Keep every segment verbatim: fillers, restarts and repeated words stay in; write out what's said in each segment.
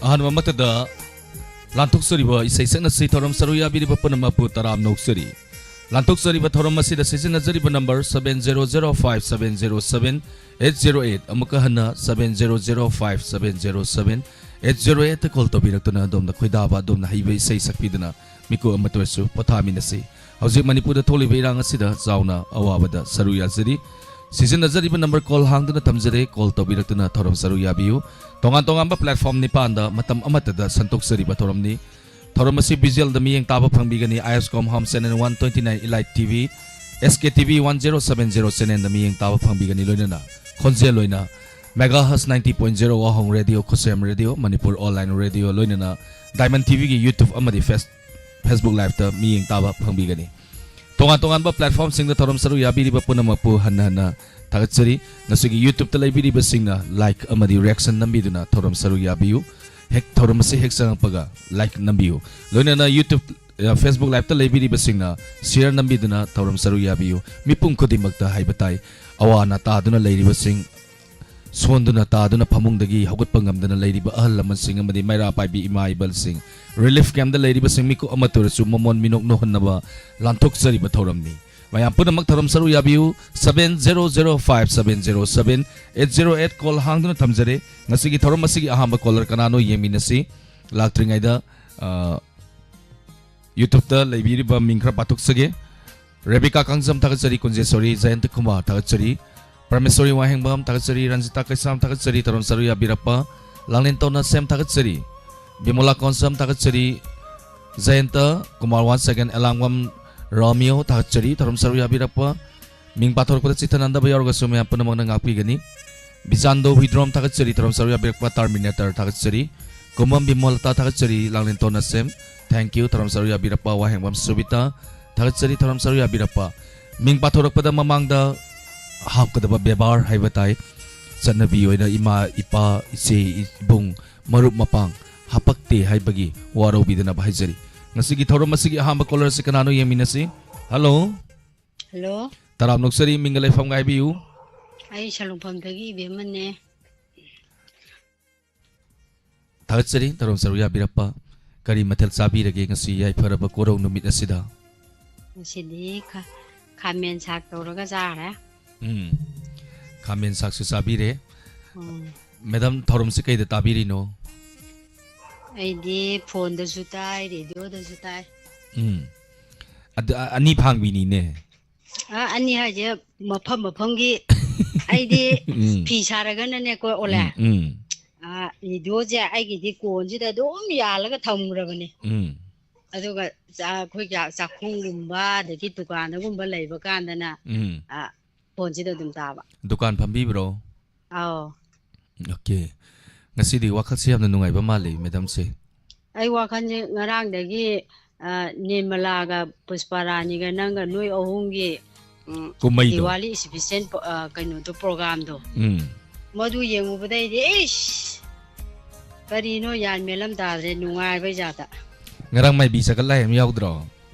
ꯑꯍꯥꯟꯕ ꯃꯛꯇꯗ ꯂꯥꯟꯊꯣꯛꯆꯔꯤꯕ ꯏꯁꯩ ꯁꯛꯅꯁꯤ ꯊꯧꯔꯝ ꯁꯔꯨꯛ ꯌꯥꯕꯤꯔꯤꯕ ꯄꯨꯝꯅꯃꯛꯄꯨ ꯇꯔꯥꯝꯅ ꯑꯣꯛꯆꯔꯤ꯫ ꯂꯥꯟꯊꯣꯛꯆꯔꯤꯕ ꯊꯧꯔꯝ ꯑꯁꯤꯗ ꯁꯤꯖꯤꯟꯅꯖꯔꯤꯕ number seven zero zero five seven zero seven eight zero eight, ꯑꯃꯨꯛꯀ ꯍꯟꯅ seven zero zero five seven zero seven eight zero eight call ꯇꯧꯕꯤꯔꯛꯇꯨꯅ ꯑꯗꯣꯝꯅ ꯈꯣꯏꯗꯥꯕ, ꯑꯗꯣꯝꯅ ꯍꯩꯕ ꯏꯁꯩ ꯁꯛꯄꯤꯗꯨꯅ ꯃꯤꯀꯨꯞ ꯑꯃꯠꯇ ꯑꯣꯏꯔꯁꯨ ꯄꯣꯊꯥꯃꯤꯟꯅꯁꯤ꯫ ꯍꯧꯖꯤꯛ ꯃꯅꯤꯄꯨꯔꯗ ꯊꯣꯛꯂꯤꯕ ꯏꯔꯥꯡ ꯑꯁꯤꯗ ꯆꯥꯎꯅ ꯑꯋꯥꯕꯗ ꯁꯔꯨꯛ ꯌꯥꯖꯔꯤ꯫ ꯁꯤꯖꯤꯟꯅꯖꯔꯤꯕ ꯅꯝꯕꯔ ꯀꯣꯜ ꯍꯥꯡꯗꯨꯅ ꯊꯝꯖꯔꯦ, ꯀꯣꯜ ꯇꯧꯕꯤꯔꯛꯇꯨꯅ ꯊꯧꯔꯝ ꯁꯔꯨꯛ ꯌꯥꯕꯤꯌꯨ꯫ ꯇꯣꯉꯥꯟ ꯇꯣꯉꯥꯟꯕ ꯄ꯭ꯂꯦꯠꯐꯣꯝ ꯅꯤꯄꯥꯟꯗ ꯃꯇꯝ ꯑꯃꯠꯇꯗ ꯁꯟꯗꯣꯛꯆꯔꯤꯕ ꯊꯧꯔꯝꯅꯤ꯫ ꯊꯧꯔꯝ ꯑꯁꯤ ꯚꯤꯖꯨꯑꯦꯜꯗ ꯃꯤꯠꯌꯦꯡ ꯇꯥꯕ ꯐꯪꯕꯤꯒꯅꯤ, IOSCOM Home Channel one twenty nine, Elite TV, SKTV one zero seven zero channelꯗ ꯃꯤꯠꯌꯦꯡ ꯇꯥꯕ ꯐꯪꯕꯤꯒꯅꯤ꯫ ꯂꯣꯏꯅꯅ ꯈꯣꯟꯖꯦꯜ ꯑꯣꯏꯅ megahertz ninety point zero Wahong radio, ꯈꯨꯁꯦꯝ ꯔꯦꯗꯤꯑꯣ, ꯃꯅꯤꯄꯨꯔ ꯑꯣꯟꯂꯥꯏꯟ ꯔꯦꯗꯤꯑꯣ, ꯂꯣꯏꯅꯅ Diamond TVꯒꯤ YouTube ꯑꯃꯗꯤ Face-, Facebook Liveꯇ ꯃꯤꯠꯌꯦꯡ ꯇꯥꯕ ꯐꯪꯕꯤꯒꯅꯤ꯫ ꯇꯣꯉꯥꯟ ꯇꯣꯉꯥꯟꯕ ꯄ꯭ꯂꯦꯠꯐꯣꯝꯁꯤꯡꯗ ꯊꯧꯔꯝ ꯁꯔꯨꯛ ꯌꯥꯕꯤꯔꯤꯕ ꯄꯨꯝꯅꯃꯛꯄꯨ ꯍꯟꯅ ꯍꯟꯅ ꯊꯥꯒꯠꯆꯔꯤ꯫ ꯉꯁꯤꯒꯤ YouTubeꯇ ꯂꯩꯕꯤꯔꯤꯕꯁꯤꯡꯅ ꯂꯥꯏꯛ ꯑꯃꯗꯤ ꯔꯤꯌꯦꯛꯁꯟ ꯅꯝꯕꯤꯗꯨꯅ ꯊꯧꯔꯝ ꯁꯔꯨꯛ ꯌꯥꯕꯤꯌꯨ꯫ ꯍꯦꯛ ꯊꯧꯔꯝ ꯑꯁꯤ ꯍꯦꯛ ꯆꯪꯉꯛꯄꯒ ꯂꯥꯏꯛ ꯅꯝꯕꯤꯌꯨ꯫ ꯂꯣꯏꯅꯅ YouTube, ꯑ, Facebook Liveꯇ ꯂꯩꯕꯤꯔꯤꯕꯁꯤꯡꯅ ꯁꯤꯌꯔ ꯅꯝꯕꯤꯗꯨꯅ ꯊꯧꯔꯝ ꯁꯔꯨꯛ ꯌꯥꯕꯤꯌꯨ꯫ ꯃꯤꯄꯨꯝ ꯈꯨꯗꯤꯡꯃꯛꯇ ꯍꯥꯏꯕ ꯇꯥꯏ, ꯑꯋꯥ ꯑꯅꯥ ꯇꯥꯗꯨꯅ ꯂꯩꯔꯤꯕꯁꯤꯡ, ꯁꯣꯟꯗꯨꯅ ꯇꯥꯗꯨꯅ ꯐꯃꯨꯡꯗꯒꯤ ꯍꯧꯒꯠꯄ ꯉꯝꯗꯅ ꯂꯩꯔꯤꯕ ꯑꯍꯜ ꯂꯃꯟꯁꯤꯡ ꯑꯃꯗꯤ ꯃꯩꯔꯥ ꯄꯥꯏꯕꯤ ꯏꯃꯥ ꯏꯕꯜꯁꯤꯡ, ꯔꯤꯂꯤꯐ ꯀꯦꯝꯞꯇ ꯂꯩꯔꯤꯕꯁꯤꯡ, ꯃꯤꯀꯨꯞ ꯑꯃꯠꯇ ꯑꯣꯏꯔꯁꯨ ꯃꯃꯣꯟ ꯃꯤꯅꯣꯛ ꯅꯣꯛꯍꯟꯅꯕ ꯂꯥꯟꯊꯣꯛꯆꯔꯤꯕ ꯊꯧꯔꯝꯅꯤ꯫ ꯃꯌꯥꯝ ꯄꯨꯝꯅꯃꯛ ꯊꯧꯔꯝ ꯁꯔꯨꯛ ꯌꯥꯕꯤꯌꯨ꯫ Seven zero zero five seven zero seven eight zero eight call ꯍꯥꯡꯗꯨꯅ ꯊꯝꯖꯔꯦ꯫ ꯉꯁꯤꯒꯤ ꯊꯧꯔꯝ ꯑꯁꯤꯒꯤ ꯑꯍꯥꯟꯕ ꯀꯣꯂꯔ ꯀꯅꯥꯅꯣ ꯌꯦꯡꯃꯤꯟꯅꯁꯤ꯫ ꯂꯥꯛꯇ꯭ꯔꯤꯉꯩꯗ, ꯑ, YouTubeꯇ ꯂꯩꯕꯤꯔꯤꯕ ꯃꯤꯡ ꯈꯔ ꯄꯥꯊꯣꯛꯆꯒꯦ꯫ ꯔꯦꯕꯤꯀꯥ ꯀꯥꯡꯖꯝ ꯊꯥꯒꯠꯆꯔꯤ, ꯀꯨꯟꯖꯦꯁꯣꯔꯤ ꯖꯌꯟꯇ ꯀꯨꯃꯥꯔ ꯊꯥꯒꯠꯆꯔꯤ, ꯄ꯭ꯔꯃꯦꯁꯣꯔꯤ ꯋꯥꯍꯦꯡꯕꯝ ꯊꯥꯒꯠꯆꯔꯤ, ꯔꯟꯖꯤꯇꯥ ꯀꯩꯁꯥꯝ ꯊꯥꯒꯠꯆꯔꯤ, ꯊꯧꯔꯝ ꯁꯔꯨꯛ ꯌꯥꯕꯤꯔꯛꯄ, ꯂꯥꯡꯂꯦꯟꯇꯣꯟ ꯅꯁꯦꯝ ꯊꯥꯒꯠꯆꯔꯤ, ꯕꯤꯃꯣꯂꯥ ꯀꯣꯟꯁꯝ ꯊꯥꯒꯠꯆꯔꯤ, ꯖꯌꯟꯇ ꯀꯨꯃꯥꯔ, once again, ꯑꯦꯂꯥꯡꯕꯝ ꯔꯣꯃꯤꯌꯣ ꯊꯥꯒꯠꯆꯔꯤ, ꯊꯧꯔꯝ ꯁꯔꯨꯛ ꯌꯥꯕꯤꯔꯛꯄ꯫ ꯃꯤꯡ ꯄꯥꯊꯣꯔꯛꯄꯗ ꯆꯤꯠꯊꯅꯗꯕ ꯌꯥꯎꯔꯒꯁꯨ ꯃꯌꯥꯝ ꯄꯨꯝꯅꯃꯛꯅ ꯉꯥꯛꯄꯤꯒꯅꯤ꯫ ꯕꯤꯖꯥꯟꯗꯣ ꯍꯨꯏꯗ꯭ꯔꯣꯝ ꯊꯥꯒꯠꯆꯔꯤ, ꯊꯧꯔꯝ ꯁꯔꯨꯛ ꯌꯥꯕꯤꯔꯛꯄ꯫ ꯇꯔꯃꯤꯅꯦꯇꯔ ꯊꯥꯒꯠꯆꯔꯤ꯫ ꯀꯨꯃꯝ ꯕꯤꯃꯣꯂꯇꯥ ꯊꯥꯒꯠꯆꯔꯤ, ꯂꯥꯡꯂꯦꯟꯇꯣꯟ ꯅꯁꯦꯝ, thank you, ꯊꯧꯔꯝ ꯁꯔꯨꯛ ꯌꯥꯕꯤꯔꯛꯄ꯫ ꯋꯥꯍꯦꯡꯕꯝ ꯁꯨꯕꯤꯇꯥ ꯊꯥꯒꯠꯆꯔꯤ, ꯊꯧꯔꯝ ꯁꯔꯨꯛ ꯌꯥꯕꯤꯔꯛꯄ꯫ ꯃꯤꯡ ꯄꯥꯊꯣꯔꯛꯄꯗ ꯃꯃꯥꯡꯗ ꯍꯥꯞꯀꯗꯕ ꯕꯦꯕꯥꯔ ꯍꯥꯏꯕ ꯇꯥꯏ꯫ ꯆꯠꯅꯕꯤ ꯑꯣꯏꯅ ꯏꯃꯥ, ꯏꯄꯥ, ꯏꯆꯦ, ꯏꯕꯨꯡ, ꯃꯔꯨꯞ ꯃꯄꯥꯡ ꯍꯥꯄꯛꯇꯦ ꯍꯥꯏꯕꯒꯤ ꯋꯥꯔꯧꯕꯤꯗꯅꯕ ꯍꯥꯏꯖꯔꯤ꯫ ꯉꯁꯤꯒꯤ ꯊꯧꯔꯝ ꯑꯁꯤꯒꯤ ꯑꯍꯥꯟꯕ ꯀꯣꯂꯔ ꯑꯁꯤ ꯀꯅꯥꯅꯣ ꯌꯦꯡꯃꯤꯟꯅꯁꯤ꯫ ꯍꯜꯂꯣ꯫ ꯍꯜꯂꯣ꯫ ꯇꯔꯥꯝꯅ ꯑꯣꯛꯆꯔꯤ, ꯃꯤꯡꯒ ꯂꯩꯐꯝꯒ ꯍꯥꯏꯕꯤꯌꯨ꯫ ꯑꯩ ꯁꯂꯨꯡꯐꯝꯗꯒꯤ ꯏꯕꯦꯝꯃꯅꯦ꯫ ꯊꯥꯒꯠꯆꯔꯤ ꯊꯧꯔꯝ ꯁꯔꯨꯛ ꯌꯥꯕꯤꯔꯛꯄ꯫ ꯀꯔꯤ ꯃꯊꯦꯜ ꯆꯥꯕꯤꯔꯒꯦ ꯉꯁꯤ ꯌꯥꯏꯐꯔꯕ ꯀꯣꯔꯧ ꯅꯨꯃꯤꯠ ꯑꯁꯤꯗ? ꯉꯁꯤꯗꯤ ꯈꯥ- ꯈꯥꯃꯦꯟ ꯁꯥꯛ ꯇꯧꯔꯒ ꯆꯥꯔꯦ꯫ ꯎꯝ꯫ ꯈꯥꯃꯦꯟ ꯁꯥꯛꯁꯨ ꯆꯥꯕꯤꯔꯦ꯫ ꯎꯝ꯫ ꯃꯦꯗꯥꯝ, ꯊꯧꯔꯝꯁꯤ ꯀꯩꯗ ꯇꯥꯕꯤꯔꯤꯅꯣ? ꯑꯩꯗꯤ ꯐꯣꯟꯗꯁꯨ ꯇꯥꯏ, ꯔꯦꯗꯤꯑꯣꯗꯁꯨ ꯇꯥꯏ꯫ ꯎꯝ꯫ ꯑꯗ- ꯑꯅꯤ ꯐꯥꯡꯕꯤꯅꯤꯅꯦ꯫ ꯑ, ꯑꯅꯤ ꯍꯥꯏꯁꯦ ꯃꯐꯝ ꯃꯐꯝꯒꯤ ꯑꯩꯗꯤ ꯎꯝ꯫ ꯐꯤ ꯁꯥꯔꯒꯅꯅꯦꯀꯣ, ꯑꯣꯂꯦ꯫ ꯎꯝ, ꯎꯝ꯫ ꯑ, ꯔꯦꯗꯤꯑꯣꯁꯦ ꯑꯩꯒꯤꯗꯤ ꯀꯣꯟꯁꯤꯗ ꯑꯗꯨꯝ ꯌꯥꯜꯂꯒ ꯊꯝꯈ꯭ꯔꯕꯅꯦ꯫ ꯎꯝ꯫ ꯑꯗꯨꯒ ꯆꯥ- ꯑꯩꯈꯣꯏ ꯆꯥ- ꯆꯥꯛꯈꯨꯝꯒꯨꯝꯕ ꯑꯗꯒꯤ ꯗꯨꯀꯥꯟꯗꯒꯨꯝꯕ ꯂꯩꯕ ꯀꯥꯟꯗꯅ ꯎꯝ꯫ ꯑ, ꯐꯣꯟꯁꯤꯗ ꯑꯗꯨꯝ ꯇꯥꯕ꯫ ꯗꯨꯀꯥꯟ ꯐꯝꯕꯤꯕ꯭ꯔꯣ? ꯑꯥꯎ꯫ ꯑꯣꯀꯦ꯫ ꯉꯁꯤꯗꯤ ꯋꯥꯈꯜꯁꯦ ꯌꯥꯝꯅ ꯅꯨꯡꯉꯥꯏꯕ ꯃꯥꯜꯂꯤ ꯃꯦꯗꯥꯝꯁꯦ꯫ ꯑꯩ ꯋꯥꯈꯜꯁꯦ ꯉꯔꯥꯡꯗꯒꯤ ꯑ, ꯅꯤꯔꯃꯂꯥꯒ ꯄꯨꯁꯄꯥꯔꯥꯅꯤꯒ ꯅꯪꯒ ꯅꯣꯏ ꯑꯍꯨꯝꯒꯤ ꯎꯝ, ꯀꯨꯝꯍꯩꯗꯣ꯫ ꯗꯤꯋꯥꯂꯤ ꯏꯁꯄꯤꯁꯦꯜ ꯄ- ꯑ, ꯀꯩꯅꯣꯗꯣ, ꯄ꯭ꯔꯣꯒꯥꯝꯗꯣ, ꯎꯝ꯫ ꯃꯗꯨ ꯌꯦꯡꯉꯨꯕꯗꯩꯗꯤ ꯏꯁ, ꯀꯔꯤꯅꯣ ꯌꯥꯟ ꯃꯦꯟ ꯑꯃ ꯇꯥꯗ꯭ꯔꯦ, ꯅꯨꯡꯉꯥꯏꯕꯩ ꯖꯥꯠꯇ꯫ ꯉꯔꯥꯡ ꯃꯥꯏꯕꯤ ꯆꯒꯠꯂꯥꯏ ꯑꯃ ꯌꯥꯎꯗ꯭ꯔꯣ?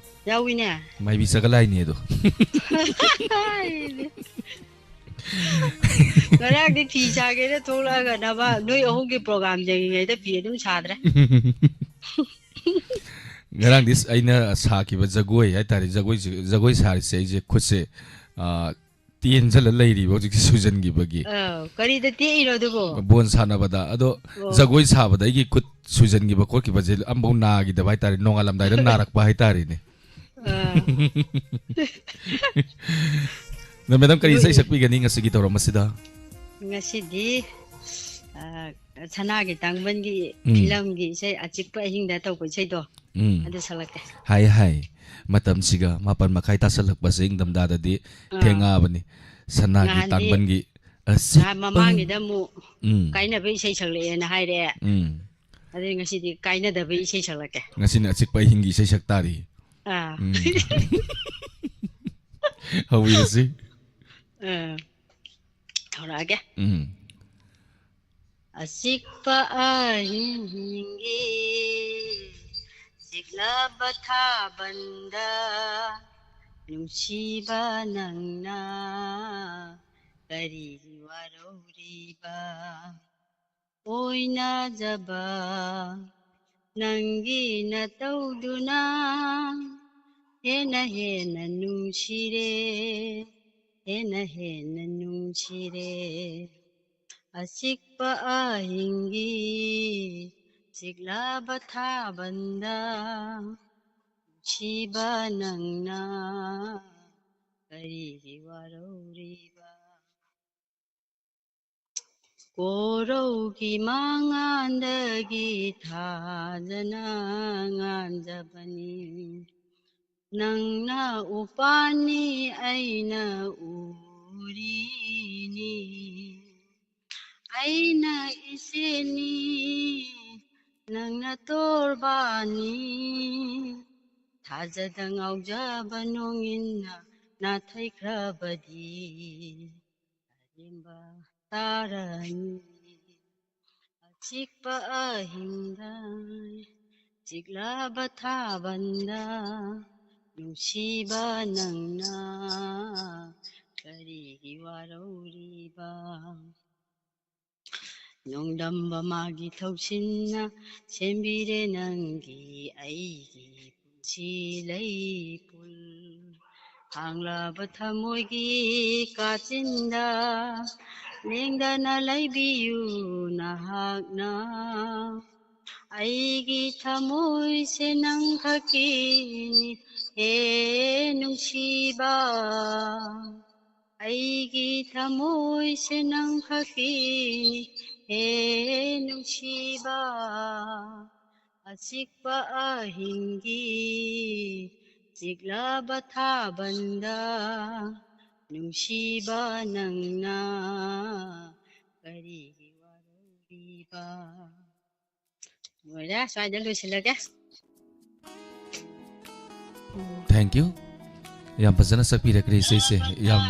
ꯌꯥꯎꯏꯅꯦ꯫ ꯃꯥꯏꯕꯤ ꯆꯒꯠꯂꯥꯏꯅꯦ ꯑꯗꯣ꯫ ꯉꯔꯥꯡꯗꯤ ꯐꯤ ꯁꯥꯒꯦꯅ ꯊꯣꯛꯂꯛꯑꯒ ꯅꯕ ꯅꯣꯏ ꯑꯍꯨꯝꯒꯤ ꯄ꯭ꯔꯣꯒꯥꯝ ꯌꯦꯡꯉꯤꯉꯩꯗ ꯐꯤ ꯑꯗꯨꯝ ꯁꯥꯗ꯭ꯔꯦ꯫ ꯉꯔꯥꯡꯗꯤ ꯑꯩꯅ ꯁꯥꯈꯤꯕ ꯖꯒꯣꯏ ꯍꯥꯏꯇꯥꯔꯦ, ꯖꯒꯣꯏꯁꯦ, ꯖꯒꯣꯏ ꯁꯥꯔꯤꯁꯦ ꯑꯩꯁꯦ ꯈꯨꯠꯁꯦ, ꯑ, ꯇꯦꯟꯖꯜꯂ ꯂꯩꯔꯤꯕ ꯍꯧꯖꯤꯛꯁꯦ ꯁꯨꯖꯟꯈꯤꯕꯒꯤ꯫ ꯑ, ꯀꯔꯤꯗ ꯇꯦꯛꯏꯅꯣ ꯑꯗꯨꯕꯣ? ꯕꯣꯟ ꯁꯥꯟꯅꯕꯗ꯫ ꯑꯗꯣ ꯑꯣ꯫ ꯖꯒꯣꯏ ꯁꯥꯕꯗ ꯑꯩꯒꯤ ꯈꯨꯠ ꯁꯨꯖꯟꯈꯤꯕ ꯈꯣꯠꯈꯤꯕꯁꯦ ꯑꯝꯐꯥꯎ ꯅꯥꯈꯤꯗꯕ ꯍꯥꯏꯇꯥꯔꯦ, ꯅꯣꯡꯉꯥꯜꯂꯝꯗꯥꯏꯗ ꯅꯥꯔꯛꯄ ꯍꯥꯏꯇꯥꯔꯦꯅꯦ꯫ ꯑ, ꯑꯗꯣ ꯃꯦꯗꯥꯝ, ꯀꯔꯤ ꯏꯁꯩ ꯅꯣꯏ- ꯁꯛꯄꯤꯒꯅꯤ ꯉꯁꯤꯒꯤ ꯊꯧꯔꯝ ꯑꯁꯤꯗ? ꯉꯁꯤꯗꯤ ꯑ, ꯁꯅꯥꯒꯤ ꯇꯥꯡꯕꯟꯒꯤ ꯎꯝ꯫ ꯐꯤꯂꯝꯒꯤ ꯏꯁꯩ, ꯑꯆꯤꯛꯄ ꯑꯍꯤꯡꯗ ꯇꯧꯕ ꯏꯁꯩꯗꯣ, ꯎꯝ꯫ ꯑꯗꯨ ꯁꯛꯂꯛꯀꯦ꯫ ꯍꯥꯏ ꯍꯥꯏ, ꯃꯇꯝꯁꯤꯒ ꯃꯥꯄꯟ ꯃꯈꯥꯏ ꯇꯥꯁꯜꯂꯛꯄꯁꯦ ꯏꯪꯊꯝꯊꯥꯗꯗꯤ ꯑꯥ꯫ ꯊꯦꯡꯉꯛꯑꯕꯅꯤ꯫ ꯁꯅꯥꯒꯤ ꯅꯍꯥꯟꯗꯤ- ꯇꯥꯡꯕꯟꯒꯤ ꯅꯍꯥꯟ ꯃꯃꯥꯡꯒꯤꯗ ꯑꯃꯨꯛ ꯎꯝ꯫ ꯀꯥꯏꯅꯕ ꯏꯁꯩ ꯁꯛꯂꯛꯑꯦꯅ ꯍꯥꯏꯔꯛꯑꯦ꯫ ꯎꯝ꯫ ꯑꯗꯩ ꯉꯁꯤꯗꯤ ꯀꯥꯏꯅꯗꯕ ꯏꯁꯩ ꯁꯛꯂꯛꯀꯦ꯫ ꯉꯁꯤꯅ ꯑꯆꯤꯛꯄ ꯑꯍꯤꯡꯒꯤ ꯏꯁꯩ ꯁꯛ ꯇꯥꯔꯤ꯫ ꯑꯥ꯫ ꯎꯝ꯫ ꯍꯧꯕꯤꯔꯁꯤ꯫ ꯑꯥ꯫ ꯍꯧꯔꯛꯑꯒꯦ꯫ ꯎꯝ꯫ ꯑꯆꯤꯛꯄ ꯑꯍꯤꯡꯒꯤ ꯆꯤꯛꯂꯕ ꯊꯥꯕꯜꯗ ꯅꯨꯡꯁꯤꯕ ꯅꯪꯅ ꯀꯔꯤ ꯋꯥꯔꯧꯔꯤꯕ? ꯑꯣꯏꯅꯖꯕ ꯅꯪꯒꯤ ꯅꯇꯧꯗꯨꯅ ꯍꯦꯟꯅ ꯍꯦꯟꯅ ꯅꯨꯡꯁꯤꯔꯦ, ꯍꯦꯟꯅ ꯍꯦꯟꯅ ꯅꯨꯡꯁꯤꯔꯦ꯫ ꯑꯆꯤꯛꯄ ꯑꯍꯤꯡꯒꯤ ꯆꯤꯛꯂꯕ ꯊꯥꯕꯜꯗ ꯅꯨꯡꯁꯤꯕ ꯅꯪꯅ ꯀꯔꯤꯒꯤ ꯋꯥꯔꯧꯔꯤꯕ? ꯀꯣꯔꯧꯒꯤ ꯃꯉꯥꯟꯗꯒꯤ ꯊꯥꯖꯅ ꯉꯥꯟꯖꯕꯅꯤ꯫ ꯅꯪꯅ ꯎꯄꯥꯟꯅꯤ, ꯑꯩꯅ ꯎꯔꯤꯅꯤ꯫ ꯑꯩꯅ ꯏꯆꯦꯅꯤ, ꯅꯪꯅ ꯇꯣꯔꯕꯥꯅꯤ꯫ ꯊꯥꯖꯗ ꯉꯥꯎꯖꯕ ꯅꯣꯡꯏꯟꯅ ꯅꯥꯊꯩꯈ꯭ꯔꯕꯗꯤ ꯑꯔꯦꯝꯕ ꯇꯥꯔꯅꯤ꯫ ꯑꯆꯤꯛꯄ ꯑꯍꯤꯡꯗ ꯆꯤꯛꯂꯕ ꯊꯥꯕꯜꯗ ꯅꯨꯡꯁꯤꯕ ꯅꯪꯅ ꯀꯔꯤꯒꯤ ꯋꯥꯔꯧꯔꯤꯕ? ꯅꯣꯡꯗꯝꯕ ꯃꯥꯒꯤ ꯊꯧꯁꯤꯟꯅ ꯁꯦꯝꯕꯤꯔꯦ ꯅꯪꯒꯤ ꯑꯩꯒꯤ ꯄꯨꯟꯁꯤ ꯂꯩꯄꯨꯜ꯫ ꯍꯥꯡꯂꯕ ꯊꯃꯣꯏꯒꯤ ꯀꯥꯆꯤꯟꯗ ꯂꯦꯡꯗꯅ ꯂꯩꯕꯤꯌꯨ ꯅꯍꯥꯛꯅ꯫ ꯑꯩꯒꯤ ꯊꯃꯣꯏꯁꯦ ꯅꯪ ꯈꯛꯀꯤꯅꯤ ꯍꯦ ꯅꯨꯡꯁꯤꯕ꯫ ꯑꯩꯒꯤ ꯊꯃꯣꯏꯁꯦ ꯅꯪ ꯈꯛꯀꯤꯅꯤ ꯍꯦ ꯅꯨꯡꯁꯤꯕ꯫ ꯑꯆꯤꯛꯄ ꯑꯍꯤꯡꯒꯤ ꯆꯤꯛꯂꯕ ꯊꯥꯕꯜꯗ ꯅꯨꯡꯁꯤꯕ ꯅꯪꯅ ꯀꯔꯤꯒꯤ ꯋꯥꯔꯧꯔꯤꯕ? ꯂꯣꯏꯔꯦ, ꯁ꯭ꯋꯥꯏꯗ ꯂꯣꯏꯁꯤꯜꯂꯒꯦ꯫ Thank you. ꯌꯥꯝ ꯐꯖꯅ ꯁꯛꯄꯤꯔꯛꯈ꯭ꯔꯦ ꯏꯁꯩꯁꯦ꯫ ꯌꯥꯝ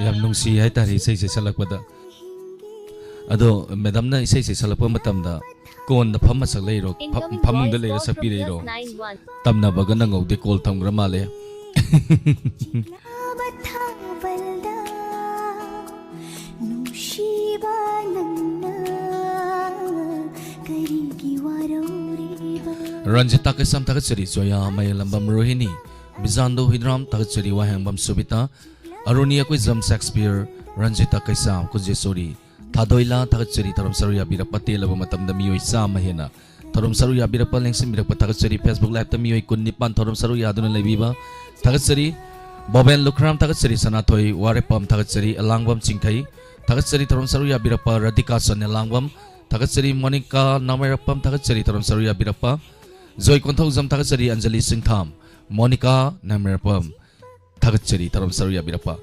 ꯌꯥꯝ ꯅꯨꯡꯁꯤ ꯍꯥꯏꯇꯥꯔꯦ ꯏꯁꯩꯁꯦ ꯁꯛꯂꯛꯄꯗ꯫ ꯑꯗꯣ ꯃꯦꯗꯥꯝꯅ ꯏꯁꯩꯁꯦ ꯁꯛꯂꯛꯄ ꯃꯇꯝꯗ ꯀꯣꯟꯗ ꯐꯝꯃ ꯁꯛꯂꯛꯏꯔꯣ? ꯐ- ꯐꯃꯨꯡꯗ ꯂꯩꯔ ꯁꯛꯄꯤꯔꯛꯏꯔꯣ? ꯇꯝꯅꯕꯒ ꯅꯪꯍꯧꯗꯦ, ꯀꯣꯜ ꯊꯝꯈ꯭ꯔ ꯃꯥꯜꯂꯦ꯫ ꯆꯤꯛꯂꯕ ꯊꯥꯕꯜꯗ ꯅꯨꯡꯁꯤꯕ ꯅꯪꯅ ꯔꯟꯖꯤꯇꯥ ꯀꯩꯁꯥꯝ ꯊꯥꯒꯠꯆꯔꯤ, ꯖꯣꯌꯥ ꯃꯌꯦꯂꯝꯕꯝ ꯔꯣꯍꯤꯅꯤ, ꯕꯤꯖꯥꯟꯗꯣ ꯍꯨꯏꯗ꯭ꯔꯥꯝ ꯊꯥꯒꯠꯆꯔꯤ, ꯋꯥꯍꯦꯡꯕꯝ ꯁꯨꯕꯤꯇꯥ, ꯑꯔꯨꯅꯤ ꯑꯩꯈꯣꯏꯖꯝ ꯁꯦꯛꯁꯄꯤꯌꯔ, ꯔꯟꯖꯤꯇꯥ ꯀꯩꯁꯥꯝ ꯀꯨꯟꯖꯦꯁꯣꯔꯤ, ꯊꯥꯗꯣꯏꯂꯥ ꯊꯥꯒꯠꯆꯔꯤ, ꯊꯧꯔꯝ ꯁꯔꯨꯛ ꯌꯥꯕꯤꯔꯛꯄ ꯇꯦꯜꯂꯕ ꯃꯇꯝꯗ ꯃꯤꯑꯣꯏ ꯆꯥꯝꯃ ꯍꯦꯟꯅ ꯊꯧꯔꯝ ꯁꯔꯨꯛ ꯌꯥꯕꯤꯔꯛꯄ ꯂꯦꯡꯁꯤꯟꯕꯤꯔꯛꯄ ꯊꯥꯒꯠꯆꯔꯤ꯫ Facebook Liveꯇ ꯃꯤꯑꯣꯏ ꯀꯨꯟꯅꯤꯄꯥꯟ ꯊꯧꯔꯝ ꯁꯔꯨꯛ ꯌꯥꯗꯨꯅ ꯂꯩꯕꯤꯕ ꯊꯥꯒꯠꯆꯔꯤ꯫ ꯕꯣꯕꯦꯟ ꯂꯨꯈ꯭ꯔꯥꯝ ꯊꯥꯒꯠꯆꯔꯤ, ꯁꯅꯥꯊꯣꯏ ꯋꯥꯔꯦꯞꯄꯝ ꯊꯥꯒꯠꯆꯔꯤ, ꯑꯂꯥꯡꯕꯝ ꯆꯤꯡꯊꯩ ꯊꯥꯒꯠꯆꯔꯤ, ꯊꯧꯔꯝ ꯁꯔꯨꯛ ꯌꯥꯕꯤꯔꯛꯄ ꯔꯥꯙꯤꯀꯥ ꯁꯣꯅꯤꯌꯥ ꯂꯥꯡꯕꯝ ꯊꯥꯒꯠꯆꯔꯤ, ꯃꯣꯅꯤꯀꯥ ꯅꯥꯃꯦꯔꯞꯄꯝ ꯊꯥꯒꯠꯆꯔꯤ, ꯊꯧꯔꯝ ꯁꯔꯨꯛ ꯌꯥꯕꯤꯔꯛꯄ ꯖꯣꯏ ꯀꯣꯟꯊꯧꯖꯝ ꯊꯥꯒꯠꯆꯔꯤ, ꯑꯟꯖꯂꯤ ꯁꯤꯡꯊꯥꯝ, ꯃꯣꯅꯤꯀꯥ ꯅꯥꯃꯦꯔꯞꯄꯝ ꯊꯥꯒꯠꯆꯔꯤ, ꯊꯧꯔꯝ ꯁꯔꯨꯛ ꯌꯥꯕꯤꯔꯛꯄ꯫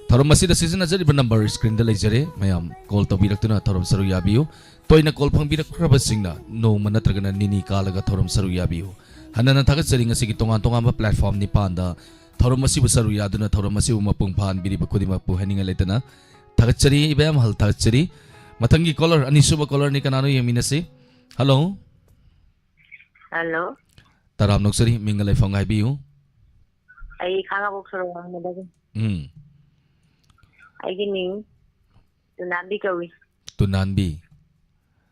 ꯊꯧꯔꯝ ꯑꯁꯤꯗ ꯁꯤꯖꯤꯟꯅꯖꯔꯤꯕ ꯅꯝꯕꯔ ꯁ꯭ꯀ꯭ꯔꯤꯟꯗ ꯂꯩꯖꯔꯦ, ꯃꯌꯥꯝ ꯀꯣꯜ ꯇꯧꯕꯤꯔꯛꯇꯨꯅ ꯊꯧꯔꯝ ꯁꯔꯨꯛ ꯌꯥꯕꯤꯌꯨ꯫ ꯇꯣꯏꯅ ꯀꯣꯜ ꯐꯪꯕꯤꯔꯛꯈ꯭ꯔꯕꯁꯤꯡꯅ ꯅꯣꯡꯃ ꯅꯠꯇ꯭ꯔꯒꯅ ꯅꯤꯅꯤ ꯀꯥꯜꯂꯒ ꯊꯧꯔꯝ ꯁꯔꯨꯛ ꯌꯥꯕꯤꯌꯨ꯫ ꯍꯟꯅꯅ ꯊꯥꯒꯠꯆꯔꯤ, ꯉꯁꯤꯒꯤ ꯇꯣꯉꯥꯟ ꯇꯣꯉꯥꯟꯕ ꯄ꯭ꯂꯦꯠꯐꯣꯝ ꯅꯤꯄꯥꯟꯗ ꯊꯧꯔꯝ ꯑꯁꯤꯕꯨ ꯁꯔꯨꯛ ꯌꯥꯗꯨꯅ ꯊꯧꯔꯝ ꯑꯁꯤꯕꯨ ꯃꯄꯨꯡ ꯐꯥꯍꯟꯕꯤꯔꯤꯕ ꯈꯨꯗꯤꯡꯃꯛꯄꯨ ꯍꯥꯏꯅꯤꯡꯉꯥꯏ ꯂꯩꯇꯅ ꯊꯥꯒꯠꯆꯔꯤ꯫ ꯏꯕꯦꯝ ꯍꯜ ꯊꯥꯒꯠꯆꯔꯤ꯫ ꯃꯊꯪꯒꯤ ꯀꯣꯂꯔ, ꯑꯅꯤꯁꯨꯕ ꯀꯣꯂꯔꯅꯤ, ꯀꯅꯥꯅꯣ ꯌꯦꯡꯃꯤꯟꯅꯁꯤ꯫ ꯍꯜꯂꯣ꯫ ꯍꯜꯂꯣ꯫ ꯇꯔꯥꯝꯅ ꯑꯣꯛꯆꯔꯤ, ꯃꯤꯡꯒ ꯂꯩꯐꯝꯒ ꯍꯥꯏꯕꯤꯌꯨ꯫ ꯑꯩ ꯈꯥꯡꯉꯕꯣꯛ ꯁꯣꯔꯣꯛ ꯋꯥꯡꯃꯗꯒꯤ꯫ ꯎꯝ꯫ ꯑꯩꯒꯤ ꯃꯤꯡ ꯇꯨꯅꯥꯝꯕꯤ ꯀꯧꯏ꯫ ꯇꯨꯅꯥꯟꯕꯤ꯫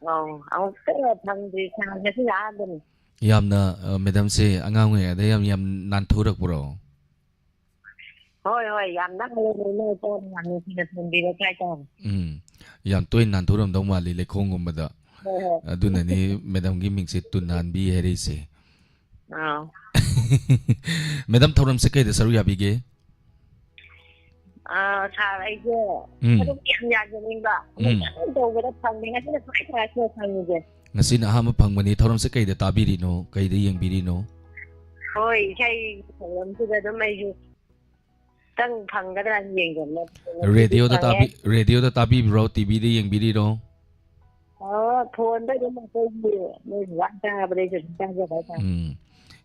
ꯑꯧ, ꯑꯃꯨꯛꯇ ꯐꯪꯗ꯭ꯔꯤ, ꯉꯁꯤꯅ ꯑꯍꯥꯟꯕꯅꯤ꯫ ꯌꯥꯝꯅ, ꯑ, ꯃꯦꯗꯥꯝꯁꯦ ꯑꯉꯥꯡ ꯑꯣꯏꯔꯤꯉꯩꯗ ꯌꯥꯝ, ꯌꯥꯝ ꯅꯥꯟꯊꯣꯔꯛꯄ꯭ꯔꯣ? ꯍꯣꯏ, ꯍꯣꯏ, ꯌꯥꯝ ꯅꯛꯅ ꯂꯩꯅꯩ, ꯏꯃꯥ ꯏꯄꯥꯅ ꯌꯥꯝ ꯅꯨꯡꯁꯤꯅ ꯊꯝꯕꯤꯔꯦ ꯍꯥꯏꯇꯥꯔꯦ꯫ ꯎꯝ, ꯌꯥꯝ ꯇꯣꯏꯅ ꯅꯥꯟꯊꯣꯔꯝꯗꯧ ꯃꯥꯜꯂꯤ ꯂꯩꯈꯣꯡꯒꯨꯝꯕꯗ꯫ ꯍꯣꯏ, ꯍꯣꯏ꯫ ꯑꯗꯨꯅꯅꯤ ꯃꯦꯗꯥꯝꯒꯤ ꯃꯤꯡꯁꯦ ꯇꯨꯅꯥꯟꯕꯤ ꯍꯥꯏꯔꯛꯏꯁꯦ꯫ ꯑꯥ꯫ ꯃꯦꯗꯥꯝ, ꯊꯧꯔꯝꯁꯦ ꯀꯩꯗ ꯁꯔꯨꯛ ꯌꯥꯕꯤꯒꯦ? ꯑꯥ, ꯁꯥꯔ, ꯑꯩꯁꯦ ꯎꯝ꯫ ꯑꯗꯨꯝ ꯌꯥꯝ ꯌꯥꯖꯅꯤꯡꯕ꯫ ꯎꯝ꯫ ꯑꯗꯨꯝ ꯇꯧꯕꯗ ꯐꯪꯗꯦ꯫ ꯉꯁꯤꯅ ꯈ꯭ꯋꯥꯏ ꯐꯥꯔꯁꯅꯦ ꯐꯪꯉꯤꯁꯦ꯫ ꯉꯁꯤꯅ ꯑꯍꯥꯟꯕ ꯐꯪꯕꯅꯤ꯫ ꯊꯧꯔꯝꯁꯦ ꯀꯩꯗ ꯇꯥꯕꯤꯔꯤꯅꯣ? ꯀꯩꯗ ꯌꯦꯡꯕꯤꯔꯤꯅꯣ? ꯍꯣꯏ, ꯏꯁꯩ ꯊꯧꯔꯝꯁꯤꯗ ꯑꯗꯨꯝ ꯑꯩꯁꯨ ꯈꯤꯇꯪ ꯐꯪꯒꯗ꯭ꯔꯥ ꯍꯥꯏꯅ ꯌꯦꯡꯖꯕꯅꯦ꯫ ꯉꯁꯤꯗꯤ ꯔꯦꯗꯤꯑꯣꯗ ꯐꯪꯉꯦ꯫ ꯇꯥꯕꯤ-, ꯔꯦꯗꯤꯑꯣꯗ ꯇꯥꯕꯤꯕ꯭ꯔꯣ? ꯇꯤꯚꯤꯗ ꯌꯦꯡꯕꯤꯔꯤꯔꯣ? ꯑꯣ, ꯐꯣꯟꯗ ꯑꯗꯨꯝ ꯑꯩꯈꯣꯏꯒꯤ ꯅꯣꯏ ꯋꯥ ꯇꯥꯕꯗꯩꯁꯨ ꯑꯗꯨꯝ ꯇꯥꯖꯕ ꯍꯥꯏꯇꯥꯔꯦ꯫ ꯎꯝ꯫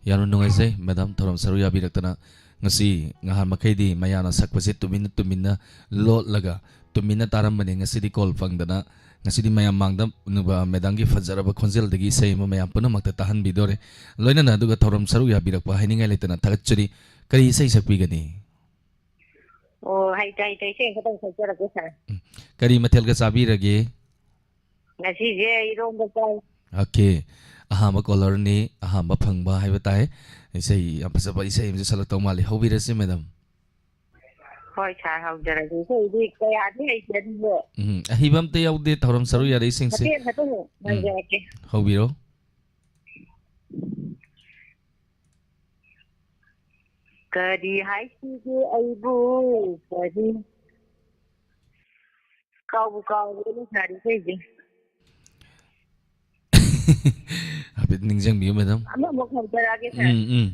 ꯌꯥꯝꯅ ꯅꯨꯡꯉꯥꯏꯖꯩ, ꯃꯦꯗꯥꯝ, ꯊꯧꯔꯝ ꯁꯔꯨꯛ ꯌꯥꯕꯤꯔꯛꯇꯅ꯫ ꯉꯁꯤ ꯉꯍꯥꯟ ꯃꯈꯩꯗꯤ ꯃꯌꯥꯅ ꯁꯛꯄꯁꯦ ꯇꯨꯃꯤꯟꯅ ꯇꯨꯃꯤꯟꯅ ꯂꯣꯠꯂꯒ ꯇꯨꯃꯤꯟꯅ ꯇꯥꯔꯝꯕꯅꯤ꯫ ꯉꯁꯤꯗꯤ ꯀꯣꯜ ꯐꯪꯗꯅ, ꯉꯁꯤꯗꯤ ꯃꯌꯥꯝ ꯃꯥꯡꯗ ꯅꯨꯕ-, ꯃꯦꯗꯥꯝꯒꯤ ꯐꯖꯔꯕ ꯈꯣꯟꯖꯦꯜꯗꯒꯤ ꯏꯁꯩ ꯑꯃ ꯃꯌꯥꯝ ꯄꯨꯝꯅꯃꯛꯇ ꯇꯥꯍꯟꯕꯤꯗꯣꯔꯦ꯫ ꯂꯣꯏꯅꯅ ꯑꯗꯨꯒ ꯊꯧꯔꯝ ꯁꯔꯨꯛ ꯌꯥꯕꯤꯔꯛꯄ ꯍꯥꯏꯅꯤꯡꯉꯥꯏ ꯂꯩꯇꯅ ꯊꯥꯒꯠꯆꯔꯤ꯫ ꯀꯔꯤ ꯏꯁꯩ ꯁꯛꯄꯤꯒꯅꯤ? ꯑꯣ, ꯍꯩꯇ ꯍꯩꯇ ꯏꯁꯩ ꯑꯃꯈꯛꯇꯪ ꯁꯛꯆꯔꯛꯀꯦ, ꯁꯥꯔ꯫ ꯎꯝ꯫ ꯀꯔꯤ ꯃꯊꯦꯜꯒ ꯆꯥꯕꯤꯔꯒꯦ? ꯉꯁꯤꯁꯦ ꯏꯔꯣꯝꯕ ꯆꯥꯏ꯫ ꯑꯣꯀꯦ꯫ ꯑꯍꯥꯟꯕ ꯀꯣꯂꯔꯅꯤ, ꯑꯍꯥꯟꯕ ꯐꯪꯕ ꯍꯥꯏꯕ ꯇꯥꯏ꯫ ꯏꯁꯩ ꯌꯥꯝ ꯐꯖꯕ ꯏꯁꯩ ꯑꯃꯁꯨ ꯁꯛꯂꯛꯇꯧ ꯃꯥꯜꯂꯤ꯫ ꯍꯧꯕꯤꯔꯁꯤ, ꯃꯦꯗꯥꯝ꯫ ꯍꯣꯏ, ꯁꯥꯔ, ꯍꯧꯖꯔꯒꯦ꯫ ꯏꯁꯩꯗꯤ ꯀꯌꯥꯗꯤ ꯍꯩꯇꯦ, ꯑꯗꯨꯕꯨ ꯎꯝ, ꯑꯍꯩꯕ ꯑꯝꯇ ꯌꯥꯎꯗꯦ ꯊꯧꯔꯝ ꯁꯔꯨꯛ ꯌꯥꯔꯛꯏꯁꯤꯡꯁꯦ꯫ ꯃꯇꯦꯛ ꯈꯛꯇꯪ ꯎꯝ꯫ ꯉꯪꯖꯔꯛꯀꯦ꯫ ꯍꯧꯕꯤꯔꯣ꯫ ꯀꯔꯤ ꯍꯥꯏꯁꯤꯒꯦ ꯑꯩꯕꯨ, ꯀꯔꯤ? ꯀꯥꯎꯕꯨ ꯀꯥꯎꯔꯦꯅꯦ ꯁꯥꯔ, ꯏꯁꯩꯁꯦ꯫ ꯍꯥꯏꯐꯦꯠ ꯅꯤꯡꯁꯤꯡꯕꯤꯌꯨ, ꯃꯦꯗꯥꯝ꯫ ꯑꯃꯃꯨꯛ ꯍꯧꯖꯔꯛꯑꯒꯦ, ꯁꯥꯔ꯫ ꯎꯝ, ꯎꯝ꯫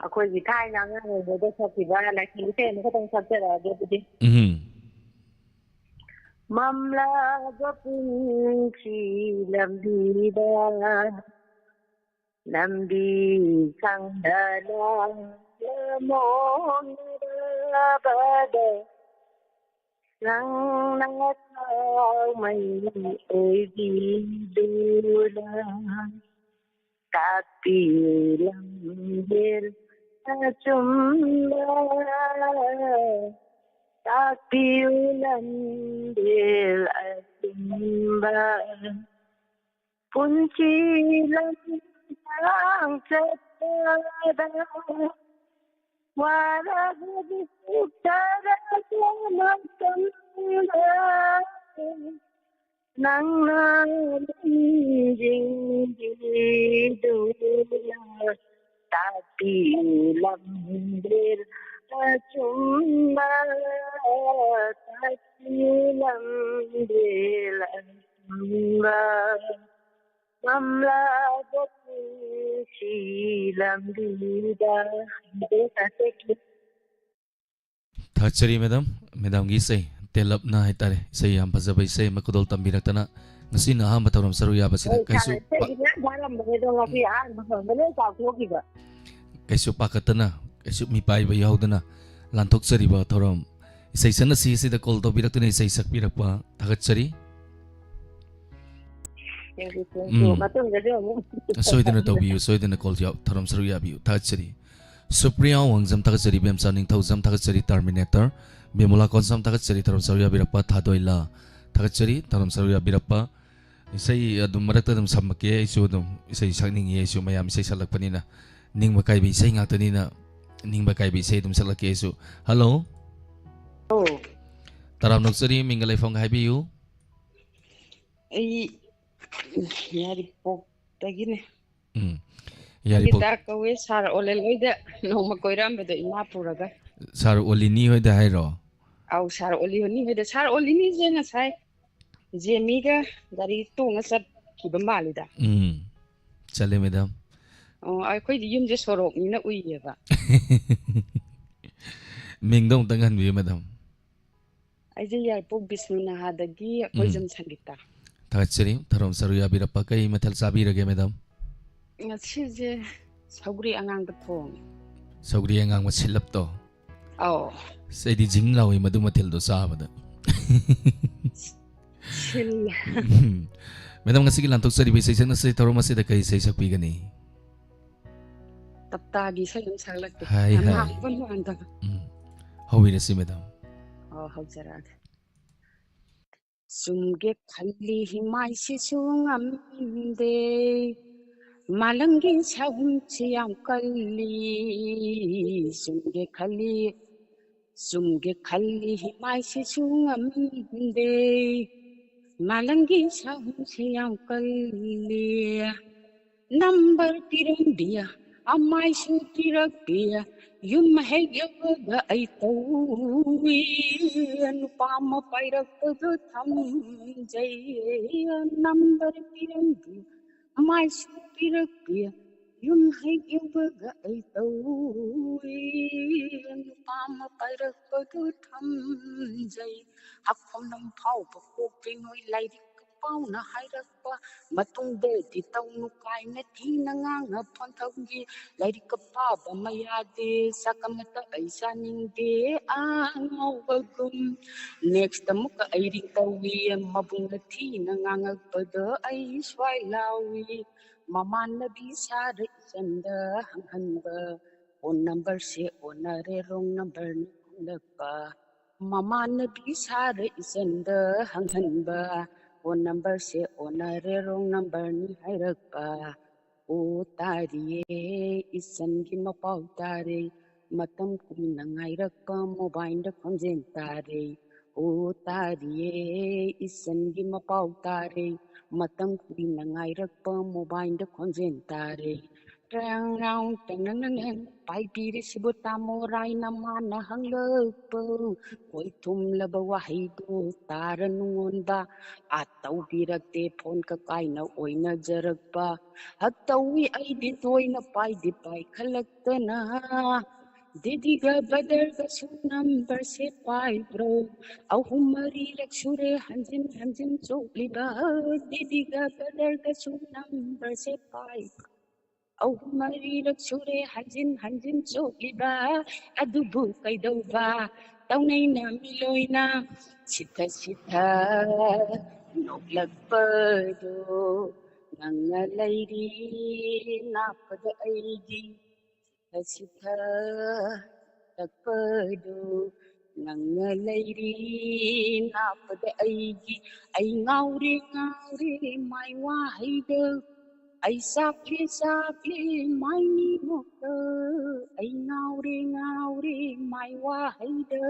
ꯑꯩꯈꯣꯏꯒꯤ ꯊꯥꯏꯅ ꯑꯉꯥꯡ ꯑꯣꯏꯔꯤꯉꯩꯗ ꯁꯛꯈꯤꯕ ꯂꯥꯏꯁꯣꯟ ꯏꯁꯩ ꯑꯃꯈꯛꯇꯪ ꯁꯛꯆꯔꯛꯑꯒꯦ ꯑꯗꯨꯗꯤ꯫ ꯎꯝ꯫ ꯃꯝꯂꯕ ꯄꯨꯟꯁꯤ ꯂꯝꯕꯤꯗ, ꯂꯝꯕꯤ ꯈꯪꯗꯅ ꯂꯝꯂꯣꯡꯅꯔꯕꯗ, ꯅꯪꯅ ꯊꯥꯎꯃꯩ ꯑꯣꯏꯕꯤꯗꯨꯅ, ꯇꯥꯛꯄꯤꯌꯨ ꯂꯝꯕꯦꯜ ꯑꯆꯨꯝꯕ, ꯇꯥꯛꯄꯤꯌꯨ ꯂꯝꯕꯦꯜ ꯑꯆꯨꯝꯕ꯫ ꯄꯨꯟꯁꯤ ꯂꯝꯁꯥꯡ ꯆꯠꯄꯗ ꯋꯥꯔꯕꯗꯤ ꯆꯨꯛꯆꯔꯕ ꯃꯇꯝꯗ, ꯅꯪꯅ ꯂꯝꯖꯤꯡꯕꯤꯗꯨꯅ, ꯇꯥꯛꯄꯤꯌꯨ ꯂꯝꯕꯦꯜ ꯑꯆꯨꯝꯕ, ꯇꯥꯛꯄꯤꯌꯨ ꯂꯝꯕꯦꯜ ꯑꯆꯨꯝꯕ꯫ ꯃꯝꯂꯕ ꯄꯨꯟꯁꯤ ꯂꯝꯕꯤꯗ꯫ ꯊꯥꯒꯠꯆꯔꯤ, ꯃꯦꯗꯥꯝ꯫ ꯃꯦꯗꯥꯝꯒꯤ ꯏꯁꯩ, ꯇꯦꯂꯞꯅ ꯍꯥꯏꯇꯥꯔꯦ, ꯏꯁꯩ ꯌꯥꯝ ꯐꯖꯕ ꯏꯁꯩ ꯑꯃ ꯈꯨꯗꯣꯜ ꯇꯝꯕꯤꯔꯛꯇꯅ ꯉꯁꯤꯅ ꯑꯍꯥꯟꯕ ꯊꯧꯔꯝ ꯁꯔꯨꯛ ꯌꯥꯕꯁꯤꯗ ꯍꯣꯏ, ꯀꯩꯁꯨ ꯁꯥꯔ, ꯄꯥ-, ꯏꯁꯩꯒꯤꯗꯤ ꯌꯥꯝ ꯊꯥꯔꯝꯕꯅꯦ, ꯑꯗꯣ ꯉꯁꯤ ꯎꯝ꯫ ꯑꯍꯥꯟꯕ ꯊꯧꯔꯝꯗ ꯂꯣꯏ ꯀꯥꯎꯊꯣꯛꯈꯤꯕ꯫ ꯀꯩꯁꯨ ꯄꯥꯈꯠꯇꯅ, ꯀꯩꯁꯨ ꯃꯤꯄꯥꯏꯕ ꯌꯥꯎꯗꯅ ꯂꯥꯟꯊꯣꯛꯆꯔꯤꯕ ꯊꯧꯔꯝ ꯏꯁꯩ ꯁꯛꯅꯁꯤ ꯑꯁꯤꯗ ꯀꯣꯜ ꯇꯧꯕꯤꯔꯛꯇꯨꯅ ꯏꯁꯩ ꯁꯛꯄꯤꯔꯛꯄ ꯊꯥꯒꯠꯆꯔꯤ꯫ Thank you, thank you. ꯎꯝ꯫ ꯃꯇꯨꯡꯗꯁꯨ ꯑꯃꯨꯛ ꯁꯣꯏꯗꯅ ꯇꯧꯕꯤꯌꯨ, ꯁꯣꯏꯗꯅ ꯀꯣꯜ ꯌꯥꯎ-, ꯊꯧꯔꯝ ꯁꯔꯨꯛ ꯌꯥꯕꯤꯌꯨ꯫ ꯊꯥꯒꯠꯆꯔꯤ꯫ ꯁꯨꯄ꯭ꯔꯤꯌꯥ ꯋꯥꯡꯖꯝ ꯊꯥꯒꯠꯆꯔꯤ, ꯕꯦꯝꯆꯥ ꯅꯤꯡꯊꯧꯖꯝ ꯊꯥꯒꯠꯆꯔꯤ, ꯇꯔꯃꯤꯅꯦꯇꯔ, ꯕꯤꯃꯣꯂꯥ ꯀꯣꯟꯁꯝ ꯊꯥꯒꯠꯆꯔꯤ, ꯊꯧꯔꯝ ꯁꯔꯨꯛ ꯌꯥꯕꯤꯔꯛꯄ, ꯊꯥꯗꯣꯏꯂꯥ ꯊꯥꯒꯠꯆꯔꯤ, ꯊꯧꯔꯝ ꯁꯔꯨꯛ ꯌꯥꯕꯤꯔꯛꯄ, ꯏꯁꯩ ꯑꯗꯨꯝ ꯃꯔꯛꯇ ꯑꯗꯨꯝ ꯁꯝꯃꯛꯀꯦ꯫ ꯑꯩꯁꯨ ꯑꯗꯨꯝ ꯏꯁꯩ ꯁꯛꯅꯤꯡꯉꯤ꯫ ꯑꯩꯁꯨ ꯃꯌꯥꯝ ꯏꯁꯩ ꯁꯛꯂꯛꯄꯅꯤꯅ, ꯅꯤꯡꯕ ꯀꯥꯏꯕ ꯏꯁꯩ ꯉꯥꯛꯇꯅꯤꯅ, ꯅꯤꯡꯕ ꯀꯥꯏꯕ ꯏꯁꯩ ꯑꯗꯨꯝ ꯁꯛꯂꯛꯀꯦ ꯑꯩꯁꯨ꯫ ꯍꯜꯂꯣ꯫ ꯑꯧ꯫ ꯇꯔꯥꯝꯅ ꯑꯣꯛꯆꯔꯤ, ꯃꯤꯡꯒ ꯂꯩꯐꯝꯒ ꯍꯥꯏꯕꯤꯌꯨ꯫ ꯑꯩ ꯌꯥꯏꯔꯤꯄꯣꯛꯇꯒꯤꯅꯦ꯫ ꯎꯝ꯫ ꯌꯥꯏꯔꯤꯄꯣꯛ꯫ ꯒꯤꯇꯥ ꯀꯧꯋꯦ, ꯁꯥꯔ ꯑꯣꯂꯦꯟ ꯍꯣꯏꯗ ꯅꯣꯡꯃ ꯀꯣꯏꯔꯛꯑꯝꯕꯗꯣ ꯏꯃꯥ ꯄꯨꯔꯒ꯫ ꯁꯥꯔ ꯑꯣꯂꯤꯅꯤ ꯍꯣꯏꯗ ꯍꯥꯏꯔꯣ? ꯑꯧ, ꯁꯥꯔ ꯑꯣꯂꯤꯅꯤ ꯍꯣꯏꯗ꯫ ꯁꯥꯔ ꯑꯣꯂꯤꯅꯤꯁꯦ ꯉꯁꯥꯏ ꯖꯦꯃꯤꯒ ꯒꯥꯔꯤ ꯇꯣꯡꯉ ꯆꯠꯈꯤꯕ ꯃꯥꯜꯂꯤꯗ꯫ ꯎꯝ, ꯆꯠꯂꯦ, ꯃꯦꯗꯥꯝ꯫ ꯑꯣ, ꯑꯩꯈꯣꯏꯗꯤ ꯌꯨꯝꯁꯦ ꯁꯣꯔꯣꯛꯅꯤꯅ ꯎꯏꯌꯦꯕ꯫ ꯃꯤꯡꯗꯣ ꯑꯃꯨꯛꯇꯪ ꯍꯟꯕꯤꯌꯨ, ꯃꯦꯗꯥꯝ꯫ ꯑꯩꯁꯦ ꯌꯥꯏꯔꯤꯄꯣꯛ ꯕꯤꯁꯅꯨ ꯅꯍꯥꯗꯒꯤ ꯑꯩꯈꯣꯏ ꯎꯝ꯫ ꯖꯝ ꯁꯪꯒꯤꯇꯥ꯫ ꯊꯥꯒꯠꯆꯔꯤ꯫ ꯊꯧꯔꯝ ꯁꯔꯨꯛ ꯌꯥꯕꯤꯔꯛꯄ꯫ ꯀꯩ ꯃꯊꯦꯜ ꯆꯥꯕꯤꯔꯒꯦ, ꯃꯦꯗꯥꯝ? ꯉꯁꯤꯁꯦ ꯁꯧꯒ꯭ꯔꯤ ꯑꯉꯥꯡꯕ ꯊꯣꯡꯉꯦ꯫ ꯁꯧꯒ꯭ꯔꯤ ꯑꯉꯥꯡꯕ ꯁꯤꯜꯂꯞꯇꯣ? ꯑꯧ꯫ ꯑꯁ, ꯑꯩꯗꯤ ꯖꯤꯡ ꯂꯥꯎꯏ ꯃꯗꯨ ꯃꯊꯦꯜꯗꯣ ꯆꯥꯕꯗ꯫ ꯁꯤꯜꯂꯦ꯫ ꯎꯝ꯫ ꯃꯦꯗꯥꯝ, ꯉꯁꯤꯒꯤ ꯂꯥꯟꯊꯣꯛꯆꯔꯤꯕ ꯏꯁꯩꯁꯛ ꯑꯁꯤ ꯊꯧꯔꯝ ꯑꯁꯤꯗ ꯀꯔꯤ ꯏꯁꯩ ꯁꯛꯄꯤꯒꯅꯤ? ꯇꯞꯇꯥꯒꯤ ꯏꯁꯩ ꯑꯃ ꯁꯛꯂꯛꯀꯦ꯫ ꯍꯥꯏ, ꯍꯥꯏ꯫ ꯑꯃꯥꯡꯕ ꯃꯥꯟꯗꯕ꯫ ꯎꯝ꯫ ꯍꯧꯕꯤꯔꯁꯤ, ꯃꯦꯗꯥꯝ꯫ ꯑꯣ, ꯍꯧꯖꯔꯛꯑꯒꯦ꯫ ꯆꯨꯝꯒꯦ ꯈꯜꯂꯤ ꯃꯥꯏꯁꯤꯁꯨ ꯉꯝꯗꯦ, ꯃꯥꯂꯪꯒꯤ ꯁꯥꯍꯨꯝꯁꯤ ꯌꯥꯝ ꯀꯜꯂꯤ꯫ ꯆꯨꯝꯒꯦ ꯈꯜꯂꯤ, ꯆꯨꯝꯒꯦ ꯈꯜꯂꯤ ꯃꯥꯏꯁꯤꯁꯨ ꯉꯝꯗꯦ, ꯃꯥꯂꯪꯒꯤ ꯁꯥꯍꯨꯝꯁꯤ ꯌꯥꯝ ꯀꯜꯂꯤ꯫ ꯅꯝꯕꯔ ꯄꯤꯔꯝꯕꯤ, ꯑꯃꯥꯏꯁꯨ ꯄꯤꯔꯛꯄꯤ, ꯌꯨꯝ ꯍꯦꯛ ꯌꯧꯕꯒ ꯑꯩ ꯇꯧꯏ꯫ ꯅꯨꯄꯥ ꯑꯃ ꯄꯥꯏꯔꯛꯄꯗꯨ ꯊꯝꯖꯩ꯫ ꯅꯝꯕꯔ ꯄꯤꯔꯝꯕꯤ, ꯑꯃꯥꯏꯁꯨ ꯄꯤꯔꯛꯄꯤ, ꯌꯨꯝ ꯍꯦꯛ ꯌꯧꯕꯒ ꯑꯩ ꯇꯧꯏ꯫ ꯅꯨꯄꯥ ꯑꯃ ꯄꯥꯏꯔꯛꯄꯗꯨ ꯊꯝꯖꯩ꯫ ꯍꯥꯈꯣꯝ ꯂꯝ ꯐꯥꯎꯕ ꯄꯣꯛꯄꯤ ꯅꯣꯏ ꯂꯥꯏꯔꯤꯛ ꯄꯥꯎꯅ ꯍꯥꯏꯔꯛꯄ ꯃꯇꯨꯡꯗꯗꯤ ꯇꯧꯅꯨ ꯀꯥꯏꯅ ꯊꯤꯅ ꯉꯥꯡꯅ ꯐꯣꯟꯊꯧꯒꯤ꯫ ꯂꯥꯏꯔꯤꯛꯀ ꯄꯥꯕ ꯃꯌꯥꯗꯦ, ꯆꯥꯛ ꯑꯃꯇ ꯑꯩ ꯆꯥꯅꯤꯡꯗꯦ꯫ ꯑꯥ, ꯉꯥꯎꯕꯒꯨꯝ꯫ Next ꯑꯃꯨꯛꯀ ꯑꯩ ring ꯇꯧꯏ, ꯃꯕꯨꯡꯅ ꯊꯤꯅ ꯉꯥꯡꯉꯛꯄꯗ ꯑꯩ ꯁ꯭ꯋꯥꯏ ꯂꯥꯎꯏ꯫ ꯃꯃꯥꯟꯅꯕꯤ ꯁꯥꯔ ꯏꯆꯟꯗ ꯍꯪꯍꯟꯕ, phone numberꯁꯦ ꯑꯣꯟꯅꯔꯦ, wrong numberꯅ ꯈꯨꯝꯂꯛꯄ꯫ ꯃꯃꯥꯟꯅꯕꯤ ꯁꯥꯔ ꯏꯆꯟꯗ ꯍꯪꯍꯟꯕ, ꯐꯣꯟ ꯅꯝꯕꯔꯁꯦ ꯑꯣꯟꯅꯔꯦ, ꯔꯣꯡ ꯅꯝꯕꯔꯅꯤ ꯍꯥꯏꯔꯛꯄ꯫ ꯑꯣ ꯇꯥꯔꯤꯌꯦ, ꯏꯆꯟꯒꯤ ꯃꯄꯥꯎ ꯇꯥꯔꯦ꯫ ꯃꯇꯝ ꯀꯨꯏꯅ ꯉꯥꯏꯔꯛꯄ ꯃꯣꯕꯥꯏꯜꯗ ꯈꯣꯟꯖꯦꯜ ꯇꯥꯔꯦ꯫ ꯑꯣ ꯇꯥꯔꯤꯌꯦ, ꯏꯆꯟꯒꯤ ꯃꯄꯥꯎ ꯇꯥꯔꯦ꯫ ꯃꯇꯝ ꯀꯨꯏꯅ ꯉꯥꯏꯔꯛꯄ ꯃꯣꯕꯥꯏꯜꯗ ꯈꯣꯟꯖꯦꯜ ꯇꯥꯔꯦ꯫ ꯇ꯭ꯔꯦꯡ ꯔꯥꯎ ꯇꯦꯡꯅꯪꯅꯪ ꯄꯥꯏꯕꯤꯔꯤꯁꯤꯕꯨ ꯇꯥꯃꯣ ꯔꯥꯏꯅ ꯃꯥꯅ ꯍꯪꯂꯛꯄ ꯈꯣꯏ ꯊꯨꯝꯂꯕ ꯋꯥꯍꯩꯗꯨ ꯇꯥꯔ ꯅꯨꯡꯉꯣꯟꯕ ꯑꯥ ꯇꯧꯕꯤꯔꯛꯇꯦ ꯐꯣꯟ ꯀꯀꯥꯏꯅ ꯑꯣꯏꯅꯖꯔꯛꯄ ꯍꯛꯇꯧꯏ ꯑꯩꯗꯤ ꯇꯣꯏꯅ ꯄꯥꯏꯗꯤ ꯄꯥꯏꯈꯠꯂꯛꯇꯅ ꯗꯤꯗꯤꯒ ꯕ꯭ꯔꯗꯔꯒꯁꯨ ꯅꯝꯕꯔꯁꯦ ꯄꯥꯏꯕ꯭ꯔꯣ? ꯑꯍꯨꯝ ꯃꯔꯤꯔꯛ ꯁꯨꯔꯦ ꯍꯟꯖꯤꯟ ꯍꯟꯖꯤꯟ ꯆꯣꯛꯂꯤꯕ ꯗꯤꯗꯤꯒ ꯕ꯭ꯔꯗꯔꯒꯁꯨ ꯅꯝꯕꯔꯁꯦ ꯄꯥꯏꯕ꯭ꯔꯣ? ꯑꯍꯨꯝ ꯃꯔꯤꯔꯛ ꯁꯨꯔꯦ ꯍꯟꯖꯤꯟ ꯍꯟꯖꯤꯟ ꯆꯣꯛꯂꯤꯕ ꯑꯗꯨꯕꯨ ꯀꯩꯗꯧꯕ ꯇꯧꯅꯩꯅ ꯃꯤꯂꯣꯏꯅ ꯁꯤꯊ ꯁꯤꯊ ꯅꯣꯛꯂꯛꯄꯗꯣ ꯉꯪꯉ ꯂꯩꯔꯤ ꯅꯥꯞꯄꯗ ꯑꯩꯒꯤ ꯁꯤꯊ ꯁꯤꯊ ꯇꯛꯄꯗꯣ ꯉꯪꯉ ꯂꯩꯔꯤ ꯅꯥꯞꯄꯗ ꯑꯩꯒꯤ ꯑꯩ ꯉꯥꯎꯔꯦ ꯉꯥꯎꯔꯦ ꯃꯥꯏ ꯋꯥꯍꯩꯗ ꯑꯩ ꯆꯥꯛꯂꯦ ꯆꯥꯛꯂꯦ ꯃꯥꯏ ꯃꯤꯅꯣꯛꯇ ꯑꯩ ꯉꯥꯎꯔꯦ ꯉꯥꯎꯔꯦ ꯃꯥꯏ ꯋꯥꯍꯩꯗ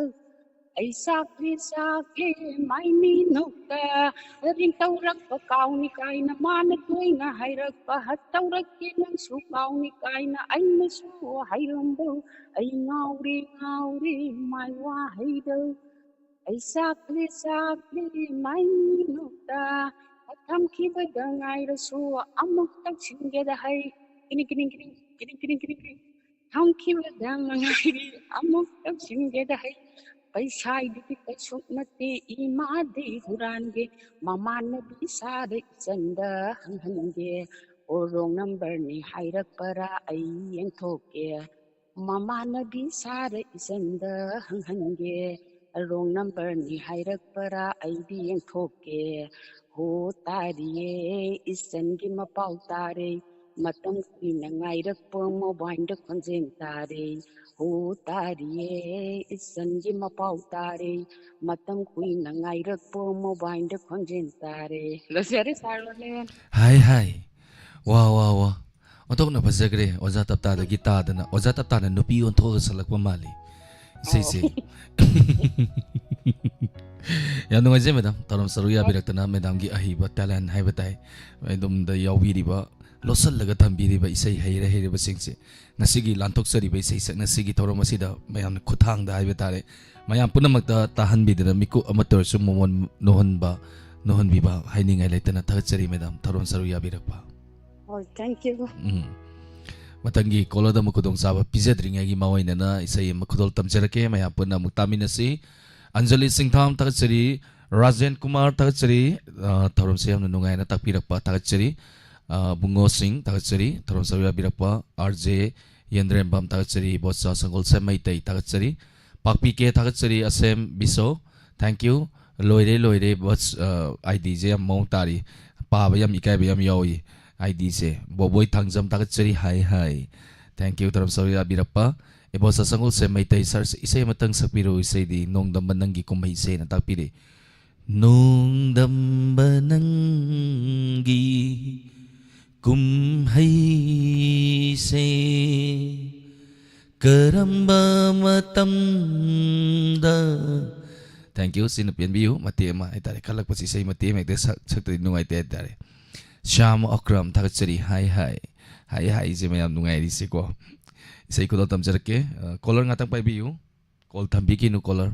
ꯑꯩ ꯆꯥꯛꯂꯦ ꯆꯥꯛꯂꯦ ꯃꯥꯏ ꯃꯤꯅꯣꯛꯇ ꯔꯤꯡ ꯇꯧꯔꯛꯄ ꯀꯥꯎꯅꯤ ꯀꯥꯏꯅ ꯃꯥꯅ ꯇꯣꯏꯅ ꯍꯥꯏꯔꯛꯄ ꯍꯠ ꯇꯧꯔꯛꯀꯦ ꯅꯪꯁꯨ ꯀꯥꯎꯅꯤ ꯀꯥꯏꯅ ꯑꯩꯅꯁꯨ ꯍꯥꯏꯔꯝꯕ ꯑꯩ ꯉꯥꯎꯔꯦ ꯉꯥꯎꯔꯦ ꯃꯥꯏ ꯋꯥꯍꯩꯗ ꯑꯩ ꯆꯥꯛꯂꯦ ꯆꯥꯛꯂꯦ ꯃꯥꯏ ꯃꯤꯅꯣꯛꯇ ꯊꯝꯈꯤꯕꯗ ꯉꯥꯏꯔꯁꯨ ꯑꯃꯨꯛ ꯇꯧꯁꯤꯟꯒꯦꯗ ꯍꯩ ꯀꯤꯅꯤ ꯀꯤꯅꯤ ꯀꯤꯅꯤ ꯀꯤꯅꯤ ꯀꯤꯅꯤ ꯀꯤꯅꯤ ꯀꯤꯅꯤ ꯊꯝꯈꯤꯕꯗ ꯉꯥꯏꯔꯤ ꯑꯃꯨꯛ ꯇꯧꯁꯤꯟꯒꯦꯗ ꯍꯩ ꯄꯩꯁꯥꯗꯨꯗꯤ ꯀꯩꯁꯨ ꯅꯠꯇꯦ ꯏꯃꯥꯗꯤ ꯍꯨꯔꯥꯟꯒꯦ ꯃꯃꯥꯟꯅꯕꯤ ꯁꯥꯔ ꯏꯆꯟꯗ ꯍꯪꯍꯟꯒꯦ ꯑꯣ ꯔꯣꯡ ꯅꯝꯕꯔꯅꯤ ꯍꯥꯏꯔꯛꯄꯔꯥ ꯑꯩ ꯌꯦꯡꯊꯣꯛꯀꯦ ꯃꯃꯥꯟꯅꯕꯤ ꯁꯥꯔ ꯏꯆꯟꯗ ꯍꯪꯍꯟꯒꯦ ꯔꯣꯡ ꯅꯝꯕꯔꯅꯤ ꯍꯥꯏꯔꯛꯄꯔꯥ ꯑꯩꯗꯤ ꯌꯦꯡꯊꯣꯛꯀꯦ ꯍꯣ ꯇꯥꯔꯤꯌꯦ ꯏꯆꯟꯒꯤ ꯃꯄꯥꯎ ꯇꯥꯔꯦ ꯃꯇꯝ ꯀꯨꯏꯅ ꯉꯥꯏꯔꯛꯄ ꯃꯣꯕꯥꯏꯜꯗ ꯈꯣꯟꯖꯦꯜ ꯇꯥꯔꯦ꯫ ꯍꯣ ꯇꯥꯔꯤꯌꯦ, ꯏꯆꯟꯒꯤ ꯃꯄꯥꯎ ꯇꯥꯔꯦ꯫ ꯃꯇꯝ ꯀꯨꯏꯅ ꯉꯥꯏꯔꯛꯄ ꯃꯣꯕꯥꯏꯜꯗ ꯈꯣꯟꯖꯦꯜ ꯇꯥꯔꯦ꯫ ꯂꯣꯏꯖꯔꯦ, ꯁꯥꯔ ꯂꯣꯂꯦꯟ꯫ ꯍꯥꯏ, ꯍꯥꯏ꯫ ꯋꯥ, ꯋꯥ, ꯋꯥ꯫ ꯑꯣꯟꯊꯣꯛꯅ ꯐꯖꯈ꯭ꯔꯦ꯫ ꯑꯣꯖꯥ ꯇꯞꯇꯥꯗꯒꯤ ꯇꯥꯗꯅ, ꯑꯣꯖꯥ ꯇꯞꯇꯥꯅ ꯅꯨꯄꯤ ꯑꯣꯟꯊꯣꯛꯑꯒ ꯁꯛꯂꯛꯄ ꯃꯥꯜꯂꯤ ꯏꯁꯩꯁꯦ꯫ ꯑꯧ꯫ ꯌꯥꯝ ꯅꯨꯡꯉꯥꯏꯖꯩ, ꯃꯦꯗꯥꯝ꯫ ꯊꯧꯔꯝ ꯁꯔꯨꯛ ꯌꯥꯕꯤꯔꯛꯇꯅ, ꯃꯦꯗꯥꯝꯒꯤ ꯑꯍꯩꯕ, talent ꯍꯥꯏꯕ ꯇꯥꯏ, ꯑꯗꯣꯝꯗ ꯌꯥꯎꯕꯤꯔꯤꯕ, ꯂꯣꯠꯁꯤꯜꯂꯒ ꯊꯝꯕꯤꯔꯤꯕ ꯏꯁꯩ ꯍꯩꯔ ꯍꯩꯔꯕꯁꯤꯡꯁꯦ, ꯉꯁꯤꯒꯤ ꯂꯥꯟꯊꯣꯛꯆꯔꯤꯕ ꯏꯁꯩ ꯁꯛꯅꯁꯤꯒꯤ ꯊꯧꯔꯝ ꯑꯁꯤꯗ ꯃꯌꯥꯝꯅ ꯈꯨꯠꯊꯥꯡꯗ ꯍꯥꯏꯕ ꯇꯥꯔꯦ, ꯃꯌꯥꯝ ꯄꯨꯝꯅꯃꯛꯇ ꯇꯥꯍꯟꯕꯤꯗꯨꯅ, ꯃꯤꯀꯨꯞ ꯑꯃꯠꯇ ꯑꯣꯏꯔꯁꯨ ꯃꯣꯃꯣꯟ ꯅꯣꯍꯟꯕ, ꯅꯣꯍꯟꯕꯤꯕ ꯍꯥꯏꯅꯤꯡꯉꯥꯏ ꯂꯩꯇꯅ ꯊꯥꯒꯠꯆꯔꯤ, ꯃꯦꯗꯥꯝ, ꯊꯧꯔꯝ ꯁꯔꯨꯛ ꯌꯥꯕꯤꯔꯛꯄ꯫ ꯍꯣꯏ, thank you꯫ ꯎꯝ꯫ ꯃꯊꯪꯒꯤ caller-ꯗ ꯑꯃꯨꯛ ꯈꯨꯗꯣꯡꯆꯥꯕ ꯄꯤꯖꯗ꯭ꯔꯤꯉꯩꯒꯤ ꯃꯥꯡꯑꯣꯏꯅꯅ ꯏꯁꯩ ꯑꯃ ꯈꯨꯗꯣꯜ ꯇꯝꯖꯔꯛꯀꯦ, ꯃꯌꯥꯝ ꯄꯨꯟꯅ ꯑꯃꯨꯛ ꯇꯥꯃꯤꯟꯅꯁꯤ꯫ ꯑꯟꯖꯂꯤ ꯁꯤꯡꯊꯥꯝ ꯊꯥꯒꯠꯆꯔꯤ, ꯔꯥꯖꯦꯟ ꯀꯨꯃꯥꯔ ꯊꯥꯒꯠꯆꯔꯤ, ꯑ, ꯊꯧꯔꯝꯁꯦ ꯌꯥꯝꯅ ꯅꯨꯡꯉꯥꯏꯅ ꯇꯥꯛꯄꯤꯔꯛꯄ ꯊꯥꯒꯠꯆꯔꯤ꯫ ꯑ, ꯕꯨꯡꯉꯣ ꯁꯤꯡ ꯊꯥꯒꯠꯆꯔꯤ, ꯊꯧꯔꯝ ꯁꯔꯨꯛ ꯌꯥꯕꯤꯔꯛꯄ꯫ ꯑꯥꯔ ꯖꯦ ꯌꯦꯟꯗ꯭ꯔꯦꯝꯕꯝ ꯊꯥꯒꯠꯆꯔꯤ, ꯕꯣꯠꯁꯥ ꯁꯪꯒꯣꯜꯁꯦꯝ ꯃꯩꯇꯩ ꯊꯥꯒꯠꯆꯔꯤ꯫ ꯄꯥꯛꯄꯤ ꯀꯦ ꯊꯥꯒꯠꯆꯔꯤ, ꯑꯁꯦꯝ ꯕꯤꯁꯣ, thank you꯫ ꯂꯣꯏꯔꯦ, ꯂꯣꯏꯔꯦ, ꯕꯣꯠꯁ-, ꯑ, ID-ꯁꯦ ꯌꯥꯝ ꯃꯑꯣꯡ ꯇꯥꯔꯤ, ꯄꯥꯕ ꯌꯥꯝ ꯏꯀꯥꯏꯕ ꯌꯥꯝ ꯌꯥꯎꯏ꯫ ID-ꯁꯦ ꯕꯣꯕꯣꯏ ꯊꯥꯡꯖꯝ ꯊꯥꯒꯠꯆꯔꯤ, ꯍꯥꯏ, ꯍꯥꯏ꯫ Thank you, ꯊꯧꯔꯝ ꯁꯔꯨꯛ ꯌꯥꯕꯤꯔꯛꯄ꯫ ꯏꯕꯣꯁꯥ ꯁꯪꯒꯣꯜꯁꯦꯝ ꯃꯩꯇꯩ ꯁꯥꯔꯁꯦ ꯏꯁꯩ ꯑꯃꯇꯪ ꯁꯛꯄꯤꯔꯛꯎ, ꯏꯁꯩꯗꯤ ꯅꯣꯡꯗꯝꯕ ꯅꯪꯒꯤ ꯀꯨꯝꯍꯩꯁꯦꯅ ꯇꯥꯛꯄꯤꯔꯛꯏ꯫ ꯅꯣꯡꯗꯝꯕ ꯅꯪꯒꯤ ꯀꯨꯝꯍꯩꯁꯦ ꯀꯔꯝꯕ ꯃꯇꯝꯗ? Thank you, ꯁꯤꯅ ꯄꯦꯟꯕꯤꯌꯨ꯫ ꯃꯇꯦꯛ ꯑꯃ ꯍꯥꯏꯇꯥꯔꯦ, ꯈꯜꯂꯛꯄꯁꯤ ꯏꯁꯩ ꯃꯇꯦꯛ ꯑꯃ ꯍꯦꯛꯇ ꯁꯛ-, ꯁꯛꯇ꯭ꯔꯗꯤ ꯅꯨꯡꯉꯥꯏꯇꯦ ꯍꯥꯏꯇꯥꯔꯦ꯫ ꯁ꯭ꯌꯥꯝ ꯑꯀ꯭ꯔꯝ ꯊꯥꯒꯠꯆꯔꯤ, ꯍꯥꯏ ꯍꯥꯏ꯫ ꯍꯥꯏ ꯍꯥꯏꯁꯦ ꯃꯌꯥꯝ ꯅꯨꯡꯉꯥꯏꯔꯤꯁꯦꯀꯣ꯫ ꯏꯁꯩ ꯈꯨꯗꯣꯜ ꯇꯝꯖꯔꯛꯀꯦ꯫ ꯑ, caller ꯉꯥꯛꯇꯪ ꯄꯥꯏꯕꯤꯌꯨ꯫ Call ꯊꯝꯕꯤꯈꯤꯅꯨ, caller꯫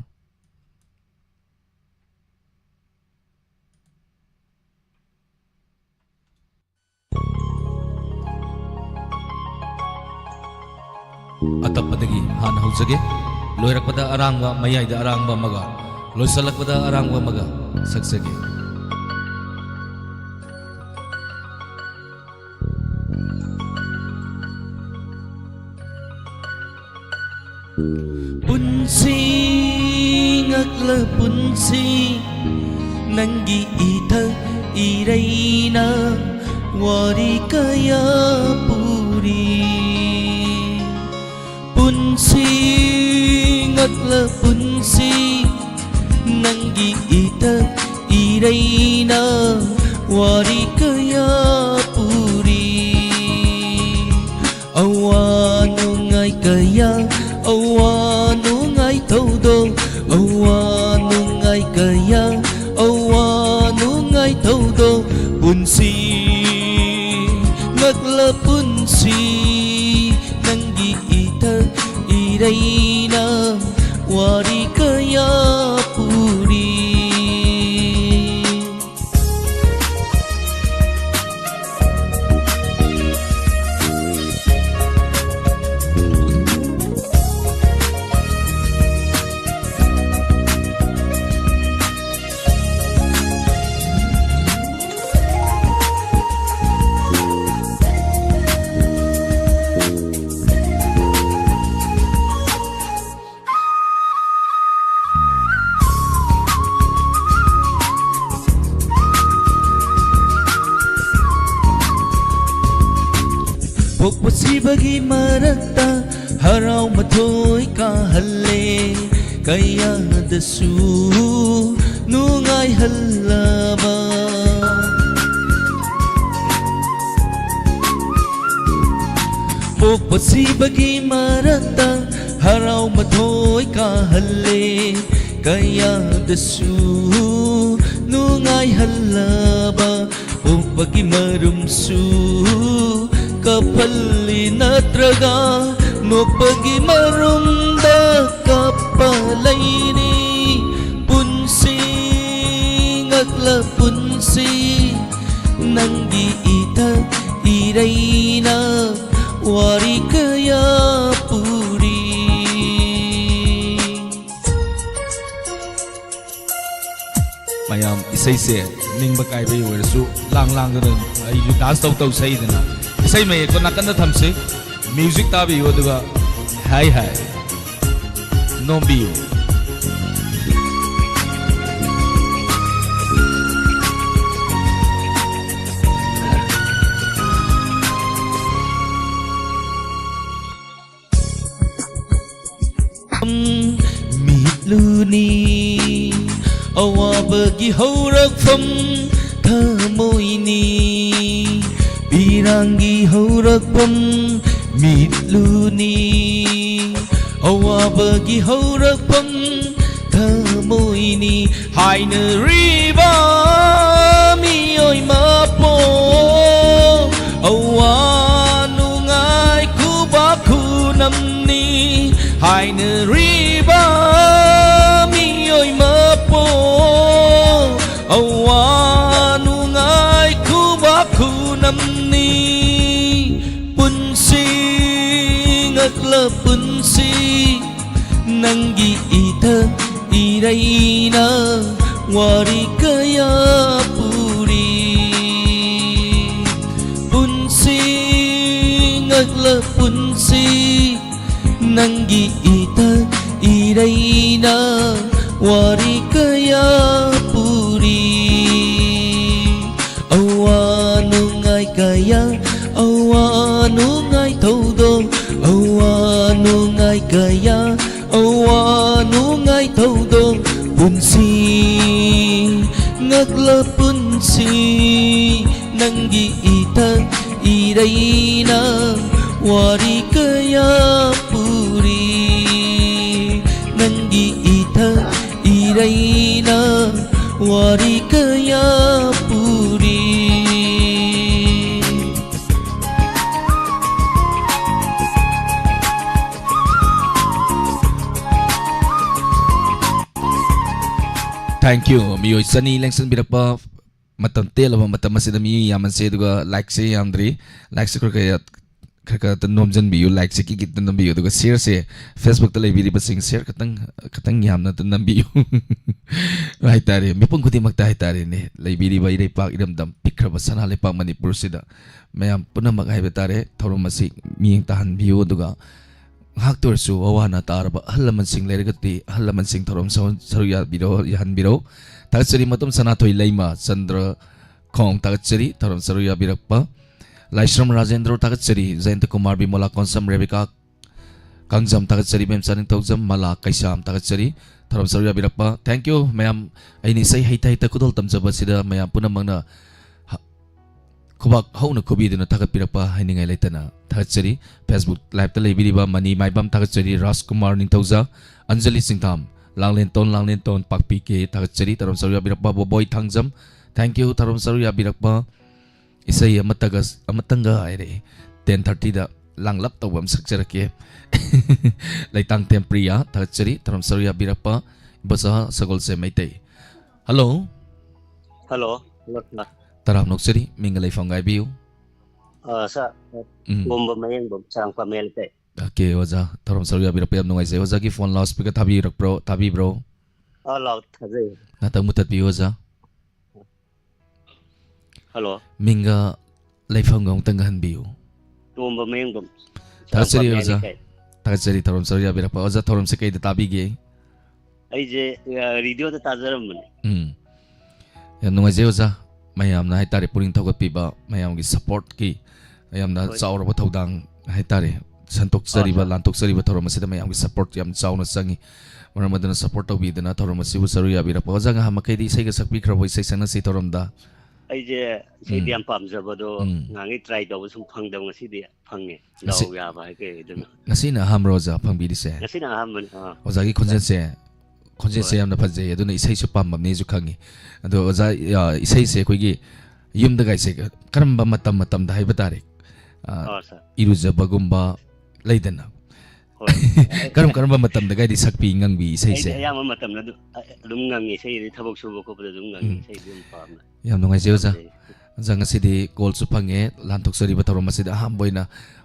ꯑꯇꯞꯄꯗꯒꯤ ꯍꯥꯟꯅ ꯍꯧꯖꯒꯦ꯫ ꯂꯣꯏꯔꯛꯄꯗ ꯑꯔꯥꯡꯕ, ꯃꯌꯥꯏꯗ ꯑꯔꯥꯡꯕ ꯑꯃꯒ, ꯂꯣꯏꯁꯤꯜꯂꯛꯄꯗ ꯑꯔꯥꯡꯕ ꯑꯃꯒ ꯁꯛꯆꯒꯦ꯫ ꯄꯨꯟꯁꯤ ꯉꯛꯂ ꯄꯨꯟꯁꯤ, ꯅꯪꯒꯤ ꯏꯊꯛ ꯏꯔꯩꯅ ꯋꯥꯔꯤ ꯀꯌꯥ ꯄꯨꯔꯤ꯫ ꯄꯨꯟꯁꯤ ꯉꯛꯂ ꯄꯨꯟꯁꯤ, ꯅꯪꯒꯤ ꯏꯊꯛ ꯏꯔꯩꯅ ꯋꯥꯔꯤ ꯀꯌꯥ ꯄꯨꯔꯤ꯫ ꯑꯋꯥ ꯅꯨꯡꯉꯥꯏ ꯀꯌꯥ, ꯑꯋꯥ ꯅꯨꯡꯉꯥꯏ ꯊꯧꯗꯣꯛ, ꯑꯋꯥ ꯅꯨꯡꯉꯥꯏ ꯀꯌꯥ, ꯑꯋꯥ ꯅꯨꯡꯉꯥꯏ ꯊꯧꯗꯣꯛ, ꯄꯨꯟꯁꯤ ꯉꯛꯂ ꯄꯨꯟꯁꯤ, ꯅꯪꯒꯤ ꯏꯊꯛ ꯏꯔꯩꯅ ꯋꯥꯔꯤ ꯀꯌꯥ ꯄꯨꯔꯤ꯫ ꯄꯣꯛꯄ ꯁꯤꯕꯒꯤ ꯃꯔꯛꯇ ꯍꯔꯥꯎ ꯃꯊꯣꯏ ꯀꯥꯍꯜꯂꯦ, ꯀꯌꯥꯗꯁꯨ ꯅꯨꯡꯉꯥꯏꯍꯜꯂꯕ꯫ ꯄꯣꯛꯄ ꯁꯤꯕꯒꯤ ꯃꯔꯛꯇ ꯍꯔꯥꯎ ꯃꯊꯣꯏ ꯀꯥꯍꯜꯂꯦ, ꯀꯌꯥꯗꯁꯨ ꯅꯨꯡꯉꯥꯏꯍꯜꯂꯕ꯫ ꯄꯣꯛꯄꯒꯤ ꯃꯔꯨꯝꯁꯨ ꯀꯞꯍꯜꯂꯤ ꯅꯠꯇ꯭ꯔꯒ ꯅꯣꯛꯄꯒꯤ ꯃꯔꯨꯝꯗ ꯀꯞꯄ ꯂꯩꯔꯤ꯫ ꯄꯨꯟꯁꯤ ꯉꯛꯂ ꯄꯨꯟꯁꯤ, ꯅꯪꯒꯤ ꯏꯊꯛ ꯏꯔꯩꯅ ꯋꯥꯔꯤ ꯀꯌꯥ ꯄꯨꯔꯤ꯫ ꯃꯌꯥꯝ ꯏꯁꯩꯁꯦ ꯅꯤꯡꯕ ꯀꯥꯏꯕꯩ ꯑꯣꯏꯔꯁꯨ ꯂꯥꯡ ꯂꯥꯡꯗꯅ ꯑꯩꯁꯨ ꯗꯥꯟꯁ ꯇꯧ ꯇꯧ ꯁꯛꯏꯗꯅ, ꯏꯁꯩ ꯃꯌꯦꯛꯇꯣ ꯅꯥꯀꯟꯗ ꯊꯝꯁꯤ, ꯃ꯭ꯌꯨꯖꯤꯛ ꯇꯥꯕꯤꯌꯨ ꯑꯗꯨꯒ ꯍꯥꯏ ꯍꯥꯏ ꯅꯣꯝꯕꯤꯌꯨ꯫ ꯑꯋꯥꯕꯒꯤ ꯍꯧꯔꯛꯐꯝ ꯊꯃꯣꯏꯅꯤ, ꯏꯔꯥꯡꯒꯤ ꯍꯧꯔꯛꯐꯝ ꯃꯤꯠꯂꯨꯅꯤ꯫ ꯑꯋꯥꯕꯒꯤ ꯍꯧꯔꯛꯐꯝ ꯊꯃꯣꯏꯅꯤ ꯍꯥꯏꯅꯔꯤꯕ ꯃꯤꯑꯣꯏ ꯃꯄꯣꯛ, ꯑꯋꯥ ꯅꯨꯡꯉꯥꯏ ꯈꯨꯕꯥꯛ ꯈꯨꯅꯝꯅꯤ ꯍꯥꯏꯅꯔꯤꯕ ꯃꯤꯑꯣꯏ ꯃꯄꯣꯛ, ꯑꯋꯥ ꯅꯨꯡꯉꯥꯏ ꯈꯨꯕꯥꯛ ꯈꯨꯅꯝꯅꯤ꯫ ꯄꯨꯟꯁꯤ ꯉꯛꯂ ꯄꯨꯟꯁꯤ, ꯅꯪꯒꯤ ꯏꯊꯛ ꯏꯔꯩꯅ ꯋꯥꯔꯤ ꯀꯌꯥ ꯄꯨꯔꯤ꯫ ꯄꯨꯟꯁꯤ ꯉꯛꯂ ꯄꯨꯟꯁꯤ, ꯅꯪꯒꯤ ꯏꯊꯛ ꯏꯔꯩꯅ ꯋꯥꯔꯤ ꯀꯌꯥ ꯄꯨꯔꯤ꯫ ꯑꯋꯥ ꯅꯨꯡꯉꯥꯏ ꯀꯌꯥ, ꯑꯋꯥ ꯅꯨꯡꯉꯥꯏ ꯊꯧꯗꯣꯛ, ꯑꯋꯥ ꯅꯨꯡꯉꯥꯏ ꯀꯌꯥ, ꯑꯋꯥ ꯅꯨꯡꯉꯥꯏ ꯊꯧꯗꯣꯛ, ꯄꯨꯟꯁꯤ ꯉꯛꯂ ꯄꯨꯟꯁꯤ, ꯅꯪꯒꯤ ꯏꯊꯛ ꯏꯔꯩꯅ ꯋꯥꯔꯤ ꯀꯌꯥ ꯄꯨꯔꯤ꯫ ꯅꯪꯒꯤ ꯏꯊꯛ ꯏꯔꯩꯅ ꯋꯥꯔꯤ ꯀꯌꯥ ꯄꯨꯔꯤ꯫ Thank you꯫ ꯃꯤꯑꯣꯏ ꯆꯅꯤ ꯂꯦꯡꯁꯤꯟꯕꯤꯔꯛꯄ ꯃꯇꯝ ꯇꯦꯜꯂꯕ ꯃꯇꯝ ꯑꯁꯤꯗ ꯃꯤ ꯌꯥꯝꯃꯟꯁꯦ, ꯑꯗꯨꯒ ꯂꯥꯏꯛꯁꯦ ꯌꯥꯝꯗ꯭ꯔꯤ꯫ ꯂꯥꯏꯛꯁꯦ ꯈꯔ ꯈꯔ ꯈꯔ ꯈꯔ ꯅꯣꯝꯖꯟꯕꯤꯌꯨ, ꯂꯥꯏꯛꯁꯦ ꯀꯤꯛ ꯀꯤꯛꯇ ꯅꯝꯕꯤꯌꯨ, ꯑꯗꯨꯒ ꯁꯤꯌꯔꯁꯦ, ꯐꯦꯁꯕꯨꯛꯇ ꯂꯩꯕꯤꯔꯤꯕꯁꯤꯡ ꯁꯤꯌꯔ ꯈꯇꯪ ꯈꯇꯪ ꯌꯥꯝꯅ ꯅꯝꯕꯤꯌꯨ ꯍꯥꯏꯇꯥꯔꯦ, ꯃꯤꯄꯨꯝ ꯈꯨꯗꯤꯡꯃꯛꯇ ꯍꯥꯏꯇꯥꯔꯦꯅꯦ, ꯂꯩꯕꯤꯔꯤꯕ ꯏꯔꯩꯄꯥꯛ ꯏꯔꯝꯗꯝ ꯄꯤꯛꯈ꯭ꯔꯕ ꯁꯅꯥ ꯂꯩꯄꯥꯛ ꯃꯅꯤꯄꯨꯔꯁꯤꯗ ꯃꯌꯥꯝ ꯄꯨꯝꯅꯃꯛ ꯍꯥꯏꯕ ꯇꯥꯔꯦ, ꯊꯧꯔꯝ ꯑꯁꯤ ꯃꯤꯠꯌꯦꯡ ꯇꯥꯍꯟꯕꯤꯌꯨ꯫ ꯑꯗꯨꯒ ꯉꯥꯏꯍꯥꯛꯇ ꯑꯣꯏꯔꯁꯨ ꯑꯋꯥ ꯑꯅꯥ ꯇꯥꯔꯕ ꯑꯍꯜ ꯂꯃꯟꯁꯤꯡ ꯂꯩꯔꯒꯗꯤ, ꯑꯍꯜ ꯂꯃꯟꯁꯤꯡ ꯊꯧꯔꯝ ꯁꯔꯨ-, ꯁꯔꯨꯛ ꯌꯥꯕꯤꯔꯣ, ꯌꯥꯍꯟꯕꯤꯔꯣ꯫ ꯊꯥꯒꯠꯆꯔꯤ꯫ ꯃꯇꯨꯝ ꯁꯅꯥꯊꯣꯏ ꯂꯩꯃ ꯆꯟꯗ꯭ꯔ ꯈꯣꯡ ꯊꯥꯒꯠꯆꯔꯤ, ꯊꯧꯔꯝ ꯁꯔꯨꯛ ꯌꯥꯕꯤꯔꯛꯄ꯫ ꯂꯥꯏꯁ꯭ꯔꯝ ꯔꯥꯖꯦꯟꯗ꯭ꯔ ꯊꯥꯒꯠꯆꯔꯤ, ꯖꯌꯟꯇ ꯀꯨꯃꯥꯔ, ꯕꯤꯃꯣꯂꯥ ꯀꯣꯟꯁꯝ, ꯔꯦꯕꯤꯀꯥ ꯀꯥꯡꯖꯝ ꯊꯥꯒꯠꯆꯔꯤ, ꯃꯦꯝ ꯆꯥꯅꯤꯡꯊꯧꯖꯝ꯫ ꯃꯂꯥ ꯀꯩꯁꯥꯝ ꯊꯥꯒꯠꯆꯔꯤ, ꯊꯧꯔꯝ ꯁꯔꯨꯛ ꯌꯥꯕꯤꯔꯛꯄ꯫ Thank you ꯃꯌꯥꯝ꯫ ꯑꯩꯅ ꯏꯁꯩ ꯍꯩꯇ ꯍꯩꯇ ꯈꯨꯗꯣꯜ ꯇꯝꯖꯕꯁꯤꯗ ꯃꯌꯥꯝ ꯄꯨꯝꯅꯃꯛꯅ ꯍ-, ꯈꯨꯕꯥꯛ ꯍꯧꯅ ꯈꯨꯕꯤꯗꯨꯅ ꯊꯥꯒꯠꯄꯤꯔꯛꯄ ꯍꯥꯏꯅꯤꯡꯉꯥꯏ ꯂꯩꯇꯅ ꯊꯥꯒꯠꯆꯔꯤ꯫ Facebook Live-ꯇ ꯂꯩꯕꯤꯔꯤꯕ ꯃꯅꯤ ꯃꯥꯏꯕꯝ ꯊꯥꯒꯠꯆꯔꯤ, ꯔꯥꯖꯀꯨꯃꯥꯔ ꯅꯤꯡꯊꯧꯖꯥ, ꯑꯟꯖꯂꯤ ꯆꯤꯡꯊꯥꯝ, ꯂꯥꯡꯂꯦꯟꯇꯣꯟ, ꯂꯥꯡꯂꯦꯟꯇꯣꯟ ꯄꯥꯛꯄꯤ ꯀꯦ ꯊꯥꯒꯠꯆꯔꯤ꯫ ꯊꯧꯔꯝ ꯁꯔꯨꯛ ꯌꯥꯕꯤꯔꯛꯄ ꯕꯣꯕꯣꯏ ꯊꯥꯡꯖꯝ, thank you꯫ ꯊꯧꯔꯝ ꯁꯔꯨꯛ ꯌꯥꯕꯤꯔꯛꯄ ꯏꯁꯩ ꯑꯃꯠꯇꯒ, ꯑꯃꯇꯪꯒ ꯍꯥꯏꯔꯛꯑꯦ꯫ Ten thirty-ꯗ ꯂꯥꯡꯂꯞ ꯇꯧꯕ ꯑꯃ ꯁꯛꯆꯔꯛꯀꯦ꯫ ꯂꯩꯇꯥꯡꯊꯦꯝ ꯄ꯭ꯔꯤꯌꯥ ꯊꯥꯒꯠꯆꯔꯤ꯫ ꯊꯧꯔꯝ ꯁꯔꯨꯛ ꯌꯥꯕꯤꯔꯛꯄ ꯏꯕꯣꯆꯥ ꯁꯒꯣꯜꯁꯦꯝ ꯃꯩꯇꯩ꯫ ꯍꯜꯂꯣ꯫ ꯍꯜꯂꯣ꯫ ꯍꯜꯂꯣ, ꯁꯥꯔ꯫ ꯇꯔꯥꯝꯅ ꯑꯣꯛꯆꯔꯤ꯫ ꯃꯤꯡꯒ ꯂꯩꯐꯝꯒ ꯍꯥꯏꯕꯤꯌꯨ꯫ ꯑ, ꯁꯥꯔ, ꯎꯝ꯫ ꯇꯣꯝꯕ ꯃꯌꯦꯡꯕꯝ, ꯆꯥꯡ ꯄꯥꯃꯦꯜ ꯀꯩ꯫ ꯑꯣꯀꯦ, ꯑꯣꯖꯥ꯫ ꯊꯧꯔꯝ ꯁꯔꯨꯛ ꯌꯥꯕꯤꯔꯛꯄ ꯌꯥꯝ ꯅꯨꯡꯉꯥꯏꯖꯩ꯫ ꯑꯣꯖꯥꯒꯤ ꯐꯣꯟ ꯂꯥꯎꯠ ꯁ꯭ꯄꯤꯀꯔ ꯊꯥꯕꯤꯔꯛꯄ꯭ꯔꯣ? ꯊꯥꯕꯤꯕ꯭ꯔꯣ? ꯑ, ꯂꯥꯎꯠ ꯊꯥꯖꯩ꯫ ꯉꯥꯛꯇꯪ ꯃꯨꯊꯠꯄꯤꯌꯨ, ꯑꯣꯖꯥ꯫ ꯍꯜꯂꯣ꯫ ꯃꯤꯡꯒ ꯂꯩꯐꯝꯒ ꯑꯃꯨꯛꯇꯪꯒ ꯍꯟꯕꯤꯌꯨ꯫ ꯇꯣꯝꯕ ꯃꯌꯦꯡꯕꯝ꯫ ꯊꯥꯒꯠꯆꯔꯤ, ꯆꯥꯡꯄꯥꯃꯦꯜ ꯑꯣꯖꯥ꯫ ꯀꯩ꯫ ꯊꯥꯒꯠꯆꯔꯤ, ꯊꯧꯔꯝ ꯁꯔꯨꯛ ꯌꯥꯕꯤꯔꯛꯄ꯫ ꯑꯣꯖꯥ, ꯊꯧꯔꯝꯁꯦ ꯀꯩꯗ ꯇꯥꯕꯤꯒꯦ? ꯑꯩꯁꯦ, ꯑ, ꯔꯦꯗꯤꯑꯣꯗ ꯇꯥꯖꯔꯝꯕꯅꯦ꯫ ꯎꯝ꯫ ꯌꯥꯝ ꯅꯨꯡꯉꯥꯏꯖꯩ, ꯑꯣꯖꯥ꯫ ꯃꯌꯥꯝꯅ ꯍꯥꯏꯇꯥꯔꯦ, ꯄꯨꯛꯅꯤꯡ ꯊꯧꯒꯠꯄꯤꯕ, ꯃꯌꯥꯝꯒꯤ ꯁꯄꯣꯔꯠꯀꯤ ꯌꯥꯝꯅ ꯍꯣꯏ꯫ ꯆꯥꯎꯔꯕ ꯊꯧꯗꯥꯡ ꯍꯥꯏꯇꯥꯔꯦ, ꯁꯟꯗꯣꯛꯆꯔꯤꯕ, ꯑꯥ, ꯁꯥꯔ꯫ ꯂꯥꯟꯊꯣꯛꯆꯔꯤꯕ ꯊꯧꯔꯝ ꯑꯁꯤꯗ ꯃꯌꯥꯝꯒꯤ ꯁꯄꯣꯔꯠ ꯌꯥꯝ ꯆꯥꯎꯅ ꯆꯪꯉꯤ꯫ ꯃꯔꯝ ꯑꯗꯨꯅ ꯁꯄꯣꯔꯠ ꯇꯧꯕꯤꯗꯅ ꯊꯧꯔꯝ ꯑꯁꯤꯕꯨ ꯁꯔꯨꯛ ꯌꯥꯕꯤꯔꯛꯄ꯫ ꯑꯣꯖꯥ, ꯉꯍꯥꯟ ꯃꯈꯩꯗꯤ ꯏꯁꯩꯒ ꯁꯛꯄꯤꯈ꯭ꯔꯕꯣ, ꯏꯁꯩ ꯁꯛꯅꯁꯤ ꯊꯧꯔꯝꯗ? ꯑꯩꯁꯦ ꯏꯁꯩꯗꯤ ꯎꯝ꯫ ꯌꯥꯝ ꯄꯥꯝꯖꯕ, ꯑꯗꯣ ꯎꯝ꯫ ꯉꯍꯥꯟꯉꯩ ꯇ꯭ꯔꯥꯏ ꯇꯧꯕ ꯁꯨꯝ ꯐꯪꯗꯕ, ꯉꯁꯤꯗꯤ ꯐꯪꯉꯦ꯫ ꯉꯁꯤ-, ꯗꯥꯎ ꯌꯥꯕ ꯍꯥꯏ ꯀꯩ ꯑꯗꯨꯅ꯫ ꯉꯁꯤꯅ ꯑꯍꯥꯟꯕꯔꯣ, ꯑꯣꯖꯥ, ꯐꯪꯕꯤꯔꯤꯁꯦ? ꯉꯁꯤꯅ ꯑꯍꯥꯟꯕꯅꯤ, ꯑꯥ꯫ ꯑꯣꯖꯥꯒꯤ ꯈꯣꯟꯖꯦꯜꯁꯦ, ꯈꯣꯟꯖꯦꯜꯁꯦ ꯍꯣꯏ꯫ ꯌꯥꯝꯅ ꯐꯖꯩ, ꯑꯗꯨꯅ ꯏꯁꯩꯁꯨ ꯄꯥꯝꯕꯅꯦꯁꯨ ꯈꯪꯉꯤ꯫ ꯑꯗꯣ ꯑꯣꯖꯥ, ꯑ, ꯏꯁꯩꯁꯦ ꯑꯩꯈꯣꯏꯒꯤ ꯌꯨꯝꯗꯒꯥꯏꯁꯦ ꯀꯔꯝꯕ ꯃꯇꯝ ꯃꯇꯝꯗ ꯍꯥꯏꯕ ꯇꯥꯔꯦ, ꯑ, ꯑꯥ, ꯁꯥꯔ꯫ ꯏꯔꯨꯖꯕꯒꯨꯝꯕ ꯂꯩꯗꯅ? ꯍꯣꯏ꯫ ꯀꯔꯝ ꯀꯔꯝꯕ ꯃꯇꯝꯗꯒꯥꯏꯗꯤ ꯁꯛꯄꯤ, ꯉꯪꯕꯤ ꯏꯁꯩꯁꯦ? ꯑꯩꯗꯤ ꯑꯌꯥꯝꯕ ꯃꯇꯝꯗ ꯑꯗꯨ-, ꯑ-, ꯑꯗꯨꯝ ꯉꯪꯉꯤ꯫ ꯏꯁꯩꯗꯤ ꯊꯕꯛ ꯁꯨꯕ ꯈꯣꯠꯄꯗ ꯑꯗꯨꯝ ꯉꯪꯉꯤ꯫ ꯎꯝ꯫ ꯏꯁꯩꯗꯤ ꯑꯗꯨꯝ ꯄꯥꯝꯅ ꯌꯥꯝ ꯅꯨꯡꯉꯥꯏꯖꯩ, ꯑꯣꯖꯥ꯫ ꯄꯥꯝꯖꯩ꯫ ꯑꯣꯖꯥ, ꯉꯁꯤꯗꯤ ꯀꯣꯜꯁꯨ ꯐꯪꯉꯦ꯫ ꯂꯥꯟꯊꯣꯛꯆꯔꯤꯕ ꯊꯧꯔꯝ ꯑꯁꯤꯗ ꯑꯍꯥꯟꯕ ꯑꯣꯏꯅ,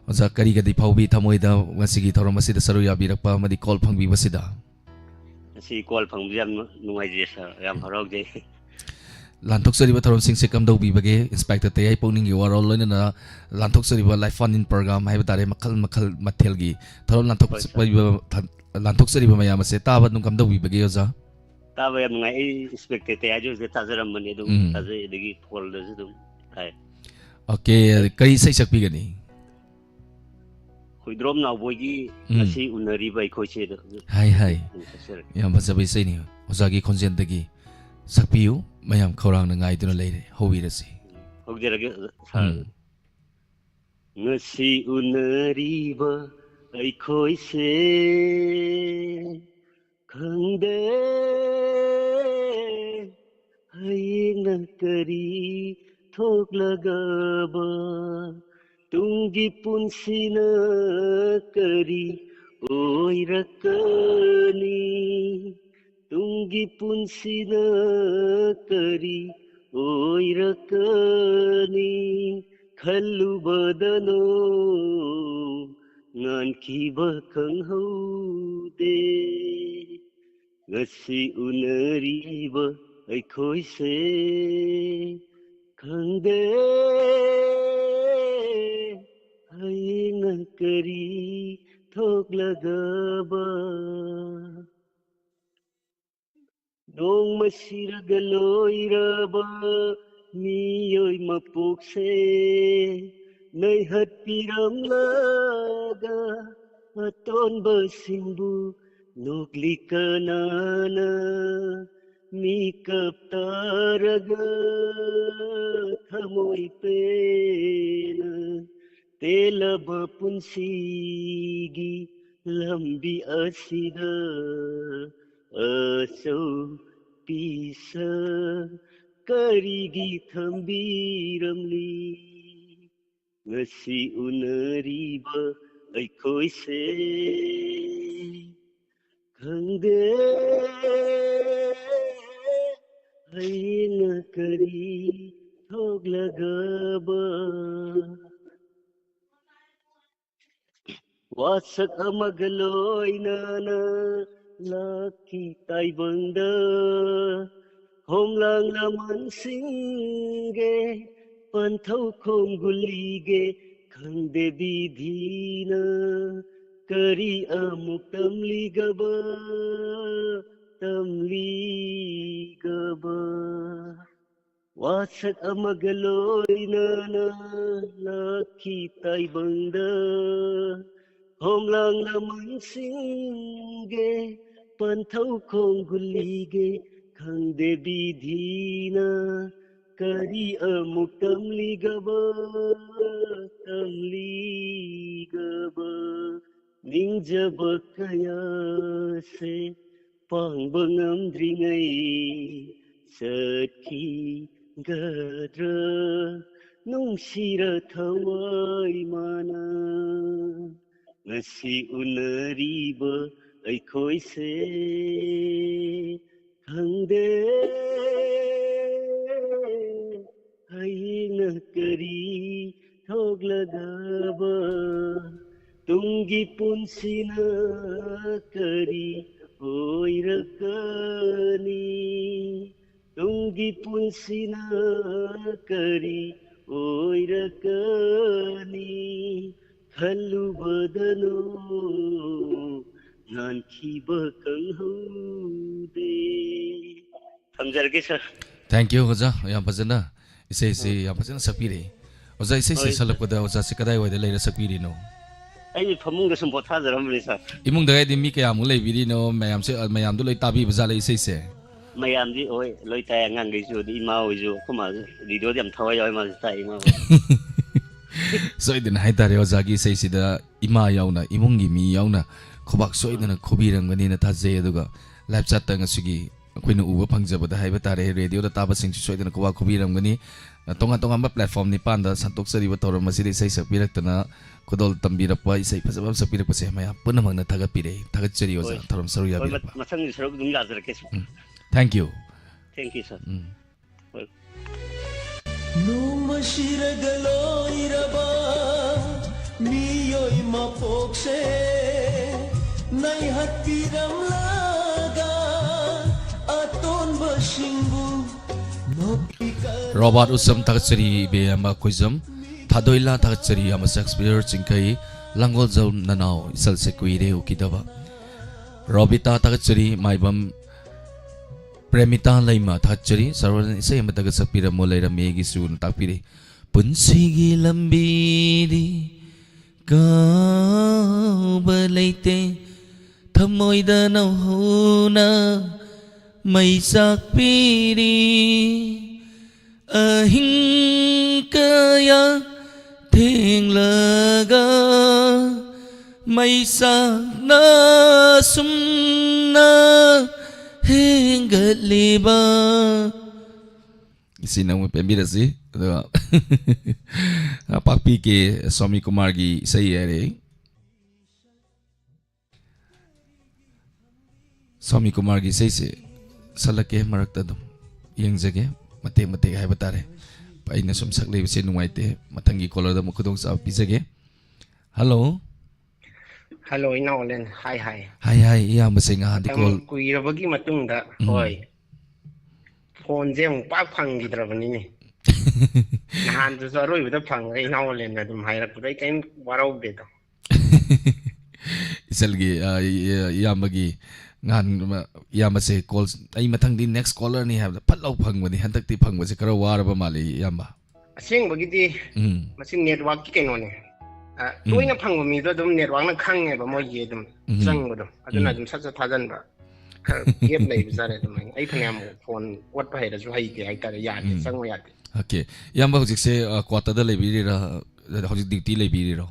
ꯑꯣꯖꯥ, ꯀꯔꯤ ꯀꯔꯤ ꯐꯥꯎꯕꯤ ꯊꯃꯣꯏꯗ ꯉꯁꯤꯒꯤ ꯊꯧꯔꯝ ꯑꯁꯤꯗ ꯁꯔꯨꯛ ꯌꯥꯕꯤꯔꯛꯄ ꯑꯃꯗꯤ ꯀꯣꯜ ꯐꯪꯕꯤꯕꯁꯤꯗ? ꯉꯁꯤ ꯀꯣꯜ ꯐꯪꯕꯁꯦ ꯌꯥꯝ ꯅꯨꯡꯉꯥꯏꯖꯩ, ꯁꯥꯔ꯫ ꯌꯥꯝ ꯎꯝ꯫ ꯍꯔꯥꯎꯖꯩ꯫ ꯂꯥꯟꯊꯣꯛꯆꯔꯤꯕ ꯊꯧꯔꯝꯁꯤꯡꯁꯦ ꯀꯝꯗꯧꯕꯤꯕꯒꯦ? ꯏꯟꯁꯄꯦꯛꯇꯔ ꯇꯌꯥꯏ ꯄꯨꯛꯅꯤꯡꯒꯤ ꯋꯥꯔꯣꯜ ꯂꯣꯏꯅꯅ ꯂꯥꯟꯊꯣꯛꯆꯔꯤꯕ ꯂꯥꯏꯐ ꯐꯟ ꯏꯟ ꯄ꯭ꯔꯣꯒ꯭ꯔꯥꯝ ꯍꯥꯏꯕ ꯇꯥꯔꯦ, ꯃꯈꯜ ꯃꯈꯜ ꯃꯊꯦꯜꯒꯤ ꯊꯧꯔꯝ ꯍꯣꯏ, ꯁꯥꯔ꯫ ꯂꯥꯟꯊꯣꯛꯆꯔꯤꯕ, ꯊ-, ꯂꯥꯟꯊꯣꯛꯆꯔꯤꯕ ꯃꯌꯥꯝ ꯑꯁꯦ ꯇꯥꯕ ꯑꯗꯨꯝ ꯀꯝꯗꯧꯕꯤꯕꯒꯦ, ꯑꯣꯖꯥ? ꯇꯥꯕ ꯌꯥꯝ ꯅꯨꯡꯉꯥꯏ꯫ ꯑꯩ ꯏꯟꯁꯄꯦꯛꯇꯔ ꯇꯌꯥꯏꯁꯨ ꯍꯧꯖꯤꯛ ꯇꯥꯖꯔꯝꯕꯅꯤ, ꯑꯗꯨꯝ ꯎꯝ꯫ ꯇꯥꯖꯩ, ꯑꯗꯒꯤ ꯐꯣꯜꯗꯁꯨ ꯑꯗꯨꯝ ꯇꯥꯏ꯫ ꯑꯣꯀꯦ, ꯍꯣꯏ꯫ ꯀꯔꯤ ꯏꯁꯩ ꯁꯛꯄꯤꯒꯅꯤ? ꯋꯤꯗ꯭ꯔꯣꯝ ꯅꯥꯎꯕꯣꯏꯒꯤ ꯎꯝ꯫ ꯉꯁꯤ ꯎꯅꯔꯤꯕ ꯑꯩꯈꯣꯏꯁꯦ ꯑꯗꯨ ꯍꯥꯏ, ꯍꯥꯏ꯫ ꯎꯝ, ꯆꯠꯆꯔꯒꯦ꯫ ꯌꯥꯝ ꯐꯖꯕ ꯏꯁꯩꯅꯤ꯫ ꯑꯣꯖꯥꯒꯤ ꯈꯣꯟꯖꯦꯜꯗꯒꯤ ꯁꯛꯄꯤꯌꯨ꯫ ꯃꯌꯥꯝ ꯈꯧꯔꯥꯡꯅ ꯉꯥꯏꯗꯨꯅ ꯂꯩꯔꯦ꯫ ꯍꯧꯕꯤꯔꯁꯤ꯫ ꯍꯧꯖꯔꯒꯦ, ꯁꯥꯔ꯫ ꯎꯝ꯫ ꯉꯁꯤ ꯎꯅꯔꯤꯕ ꯑꯩꯈꯣꯏꯁꯦ ꯈꯪꯗꯦ ꯍꯌꯦꯡꯅ ꯀꯔꯤ ꯊꯣꯛꯂꯒꯕ, ꯇꯨꯡꯒꯤ ꯄꯨꯟꯁꯤꯅ ꯀꯔꯤ ꯑꯣꯏꯔꯛꯀꯅꯤ, ꯇꯨꯡꯒꯤ ꯄꯨꯟꯁꯤꯅ ꯀꯔꯤ ꯑꯣꯏꯔꯛꯀꯅꯤ, ꯈꯜꯂꯨꯕꯗꯅꯣ ꯉꯥꯟꯈꯤꯕ ꯈꯪꯍꯧꯗꯦ꯫ ꯉꯁꯤ ꯎꯅꯔꯤꯕ ꯑꯩꯈꯣꯏꯁꯦ ꯈꯪꯗꯦ ꯍꯌꯦꯡꯅ ꯀꯔꯤ ꯊꯣꯛꯂꯒꯕ꯫ ꯅꯣꯡꯃ ꯁꯤꯔꯒ ꯂꯣꯏꯔꯕ ꯃꯤꯑꯣꯏ ꯃꯄꯣꯛꯁꯦ ꯅꯩꯍꯠꯄꯤꯔꯝꯂꯒ ꯑꯇꯣꯟꯕꯁꯤꯡꯕꯨ ꯅꯣꯛꯂꯤ ꯀꯅꯥꯅ ꯃꯤꯀꯞ ꯇꯥꯔꯒ ꯊꯃꯣꯏ ꯄꯦꯟꯅ ꯇꯦꯜꯂꯕ ꯄꯨꯟꯁꯤꯒꯤ ꯂꯝꯕꯤ ꯑꯁꯤꯗ ꯑꯆꯧ ꯄꯤꯁ ꯀꯔꯤꯒꯤ ꯊꯝꯕꯤꯔꯝꯂꯤ? ꯉꯁꯤ ꯎꯅꯔꯤꯕ ꯑꯩꯈꯣꯏꯁꯦ ꯈꯪꯗꯦ ꯍꯌꯦꯡꯅ ꯀꯔꯤ ꯊꯣꯛꯂꯒꯕ꯫ ꯋꯥꯁꯛ ꯑꯃꯒ ꯂꯣꯏꯅꯅ ꯂꯥꯛꯈꯤ ꯇꯥꯏꯕꯪꯗ ꯈꯣꯝꯂꯥꯡ ꯂꯃꯟꯁꯤꯡꯒꯦ ꯄꯟꯊꯧ ꯈꯣꯝꯒꯨꯂꯤꯒꯦ ꯈꯪꯗꯦ ꯕꯤꯙꯤꯅ ꯀꯔꯤ ꯑꯃꯨꯛ ꯇꯝꯂꯤꯒꯕ ꯇꯝꯂꯤꯒꯕ꯫ ꯋꯥꯁꯛ ꯑꯃꯒ ꯂꯣꯏꯅꯅ ꯂꯥꯛꯈꯤ ꯇꯥꯏꯕꯪꯗ ꯍꯣꯝꯂꯥꯡꯅ ꯃꯟꯁꯤꯡꯒꯦ, ꯄꯟꯊꯧ ꯈꯣꯡꯒꯨꯜꯂꯤꯒꯦ, ꯈꯪꯗꯦ ꯕꯤꯙꯤꯅ ꯀꯔꯤ ꯑꯃꯨꯛ ꯇꯝꯂꯤꯒꯕ, ꯇꯝꯂꯤꯒꯕ꯫ ꯅꯤꯡꯖꯕ ꯀꯌꯥꯁꯦ ꯄꯥꯡꯕ ꯉꯝꯗ꯭ꯔꯤꯉꯩ ꯆꯠꯈꯤꯒꯗ꯭ꯔꯥ? ꯅꯨꯡꯁꯤꯔ ꯊꯋꯥꯏ ꯃꯥꯅ ꯉꯁꯤ ꯎꯅꯔꯤꯕ ꯑꯩꯈꯣꯏꯁꯦ ꯈꯪꯗꯦ꯫ ꯍꯌꯦꯡꯅ ꯀꯔꯤ ꯊꯣꯛꯂꯒꯕ? ꯇꯨꯡꯒꯤ ꯄꯨꯟꯁꯤꯅ ꯀꯔꯤ ꯑꯣꯏꯔꯛꯀꯅꯤ? ꯇꯨꯡꯒꯤ ꯄꯨꯟꯁꯤꯅ ꯀꯔꯤ ꯑꯣꯏꯔꯛꯀꯅꯤ? ꯈꯜꯂꯨꯕꯗꯅꯣ ꯉꯥꯟꯈꯤꯕ ꯈꯪꯍꯧꯗꯦ꯫ ꯊꯝꯖꯔꯒꯦ, ꯁꯥꯔ꯫ Thank you, ꯑꯣꯖꯥ꯫ ꯌꯥꯝ ꯐꯖꯅ ꯏꯁꯩꯁꯤ ꯌꯥꯝ ꯐꯖꯅ ꯁꯛꯄꯤꯔꯛꯏ꯫ ꯑꯣꯖꯥ, ꯏꯁꯩꯁꯦ ꯍꯣꯏ, ꯁꯥꯔ꯫ ꯁꯛꯂꯛꯄꯗ ꯑꯣꯖꯥꯁꯦ ꯀꯗꯥꯏꯋꯥꯏꯗ ꯂꯩꯔ ꯁꯛꯄꯤꯔꯤꯅꯣ? ꯑꯩ ꯐꯃꯨꯡꯗ ꯁꯨꯝ ꯄꯣꯊꯥꯖꯔꯝꯕꯅꯤ, ꯁꯥꯔ꯫ ꯏꯃꯨꯡꯗꯒꯗꯤ ꯃꯤ ꯀꯌꯥꯃꯨꯛ ꯂꯩꯕꯤꯔꯤꯅꯣ? ꯃꯌꯥꯝꯁꯦ, ꯃꯌꯥꯝꯗꯣ ꯂꯣꯏ ꯇꯥꯕꯤꯕ ꯖꯥꯠꯂ ꯏꯁꯩꯁꯦ? ꯃꯌꯥꯝꯗꯤ ꯍꯣꯏ ꯂꯣꯏ ꯇꯥꯏ, ꯑꯉꯥꯡꯈꯩꯁꯨ, ꯑꯗꯩ ꯏꯃꯥ ꯍꯣꯏꯁꯨ, ꯑꯩꯈꯣꯏ ꯃꯥꯁꯨ ꯔꯦꯗꯤꯑꯣꯗꯤ ꯌꯥꯝ ꯊꯋꯥꯏ ꯌꯥꯎꯋꯦ, ꯃꯥꯁꯨ ꯇꯥꯏ, ꯏꯃꯥ ꯍꯣꯏ꯫ ꯁꯣꯏꯗꯅ ꯍꯥꯏꯇꯥꯔꯦ, ꯑꯣꯖꯥꯒꯤ ꯏꯁꯩꯁꯤꯗ ꯏꯃꯥ ꯌꯥꯎꯅ, ꯏꯃꯨꯡꯒꯤ ꯃꯤ ꯌꯥꯎꯅ ꯈꯨꯕꯥꯛ ꯁꯣꯏꯗꯅ ꯈꯨꯕꯤꯔꯝꯒꯅꯤꯅ ꯊꯥꯖꯩ꯫ ꯑꯗꯨꯒ live chat ꯇ ꯉꯁꯤꯒꯤ ꯑꯩꯈꯣꯏꯅ ꯎꯕ ꯐꯪꯖꯕꯗ ꯍꯥꯏꯕ ꯇꯥꯔꯦ, ꯔꯦꯗꯤꯑꯣꯗ ꯇꯥꯕꯁꯤꯡꯁꯨ ꯁꯣꯏꯗꯅ ꯈꯨꯕꯥꯛ ꯈꯨꯕꯤꯔꯝꯒꯅꯤ꯫ ꯇꯣꯉꯥꯟ ꯇꯣꯉꯥꯟꯕ platform ꯅꯤꯄꯥꯟꯗ ꯁꯟꯗꯣꯛꯆꯔꯤꯕ ꯊꯧꯔꯝ ꯑꯁꯤꯗ ꯏꯁꯩ ꯁꯛꯄꯤꯔꯛꯇꯅ, ꯈꯨꯗꯣꯜ ꯇꯝꯕꯤꯔꯛꯄ, ꯏꯁꯩ ꯐꯖꯕ ꯑꯃ ꯁꯛꯄꯤꯔꯛꯄꯁꯦ ꯃꯌꯥꯝ ꯄꯨꯝꯅꯃꯛꯅ ꯊꯥꯒꯠꯄꯤꯔꯦ꯫ ꯊꯥꯒꯠꯆꯔꯤ ꯑꯣꯖꯥ, ꯍꯣꯏ꯫ ꯊꯧꯔꯝ ꯁꯔꯨꯛ ꯍꯣꯏ, ꯌꯥꯕꯤꯔꯛꯄ꯫ ꯃ-, ꯃꯊꯪꯒꯤ ꯁꯔꯨꯛ ꯑꯗꯨꯝ ꯌꯥꯖꯔꯛꯀꯦ, ꯁꯥꯔ꯫ ꯎꯝ꯫ Thank you꯫ Thank you, ꯁꯥꯔ꯫ ꯎꯝ꯫ ꯍꯣꯏ꯫ ꯅꯣꯡꯃ ꯁꯤꯔꯒ ꯂꯣꯏꯔꯕ ꯃꯤꯑꯣꯏ ꯃꯄꯣꯛꯁꯦ ꯅꯩꯍꯠꯄꯤꯔꯝꯂꯒ ꯑꯇꯣꯟꯕꯁꯤꯡꯕꯨ ꯅꯣꯛꯄꯤ ꯀ- ꯔꯣꯕꯥꯔꯠ ꯎꯁꯝ ꯊꯥꯒꯠꯆꯔꯤ, ꯏꯕꯦꯝꯃ ꯈꯣꯏꯖꯝ꯫ ꯊꯥꯗꯣꯏꯂꯥ ꯊꯥꯒꯠꯆꯔꯤ, ꯏꯌꯥꯝꯕ ꯁꯦꯛꯁꯄꯤꯌꯔ ꯆꯤꯡꯈꯩ꯫ ꯂꯥꯡꯒꯣꯜꯖꯝ ꯅꯅꯥꯎ, ꯏꯆꯜꯁꯦ ꯀꯨꯏꯔꯦ ꯎꯈꯤꯗꯕ꯫ ꯔꯣꯕꯤꯇꯥ ꯊꯥꯒꯠꯆꯔꯤ, ꯃꯥꯏꯕꯝ ꯄ꯭ꯔꯦꯃꯤꯇꯥ ꯂꯩꯃ ꯊꯥꯒꯠꯆꯔꯤ꯫ ꯁꯔꯣꯖꯅ ꯏꯁꯩ ꯑꯃꯇꯒ ꯁꯛꯄꯤꯔꯝꯃꯣ, ꯂꯩꯔꯝꯃꯦꯒꯤꯁꯨ ꯇꯥꯛꯄꯤꯔꯤ꯫ ꯄꯨꯟꯁꯤꯒꯤ ꯂꯝꯕꯤꯗꯤ ꯀꯥꯎꯕ ꯂꯩꯇꯦ ꯊꯃꯣꯏꯗ ꯅꯧꯍꯧꯅ ꯃꯩ ꯆꯥꯛꯄꯤꯔꯤ꯫ ꯑꯍꯤꯡ ꯀꯌꯥ ꯊꯦꯡꯂꯒ ꯃꯩ ꯆꯥꯛꯅ ꯁꯨꯝꯅ ꯍꯦꯟꯒꯠꯂꯤꯕ꯫ ꯏꯆꯦꯅ ꯑꯃꯨꯛ ꯄꯦꯟꯕꯤꯔꯁꯤ꯫ ꯑꯗꯨꯒ ꯄꯥꯛꯄꯤ ꯀꯦ ꯁ꯭ꯋꯥꯃꯤ ꯀꯨꯃꯥꯔꯒꯤ ꯏꯁꯩ ꯍꯥꯏꯔꯦ꯫ ꯁ꯭ꯋꯥꯃꯤ ꯀꯨꯃꯥꯔꯒꯤ ꯏꯁꯩꯁꯦ ꯁꯛꯂꯛꯀꯦ, ꯃꯔꯛꯇ ꯑꯗꯨꯝ ꯌꯦꯡꯖꯒꯦ, ꯃꯇꯦꯛ ꯃꯇꯦꯛ ꯍꯥꯏꯕ ꯇꯥꯔꯦ꯫ ꯑꯩꯅ ꯁꯨꯝ ꯁꯛ ꯂꯩꯕꯁꯦ ꯅꯨꯡꯉꯥꯏꯇꯦ, ꯃꯊꯪꯒꯤ ꯀꯣꯂꯔꯗ ꯑꯃꯨꯛ ꯈꯨꯗꯣꯡꯆꯥꯕ ꯄꯤꯖꯒꯦ꯫ ꯍꯜꯂꯣ꯫ ꯍꯜꯂꯣ, ꯏꯅꯥꯎ ꯑꯂꯦꯟ꯫ ꯍꯥꯏ, ꯍꯥꯏ꯫ ꯍꯥꯏ, ꯍꯥꯏ, ꯏꯌꯥꯝꯕꯁꯦ ꯉꯍꯥꯟꯗꯤ ꯃꯇꯝ ꯀꯣꯜ ꯀꯨꯏꯔꯕꯒꯤ ꯃꯇꯨꯡꯗ, ꯎꯝ꯫ ꯍꯣꯏ꯫ ꯐꯣꯟꯁꯦ ꯑꯃꯨꯛ ꯄꯥꯛ ꯐꯪꯈꯤꯗ꯭ꯔꯕꯅꯤꯅꯦ꯫ ꯅꯍꯥꯟꯗꯨꯁꯨ ꯑꯔꯣꯏꯕꯗ ꯐꯪꯉꯦ, ꯏꯅꯥꯎ ꯑꯂꯦꯟꯅ ꯑꯗꯨꯝ ꯍꯥꯏꯔꯛꯄꯗ ꯑꯩ ꯀꯔꯤꯝ ꯋꯥꯔꯧꯗꯦꯗꯣ꯫ ꯏꯆꯜꯒꯤ, ꯑ, ꯏ-, ꯏꯌꯥꯝꯕꯒꯤ ꯉꯍꯥꯟ, ꯃ-, ꯏꯌꯥꯝꯕꯁꯦ ꯀꯣꯜ, ꯑꯩ ꯃꯊꯪꯗꯤ ꯅꯦꯛꯁ ꯀꯣꯂꯔꯅꯤ ꯍꯥꯏꯕꯗ ꯐꯠ ꯂꯥꯎ ꯐꯪꯕꯅꯤ꯫ ꯍꯟꯗꯛꯇꯤ ꯐꯪꯕꯁꯦ ꯈꯔ ꯋꯥꯔꯕ ꯃꯥꯜꯂꯦ, ꯏꯌꯥꯝꯕ꯫ ꯑꯁꯦꯡꯕꯒꯤꯗꯤ ꯎꯝ꯫ ꯃꯁꯤ ꯅꯦꯠꯋꯥꯛꯀꯤ ꯀꯩꯅꯣꯅꯦ꯫ ꯑ, ꯎꯝ꯫ ꯇꯣꯏꯅ ꯐꯪꯕ ꯃꯤꯗꯣ ꯑꯗꯨꯝ ꯅꯦꯠꯋꯥꯛꯅ ꯈꯪꯉꯦꯕ ꯃꯣꯏꯒꯤ ꯑꯗꯨꯝ ꯎꯝ꯫ ꯆꯪꯕꯗꯣ꯫ ꯑꯗꯨꯅ ꯎꯝ꯫ ꯑꯗꯨꯝ ꯁꯠ ꯁꯠ ꯊꯥꯖꯟꯕ꯫ ꯈꯔ ꯒꯦꯞ ꯂꯩꯕꯖꯥꯠꯅꯦ ꯑꯗꯨꯃꯥꯏꯅ꯫ ꯑꯩ ꯐꯅꯌꯥꯝ ꯐꯣꯟ ꯑꯣꯠꯄ ꯍꯩꯔꯁꯨ ꯍꯩꯇꯦ ꯍꯥꯏꯇꯥꯔꯦ, ꯌꯥꯗꯦ, ꯎꯝ꯫ ꯆꯪꯉꯣ ꯌꯥꯗꯦ꯫ ꯑꯣꯀꯦ꯫ ꯏꯌꯥꯝꯕ ꯍꯧꯖꯤꯛꯁꯦ, ꯑ, ꯀ꯭ꯋꯥꯇꯔꯗ ꯂꯩꯕꯤꯔꯤꯔꯥ? ꯍꯧꯖꯤꯛ ꯗ꯭ꯌꯨꯇꯤ ꯂꯩꯕꯤꯔꯤꯔꯣ?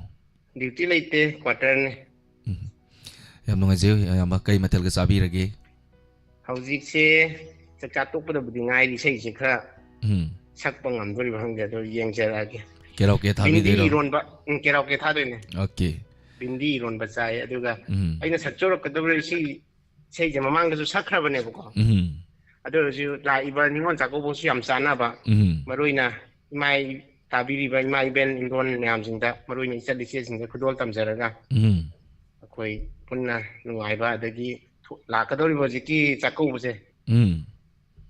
ꯗ꯭ꯌꯨꯇꯤ ꯂꯩꯇꯦ, ꯀ꯭ꯋꯥꯇꯔꯅꯦ꯫ ꯎꯝ꯫ ꯌꯥꯝ ꯅꯨꯡꯉꯥꯏꯖꯩ, ꯏꯌꯥꯝꯕ꯫ ꯀꯩ ꯃꯊꯦꯜꯒ ꯆꯥꯕꯤꯔꯒꯦ? ꯍꯧꯖꯤꯛꯁꯦ ꯆꯥꯛꯆꯥ ꯇꯣꯛꯄꯗꯕꯨꯗꯤ ꯉꯥꯏꯔꯤ, ꯏꯁꯩꯁꯦ ꯈꯔ ꯎꯝ꯫ ꯁꯛꯄ ꯉꯝꯗꯣꯔꯤꯕ ꯈꯪꯗꯦ, ꯑꯗꯣ ꯌꯦꯡꯖꯔꯛꯑꯒꯦ꯫ ꯀꯦꯔꯥꯎꯀꯦ ꯕꯤꯟꯗꯤ ꯊꯥꯕꯤꯗꯣꯏꯔꯣ? ꯏꯔꯣꯟꯕ, ꯎꯝ, ꯀꯦꯔꯥꯎꯀꯦ ꯊꯥꯗꯣꯏꯅꯦ꯫ ꯑꯣꯀꯦ꯫ ꯕꯤꯟꯗꯤ ꯏꯔꯣꯟꯕ ꯆꯥꯏ, ꯑꯗꯨꯒ ꯎꯝ꯫ ꯑꯩꯅ ꯁꯛꯆꯔꯛꯀꯗꯧꯔꯤꯕ ꯁꯤ ꯏꯁꯩꯁꯦ ꯃꯃꯥꯡꯗꯁꯨ ꯁꯛꯈ꯭ꯔꯕꯅꯦꯕꯀꯣ꯫ ꯎꯝ꯫ ꯑꯗꯨ ꯑꯣꯏꯔꯁꯨ ꯂꯥꯛꯏꯕ ꯅꯤꯉꯣꯜ ꯆꯥꯛꯀꯧꯕꯁꯨ ꯌꯥꯝ ꯆꯥꯟꯅꯕ꯫ ꯎꯝ꯫ ꯃꯔꯨ ꯑꯣꯏꯅ ꯏꯃꯥ ꯏ-, ꯇꯥꯕꯤꯔꯤꯕ ꯏꯃꯥ ꯏꯕꯦꯟ ꯏꯟꯗꯣꯟ ꯃꯌꯥꯝꯁꯤꯡꯗ, ꯃꯔꯨ ꯑꯣꯏꯅ ꯏꯆꯜ ꯏꯆꯦꯁꯤꯡꯗ ꯈꯨꯗꯣꯜ ꯇꯝꯖꯔꯒ ꯎꯝ꯫ ꯑꯩꯈꯣꯏ ꯄꯨꯟꯅ ꯅꯨꯡꯉꯥꯏꯕ, ꯑꯗꯒꯤ ꯊꯣ-, ꯂꯥꯛꯀꯗꯧꯔꯤꯕ ꯍꯧꯖꯤꯛꯀꯤ ꯆꯥꯛꯀꯧꯕꯁꯦ ꯎꯝ꯫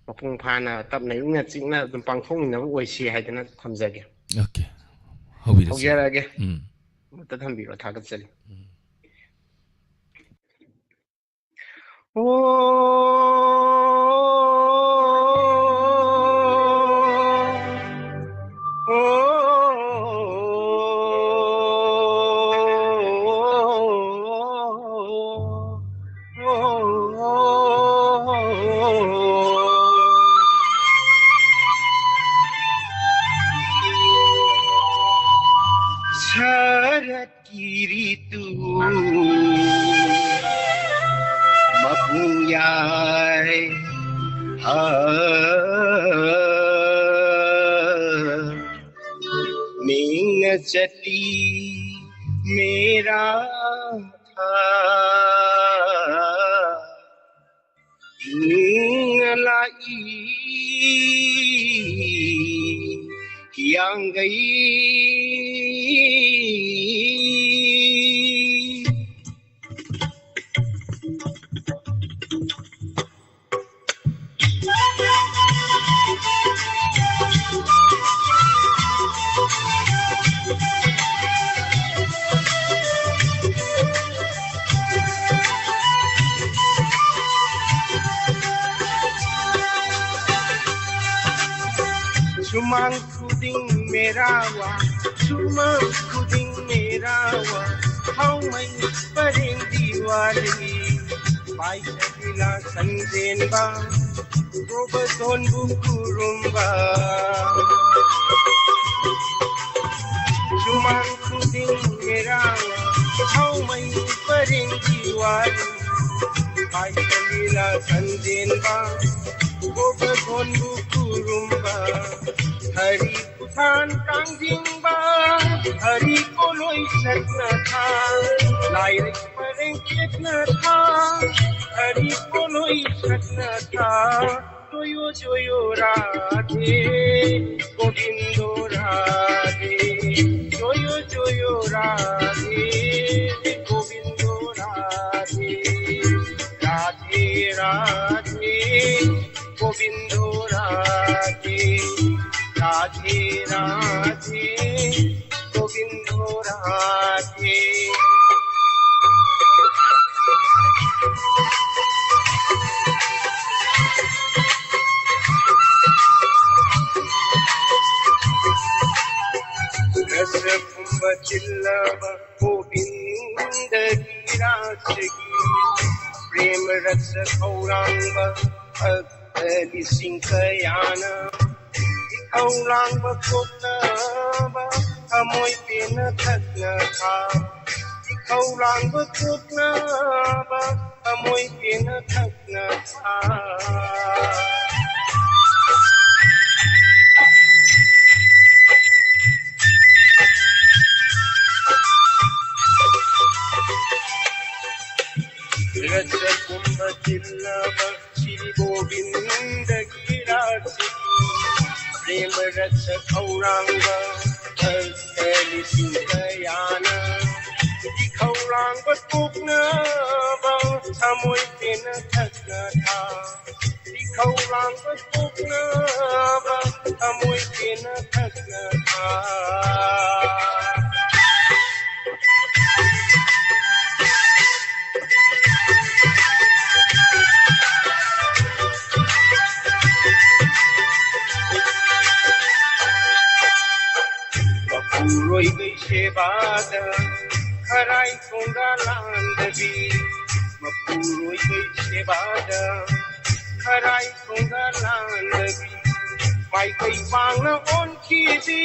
ꯃꯄꯨꯡ ꯐꯥꯅ ꯇꯞꯅ ꯏꯪꯅ ꯆꯤꯛꯅ ꯑꯗꯨꯝ ꯄꯥꯡꯊꯣꯛꯃꯤꯟꯅꯕ ꯑꯣꯏꯁꯤ ꯍꯥꯏꯗꯅ ꯊꯝꯖꯒꯦ꯫ ꯑꯣꯀꯦ꯫ ꯍꯧꯕꯤꯔꯁꯤ꯫ ꯍꯧꯖꯔꯛꯑꯒꯦ꯫ ꯎꯝ꯫ ꯑꯃꯨꯛꯇ ꯊꯝꯕꯤꯔꯣ, ꯊꯥꯒꯠꯆꯔꯤ꯫ ꯎꯝ꯫ ꯃꯤꯡꯅ ꯆꯠꯂꯤ ꯃꯦꯔꯥ ꯊꯥ꯫ ꯏꯪꯅ ꯂꯥꯛꯏ ꯍꯤꯌꯥꯡꯒꯩ꯫ ꯁꯨꯃꯥꯡ ꯈꯨꯗꯤꯡ ꯃꯦꯔꯥꯋꯥ, ꯁꯨꯃꯥꯡ ꯈꯨꯗꯤꯡ ꯃꯦꯔꯥꯋꯥ, ꯍꯥꯎꯃꯩ ꯄꯔꯦꯡ ꯗꯤꯋꯥꯂꯤ, ꯄꯥꯏꯁ ꯂꯤꯂꯥ ꯁꯟꯖꯦꯟꯕ, ꯒꯣꯕꯔꯙꯣꯟꯕꯨ ꯈꯨꯔꯨꯝꯕ꯫ ꯁꯨꯃꯥꯡ ꯈꯨꯗꯤꯡ ꯃꯦꯔꯥꯋꯥ, ꯍꯥꯎꯃꯩ ꯄꯔꯦꯡ ꯗꯤꯋꯥꯂꯤ, ꯄꯥꯏꯁ ꯂꯤꯂꯥ ꯁꯟꯖꯦꯟꯕ, ꯒꯣꯕꯔꯙꯣꯟꯕꯨ ꯈꯨꯔꯨꯝꯕ꯫ ꯍꯔꯤ ꯈꯨꯊꯥꯟ ꯀꯥꯡꯖꯤꯡꯕ, ꯍꯔꯤ ꯄꯣꯂꯣꯏ ꯁꯛꯅ ꯊꯥ, ꯂꯥꯏꯔꯤꯛ ꯄꯔꯦꯡ ꯆꯦꯠꯅ ꯊꯥ, ꯍꯔꯤ ꯄꯣꯂꯣꯏ ꯁꯛꯅ ꯊꯥ꯫ ꯖꯣꯌꯣ ꯖꯣꯌꯣ ꯔꯥꯙꯦ ꯒꯣꯕꯤꯟꯗꯣ ꯔꯥꯙꯦ, ꯖꯣꯌꯣ ꯖꯣꯌꯣ ꯔꯥꯙꯦ ꯒꯣꯕꯤꯟꯗꯣ ꯔꯥꯙꯦ, ꯔꯥꯙꯦ ꯔꯥꯙꯦ ꯒꯣꯕꯤꯟꯗꯣ ꯔꯥꯙꯦ, ꯔꯥꯙꯦ ꯔꯥꯙꯦ ꯒꯣꯕꯤꯟꯗꯣ ꯔꯥꯙꯦ꯫ ꯔꯁ ꯀꯨꯝꯚ ꯆꯤꯜꯂꯕ ꯒꯣꯕꯤꯟꯗꯒꯤ ꯔꯥꯁꯒꯤ ꯄ꯭ꯔꯦꯝ ꯔꯁ ꯈꯧꯔꯥꯡꯕ ꯂꯤꯁꯤꯡ ꯀꯌꯥꯅ ꯏꯈꯧ ꯂꯥꯡꯕ ꯀꯣꯛꯅꯕ ꯊꯃꯣꯏ ꯄꯦꯟꯅ ꯊꯛꯅ ꯊꯥ꯫ ꯏꯈꯧ ꯂꯥꯡꯕ ꯀꯣꯛꯅꯕ ꯊꯃꯣꯏ ꯄꯦꯟꯅ ꯊꯛꯅ ꯊꯥ꯫ ꯈꯧꯔꯥꯡꯕ ꯈꯛꯇ ꯂꯤꯁꯤꯡ ꯀꯌꯥꯅ ꯏꯈꯧ ꯂꯥꯡꯕ ꯄꯣꯛꯅꯕ ꯊꯃꯣꯏ ꯄꯦꯟꯅ ꯊꯛꯅ ꯊꯥ꯫ ꯏꯈꯧ ꯂꯥꯡꯕ ꯄꯣꯛꯅꯕ ꯊꯃꯣꯏ ꯄꯦꯟꯅ ꯊꯛꯅ ꯊꯥ꯫ ꯃꯄꯨꯔꯣꯏꯕꯩ ꯁꯦꯕꯥꯗ ꯈꯔꯥꯏ ꯈꯣꯡꯒꯥ ꯂꯥꯟꯗꯕꯤ, ꯃꯄꯨꯔꯣꯏꯕꯩ ꯁꯦꯕꯥꯗ ꯈꯔꯥꯏ ꯈꯣꯡꯒꯥ ꯂꯥꯟꯗꯕꯤ, ꯃꯥꯏꯀꯩ ꯄꯥꯡꯅ ꯑꯣꯟꯈꯤꯕꯤ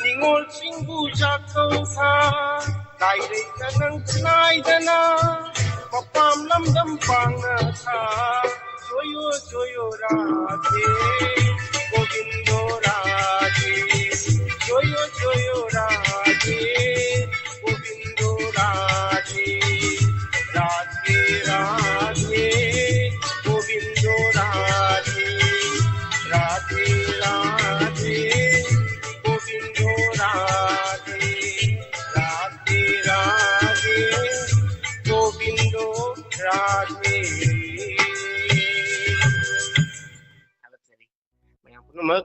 ꯅꯤꯉꯣꯜꯁꯤꯡꯕꯨ ꯆꯥꯛꯊꯣꯛ ꯊꯥ꯫ ꯂꯥꯏꯔꯩꯅ ꯅꯪ ꯅꯥꯏꯗꯅ ꯃꯄꯥꯝ ꯂꯝꯗꯝ ꯄꯥꯡꯅ ꯊꯥ꯫ ꯖꯣꯌꯣ ꯖꯣꯌꯣ ꯔꯥꯙꯦ ꯒꯣꯕꯤꯟꯗꯣ ꯔꯥꯙꯦ, ꯖꯣꯌꯣ ꯖꯣꯌꯣ ꯔꯥꯙꯦ ꯒꯣꯕꯤꯟꯗꯣ ꯔꯥꯙꯦ, ꯔꯥꯙꯦ ꯔꯥꯙꯦ ꯒꯣꯕꯤꯟꯗꯣ ꯔꯥꯙꯦ, ꯔꯥꯙꯦ ꯔꯥꯙꯦ ꯒꯣꯕꯤꯟꯗꯣ ꯔꯥꯙꯦ, ꯔꯥꯙꯦ ꯔꯥꯙꯦ ꯒꯣꯕꯤꯟꯗꯣ ꯔꯥꯙꯦ꯫ ꯊꯥꯒꯠꯆꯔꯤ꯫ ꯃꯌꯥꯝ ꯄꯨꯝꯅꯃꯛ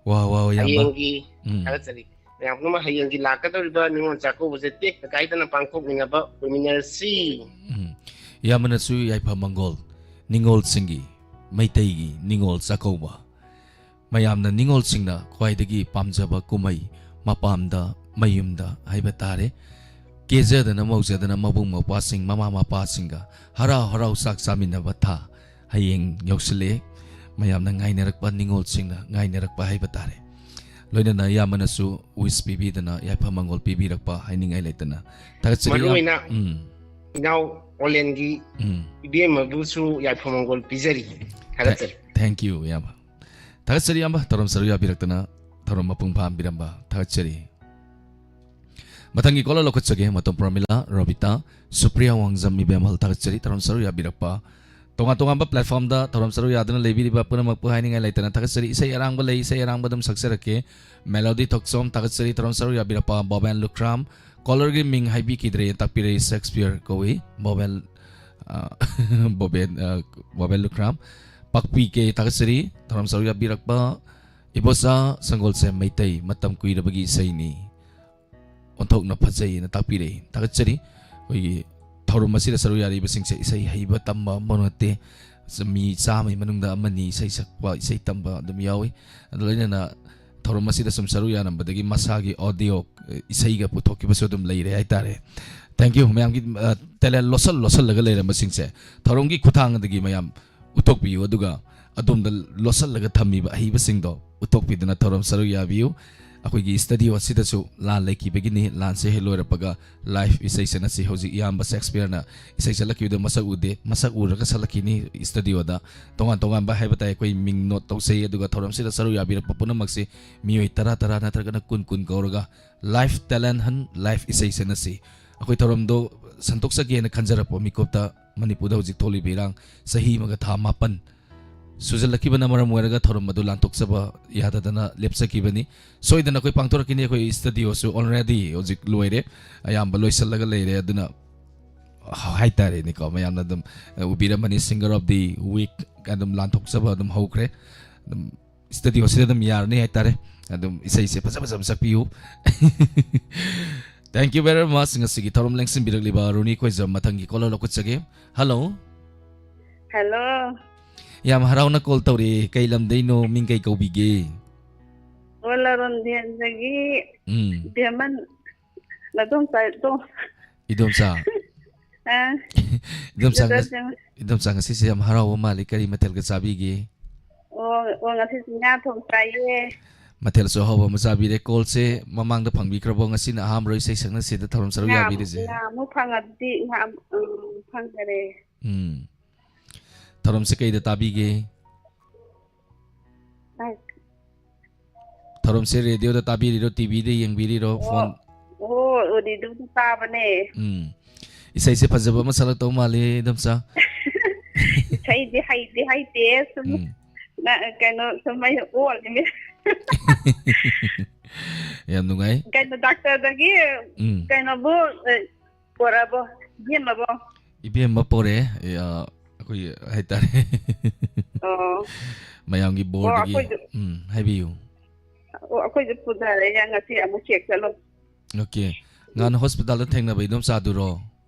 ꯋꯥ ꯋꯥ ꯌꯥꯝꯕ꯫ ꯍꯌꯦꯡꯒꯤ ꯎꯝ꯫ ꯊꯥꯒꯠꯆꯔꯤ꯫ ꯃꯌꯥꯝ ꯄꯨꯝꯅꯃꯛ ꯍꯌꯦꯡꯒꯤ ꯂꯥꯛꯀꯗꯧꯔꯤꯕ ꯅꯤꯉꯣꯜ ꯆꯥꯛꯀꯧꯕꯁꯦ ꯇꯦꯛꯇ ꯀꯥꯏꯗꯅ ꯄꯥꯡꯊꯣꯛꯃꯤꯟꯅꯕ ꯑꯣꯏꯃꯤꯟꯅꯔꯁꯤ꯫ ꯎꯝ꯫ ꯏꯌꯥꯝꯕꯅꯁꯨ ꯌꯥꯏꯐ ꯃꯪꯒꯣꯜ ꯅꯤꯉꯣꯜꯁꯤꯡꯒꯤ, ꯃꯩꯇꯩꯒꯤ ꯅꯤꯉꯣꯜ ꯆꯥꯛꯀꯧꯕ꯫ ꯃꯌꯥꯝꯅ ꯅꯤꯉꯣꯜꯁꯤꯡꯅ ꯈ꯭ꯋꯥꯏꯗꯒꯤ ꯄꯥꯝꯖꯕ ꯀꯨꯝꯍꯩ ꯃꯄꯥꯝꯗ ꯃꯌꯨꯝꯗ ꯍꯥꯏꯕ ꯇꯥꯔꯦ꯫ ꯀꯦꯖꯗꯅ ꯃꯧꯖꯗꯅ ꯃꯕꯨꯡ ꯃꯧꯄ꯭ꯋꯥꯁꯤꯡ ꯃꯃꯥ ꯃꯄꯥꯁꯤꯡꯒ ꯍꯔꯥꯎ ꯍꯔꯥꯎ ꯆꯥꯛ ꯆꯥꯃꯤꯟꯅꯕ ꯊꯥ ꯍꯌꯦꯡ ꯌꯧꯁꯤꯜꯂꯛꯑꯦ꯫ ꯃꯌꯥꯝꯅ ꯉꯥꯏꯅꯔꯛꯄ ꯅꯤꯉꯣꯜꯁꯤꯡꯅ ꯉꯥꯏꯅꯔꯛꯄ ꯍꯥꯏꯕ ꯇꯥꯔꯦ꯫ ꯂꯣꯏꯅꯅ ꯏꯌꯥꯝꯕꯅꯁꯨ wish ꯄꯤꯕꯤꯗꯅ ꯌꯥꯏꯐ ꯃꯪꯒꯣꯜ ꯄꯤꯕꯤꯔꯛꯄ ꯍꯥꯏꯅꯤꯡꯉꯥꯏ ꯂꯩꯇꯅ ꯊꯥꯒꯠꯆꯔꯤ꯫ ꯃꯔꯨ ꯏꯌꯥꯝ-, ꯑꯣꯏꯅ ꯎꯝ꯫ ꯏꯅꯥꯎ ꯑꯣꯂꯦꯟꯒꯤ ꯎꯝ꯫ ꯏꯕꯦꯝꯃꯕꯨꯁꯨ ꯌꯥꯏꯐ ꯃꯪꯒꯣꯜ ꯄꯤꯖꯔꯤ꯫ ꯊꯥꯒꯠꯆꯔꯤ꯫ Thank you ꯏꯌꯥꯝꯕ꯫ ꯊꯥꯒꯠꯆꯔꯤ ꯏꯌꯥꯝꯕ, ꯊꯧꯔꯝ ꯁꯔꯨꯛ ꯌꯥꯕꯤꯔꯛꯇꯅ ꯊꯧꯔꯝ ꯃꯄꯨꯡ ꯐꯥꯍꯟꯕꯤꯔꯝꯕ ꯊꯥꯒꯠꯆꯔꯤ꯫ ꯃꯊꯪꯒꯤ caller ꯂꯧꯈꯠꯆꯒꯦ, ꯃꯇꯝ ꯄ꯭ꯔꯃꯤꯂꯥ, ꯔꯣꯕꯤꯇꯥ, ꯁꯨꯄ꯭ꯔꯤꯌꯥ ꯋꯥꯡꯖꯝ, ꯏꯕꯦꯝꯍꯜ ꯊꯥꯒꯠꯆꯔꯤ ꯊꯧꯔꯝ ꯁꯔꯨꯛ ꯌꯥꯕꯤꯔꯛꯄ꯫ ꯇꯣꯉꯥꯟ ꯇꯣꯉꯥꯟꯕ platformꯗ ꯊꯧꯔꯝ ꯁꯔꯨꯛ ꯌꯥꯗꯨꯅ ꯂꯩꯕꯤꯔꯤꯕ ꯄꯨꯝꯅꯃꯛꯄꯨ ꯍꯥꯏꯅꯤꯡꯉꯥꯏ ꯂꯩꯇꯅ ꯊꯥꯒꯠꯆꯔꯤ꯫ ꯏꯁꯩ ꯑꯔꯥꯡꯕ ꯂꯩ, ꯏꯁꯩ ꯑꯔꯥꯡꯕ ꯑꯗꯨꯝ ꯁꯛꯆꯔꯛꯀꯦ꯫ Melody Thokchom ꯊꯥꯒꯠꯆꯔꯤ꯫ ꯊꯧꯔꯝ ꯁꯔꯨꯛ ꯌꯥꯕꯤꯔꯛꯄ ꯕꯣꯕꯦꯟ ꯂꯨꯈ꯭ꯔꯥꯝ, callerꯒꯤ ꯃꯤꯡ ꯍꯥꯏꯕꯤꯈꯤꯗ꯭ꯔꯦ, ꯇꯥꯛꯄꯤꯔꯛꯏ ꯁꯦꯛꯁꯄꯤꯌꯔ ꯀꯧꯏ꯫ ꯕꯣꯕꯦꯟ, ꯑ, ꯕꯣꯕꯦꯟ, ꯑ, ꯕꯣꯕꯦꯟ ꯂꯨꯈ꯭ꯔꯥꯝ, ꯄꯥꯛꯄꯤ ꯀꯦ ꯊꯥꯒꯠꯆꯔꯤ꯫ ꯊꯧꯔꯝ ꯁꯔꯨꯛ ꯌꯥꯕꯤꯔꯛꯄ ꯏꯕꯣꯆꯥ ꯁꯪꯒꯣꯜꯁꯦꯝ ꯃꯩꯇꯩ, ꯃꯇꯝ ꯀꯨꯏꯔꯕꯒꯤ ꯏꯁꯩꯅꯤ꯫ ꯑꯣꯟꯊꯣꯛꯅ ꯐꯖꯩꯅ ꯇꯥꯛꯄꯤꯔꯛꯏ꯫ ꯊꯥꯒꯠꯆꯔꯤ꯫ ꯑꯩꯈꯣꯏꯒꯤ ꯊꯧꯔꯝ ꯑꯁꯤꯗ ꯁꯔꯨꯛ ꯌꯥꯔꯤꯕꯁꯤꯡꯁꯦ ꯏꯁꯩ ꯍꯩꯕ ꯇꯝꯕ ꯑꯃ ꯅꯠꯇꯦ꯫ ꯃꯤ ꯆꯥꯝꯃꯒꯤ ꯃꯅꯨꯡꯗ ꯑꯃꯅꯤ ꯏꯁꯩ ꯁꯛꯄ, ꯏꯁꯩ ꯇꯝꯕ ꯑꯗꯨꯝ ꯌꯥꯎꯏ꯫ ꯑꯗꯨ ꯂꯣꯏꯅꯅ ꯊꯧꯔꯝ ꯑꯁꯤꯗ ꯁꯨꯝ ꯁꯔꯨꯛ ꯌꯥꯔꯝꯕꯗꯒꯤ ꯃꯁꯥꯒꯤ audio, ꯏꯁꯩꯒ ꯄꯨꯊꯣꯛꯈꯤꯕꯁꯨ ꯑꯗꯨꯝ ꯂꯩꯔꯦ ꯍꯥꯏꯇꯥꯔꯦ꯫ Thank you ꯃꯌꯥꯝꯒꯤ, ꯑ, talent ꯂꯣꯠꯁꯜ ꯂꯣꯠꯁꯜꯂꯒ ꯂꯩꯔꯝꯕꯁꯤꯡꯁꯦ ꯊꯧꯔꯝꯒꯤ ꯈꯨꯠꯊꯥꯡꯗꯒꯤ ꯃꯌꯥꯝ ꯎꯠꯊꯣꯛꯄꯤꯌꯨ, ꯑꯗꯨꯒ ꯑꯗꯣꯝꯗ ꯂꯣꯠꯁꯤꯜꯂꯒ ꯊꯝꯃꯤꯕ ꯑꯍꯩꯕꯁꯤꯡꯗꯣ ꯎꯠꯊꯣꯛꯄꯤꯗꯨꯅ ꯊꯧꯔꯝ ꯁꯔꯨꯛ ꯌꯥꯕꯤꯌꯨ꯫ ꯑꯩꯈꯣꯏꯒꯤ studio ꯑꯁꯤꯗꯁꯨ ꯂꯥꯟ ꯂꯩꯈꯤꯕꯒꯤꯅꯤ꯫ ꯂꯥꯟꯁꯦ ꯍꯦꯛ ꯂꯣꯏꯔꯛꯄꯒ live ꯏꯁꯩ ꯁꯛꯅꯁꯤ꯫ ꯍꯧꯖꯤꯛ ꯏꯌꯥꯝꯕ ꯁꯦꯛꯁꯄꯤꯌꯔꯅ ꯏꯁꯩ ꯁꯛꯂꯛꯈꯤꯕꯗꯨ ꯃꯁꯛ ꯎꯗꯦ, ꯃꯁꯛ ꯎꯔꯒ ꯁꯛꯂꯛꯈꯤꯅꯤ studioꯗ꯫ ꯇꯣꯉꯥꯟ ꯇꯣꯉꯥꯟꯕ ꯍꯥꯏꯕ ꯇꯥꯏ, ꯑꯩꯈꯣꯏ ꯃꯤꯡ note ꯇꯧꯖꯩ꯫ ꯑꯗꯨꯒ ꯊꯧꯔꯝꯁꯤꯗ ꯁꯔꯨꯛ ꯌꯥꯕꯤꯔꯛꯄ ꯄꯨꯝꯅꯃꯛꯁꯤ ꯃꯤꯑꯣꯏ ꯇꯔꯥ ꯇꯔꯥ ꯅꯠꯇ꯭ꯔꯒꯅ ꯀꯨꯟ ꯀꯨꯟ ꯀꯧꯔꯒ live talent hunt, live ꯏꯁꯩ ꯁꯛꯅꯁꯤ꯫ ꯑꯩꯈꯣꯏ ꯊꯧꯔꯝꯗꯣ ꯁꯟꯗꯣꯛꯆꯒꯦꯅ ꯈꯟꯖꯔꯛꯄ ꯃꯤꯀꯨꯞꯇ ꯃꯅꯤꯄꯨꯔꯗ ꯍꯧꯖꯤꯛ ꯊꯣꯛꯂꯤꯕ ꯏꯔꯥꯡ ꯆꯍꯤ ꯑꯃꯒ ꯊꯥ ꯃꯥꯄꯟ ꯁꯨꯖꯜꯂꯛꯈꯤꯕꯅ ꯃꯔꯝ ꯑꯣꯏꯔꯒ ꯊꯧꯔꯝ ꯑꯗꯨ ꯂꯥꯟꯊꯣꯛꯆꯕ ꯌꯥꯗꯗꯅ ꯂꯦꯞꯆꯈꯤꯕꯅꯤ꯫ ꯁꯣꯏꯗꯅ ꯑꯩꯈꯣꯏ ꯄꯥꯡꯊꯣꯔꯛꯈꯤꯅꯤ꯫ ꯑꯩꯈꯣꯏ studioꯁꯨ already ꯍꯧꯖꯤꯛ ꯂꯣꯏꯔꯦ, ꯑꯌꯥꯝꯕ ꯂꯣꯏꯁꯤꯜꯂꯒ ꯂꯩꯔꯦ꯫ ꯑꯗꯨꯅ ꯍꯥꯏꯇꯥꯔꯦꯅꯦꯀꯣ, ꯃꯌꯥꯝꯅ ꯑꯗꯨꯝ, ꯑ, ꯎꯕꯤꯔꯝꯃꯅꯤ, singer of the week ꯑꯗꯨꯝ ꯂꯥꯟꯊꯣꯛꯆꯕ ꯑꯗꯨꯝ ꯍꯧꯈ꯭ꯔꯦ꯫ ꯑꯗꯨꯝ studioꯁꯤꯗ ꯑꯗꯨꯝ ꯌꯥꯔꯅꯤ ꯍꯥꯏꯇꯥꯔꯦ꯫ ꯑꯗꯨꯝ ꯏꯁꯩꯁꯦ ꯐꯖ ꯐꯖꯕ ꯁꯛꯄꯤꯌꯨ꯫ Thank you very much꯫ ꯉꯁꯤꯒꯤ ꯊꯧꯔꯝ ꯂꯦꯡꯁꯤꯟꯕꯤꯔꯛꯂꯤꯕ ꯔꯣꯅꯤ ꯈꯣꯏꯖꯝ, ꯃꯊꯪꯒꯤ caller ꯂꯧꯈꯠꯆꯒꯦ꯫ Hello꯫ Hello꯫ ꯌꯥꯝ ꯍꯔꯥꯎꯅ call ꯇꯧꯔꯛꯑꯦ꯫ ꯀꯩ ꯂꯝꯗꯩꯅꯣ? ꯃꯤꯡ ꯀꯩ ꯀꯧꯕꯤꯒꯦ? ꯑꯣ, ꯂꯔꯣꯟ ꯚꯦꯟꯗꯒꯤ ꯎꯝ꯫ ꯚꯦꯃꯟ꯫ ꯅꯗꯣꯝꯆꯥ, ꯏꯗꯣꯝ-, ꯏꯗꯣꯝꯆꯥ꯫ ꯑꯥ꯫ ꯏꯗꯣꯝꯆꯥ, ꯏꯗꯣꯝꯆꯥ ꯉꯁ-, ꯚꯦꯃꯟ꯫ ꯏꯗꯣꯝꯆꯥ ꯉꯁꯤꯁꯦ ꯌꯥꯝ ꯍꯔꯥꯎꯕ ꯃꯥꯜꯂꯤ꯫ ꯀꯔꯤ ꯃꯊꯦꯜꯒ ꯆꯥꯕꯤꯒꯦ? ꯑꯣ, ꯑꯣ, ꯉꯁꯤꯁꯦ ꯉꯥ ꯊꯣꯡ ꯆꯥꯏꯌꯦ꯫ ꯃꯊꯦꯜꯁꯨ ꯑꯍꯥꯎꯕ ꯑꯃ ꯆꯥꯕꯤꯔꯦ꯫ Callꯁꯦ ꯃꯃꯥꯡꯗ ꯐꯪꯕꯤꯈ꯭ꯔꯕꯣ? ꯉꯁꯤꯅ ꯑꯍꯥꯟꯕꯔꯣ ꯏꯁꯩ ꯁꯛꯅꯁꯤꯗ ꯊꯧꯔꯝ ꯁꯔꯨꯛ ꯉꯥ-, ꯌꯥꯕꯤꯔꯤꯁꯦ? ꯉꯥ ꯑꯃꯨꯛ ꯐꯪꯉꯕꯗꯤ ꯉꯥ ꯑꯃꯨꯛ, ꯎꯝ, ꯐꯪꯈꯔꯦ꯫ ꯎꯝ꯫ ꯊꯧꯔꯝꯁꯦ ꯀꯩꯗ ꯇꯥꯕꯤꯒꯦ? ꯑ, ꯊꯧꯔꯝꯁꯦ radioꯗ ꯇꯥꯕꯤꯔꯤꯔꯣ, TVꯗ ꯌꯦꯡꯕꯤꯔꯤꯔꯣ, ꯑꯣ, phone? ꯑꯣ, radioꯗ ꯇꯥꯕꯅꯦ꯫ ꯎꯝ꯫ ꯏꯁꯩꯁꯦ ꯐꯖꯕ ꯑꯃ ꯁꯛꯂꯛꯇꯧ ꯃꯥꯜꯂꯤ, ꯏꯗꯣꯝꯆꯥ꯫ ꯏꯁꯩꯗꯤ ꯍꯩꯗꯤ ꯍꯩꯇꯦ, ꯁꯨꯝ ꯎꯝ. ꯅ-, ꯀꯩꯅꯣ, ꯁꯨꯝ ꯑꯩꯅ ꯑꯣꯜꯂꯤꯅꯦ꯫ ꯌꯥꯝ ꯅꯨꯡꯉꯥꯏ. ꯀꯩꯅꯣ, ꯗꯥꯛꯇꯔꯗꯒꯤ ꯎꯝ. ꯀꯩꯅꯣꯕꯨ, ꯑ, ꯄꯣꯔꯛꯑꯕꯣ? ꯏꯕꯦꯝꯃꯕꯣ? ꯏꯕꯦꯝꯃ ꯄꯣꯔꯛꯑꯦ. ꯑꯦ, ꯑ, ꯑꯩꯈꯣꯏꯒꯤ ꯍꯥꯏꯇꯥꯔꯦ. ꯑꯣ. ꯃꯌꯥꯝꯒꯤ ꯑꯣ, ꯕꯣꯔꯗꯒꯤ. ꯑꯩꯈꯣꯏꯁꯨ, ꯎꯝ, ꯍꯥꯏꯕꯤꯌꯨ. ꯑꯣ, ꯑꯩꯈꯣꯏꯁꯨ ꯄꯨꯊꯔꯛꯑꯦ, ꯉꯁꯤ ꯑꯃꯨꯛ ꯆꯦꯛ ꯆꯠꯂꯣ꯫ ꯑꯣꯀꯦ. ꯉꯍꯥꯟ ꯍꯣꯁꯄꯤꯇꯥꯜꯗ ꯊꯦꯡꯅꯕ ꯏꯗꯣꯝꯆꯥꯗꯨꯔꯣ?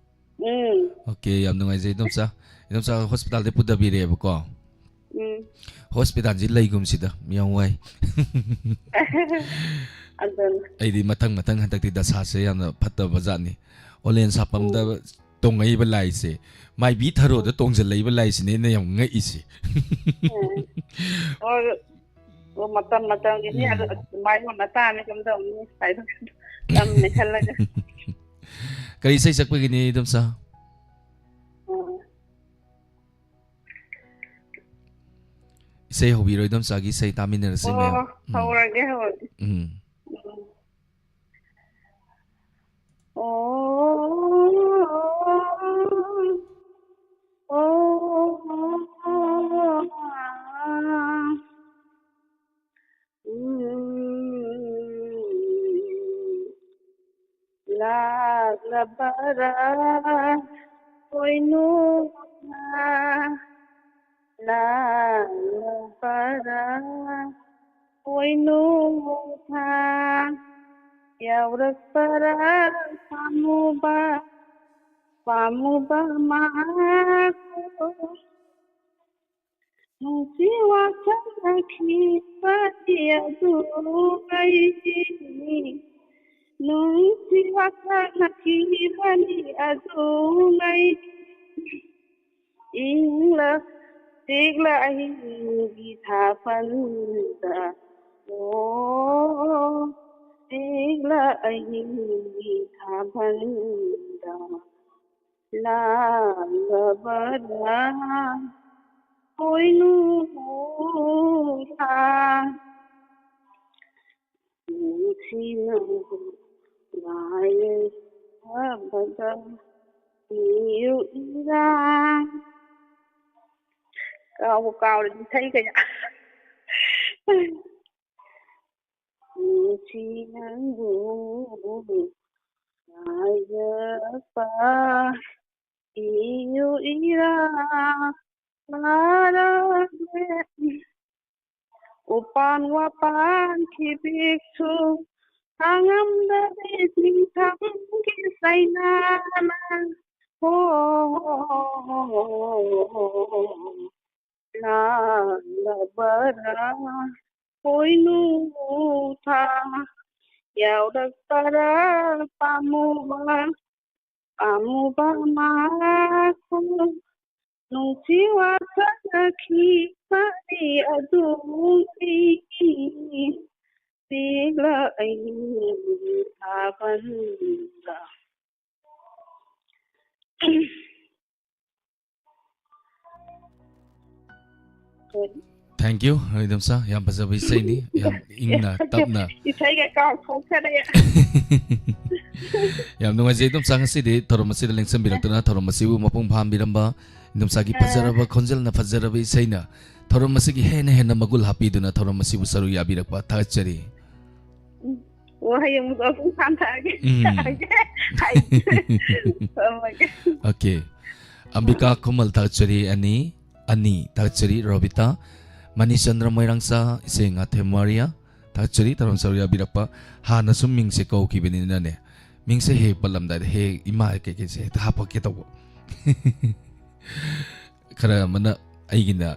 ꯎꯝ. ꯑꯣꯀꯦ, ꯌꯥꯝ ꯅꯨꯡꯉꯥꯏꯖꯩ ꯏꯗꯣꯝꯆꯥ. ꯏꯗꯣꯝꯆꯥ ꯍꯣꯁꯄꯤꯇꯥꯜꯗ ꯄꯨꯊꯕꯤꯔꯛꯑꯦꯕꯀꯣ. ꯎꯝ. ꯍꯣꯁꯄꯤꯇꯥꯜꯁꯤ ꯂꯩꯒꯨꯝꯁꯤꯗ, ꯌꯥꯝ ꯋꯥꯏ. ꯑꯗꯨꯅ ꯑꯩꯗꯤ ꯃꯊꯪ ꯃꯊꯪ ꯍꯟꯗꯛꯇꯤ ꯗꯁꯥꯁꯦ ꯌꯥꯝꯅ ꯐꯠꯇꯕ ꯖꯥꯠꯅꯤ. ꯑꯣꯂꯦꯟ ꯁꯥꯄꯝꯗ ꯇꯣꯡꯉꯛꯏꯕ ꯂꯥꯏꯁꯦ, ꯃꯥꯏꯕꯤ ꯊꯔꯣꯗ ꯇꯣꯡꯁꯤꯜꯂꯛꯏꯕ ꯂꯥꯏꯁꯤꯅꯦ ꯑꯩꯅ ꯌꯥꯝ ꯉꯛꯏꯁꯦ. ꯎꯝ. ꯍꯣꯏ. ꯑꯣ, ꯃꯇꯝ ꯃꯇꯝꯒꯤꯅꯤ, ꯎꯝ. ꯑꯗꯨ ꯑꯗꯨꯃꯥꯏꯅ ꯍꯣꯠꯅ ꯇꯥꯔꯅꯤ, ꯀꯝꯗꯧꯅꯤ ꯍꯥꯏꯗꯣ, ꯇꯝꯃꯦ ꯈꯜꯂꯒ꯫ ꯀꯔꯤ ꯏꯁꯩ ꯁꯛꯄꯒꯤꯅꯤ ꯏꯗꯣꯝꯆꯥ? ꯎꯝ. ꯏꯁꯩ ꯍꯧꯕꯤꯔꯣ ꯏꯗꯣꯝꯆꯥꯒꯤ ꯏꯁꯩ ꯇꯥꯃꯤꯟꯅꯔꯁꯤ ꯑꯣ, ꯃꯌꯥꯝ. ꯎꯝ. ꯍꯧꯔꯒꯦ, ꯍꯧꯔꯒꯦ꯫ ꯎꯝ. ꯎꯝ. ꯑꯣ, ꯑꯣ, ꯑꯣ, ꯎꯝ. ꯂꯥꯛꯂꯕꯔꯥ ꯄꯣꯏꯅꯨꯅ, ꯂꯥꯛꯂꯕꯔꯥ ꯄꯣꯏꯅꯨꯅ, ꯌꯥꯎꯔꯛꯄꯔꯥ ꯄꯥꯝꯃꯨꯕ, ꯄꯥꯝꯃꯨꯕ ꯃꯥꯀꯣ꯫ ꯅꯨꯡꯁꯤ ꯋꯥꯈꯜꯅ ꯈꯤꯕꯗꯤ ꯑꯗꯨꯉꯩ, ꯅꯨꯡꯁꯤ ꯋꯥꯈꯜꯅ ꯈꯤꯕꯗꯤ ꯑꯗꯨꯉꯩ꯫ ꯏꯪꯂꯥ ꯆꯤꯛꯂꯥ ꯑꯍꯤꯡꯒꯤ ꯊꯥꯄꯜꯗ, ꯑꯣ, ꯆꯤꯛꯂꯥ ꯑꯍꯤꯡꯒꯤ ꯊꯥꯄꯜꯗ, ꯂꯥꯛꯂꯕꯔꯥ ꯄꯣꯏꯅꯨ ꯃꯣꯔꯥ? ꯅꯨꯡꯁꯤꯅ ꯉꯥꯏꯔꯕꯗ ꯃꯤꯌꯨ ꯏꯔꯥꯡ, ꯀꯥꯎꯕꯨ ꯀꯥꯎꯔꯦ ꯏꯁꯩ ꯀꯌꯥ꯫ ꯅꯨꯡꯁꯤ ꯅꯪꯕꯨ ꯉꯥꯏꯔꯛꯄ ꯏꯌꯨ ꯏꯔꯥ ꯂꯥꯔꯒꯦ꯫ ꯎꯄꯥꯟ ꯋꯥꯄꯥꯟ ꯈꯤꯕꯤꯛꯁꯨ ꯈꯥꯡꯉꯝꯗꯕꯤ ꯅꯤꯡꯊꯝꯒꯤ ꯆꯩꯅꯥꯅ ꯍꯣ ꯂꯥꯡꯂꯕꯔꯥ ꯄꯣꯏꯅꯨ ꯊꯥ ꯌꯥꯎꯔꯛꯄꯔꯥ ꯄꯥꯝꯃꯨꯕ ꯄꯥꯝꯃꯨꯕ ꯃꯥꯈꯣ ꯅꯨꯡꯁꯤ ꯋꯥꯁꯛꯅꯈꯤꯕꯅꯤ ꯑꯗꯨꯒꯤ ꯄꯦꯜꯂꯛꯏ ꯊꯥꯕꯜꯗ꯫ Thank you, ꯏꯗꯣꯝꯆꯥ꯫ ꯌꯥꯝ ꯐꯖꯕ ꯏꯁꯩꯅꯤ, ꯌꯥꯝ ꯏꯪꯅ ꯇꯞꯅ꯫ ꯏꯁꯩꯒ ꯀꯥꯎꯊꯣꯛꯈ꯭ꯔꯦ꯫ ꯌꯥꯝ ꯅꯨꯡꯉꯥꯏꯖꯩ ꯏꯗꯣꯝꯆꯥ, ꯉꯁꯤꯗꯤ ꯊꯧꯔꯝ ꯑꯁꯤꯗ ꯂꯦꯡꯁꯤꯟꯕꯤꯔꯛꯇꯨꯅ ꯊꯧꯔꯝ ꯑꯁꯤꯕꯨ ꯃꯄꯨꯡ ꯐꯥꯍꯟꯕꯤꯔꯝꯕ ꯏꯗꯣꯝꯆꯥꯒꯤ ꯐꯖꯔꯕ ꯈꯣꯟꯖꯦꯜꯅ ꯐꯖꯔꯕ ꯏꯁꯩꯅ ꯊꯧꯔꯝ ꯑꯁꯤꯒꯤ ꯍꯦꯟꯅ ꯍꯦꯟꯅ ꯃꯒꯨꯟ ꯍꯥꯞꯄꯤꯗꯨꯅ ꯊꯧꯔꯝ ꯑꯁꯤꯕꯨ ꯁꯔꯨꯛ ꯌꯥꯕꯤꯔꯛꯄ ꯊꯥꯒꯠꯆꯔꯤ꯫ ꯎꯝ꯫ ꯑꯣ, ꯍꯌꯦꯡ ꯑꯃꯨꯛ ꯃꯄꯨꯡ ꯐꯥꯅ ꯊꯥꯔꯛꯑꯒꯦ꯫ ꯎꯝ꯫ ꯊꯥꯔꯛꯑꯒꯦ꯫ ꯊꯝꯃꯒꯦ꯫ Okay꯫ ꯑꯝꯕꯤꯀꯥ ꯈꯨꯃꯜ ꯊꯥꯒꯠꯆꯔꯤ ꯑꯅꯤ, ꯑꯅꯤ ꯊꯥꯒꯠꯆꯔꯤ ꯔꯣꯕꯤꯇꯥ, ꯃꯅꯤꯆꯟꯗ꯭ꯔ ꯃꯣꯏꯔꯥꯡꯆꯥ, ꯏꯆꯦ ꯉꯥꯊꯦꯝ ꯃꯥꯔꯤꯌꯥ ꯊꯥꯒꯠꯆꯔꯤ ꯊꯧꯔꯝ ꯁꯔꯨꯛ ꯌꯥꯕꯤꯔꯛꯄ꯫ ꯍꯥꯟꯅ ꯁꯨꯝ ꯃꯤꯡꯁꯦ ꯀꯧꯈꯤꯕꯅꯤꯅꯅꯦ, ꯃꯤꯡꯁꯦ ꯍꯦꯛ ꯄꯜꯂꯝꯗꯥꯏꯗ ꯍꯦꯛ ꯏꯃꯥ ꯀꯩꯀꯩꯁꯦ ꯍꯦꯛꯇ ꯍꯥꯞꯄꯛꯀꯦ ꯇꯧꯕ꯫ ꯈꯔ ꯑꯃꯅ ꯑꯩꯒꯤꯅ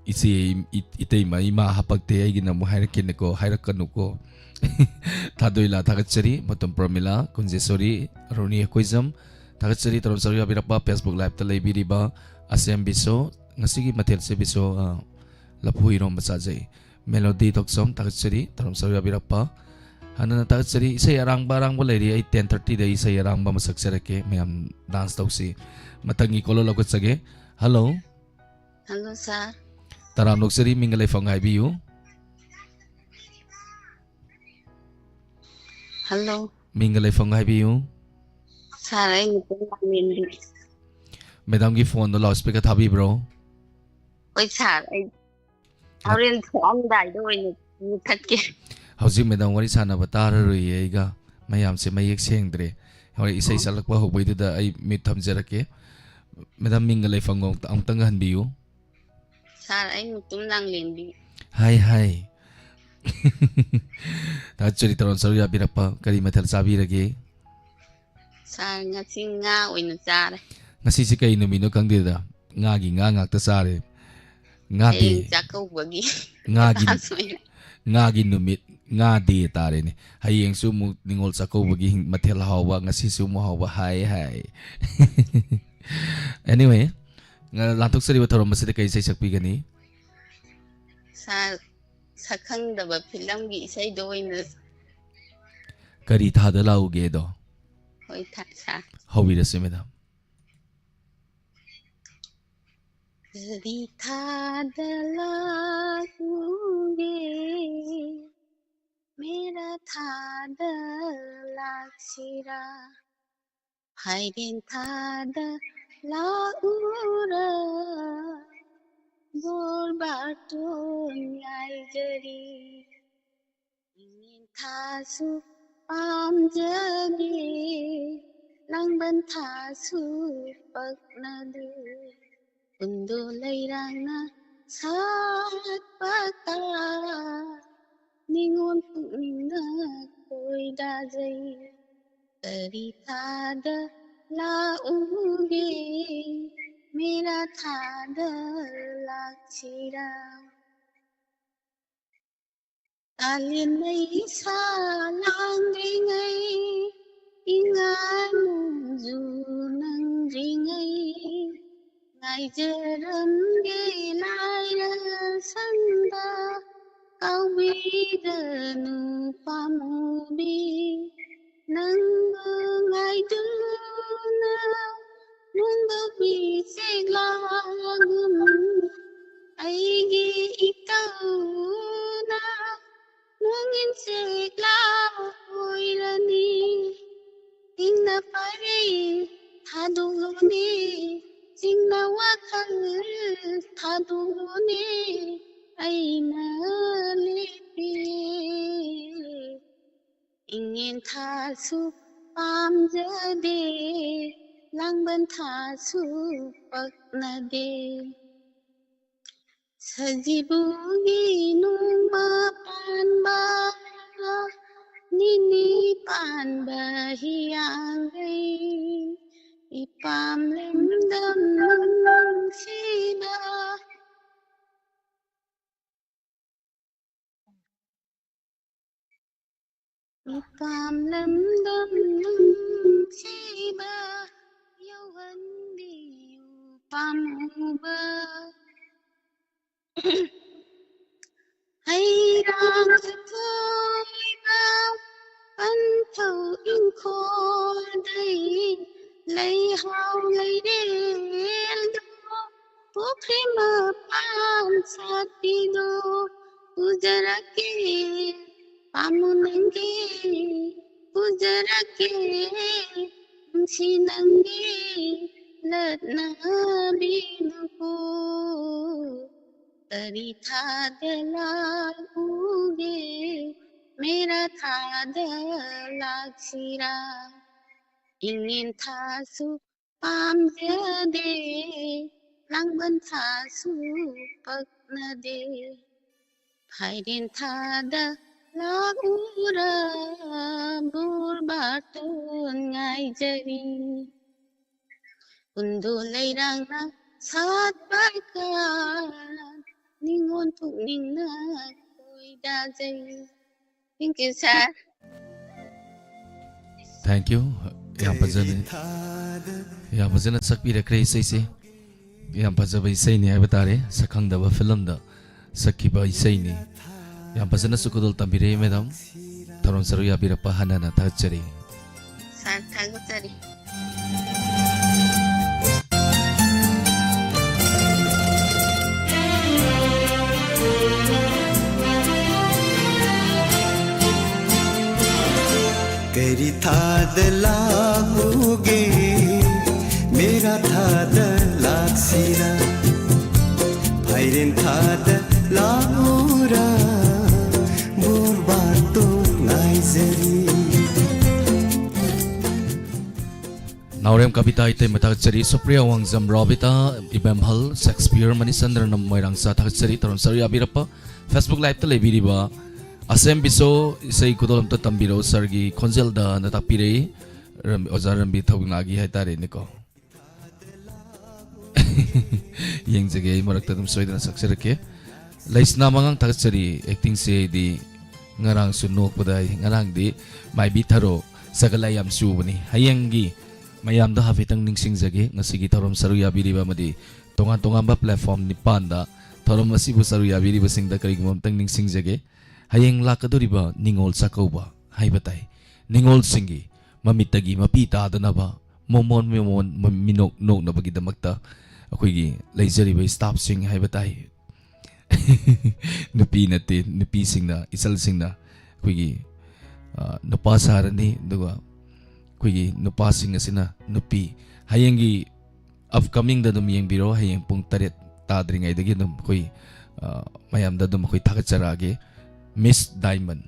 ꯏꯆꯦ, ꯏ-, ꯏꯇꯩꯃ, ꯏꯃꯥ ꯍꯥꯄꯛꯇꯦ, ꯑꯩꯒꯤꯅ ꯑꯃꯨꯛ ꯍꯥꯏꯔꯛꯀꯦꯅꯦꯀꯣ, ꯍꯥꯏꯔꯛꯀꯅꯨꯀꯣ꯫ ꯊꯥꯗꯣꯏꯂꯥ ꯊꯥꯒꯠꯆꯔꯤ, ꯃꯇꯝ ꯄ꯭ꯔꯃꯤꯂꯥ, ꯀꯨꯟꯖꯦꯁꯣꯔꯤ, ꯔꯣꯅꯤ ꯑꯩꯈꯣꯏꯖꯝ ꯊꯥꯒꯠꯆꯔꯤ꯫ ꯊꯧꯔꯝ ꯁꯔꯨꯛ ꯌꯥꯕꯤꯔꯛꯄ Facebook Live-ꯇ ꯂꯩꯕꯤꯔꯤꯕ ꯑꯁꯦꯝ ꯕꯤꯁꯣ, ꯉꯁꯤꯒꯤ ꯃꯊꯦꯜꯁꯦ ꯕꯤꯁꯣ, ꯑ, ꯂꯐꯨ ꯏꯔꯣꯝꯕ ꯆꯥꯖꯩ꯫ ꯃꯦꯂꯣꯗꯤ ꯊꯣꯛꯆꯣꯝ ꯊꯥꯒꯠꯆꯔꯤ, ꯊꯧꯔꯝ ꯁꯔꯨꯛ ꯌꯥꯕꯤꯔꯛꯄ꯫ ꯍꯟꯅ ꯊꯥꯒꯠꯆꯔꯤ꯫ ꯏꯁꯩ ꯑꯔꯥꯡꯕ, ꯑꯔꯥꯡꯕ ꯂꯩꯔꯤ, ꯑꯩ ten thirty-ꯗ ꯏꯁꯩ ꯑꯔꯥꯡꯕ ꯑꯃ ꯁꯛꯆꯔꯛꯀꯦ, ꯃꯌꯥꯝ dance ꯇꯧꯁꯤ꯫ ꯃꯊꯪꯒꯤ caller ꯂꯧꯈꯠꯆꯒꯦ꯫ Hello꯫ Hello, sir. ꯇꯔꯥꯝ ꯅꯣꯛꯆꯔꯤ, ꯃꯤꯡꯒ ꯂꯩꯐꯝꯒ ꯍꯥꯏꯕꯤꯌꯨ꯫ Hello. ꯃꯤꯡꯒ ꯂꯩꯐꯝꯒ ꯍꯥꯏꯕꯤꯌꯨ꯫ Sir, ꯑꯩ ꯅꯨꯄꯤ ꯂꯥꯡꯂꯦꯟꯕꯤ꯫ Madam-ꯒꯤ phone-ꯗꯣ loudspeaker ꯊꯥꯕꯤꯕ꯭ꯔꯣ? ꯍꯣꯏ ꯁꯥꯔ, ꯑꯩ ꯍꯣꯔꯦꯟ ꯊꯣꯛꯑꯝꯗꯥꯏꯗ ꯑꯣꯏꯅ ꯃꯨꯊꯠꯀꯦ꯫ ꯍꯧꯖꯤꯛ ꯃꯦꯗꯥꯝ ꯋꯥꯔꯤ ꯁꯥꯟꯅꯕ ꯇꯥꯔꯔꯣꯏꯌꯦ ꯑꯩꯒ꯫ ꯃꯌꯥꯝꯁꯦ ꯃꯌꯦꯛ ꯁꯦꯡꯗ꯭ꯔꯦ꯫ ꯍꯣꯔꯦꯟ ꯏꯁꯩ ꯁꯛꯂꯛꯄ ꯍꯧꯕꯩꯗꯨꯗ ꯑꯩ ꯃ꯭ꯌꯨꯠ ꯊꯝꯖꯔꯛꯀꯦ꯫ ꯃꯦꯗꯥꯝ, ꯃꯤꯡꯒ ꯂꯩꯐꯝꯒ ꯑꯃꯨꯛꯇ-, ꯑꯃꯨꯛꯇꯪꯒ ꯍꯟꯕꯤꯌꯨ꯫ ꯁꯥꯔ, ꯑꯩ ꯃꯨꯇꯨꯝ ꯂꯥꯡꯂꯦꯟꯕꯤ꯫ ꯍꯥꯏ, ꯍꯥꯏ꯫ ꯗꯥ ꯆꯨꯔꯤꯇꯔꯣꯟ ꯁꯔꯨꯛ ꯌꯥꯕꯤꯔꯛꯄ, ꯀꯔꯤ ꯃꯊꯦꯜ ꯆꯥꯕꯤꯔꯒꯦ? ꯁꯥꯔ, ꯉꯁꯤ ꯉꯥ ꯑꯣꯏꯅ ꯆꯥꯔꯦ꯫ ꯉꯁꯤꯁꯦ ꯀꯩ ꯅꯨꯃꯤꯠꯅꯣ ꯈꯪꯗꯦꯗ, ꯉꯥꯒꯤ ꯉꯥ ꯉꯥꯛꯇ ꯆꯥꯔꯦ꯫ ꯉꯥꯗꯤ ꯍꯌꯦꯡ ꯆꯥꯛꯀꯧꯕꯒꯤ ꯉꯥꯒꯤ ꯆꯥꯛ ꯑꯣꯏꯅ꯫ ꯉꯥꯒꯤ ꯅꯨꯃꯤꯠ, ꯉꯥ ꯗꯦ ꯇꯥꯔꯦꯅꯦ꯫ ꯍꯌꯦꯡꯁꯨ ꯑꯃꯨꯛ ꯅꯤꯉꯣꯜ ꯆꯥꯛꯀꯧꯕꯒꯤ ꯍꯤꯡ-, ꯃꯊꯦꯜ ꯍꯥꯎꯕ, ꯉꯁꯤꯁꯨ ꯑꯃꯨꯛ ꯍꯥꯎꯕ꯫ ꯍꯥꯏ, ꯍꯥꯏ꯫ Anyway, ꯉ-, ꯂꯥꯟꯊꯣꯛꯆꯔꯤꯕ ꯊꯧꯔꯝ ꯑꯁꯤꯗ ꯀꯔꯤ ꯏꯁꯩ ꯁꯛꯄꯤꯒꯅꯤ? ꯁꯥꯔ, ꯁꯛꯈꯪꯗꯕ ꯐꯤꯂꯝꯒꯤ ꯏꯁꯩꯗꯣ ꯑꯣꯏꯅ꯫ ꯀꯔꯤ ꯊꯥꯗ ꯂꯥꯛꯎꯒꯦꯗꯣ? ꯍꯣꯏ ꯊꯥ-, ꯁꯥꯔ꯫ ꯍꯧꯕꯤꯔꯁꯤ, ꯃꯦꯗꯥꯝ꯫ ꯀꯔꯤ ꯊꯥꯗ ꯂꯥꯛꯎꯒꯦ, ꯃꯦꯔꯥ ꯊꯥꯗ ꯂꯥꯛꯁꯤꯔꯥ, ꯐꯥꯏꯔꯦꯟ ꯊꯥꯗ ꯂꯥꯛꯎꯔꯥ, ꯕꯣꯔ ꯕꯥꯇꯣꯟ ꯉꯥꯏꯖꯔꯤ꯫ ꯏꯉꯦꯟ ꯊꯥꯁꯨ ꯄꯥꯝꯖꯗꯦ, ꯂꯥꯡꯕꯟ ꯊꯥꯁꯨ ꯄꯛꯅꯗꯦ꯫ ꯀꯨꯟꯗꯣ ꯂꯩꯔꯥꯡꯅ ꯁꯥꯠꯄ ꯀꯥ, ꯅꯤꯉꯣꯜ ꯄꯨꯛꯅꯤꯡꯅ ꯈꯣꯏꯗꯥꯖꯩ꯫ ꯀꯔꯤ ꯊꯥꯗ ꯂꯥꯛꯎꯒꯦ, ꯃꯦꯔꯥ ꯊꯥꯗ ꯂꯥꯛꯁꯤꯔꯥ? ꯀꯥꯂꯦꯟ ꯃꯩꯁꯥ ꯂꯥꯡꯗ꯭ꯔꯤꯉꯩ, ꯏꯉꯥ ꯅꯣꯡꯖꯨ ꯅꯪꯗ꯭ꯔꯤꯉꯩ, ꯉꯥꯏꯖꯔꯝꯒꯦ ꯂꯥꯏꯔ ꯁꯪꯗ, ꯀꯥꯎꯕꯤꯔꯅꯨ ꯄꯥꯝꯃꯨꯕꯤ꯫ ꯅꯪꯕꯨ ꯉꯥꯏꯗꯨꯅ ꯅꯣꯡꯗꯧꯕꯤ ꯆꯦꯛꯂꯥꯒꯨꯝ, ꯑꯩꯒꯤ ꯏꯇꯧꯅ ꯅꯣꯡꯒꯤꯟ ꯆꯦꯛꯂꯥ ꯑꯣꯏꯔꯅꯤ꯫ ꯏꯪꯅ ꯄꯥꯏꯔꯤ ꯊꯥꯗꯣꯛꯂꯨꯅꯤ ꯆꯤꯡꯅ ꯋꯥꯈꯜ ꯊꯥꯗꯣꯛꯂꯨꯅꯦ ꯑꯩꯅ ꯂꯦꯞꯄꯤ꯫ ꯏꯪꯉꯦꯟ ꯊꯥꯁꯨ ꯄꯥꯝꯖꯗꯦ, ꯂꯥꯡꯕꯟ ꯊꯥꯁꯨ ꯄꯛꯅꯗꯦ꯫ ꯁꯖꯤꯕꯨꯒꯤ ꯅꯣꯡꯃ ꯄꯥꯟꯕ, ꯅꯤꯅꯤ ꯄꯥꯟꯕ ꯍꯤꯌꯥꯡꯒꯩ, ꯏꯄꯥꯝ ꯂꯝꯗꯝ ꯅꯨꯡꯁꯤꯕ, ꯏꯄꯥꯝ ꯂꯝꯗꯝ ꯅꯨꯡꯁꯤꯕ, ꯌꯧꯍꯟꯕꯤꯌꯨ ꯄꯥꯝꯃꯨꯕ꯫ ꯍꯩꯔꯥꯡ ꯆꯊꯣꯏꯕ ꯄꯟꯊꯧ ꯏꯪꯈꯣꯜꯗꯩ, ꯂꯩꯍꯥꯎ ꯂꯩꯔꯦꯜꯗꯣ, ꯄꯨꯈ꯭ꯔꯤ ꯃꯄꯥꯟ ꯁꯥꯠꯄꯤꯗꯣ ꯄꯨꯖꯔꯛꯀꯦ, ꯄꯥꯝꯃꯨ ꯅꯪꯒꯤ ꯄꯨꯖꯔꯛꯀꯦ, ꯅꯨꯡꯁꯤ ꯅꯪꯒꯤ ꯂꯠꯅꯕꯤꯗꯨꯕꯨ꯫ ꯀꯔꯤ ꯊꯥꯗ ꯂꯥꯛꯎꯒꯦ, ꯃꯦꯔꯥ ꯊꯥꯗ ꯂꯥꯛꯁꯤꯔꯥ? ꯏꯪꯉꯦꯟ ꯊꯥꯁꯨ ꯄꯥꯝꯖꯗꯦ, ꯂꯥꯡꯕꯟ ꯊꯥꯁꯨ ꯄꯛꯅꯗꯦ꯫ ꯐꯥꯏꯔꯦꯟ ꯊꯥꯗ ꯂꯥꯛꯎꯔ, ꯕꯣꯔ ꯕꯥꯇꯣꯟ ꯉꯥꯏꯖꯔꯤ꯫ ꯀꯨꯟꯗꯣ ꯂꯩꯔꯥꯡꯅ ꯁꯥꯠꯄ ꯀꯥꯟ, ꯅꯤꯉꯣꯜ ꯄꯨꯛꯅꯤꯡꯅ ꯈꯣꯏꯗꯥꯖꯩ꯫ Thank you, sir. Thank you. ꯌꯥꯝ ꯐꯖꯅ ꯌꯥꯝ ꯐꯖꯅ ꯁꯛꯄꯤꯔꯛꯈ꯭ꯔꯦ ꯏꯁꯩꯁꯦ꯫ ꯌꯥꯝ ꯐꯖꯕ ꯏꯁꯩꯅꯤ ꯍꯥꯏꯕ ꯇꯥꯔꯦ꯫ ꯁꯛꯈꯪꯗꯕ ꯐꯤꯂꯝꯗ ꯁꯛꯈꯤꯕ ꯏꯁꯩꯅꯤ꯫ ꯌꯥꯝ ꯐꯖꯅꯁꯨ ꯈꯨꯗꯣꯜ ꯇꯝꯕꯤꯔꯛꯏ ꯃꯦꯗꯥꯝ꯫ ꯊꯧꯔꯝ ꯁꯔꯨꯛ ꯌꯥꯕꯤꯔꯛꯄ ꯍꯟꯅ ꯍꯟꯅ ꯊꯥꯒꯠꯆꯔꯤ꯫ Sir, ꯊꯥꯒꯠꯆꯔꯤ꯫ ꯀꯔꯤ ꯊꯥꯗ ꯂꯥꯛꯎꯒꯦ, ꯃꯦꯔꯥ ꯊꯥꯗ ꯐꯩꯔꯦꯟ ꯊꯥꯗ ꯂꯥꯛꯎꯔꯥ, ꯕꯣꯔ ꯕꯥꯇꯣꯟ ꯉꯥꯏꯖꯔꯤ꯫ ꯅꯥꯎꯔꯦꯝ ꯀꯕꯤꯇꯥ ꯏꯇꯩꯃ ꯊꯥꯒꯠꯆꯔꯤ, ꯁꯨꯄ꯭ꯔꯤꯌꯥ ꯋꯥꯡꯖꯝ, ꯔꯣꯕꯤꯇꯥ ꯏꯕꯦꯝꯍꯜ, ꯁꯦꯛꯁꯄꯤꯌꯔ ꯃꯅꯤꯆꯟꯗ꯭ꯔꯅ ꯃꯣꯏꯔꯥꯡꯆꯥ ꯊꯥꯒꯠꯆꯔꯤ꯫ ꯇꯧꯔꯝ ꯁꯔꯨ ꯌꯥꯕꯤꯔꯛꯄ Facebook Live-ꯇ ꯂꯩꯕꯤꯔꯤꯕ ꯑꯁꯦꯝ ꯕꯤꯁꯣ, ꯏꯁꯩ ꯈꯨꯗꯣꯜ ꯑꯝꯇ ꯇꯝꯕꯤꯔꯛꯎ ꯁꯥꯔꯒꯤ ꯈꯣꯟꯖꯦꯜꯗ ꯑꯅ ꯇꯥꯛꯄꯤꯔꯛꯏ꯫ ꯔꯝ-, ꯑꯣꯖꯥ ꯔꯝꯕꯤꯔ ꯊꯧꯅꯥꯒꯤ ꯍꯥꯏꯇꯥꯔꯦꯅꯦꯀꯣ꯫ ꯌꯦꯡꯖꯒꯦ, ꯑꯩ ꯃꯔꯛꯇ ꯑꯗꯨꯝ ꯁꯣꯏꯗꯅ ꯁꯛꯆꯔꯛꯀꯦ꯫ ꯂꯩꯁꯅꯥ ꯃꯉꯥꯡ ꯊꯥꯒꯠꯆꯔꯤ꯫ Acting-ꯁꯦ ꯑꯩꯗꯤ ꯉꯔꯥꯡꯁꯨ ꯅꯣꯛꯄꯗ ꯑꯩ ꯉꯔꯥꯡꯗꯤ ꯃꯥꯏꯕꯤ ꯊꯔꯣ ꯁꯒꯠꯂꯥꯏ ꯌꯥꯝ ꯆꯨꯕꯅꯤ꯫ ꯍꯌꯦꯡꯒꯤ ꯃꯌꯥꯝꯗ ꯍꯥꯏꯐꯦꯠꯇꯪ ꯅꯤꯡꯁꯤꯡꯖꯒꯦ꯫ ꯉꯁꯤꯒꯤ ꯊꯧꯔꯝ ꯁꯔꯨꯛ ꯌꯥꯕꯤꯔꯤꯕ ꯑꯃꯗꯤ ꯇꯣꯉꯥꯟ ꯇꯣꯉꯥꯟꯕ platform ꯅꯤꯄꯥꯟꯗ ꯊꯧꯔꯝ ꯑꯁꯤꯕꯨ ꯁꯔꯨꯛ ꯌꯥꯕꯤꯔꯤꯕꯁꯤꯡꯗ ꯀꯔꯤꯒꯨꯝꯕ ꯑꯃꯇꯪ ꯅꯤꯡꯁꯤꯡꯖꯒꯦ꯫ ꯍꯌꯦꯡ ꯂꯥꯛꯀꯗꯧꯔꯤꯕ ꯅꯤꯉꯣꯜ ꯆꯥꯛꯀꯧꯕ ꯍꯥꯏꯕ ꯇꯥꯏ꯫ ꯅꯤꯉꯣꯜꯁꯤꯡꯒꯤ ꯃꯃꯤꯠꯇꯒꯤ ꯃꯄꯤ ꯇꯥꯗꯅꯕ, ꯃꯣꯃꯣꯟ ꯃꯣꯃꯣꯟ ꯃ-, ꯃꯤꯅꯣꯛ ꯅꯣꯛꯅꯕꯒꯤꯗꯃꯛꯇ ꯑꯩꯈꯣꯏꯒꯤ ꯂꯩꯖꯔꯤꯕ staff-ꯁꯤꯡ ꯍꯥꯏꯕ ꯇꯥꯏ꯫ ꯅꯨꯄꯤ ꯅꯠꯇꯦ, ꯅꯨꯄꯤꯁꯤꯡꯅ, ꯏꯆꯜꯁꯤꯡꯅ ꯑꯩꯈꯣꯏꯒꯤ, ꯑ, ꯅꯨꯄꯥ ꯁꯥꯔꯅꯤ, ꯑꯗꯨꯒ ꯑꯩꯈꯣꯏꯒꯤ ꯅꯨꯄꯥꯁꯤꯡ ꯑꯁꯤꯅ ꯅꯨꯄꯤ꯫ ꯍꯌꯦꯡꯒꯤ upcoming-ꯗ ꯑꯗꯨꯝ ꯌꯦꯡꯕꯤꯔꯣ, ꯍꯌꯦꯡ ꯄꯨꯡ ꯇꯔꯦꯠ ꯇꯥꯗ꯭ꯔꯤꯉꯩꯗꯒꯤ ꯑꯗꯨꯝ ꯑꯩꯈꯣꯏ, ꯑ, ꯃꯌꯥꯝꯗ ꯑꯗꯨꯝ ꯑꯩꯈꯣꯏ ꯊꯥꯒꯠꯆꯔꯛꯑꯒꯦ꯫ Miss Diamond,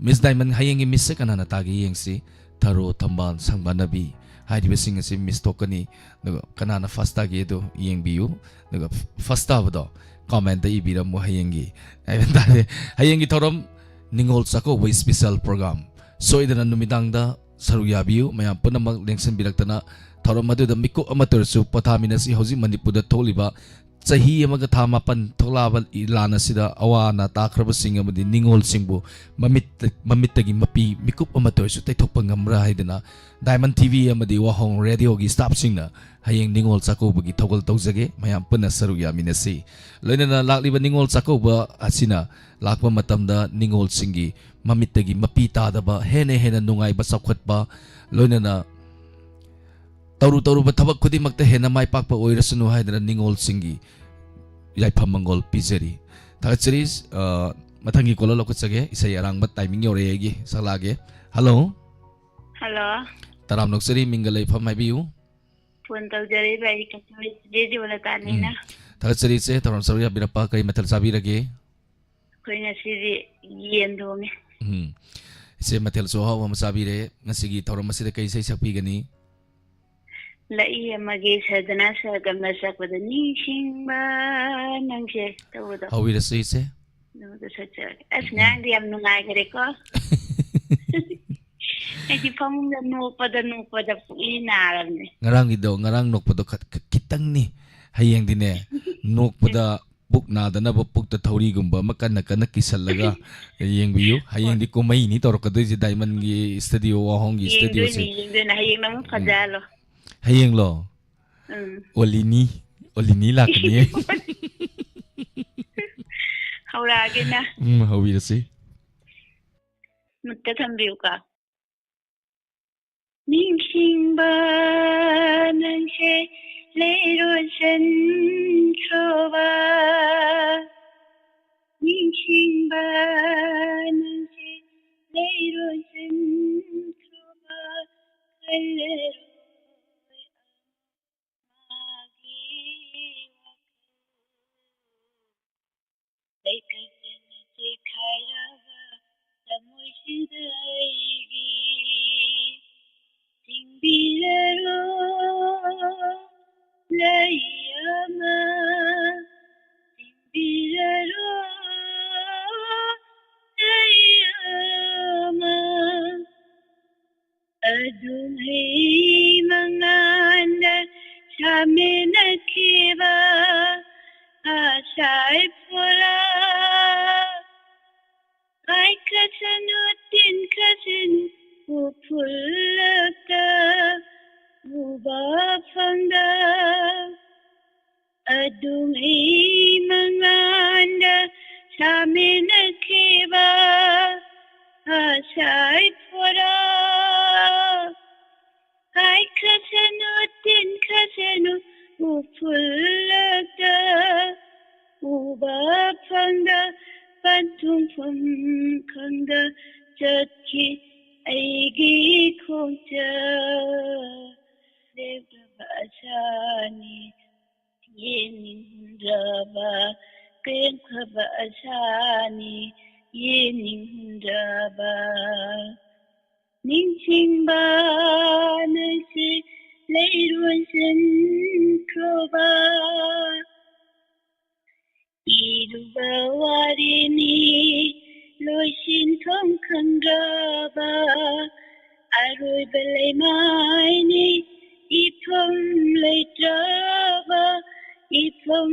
Miss Diamond, ꯍꯌꯦꯡꯒꯤ Miss-ꯁꯦ ꯀꯅꯥꯅ ꯇꯥꯒꯦ ꯌꯦꯡꯁꯤ꯫ ꯊꯔꯣ, ꯊꯝꯕꯥꯜ, ꯁꯪꯕꯥꯅꯕꯤ ꯍꯥꯏꯔꯤꯕꯁꯤꯡ ꯑꯁꯤ Miss ꯊꯣꯛꯀꯅꯤ꯫ ꯑꯗꯨꯒ ꯀꯅꯥꯅ first ꯇꯥꯒꯦꯗꯣ ꯌꯦꯡꯕꯤꯌꯨ꯫ ꯑꯗꯨꯒ first ꯇꯥꯕꯗꯣ comment-ꯇ ꯏꯕꯤꯔꯝꯃꯨ ꯍꯌꯦꯡꯒꯤ꯫ ꯍꯥꯏꯕ ꯇꯥꯔꯦ, ꯍꯌꯦꯡꯒꯤ ꯊꯧꯔꯝ ꯅꯤꯉꯣꯜ ꯆꯥꯛꯀꯧꯕ special program꯫ ꯁꯣꯏꯗꯅ ꯅꯨꯃꯤꯗꯥꯡꯗ ꯁꯔꯨꯛ ꯌꯥꯕꯤꯌꯨ꯫ ꯃꯌꯥꯝ ꯄꯨꯝꯅꯃꯛ ꯂꯦꯡꯁꯤꯟꯕꯤꯔꯛꯇꯅ ꯊꯧꯔꯝ ꯑꯗꯨꯗ ꯃꯤꯀꯨꯞ ꯑꯃꯠꯇ ꯑꯣꯏꯔꯁꯨ ꯄꯣꯊꯥꯃꯤꯟꯅꯁꯤ꯫ ꯍꯧꯖꯤꯛ ꯃꯅꯤꯄꯨꯔꯗ ꯊꯣꯛꯂꯤꯕ ꯆꯍꯤ ꯑꯃꯒ ꯊꯥ ꯃꯥꯄꯟ ꯊꯣꯛꯂꯛꯑꯕ ꯂꯥꯟ ꯑꯁꯤꯗ ꯑꯋꯥ ꯑꯅꯥ ꯇꯥꯈ꯭ꯔꯕꯁꯤꯡ ꯑꯃꯗꯤ ꯅꯤꯉꯣꯜꯁꯤꯡꯕꯨ ꯃꯃꯤꯠꯇ, ꯃꯃꯤꯠꯇꯒꯤ ꯃꯄꯤ ꯃꯤꯀꯨꯞ ꯑꯃꯠꯇ ꯑꯣꯏꯔꯁꯨ ꯇꯩꯊꯣꯛꯄ ꯉꯝꯕ꯭ꯔꯥ ꯍꯥꯏꯗꯅ Diamond T V ꯑꯃꯗꯤ ꯋꯥꯍꯣꯡ Radio-ꯒꯤ staff-ꯁꯤꯡꯅ ꯍꯌꯦꯡ ꯅꯤꯉꯣꯜ ꯆꯥꯛꯀꯧꯕꯒꯤ ꯊꯧꯒꯜ ꯇꯧꯖꯒꯦ꯫ ꯃꯌꯥꯝ ꯄꯨꯟꯅ ꯁꯔꯨꯛ ꯌꯥꯃꯤꯟꯅꯁꯤ꯫ ꯂꯣꯏꯅꯅ ꯂꯥꯛꯂꯤꯕ ꯅꯤꯉꯣꯜ ꯆꯥꯛꯀꯧꯕ ꯑꯁꯤꯅ ꯂꯥꯛꯄ ꯃꯇꯝꯗ ꯅꯤꯉꯣꯜꯁꯤꯡꯒꯤ ꯃꯃꯤꯠꯇꯒꯤ ꯃꯄꯤ ꯇꯥꯗꯕ, ꯍꯦꯟꯅ ꯍꯦꯟꯅ ꯅꯨꯡꯉꯥꯏꯕ, ꯆꯥꯎꯈꯠꯄ, ꯂꯣꯏꯅꯅ ꯇꯧꯔꯨ ꯇꯧꯔꯨꯕ ꯊꯕꯛ ꯈꯨꯗꯤꯡꯃꯛꯇ ꯍꯦꯟꯅ ꯃꯥꯏ ꯄꯥꯛꯄ ꯑꯣꯏꯔꯁꯅꯨ ꯍꯥꯏꯗꯅ ꯅꯤꯉꯣꯜꯁꯤꯡꯒꯤ ꯌꯥꯏꯐ ꯃꯪꯒꯣꯜ ꯄꯤꯖꯔꯤ꯫ ꯊꯥꯒꯠꯆꯔꯤ꯫ ꯑ, ꯃꯊꯪꯒꯤ caller ꯂꯧꯈꯠꯆꯒꯦ꯫ ꯏꯁꯩ ꯑꯔꯥꯡꯕ timing ꯌꯧꯔꯛꯑꯦ ꯑꯩꯒꯤ, ꯁꯛꯂꯛꯑꯒꯦ꯫ Hello꯫ Hello꯫ ꯇꯔꯥꯝꯅ ꯑꯣꯛꯆꯔꯤ, ꯃꯤꯡꯒ ꯂꯩꯐꯝ ꯍꯥꯏꯕꯤꯌꯨ꯫ ꯐꯣꯟ ꯇꯧꯖꯔꯛꯏꯕ ꯑꯩ ꯀꯛꯆꯤꯡ ꯖꯦ ꯖꯤꯕꯂꯇꯥꯅꯤꯅ꯫ ꯎꯝ꯫ ꯊꯥꯒꯠꯆꯔꯤ ꯏꯆꯦ, ꯊꯧꯔꯝ ꯁꯔꯨꯛ ꯌꯥꯕꯤꯔꯛꯄ꯫ ꯀꯔꯤ ꯃꯊꯦꯜ ꯆꯥꯕꯤꯔꯒꯦ? ꯑꯩꯈꯣꯏ ꯉꯁꯤꯗꯤ ꯌꯦꯟ ꯊꯣꯡꯉꯦ꯫ ꯎꯝ꯫ ꯏꯆꯦ, ꯃꯊꯦꯜꯁꯨ ꯑꯍꯥꯎꯕ ꯑꯃ ꯆꯥꯕꯤꯔꯦ꯫ ꯉꯁꯤꯒꯤ ꯊꯧꯔꯝ ꯑꯁꯤꯗ ꯀꯩ ꯏꯁꯩ ꯁꯛꯄꯤꯒꯅꯤ? ꯂꯥꯛꯏ ꯑꯃꯒꯤ ꯁꯗꯅꯥ ꯁꯍꯒꯝꯅ ꯁꯛꯄꯗ "ꯅꯤꯡꯁꯤꯡꯕ ꯅꯪꯁꯦ" ꯇꯧꯕꯗꯣ꯫ ꯍꯧꯕꯤꯔꯁꯤ ꯏꯆꯦ꯫ ꯑꯗꯨꯗꯣ ꯁꯛꯆꯔꯒꯦ꯫ ꯑꯁ, ꯉꯔꯥꯡꯗꯤ ꯌꯥꯝ ꯅꯨꯡꯉꯥꯏꯈ꯭ꯔꯦꯀꯣ꯫ ꯑꯩꯗꯤ ꯐꯃꯨꯡꯗ ꯅꯣꯛꯄꯗ ꯅꯣꯛꯄꯗ ꯄꯨꯛꯂꯤ ꯅꯥꯔꯕꯅꯦ꯫ ꯉꯔꯥꯡꯒꯤꯗꯣ, ꯉꯔꯥꯡ ꯅꯣꯛꯄꯗꯣ ꯈꯠ-, ꯈꯠ-, ꯈꯤꯇꯪꯅꯤ꯫ ꯍꯌꯦꯡꯗꯤꯅꯦ, ꯅꯣꯛꯄꯗ ꯄꯨꯛ ꯅꯥꯗꯅꯕ ꯄꯨꯛꯇ ꯊꯧꯔꯤꯒꯨꯝꯕ ꯑꯃ ꯀꯟꯅ ꯀꯟꯅ ꯀꯤꯁꯜꯂꯒ ꯌꯦꯡꯕꯤꯌꯨ꯫ ꯍꯌꯦꯡꯗꯤ ꯀꯨꯝꯍꯩꯅꯤ ꯇꯧꯔꯛꯀꯗꯣꯏꯁꯦ ꯗꯥꯏꯃꯟꯒꯤ ꯁ꯭ꯇꯨꯗꯤꯑꯣ, ꯋꯥꯍꯣꯡꯒꯤ ꯁ꯭ꯇꯨꯗꯤꯑꯣꯁꯦ꯫ ꯌꯦꯡꯗꯣꯏꯅꯦ, ꯌꯦꯡꯗꯣꯏꯅꯦ꯫ ꯍꯌꯦꯡ ꯅꯪ ꯐꯖꯍꯜꯂꯣ꯫ ꯍꯌꯦꯡꯂꯣ? ꯎꯝ꯫ ꯑꯣꯂꯤꯅꯤ, ꯑꯣꯂꯤꯅꯤ ꯂꯥꯛꯀꯅꯤ꯫ ꯍꯧꯔꯛꯑꯒꯦꯅ꯫ ꯎꯝ, ꯍꯧꯕꯤꯔꯁꯤ꯫ ꯃꯨꯠꯇ ꯊꯝꯕꯤꯌꯨꯀꯣ꯫ ꯅꯤꯡꯁꯤꯡꯕ ꯅꯪꯁꯦ ꯂꯩꯔꯣꯏ ꯆꯟꯈ꯭ꯔꯕ, ꯅꯤꯡꯁꯤꯡꯕ ꯅꯪꯁꯦ ꯂꯩꯔꯣꯏ ꯆꯟꯈ꯭ꯔꯕ, ꯈꯜꯂꯔꯣꯏ ꯑꯃꯒꯤ ꯋꯥꯈꯜ꯫ ꯂꯩꯀꯠꯇꯅ ꯆꯦꯈꯥꯏꯔꯕ ꯊꯃꯣꯏꯁꯤꯗ ꯑꯩꯒꯤ ꯆꯤꯡꯕꯤꯔꯔꯣ ꯂꯩ ꯑꯃ, ꯆꯤꯡꯕꯤꯔꯔꯣ ꯂꯩ ꯑꯃ꯫ ꯑꯗꯨꯝ ꯑꯩ ꯃꯉꯥꯟꯗ ꯁꯥꯃꯤꯟꯅꯈꯤꯕ ꯑꯁꯥꯏ ꯐꯣꯔꯥ꯫ ꯍꯥꯏꯈ꯭ꯔꯁꯅꯨ, ꯇꯤꯟꯈ꯭ꯔꯁꯅꯨ, ꯎꯐꯨꯜꯂꯛꯇ ꯎꯕ ꯐꯪꯗ꯫ ꯑꯗꯨꯝ ꯑꯩ ꯃꯉꯥꯟꯗ ꯁꯥꯃꯤꯟꯅꯈꯤꯕ ꯑꯁꯥꯏ ꯐꯣꯔꯥ꯫ ꯍꯥꯏꯈ꯭ꯔꯁꯅꯨ, ꯇꯤꯟꯈ꯭ꯔꯁꯅꯨ, ꯎꯐꯨꯜꯂꯛꯇ ꯎꯕ ꯐꯪꯗ, ꯄꯟꯊꯨꯡꯐꯝ ꯈꯪꯗ ꯆꯠꯈꯤ ꯑꯩꯒꯤ ꯈꯣꯡꯆꯠ꯫ ꯂꯦꯞꯂꯕ ꯑꯁꯥꯅꯤ ꯌꯦꯡꯅꯤꯡꯍꯟꯗ꯭ꯔꯕ, ꯀꯌꯦꯡꯈ꯭ꯔꯕ ꯑꯁꯥꯅꯤ ꯌꯦꯡꯅꯤꯡꯍꯟꯗ꯭ꯔꯕ꯫ ꯅꯤꯡꯁꯤꯡꯕ ꯅꯪꯁꯦ ꯂꯩꯔꯣꯟ ꯆꯟꯈ꯭ꯔꯕ, ꯏꯔꯨꯕ ꯋꯥꯔꯤꯅꯤ ꯂꯣꯏꯁꯤꯟꯐꯝ ꯈꯪꯗ꯭ꯔꯕ, ꯑꯔꯣꯏꯕ ꯂꯩꯃꯥꯏꯅꯤ ꯏꯐꯝ ꯂꯩꯇ꯭ꯔꯕ, ꯏꯐꯝ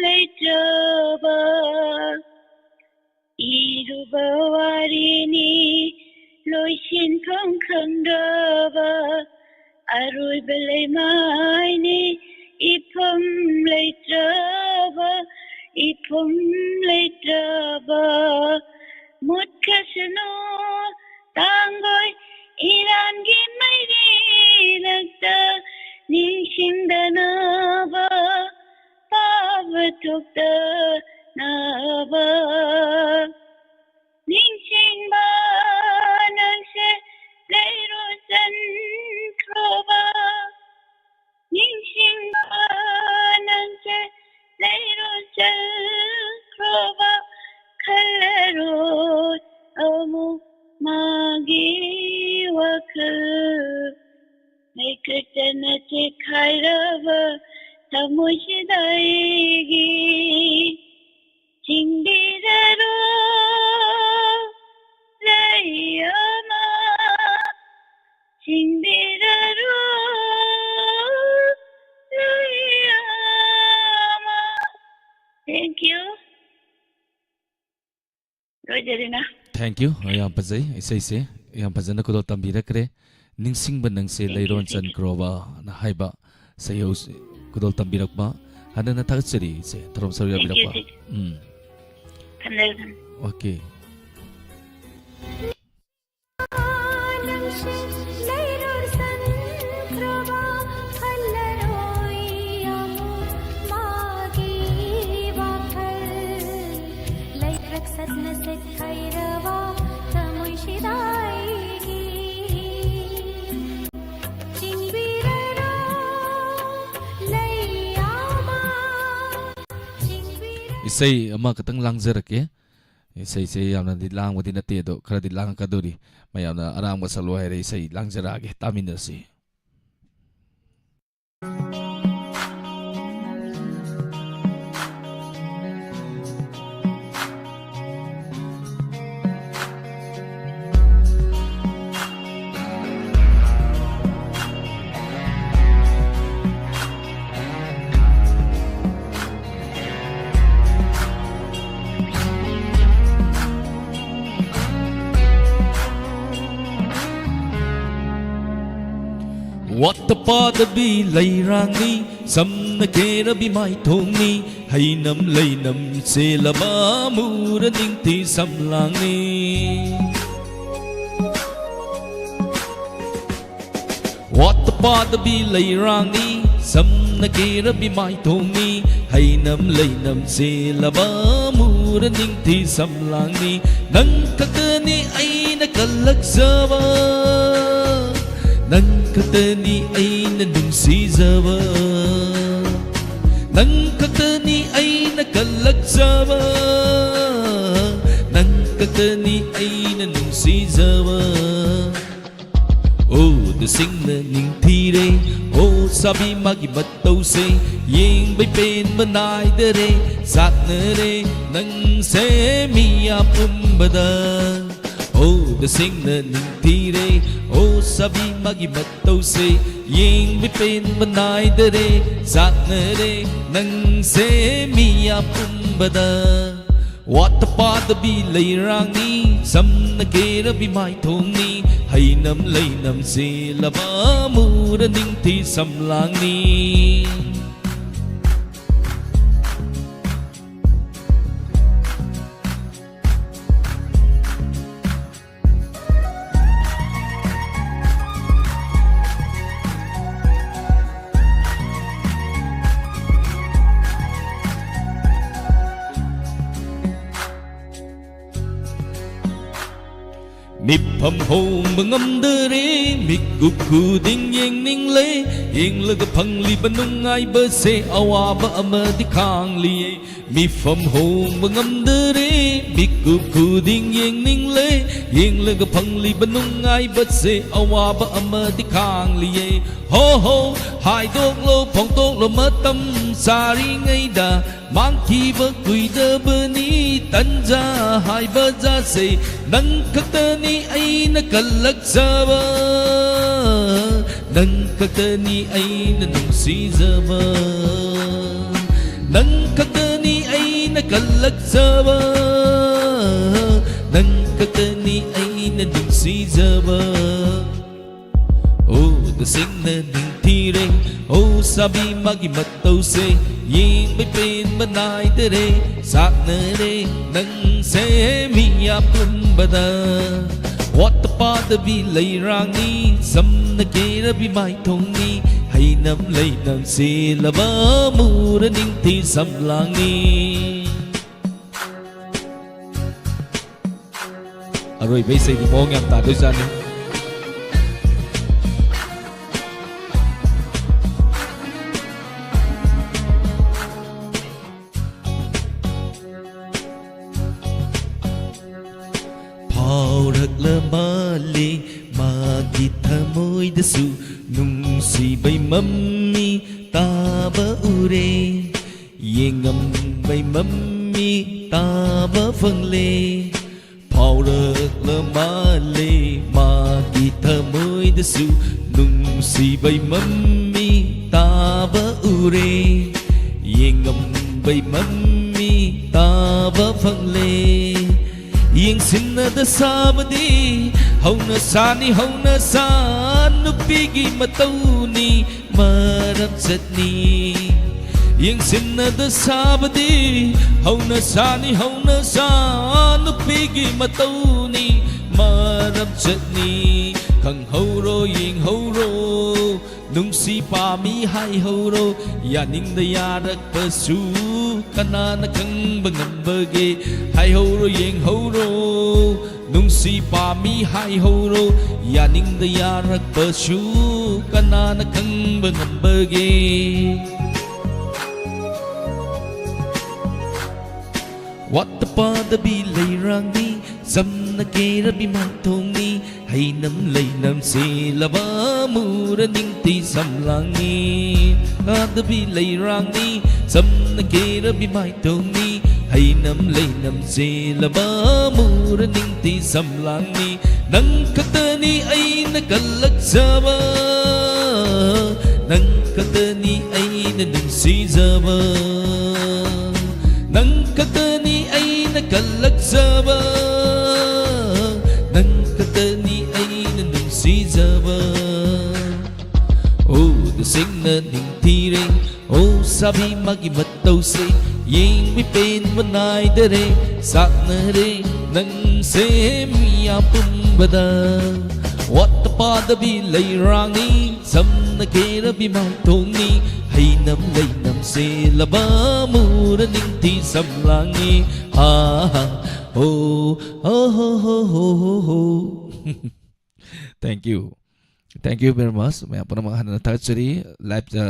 ꯂꯩꯇ꯭ꯔꯕ꯫ ꯏꯔꯨꯕ ꯋꯥꯔꯤꯅꯤ ꯂꯣꯏꯁꯤꯟꯐꯝ ꯈꯪꯗ꯭ꯔꯕ, ꯑꯔꯣꯏꯕ ꯂꯩꯃꯥꯏꯅꯤ ꯏꯐꯝ ꯂꯩꯇ꯭ꯔꯕ, ꯏꯐꯝ ꯂꯩꯇ꯭ꯔꯕ꯫ ꯃꯨꯠꯈ꯭ꯔꯁꯅꯨ ꯇꯥꯡꯒꯣꯏ ꯏꯔꯥꯟꯒꯤ ꯃꯩꯔꯤꯅꯛꯇ ꯅꯤꯡꯁꯤꯡꯗꯅꯕ, ꯄꯥꯕ ꯊꯣꯛꯇꯅꯕ꯫ ꯅꯤꯡꯁꯤꯡꯕ ꯅꯪꯁꯦ ꯂꯩꯔꯣꯟ ꯆꯟꯈ꯭ꯔꯕ, ꯅꯤꯡꯁꯤꯡꯕ ꯅꯪꯁꯦ ꯂꯩꯔꯣꯟ ꯆꯟꯈ꯭ꯔꯕ, ꯈꯜꯂꯔꯣꯏ ꯑꯃꯨꯛ ꯃꯥꯒꯤ ꯋꯥꯈꯜ꯫ ꯂꯩꯀ꯭ꯔꯛꯇꯅ ꯆꯦꯛꯈꯥꯏꯔꯕ ꯊꯃꯣꯏꯁꯤꯗ ꯑꯩꯒꯤ ꯆꯤꯡꯕꯤꯔꯔꯣ ꯂꯩ ꯑꯃ, ꯆꯤꯡꯕꯤꯔꯔꯣ ꯂꯩ ꯑꯃ꯫ Thank you. ꯂꯣꯏꯖꯔꯦꯅ꯫ Thank you. ꯌꯥꯝ ꯐꯖꯩ ꯏꯁꯩꯁꯦ, ꯌꯥꯝ ꯐꯖꯅ ꯈꯨꯗꯣꯜ ꯇꯝꯕꯤꯔꯛꯈ꯭ꯔꯦ꯫ ꯅꯤꯡꯁꯤꯡꯕ ꯅꯪꯁꯦ Thank you, ꯂꯩꯔꯣꯟ thank you. ꯆꯟꯈ꯭ꯔꯣꯕꯅ ꯍꯥꯏꯕ ꯁꯩꯍꯧꯁꯦ ꯈꯨꯗꯣꯜ ꯇꯝꯕꯤꯔꯛꯄ ꯍꯟꯅ ꯊꯥꯒꯠꯆꯔꯤ ꯏꯆꯦ, ꯊꯧꯔꯝ ꯁꯔꯨꯛ Thank you, ꯌꯥꯕꯤꯔꯛꯄ꯫ thank you. ꯎꯝ꯫ ꯊꯝꯖꯔꯦ, ꯊꯝꯖꯔꯦ꯫ Okay. ꯅꯪꯁꯦ ꯂꯩꯔꯣꯟ ꯆꯟꯈ꯭ꯔꯕ, ꯍꯜꯂꯔꯣꯏ ꯑꯃꯨꯛ ꯃꯥꯒꯤ ꯋꯥꯈꯜ꯫ ꯂꯩꯀ꯭ꯔꯛ ꯁꯠꯅ ꯆꯦꯛꯈꯥꯏꯔꯕ ꯊꯃꯣꯏꯁꯤꯗ ꯑꯩꯒꯤ ꯆꯤꯡꯕꯤꯔꯔꯣ ꯏꯁꯩ ꯑꯃꯈꯛꯇꯪ ꯂꯥꯡꯖꯔꯛꯀꯦ꯫ ꯏꯁꯩꯁꯦ ꯌꯥꯝꯅꯗꯤ ꯂꯥꯡꯕꯗꯤ ꯅꯠꯇꯦ, ꯑꯗꯣ ꯈꯔꯗꯤ ꯂꯥꯡꯉꯛꯀꯗꯣꯔꯤ꯫ ꯃꯌꯥꯝꯅ ꯑꯔꯥꯡꯕ ꯁꯛꯂꯣ ꯍꯥꯏꯔꯦ, ꯏꯁꯩ ꯂꯥꯡꯖꯔꯛꯑꯒꯦ, ꯇꯥꯃꯤꯟꯅꯁꯤ꯫ ꯋꯥꯠꯇ ꯄꯥꯗꯕꯤ ꯂꯩꯔꯥꯡꯅꯤ, ꯁꯝꯅ ꯀꯦꯔꯕꯤ ꯃꯥꯏꯊꯣꯡꯅꯤ, ꯍꯩꯅꯝ ꯂꯩꯅꯝ ꯆꯦꯜꯂꯕ ꯃꯨꯔ ꯅꯤꯡꯊꯤ ꯁꯝꯂꯥꯡꯅꯤ꯫ ꯋꯥꯠꯇ ꯄꯥꯗꯕꯤ ꯂꯩꯔꯥꯡꯅꯤ, ꯁꯝꯅ ꯀꯦꯔꯕꯤ ꯃꯥꯏꯊꯣꯡꯅꯤ, ꯍꯩꯅꯝ ꯂꯩꯅꯝ ꯆꯦꯜꯂꯕ ꯃꯨꯔ ꯅꯤꯡꯊꯤ ꯁꯝꯂꯥꯡꯅꯤ꯫ ꯅꯪ ꯈꯛꯇꯅꯤ ꯑꯩꯅ ꯀꯜꯂꯛꯆꯕ, ꯅꯪ ꯈꯛꯇꯅꯤ ꯑꯩꯅ ꯅꯨꯡꯁꯤꯖꯕ, ꯅꯪ ꯈꯛꯇꯅꯤ ꯑꯩꯅ ꯀꯜꯂꯛꯆꯕ, ꯅꯪ ꯈꯛꯇꯅꯤ ꯑꯩꯅ ꯅꯨꯡꯁꯤꯖꯕ꯫ ꯑꯣ, ꯗꯁꯤꯡꯅ ꯅꯤꯡꯊꯤꯔꯦ, ꯑꯣ, ꯁꯥꯕꯤ ꯃꯥꯒꯤ ꯃꯇꯧꯁꯦ, ꯌꯦꯡꯕꯩ ꯄꯦꯟꯕ ꯅꯥꯏꯗꯔꯦ, ꯆꯥꯛꯅꯔꯦ ꯅꯪꯁꯦ ꯃꯤ ꯑꯄꯨꯝꯕꯗ꯫ ꯑꯣ, ꯗꯁꯤꯡꯅ ꯅꯤꯡꯊꯤꯔꯦ, ꯑꯣ, ꯁꯥꯕꯤ ꯃꯥꯒꯤ ꯃꯇꯧꯁꯦ, ꯌꯦꯡꯕꯩ ꯄꯦꯟꯕ ꯅꯥꯏꯗꯔꯦ, ꯆꯥꯛꯅꯔꯦ ꯅꯪꯁꯦ ꯃꯤ ꯑꯄꯨꯝꯕꯗ꯫ ꯋꯥꯠꯇ ꯄꯥꯗꯕꯤ ꯂꯩꯔꯥꯡꯅꯤ, ꯁꯝꯅ ꯀꯦꯔꯕꯤ ꯃꯥꯏꯊꯣꯡꯅꯤ, ꯍꯩꯅꯝ ꯂꯩꯅꯝ ꯆꯦꯜꯂꯕ ꯃꯨꯔ ꯅꯤꯡꯊꯤ ꯁꯝꯂꯥꯡꯅꯤ꯫ ꯃꯤꯐꯝ ꯍꯣꯡꯕ ꯉꯝꯗꯔꯦ, ꯃꯤꯀꯨꯞ ꯈꯨꯗꯤꯡ ꯌꯦꯡꯅꯤꯡꯂꯦ, ꯌꯦꯡꯂꯒ ꯐꯪꯂꯤꯕ ꯅꯨꯡꯉꯥꯏꯕꯁꯦ ꯑꯋꯥꯕ ꯑꯃꯗꯤ ꯈꯥꯡꯂꯤꯌꯦ꯫ ꯃꯤꯐꯝ ꯍꯣꯡꯕ ꯉꯝꯗꯔꯦ, ꯃꯤꯀꯨꯞ ꯈꯨꯗꯤꯡ ꯌꯦꯡꯅꯤꯡꯂꯦ, ꯌꯦꯡꯂꯒ ꯐꯪꯂꯤꯕ ꯅꯨꯡꯉꯥꯏꯕꯁꯦ ꯑꯋꯥꯕ ꯑꯃꯗꯤ ꯈꯥꯡꯂꯤꯌꯦ꯫ ꯍꯣ ꯍꯣ, ꯍꯥꯏꯗꯣꯛꯂꯣ, ꯐꯣꯡꯗꯣꯛꯂꯣ, ꯃꯇꯝ ꯆꯥꯔꯤꯉꯩꯗ꯫ ꯃꯥꯡꯈꯤꯕ ꯀꯨꯏꯗꯕꯅꯤ ꯇꯟꯖꯥ ꯍꯥꯏꯕ ꯖꯥꯠꯁꯦ꯫ ꯅꯪ ꯈꯛꯇꯅꯤ ꯑꯩꯅ ꯀꯜꯂꯛꯆꯕ, ꯅꯪ ꯈꯛꯇꯅꯤ ꯑꯩꯅ ꯅꯨꯡꯁꯤꯖꯕ, ꯅꯪ ꯈꯛꯇꯅꯤ ꯑꯩꯅ ꯀꯜꯂꯛꯆꯕ, ꯅꯪ ꯈꯛꯇꯅꯤ ꯑꯩꯅ ꯅꯨꯡꯁꯤꯖꯕ꯫ ꯑꯣ, ꯇꯁꯦꯡꯅ ꯅꯤꯡꯊꯤꯔꯦ꯫ ꯑꯣ, ꯁꯥꯕꯤ ꯃꯥꯒꯤ ꯃꯇꯧꯁꯦ ꯌꯦꯡꯕ ꯄꯦꯟꯕ ꯅꯥꯏꯗꯔꯦ꯫ ꯁꯥꯛꯅꯔꯦ ꯅꯪꯁꯦ ꯃꯤꯌꯥꯝ ꯄꯨꯝꯕꯗ꯫ ꯋꯥꯠꯇ ꯄꯥꯗꯕꯤ ꯂꯩꯔꯥꯡꯅꯤ, ꯁꯝꯅ ꯀꯦꯔꯕꯤ ꯃꯥꯏꯊꯣꯡꯅꯤ꯫ ꯍꯩꯅꯝ ꯂꯩꯅꯝ ꯁꯦꯜꯂꯕ ꯃꯨꯔ ꯅꯤꯡꯊꯤ ꯁꯝꯂꯥꯡꯅꯤ꯫ ꯑꯔꯣꯏꯕ ꯏꯁꯩꯗꯤ ꯃꯑꯣꯡ ꯌꯥꯝ ꯇꯥꯗꯣꯏꯖꯥꯠꯅꯤ꯫ ꯐꯥꯎꯔꯛꯂ ꯃꯥꯜꯂꯦ ꯃꯥꯒꯤ ꯊꯃꯣꯏꯗꯁꯨ ꯅꯨꯡꯁꯤꯕꯩ ꯃꯃꯤ ꯇꯥꯕ ꯎꯔꯦ꯫ ꯌꯦꯡꯉꯝꯕꯩ ꯃꯃꯤ ꯇꯥꯕ ꯐꯪꯂꯦ꯫ ꯐꯥꯎꯔꯛꯂ ꯃꯥꯜꯂꯦ ꯃꯥꯒꯤ ꯊꯃꯣꯏꯗꯁꯨ ꯅꯨꯡꯁꯤꯕꯩ ꯃꯃꯤ ꯇꯥꯕ ꯎꯔꯦ꯫ ꯌꯦꯡꯉꯝꯕꯩ ꯃꯃꯤ ꯇꯥꯕ ꯐꯪꯂꯦ꯫ ꯌꯦꯡꯁꯤꯟꯅꯗ ꯁꯥꯕꯗꯤ ꯍꯧꯅ ꯁꯥꯅꯤ, ꯍꯧꯅ ꯁꯥ ꯅꯨꯄꯤꯒꯤ ꯃꯇꯧꯅꯤ꯫ ꯃꯔꯝ ꯆꯠꯅꯤ꯫ ꯌꯦꯡꯁꯤꯟꯅꯗ ꯁꯥꯕꯗꯤ ꯍꯧꯅ ꯁꯥꯅꯤ, ꯍꯧꯅ ꯁꯥ ꯅꯨꯄꯤꯒꯤ ꯃꯇꯧꯅꯤ꯫ ꯃꯔꯝ ꯆꯠꯅꯤ꯫ ꯈꯪꯍꯧꯔꯣ, ꯌꯦꯡꯍꯧꯔꯣ, ꯅꯨꯡꯁꯤ ꯄꯥꯝꯃꯤ ꯍꯥꯏꯍꯧꯔꯣ꯫ ꯌꯥꯅꯤꯡꯗ ꯌꯥꯔꯛꯄꯁꯨ ꯀꯅꯥꯅ ꯈꯪꯕ ꯉꯝꯕꯒꯦ? ꯍꯥꯏꯍꯧꯔꯣ, ꯌꯦꯡꯍꯧꯔꯣ, ꯅꯨꯡꯁꯤ ꯁꯤ ꯄꯥꯝꯃꯤ ꯍꯥꯏꯍꯧꯔꯣ, ꯌꯥꯅꯤꯡꯗ ꯌꯥꯔꯛꯄꯁꯨ ꯀꯅꯥꯅ ꯈꯪꯕ ꯉꯝꯕꯒꯦ? ꯋꯥꯠꯇ ꯄꯥꯗꯕꯤ ꯂꯩꯔꯥꯡꯅꯤ, ꯆꯝꯅ ꯀꯦꯔꯕꯤ ꯃꯥꯏꯊꯣꯡꯅꯤ, ꯍꯩꯅꯝ ꯂꯩꯅꯝ ꯁꯦꯜꯂꯕ ꯃꯨꯔ ꯅꯤꯡꯇꯤ ꯁꯝꯂꯥꯡꯅꯤ꯫ ꯄꯥꯗꯕꯤ ꯂꯩꯔꯥꯡꯅꯤ, ꯆꯝꯅ ꯀꯦꯔꯕꯤ ꯃꯥꯏꯊꯣꯡꯅꯤ, ꯍꯩꯅꯝ ꯂꯩꯅꯝ ꯁꯦꯜꯂꯕ ꯃꯨꯔ ꯅꯤꯡꯇꯤ ꯁꯝꯂꯥꯡꯅꯤ꯫ ꯅꯪ ꯈꯛꯇꯅꯤ ꯑꯩꯅ ꯀꯜꯂꯛꯆꯕ, ꯅꯪ ꯈꯛꯇꯅꯤ ꯑꯩꯅ ꯅꯨꯡꯁꯤꯖꯕ, ꯅꯪ ꯈꯛꯇꯅꯤ ꯑꯩꯅ ꯀꯜꯂꯛꯆꯕ, ꯅꯪ ꯈꯛꯇꯅꯤ ꯑꯩꯅ ꯅꯨꯡꯁꯤꯖꯕ꯫ ꯑꯣ, ꯇꯁꯦꯡꯅ ꯅꯤꯡꯊꯤꯔꯦ, ꯑꯣ ꯁꯥꯕꯤ, ꯃꯥꯒꯤ ꯃꯇꯧꯁꯦ ꯌꯦꯡꯕꯤ ꯄꯦꯟꯕ ꯅꯥꯏꯗꯔꯦ꯫ ꯁꯥꯛꯅꯔꯦ ꯅꯪꯁꯦ ꯃꯤꯌꯥꯝ ꯄꯨꯝꯕꯗ꯫ ꯋꯥꯠꯇ ꯄꯥꯗꯕꯤ ꯂꯩꯔꯥꯡꯅꯤ, ꯁꯝꯅ ꯀꯦꯔꯕꯤ ꯃꯥꯏꯊꯣꯡꯅꯤ, ꯍꯩꯅꯝ ꯂꯩꯅꯝ ꯁꯦꯜꯂꯕ ꯃꯨꯔ ꯅꯤꯡꯊꯤ ꯁꯝꯂꯥꯡꯅꯤ꯫ ꯍꯥ ꯍꯥ꯫ ꯍꯣ ꯍꯣ ꯍꯣ ꯍꯣ ꯍꯣ ꯍꯣ꯫ Thank you. Thank you very much. ꯃꯌꯥꯝ ꯄꯨꯝꯅꯃꯛ ꯍꯟꯅ ꯊꯥꯒꯠꯆꯔꯤ꯫ Live, ꯑ,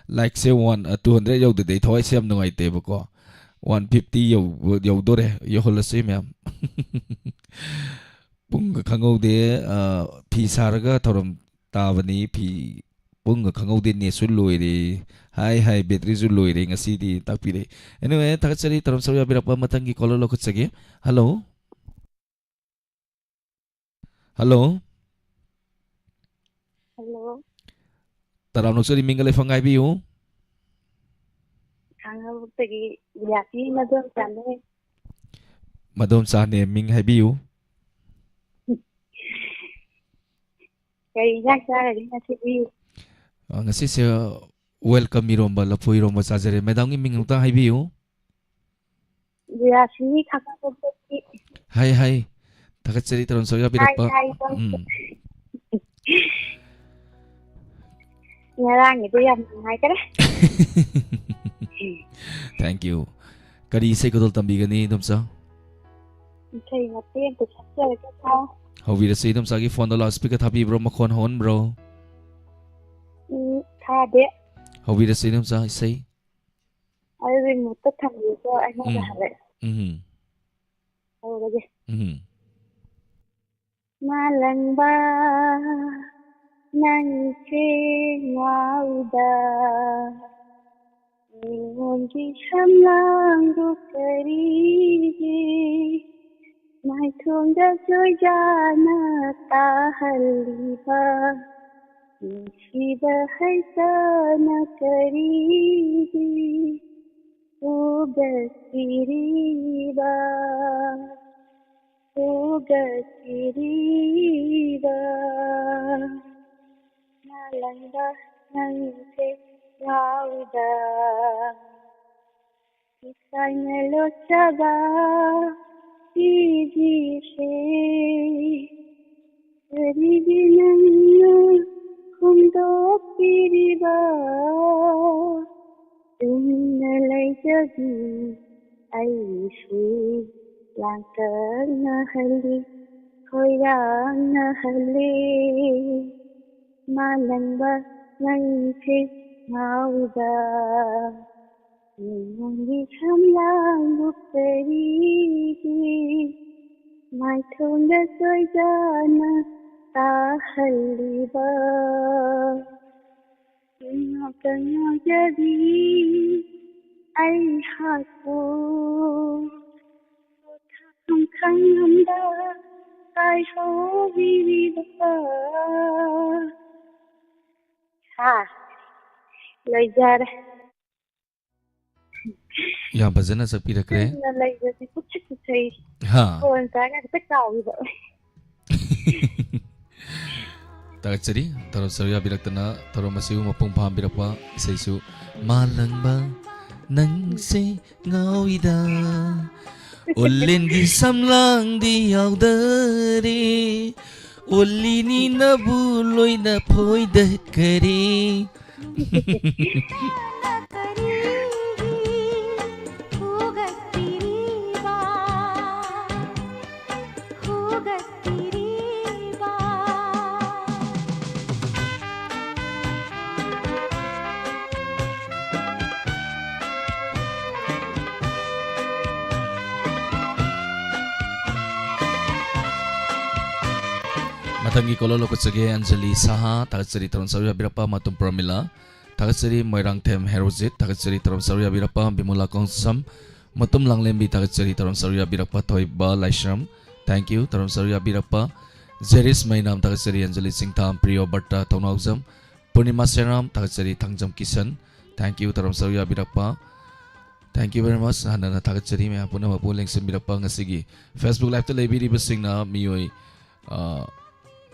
like ꯁꯦ one, ꯑ, two hundred ꯌꯧꯗꯗꯤ ꯑꯩ ꯊꯋꯥꯏꯁꯦ ꯌꯥꯝ ꯅꯨꯡꯉꯥꯏꯇꯦꯕꯀꯣ꯫ One fifty ꯌꯧ-, ꯌꯧꯗꯣꯔꯦ꯫ ꯌꯧꯍꯜꯂꯁꯤ ꯃꯌꯥꯝ꯫ ꯄꯨꯡꯒ ꯈꯪꯍꯧꯗꯦ, ꯑ, ꯐꯤ ꯁꯥꯔꯒ ꯊꯧꯔꯝ ꯇꯥꯕꯅꯤ꯫ ꯐꯤ ꯄꯨꯡꯒ ꯈꯪꯍꯧꯗꯦ, netꯁꯨ ꯂꯣꯏꯔꯦ꯫ ꯍꯥꯏ, ꯍꯥꯏ, batteryꯁꯨ ꯂꯣꯏꯔꯦ ꯉꯁꯤꯗꯤ ꯇꯥꯛꯄꯤꯔꯦ꯫ Anyway, ꯊꯥꯒꯠꯆꯔꯤ ꯊꯧꯔꯝ ꯁꯔꯨꯛ ꯌꯥꯕꯤꯔꯛꯄ꯫ ꯃꯊꯪꯒꯤ caller ꯂꯧꯈꯠꯆꯒꯦ꯫ Hello꯫ Hello꯫ Hello꯫ ꯇꯔꯥꯝꯅ ꯑꯣꯛꯆꯔꯤ, ꯃꯤꯡꯒ ꯂꯩꯐꯝꯒ ꯍꯥꯏꯕꯤꯌꯨ꯫ ꯈꯥꯡꯉꯕꯣꯛꯇꯒꯤ ꯕꯤꯂꯥꯁꯤ ꯃꯗꯣꯝꯆꯥꯅꯦ꯫ ꯃꯗꯣꯝꯆꯥꯅꯦ, ꯃꯤꯡ ꯍꯥꯏꯕꯤꯌꯨ꯫ ꯀꯔꯤ ꯏꯟꯖꯥꯡ ꯆꯥꯔꯒꯦ ꯉꯁꯤꯗꯤ? ꯑ, ꯉꯁꯤꯁꯦ welcome ꯏꯔꯣꯝꯕ, ꯂꯐꯨ ꯏꯔꯣꯝꯕ ꯆꯥꯖꯔꯦ꯫ Madamꯒꯤ ꯃꯤꯡ ꯑꯃꯨꯛꯇ ꯍꯥꯏꯕꯤꯌꯨ꯫ ꯕꯤꯂꯥꯁꯤꯅꯤ ꯈꯥꯡꯉꯕꯣꯛꯇꯒꯤ꯫ ꯍꯥꯏ, ꯍꯥꯏ꯫ ꯊꯥꯒꯠꯆꯔꯤ ꯊꯧꯔꯝ ꯁꯔꯨꯛ ꯌꯥꯕꯤꯔꯛꯄ꯫ ꯍꯥꯏ, ꯍꯥꯏ, ꯎꯝ꯫ ꯉꯔꯥꯡꯒꯤꯗꯣ ꯌꯥꯝ ꯅꯨꯡꯉꯥꯏꯈꯔꯦ꯫ Thank you꯫ ꯀꯔꯤ ꯏꯁꯩ ꯈꯨꯗꯣꯜ ꯇꯝꯕꯤꯒꯅꯤ, ꯏꯗꯣꯝꯆꯥ? ꯏꯁꯩ ꯃꯇꯦꯛ ꯑꯝꯇ ꯁꯛꯆꯔꯛꯀꯦ ꯁꯥꯔ꯫ ꯍꯧꯕꯤꯔꯁꯤ, ꯏꯗꯣꯝꯆꯥꯒꯤ ꯐꯣꯟꯗꯣ ꯂꯥꯎꯠ ꯁ꯭ꯄꯤꯀꯔ ꯊꯥꯕꯤꯕ꯭ꯔꯣ? ꯃꯈꯣꯟ ꯍꯧꯍꯟꯕ꯭ꯔꯣ? ꯎꯝ, ꯊꯥꯗꯦ꯫ ꯍꯧꯕꯤꯔꯁꯤ, ꯏꯗꯣꯝꯆꯥ, ꯏꯁꯩ꯫ ꯑꯗꯨꯗꯤ ꯃꯨꯠꯇ ꯊꯝꯒꯦꯀꯣ, ꯑꯩꯉꯣꯟꯗ ꯎꯝ꯫ ꯍꯜꯂꯛꯑꯦ꯫ ꯎꯝ꯫ ꯍꯧꯔꯒꯦ꯫ ꯎꯝ꯫ ꯃꯥꯂꯪꯕ ꯅꯪꯁꯦ ꯉꯥꯎꯗ, ꯃꯤꯉꯣꯟꯒꯤ ꯁꯝꯂꯥꯡꯗꯨ ꯀꯔꯤꯒꯤ ꯃꯥꯏꯊꯣꯡꯗ ꯆꯣꯏꯖꯥꯅ ꯇꯥꯍꯜꯂꯤꯕ? ꯅꯨꯡꯁꯤꯕ ꯍꯩꯇꯅ ꯀꯔꯤꯒꯤ ꯐꯨꯒꯠꯄꯤꯔꯤꯕ? ꯐꯨꯒꯠꯄꯤꯔꯤꯕ? ꯃꯥꯂꯪꯕ ꯅꯪꯁꯦ ꯉꯥꯎꯗ, ꯏꯀꯥꯏꯅ ꯂꯣꯠꯆꯕ ꯁꯤꯒꯤꯁꯦ ꯀꯔꯤꯒꯤ ꯅꯪꯅ ꯍꯨꯟꯗꯣꯛꯄꯤꯔꯤꯕ? ꯇꯨꯃꯤꯟꯅ ꯂꯩꯖꯕꯤ ꯑꯩꯁꯨ ꯂꯥꯡꯇꯛꯅꯍꯜꯂꯤ, ꯈꯣꯏꯔꯥꯡꯅꯍꯜꯂꯤ꯫ ꯃꯥꯂꯪꯕ ꯅꯪꯁꯦ ꯉꯥꯎꯗ, ꯅꯪꯒꯤ ꯁꯝꯂꯥꯡꯗꯨ ꯀꯔꯤꯒꯤ ꯃꯥꯏꯊꯣꯡꯗ ꯆꯣꯏꯖꯥꯅ ꯇꯥꯍꯜꯂꯤꯕ? ꯉꯥꯎꯇ ꯉꯥꯎꯖꯕꯤ ꯑꯩꯍꯥꯛꯄꯨ ꯄꯣꯊꯥꯐꯝ ꯈꯪꯂꯝꯗ ꯀꯥꯏꯍꯧꯕꯤꯔꯤꯕ? ꯍꯥ, ꯂꯣꯏꯖꯔꯦ꯫ ꯌꯥꯝ ꯐꯖꯅ ꯁꯛꯄꯤꯔꯛꯈ꯭ꯔꯦ꯫ ꯅꯪꯅ ꯂꯩꯕꯁꯤ ꯄꯨꯛꯆꯤꯛ ꯄꯨꯛꯆꯩ꯫ ꯍꯥ꯫ ꯐꯣꯟ ꯄꯥꯏꯔꯒ ꯍꯦꯛꯇ ꯀꯥꯎꯈꯤꯕ꯫ ꯊꯥꯒꯠꯆꯔꯤ, ꯊꯧꯔꯝ ꯁꯔꯨꯛ ꯌꯥꯕꯤꯔꯛꯇꯅ ꯊꯧꯔꯝ ꯑꯁꯤꯕꯨ ꯃꯄꯨꯡ ꯐꯥꯍꯟꯕꯤꯔꯛꯄ꯫ ꯏꯁꯩꯁꯨ ꯃꯥꯂꯪꯕ ꯅꯪꯁꯦ ꯉꯥꯎꯏꯗ, ꯑꯣꯂꯦꯟꯒꯤ ꯁꯝꯂꯥꯡꯗꯤ ꯌꯥꯎꯗꯔꯦ, ꯑꯣꯂꯤꯅꯤ ꯅꯕꯨ ꯂꯣꯏꯅ ꯐꯣꯏꯗꯈꯔꯦ꯫ ꯀꯔꯤꯒꯤ ꯐꯨꯒꯠꯄꯤꯔꯤꯕ? ꯃꯊꯪꯒꯤ ꯀꯣꯂꯣ ꯂꯧꯈꯠꯆꯒꯦ, ꯑꯟꯖꯂꯤ ꯁꯍꯥ, ꯊꯥꯒꯠꯆꯔꯤ ꯇꯧꯔꯝ ꯁꯔꯨꯛ ꯌꯥꯕꯤꯔꯛꯄ꯫ ꯃꯇꯨꯝ ꯄ꯭ꯔꯃꯤꯂꯥ, ꯊꯥꯒꯠꯆꯔꯤ꯫ ꯃꯣꯏꯔꯥꯡꯊꯦꯝ ꯍꯦꯔꯣꯖꯤꯠ, ꯊꯥꯒꯠꯆꯔꯤ ꯇꯧꯔꯝ ꯁꯔꯨꯛ ꯌꯥꯕꯤꯔꯛꯄ꯫ ꯕꯤꯃꯣꯂꯥ ꯀꯣꯡꯁꯝ, ꯃꯇꯨꯝ ꯂꯥꯡꯂꯦꯝꯕꯤ, ꯊꯥꯒꯠꯆꯔꯤ ꯇꯧꯔꯝ ꯁꯔꯨꯛ ꯌꯥꯕꯤꯔꯛꯄ꯫ ꯊꯣꯏꯕ ꯂꯥꯏꯁ꯭ꯔꯝ, thank you ꯇꯧꯔꯝ ꯁꯔꯨꯛ ꯌꯥꯕꯤꯔꯛꯄ꯫ ꯖꯦꯔꯤꯁ ꯃꯩꯅꯥꯝ, ꯊꯥꯒꯠꯆꯔꯤ꯫ ꯑꯟꯖꯂꯤ ꯆꯤꯡꯊꯥꯝ, ꯄ꯭ꯔꯤꯌꯣ ꯚꯠꯇ, ꯊꯧꯅꯥꯎꯖꯝ, ꯄꯨꯔꯅꯤꯃꯥ ꯁꯦꯔꯥꯝ, ꯊꯥꯒꯠꯆꯔꯤ꯫ ꯊꯥꯡꯖꯝ ꯀꯤꯁꯟ, thank you ꯇꯧꯔꯝ ꯁꯔꯨꯛ ꯌꯥꯕꯤꯔꯛꯄ꯫ Thank you very much꯫ ꯍꯟꯅ ꯍꯟꯅ ꯊꯥꯒꯠꯆꯔꯤ ꯃꯌꯥꯝ ꯄꯨꯝꯅꯃꯛꯄꯨ ꯂꯦꯡꯁꯤꯟꯕꯤꯔꯛꯄ꯫ ꯉꯁꯤꯒꯤ Facebook Live-ꯇ ꯂꯩꯕꯤꯔꯤꯕꯁꯤꯡꯅ ꯃꯤꯑꯣꯏ, ꯑ,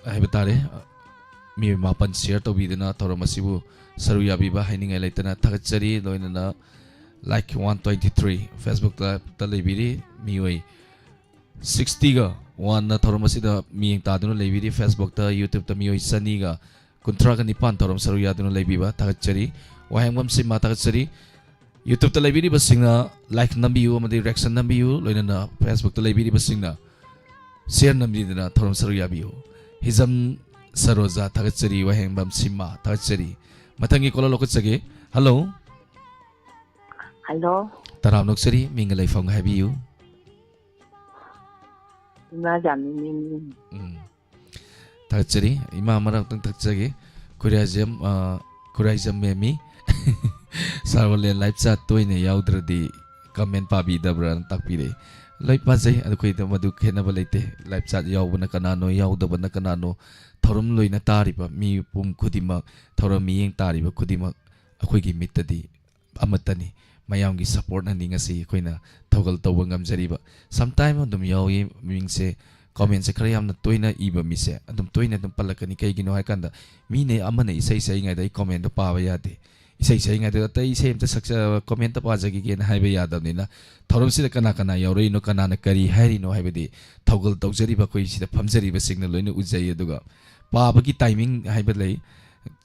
ꯍꯥꯏꯕ ꯇꯥꯔꯦ, ꯑ, ꯃꯤꯑꯣꯏ ꯃꯥꯄꯟ share ꯇꯧꯕꯤꯗꯨꯅ ꯊꯧꯔꯝ ꯑꯁꯤꯕꯨ ꯁꯔꯨꯛ ꯌꯥꯕꯤꯕ ꯍꯥꯏꯅꯤꯡꯉꯥꯏ ꯂꯩꯇꯅ ꯊꯥꯒꯠꯆꯔꯤ꯫ ꯂꯣꯏꯅꯅ like one twenty three Facebook-ꯇ ꯂꯩꯕꯤꯔꯤ ꯃꯤꯑꯣꯏ sixty-ꯒ one-ꯅ ꯊꯧꯔꯝ ꯑꯁꯤꯗ ꯃꯤꯠꯌꯦꯡ ꯇꯥꯗꯨꯅ ꯂꯩꯕꯤꯔꯤ꯫ Facebook-ꯇ, YouTube-ꯇ ꯃꯤꯑꯣꯏ ꯆꯅꯤꯒ ꯀꯨꯟꯊ꯭ꯔꯥꯒ ꯅꯤꯄꯥꯟ ꯊꯧꯔꯝ ꯁꯔꯨꯛ ꯌꯥꯗꯨꯅ ꯂꯩꯕꯤꯕ ꯊꯥꯒꯠꯆꯔꯤ꯫ ꯋꯥꯍꯦꯡꯕꯝ ꯁꯤꯃꯥ ꯊꯥꯒꯠꯆꯔꯤ꯫ YouTube-ꯇ ꯂꯩꯕꯤꯔꯤꯕꯁꯤꯡꯅ like ꯅꯝꯕꯤꯌꯨ ꯑꯃꯗꯤ reaction ꯅꯝꯕꯤꯌꯨ, ꯂꯣꯏꯅꯅ Facebook-ꯇ ꯂꯩꯕꯤꯔꯤꯕꯁꯤꯡꯅ share ꯅꯝꯕꯤꯗꯨꯅ ꯊꯧꯔꯝ ꯁꯔꯨꯛ ꯌꯥꯕꯤꯌꯨ꯫ ꯍꯤꯖꯝ ꯁꯔꯣꯖꯥ ꯊꯥꯒꯠꯆꯔꯤ, ꯋꯥꯍꯦꯡꯕꯝ ꯁꯤꯃꯥ ꯊꯥꯒꯠꯆꯔꯤ꯫ ꯃꯊꯪꯒꯤ caller ꯂꯧꯈꯠꯆꯒꯦ꯫ Hello꯫ Hello꯫ ꯇꯔꯥꯝꯅ ꯑꯣꯛꯆꯔꯤ, ꯃꯤꯡꯒ ꯂꯩꯐꯝꯒ ꯍꯥꯏꯕꯤꯌꯨ꯫ ꯏꯃꯥ ꯖꯥꯃꯤꯅꯤꯅꯤ꯫ ꯎꯝ꯫ ꯊꯥꯒꯠꯆꯔꯤ꯫ ꯏꯃꯥ ꯃꯔꯛꯇꯪ ꯊꯛꯆꯒꯦ꯫ ꯈꯨꯔꯥꯏꯖꯝ, ꯑ, Khuraijam ꯃꯦꯝꯃꯤ꯫ Sir, online live chat ꯇꯣꯏꯅ ꯌꯥꯎꯗ꯭ꯔꯗꯤ comment ꯄꯥꯕꯤꯗꯕ꯭ꯔꯥꯅ ꯇꯥꯛꯄꯤꯔꯛꯏ꯫ ꯂꯣꯏ ꯄꯥꯖꯩ, ꯑꯩꯈꯣꯏꯗ ꯃꯗꯨ ꯈꯦꯠꯅꯕ ꯂꯩꯇꯦ꯫ Live chat ꯌꯥꯎꯕꯅ ꯀꯅꯥꯅꯣ, ꯌꯥꯎꯗꯕꯅ ꯀꯅꯥꯅꯣ, ꯊꯧꯔꯝ ꯂꯣꯏꯅ ꯇꯥꯔꯤꯕ ꯃꯤꯄꯨꯝ ꯈꯨꯗꯤꯡꯃꯛ, ꯊꯧꯔꯝ ꯃꯤꯠꯌꯦꯡ ꯇꯥꯔꯤꯕ ꯈꯨꯗꯤꯡꯃꯛ ꯑꯩꯈꯣꯏꯒꯤ ꯃꯤꯠꯇꯗꯤ ꯑꯃꯠꯇꯅꯤ꯫ ꯃꯌꯥꯝꯒꯤ support-ꯅꯅꯤ ꯉꯁꯤ ꯑꯩꯈꯣꯏꯅ ꯊꯧꯒꯜ ꯇꯧꯕ ꯉꯝꯖꯔꯤꯕ꯫ Sometime ꯑꯗꯨꯝ ꯌꯥꯎꯏ, ꯃꯤꯡꯁꯦ, comment-ꯁꯦ ꯈꯔ ꯌꯥꯝꯅ ꯇꯣꯏꯅ ꯏꯕ ꯃꯤꯁꯦ ꯑꯗꯨꯝ ꯇꯣꯏꯅ ꯑꯗꯨꯝ ꯄꯜꯂꯛꯀꯅꯤ꯫ ꯀꯩꯒꯤꯅꯣ ꯍꯥꯏꯀꯥꯟꯗ, ꯃꯤꯅ ꯑꯃꯅ ꯏꯁꯩ ꯁꯛꯏꯉꯩꯗ ꯑꯩ comment-ꯗꯣ ꯄꯥꯕ ꯌꯥꯗꯦ꯫ ꯏꯁꯩ ꯁꯛꯏꯉꯩꯗ ꯑꯇꯩ ꯏꯁꯩ ꯑꯝꯇ ꯁꯛꯆ-, comment-ꯇ ꯄꯥꯖꯈꯤꯒꯦꯅ ꯍꯥꯏꯕ ꯌꯥꯗꯕꯅꯤꯅ, ꯊꯧꯔꯝꯁꯤꯗ ꯀꯅꯥ ꯀꯅꯥ ꯌꯥꯎꯔꯛꯏꯅꯣ, ꯀꯅꯥꯅ ꯀꯔꯤ ꯍꯥꯏꯔꯤꯅꯣ ꯍꯥꯏꯕꯗꯤ ꯊꯧꯒꯜ ꯇꯧꯖꯔꯤꯕ ꯑꯩꯈꯣꯏ ꯁꯤꯗ ꯐꯝꯖꯔꯤꯕꯁꯤꯡꯅ ꯂꯣꯏꯅ ꯎꯖꯩ꯫ ꯑꯗꯨꯒ ꯄꯥꯕꯒꯤ timing ꯍꯥꯏꯕ ꯂꯩ,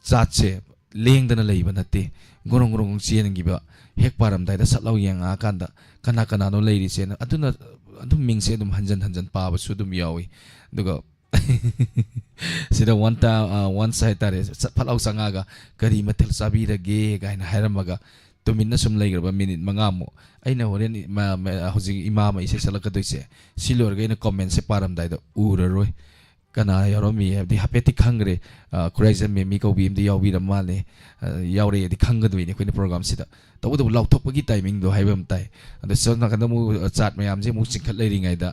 chat-ꯁꯦ ꯂꯦꯡꯗꯅ ꯂꯩꯕ ꯅꯠꯇꯦ꯫ ꯒꯣꯔꯣꯡ ꯒꯣꯔꯣꯡ ꯆꯦꯟꯈꯤꯕ, ꯍꯦꯛ ꯄꯥꯔꯝꯗꯥꯏꯗ ꯁꯠ ꯂꯥꯎ ꯌꯦꯡꯉꯛꯑꯀꯥꯟꯗ ꯀꯅꯥ ꯀꯅꯥꯅꯣ ꯂꯩꯔꯤꯁꯦꯅ, ꯑꯗꯨꯅ ꯑꯗꯨꯝ ꯃꯤꯡꯁꯦ ꯑꯗꯨꯝ ꯍꯟꯖꯟ ꯍꯟꯖꯟ ꯄꯥꯕꯁꯨ ꯑꯗꯨꯝ ꯌꯥꯎꯏ꯫ ꯑꯗꯨꯒ ꯁꯤꯗ one ꯇ-, ꯑ, once ꯍꯥꯏꯇꯥꯔꯦ, ꯁꯠ ꯐꯠ ꯂꯥꯎ ꯆꯪꯉꯛꯑꯒ "ꯀꯔꯤ ꯃꯊꯦꯜ ꯆꯥꯕꯤꯔꯒꯦ?" ꯀꯥꯏꯅ ꯍꯥꯏꯔꯝꯃꯒ ꯇꯨꯃꯤꯟꯅ ꯁꯨꯝ ꯂꯩꯈ꯭ꯔꯕ minute ꯃꯉꯥꯃꯨꯛ꯫ ꯑꯩꯅ ꯍꯣꯔꯦꯟ ꯏꯃꯥ-, ꯃ-, ꯍꯧꯖꯤꯛ ꯏꯃꯥ ꯑꯃ ꯏꯁꯩ ꯁꯛꯂꯛꯀꯗꯣꯏꯁꯦ, ꯁꯤ ꯂꯣꯏꯔꯒ ꯑꯩꯅ comment-ꯁꯦ ꯄꯥꯔꯝꯗꯥꯏꯗ ꯎꯔꯔꯣꯏ꯫ ꯀꯅꯥ ꯌꯥꯎꯔꯝꯃꯤ ꯍꯥꯏꯕꯗꯤ ꯍꯥꯏꯐꯦꯠꯇꯤ ꯈꯪꯈ꯭ꯔꯦ꯫ ꯑ, ꯈꯨꯔꯥꯏꯖꯝ ꯃꯦꯝꯃꯤ ꯀꯧꯕꯤ ꯑꯃꯗꯤ ꯌꯥꯎꯕꯤꯔꯝ ꯃꯥꯜꯂꯦ꯫ ꯑ, ꯌꯥꯎꯔꯛꯑꯦꯗꯤ ꯈꯪꯒꯗꯣꯏꯅꯤ ꯑꯩꯈꯣꯏꯅ ꯄ꯭ꯔꯣꯒ꯭ꯔꯥꯝꯁꯤꯗ꯫ ꯇꯧꯕꯇꯕꯨ ꯂꯥꯎꯊꯣꯛꯄꯒꯤ ꯇꯥꯏꯃꯤꯡꯗꯣ ꯍꯥꯏꯕ ꯑꯃ ꯇꯥꯏ꯫ ꯑꯗꯣ ꯁꯣꯝ ꯅꯥꯀꯟꯗ ꯑꯃꯨꯛ, ꯑ, ꯆꯥꯠ ꯃꯌꯥꯝꯁꯦ ꯑꯃꯨꯛ ꯆꯤꯡꯈꯠ ꯂꯩꯔꯤꯉꯩꯗ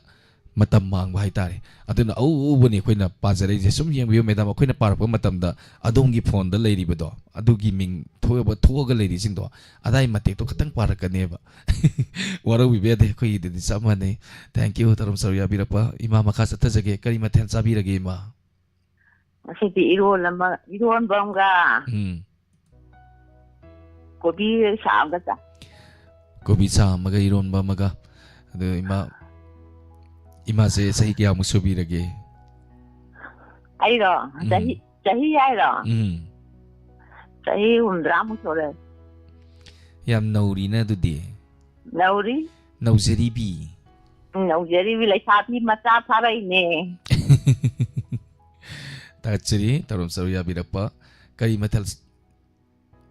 ꯃꯇꯝ ꯃꯥꯡꯕ ꯍꯥꯏꯇꯥꯔꯦ꯫ ꯑꯗꯨꯅ ꯑꯎ ꯑꯎꯕꯅꯤ ꯑꯩꯈꯣꯏꯅ ꯄꯥꯖꯔꯛꯏꯁꯦ꯫ ꯁꯨꯝ ꯌꯦꯡꯕꯤꯌꯨ ꯃꯦꯗꯥꯝ, ꯑꯩꯈꯣꯏꯅ ꯄꯥꯔꯛꯄ ꯃꯇꯝꯗ ꯑꯗꯣꯝꯒꯤ ꯐꯣꯟꯗ ꯂꯩꯔꯤꯕꯗꯣ, ꯑꯗꯨꯒꯤ ꯃꯤꯡ ꯊꯣꯛꯑꯕ-, ꯊꯣꯛꯑꯒ ꯂꯩꯔꯤꯁꯤꯡꯗꯣ, ꯑꯗꯥꯏ ꯃꯇꯦꯛꯇꯣ ꯈꯇꯪ ꯄꯥꯔꯛꯀꯅꯦꯕ꯫ ꯋꯥꯔꯧꯕꯤꯕ ꯌꯥꯗꯦ, ꯑꯩꯈꯣꯏꯒꯤꯗꯗꯤ ꯆꯞ ꯃꯥꯟꯅꯩ꯫ Thank you, ꯇꯔꯨꯝ ꯆꯔꯨ ꯌꯥꯕꯤꯔꯛꯄ꯫ ꯏꯃꯥ, ꯃꯈꯥ ꯆꯠꯊꯖꯒꯦ꯫ ꯀꯔꯤ ꯃꯊꯦꯜ ꯆꯥꯕꯤꯔꯒꯦ, ꯏꯃꯥ? ꯉꯁꯤꯗꯤ ꯏꯔꯣꯜ ꯑꯃ, ꯏꯔꯣꯟꯕ ꯑꯃꯒ ꯎꯝ꯫ ꯀꯣꯕꯤ ꯁꯥꯛ ꯑꯃꯒ ꯆꯥꯏ꯫ ꯀꯣꯕꯤ ꯁꯥꯛ ꯑꯃꯒ ꯏꯔꯣꯟꯕ ꯑꯃꯒ꯫ ꯑꯗꯨ ꯏꯃꯥ, ꯏꯃꯥꯁꯦ ꯆꯍꯤ ꯀꯌꯥꯃꯨꯛ ꯁꯨꯕꯤꯔꯒꯦ? ꯑꯩꯔꯣ? ꯎꯝ꯫ ꯆꯍꯤ, ꯆꯍꯤ ꯍꯥꯏꯔꯣ? ꯎꯝ꯫ ꯆꯍꯤ ꯍꯨꯝꯗ꯭ꯔꯥꯃꯨꯛ ꯁꯨꯔꯦ꯫ ꯌꯥꯝ ꯅꯧꯔꯤꯅ ꯑꯗꯨꯗꯤ꯫ ꯅꯧꯔꯤ꯫ ꯅꯧꯖꯔꯤꯕꯤ꯫ ꯎꯝ, ꯅꯧꯖꯔꯤꯕꯤ ꯂꯩꯁꯥꯕꯤ ꯃꯆꯥ ꯐꯥꯔꯛꯏꯅꯦ꯫ ꯊꯥꯒꯠꯆꯔꯤ, ꯇꯔꯨꯝ ꯆꯔꯨ ꯌꯥꯕꯤꯔꯛꯄ꯫ ꯀꯔꯤ ꯃꯊꯦꯜ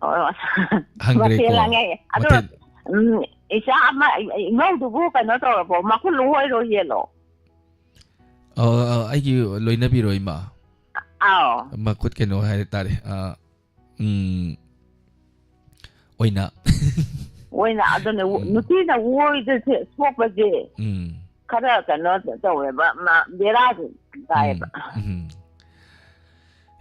ꯑꯣ, ꯍꯪꯈ꯭ꯔꯦꯀꯣ? ꯃꯊꯦꯜ ꯍꯪꯉꯦ꯫ ꯑꯗꯣ, ꯃꯊꯦꯜ ꯎꯝ, ꯏꯆꯥ ꯑꯃ, ꯏꯃꯧꯗꯨꯕꯨ ꯀꯩꯅꯣ ꯇꯧꯔꯕꯣ? ꯃꯈꯨꯠ ꯂꯨ ꯑꯣꯏꯔꯣ ꯌꯦꯜꯂꯣ? ꯑ, ꯑ, ꯑꯩꯒꯤ ꯂꯣꯏꯅꯕꯤꯔꯣ, ꯏꯃꯥ? ꯑꯥꯎ꯫ ꯃꯈꯨꯠ ꯀꯩꯅꯣ ꯍꯥꯏ ꯇꯥꯔꯦ꯫ ꯑ, ꯎꯝ, ꯑꯣꯏꯅ꯫ ꯑꯣꯏꯅ, ꯑꯗꯨꯅꯦ, ꯎꯝ꯫ ꯅꯨꯄꯤꯅ ꯑꯣꯏꯗ ꯁꯦ-, ꯁꯣꯛꯄꯁꯦ ꯎꯝ꯫ ꯈꯔ ꯀꯩꯅꯣ ꯇꯧꯋꯦꯕ, ꯃꯥ ꯕꯦꯔꯥꯁꯦ ꯀꯥꯏꯌꯦꯕ꯫ ꯎꯝ, ꯎꯝ꯫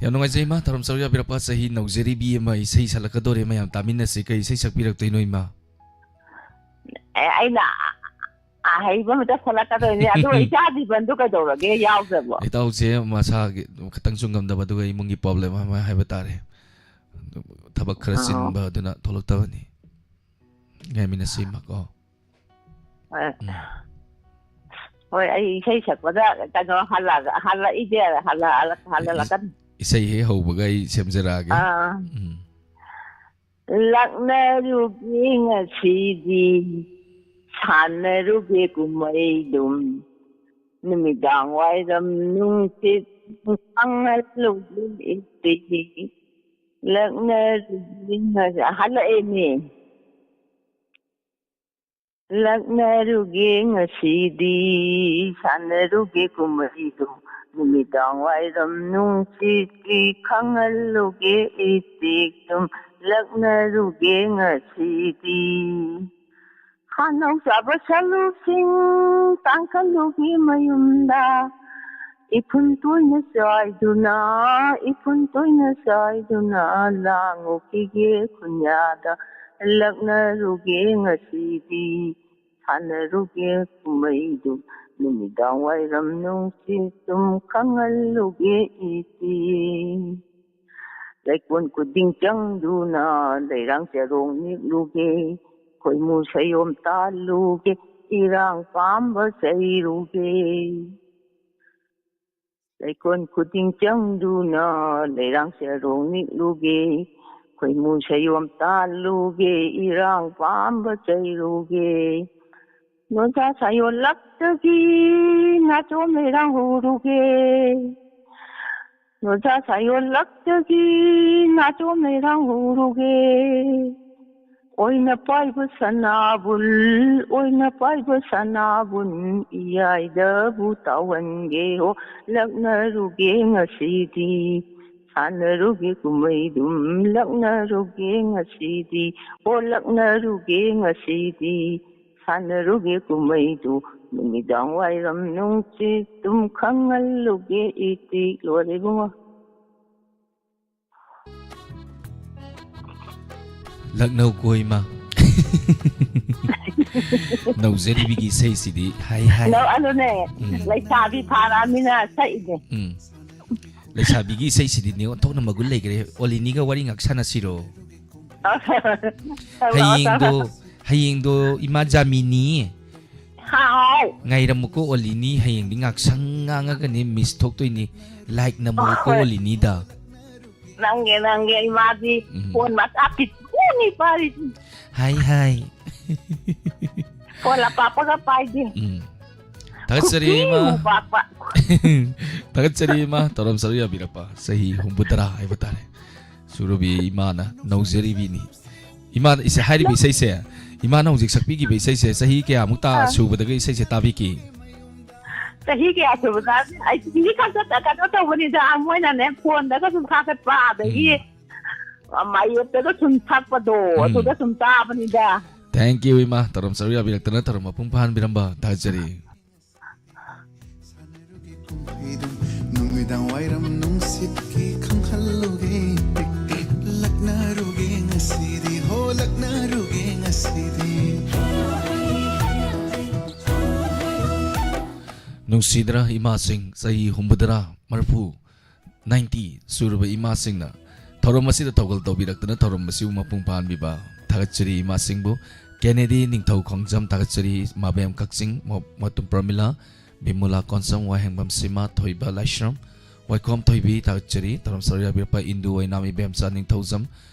ꯌꯥꯝ ꯅꯨꯡꯉꯥꯏꯖꯩ, ꯏꯃꯥ, ꯇꯔꯨꯝ ꯆꯔꯨ ꯌꯥꯕꯤꯔꯛꯄ꯫ ꯆꯍꯤ ꯅꯧꯖꯔꯤꯕꯤ ꯑꯃ ꯏꯁꯩ ꯁꯛꯂꯛꯀꯗꯣꯔꯦ, ꯃꯌꯥꯝ ꯇꯥꯃꯤꯟꯅꯁꯤ꯫ ꯀꯔꯤ ꯏꯁꯩ ꯁꯛꯄꯤꯔꯛꯇꯣꯏꯅꯣ, ꯏꯃꯥ? ꯑꯦ, ꯑꯩꯅ ꯑꯍꯩꯕ ꯑꯃꯇ ꯁꯛꯂꯛꯀꯗꯣꯏꯅꯦ꯫ ꯑꯗꯨꯒ ꯏꯆꯥ ꯖꯤꯕꯟꯗꯨ ꯀꯩꯗꯧꯔꯒꯦ, ꯌꯥꯎꯗ꯭ꯔꯕꯣ? ꯏꯇꯥꯎꯁꯦ ꯃꯁꯥꯒꯤ ꯈꯤꯇꯪꯁꯨ ꯉꯝꯗꯕ, ꯑꯗꯨꯒ ꯏꯃꯨꯡꯒꯤ ꯄ꯭ꯔꯣꯕ꯭ꯂꯦꯝ ꯑꯃ ꯍꯥꯏꯕ ꯇꯥꯔꯦ꯫ ꯊꯕꯛ ꯈꯔ ꯑꯣ꯫ ꯆꯤꯟꯕ ꯑꯗꯨꯅ ꯊꯣꯛꯂꯛꯇꯕꯅꯤ꯫ ꯉꯥꯏꯃꯤꯟꯅꯁꯤ, ꯏꯃꯥ, ꯀꯣ꯫ ꯍꯣꯏ꯫ ꯎꯝ꯫ ꯍꯣꯏ, ꯑꯩ ꯏꯁꯩ ꯁꯛꯄꯗ ꯀꯩꯅꯣ ꯍꯜꯂꯛ-, ꯍꯜꯂꯛꯏꯁꯦ, ꯍꯜꯂꯛ-, ꯍꯜꯂꯛꯀꯅꯤ꯫ ꯏꯁꯩ ꯍꯦꯛ ꯍꯧꯕꯒ ꯑꯩ ꯁꯦꯝꯖꯔꯛꯑꯒꯦ꯫ ꯑꯥ꯫ ꯎꯝ꯫ ꯂꯥꯛꯅꯔꯨꯒꯦ ꯉꯁꯤꯗꯤ, ꯁꯥꯟꯅꯔꯨꯒꯦ ꯀꯨꯝꯍꯩꯗꯨꯝ, ꯅꯨꯃꯤꯗꯥꯡ ꯋꯥꯏꯔꯝ ꯅꯨꯡꯁꯤꯠ ꯀꯪꯍꯜꯂꯨꯒꯦ ꯏꯆꯦ꯫ ꯂꯛꯅꯔꯨꯒꯦ ꯉꯁꯤ-, ꯍꯜꯂꯛꯑꯦꯅꯦ꯫ ꯂꯛꯅꯔꯨꯒꯦ ꯉꯁꯤꯗꯤ, ꯁꯥꯟꯅꯔꯨꯒꯦ ꯀꯨꯝꯍꯩꯗꯨ, ꯅꯨꯃꯤꯗꯥꯡ ꯋꯥꯏꯔꯝ ꯅꯨꯡꯁꯤꯠꯀꯤ ꯈꯪꯍꯜꯂꯨꯒꯦ, ꯏꯇꯤꯛ ꯇꯨꯝ ꯂꯛꯅꯔꯨꯒꯦ ꯉꯁꯤꯗꯤ꯫ ꯈꯥꯅꯧ ꯆꯥꯕ ꯁꯂꯨꯁꯤꯡ ꯇꯥꯡꯈꯠꯂꯨꯒꯦ ꯃꯌꯨꯝꯗ꯫ ꯏꯐꯨꯟ ꯇꯣꯏꯅ ꯆꯥꯏꯗꯨꯅ, ꯏꯐꯨꯟ ꯇꯣꯏꯅ ꯆꯥꯏꯗꯨꯅ ꯂꯥꯡꯉꯨꯈꯤꯒꯦ ꯈꯨꯟꯌꯥꯗ꯫ ꯂꯛꯅꯔꯨꯒꯦ ꯉꯁꯤꯗꯤ, ꯁꯥꯟꯅꯔꯨꯒꯦ ꯀꯨꯝꯍꯩꯗꯨ꯫ ꯅꯨꯃꯤꯗꯥꯡ ꯋꯥꯏꯔꯝ ꯅꯨꯡꯁꯤꯠ ꯇꯨꯝ ꯈꯪꯍꯜꯂꯨꯒꯦ ꯏꯆꯦ꯫ ꯂꯩꯀꯣꯟ ꯈꯨꯗꯤꯡ ꯆꯪꯗꯨꯅ ꯂꯩꯔꯥꯡ ꯆꯔꯣꯡ ꯅꯤꯛꯂꯨꯒꯦ꯫ ꯈꯣꯏꯃꯨ ꯁꯌꯣꯝ ꯇꯥꯜꯂꯨꯒꯦ, ꯏꯔꯥꯡ ꯄꯥꯝꯕ ꯆꯩꯔꯨꯒꯦ꯫ ꯂꯩꯀꯣꯟ ꯈꯨꯗꯤꯡ ꯆꯪꯗꯨꯅ ꯂꯩꯔꯥꯡ ꯆꯔꯣꯡ ꯅꯤꯛꯂꯨꯒꯦ꯫ ꯈꯣꯏꯃꯨ ꯁꯌꯣꯝ ꯇꯥꯜꯂꯨꯒꯦ, ꯏꯔꯥꯡ ꯄꯥꯝꯕ ꯆꯩꯔꯨꯒꯦ꯫ ꯅꯣꯟꯖꯥ ꯁꯥꯌꯣꯜꯂꯛꯇꯒꯤ ꯅꯥꯆꯣꯝ ꯂꯩꯔꯥꯡ ꯍꯨꯔꯨꯒꯦ꯫ ꯅꯣꯟꯖꯥ ꯁꯥꯌꯣꯜꯂꯛꯇꯒꯤ ꯅꯥꯆꯣꯝ ꯂꯩꯔꯥꯡ ꯍꯨꯔꯨꯒꯦ꯫ ꯑꯣꯏꯅ ꯄꯥꯏꯕ ꯁꯅꯥꯕꯨꯜ, ꯑꯣꯏꯅ ꯄꯥꯏꯕ ꯁꯅꯥꯕꯨꯜ, ꯏꯌꯥꯏꯗꯕꯨ ꯇꯥꯎꯍꯟꯒꯦ ꯍꯣ꯫ ꯂꯛꯅꯔꯨꯒꯦ ꯉꯁꯤꯗꯤ, ꯁꯥꯟꯅꯔꯨꯒꯦ ꯀꯨꯝꯍꯩꯗꯨꯝ꯫ ꯂꯛꯅꯔꯨꯒꯦ ꯉꯁꯤꯗꯤ, ꯍꯣ ꯂꯛꯅꯔꯨꯒꯦ ꯉꯁꯤꯗꯤ꯫ ꯁꯥꯟꯅꯔꯨꯒꯦ ꯀꯨꯝꯍꯩꯗꯨ, ꯅꯨꯃꯤꯗꯥꯡ ꯋꯥꯏꯔꯝ ꯅꯨꯡꯁꯤꯠ ꯇꯨꯝ ꯈꯪꯍꯜꯂꯨꯒꯦ ꯏꯇꯤꯛ꯫ ꯂꯣꯏꯔꯦ ꯏꯕꯨꯡꯉꯣ꯫ ꯂꯛꯅꯧ ꯀꯣꯏꯃ꯫ ꯅꯧꯖꯔꯤꯕꯤꯒꯤ ꯏꯁꯩꯁꯤꯗꯤ ꯍꯥꯏ ꯍꯥꯏ꯫ ꯅꯧ ꯑꯗꯨꯅꯦ, ꯎꯝ꯫ ꯂꯩꯁꯥꯕꯤ ꯐꯥꯔꯛꯑꯃꯤꯅ ꯁꯛꯏꯅꯦ꯫ ꯎꯝ꯫ ꯂꯩꯁꯥꯕꯤꯒꯤ ꯏꯁꯩꯁꯤꯗꯤꯅꯦ ꯑꯣꯟꯊꯣꯛꯅ ꯃꯒꯨꯟ ꯂꯩꯈ꯭ꯔꯦ꯫ ꯑꯣꯂꯤꯅꯤꯒ ꯋꯥꯔꯤ ꯉꯥꯛ ꯁꯥꯟꯅꯁꯤꯔꯣ? ꯍꯌꯦꯡꯗꯣ, ꯍꯌꯦꯡꯗꯣ ꯏꯃꯥ ꯖꯥꯃꯤꯅꯤ꯫ ꯍꯥꯎ꯫ ꯉꯥꯏꯔꯝꯃꯨꯀꯣ ꯑꯣꯂꯤꯅꯤ, ꯍꯌꯦꯡꯗꯤ ꯉꯥꯛꯁꯪ ꯉꯥꯡꯉꯒꯅꯤ ꯃꯤꯁ ꯊꯣꯛꯇꯣꯏꯅꯤ꯫ ꯂꯥꯏꯛ ꯅꯝꯃꯨꯀꯣ ꯍꯣꯏ꯫ ꯑꯣꯂꯤꯅꯤꯗ꯫ ꯅꯪꯒꯦ, ꯅꯪꯒꯦ, ꯏꯃꯥꯗꯤ ꯎꯝ꯫ ꯐꯣꯟ ꯃꯆꯥ ꯄꯤꯛꯇ꯭ꯔꯨꯅꯤ ꯄꯥꯏꯔꯤꯁꯤ꯫ ꯍꯥꯏ ꯍꯥꯏ꯫ ꯐꯣꯟ ꯑꯄꯥꯛꯄꯒ ꯄꯥꯏꯗꯦ꯫ ꯎꯝ꯫ ꯊꯥꯒꯠꯆꯔꯤ ꯏꯃꯥ꯫ ꯈꯨꯄꯤꯃꯨꯛ ꯄꯥꯛꯄ꯫ ꯊꯥꯒꯠꯆꯔꯤ ꯏꯃꯥ, ꯇꯧꯔꯝ ꯁꯔꯨ ꯌꯥꯕꯤꯔꯛꯄ ꯆꯍꯤ ꯍꯨꯝꯐꯨꯇꯔꯥ ꯍꯥꯏꯕ ꯇꯥꯔꯦ꯫ ꯁꯨꯔꯕꯤ ꯏꯃꯥꯅ ꯅꯧꯖꯔꯤꯕꯤꯅꯤ꯫ ꯏꯃꯥ ꯏꯁꯩ ꯍꯥꯏꯔꯤꯕ ꯏꯁꯩꯁꯦ, ꯏꯃꯥꯅ ꯍꯧꯖꯤꯛ ꯁꯛꯄꯤꯈꯤꯕ ꯏꯁꯩꯁꯦ ꯆꯍꯤ ꯀꯌꯥꯃꯨꯛ ꯇꯥ ꯑꯥ꯫ ꯁꯨꯕꯗꯒꯤ ꯏꯁꯩꯁꯦ ꯇꯥꯕꯤꯈꯤ? ꯆꯍꯤ ꯀꯌꯥ ꯁꯨꯕꯗ? ꯑꯩ ꯆꯍꯤ ꯈꯛꯇ ꯀꯩꯅꯣ ꯇꯧꯕꯅꯤꯗ, ꯃꯣꯏꯅꯅꯦ ꯐꯣꯟꯗꯒ ꯁꯨꯝ ꯊꯥꯒꯠꯄ, ꯑꯗꯒꯤ ꯎꯝ. ꯃꯥꯌꯦꯞꯇꯒ ꯁꯨꯝ ꯊꯛꯄꯗꯣ, ꯎꯝ. ꯑꯗꯨꯗ ꯁꯨꯝ ꯇꯥꯕꯅꯤꯗ꯫ Thank you, ꯏꯃꯥ, ꯊꯧꯔꯝ ꯁꯔꯨꯛ ꯌꯥꯕꯤꯔꯛꯇꯅ ꯊꯧꯔꯝ ꯃꯄꯨꯡ ꯐꯥꯍꯟꯕꯤꯔꯝꯕ ꯊꯥꯒꯠꯆꯔꯤ꯫ ꯅꯨꯃꯤꯗꯥꯡ ꯋꯥꯏꯔꯝ ꯅꯨꯡꯁꯤꯠꯀꯤ ꯈꯪꯍꯜꯂꯨꯒꯦ, ꯇꯤꯛ ꯇꯤꯛ ꯂꯛꯅꯔꯨꯒꯦ ꯉꯁꯤꯗꯤ, ꯍꯣ ꯂꯛꯅꯔꯨꯒꯦ ꯉꯁꯤꯗꯤ꯫ ꯅꯨꯡꯁꯤꯗ꯭ꯔꯥ ꯏꯃꯥꯁꯤꯡ, ꯆꯍꯤ ꯍꯨꯝꯐꯨꯇꯔꯥ, ꯃꯔꯤꯐꯨ, ninety ꯁꯨꯔꯕ ꯏꯃꯥꯁꯤꯡꯅ ꯊꯧꯔꯝ ꯑꯁꯤꯗ ꯊꯧꯒꯜ ꯇꯧꯕꯤꯔꯛꯇꯨꯅ ꯊꯧꯔꯝ ꯑꯁꯤꯕꯨ ꯃꯄꯨꯡ ꯐꯥꯍꯟꯕꯤꯕ ꯊꯥꯒꯠꯆꯔꯤ ꯏꯃꯥꯁꯤꯡꯕꯨ꯫ ꯀꯦꯅꯦꯗꯤ ꯅꯤꯡꯊꯧ ꯈꯣꯡꯖꯝ ꯊꯥꯒꯠꯆꯔꯤ, ꯃꯥꯕꯦꯝ ꯀꯛꯆꯤꯡ, ꯃꯣ-, ꯃꯣꯇꯨꯝ ꯄ꯭ꯔꯃꯤꯂꯥ, ꯕꯤꯃꯨꯂꯥ ꯀꯣꯟꯁꯝ, ꯋꯥꯍꯦꯡꯕꯝ ꯁꯤꯃꯥ, ꯊꯣꯏꯕ ꯂꯥꯏꯁ꯭ꯔꯝ, ꯋꯥꯏꯈꯣꯝ ꯊꯣꯏꯕꯤ ꯊꯥꯒꯠꯆꯔꯤ꯫ ꯊꯧꯔꯝ ꯁꯔꯨꯛ ꯌꯥꯕꯤꯔꯛꯄ ꯏꯟꯗꯨ ꯑꯣꯏꯅꯥꯝ ꯏꯕꯦꯝꯆꯥ ꯅꯤꯡꯊꯧꯖꯝ,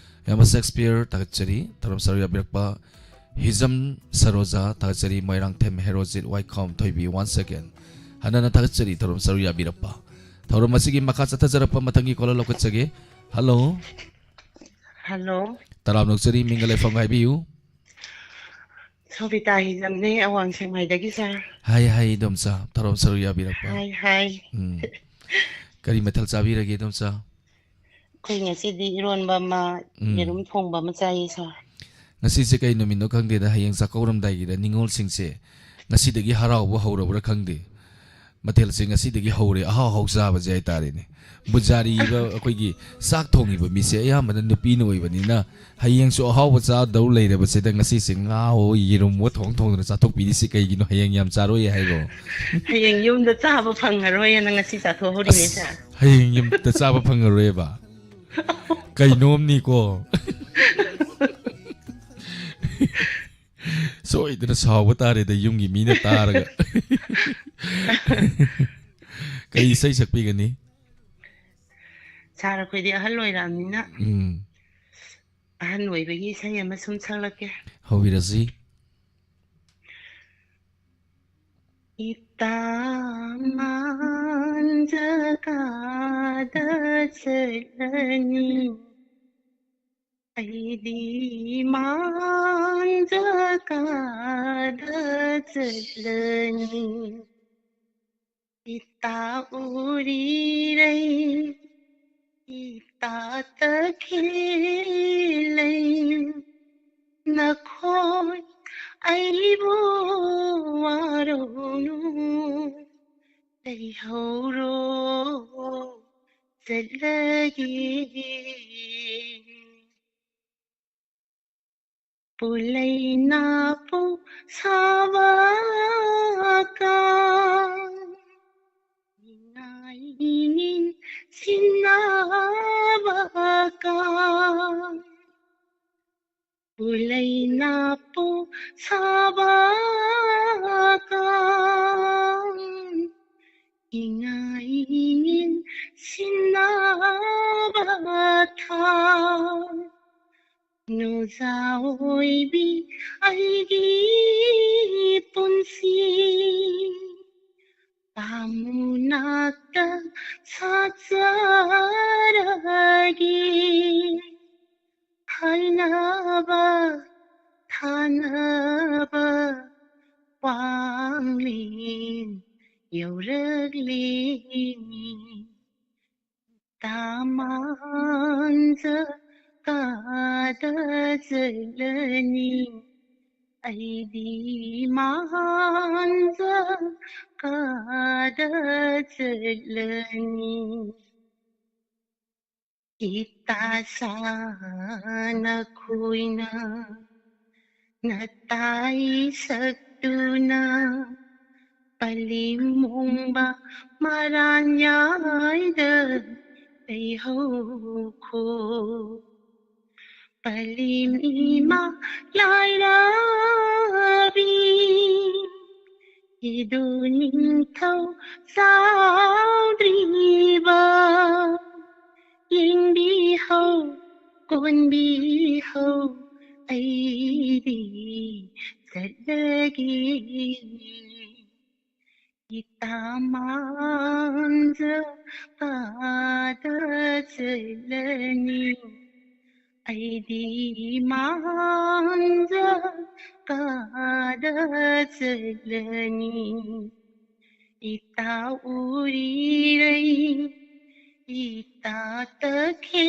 ꯍꯦꯃ ꯁꯦꯛꯁꯄꯤꯌꯔ ꯊꯥꯒꯠꯆꯔꯤ꯫ ꯊꯧꯔꯝ ꯁꯔꯨꯛ ꯌꯥꯕꯤꯔꯛꯄ ꯍꯤꯖꯝ ꯁꯔꯣꯖꯥ ꯊꯥꯒꯠꯆꯔꯤ, ꯃꯣꯏꯔꯥꯡꯊꯦꯝ ꯍꯦꯔꯣꯖꯤꯠ ꯋꯥꯏꯈꯣꯝ ꯊꯣꯏꯕꯤ꯫ Once again, ꯍꯟꯅꯅ ꯊꯥꯒꯠꯆꯔꯤ ꯊꯧꯔꯝ ꯁꯔꯨꯛ ꯌꯥꯕꯤꯔꯛꯄ꯫ ꯊꯧꯔꯝ ꯑꯁꯤꯒꯤ ꯃꯈꯥ ꯆꯠꯊꯖꯔꯛꯄ ꯃꯊꯪꯒꯤ caller ꯂꯧꯈꯠꯆꯒꯦ꯫ Hello꯫ Hello꯫ ꯇꯔꯥꯝꯅ ꯑꯣꯛꯆꯔꯤ, ꯃꯤꯡꯒ ꯂꯩꯐꯝꯒ ꯍꯥꯏꯕꯤꯌꯨ꯫ ꯁꯣꯕꯤꯇꯥ ꯍꯤꯖꯝꯅꯦ, ꯑꯋꯥꯡ ꯁꯦꯛꯃꯥꯏꯗꯒꯤ, sir꯫ ꯍꯥꯏ, ꯍꯥꯏ, ꯏꯗꯣꯝꯆꯥ, ꯊꯧꯔꯝ ꯁꯔꯨꯛ ꯌꯥꯕꯤꯔꯛꯄ꯫ ꯍꯥꯏ, ꯍꯥꯏ꯫ ꯎꯝ꯫ ꯀꯔꯤ ꯃꯊꯦꯜ ꯆꯥꯕꯤꯔꯒꯦ, ꯏꯗꯣꯝꯆꯥ? ꯑꯩꯈꯣꯏ ꯉꯁꯤꯗꯤ ꯏꯔꯣꯟꯕ ꯑꯃ, ꯎꯝ꯫ ꯌꯦꯔꯨꯝ ꯊꯣꯡꯕ ꯑꯃ ꯆꯥꯏꯌꯦ, sir꯫ ꯉꯁꯤꯁꯦ ꯀꯩ ꯅꯨꯃꯤꯠꯅꯣ ꯈꯪꯗꯦꯗ, ꯍꯌꯦꯡ ꯆꯥꯛꯀꯧꯔꯝꯗꯥꯏꯒꯤꯗ ꯅꯤꯉꯣꯜꯁꯤꯡꯁꯦ ꯉꯁꯤꯗꯒꯤ ꯍꯔꯥꯎꯕ ꯍꯧꯔꯕ꯭ꯔꯥ ꯈꯪꯗꯦ꯫ ꯃꯊꯦꯜꯁꯦ ꯉꯁꯤꯗꯒꯤ ꯍꯧꯔꯦ, ꯑꯍꯥꯎ ꯑꯍꯥꯎ ꯆꯥꯕꯁꯦ ꯍꯥꯏꯇꯥꯔꯦꯅꯦ꯫ ꯕꯨꯖꯥꯔꯤꯕ ꯑꯩꯈꯣꯏꯒꯤ ꯆꯥꯛ ꯊꯣꯡꯉꯤꯕ ꯃꯤꯁꯦ ꯑꯌꯥꯝꯕꯅ ꯅꯨꯄꯤꯅ ꯑꯣꯏꯕꯅꯤꯅ, ꯍꯌꯦꯡꯁꯨ ꯑꯍꯥꯎꯕ ꯆꯥꯗꯧ ꯂꯩꯔꯕꯁꯤꯗ ꯉꯁꯤꯁꯦ ꯉꯥꯋꯣ ꯌꯦꯔꯨꯝꯋꯣ ꯊꯣꯡ ꯊꯣꯡꯗꯅ ꯆꯥꯊꯣꯛꯄꯤꯔꯤꯁꯤ ꯀꯩꯒꯤꯅꯣ? ꯍꯌꯦꯡ ꯌꯥꯝ ꯆꯥꯔꯣꯏ ꯍꯥꯏꯔꯣ? ꯍꯌꯦꯡ ꯌꯨꯝꯗ ꯆꯥꯕ ꯐꯪꯉꯔꯣꯏꯅ ꯉꯁꯤ ꯆꯥꯊꯣꯛꯍꯧꯔꯤꯅꯦ, ꯑꯁ, sir꯫ ꯍꯌꯦꯡ ꯌꯨꯝꯗ ꯆꯥꯕ ꯐꯪꯉꯔꯣꯏꯕ? ꯀꯩꯅꯣꯝꯅꯤꯀꯣ꯫ ꯁꯣꯏꯗꯅ ꯁꯥꯎꯕ ꯇꯥꯔꯦꯗ, ꯌꯨꯝꯒꯤ ꯃꯤꯅ ꯇꯥꯔꯒ꯫ ꯀꯩ ꯏꯁꯩ ꯁꯛꯄꯤꯒꯅꯤ? Sir, ꯑꯩꯈꯣꯏꯗꯤ ꯑꯍꯜ ꯑꯣꯏꯔꯛꯑꯕꯅꯤꯅ, ꯎꯝ꯫ ꯑꯍꯜ ꯑꯣꯏꯕꯒꯤ ꯏꯁꯩ ꯑꯃ ꯁꯨꯝ ꯁꯛꯂꯛꯀꯦ꯫ ꯍꯧꯕꯤꯔꯁꯤ꯫ ꯏꯇꯥ ꯃꯥꯟ ꯖꯒꯥꯗ ꯆꯠꯂꯅꯤ, ꯑꯩꯗꯤ ꯃꯥꯟ ꯖꯒꯥꯗ ꯆꯠꯂꯅꯤ꯫ ꯏꯇꯥ ꯎꯔꯤꯔꯩ, ꯏꯇꯥ ꯇꯈꯦꯜꯂꯩ, ꯅꯈꯣꯏ ꯑꯩꯕꯨ ꯋꯥꯔꯧꯅꯨ, ꯂꯩꯍꯧꯔꯣ, ꯆꯠꯂꯒꯦ꯫ ꯄꯨꯂꯩꯅꯥꯄꯨ ꯁꯥꯕꯀ, ꯏꯉꯥꯏꯅꯤꯟ ꯁꯤꯟꯅꯕꯀ꯫ ꯄꯨꯂꯩꯅꯥꯄꯨ ꯁꯥꯕꯀ, ꯏꯉꯥꯏꯅꯤꯟ ꯁꯤꯟꯅꯕ ꯊꯥ꯫ ꯅꯨꯡꯖꯥ ꯑꯣꯏꯕꯤ ꯑꯩꯒꯤ ꯄꯨꯟꯁꯤ, ꯄꯥꯝꯃꯨ ꯅꯥꯛꯇ ꯁꯥꯠꯆꯔꯒꯦ꯫ ꯍꯥꯏꯅꯕ ꯊꯥꯅꯕ ꯋꯥꯡꯂꯦꯟ ꯌꯧꯔꯛꯂꯦ꯫ ꯇꯥꯃꯥꯟꯖ ꯀꯥꯗ ꯆꯠꯂꯅꯤ, ꯑꯩꯗꯤ ꯃꯥꯟꯖ ꯀꯥꯗ ꯆꯠꯂꯅꯤ꯫ ꯏꯇꯥ ꯁꯥ ꯅꯈꯣꯏꯅ ꯅꯇꯥꯏ ꯁꯛꯇꯨꯅ, ꯄꯂꯤꯝ ꯃꯣꯡꯕ ꯃꯔꯥꯟ ꯌꯥꯏꯗ ꯂꯩꯍꯧꯈꯣ꯫ ꯄꯂꯤꯝ ꯏꯃꯥ ꯂꯥꯏꯔꯥꯕꯤ, ꯏꯗꯨ ꯅꯤꯡꯊꯧ ꯆꯥꯎꯗ꯭ꯔꯤꯕ, ꯌꯦꯡꯕꯤꯍꯧ, ꯀꯣꯟꯕꯤꯍꯧ, ꯑꯩꯗꯤ ꯆꯠꯂꯒꯦ꯫ ꯏꯇꯥ ꯃꯥꯟꯖ ꯀꯥꯗ ꯆꯠꯂꯅꯤ, ꯑꯩꯗꯤ ꯃꯥꯟꯖ ꯀꯥꯗ ꯆꯠꯂꯅꯤ꯫ ꯏꯇꯥ ꯎꯔꯤꯔꯩ, ꯏꯇꯥ ꯇꯈꯦꯜꯂꯩ,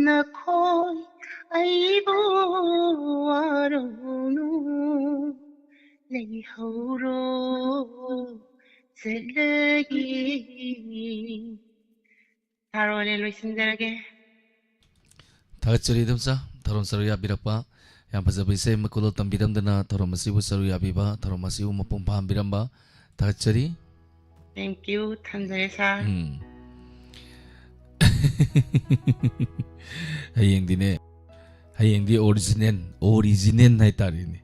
ꯅꯈꯣꯏ ꯑꯩꯕꯨ ꯋꯥꯔꯧꯅꯨ, ꯂꯩꯍꯧꯔꯣ ꯆꯠꯂꯒꯦ꯫ ꯊꯥꯔꯣꯅꯦ, ꯂꯣꯏꯁꯤꯟꯖꯔꯒꯦ꯫ ꯊꯥꯒꯠꯆꯔꯤ ꯏꯗꯣꯝꯆꯥ, ꯊꯧꯔꯝ ꯁꯔꯨꯛ ꯌꯥꯕꯤꯔꯛꯄ꯫ ꯌꯥꯝ ꯐꯖꯕ ꯏꯁꯩ ꯑꯃ ꯈꯨꯗꯣꯜ ꯇꯝꯕꯤꯔꯝꯗꯅ ꯊꯧꯔꯝ ꯑꯁꯤꯕꯨ ꯁꯔꯨꯛ ꯌꯥꯕꯤꯕ, ꯊꯧꯔꯝ ꯑꯁꯤꯕꯨ ꯃꯄꯨꯡ ꯐꯥꯍꯟꯕꯤꯔꯝꯕ ꯊꯥꯒꯠꯆꯔꯤ꯫ Thank you, ꯊꯝꯖꯔꯦ ꯁꯥꯔ꯫ ꯎꯝ꯫ ꯍꯌꯦꯡꯗꯤꯅꯦ, ꯍꯌꯦꯡꯗꯤ ꯑꯣꯔꯤꯖꯤꯅꯦꯜ, ꯑꯣꯔꯤꯖꯤꯅꯦꯜ ꯍꯥꯏꯇꯥꯔꯦꯅꯦ,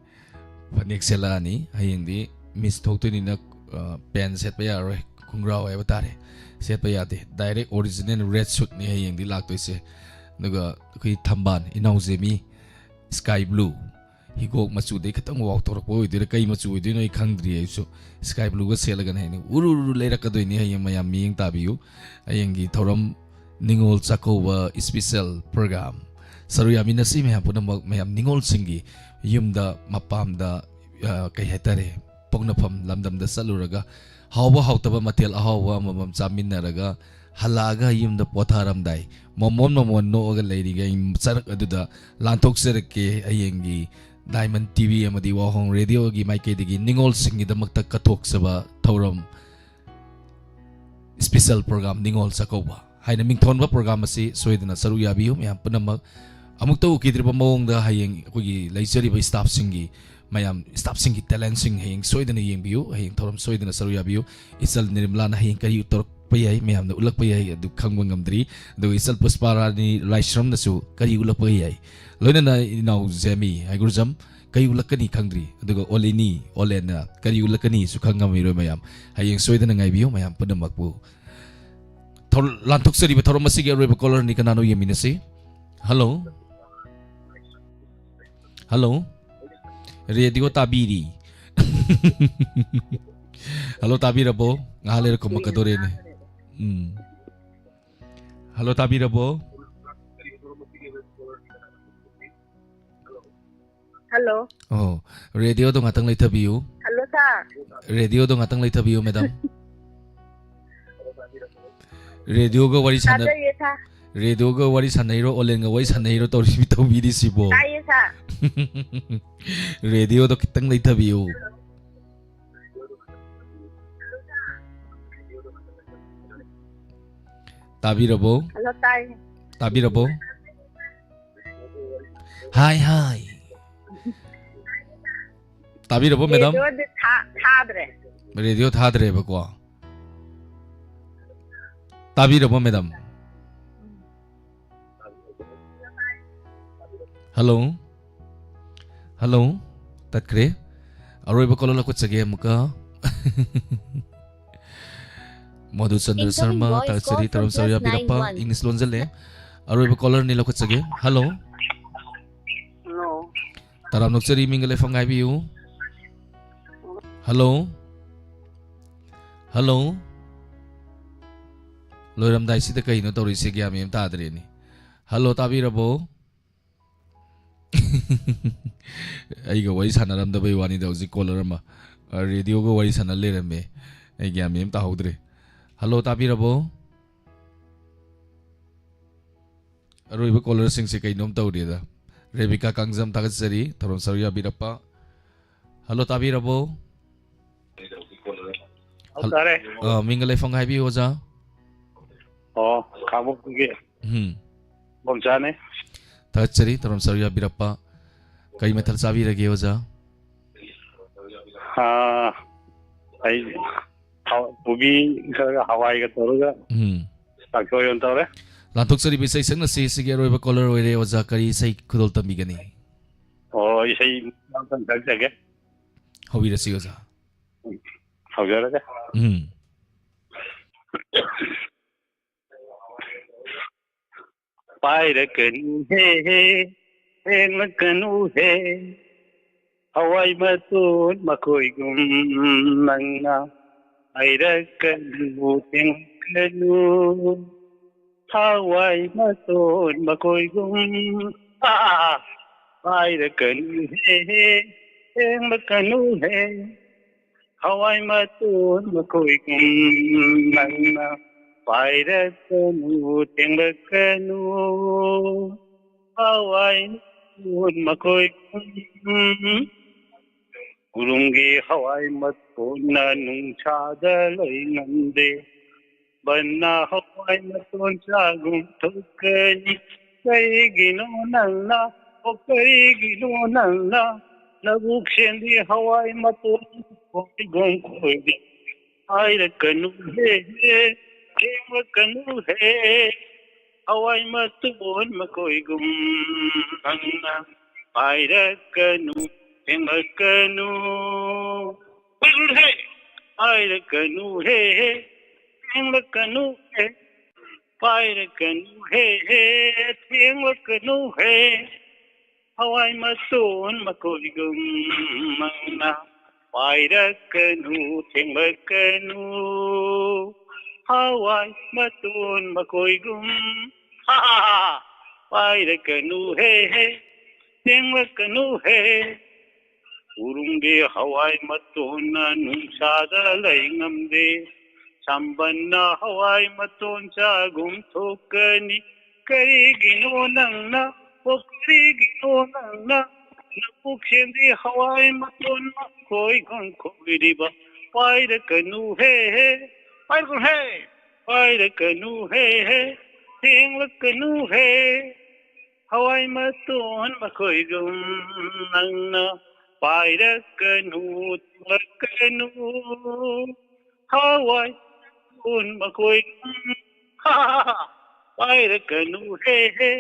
ꯐꯅꯦꯛ ꯁꯦꯠꯂꯛꯑꯅꯤ꯫ ꯍꯌꯦꯡꯗꯤ ꯃꯤꯁ ꯊꯣꯛꯇꯣꯏꯅꯤꯅ, ꯑ, ꯄꯦꯟ ꯁꯦꯠꯄ ꯌꯥꯔꯔꯣꯏ, ꯈꯣꯡꯒ꯭ꯔꯥꯎ ꯍꯥꯏꯕ ꯇꯥꯔꯦ, ꯁꯦꯠꯄ ꯌꯥꯗꯦ꯫ ꯗꯥꯏꯔꯦꯛ ꯑꯣꯔꯤꯖꯤꯅꯦꯜ ꯔꯦꯗ ꯁꯨꯠꯅꯤ ꯍꯌꯦꯡꯗꯤ ꯂꯥꯛꯇꯣꯏꯁꯦ꯫ ꯑꯗꯨꯒ ꯑꯩꯈꯣꯏ ꯊꯝꯕꯥꯜ ꯏꯅꯥꯎꯖꯦꯃꯤ, ꯁ꯭ꯀꯥꯏ ꯕ꯭ꯂꯨ, ꯍꯤꯒꯣꯛ ꯃꯆꯨꯗꯩ ꯈꯤꯇꯪ ꯋꯥꯎꯊꯣꯔꯛꯄ ꯑꯣꯏꯗꯣꯏꯔꯥ, ꯀꯩ ꯃꯆꯨ ꯑꯣꯏꯗꯣꯏꯅꯣ ꯑꯩ ꯈꯪꯗ꯭ꯔꯤ꯫ ꯑꯩꯁꯨ ꯁ꯭ꯀꯥꯏ ꯕ꯭ꯂꯨꯒ ꯁꯦꯠꯂꯒꯅ ꯍꯦꯟꯅ ꯎꯔꯨ ꯎꯔꯨ ꯂꯩꯔꯛꯀꯗꯣꯏꯅꯤ꯫ ꯍꯌꯦꯡ ꯃꯌꯥꯝ ꯃꯤꯠꯌꯦꯡ ꯇꯥꯕꯤꯌꯨ꯫ ꯍꯌꯦꯡꯒꯤ ꯊꯧꯔꯝ ꯅꯤꯉꯣꯜ ꯆꯥꯛꯀꯧꯕ ꯏꯁꯄꯤꯁꯦꯜ ꯄ꯭ꯔꯣꯒ꯭ꯔꯥꯝ ꯁꯔꯨꯛ ꯌꯥꯃꯤꯟꯅꯁꯤ ꯃꯌꯥꯝ ꯄꯨꯝꯅꯃꯛ꯫ ꯃꯌꯥꯝ ꯅꯤꯉꯣꯜꯁꯤꯡꯒꯤ ꯌꯨꯝꯗ, ꯃꯄꯥꯝꯗ, ꯑ, ꯀꯩ ꯍꯥꯏꯇꯥꯔꯦ, ꯄꯣꯛꯅꯐꯝ ꯂꯝꯗꯝꯗ ꯆꯠꯂꯨꯔꯒ ꯍꯥꯎꯕ ꯍꯥꯎꯇꯕ ꯃꯊꯦꯜ ꯑꯍꯥꯎꯕ ꯑꯃꯃꯝ ꯆꯥꯃꯤꯟꯅꯔꯒ ꯍꯜꯂꯛꯑꯒ ꯌꯨꯝꯗ ꯄꯣꯊꯥꯔꯝꯗꯥꯏ ꯃꯣꯃꯣꯟ ꯃꯣꯃꯣꯟ ꯅꯣꯛꯑꯒ ꯂꯩꯔꯤꯉꯩ ꯆꯔꯛ ꯑꯗꯨꯗ ꯂꯥꯟꯊꯣꯛꯆꯔꯛꯀꯦ꯫ ꯍꯌꯦꯡꯒꯤ ꯗꯥꯏꯃꯟ ꯇꯤ ꯚꯤ ꯑꯃꯗꯤ ꯋꯥꯍꯣꯡ ꯔꯦꯗꯤꯑꯣꯒꯤ ꯃꯥꯏꯀꯩꯗꯒꯤ ꯅꯤꯉꯣꯜꯁꯤꯡꯒꯤꯗꯃꯛꯇ ꯀꯠꯊꯣꯛꯆꯕ ꯊꯧꯔꯝ ꯏꯁꯄꯤꯁꯦꯜ ꯄ꯭ꯔꯣꯒ꯭ꯔꯥꯝ ꯅꯤꯉꯣꯜ ꯆꯥꯛꯀꯧꯕ ꯍꯥꯏꯅ ꯃꯤꯡꯊꯣꯟꯕ ꯄ꯭ꯔꯣꯒ꯭ꯔꯥꯝ ꯑꯁꯤ ꯁꯣꯏꯗꯅ ꯁꯔꯨꯛ ꯌꯥꯕꯤꯌꯨ꯫ ꯃꯌꯥꯝ ꯄꯨꯝꯅꯃꯛ ꯑꯃꯨꯛꯇ ꯎꯈꯤꯗ꯭ꯔꯤꯕ ꯃꯑꯣꯡꯗ ꯍꯌꯦꯡ ꯑꯩꯈꯣꯏꯒꯤ ꯂꯩꯖꯔꯤꯕ ꯁ꯭ꯇꯥꯐꯁꯤꯡꯒꯤ, ꯃꯌꯥꯝ ꯁ꯭ꯇꯥꯐꯁꯤꯡꯒꯤ ꯇꯦꯂꯦꯟꯁꯤꯡ ꯍꯌꯦꯡ ꯁꯣꯏꯗꯅ ꯌꯦꯡꯕꯤꯌꯨ꯫ ꯍꯌꯦꯡ ꯊꯧꯔꯝ ꯁꯣꯏꯗꯅ ꯁꯔꯨꯛ ꯌꯥꯕꯤꯌꯨ꯫ ꯏꯆꯜ ꯅꯤꯔꯃꯂꯥꯅ ꯍꯌꯦꯡ ꯀꯔꯤ ꯎꯠꯊꯣꯔꯛꯄ ꯌꯥꯏ, ꯃꯌꯥꯝꯅ ꯎꯠꯂꯛꯄ ꯌꯥꯏ, ꯑꯗꯨ ꯈꯪꯕ ꯉꯝꯗ꯭ꯔꯤ꯫ ꯑꯗꯨꯒ ꯏꯆꯜ ꯄꯨꯁꯄꯥꯔꯥꯅꯤ ꯂꯥꯏꯁ꯭ꯔꯝꯅꯁꯨ ꯀꯔꯤ ꯎꯠꯂꯛꯄ ꯌꯥꯏ, ꯂꯣꯏꯅꯅ ꯏꯅꯥꯎ ꯖꯦꯃꯤ ꯍꯥꯏꯒꯨꯔꯖꯝ ꯀꯔꯤ ꯎꯠꯂꯛꯀꯅꯤ ꯈꯪꯗ꯭ꯔꯤ꯫ ꯑꯗꯨꯒ ꯑꯣꯂꯦꯅꯤ, ꯑꯣꯂꯦꯟꯅ ꯀꯔꯤ ꯎꯠꯂꯛꯀꯅꯤꯁꯨ ꯈꯪ ꯉꯝꯃꯤꯔꯣꯏ ꯃꯌꯥꯝ꯫ ꯍꯌꯦꯡ ꯁꯣꯏꯗꯅ ꯉꯥꯏꯕꯤꯌꯨ ꯃꯌꯥꯝ ꯄꯨꯝꯅꯃꯛꯄꯨ꯫ ꯊꯧ-, ꯂꯥꯟꯊꯣꯛꯆꯔꯤꯕ ꯊꯧꯔꯝ ꯑꯁꯤꯒꯤ ꯑꯔꯣꯏꯕ ꯀꯣꯂꯔꯅꯤ꯫ ꯀꯅꯥꯅꯣ ꯌꯦꯡꯃꯤꯟꯅꯁꯤ? ꯍꯜꯂꯣ? ꯍꯜꯂꯣ? ꯔꯦꯗꯤꯑꯣ ꯇꯥꯕꯤꯔꯤ? ꯍꯜꯂꯣ, ꯇꯥꯕꯤꯔꯕꯣ? ꯉꯥꯏꯍꯥꯛ ꯂꯩꯔ ꯈꯨꯝꯃꯛꯀꯗꯣꯔꯦꯅꯦ꯫ ꯎꯝ꯫ ꯍꯜꯂꯣ, ꯇꯥꯕꯤꯔꯕꯣ? ꯍꯜꯂꯣ꯫ ꯑꯣ, ꯔꯦꯗꯤꯑꯣꯗꯣ ꯉꯥꯛꯇꯪ ꯂꯩꯊꯕꯤꯌꯨ꯫ ꯍꯜꯂꯣ, ꯁꯥꯔ꯫ ꯔꯦꯗꯤꯑꯣꯗꯣ ꯉꯥꯛꯇꯪ ꯂꯩꯊꯕꯤꯌꯨ, ꯃꯦꯗꯥꯝ꯫ ꯔꯦꯗꯤꯑꯣꯒ ꯋꯥꯔꯤ ꯁꯥꯟꯅ-, ꯇꯥꯖꯩꯌꯦ, ꯁꯥꯔ꯫ ꯔꯦꯗꯤꯑꯣꯒ ꯋꯥꯔꯤ ꯁꯥꯟꯅꯩꯔꯣ, ꯑꯣꯟꯂꯥꯏꯟꯒ ꯋꯥꯔꯤ ꯁꯥꯟꯅꯩꯔꯣ ꯇꯧꯔꯤ-, ꯇꯧꯕꯤꯔꯤꯁꯤꯕꯣ? ꯇꯥꯏꯌꯦ, ꯁꯥꯔ꯫ ꯔꯦꯗꯤꯑꯣꯗꯣ ꯈꯤꯇꯪ ꯂꯩꯊꯕꯤꯌꯨ꯫ ꯇꯥꯕꯤꯔꯕꯣ? ꯍꯜꯂꯣ, ꯇꯥꯏ꯫ ꯇꯥꯕꯤꯔꯕꯣ? ꯍꯥꯏ, ꯍꯥꯏ꯫ ꯇꯥꯕꯤꯔꯕꯣ, ꯃꯦꯗꯥꯝ? ꯔꯦꯗꯤꯑꯣꯗꯤ ꯊꯥ-, ꯊꯥꯗ꯭ꯔꯦ꯫ ꯔꯦꯗꯤꯑꯣ ꯊꯥꯗ꯭ꯔꯦꯕꯀꯣ꯫ ꯇꯥꯕꯤꯔꯕꯣ, ꯃꯦꯗꯥꯝ? ꯍꯜꯂꯣ? ꯍꯜꯂꯣ? ꯇꯠꯈ꯭ꯔꯦ꯫ ꯑꯔꯣꯏꯕ ꯀꯣꯂꯔ ꯂꯧꯈꯠꯆꯒꯦ ꯑꯃꯨꯛꯀ꯫ ꯃꯣꯗꯨ ꯆꯟꯗ꯭ꯔ ꯁꯔꯃ, ꯇꯥꯛꯆꯔꯤ, ꯇꯔꯝ ꯁꯔꯨ ꯌꯥꯕꯤꯔꯛꯄ, ꯏꯪꯂꯤꯁ ꯂꯣꯟꯖꯜꯂꯦ꯫ ꯑꯔꯣꯏꯕ ꯀꯣꯂꯔꯅꯤ ꯂꯧꯈꯠꯆꯒꯦ꯫ ꯍꯜꯂꯣ꯫ ꯍꯜꯂꯣ꯫ ꯇꯔꯥꯝ ꯅꯣꯛꯆꯔꯤ, ꯃꯤꯡꯒ ꯂꯩꯐꯝꯒ ꯍꯥꯏꯕꯤꯌꯨ꯫ ꯍꯜꯂꯣ꯫ ꯍꯜꯂꯣ꯫ ꯂꯣꯏꯔꯝꯗꯥꯏꯁꯤꯗ ꯀꯩꯅꯣ ꯇꯧꯔꯤꯁꯦ? ꯒ꯭ꯌꯥꯟ ꯃꯦꯟ ꯑꯃ ꯇꯥꯗ꯭ꯔꯦꯅꯦ꯫ ꯍꯜꯂꯣ, ꯇꯥꯕꯤꯔꯕꯣ? ꯑꯩꯒ ꯋꯥꯔꯤ ꯁꯥꯟꯅꯔꯝꯗꯕꯩ ꯋꯥꯅꯤꯗ, ꯍꯧꯖꯤꯛ ꯀꯣꯂꯔ ꯑꯃ, ꯑ, ꯔꯦꯗꯤꯑꯣꯒ ꯋꯥꯔꯤ ꯁꯥꯟꯅ ꯂꯩꯔꯝꯃꯦ꯫ ꯑꯩ ꯒ꯭ꯌꯥꯟ ꯃꯦꯟ ꯑꯃ ꯇꯥꯍꯧꯗ꯭ꯔꯦ꯫ ꯍꯜꯂꯣ, ꯇꯥꯕꯤꯔꯕꯣ? ꯑꯔꯣꯏꯕ ꯀꯣꯂꯔꯁꯤꯡꯁꯦ ꯀꯩꯅꯣꯝ ꯇꯧꯔꯦꯗ꯫ ꯔꯦꯕꯤꯀꯥ ꯀꯥꯡꯖꯝ, ꯊꯥꯒꯠꯆꯔꯤ, ꯊꯧꯔꯝ ꯁꯔꯨꯛ ꯌꯥꯕꯤꯔꯛꯄ꯫ ꯍꯜꯂꯣ, ꯇꯥꯕꯤꯔꯕꯣ? ꯑꯧ, ꯍꯜ-, ꯇꯥꯔꯦ꯫ ꯑ, ꯃꯤꯡꯒ ꯂꯩꯐꯝꯒ ꯍꯥꯏꯕꯤꯌꯨ, ꯑꯣꯖꯥ꯫ ꯑꯣ, ꯈꯥꯡꯕꯣꯛꯇꯒꯤ ꯎꯝ꯫ ꯕꯣꯝꯆꯥꯅꯦ꯫ ꯊꯥꯒꯠꯆꯔꯤ, ꯊꯧꯔꯝ ꯁꯔꯨꯛ ꯌꯥꯕꯤꯔꯛꯄ꯫ ꯀꯔꯤ ꯃꯊꯦꯜ ꯆꯥꯕꯤꯔꯒꯦ, ꯑꯣꯖꯥ? ꯑꯥ, ꯑꯩ ꯍꯥ-, ꯀꯣꯕꯤ ꯈꯔꯒ ꯍꯋꯥꯏꯒ ꯇꯧꯔꯒ ꯎꯝ꯫ ꯀꯥꯡꯁꯣꯏ ꯑꯣꯏꯅ ꯇꯧꯔꯦ꯫ ꯂꯥꯟꯊꯣꯛꯆꯔꯤꯕ ꯏꯁꯩ ꯁꯛꯅꯁꯤ, ꯁꯤꯒꯤ ꯑꯔꯣꯏꯕ ꯀꯣꯂꯔ ꯑꯣꯏꯔꯦ꯫ ꯑꯣꯖꯥ, ꯀꯔꯤ ꯏꯁꯩ ꯈꯨꯗꯣꯜ ꯇꯝꯕꯤꯒꯅꯤ? ꯑꯣ, ꯏꯁꯩ ꯑꯃꯇꯪ ꯁꯛꯆꯒꯦ꯫ ꯍꯧꯕꯤꯔꯁꯤ, ꯑꯣꯖꯥ꯫ ꯍꯧꯖꯔꯒꯦ꯫ ꯎꯝ꯫ ꯄꯥꯏꯔꯛꯀꯅꯨ ꯍꯦ ꯍꯦ, ꯊꯦꯡꯂꯛꯀꯅꯨ ꯍꯦ, ꯍꯋꯥꯏ ꯃꯇꯣꯟ ꯃꯈꯣꯏꯒꯨꯝ ꯅꯪꯅ ꯍꯥꯏꯔꯛꯀꯅꯨ, ꯊꯦꯡꯂꯛꯀꯅꯨ, ꯍꯋꯥꯏ ꯃꯇꯣꯟ ꯃꯈꯣꯏꯒꯨꯝ꯫ ꯑꯥ, ꯑꯥ, ꯑꯥ꯫ ꯄꯥꯏꯔꯛꯀꯅꯨ ꯍꯦ ꯍꯦ, ꯊꯦꯡꯂꯛꯀꯅꯨ ꯍꯦ, ꯍꯋꯥꯏ ꯃꯇꯣꯟ ꯃꯈꯣꯏꯒꯨꯝ ꯅꯪꯅ ꯄꯥꯏꯔꯛꯀꯅꯨ, ꯊꯦꯡꯂꯛꯀꯅꯨ꯫ ꯍꯋꯥꯏ ꯃꯇꯣꯟ ꯃꯈꯣꯏꯒꯨꯝ, ꯎꯔꯨꯝꯒꯤ ꯍꯋꯥꯏ ꯃꯇꯣꯟꯅ ꯅꯨꯡꯁꯥꯗ ꯂꯩ ꯉꯝꯗꯦ꯫ ꯕꯟꯅ ꯍꯋꯥꯏ ꯃꯇꯣꯟ ꯆꯥꯒꯨꯝ ꯊꯣꯛꯀꯅꯤ꯫ ꯀꯔꯤꯒꯤꯅꯣ ꯅꯪꯅ, ꯑꯣ ꯀꯔꯤꯒꯤꯅꯣ ꯅꯪꯅ, ꯂꯧꯕꯨꯛ ꯁꯦꯝꯕꯤ ꯍꯋꯥꯏ ꯃꯇꯣꯟ ꯈꯣꯏꯒꯨꯝ ꯈꯣꯏꯗꯦ꯫ ꯍꯥꯏꯔꯛꯀꯅꯨ ꯍꯦ ꯍꯦ, ꯊꯦꯡꯂꯛꯀꯅꯨ ꯍꯦ꯫ ꯍꯋꯥꯏ ꯃꯇꯣꯟ ꯃꯈꯣꯏꯒꯨꯝ ꯅꯪꯅ ꯄꯥꯏꯔꯛꯀꯅꯨ, ꯊꯦꯡꯂꯛꯀꯅꯨ꯫ ꯄꯥꯏꯔꯛꯀꯅꯨ ꯍꯦ꯫ ꯍꯥꯏꯔꯛꯀꯅꯨ ꯍꯦ ꯍꯦ, ꯊꯦꯡꯂꯛꯀꯅꯨ ꯍꯦ꯫ ꯄꯥꯏꯔꯛꯀꯅꯨ ꯍꯦ ꯍꯦ, ꯊꯦꯡꯂꯛꯀꯅꯨ ꯍꯦ꯫ ꯍꯋꯥꯏ ꯃꯇꯣꯟ ꯃꯈꯣꯏꯒꯨꯝ ꯅꯪꯅ ꯄꯥꯏꯔꯛꯀꯅꯨ, ꯊꯦꯡꯂꯛꯀꯅꯨ꯫ ꯍꯋꯥꯏ ꯃꯇꯣꯟ ꯃꯈꯣꯏꯒꯨꯝ, ꯍꯥ, ꯍꯥ, ꯍꯥ꯫ ꯄꯥꯏꯔꯛꯀꯅꯨ ꯍꯦ ꯍꯦ, ꯊꯦꯡꯂꯛꯀꯅꯨ ꯍꯦ꯫ ꯎꯔꯨꯝꯒꯤ ꯍꯋꯥꯏ ꯃꯇꯣꯟꯅ ꯅꯨꯡꯁꯥꯗ ꯂꯩ ꯉꯝꯗꯦ꯫ ꯁꯝꯕꯟꯅ ꯍꯋꯥꯏ ꯃꯇꯣꯟ ꯆꯥꯒꯨꯝ ꯊꯣꯛꯀꯅꯤ꯫ ꯀꯔꯤꯒꯤꯅꯣ ꯅꯪꯅ, ꯑꯣ ꯀꯔꯤꯒꯤꯅꯣ ꯅꯪꯅ, ꯂꯧꯕꯨꯛ ꯁꯦꯝꯕꯤ ꯍꯋꯥꯏ ꯃꯇꯣꯟ ꯃꯈꯣꯏꯒꯨꯝ ꯈꯣꯏꯔꯤꯕ? ꯄꯥꯏꯔꯛꯀꯅꯨ ꯍꯦ ꯍꯦ, ꯄꯥꯏꯔꯛꯀꯅꯨ ꯍꯦ, ꯄꯥꯏꯔꯛꯀꯅꯨ ꯍꯦ ꯍꯦ, ꯊꯦꯡꯂꯛꯀꯅꯨ ꯍꯦ꯫ ꯍꯋꯥꯏ ꯃꯇꯣꯟ ꯃꯈꯣꯏꯒꯨꯝ ꯅꯪꯅ ꯄꯥꯏꯔꯛꯀꯅꯨ, ꯊꯦꯡꯂꯛꯀꯅꯨ꯫ ꯍꯋꯥꯏ ꯃꯇꯣꯟ ꯃꯈꯣꯏꯒꯨꯝ, ꯍꯥ, ꯍꯥ, ꯍꯥ꯫ ꯄꯥꯏꯔꯛꯀꯅꯨ ꯍꯦ ꯍꯦ,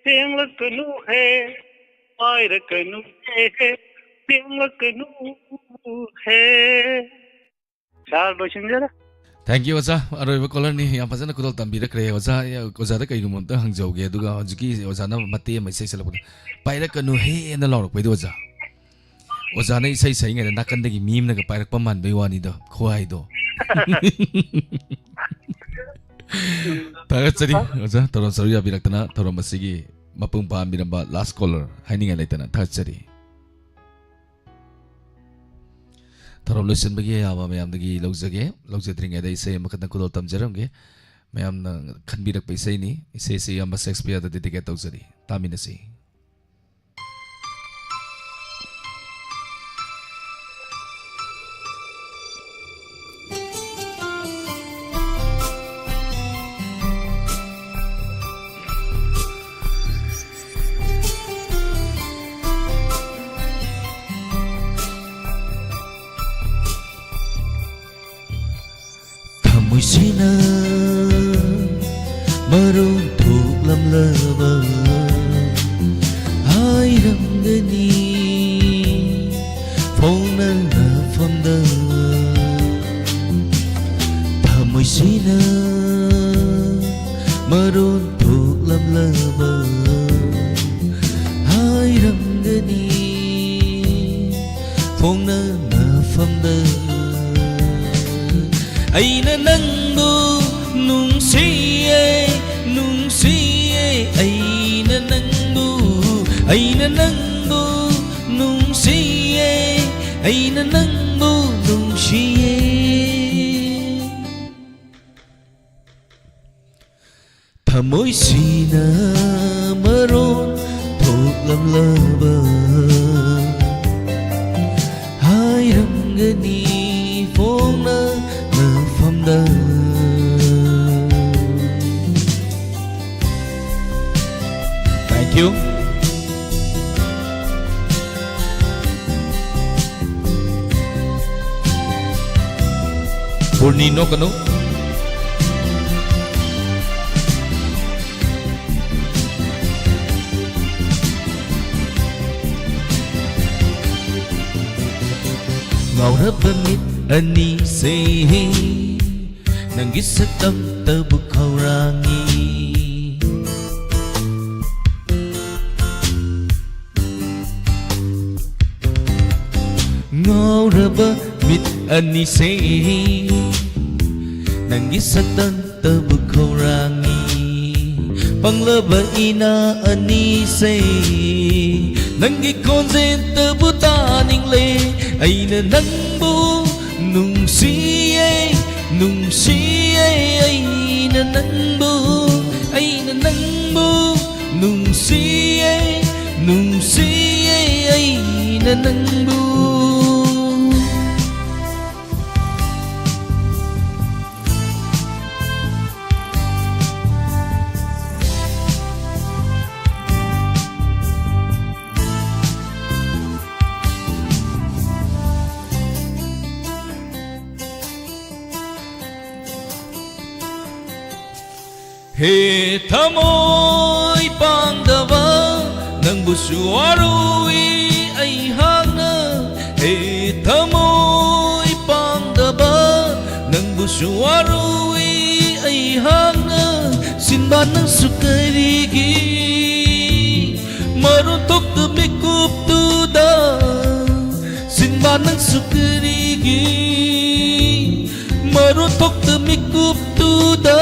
ꯊꯦꯡꯂꯛꯀꯅꯨ ꯍꯦ꯫ ꯄꯥꯏꯔꯛꯀꯅꯨ ꯍꯦ ꯍꯦ, ꯊꯦꯡꯂꯛꯀꯅꯨ ꯍꯦ꯫ ꯁꯥꯔ, ꯂꯣꯏꯁꯤꯟꯖꯔꯦ꯫ Thank you, ꯑꯣꯖꯥ꯫ ꯑꯔꯣꯏꯕ caller ꯅꯤ꯫ ꯌꯥꯝ ꯐꯖꯅ ꯈꯨꯗꯣꯜ ꯇꯝꯕꯤꯔꯛꯈ꯭ꯔꯦ꯫ ꯑꯣꯖꯥ, ꯑꯣꯖꯥꯗ ꯀꯩꯒꯨꯝꯕ ꯑꯝꯇ ꯍꯪꯖꯍꯧꯒꯦ꯫ ꯑꯗꯨꯒ ꯍꯧꯖꯤꯛꯀꯤ ꯑꯣꯖꯥꯅ ꯃꯇꯦꯛ ꯑꯃ ꯏꯁꯩ ꯁꯛꯂꯛꯄꯗ, "ꯄꯥꯏꯔꯛꯀꯅꯨ ꯍꯦ" ꯍꯥꯏꯅ ꯂꯥꯎꯔꯛꯄꯩꯗꯣ, ꯑꯣꯖꯥ꯫ ꯑꯣꯖꯥꯅ ꯏꯁꯩ ꯁꯛꯏꯉꯩꯗ ꯅꯥꯀꯟꯗꯒꯤ ꯃꯤ ꯑꯃꯅꯒ ꯄꯥꯏꯔꯛꯄ ꯃꯥꯟꯕꯩ ꯋꯥꯅꯤꯗꯣ, ꯈꯨꯍꯥꯏꯗꯣ꯫ ꯊꯥꯒꯠꯆꯔꯤ, ꯑꯣꯖꯥ, ꯊꯧꯔꯝ ꯁꯔꯨꯛ ꯌꯥꯕꯤꯔꯛꯇꯅ, ꯊꯧꯔꯝ ꯑꯁꯤꯒꯤ ꯃꯄꯨꯡ ꯐꯥꯍꯟꯕꯤꯔꯝꯕ last caller ꯍꯥꯏꯅꯤꯡꯉꯥꯏ ꯂꯩꯇꯅ ꯊꯥꯒꯠꯆꯔꯤ꯫ ꯊꯧꯔꯝ ꯂꯣꯏꯁꯤꯟꯕꯒꯤ ꯑꯌꯥꯕ ꯃꯌꯥꯝꯗꯒꯤ ꯂꯧꯖꯒꯦ꯫ ꯂꯧꯖꯗ꯭ꯔꯤꯉꯩꯗ ꯏꯁꯩ ꯑꯃꯈꯛꯇꯪ ꯈꯨꯗꯣꯜ ꯇꯝꯖꯔꯝꯒꯦ꯫ ꯃꯌꯥꯝꯅ ꯈꯟꯕꯤꯔꯛꯄ ꯏꯁꯩꯅꯤ꯫ ꯏꯁꯩꯁꯤ ꯏꯌꯥꯝꯕ ꯁꯦꯛꯁꯄꯤꯌꯔꯗ dedicate ꯇꯧꯖꯔꯤ꯫ ꯇꯥꯃꯤꯟꯅꯁꯤ꯫ ꯊꯃꯣꯏꯁꯤꯅ ꯃꯔꯣꯟ ꯊꯣꯛꯂꯝꯂꯕ ꯍꯥꯏꯔꯝꯒꯅꯤ ꯐꯣꯡꯅꯅꯐꯝꯗ꯫ ꯊꯃꯣꯏꯁꯤꯅ ꯃꯔꯣꯟ ꯊꯣꯛꯂꯝꯂꯕ ꯍꯥꯏꯔꯝꯒꯅꯤ ꯐꯣꯡꯅꯅꯐꯝꯗ꯫ ꯑꯩꯅ ꯅꯪꯕꯨ ꯅꯨꯡꯁꯤꯌꯦ, ꯅꯨꯡꯁꯤꯌꯦ, ꯑꯩꯅ ꯅꯪꯕꯨ, ꯑꯩꯅ ꯅꯪꯕꯨ ꯅꯨꯡꯁꯤꯌꯦ, ꯑꯩꯅ ꯅꯪꯕꯨ ꯅꯨꯡꯁꯤꯌꯦ꯫ ꯊꯃꯣꯏꯁꯤꯅ ꯃꯔꯣꯟ ꯊꯣꯛꯂꯝꯂꯕ ꯍꯥꯏꯔꯝꯒꯅꯤ ꯐꯣꯡꯅꯅꯐꯝꯗ꯫ Thank you. ꯄꯨꯔꯅꯤ ꯅꯣꯛꯀꯅꯨ꯫ ꯉꯥꯎꯔꯕ ꯃꯤꯠ ꯑꯅꯤꯁꯦ ꯅꯪꯒꯤ ꯁꯛꯇꯝꯇꯕꯨ ꯈꯧꯔꯥꯡꯉꯤ꯫ ꯉꯥꯎꯔꯕ ꯃꯤꯠ ꯑꯅꯤꯁꯦ ꯅꯪꯒꯤ ꯁꯛꯇꯝꯇꯕꯨ ꯈꯧꯔꯥꯡꯉꯤ꯫ ꯄꯪꯂꯕ ꯏꯅꯥ ꯑꯅꯤꯁꯦ ꯅꯪꯒꯤ ꯈꯣꯟꯖꯦꯜꯇꯕꯨ ꯇꯥꯅꯤꯡꯂꯦ꯫ ꯑꯩꯅ ꯅꯪꯕꯨ ꯅꯨꯡꯁꯤꯌꯦ ꯑꯩꯅ ꯅꯪꯕꯨ꯫ ꯍꯦ ꯊꯃꯣꯏ ꯄꯥꯡꯗꯕ, ꯅꯪꯕꯨꯁꯨ ꯋꯥꯔꯨꯏ ꯑꯩꯍꯥꯛꯅ꯫ ꯍꯦ ꯊꯃꯣꯏ ꯄꯥꯡꯗꯕ, ꯅꯪꯕꯨꯁꯨ ꯋꯥꯔꯨꯏ ꯑꯩꯍꯥꯛꯅ꯫ ꯁꯤꯟꯕ ꯅꯪꯁꯨ ꯀꯔꯤꯒꯤ ꯃꯔꯣꯟ ꯊꯣꯛꯇ ꯃꯤꯀꯨꯞꯇꯨꯗ? ꯁꯤꯟꯕ ꯅꯪꯁꯨ ꯀꯔꯤꯒꯤ ꯃꯔꯣꯟ ꯊꯣꯛꯇ ꯃꯤꯀꯨꯞꯇꯨꯗ?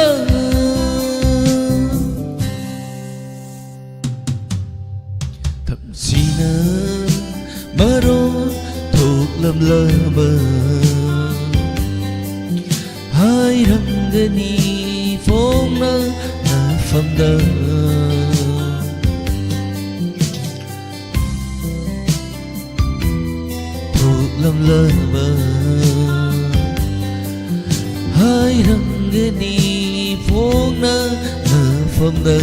ꯊꯝꯁꯤꯅ ꯃꯔꯣꯟ ꯊꯣꯛꯂꯝꯂꯕ ꯍꯥꯏꯔꯝꯒꯅꯤ ꯐꯣꯡꯅ ꯅꯐꯝꯗ꯫ ꯊꯣꯛꯂꯝꯂꯕ ꯍꯥꯏꯔꯝꯒꯅꯤ ꯐꯣꯡꯅ ꯅꯐꯝꯗ꯫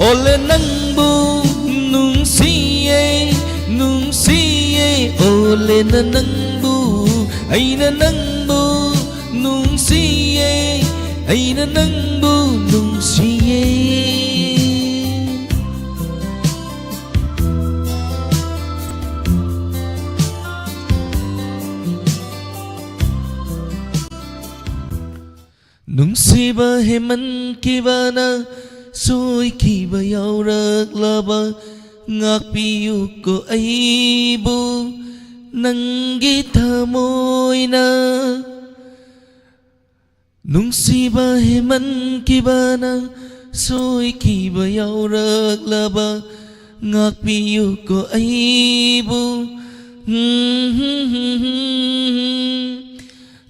ꯑꯣꯂꯦ ꯅꯪꯕꯨ ꯅꯨꯡꯁꯤꯌꯦ, ꯅꯨꯡꯁꯤꯌꯦ꯫ ꯑꯣꯂꯦꯅ ꯅꯪꯕꯨ, ꯑꯩꯅ ꯅꯪꯕꯨ ꯅꯨꯡꯁꯤꯌꯦ, ꯑꯩꯅ ꯅꯪꯕꯨ ꯅꯨꯡꯁꯤꯌꯦ꯫ ꯅꯨꯡꯁꯤꯕ ꯍꯦꯟꯃꯟꯈꯤꯕꯅ ꯁꯣꯏꯈꯤꯕ ꯌꯥꯎꯔꯛꯂꯕ, ꯉꯥꯛꯄꯤꯌꯨꯀꯣ ꯑꯩꯕꯨ ꯅꯪꯒꯤ ꯊꯃꯣꯏꯅ꯫ ꯅꯨꯡꯁꯤꯕ ꯍꯦꯟꯃꯟꯈꯤꯕꯅ ꯁꯣꯏꯈꯤꯕ ꯌꯥꯎꯔꯛꯂꯕ, ꯉꯥꯛꯄꯤꯌꯨꯀꯣ ꯑꯩꯕꯨ꯫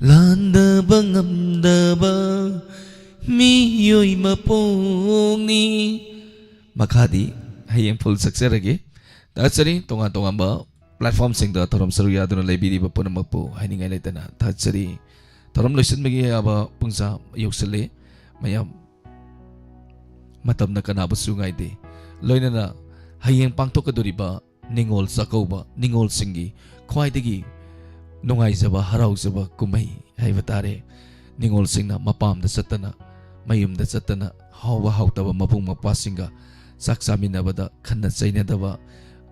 ꯂꯥꯟꯗꯕ ꯉꯝꯗꯕ ꯃꯤꯑꯣꯏ ꯃꯄꯣꯛꯅꯤ꯫ ꯃꯈꯥꯗꯤ ꯍꯌꯦꯡ full ꯁꯛꯆꯔꯒꯦ꯫ ꯊꯥꯒꯠꯆꯔꯤ꯫ ꯇꯣꯉꯥꯟ ꯇꯣꯉꯥꯟꯕ platformꯁꯤꯡꯗ ꯊꯧꯔꯝ ꯁꯔꯨꯛ ꯌꯥꯗꯨꯅ ꯂꯩꯕꯤꯔꯤꯕ ꯄꯨꯝꯅꯃꯛꯄꯨ ꯍꯥꯏꯅꯤꯡꯉꯥꯏ ꯂꯩꯇꯅ ꯊꯥꯒꯠꯆꯔꯤ꯫ ꯊꯧꯔꯝ ꯂꯣꯏꯁꯤꯟꯕꯒꯤ ꯑꯌꯥꯕ ꯄꯨꯡꯖꯥ ꯌꯧꯁꯤꯜꯂꯦ꯫ ꯃꯌꯥꯝ ꯃꯇꯝꯅ ꯀꯅꯥꯕꯨꯁꯨ ꯉꯥꯏꯗꯦ꯫ ꯂꯣꯏꯅꯅ ꯍꯌꯦꯡ ꯄꯥꯡꯊꯣꯛꯀꯗꯧꯔꯤꯕ ꯅꯤꯉꯣꯜ ꯆꯥꯛꯀꯧꯕ, ꯅꯤꯉꯣꯜꯁꯤꯡꯒꯤ ꯈ꯭ꯋꯥꯏꯗꯒꯤ ꯅꯨꯡꯉꯥꯏꯖꯕ, ꯍꯔꯥꯎꯖꯕ ꯀꯨꯝꯍꯩ ꯍꯥꯏꯕ ꯇꯥꯔꯦ꯫ ꯅꯤꯉꯣꯜꯁꯤꯡꯅ ꯃꯄꯥꯝꯗ ꯆꯠꯇꯅ, ꯃꯌꯨꯝꯗ ꯆꯠꯇꯅ, ꯍꯥꯎꯕ ꯍꯥꯎꯇꯕ ꯃꯕꯨꯡ ꯃꯧꯄ꯭ꯋꯥꯁꯤꯡꯒ ꯆꯥꯛ ꯆꯥꯃꯤꯟꯅꯕꯗ ꯈꯟꯅ ꯆꯩꯅꯗꯕ,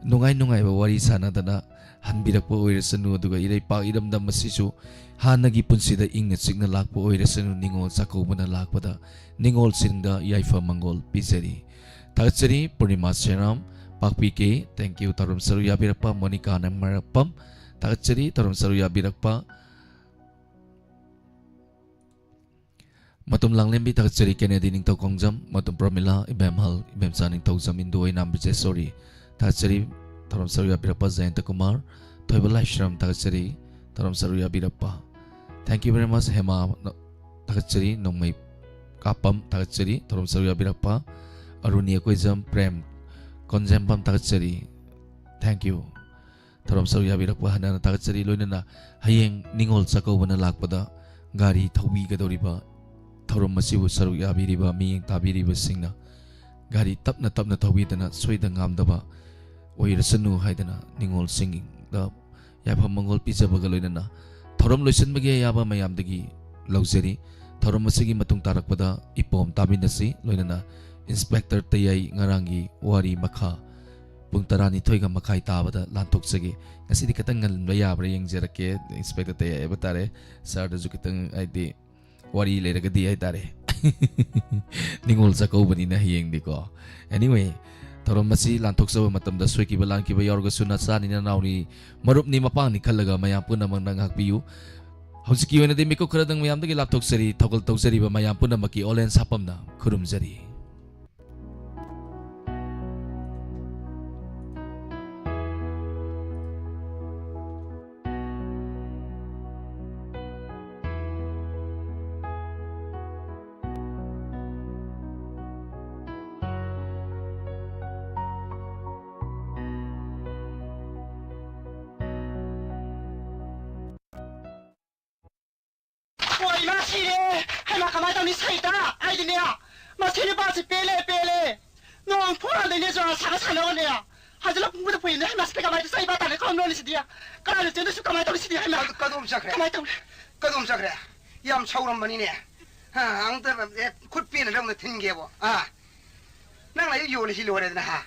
ꯅꯨꯡꯉꯥꯏ ꯅꯨꯡꯉꯥꯏꯕ ꯋꯥꯔꯤ ꯁꯥꯟꯅꯗꯅ ꯍꯟꯕꯤꯔꯛꯄ ꯑꯣꯏꯔꯁꯅꯨ, ꯑꯗꯨꯒ ꯏꯔꯩꯄꯥꯛ ꯏꯔꯝꯗꯝ ꯑꯁꯤꯁꯨ ꯍꯥꯟꯅꯒꯤ ꯄꯨꯟꯁꯤꯗ ꯏꯪꯅ ꯆꯤꯛꯅ ꯂꯥꯛꯄ ꯑꯣꯏꯔꯁꯅꯨ, ꯅꯤꯉꯣꯜ ꯆꯥꯛꯀꯧꯕꯅ ꯂꯥꯛꯄꯗ ꯅꯤꯉꯣꯜꯁꯤꯡꯗ ꯌꯥꯏꯐ ꯃꯪꯒꯣꯜ ꯄꯤꯖꯔꯤ꯫ ꯊꯥꯒꯠꯆꯔꯤ꯫ ꯄꯨꯔꯅꯤꯃꯥ ꯁꯦꯔꯥꯝ, ꯄꯥꯛꯄꯤ ꯀꯦ, thank you꯫ ꯊꯧꯔꯝ ꯁꯔꯨꯛ ꯌꯥꯕꯤꯔꯛꯄ꯫ ꯃꯣꯅꯤꯀꯥ ꯅꯦꯝꯃꯔꯥꯞꯄꯝ, ꯊꯥꯒꯠꯆꯔꯤ꯫ ꯊꯧꯔꯝ ꯁꯔꯨꯛ ꯌꯥꯕꯤꯔꯛꯄ꯫ ꯃꯇꯨꯝ ꯂꯥꯡꯂꯦꯝꯕꯤ, ꯊꯥꯒꯠꯆꯔꯤ꯫ ꯀꯦꯅꯦꯗꯤ ꯅꯤꯡꯊꯧ ꯈꯣꯡꯖꯝ, ꯃꯇꯨꯝ ꯄ꯭ꯔꯃꯤꯂꯥ, ꯏꯕꯦꯝꯍꯜ, ꯏꯕꯦꯝꯆꯥ ꯅꯤꯡꯊꯧꯖꯝ, ꯏꯟꯗꯨ ꯑꯣꯏꯅꯥꯝ ꯕꯤꯖꯦꯁꯣꯔꯤ, ꯊꯥꯒꯠꯆꯔꯤ꯫ ꯊꯧꯔꯝ ꯁꯔꯨꯛ ꯌꯥꯕꯤꯔꯛꯄ ꯖꯌꯟꯇ ꯀꯨꯃꯥꯔ, ꯊꯣꯏꯕ ꯂꯥꯏꯁ꯭ꯔꯝ, ꯊꯥꯒꯠꯆꯔꯤ꯫ ꯊꯧꯔꯝ ꯁꯔꯨꯛ ꯌꯥꯕꯤꯔꯛꯄ꯫ Thank you very much, Hema, ꯊꯥꯒꯠꯆꯔꯤ꯫ ꯅꯣꯡꯃꯩ ꯀꯥꯞꯄꯝ, ꯊꯥꯒꯠꯆꯔꯤ꯫ ꯊꯧꯔꯝ ꯁꯔꯨꯛ ꯌꯥꯕꯤꯔꯛꯄ꯫ ꯑꯔꯨꯅꯤ ꯑꯀꯣꯏꯖꯝ, ꯄ꯭ꯔꯦꯝ ꯀꯣꯟꯖꯦꯝꯕꯝ, ꯊꯥꯒꯠꯆꯔꯤ꯫ Thank you꯫ ꯊꯧꯔꯝ ꯁꯔꯨꯛ ꯌꯥꯕꯤꯔꯛꯄ ꯍꯟꯅ ꯍꯟꯅ ꯊꯥꯒꯠꯆꯔꯤ꯫ ꯂꯣꯏꯅꯅ ꯍꯌꯦꯡ ꯅꯤꯉꯣꯜ ꯆꯥꯛꯀꯧꯕꯅ ꯂꯥꯛꯄꯗ ꯒꯥꯔꯤ ꯊꯧꯕꯤꯒꯗꯧꯔꯤꯕ, ꯊꯧꯔꯝ ꯑꯁꯤꯕꯨ ꯁꯔꯨꯛ ꯌꯥꯕꯤꯔꯤꯕ, ꯃꯤꯠꯌꯦꯡ ꯇꯥꯕꯤꯔꯤꯕꯁꯤꯡꯅ ꯒꯥꯔꯤ ꯇꯞꯅ ꯇꯞꯅ ꯊꯧꯕꯤꯗꯅ ꯁꯣꯏꯗ ꯉꯥꯝꯗꯕ ꯑꯣꯏꯔꯁꯅꯨ ꯍꯥꯏꯗꯅ ꯅꯤꯉꯣꯜꯁꯤꯡꯗ ꯌꯥꯏꯐ ꯃꯪꯒꯣꯜ ꯄꯤꯖꯕꯒ ꯂꯣꯏꯅꯅ ꯊꯧꯔꯝ ꯂꯣꯏꯁꯤꯟꯕꯒꯤ ꯑꯌꯥꯕ ꯃꯌꯥꯝꯗꯒꯤ ꯂꯧꯖꯔꯤ꯫ ꯊꯧꯔꯝ ꯑꯁꯤꯒꯤ ꯃꯇꯨꯡ ꯇꯥꯔꯛꯄꯗ ꯏꯄꯣꯝ ꯇꯥꯃꯤꯟꯅꯁꯤ꯫ ꯂꯣꯏꯅꯅ ꯏꯟꯁꯄꯦꯛꯇꯔ ꯇꯌꯥꯏ ꯉꯔꯥꯡꯒꯤ ꯋꯥꯔꯤ ꯃꯈꯥ ꯄꯨꯡ ꯇꯔꯥꯅꯤꯊꯣꯏꯒ ꯃꯈꯥꯏ ꯇꯥꯕꯗ ꯂꯥꯟꯊꯣꯛꯆꯒꯦ꯫ ꯉꯁꯤꯗꯤ ꯈꯤꯇꯪ ꯉꯟꯕ ꯌꯥꯕ꯭ꯔꯥ ꯌꯦꯡꯖꯔꯛꯀꯦ꯫ ꯏꯟꯁꯄꯦꯛꯇꯔ ꯇꯌꯥꯏ ꯍꯥꯏꯕ ꯇꯥꯔꯦ꯫ ꯁꯥꯔꯗꯁꯨ ꯈꯤꯇꯪ, ꯍꯥꯏꯗꯤ, ꯋꯥꯔꯤ ꯂꯩꯔꯒꯗꯤ ꯍꯥꯏꯇꯥꯔꯦ꯫ ꯅꯤꯉꯣꯜ ꯆꯥꯛꯀꯧꯕꯅꯤꯅ ꯍꯌꯦꯡꯗꯤꯀꯣ꯫ Anyway, ꯊꯧꯔꯝ ꯑꯁꯤ ꯂꯥꯟꯊꯣꯛꯆꯕ ꯃꯇꯝꯗ ꯁꯣꯏꯈꯤꯕ ꯂꯥꯟꯈꯤꯕ ꯌꯥꯎꯔꯒꯁꯨ ꯅꯆꯥꯅꯤ ꯅꯅꯥꯎꯅꯤ ꯃꯔꯨꯞꯅꯤ ꯃꯄꯥꯡꯅꯤ ꯈꯜꯂꯒ ꯃꯌꯥꯝ ꯄꯨꯝꯅꯃꯛꯅ ꯉꯥꯛꯄꯤꯌꯨ꯫ ꯍꯧꯖꯤꯛꯀꯤ ꯑꯣꯏꯅꯗꯤ ꯃꯤꯀꯨꯞ ꯈꯔꯗꯪ ꯃꯌꯥꯝꯗꯒꯤ ꯂꯥꯞꯊꯣꯛꯆꯔꯤ꯫ ꯊꯧꯒꯜ ꯇꯧꯖꯔꯤꯕ ꯃꯌꯥꯝ ꯄꯨꯝꯅꯃꯛꯀꯤ ꯑꯣꯂꯦꯟ ꯁꯥꯄꯝꯅ ꯈꯨꯔꯨꯝꯖꯔꯤ꯫ ꯏꯃꯥ ꯁꯤꯔꯦ! ꯍꯩꯃꯥ, ꯀꯃꯥꯏ ꯇꯧꯅꯤ ꯁꯩꯇ? ꯑꯩꯗꯤꯅꯦ, ꯃꯁꯤ ꯅꯨꯄꯥꯁꯤ ꯄꯦꯜꯂꯦ, ꯄꯦꯜꯂꯦ꯫ ꯅꯣꯡ ꯐꯨꯔꯗꯩꯅꯦ ꯖ꯭ꯋꯥꯔ ꯁꯥꯒ ꯁꯥꯟꯅꯕꯅꯦ꯫ ꯍꯧꯖꯤꯛ ꯂꯧ ꯄꯨꯡꯕꯗ ꯄꯨꯏꯅꯦ꯫ ꯍꯩꯃꯥ ꯁꯤꯗ ꯀꯃꯥꯏ ꯇꯧ ꯆꯩꯕ ꯇꯥꯅꯤ ꯈꯪꯅꯣꯅꯤ ꯁꯤꯗꯤ꯫ ꯀꯅꯥꯅ ꯆꯦꯟꯗꯣꯏꯁꯨ ꯀꯃꯥꯏ ꯇꯧꯅꯤ ꯁꯤꯗꯤ? ꯍꯩꯃꯥ꯫ ꯀꯗ-, ꯀꯗꯣꯝ ꯆꯠꯈ꯭ꯔꯦ? ꯀꯃꯥꯏ ꯇꯧꯅꯤ? ꯀꯗꯣꯝ ꯆꯠꯈ꯭ꯔꯦ? ꯌꯥꯝ ꯁꯥꯎꯔꯝꯕꯅꯤꯅꯦ꯫ ꯍꯥ, ꯑꯝꯇ, ꯑꯦ, ꯈꯨꯠ ꯄꯦꯟꯅ ꯂꯧꯅ ꯊꯤꯟꯒꯦꯕꯣ꯫ ꯑꯥ꯫ ꯅꯪꯅ ꯑꯩ ꯌꯣꯜꯂꯤꯁꯤ ꯂꯣꯏꯔꯦꯗꯅ, ꯍꯥ?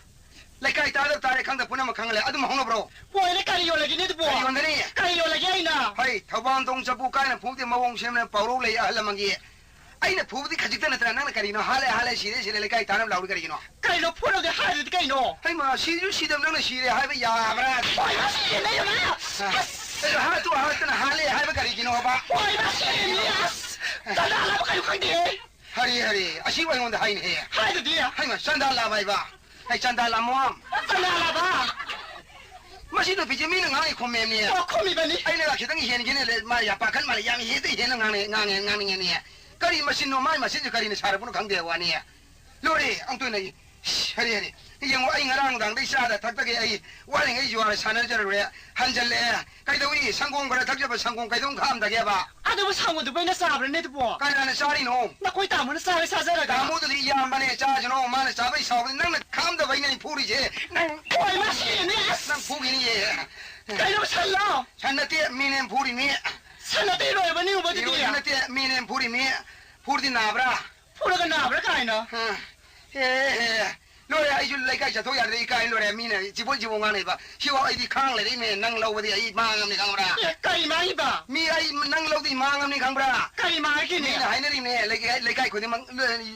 ꯂꯩꯀꯥꯏ ꯇꯥꯗꯕ ꯇꯥꯔꯦ, ꯈꯪꯗ ꯄꯨꯝꯅꯃꯛ ꯈꯪꯍꯜꯂꯦ꯫ ꯑꯗꯨꯝ ꯍꯧꯅꯕ꯭ꯔꯣ? ꯍꯣꯏꯅꯦ, ꯀꯔꯤ ꯌꯣꯜꯂꯒꯦꯅꯦ ꯑꯗꯨꯕꯣ? ꯀꯔꯤ ꯌꯣꯟꯒꯅꯤ? ꯀꯔꯤ ꯌꯣꯜꯂꯒꯦ ꯑꯩꯅ? ꯍꯩ, ꯊꯧꯕꯥꯟ ꯊꯣꯡ ꯆꯐꯨ ꯀꯥꯏꯅ ꯐꯨꯗꯦ, ꯃꯑꯣꯡ ꯁꯦꯝꯅ ꯄꯥꯎꯔꯧ ꯂꯩ ꯑꯍꯜ ꯂꯃꯟꯒꯤ꯫ ꯑꯩꯅ ꯐꯨꯕꯗꯤ ꯈꯖꯤꯛꯇ ꯅꯠꯇ꯭ꯔꯥ, ꯅꯪꯅ ꯀꯔꯤꯅꯣ? ꯍꯥꯜꯂꯦ, ꯍꯥꯜꯂꯦ, ꯁꯤꯔꯦ, ꯁꯤꯔꯦ, ꯂꯩꯀꯥꯏ ꯇꯥꯅꯕ ꯂꯥꯎꯔꯤ ꯀꯔꯤꯒꯤꯅꯣ? ꯀꯩꯅꯣ, ꯐꯨꯔꯗꯤ ꯍꯥꯏꯔꯗꯤ ꯀꯩꯅꯣ? ꯍꯩꯃꯥ, ꯁꯤꯁꯨ ꯁꯤꯗꯕ ꯅꯪꯅ ꯁꯤꯔꯦ ꯍꯥꯏꯕ ꯌꯥꯕ꯭ꯔꯥ? ꯍꯣꯏ, ꯃꯥ ꯁꯤꯔꯦ, ꯂꯩꯔꯣ, ꯂꯩꯔꯣ꯫ ꯑꯁ! ꯑꯁ! ꯍꯥꯠꯇꯨ ꯍꯥꯠꯇꯅ ꯍꯥꯜꯂꯦ ꯍꯥꯏꯕ ꯀꯔꯤꯒꯤꯅꯣꯕ? ꯍꯣꯏ, ꯃꯥ ꯁꯤꯔꯦ, ꯑꯁ! ꯆꯥꯅ ꯍꯥꯠꯂꯕ ꯀꯩꯅꯣ ꯈꯪꯗꯦꯍꯦ꯫ ꯍꯔꯦ, ꯍꯔꯦ, ꯑꯁꯤꯕꯨ ꯑꯩꯉꯣꯟꯗ ꯍꯥꯏꯅꯦꯍꯦ꯫ ꯍꯥꯏꯗꯨꯗꯤ꯫ ꯍꯩꯃꯥ, ꯆꯥꯟꯗꯥ ꯂꯥꯕ ꯍꯥꯏꯕ꯫ ꯑꯩ ꯆꯥꯟꯗꯥ ꯂꯥꯃꯣ꯫ ꯆꯥꯟꯗꯥ ꯂꯥꯕ꯫ ꯃꯁꯤ ꯅꯨꯄꯤꯁꯦ ꯃꯤꯅ ꯉꯥꯡꯉꯤ ꯈꯨꯝꯃꯦꯕꯅꯦ꯫ ꯑꯣ, ꯈꯨꯝꯃꯤꯕꯅꯤ꯫ ꯑꯩꯅ ꯈꯤꯇꯪ ꯍꯦꯟꯒꯦꯅꯦ, ꯃꯥ ꯌꯥꯝ ꯄꯥꯈꯠ ꯃꯥꯜꯂꯦ, ꯌꯥꯝ ꯍꯦꯟꯗ ꯍꯦꯟꯅ ꯉꯥꯡꯉꯦ, ꯉꯥꯡꯉꯦ, ꯉꯥꯡꯅꯤꯡꯉꯦꯅꯦ꯫ ꯀꯔꯤ ꯃꯆꯤꯟꯅꯣ, ꯃꯥꯏ ꯃꯆꯤꯟꯁꯦ ꯀꯔꯤꯅ ꯁꯥꯔꯛꯄꯅꯣ ꯈꯪꯗꯦ ꯋꯥꯅꯤ꯫ ꯂꯣꯏꯔꯦ, ꯑꯃꯨꯛꯇ ꯑꯣꯏꯅ ꯏꯁ, ꯍꯔꯦ, ꯍꯔꯦ꯫ ꯌꯦꯡꯉꯣ, ꯑꯩ ꯉꯔꯥꯡ ꯅꯨꯡꯗꯥꯡꯗꯩ ꯆꯥꯗ ꯊꯛꯇꯒꯩ ꯑꯩ ꯋꯥꯔꯤꯉꯩ ꯖꯨꯋꯥꯔ ꯁꯥꯟꯅꯖꯔꯨꯔꯦ, ꯍꯟꯖꯜꯂꯛꯑꯦ꯫ ꯀꯩꯗꯧꯏ? ꯁꯪꯒꯣꯝ ꯈꯔ ꯊꯛꯆꯕ, ꯁꯪꯒꯣꯝ ꯀꯩꯗꯧ ꯈꯥꯝꯗꯒꯦꯕ? ꯑꯗꯨꯕꯨ ꯁꯪꯒꯣꯝꯗꯨꯕꯨ ꯑꯩꯅ ꯆꯥꯕ꯭ꯔꯅꯦ ꯑꯗꯨꯕꯣ? ꯀꯅꯥꯅ ꯆꯥꯔꯤꯅꯣ? ꯅꯈꯣꯏ ꯇꯥꯃꯣꯅ ꯆꯥꯔ ꯆꯥꯖꯔꯒ꯫ ꯇꯥꯃꯣꯗꯨꯗꯤ ꯏꯌꯥꯝꯕꯅꯦ, ꯆꯥꯁꯅꯣ, ꯃꯥꯅ ꯆꯥꯕꯩ ꯁꯥꯎꯕꯅꯤ, ꯅꯪꯅ ꯈꯥꯝꯗꯕꯩꯅꯦ ꯑꯩ ꯐꯨꯔꯤꯁꯦ꯫ ꯅꯪ ꯍꯣꯏ, ꯃꯥ ꯁꯤꯔꯅꯤ, ꯑꯁ! ꯅꯪ ꯐꯨꯈꯤꯅꯤꯌꯦ꯫ ꯀꯩꯅꯣ, ꯁꯟꯂꯣ? ꯁꯟ ꯅꯠꯇꯦ, ꯃꯤꯅꯦ ꯐꯨꯔꯤꯅꯤ꯫ ꯁꯟ ꯅꯠꯇꯦ, ꯏꯔꯣꯏꯕꯅꯤ ꯎꯕꯗꯨꯗꯤ꯫ ꯏꯔꯣꯏꯕ ꯅꯠꯇꯦ, ꯃꯤꯅꯦ ꯐꯨꯔꯤꯅꯤ꯫ ꯐꯨꯔꯗꯤ ꯅꯥꯕ꯭ꯔꯥ? ꯐꯨꯔꯒ ꯅꯥꯕ꯭ꯔꯥ ꯀꯥꯏꯅ? ꯑ, ꯑꯦ, ꯑꯦ, ꯂꯣꯏꯔꯦ, ꯑꯩꯁꯨ ꯂꯩꯀꯥꯏ ꯆꯠꯊꯣꯛ ꯌꯥꯗ꯭ꯔꯦ, ꯏꯀꯥꯏ ꯂꯣꯏꯔꯦ, ꯃꯤꯅ ꯆꯤꯕꯣꯟ ꯆꯤꯕꯣꯟ ꯉꯥꯡꯅꯩꯕ꯫ ꯁꯤꯐꯥꯎ ꯑꯩꯗꯤ ꯈꯥꯡ ꯂꯩꯔꯛꯏꯃꯦ, ꯅꯪ ꯂꯧꯕꯗꯤ ꯑꯩ ꯃꯥꯡꯉꯝꯅꯤ ꯈꯪꯕ꯭ꯔꯥ? ꯑꯦ, ꯀꯔꯤ ꯃꯥꯡꯉꯤꯕ? ꯃꯤ ꯑꯩ ꯅꯪ ꯂꯧꯗꯤ ꯃꯥꯡꯉꯝꯅꯤ ꯈꯪꯕ꯭ꯔꯥ? ꯀꯔꯤ ꯃꯥꯡꯉꯒꯦꯅꯦ? ꯃꯤꯅ ꯍꯥꯏꯅꯔꯤꯅꯦ, ꯂꯩꯀꯥꯏ, ꯂꯩꯀꯥꯏ ꯈꯨꯗꯤꯡꯃꯛ,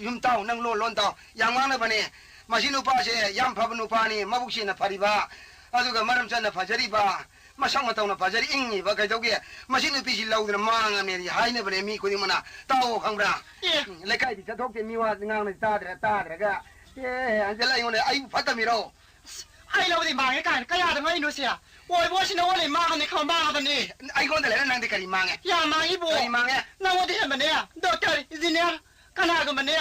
ꯌꯨꯝ ꯇꯥꯎ, ꯅꯪ ꯂꯣꯟ ꯂꯣꯟ ꯇꯥꯎ, ꯌꯥꯝ ꯉꯥꯡꯅꯕꯅꯦ꯫ ꯃꯁꯤ ꯅꯨꯄꯥꯁꯦ ꯌꯥꯝ ꯐꯕ ꯅꯨꯄꯥꯅꯤ, ꯃꯕꯨꯛ ꯆꯦꯟꯅ ꯐꯔꯤꯕ, ꯑꯗꯨꯒ ꯃꯔꯝ ꯆꯠꯅ ꯐꯖꯔꯤꯕ, ꯃꯁꯛ ꯃꯇꯧꯅ ꯐꯖꯔꯤ ꯏꯪꯉꯤꯕ ꯀꯩꯗꯧꯒꯦ? ꯃꯁꯤ ꯅꯨꯄꯤꯁꯤ ꯂꯧꯗꯅ ꯃꯥꯡꯉꯝꯅꯦꯗꯤ ꯍꯥꯏꯅꯕꯅꯦ ꯃꯤ ꯈꯨꯗꯤꯡꯃꯛꯅ꯫ ꯇꯥꯎꯑꯣ ꯈꯪꯕ꯭ꯔꯥ? ꯑꯦ꯫ ꯎꯝ, ꯂꯩꯀꯥꯏꯗꯤ ꯆꯠꯊꯣꯛꯇꯦ, ꯃꯤ ꯋꯥ ꯉꯥꯡꯅ ꯇꯥꯗ꯭ꯔ-, ꯇꯥꯗ꯭ꯔꯒ꯫ ꯑꯦ, ꯍꯟꯖꯜꯂꯛ ꯑꯩꯉꯣꯟꯗ ꯑꯩꯕꯨ ꯐꯠꯇꯃꯤꯔꯣ? ꯑꯁ, ꯑꯩ ꯂꯧꯗꯤ ꯃꯥꯡꯉꯦ ꯀꯥꯏꯅ ꯀꯌꯥꯗ ꯉꯛꯏꯅꯣ ꯁꯦ? ꯑꯣꯏꯕ ꯑꯣꯏꯁꯤꯅ ꯑꯣꯜꯂꯦ, ꯃꯥꯡꯉꯕꯅꯤ ꯈꯪ ꯃꯥꯡꯉꯕꯅꯤ꯫ ꯑꯩꯉꯣꯟꯗ ꯂꯩꯔ ꯅꯪꯗꯤ ꯀꯔꯤ ꯃꯥꯡꯉꯦ? ꯌꯥꯝ ꯃꯥꯡꯉꯤꯕꯣ꯫ ꯀꯔꯤ ꯃꯥꯡꯉꯦ? ꯅꯪꯉꯣꯟꯗ ꯍꯦꯟꯕꯅꯦ, ꯗꯣꯛꯇꯔ, ꯏꯟꯖꯤꯅꯤꯌꯥꯔ, ꯀꯅꯥꯒꯨꯝꯕꯅꯦ,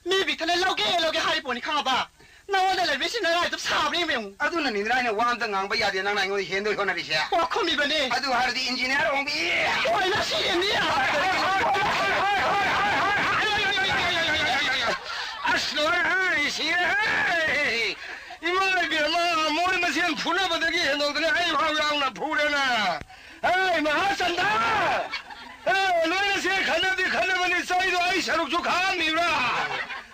ꯃꯤ ꯕꯤꯛꯊꯅ ꯂꯧꯒꯦ, ꯂꯧꯒꯦ ꯍꯥꯏꯔꯤ ꯄꯣꯠꯅꯤ ꯈꯪꯉꯕ? ꯅꯉꯣꯟꯗ ꯂꯩꯕꯤꯁꯤ ꯅꯔꯥꯏꯗꯨ ꯁꯥꯕꯅꯤ ꯏꯕꯦꯝꯃ꯫ ꯑꯗꯨꯅꯅꯤ ꯅꯔꯥꯏꯅ ꯋꯥ ꯑꯝꯇ ꯉꯥꯡꯕ ꯌꯥꯗꯦ, ꯅꯪꯅ ꯑꯩꯉꯣꯟꯗ ꯍꯦꯟꯗꯣꯏ ꯍꯣꯠꯅꯔꯤꯁꯦ꯫ ꯋꯥ ꯈꯨꯝꯃꯤꯕꯅꯤ꯫ ꯑꯗꯨ ꯍꯥꯏꯔꯗꯤ ꯏꯟꯖꯤꯅꯤꯌꯥꯔ ꯑꯣꯡꯕꯤ꯫ ꯍꯣꯏ, ꯅꯁꯤ ꯏꯟꯖꯤꯅꯤꯌꯥꯔ꯫ ꯑꯁ, ꯂꯣꯏꯔꯦ, ꯁꯤꯔꯦ꯫ ꯏꯃꯥ ꯏꯕꯦꯝꯃ, ꯃꯣꯏ ꯃꯁꯦꯟ ꯐꯨꯅꯕꯗꯒꯤ ꯍꯦꯟꯗꯣꯛꯇꯅ ꯑꯩ ꯐꯥꯎ ꯌꯥꯎꯅ ꯐꯨꯔꯦꯅ꯫ ꯍꯦ, ꯃꯍꯥꯆꯟꯗ! ꯍꯦ, ꯅꯣꯏꯅ ꯁꯤ ꯈꯟꯅꯕꯗꯤ ꯈꯟꯅꯕꯅꯤ, ꯆꯩꯗꯣ ꯑꯩ ꯁꯔꯨꯛꯁꯨ ꯈꯥꯛꯑꯝꯃꯤꯕ꯭ꯔꯥ?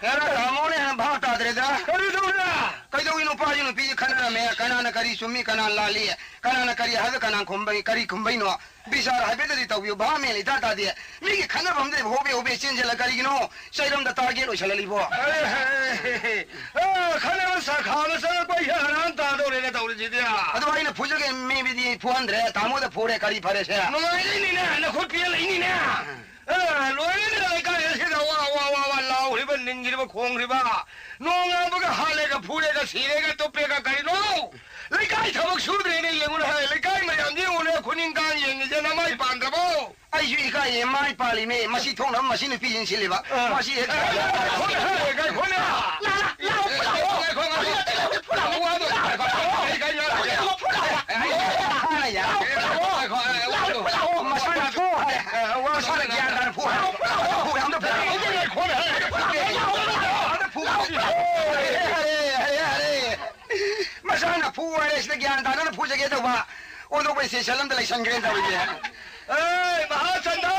ꯍꯦꯔꯥ, ꯇꯥꯃꯣꯅ ꯍꯦꯟꯅ ꯚꯥꯞ ꯇꯥꯗ꯭ꯔꯦꯗ꯫ ꯀꯔꯤ ꯇꯧꯕ꯭ꯔꯥ? ꯀꯩꯗꯧꯏ, ꯅꯨꯄꯥꯁꯤ ꯅꯨꯄꯤꯁꯤ ꯈꯟꯅꯔꯝꯃꯦ, ꯀꯅꯥꯅ ꯀꯔꯤ ꯆꯨꯝꯃꯤ, ꯀꯅꯥꯅ ꯂꯥꯜꯂꯤ, ꯀꯅꯥꯅ ꯀꯔꯤ ꯍꯥꯏꯕ, ꯀꯅꯥ ꯈꯨꯝꯕꯩ-, ꯀꯔꯤ ꯈꯨꯝꯕꯩꯅꯣ? ꯕꯤꯆꯥꯔ ꯍꯥꯏꯐꯦꯠꯇꯗꯤ ꯇꯧꯕꯤꯌꯨ, ꯚꯥꯞ ꯃꯦꯟ ꯏꯇꯥ ꯇꯥꯗꯦ꯫ ꯃꯤꯒꯤ ꯈꯟꯅꯐꯝꯗ ꯍꯣꯕꯦ ꯍꯣꯕꯦ ꯆꯦꯟꯁꯤꯜꯂ ꯀꯔꯤꯒꯤꯅꯣ? ꯆꯩꯔꯝꯗ ꯇꯥꯔꯒꯦꯠ ꯑꯣꯏꯁꯜꯍꯜꯂꯤꯕꯣ? ꯑꯦ, ꯈꯟꯅꯕ ꯁꯥꯈꯥ ꯑꯃ ꯆꯪꯉꯛꯄ ꯑꯩꯁꯦ ꯍꯔꯥꯟ ꯇꯥꯗꯧꯔꯦꯅꯦ ꯇꯧꯔꯤꯁꯤꯗꯤ꯫ ꯑꯗꯣ ꯑꯩꯅ ꯐꯨꯖꯒꯦ ꯃꯤꯕꯨꯗꯤ ꯐꯨꯍꯟꯗ꯭ꯔꯦ, ꯇꯥꯃꯣꯗ ꯐꯨꯔꯦ, ꯀꯔꯤ ꯐꯔꯦꯁꯦ? ꯅꯨꯡꯉꯥꯏꯔꯛꯏꯅꯤꯅꯦ, ꯅꯈꯨꯠ ꯄꯦꯜꯂꯛꯏꯅꯤꯅꯦ꯫ ꯑꯦ, ꯂꯣꯏꯔꯦꯅꯦ ꯂꯩꯀꯥꯏ ꯑꯁꯤꯗ ꯋꯥ, ꯋꯥ, ꯋꯥ, ꯋꯥ ꯂꯥꯎꯔꯤꯕ, ꯅꯤꯟꯈ꯭ꯔꯤꯕ, ꯈꯣꯡꯈ꯭ꯔꯤꯕ꯫ ꯅꯣꯡ ꯉꯥꯟꯕꯒ ꯍꯥꯠꯂꯦꯒ ꯐꯨꯔꯦꯒ ꯁꯤꯔꯦꯒ ꯇꯨꯞꯄꯦꯒ ꯀꯔꯤꯅꯣ? ꯂꯩꯀꯥꯏ ꯊꯕꯛ ꯁꯨꯗ꯭ꯔꯦꯅꯦ, ꯌꯦꯡꯉꯨꯅꯦ, ꯍꯥꯏ, ꯂꯩꯀꯥꯏ ꯃꯌꯥꯝꯁꯦ ꯌꯦꯡꯉꯨꯅꯦ, ꯈꯨꯅꯤꯡ ꯀꯥꯡ ꯌꯦꯡꯉꯤꯁꯦ ꯅꯃꯥꯏ ꯄꯥꯟꯗ꯭ꯔꯕꯣ? ꯑꯩꯁꯨ ꯏꯀꯥꯏꯌꯦ, ꯃꯥꯏ ꯄꯥꯜꯂꯤꯃꯦ꯫ ꯃꯁꯤ ꯊꯣꯛꯅꯕ ꯃꯁꯤ ꯅꯨꯄꯤ ꯌꯦꯡꯁꯤꯜꯂꯤꯕ꯫ ꯑ꯫ ꯃꯁꯤ ꯍꯦꯛ ꯑ, ꯉꯥꯏꯈꯣ, ꯉꯥꯏꯈꯣ, ꯉꯥꯏꯈꯣ꯫ ꯂꯥ, ꯂꯥ, ꯂꯥ, ꯉꯥꯏꯈꯣ, ꯉꯥꯏꯈꯣ, ꯉꯥꯏꯈꯣ꯫ ꯐꯨꯂꯥꯎ, ꯐꯨꯂꯥꯎ, ꯐꯨꯂꯥꯎ꯫ ꯉꯥꯏꯈꯣ, ꯉꯥꯏꯈꯣ, ꯉꯥꯏꯈꯣ꯫ ꯐꯨꯂꯥꯎ, ꯐꯨꯂꯥꯎ꯫ ꯑꯩ, ꯑꯩ, ꯐꯨꯂꯥꯎ, ꯐꯨꯂꯥꯎ꯫ ꯉꯥꯏꯈꯣ, ꯑꯩ, ꯑꯩ, ꯐꯨꯂꯥꯎ, ꯐꯨꯂꯥꯎ꯫ ꯃꯁꯥꯅ ꯐꯨ ꯍꯥꯏ꯫ ꯑ, ꯋꯥ ꯃꯁꯥꯅ ꯒ꯭ꯌꯥꯟ ꯇꯥꯅ ꯐꯨ ꯍꯥꯏ꯫ ꯐꯨꯂꯥꯎ, ꯐꯨꯂꯥꯎ꯫ ꯐꯨ ꯍꯥꯏ, ꯑꯝꯇ ꯐꯨ꯫ ꯉꯥꯏꯈꯣꯅꯦ꯫ ꯑꯝꯇ ꯐꯨ꯫ ꯐꯨꯂꯥꯎ, ꯐꯨꯂꯥꯎ꯫ ꯍꯔꯦ, ꯍꯔꯦ, ꯍꯔꯦ, ꯍꯔꯦ꯫ ꯃꯁꯥꯅ ꯐꯨ ꯍꯥꯏꯔꯦ, ꯁꯤꯗ ꯒ꯭ꯌꯥꯟ ꯇꯥꯗꯅ ꯐꯨꯖꯒꯦ ꯇꯧꯕ꯫ ꯑꯣꯟꯊꯣꯛꯄ ꯁ꯭ꯇꯦꯁꯟ ꯑꯝꯗ ꯂꯩꯁꯟꯈ꯭ꯔꯦꯅ ꯇꯧꯔꯤꯁꯦ꯫ ꯑꯦ, ꯃꯍꯥꯆꯟꯗ꯭ꯔ!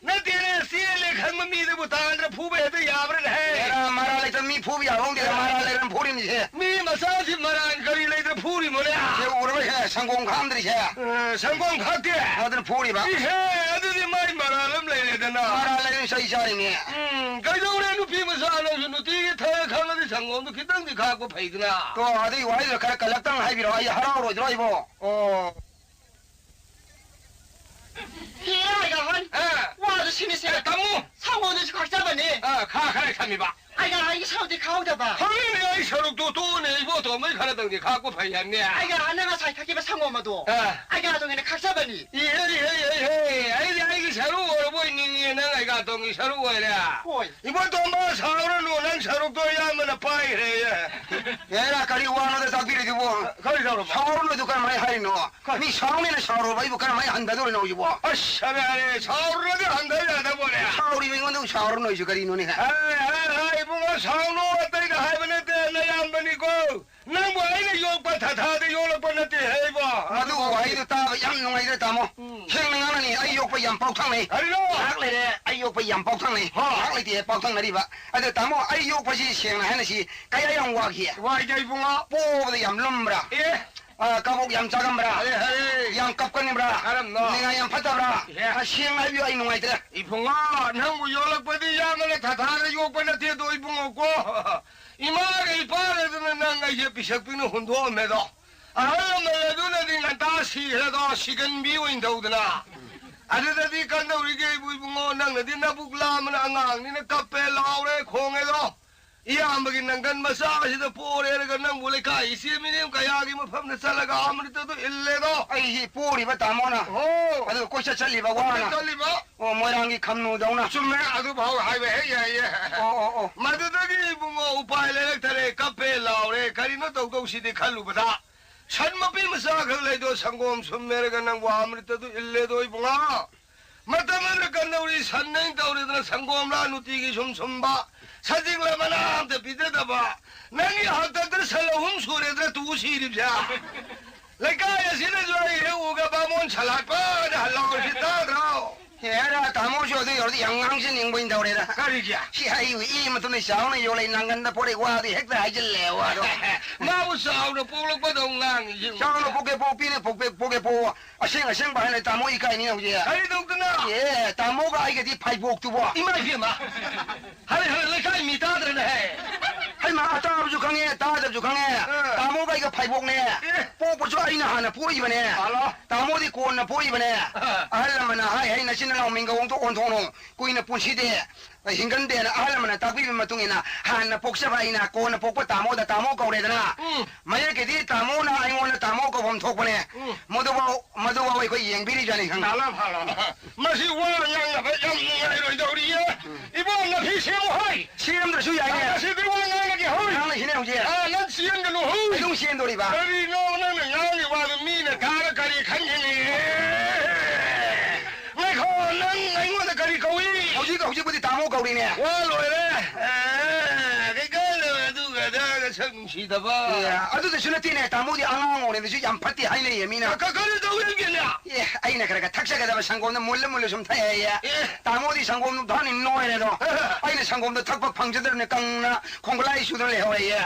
ꯅꯠꯇꯦꯅꯦ, ꯆꯦꯜꯂꯦ ꯈꯪꯕ ꯃꯤꯗꯨꯕꯨ ꯇꯥꯟꯅ ꯐꯨꯕ ꯍꯦꯛꯇ ꯌꯥꯕ꯭ꯔꯅꯦ? ꯑꯦꯔꯥ, ꯃꯔꯥꯜ ꯂꯩꯇ ꯃꯤ ꯐꯨꯕ ꯌꯥꯕ ꯍꯧꯅꯗꯦ, ꯃꯔꯥꯜ ꯂꯩꯔ ꯐꯨꯔꯤꯃꯤꯁꯦ꯫ ꯃꯤ ꯃꯆꯥꯁꯤ ꯃꯔꯥꯜ ꯀꯔꯤ ꯂꯩꯇ ꯐꯨꯔꯤꯃꯣꯅꯦ? ꯁꯦ ꯎꯔꯕ ꯁꯦ, ꯁꯪꯒꯣꯝ ꯈꯥꯛꯑꯝꯗ꯭ꯔꯤꯁꯦ꯫ ꯑ, ꯁꯪꯒꯣꯝ ꯈꯥꯛꯇꯦ? ꯑꯗꯨꯅ ꯐꯨꯔꯤꯕ꯫ ꯏꯍꯦ, ꯑꯗꯨꯗꯤ ꯃꯥꯏ ꯃꯔꯥꯜ ꯑꯃ ꯂꯩꯔꯦꯗꯅ꯫ ꯃꯔꯥꯜ ꯂꯩꯔ ꯆꯩ ꯆꯥꯔꯤꯅꯦ꯫ ꯎꯝ, ꯀꯩꯗꯧꯔꯦ ꯅꯨꯄꯤ ꯃꯆꯥ ꯅꯪꯁꯨ ꯅꯨꯡꯇꯤꯒꯤ ꯊꯛꯑꯦ ꯈꯪꯉꯗꯤ ꯁꯪꯒꯣꯝꯗꯣ ꯈꯤꯇꯪꯗꯤ ꯈꯥꯛꯄ ꯐꯩꯗꯅ꯫ ꯇꯣ, ꯑꯗꯨꯒꯤ ꯋꯥꯍꯩꯗꯣ ꯈꯔ ꯀꯜꯂꯛꯇꯪ ꯍꯥꯏꯕꯤꯔꯣ, ꯑꯩ ꯍꯔꯥꯎꯔꯣꯏꯗ꯭ꯔꯣ ꯑꯩꯕꯣ? ꯑꯣ꯫ ꯍꯦꯔꯥ, ꯍꯣꯏ꯫ ꯑꯥ꯫ ꯋꯥꯗꯨ ꯁꯤꯅꯤ ꯁꯦ꯫ ꯑꯦ, ꯇꯥꯃꯣ꯫ ꯁꯪꯒꯣꯝꯗꯨꯁꯨ ꯈꯥꯛꯆꯕꯅꯤ꯫ ꯑꯥ, ꯈꯥ ꯈꯔ ꯊꯝꯃꯤꯕ꯫ ꯑꯩꯒ ꯑꯩꯒꯤ ꯁꯔꯨꯛꯇꯤ ꯈꯥꯛꯍꯧꯗꯕ꯫ ꯈꯪꯉꯤꯅꯦ, ꯑꯩ ꯁꯔꯨꯛꯇꯣ ꯇꯣꯛꯑꯣꯅꯦ, ꯏꯕꯣꯇꯣꯟ, ꯃꯩ ꯈꯔ ꯇꯧꯗꯦ, ꯈꯥꯛꯄ ꯐꯩ ꯍꯥꯏꯕꯅꯦ꯫ ꯑꯩꯒ ꯅꯪ ꯉꯁꯥꯏ ꯊꯛꯈꯤꯕ ꯁꯪꯒꯣꯝ ꯑꯗꯣ꯫ ꯑꯥ꯫ ꯑꯩꯒ ꯑꯗꯨ ꯍꯦꯟꯅ ꯈꯥꯛꯆꯕꯅꯤ꯫ ꯏꯍꯦ, ꯏꯍꯦ, ꯏꯍꯦ, ꯏꯍꯦ꯫ ꯑꯩꯗꯤ ꯑꯩꯒꯤ ꯁꯔꯨ ꯑꯣꯏꯔꯕꯣꯏ ꯅꯤꯡꯉꯦ, ꯅꯪ ꯑꯩꯒ ꯏꯕꯣꯇꯣꯟꯒꯤ ꯁꯔꯨꯛ ꯑꯣꯏꯔꯦ꯫ ꯍꯣꯏ꯫ ꯏꯕꯣꯇꯣꯟꯕ, ꯁꯥꯎꯔꯅꯨ, ꯅꯪ ꯁꯔꯨꯛꯇꯣ ꯏꯌꯥꯝꯕꯅ ꯄꯥꯏꯈ꯭ꯔꯦꯌꯦ꯫ ꯍꯦꯔꯥ, ꯀꯔꯤ ꯋꯥꯅꯣꯗ ꯇꯥꯛꯄꯤꯔꯤꯗꯨꯕꯣ? ꯀꯔꯤ ꯇꯧꯔꯕ? ꯁꯥꯎꯔꯅꯨꯗꯨ ꯀꯔꯝꯍꯥꯏꯅ ꯍꯥꯏꯔꯤꯅꯣ? ꯀꯔꯤ? ꯃꯤ ꯁꯥꯎꯅꯦꯅ ꯁꯥꯎꯔꯨꯔꯕ ꯑꯩꯕꯨ ꯀꯔꯝꯍꯥꯏꯅ ꯍꯟꯊꯗꯣꯔꯤꯅꯣ ꯍꯧꯖꯤꯛꯄꯣ? ꯑꯁ, ꯌꯥꯔꯦ, ꯌꯥꯔꯦ, ꯁꯥꯎꯔꯨꯔꯗꯤ ꯍꯟꯊ ꯌꯥꯗꯕꯣꯔꯦ꯫ ꯁꯥꯎꯔꯤꯕ ꯑꯩꯉꯣꯟꯗꯕꯨ ꯁꯥꯎꯔꯅꯨ ꯍꯥꯏꯁꯨ ꯀꯔꯤꯅꯣꯅꯦ? ꯑꯦ, ꯑꯦ, ꯑꯦ, ꯏꯕꯨꯡꯉꯣ, ꯁꯥꯎꯅꯨ, ꯑꯇꯩꯗ ꯍꯥꯏꯕ ꯅꯠꯇꯦ, ꯅꯌꯥꯝꯕꯅꯤꯀꯣ꯫ ꯅꯪꯕꯨ ꯑꯩꯅ ꯌꯣꯛꯄ ꯊꯥꯊꯥꯗ ꯌꯣꯛꯂꯛꯄ ꯅꯠꯇꯦ ꯍꯥꯏꯕ꯫ ꯃꯗꯨ ꯋꯥꯍꯩꯗꯨ ꯇꯥꯕ ꯌꯥꯝ ꯅꯨꯡꯉꯥꯏꯖꯔꯦ, ꯇꯥꯃꯣ꯫ ꯎꯝ꯫ ꯁꯦꯡꯅ ꯉꯥꯡꯅꯅꯤ, ꯑꯩ ꯌꯣꯛꯄ ꯌꯥꯝ ꯄꯥꯎꯊꯪꯅꯩ꯫ ꯀꯔꯤꯅꯣ? ꯉꯥꯏꯍꯥꯛ ꯂꯩꯔꯦ, ꯑꯩ ꯌꯣꯛꯄ ꯌꯥꯝ ꯄꯥꯎꯊꯪꯅꯩ꯫ ꯍꯣ꯫ ꯉꯥꯏꯍꯥꯛ ꯂꯩꯇꯦ ꯄꯥꯎꯊꯪꯅꯔꯤꯕ꯫ ꯑꯗꯣ ꯇꯥꯃꯣ, ꯑꯩ ꯌꯣꯛꯄꯁꯤ ꯁꯦꯡꯅ ꯍꯥꯏꯅꯁꯤ, ꯀꯌꯥ ꯌꯥꯝ ꯋꯥꯈꯤ? ꯋꯥꯏꯗ ꯏꯕꯨꯡꯉꯣ꯫ ꯄꯣꯕꯗ ꯌꯥꯝ ꯂꯨꯝꯕ꯭ꯔꯥ? ꯑꯦ꯫ ꯑ, ꯀꯕꯣꯛ ꯌꯥꯝ ꯆꯥꯒꯟꯕ꯭ꯔꯥ? ꯑꯔꯦ, ꯑꯔꯦ꯫ ꯌꯥꯝ ꯀꯞꯀꯟꯕ꯭ꯔꯥ? ꯀꯔꯝꯅꯣ? ꯅꯤꯡꯉꯥꯏ ꯌꯥꯝ ꯐꯠꯇꯕ꯭ꯔꯥ? ꯏꯍꯦ꯫ ꯑ, ꯁꯦꯡꯅ ꯍꯥꯏꯕꯤꯌꯨ, ꯑꯩ ꯅꯨꯡꯉꯥꯏꯇ꯭ꯔꯦ꯫ ꯏꯕꯨꯡꯉꯣ, ꯅꯪꯕꯨ ꯌꯣꯜꯂꯛꯄꯗꯤ ꯌꯥꯝꯅ ꯊꯥꯊꯥꯗ ꯌꯣꯛꯄ ꯅꯠꯇꯦꯗꯣ ꯏꯕꯨꯡꯉꯣ ꯀꯣ꯫ ꯏꯃꯥꯒ ꯏꯄꯥꯒꯗꯨꯅ ꯅꯪ ꯑꯩꯁꯦ ꯄꯤꯁꯛ ꯄꯤꯛꯅ ꯍꯨꯟꯗꯣꯛꯑꯝꯃꯦꯗꯣ꯫ ꯑꯍꯜ ꯂꯃꯟ ꯑꯗꯨꯅꯗꯤ ꯉꯟꯇꯥ ꯁꯤꯈ꯭ꯔꯦꯗꯣ, ꯁꯤꯒꯟꯕꯤ ꯑꯣꯏꯅ ꯇꯧꯗꯅ꯫ ꯑꯗꯨꯗꯗꯤ ꯀꯝꯗꯧꯔꯤꯒꯦ ꯏꯕꯨ ꯏꯕꯨꯡꯉꯣ, ꯅꯪꯅꯗꯤ ꯅꯕꯨꯛ ꯂꯥꯝꯕꯅ ꯑꯉꯥꯡꯅꯤꯅ ꯀꯞꯄꯦ, ꯂꯥꯎꯔꯦ, ꯈꯣꯡꯉꯦꯗꯣ꯫ ꯏꯌꯥꯝꯕꯒꯤ ꯅꯪꯒꯟ ꯃꯆꯥ ꯑꯁꯤꯗ ꯄꯣꯔꯦꯔꯒ ꯅꯪꯕꯨ ꯂꯩꯀꯥꯏ ꯏꯆꯦ ꯃꯤꯅꯦꯝ ꯀꯌꯥꯒꯤ ꯃꯐꯝꯗ ꯆꯠꯂꯒ ꯑꯃ꯭ꯔꯤꯇꯗꯨ ꯏꯜꯂꯦꯗꯣ꯫ ꯑꯩꯁꯤ ꯄꯣꯔꯤꯕ ꯇꯥꯃꯣꯅ꯫ ꯑꯣ꯫ ꯑꯗꯨꯒ ꯀꯣꯏꯆꯠ ꯆꯠꯂꯤꯕ ꯋꯥꯅ꯫ ꯀꯣꯏꯆꯠ ꯆꯠꯂꯤꯕ꯫ ꯑꯣ, ꯃꯣꯏꯔꯥꯡꯒꯤ ꯈꯝꯅꯨꯗꯧꯅ꯫ ꯆꯨꯝꯃꯦ, ꯑꯗꯨ ꯐꯥꯎ ꯍꯥꯏꯕ ꯍꯦꯛ ꯌꯥꯏꯌꯦ꯫ ꯑꯣ, ꯑꯣ, ꯑꯣ꯫ ꯃꯗꯨꯗꯒꯤ ꯏꯕꯨꯡꯉꯣ ꯎꯄꯥꯏ ꯂꯩꯔꯛꯇꯔꯦ, ꯀꯞꯄꯦ ꯂꯥꯎꯔꯦ, ꯀꯔꯤꯅꯣ ꯇꯧꯗꯧꯁꯤꯗꯤ ꯈꯜꯂꯨꯕꯗ ꯁꯟ ꯃꯄꯤ ꯃꯆꯥ ꯈꯛ ꯂꯩꯗꯣ ꯁꯪꯒꯣꯝ ꯁꯨꯝꯃꯦꯔꯒ ꯅꯪꯕꯨ ꯑꯃ꯭ꯔꯤꯇꯗꯨ ꯏꯜꯂꯦꯗꯣ ꯏꯕꯨꯡꯉꯣ꯫ ꯃꯇꯝ ꯑꯗꯨꯗ ꯀꯝꯗꯧꯔꯤ ꯁꯟ ꯅꯩꯅ ꯇꯧꯔꯤꯗꯅ ꯁꯪꯒꯣꯝꯂꯥ ꯅꯨꯡꯇꯤꯒꯤ ꯁꯨꯝ ꯁꯨꯝꯕ, ꯁꯖꯤꯛꯂ ꯃꯅꯥ ꯑꯝꯇ ꯄꯤꯖꯗꯕ, ꯅꯪꯒꯤ ꯍꯥꯛꯇꯛꯇ ꯁꯟ ꯑꯍꯨꯝ ꯁꯨꯔꯦꯗꯅ ꯇꯨ ꯁꯤꯔꯤꯕꯁꯦ꯫ ꯂꯩꯀꯥꯏ ꯑꯁꯤꯗꯁꯨ ꯑꯩ ꯍꯦꯛ ꯎꯒ ꯕꯥꯃꯣꯟ ꯁꯂꯥꯛꯄꯗ ꯍꯜꯂꯥꯎꯔꯤꯁꯤ ꯇꯥꯗ꯭ꯔꯣ? ꯍꯦꯔꯥ, ꯇꯥꯃꯣꯁꯨ ꯑꯗꯨ ꯌꯧꯔꯗꯤ ꯌꯥꯝ ꯉꯥꯡꯖꯅꯤꯡꯕꯩ ꯇꯧꯔꯦꯗ꯫ ꯀꯔꯤꯒꯤ? ꯁꯤ ꯑꯩ ꯏ ꯃꯇꯨꯡꯗ ꯆꯥꯎꯅ ꯌꯣꯜꯂꯦ, ꯅꯪꯒꯟꯗ ꯄꯣꯔꯛꯏ ꯋꯥꯗꯤ ꯍꯦꯛꯇ ꯍꯥꯏꯖꯤꯜꯂꯦ ꯋꯥꯗꯣ꯫ ꯃꯥꯕꯨ ꯆꯥꯎꯅ ꯄꯣꯛꯂꯛꯄꯗꯧ ꯉꯥꯡꯉꯤ, ꯌꯦꯡꯉꯨ꯫ ꯆꯥꯎꯅ ꯄꯣꯛꯀꯦ ꯄꯣꯛꯄꯤꯅꯦ, ꯄꯣꯛꯄꯦ-, ꯄꯣꯛꯀꯦ ꯄꯣꯛꯑꯣ꯫ ꯑꯁꯦꯡ ꯑꯁꯦꯡꯕ ꯍꯥꯏꯅ ꯇꯥꯃꯣ ꯏꯀꯥꯏꯅꯤ ꯍꯧꯖꯤꯛ꯫ ꯀꯔꯤ ꯇꯧꯗꯅ? ꯑꯦ, ꯇꯥꯃꯣꯒ ꯑꯩꯒꯗꯤ ꯐꯥꯏꯕꯣꯛꯇꯨꯕꯣ꯫ ꯏꯃꯥ ꯏꯕꯦꯝꯃ! ꯍꯔꯦ ꯍꯔꯦ ꯂꯩꯀꯥꯏ ꯃꯤ ꯇꯥꯗ꯭ꯔꯅꯦ ꯍꯦ? ꯑꯩꯃ, ꯑꯇꯥꯕꯁꯨ ꯈꯪꯉꯦ, ꯇꯥꯗꯕꯁꯨ ꯈꯪꯉꯦ꯫ ꯑ꯫ ꯇꯥꯃꯣꯒ ꯑꯩꯒ ꯐꯩꯕꯣꯛꯅꯦ꯫ ꯑꯦ꯫ ꯄꯣꯛꯄꯁꯨ ꯑꯩꯅ ꯍꯥꯟꯅ ꯄꯣꯛꯏꯕꯅꯦ꯫ ꯍꯜꯂꯣ꯫ ꯇꯥꯃꯣꯗꯤ ꯀꯣꯟꯅ ꯄꯣꯛꯏꯕꯅꯦ꯫ ꯑ꯫ ꯑꯍꯜ ꯂꯃꯟꯅ ꯍꯥꯏ ꯍꯥꯏ ꯅꯆꯤꯟ ꯅꯅꯥꯎ ꯃꯤꯡꯒ ꯑꯣꯟꯊꯣꯛ ꯑꯣꯟꯊꯣꯛꯅꯨ꯫ ꯀꯨꯏꯅ ꯄꯨꯟꯁꯤꯗꯦ, ꯍꯤꯡꯒꯟꯗꯦꯅ ꯑꯍꯜ ꯂꯃꯟꯅ ꯇꯥꯛꯄꯤꯕꯒꯤ ꯃꯇꯨꯡ ꯏꯟꯅ ꯍꯥꯟꯅ ꯄꯣꯛꯆꯕ ꯑꯩꯅ, ꯀꯣꯟꯅ ꯄꯣꯛꯄ ꯇꯥꯃꯣꯗ ꯇꯥꯃꯣ ꯀꯧꯔꯦꯗꯅ꯫ ꯎꯝ꯫ ꯃꯌꯦꯛꯀꯤꯗꯤ ꯇꯥꯃꯣꯅ ꯑꯩꯉꯣꯟꯗ ꯇꯥꯃꯣ ꯀꯧꯐꯝ ꯊꯣꯛꯄꯅꯦ꯫ ꯎꯝ꯫ ꯃꯗꯨꯐꯥꯎ, ꯃꯗꯨꯐꯥꯎ ꯑꯩꯈꯣꯏ ꯌꯦꯡꯕꯤꯔꯤꯕꯅꯤ ꯈꯪꯉꯦ꯫ ꯂꯥꯂꯥ ꯐꯥꯂꯥ꯫ ꯃꯁꯤ ꯋꯥ ꯉꯥꯡꯅꯕ ꯌꯥꯝ ꯅꯨꯡꯉꯥꯏꯔꯣꯏꯗꯧꯔꯤꯌꯦ꯫ ꯎꯝ꯫ ꯏꯕꯣꯝ, ꯅꯐꯤ ꯁꯦꯝꯃꯨ ꯍꯥꯏ꯫ ꯁꯦꯝꯗ꯭ꯔꯁꯨ ꯌꯥꯏꯅꯦ꯫ ꯉꯁꯤꯗꯤ ꯋꯥ ꯉꯥꯡꯅꯒꯦ ꯍꯣꯏ꯫ ꯉꯥꯡꯅꯁꯤꯅꯦ ꯍꯧꯖꯤꯛ꯫ ꯑꯥ, ꯅꯪ ꯆꯦꯟꯒꯅꯨ ꯍꯣꯏ꯫ ꯑꯩ ꯑꯗꯨꯝ ꯆꯦꯟꯗꯣꯔꯤꯕ꯫ ꯀꯔꯤꯅꯣ ꯅꯪꯅ ꯉꯥꯡꯉꯤ ꯋꯥꯗꯨ ꯃꯤꯅ ꯇꯥꯔ ꯀꯔꯤ ꯈꯟꯒꯅꯤ? ꯉꯥꯏꯈꯣ, ꯅꯪ ꯑꯩꯉꯣꯟꯗ ꯀꯔꯤ ꯀꯧꯏ? ꯍꯧꯖꯤꯛ, ꯍꯧꯖꯤꯛꯄꯨꯗꯤ ꯇꯥꯃꯣ ꯀꯧꯔꯤꯅꯦ꯫ ꯋꯥ ꯂꯣꯏꯔꯦ꯫ ꯑꯦ, ꯀꯩꯀꯥꯟꯗ ꯑꯗꯨꯒ ꯑꯗꯥꯒ ꯁꯛ ꯅꯨꯡꯁꯤꯗꯕ꯫ ꯑꯦ, ꯑꯗꯨꯗꯁꯨ ꯅꯠꯇꯦꯅꯦ, ꯇꯥꯃꯣꯗꯤ ꯑꯉꯥꯡ ꯑꯣꯏꯔꯤꯉꯩꯗꯁꯨ ꯌꯥꯝ ꯐꯠꯇꯦ ꯍꯥꯏꯅꯩꯌꯦ ꯃꯤꯅ꯫ ꯀ-, ꯀꯔꯤ ꯇꯧꯔꯤꯒꯦꯅꯦ? ꯑꯦ, ꯑꯩꯅ ꯈꯔ ꯈꯔ ꯊꯛꯆꯒꯗꯕ ꯁꯪꯒꯣꯝꯗ ꯃꯨꯜꯂ ꯃꯨꯜꯂ ꯁꯨꯝ ꯊꯛꯑꯦꯌꯦ꯫ ꯑꯦ꯫ ꯇꯥꯃꯣꯗꯤ ꯁꯪꯒꯣꯝꯗꯣ ꯊꯛꯅꯤ ꯅꯣꯏꯔꯦꯗꯣ꯫ ꯑꯩꯅ ꯁꯪꯒꯣꯝꯗꯣ ꯊꯛꯄ ꯐꯪꯖꯗ꯭ꯔꯕꯅꯦ, ꯀꯪꯅ ꯈꯣꯡꯒꯨꯂꯥꯏ ꯁꯨꯗꯅ ꯂꯩꯍꯧꯔꯦꯌꯦ꯫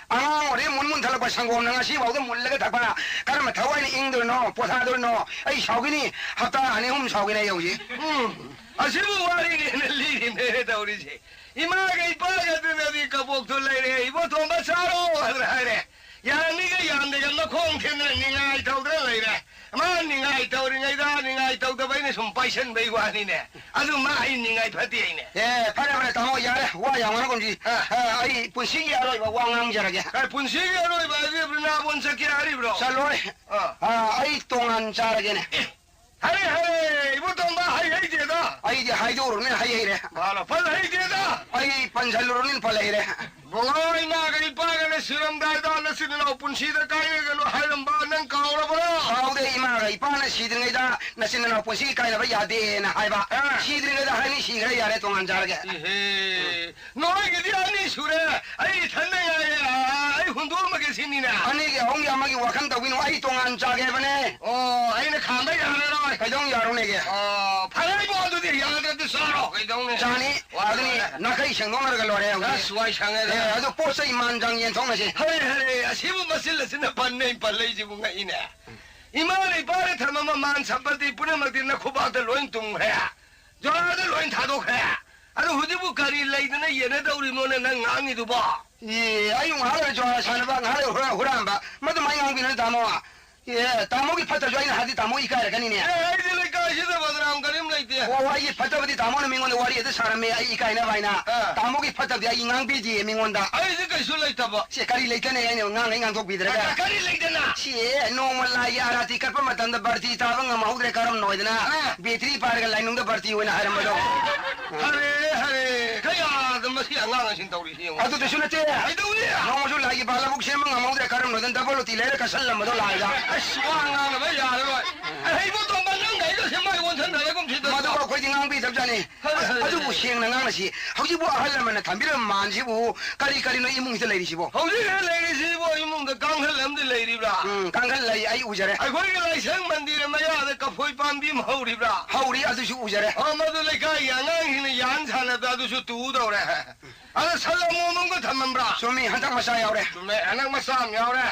ꯑꯉꯥꯡ ꯑꯣꯏꯔꯤꯉꯩ ꯃꯨꯟ ꯃꯨꯟ ꯊꯛꯂꯛꯄ ꯁꯪꯒꯣꯝꯅ ꯉꯁꯤ ꯐꯥꯎꯗ ꯃꯨꯜꯂꯒ ꯊꯛꯄ꯫ ꯀꯔꯝꯕ ꯊꯋꯥꯏꯅ ꯏꯪꯗꯣꯏꯅꯣ, ꯄꯣꯊꯥꯗꯣꯏꯅꯣ? ꯑꯩ ꯁꯥꯎꯈꯤꯅꯤ, ꯍꯞꯇꯥ ꯑꯅꯤ ꯑꯍꯨꯝ ꯁꯥꯎꯈꯤꯅꯤ ꯑꯩ ꯍꯧꯖꯤꯛ꯫ ꯎꯝ, ꯑꯁꯤꯕꯨ ꯋꯥꯔꯤꯅꯦꯅ ꯂꯤꯔꯤꯅꯦ ꯇꯧꯔꯤꯁꯦ꯫ ꯏꯃꯥꯒ ꯏꯄꯥꯒ ꯑꯗꯨꯅꯗꯤ ꯀꯕꯣꯛꯇꯣ ꯂꯩꯔꯦ, "ꯏꯕꯣ ꯇꯣꯝꯕ ꯆꯥꯔꯣ" ꯍꯥꯏꯗꯅ ꯍꯥꯏꯔꯦ꯫ ꯌꯥꯅꯤꯒ ꯌꯥꯝꯗꯦꯒ ꯃꯈꯣꯡ ꯊꯦꯡꯅ ꯅꯤꯡꯉꯥꯏ ꯇꯧꯗꯅ ꯂꯩꯔꯦ꯫ ꯃꯥ ꯅꯤꯡꯉꯥꯏ ꯇꯧꯔꯤꯉꯩꯗ ꯅꯤꯡꯉꯥꯏ ꯇꯧꯗꯕ ꯑꯩꯅ ꯁꯨꯝ ꯄꯥꯏꯁꯟꯕꯩ ꯋꯥꯅꯤꯅꯦ꯫ ꯑꯗꯨ ꯃꯥ ꯑꯩ ꯅꯤꯡꯉꯥꯏ ꯐꯠꯇꯦ ꯍꯥꯏꯅꯦ꯫ ꯑꯦ, ꯐꯔꯦ, ꯐꯔꯦ, ꯇꯥꯃꯣ, ꯌꯥꯔꯦ, ꯋꯥ ꯌꯥꯝ ꯉꯥꯡꯒꯨꯝꯁꯤ꯫ ꯑ꯫ ꯑ, ꯑꯩ ꯄꯨꯟꯁꯤꯒꯤ ꯑꯔꯣꯏꯕ ꯋꯥ ꯉꯥꯡꯖꯔꯒꯦ꯫ ꯀꯩ ꯄꯨꯟꯁꯤꯒꯤ ꯑꯔꯣꯏꯕ ꯍꯥꯏꯗꯤ ꯕ꯭ꯔꯤꯟꯗꯥꯕꯣꯟ ꯆꯠꯀꯦ ꯍꯥꯏꯔꯤꯕ꯭ꯔꯣ? ꯆꯠꯂꯣꯏ꯫ ꯑ꯫ ꯑ, ꯑꯩ ꯇꯣꯉꯥꯟ ꯆꯥꯔꯒꯦꯅꯦ꯫ ꯑꯦ, ꯍꯔꯦ, ꯍꯔꯦ, ꯏꯕꯣ ꯇꯣꯝꯕ, ꯍꯩ ꯍꯩꯇꯦꯗ꯫ ꯑꯩꯗꯤ ꯍꯥꯏꯗꯣꯛꯎꯔꯕꯅꯤꯅ ꯍꯩ ꯍꯩꯔꯦ꯫ ꯃꯥꯅ ꯐꯖ ꯍꯩꯇꯦꯗ꯫ ꯑꯩ ꯄꯟꯁꯜꯂꯨꯔꯕꯅꯤꯅ ꯐ ꯂꯩꯔꯦ꯫ ꯕꯣꯂꯣ, ꯏꯃꯥꯒ ꯏꯄꯥꯒꯅ ꯁꯤꯔꯝꯗꯥꯏꯗ ꯅꯆꯤꯟ ꯅꯅꯥꯎ ꯄꯨꯟꯁꯤꯗ ꯀꯥꯏꯅꯒꯅꯨ ꯍꯥꯏꯔꯝꯕ ꯅꯪ ꯀꯥꯎꯔꯕ꯭ꯔꯣ? ꯀꯥꯎꯗꯦ, ꯏꯃꯥꯒ ꯏꯄꯥꯅ ꯁꯤꯗ꯭ꯔꯤꯉꯩꯗ ꯅꯆꯤꯟ ꯅꯅꯥꯎ ꯄꯨꯟꯁꯤ ꯀꯥꯏꯅꯕ ꯌꯥꯗꯦꯅ ꯍꯥꯏꯕ꯫ ꯑꯥ꯫ ꯁꯤꯗ꯭ꯔꯤꯉꯩꯗ ꯍꯥꯏꯅꯤ, ꯁꯤꯈ꯭ꯔꯦ ꯌꯥꯔꯦ, ꯇꯣꯉꯥꯟ ꯆꯥꯔꯒꯦ꯫ ꯏꯍꯦ, ꯅꯣꯏꯒꯤꯗꯤ ꯑꯅꯤ ꯁꯨꯔꯦ, ꯑꯩ ꯏꯊꯟꯗ ꯉꯥꯏꯔꯦ, ꯑꯥ, ꯑꯩ ꯍꯨꯟꯗꯣꯛꯑꯝꯃꯒꯦ ꯁꯤꯅꯤꯅꯦ꯫ ꯑꯅꯤꯒꯤ ꯑꯍꯨꯝꯒꯤ ꯑꯃꯒꯤ ꯋꯥꯈꯜ ꯇꯧꯕꯤꯅꯨ, ꯑꯩ ꯇꯣꯉꯥꯟ ꯆꯥꯒꯦ ꯍꯥꯏꯕꯅꯦ꯫ ꯑꯣ, ꯑꯩꯅ ꯈꯥꯝꯕ ꯌꯥꯔꯔꯣꯏ꯫ ꯀꯩꯗꯧ ꯌꯥꯔꯣꯏꯅꯦꯒꯦ? ꯑꯣ, ꯐꯔꯦ ꯏꯕꯣ, ꯑꯗꯨꯗꯤ ꯌꯥꯗ꯭ꯔꯗꯤ ꯆꯥꯔꯣ, ꯀꯩꯗꯧꯅꯤ? ꯆꯥꯅꯤ꯫ ꯋꯥ ꯑꯗꯨꯅꯤ ꯂꯣꯏꯔꯦ꯫ ꯅꯥꯈꯩ ꯁꯦꯡꯗꯣꯛꯅꯔꯒ ꯂꯣꯏꯔꯦ ꯍꯧꯖꯤꯛ꯫ ꯑꯁ, ꯋꯥꯏ ꯁꯪꯉꯦꯗ꯫ ꯑꯦ, ꯑꯗꯨ ꯄꯣꯠ ꯆꯩ ꯃꯥꯟ ꯆꯥꯡ ꯌꯦꯟꯊꯣꯛꯅꯁꯤ꯫ ꯍꯔꯦ, ꯍꯔꯦ, ꯑꯁꯤꯕꯨ ꯃꯆꯤꯜ ꯑꯁꯤꯅ ꯄꯟꯅꯩ ꯄꯜꯂꯛꯏꯁꯤꯕꯨ ꯉꯛꯏꯅꯦ꯫ ꯏꯃꯥꯅ ꯏꯄꯥꯅ ꯊꯝꯃꯝꯕ ꯃꯥꯟ ꯁꯝꯄꯇꯤ ꯄꯨꯝꯅꯃꯛꯇꯤ ꯅꯈꯨꯕꯥꯛꯇ ꯂꯣꯏ ꯇꯨꯝꯈ꯭ꯔꯦ꯫ ꯖꯣꯔꯥꯗ ꯂꯣꯏ ꯊꯥꯗꯣꯛꯈ꯭ꯔꯦ꯫ ꯑꯗꯨ ꯍꯧꯖꯤꯛꯄꯨ ꯀꯔꯤ ꯂꯩꯗꯅ ꯌꯦꯟꯅꯗꯧꯔꯤꯅꯣꯅꯦ ꯅꯪ ꯉꯥꯡꯉꯤꯗꯨꯕꯣ? ꯑꯦ, ꯑꯩ ꯉꯥꯏꯍꯥꯛ ꯂꯩꯔ ꯖꯨꯋꯥꯔ ꯁꯥꯟꯅꯕ, ꯉꯥꯏꯍꯥꯛ ꯂꯩꯔ ꯍꯨꯔꯥ-, ꯍꯨꯔꯥꯟꯕ꯫ ꯃꯗꯨꯃꯥꯏ ꯉꯥꯡꯕꯤꯅꯨ, ꯇꯥꯃꯣ꯫ ꯑꯦ, ꯇꯥꯃꯣꯒꯤ ꯐꯠꯇꯕꯁꯨ ꯑꯩꯅ ꯍꯥꯏꯗꯤ ꯇꯥꯃꯣ ꯏꯀꯥꯏꯔꯛꯀꯅꯤꯅꯦ꯫ ꯑꯦ, ꯑꯩꯗꯤ ꯂꯩꯀꯥꯏꯁꯤꯗ ꯕꯗꯅꯥꯝ ꯀꯔꯤꯝ ꯂꯩꯇꯦ꯫ ꯑꯣ, ꯑꯩꯒꯤ ꯐꯠꯇꯕꯗꯤ ꯇꯥꯃꯣꯅ ꯃꯤꯉꯣꯟꯗ ꯋꯥꯔꯤ ꯑꯗꯨ ꯁꯥꯔꯝꯃꯦ, ꯑꯩ ꯏꯀꯥꯏꯅꯕ ꯍꯥꯏꯅ꯫ ꯑꯥ꯫ ꯇꯥꯃꯣꯒꯤ ꯐꯠꯇꯕꯗꯤ ꯑꯩ ꯉꯥꯡꯕꯤꯗꯤꯌꯦ ꯃꯤꯉꯣꯟꯗ꯫ ꯑꯩꯗꯤ ꯀꯩꯁꯨ ꯂꯩꯇꯕ꯫ ꯁꯦ, ꯀꯔꯤ ꯂꯩꯇꯅ ꯑꯩꯅ ꯉꯥꯡꯈꯩ ꯉꯥꯡꯊꯣꯛꯄꯤꯗ꯭ꯔꯒ? ꯑ, ꯀꯔꯤ ꯂꯩꯇꯅ? ꯁꯤ ꯅꯣꯡꯃ ꯂꯥꯏꯒꯤ ꯑꯥꯔꯥꯇꯤ ꯀꯠꯄ ꯃꯇꯝꯗ ꯕꯥꯔꯇꯤ ꯇꯥꯕ ꯉꯝꯍꯧꯗ꯭ꯔꯦ, ꯀꯔꯝꯅ ꯑꯣꯏꯗꯅ ꯑ꯫ ꯕꯦꯇ꯭ꯔꯤ ꯄꯥꯏꯔꯒ ꯂꯥꯏꯅꯨꯡꯗ ꯕꯥꯔꯇꯤ ꯑꯣꯏꯅ ꯍꯥꯏꯔꯝꯕꯗꯣ? ꯍꯔꯦ, ꯍꯔꯦ, ꯀꯌꯥꯗ ꯃꯁꯤ ꯑꯉꯥꯡ ꯑꯁꯤꯅ ꯇꯧꯔꯤꯁꯤ ꯌꯦꯡꯉꯨ꯫ ꯑꯗꯨꯗꯁꯨ ꯅꯠꯇꯦ꯫ ꯀꯩꯗꯧꯏ? ꯅꯣꯡꯃꯁꯨ ꯂꯥꯏꯒꯤ ꯕꯥꯂꯕꯨꯛ ꯁꯦꯝꯕ ꯉꯝꯍꯧꯗ꯭ꯔꯦ, ꯀꯔꯝꯅ ꯑꯣꯏꯗꯅ ꯗꯕꯜ ꯂꯣꯇꯤ ꯂꯩꯔ ꯀꯠꯁꯜꯂꯝꯕꯗꯣ ꯂꯥꯏꯗ? ꯑꯁ, ꯋꯥ ꯉꯥꯡꯅꯕ ꯌꯥꯔꯔꯣꯏ꯫ ꯑꯍꯩꯕ ꯇꯣꯝꯕ ꯅꯪꯒ ꯑꯩꯒ ꯁꯦꯝꯕ ꯑꯣꯟꯁꯟꯅꯔꯒꯨꯝ ꯁꯤꯗ꯫ ꯃꯗꯨꯒ ꯑꯩꯈꯣꯏꯗꯤ ꯉꯥꯡꯕꯤꯗꯕꯖꯥꯠꯅꯤ꯫ ꯍꯣꯏ, ꯍꯣꯏ, ꯑꯗꯨꯕꯨ ꯍꯣꯏ꯫ ꯁꯦꯡꯅ ꯉꯥꯡꯅꯁꯤ꯫ ꯍꯧꯖꯤꯛꯄꯨ ꯑꯍꯜ ꯂꯃꯟꯅ ꯊꯝꯕꯤꯔꯝꯕ ꯃꯥꯟꯁꯤꯕꯨ ꯀꯔꯤ ꯀꯔꯤꯅꯣ ꯏꯃꯨꯡꯁꯤꯗ ꯂꯩꯔꯤꯁꯤꯕꯣ? ꯍꯧꯖꯤꯛ ꯂꯩꯔꯤꯁꯤꯕꯨ ꯏꯃꯨꯡꯗ ꯀꯥꯡꯈꯜ ꯑꯃꯗꯤ ꯂꯩꯔꯤꯕ꯭ꯔꯥ? ꯎꯝ, ꯀꯥꯡꯈꯜ ꯂꯩ, ꯑꯩ ꯎꯖꯔꯦ꯫ ꯑꯩꯈꯣꯏꯒꯤ ꯂꯥꯏꯁꯪ ꯃꯟꯗꯤꯔ ꯃꯌꯥꯗ ꯀꯐꯣꯏ ꯄꯥꯝꯕꯤ ꯑꯃ ꯍꯧꯔꯤꯕ꯭ꯔꯥ? ꯍꯧꯔꯤ, ꯑꯗꯨꯁꯨ ꯎꯖꯔꯦ꯫ ꯑꯣ, ꯃꯗꯨ ꯂꯩꯀꯥꯏꯒꯤ ꯑꯉꯥꯡꯁꯤꯡꯅ ꯌꯥꯟ ꯁꯥꯟꯅꯕꯗ ꯑꯗꯨꯁꯨ ꯇꯨꯗꯧꯔꯦ꯫ ꯑꯗ ꯁꯜ ꯑꯃꯣꯝ ꯑꯃꯒ ꯊꯝꯃꯝꯕ꯭ꯔꯥ? ꯆꯨꯝꯃꯤ, ꯍꯟꯗꯛ ꯃꯆꯥ ꯌꯥꯎꯔꯦ꯫ ꯆꯨꯝꯃꯦ, ꯍꯟꯗꯛ ꯃꯆꯥ ꯑꯃ ꯌꯥꯎꯔꯦ꯫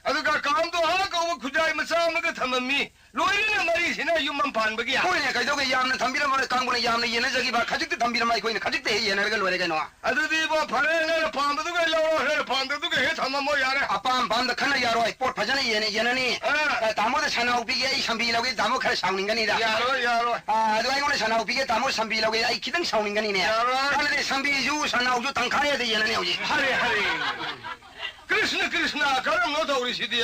ꯑꯗꯨꯒ ꯀꯥꯝꯗꯣ ꯑꯥ ꯀꯧꯕ ꯈꯨꯖꯥꯏ ꯃꯆꯥ ꯑꯃꯒ ꯊꯝꯃꯝꯃꯤ꯫ ꯂꯣꯏꯔꯦꯅꯦ ꯃꯔꯤꯁꯤꯅ ꯌꯨꯝ ꯑꯃ ꯄꯥꯟꯕꯒꯤ꯫ ꯍꯣꯏꯅꯦ, ꯀꯩꯗꯧꯒꯦ? ꯌꯥꯝꯅ ꯊꯝꯕꯤꯔꯝꯃꯔꯣꯏ, ꯀꯥꯡꯕꯨꯅ ꯌꯥꯝꯅ ꯌꯦꯟꯅꯖꯈꯤꯕ꯫ ꯈꯖꯤꯛꯇ ꯊꯝꯕꯤꯔꯝꯃ ꯑꯩꯈꯣꯏꯅ ꯈꯖꯤꯛꯇ ꯍꯦꯛ ꯌꯦꯟꯅꯔꯒ ꯂꯣꯏꯔꯦ ꯀꯩꯅꯣ꯫ ꯑꯗꯨꯗꯤ ꯏꯕꯣ, ꯐꯔꯦ, ꯅꯪꯅ ꯄꯥꯝꯕꯗꯨꯒ ꯂꯧꯔꯣ, ꯅꯪꯅ ꯄꯥꯝꯗꯕꯗꯨꯒ ꯍꯦꯛ ꯊꯝꯃꯝꯃꯣ ꯌꯥꯔꯦ꯫ ꯑꯄꯥꯝ ꯑꯄꯥꯝꯗ ꯈꯟꯅ ꯌꯥꯔꯣꯏ, ꯄꯣꯠ ꯐꯖꯅ ꯌꯦꯟꯅ ꯌꯦꯟꯅꯅꯤ꯫ ꯑꯥ꯫ ꯑ, ꯇꯥꯃꯣꯗ ꯁꯅꯥꯎ ꯄꯤꯒꯦ, ꯑꯩ ꯁꯝꯕꯤ ꯂꯧꯒꯦ, ꯇꯥꯃꯣ ꯈꯔ ꯁꯥꯎꯅꯤꯡꯒꯅꯤꯗ꯫ ꯌꯥꯔꯣꯏ, ꯌꯥꯔꯣꯏ꯫ ꯑ, ꯑꯗꯣ ꯑꯩꯉꯣꯟꯗ ꯁꯅꯥꯎ ꯄꯤꯒꯦ, ꯇꯥꯃꯣ ꯁꯝꯕꯤ ꯂꯧꯒꯦ, ꯑꯩ ꯈꯤꯇꯪ ꯁꯥꯎꯅꯤꯡꯒꯅꯤꯅꯦ꯫ ꯌꯥꯔꯣꯏ꯫ ꯑꯗꯨꯗꯤ ꯁꯝꯕꯤꯁꯨ ꯁꯅꯥꯎꯁꯨ ꯇꯪꯈꯥꯏ ꯍꯦꯛꯇ ꯌꯦꯟꯅꯅꯤ ꯍꯧꯖꯤꯛ꯫ ꯍꯔꯦ, ꯍꯔꯦ꯫ ꯀ꯭ꯔꯤꯁꯅ, ꯀ꯭ꯔꯤꯁꯅ, ꯀꯔꯝꯅꯣ ꯇꯧꯔꯤꯁꯤꯗꯤ?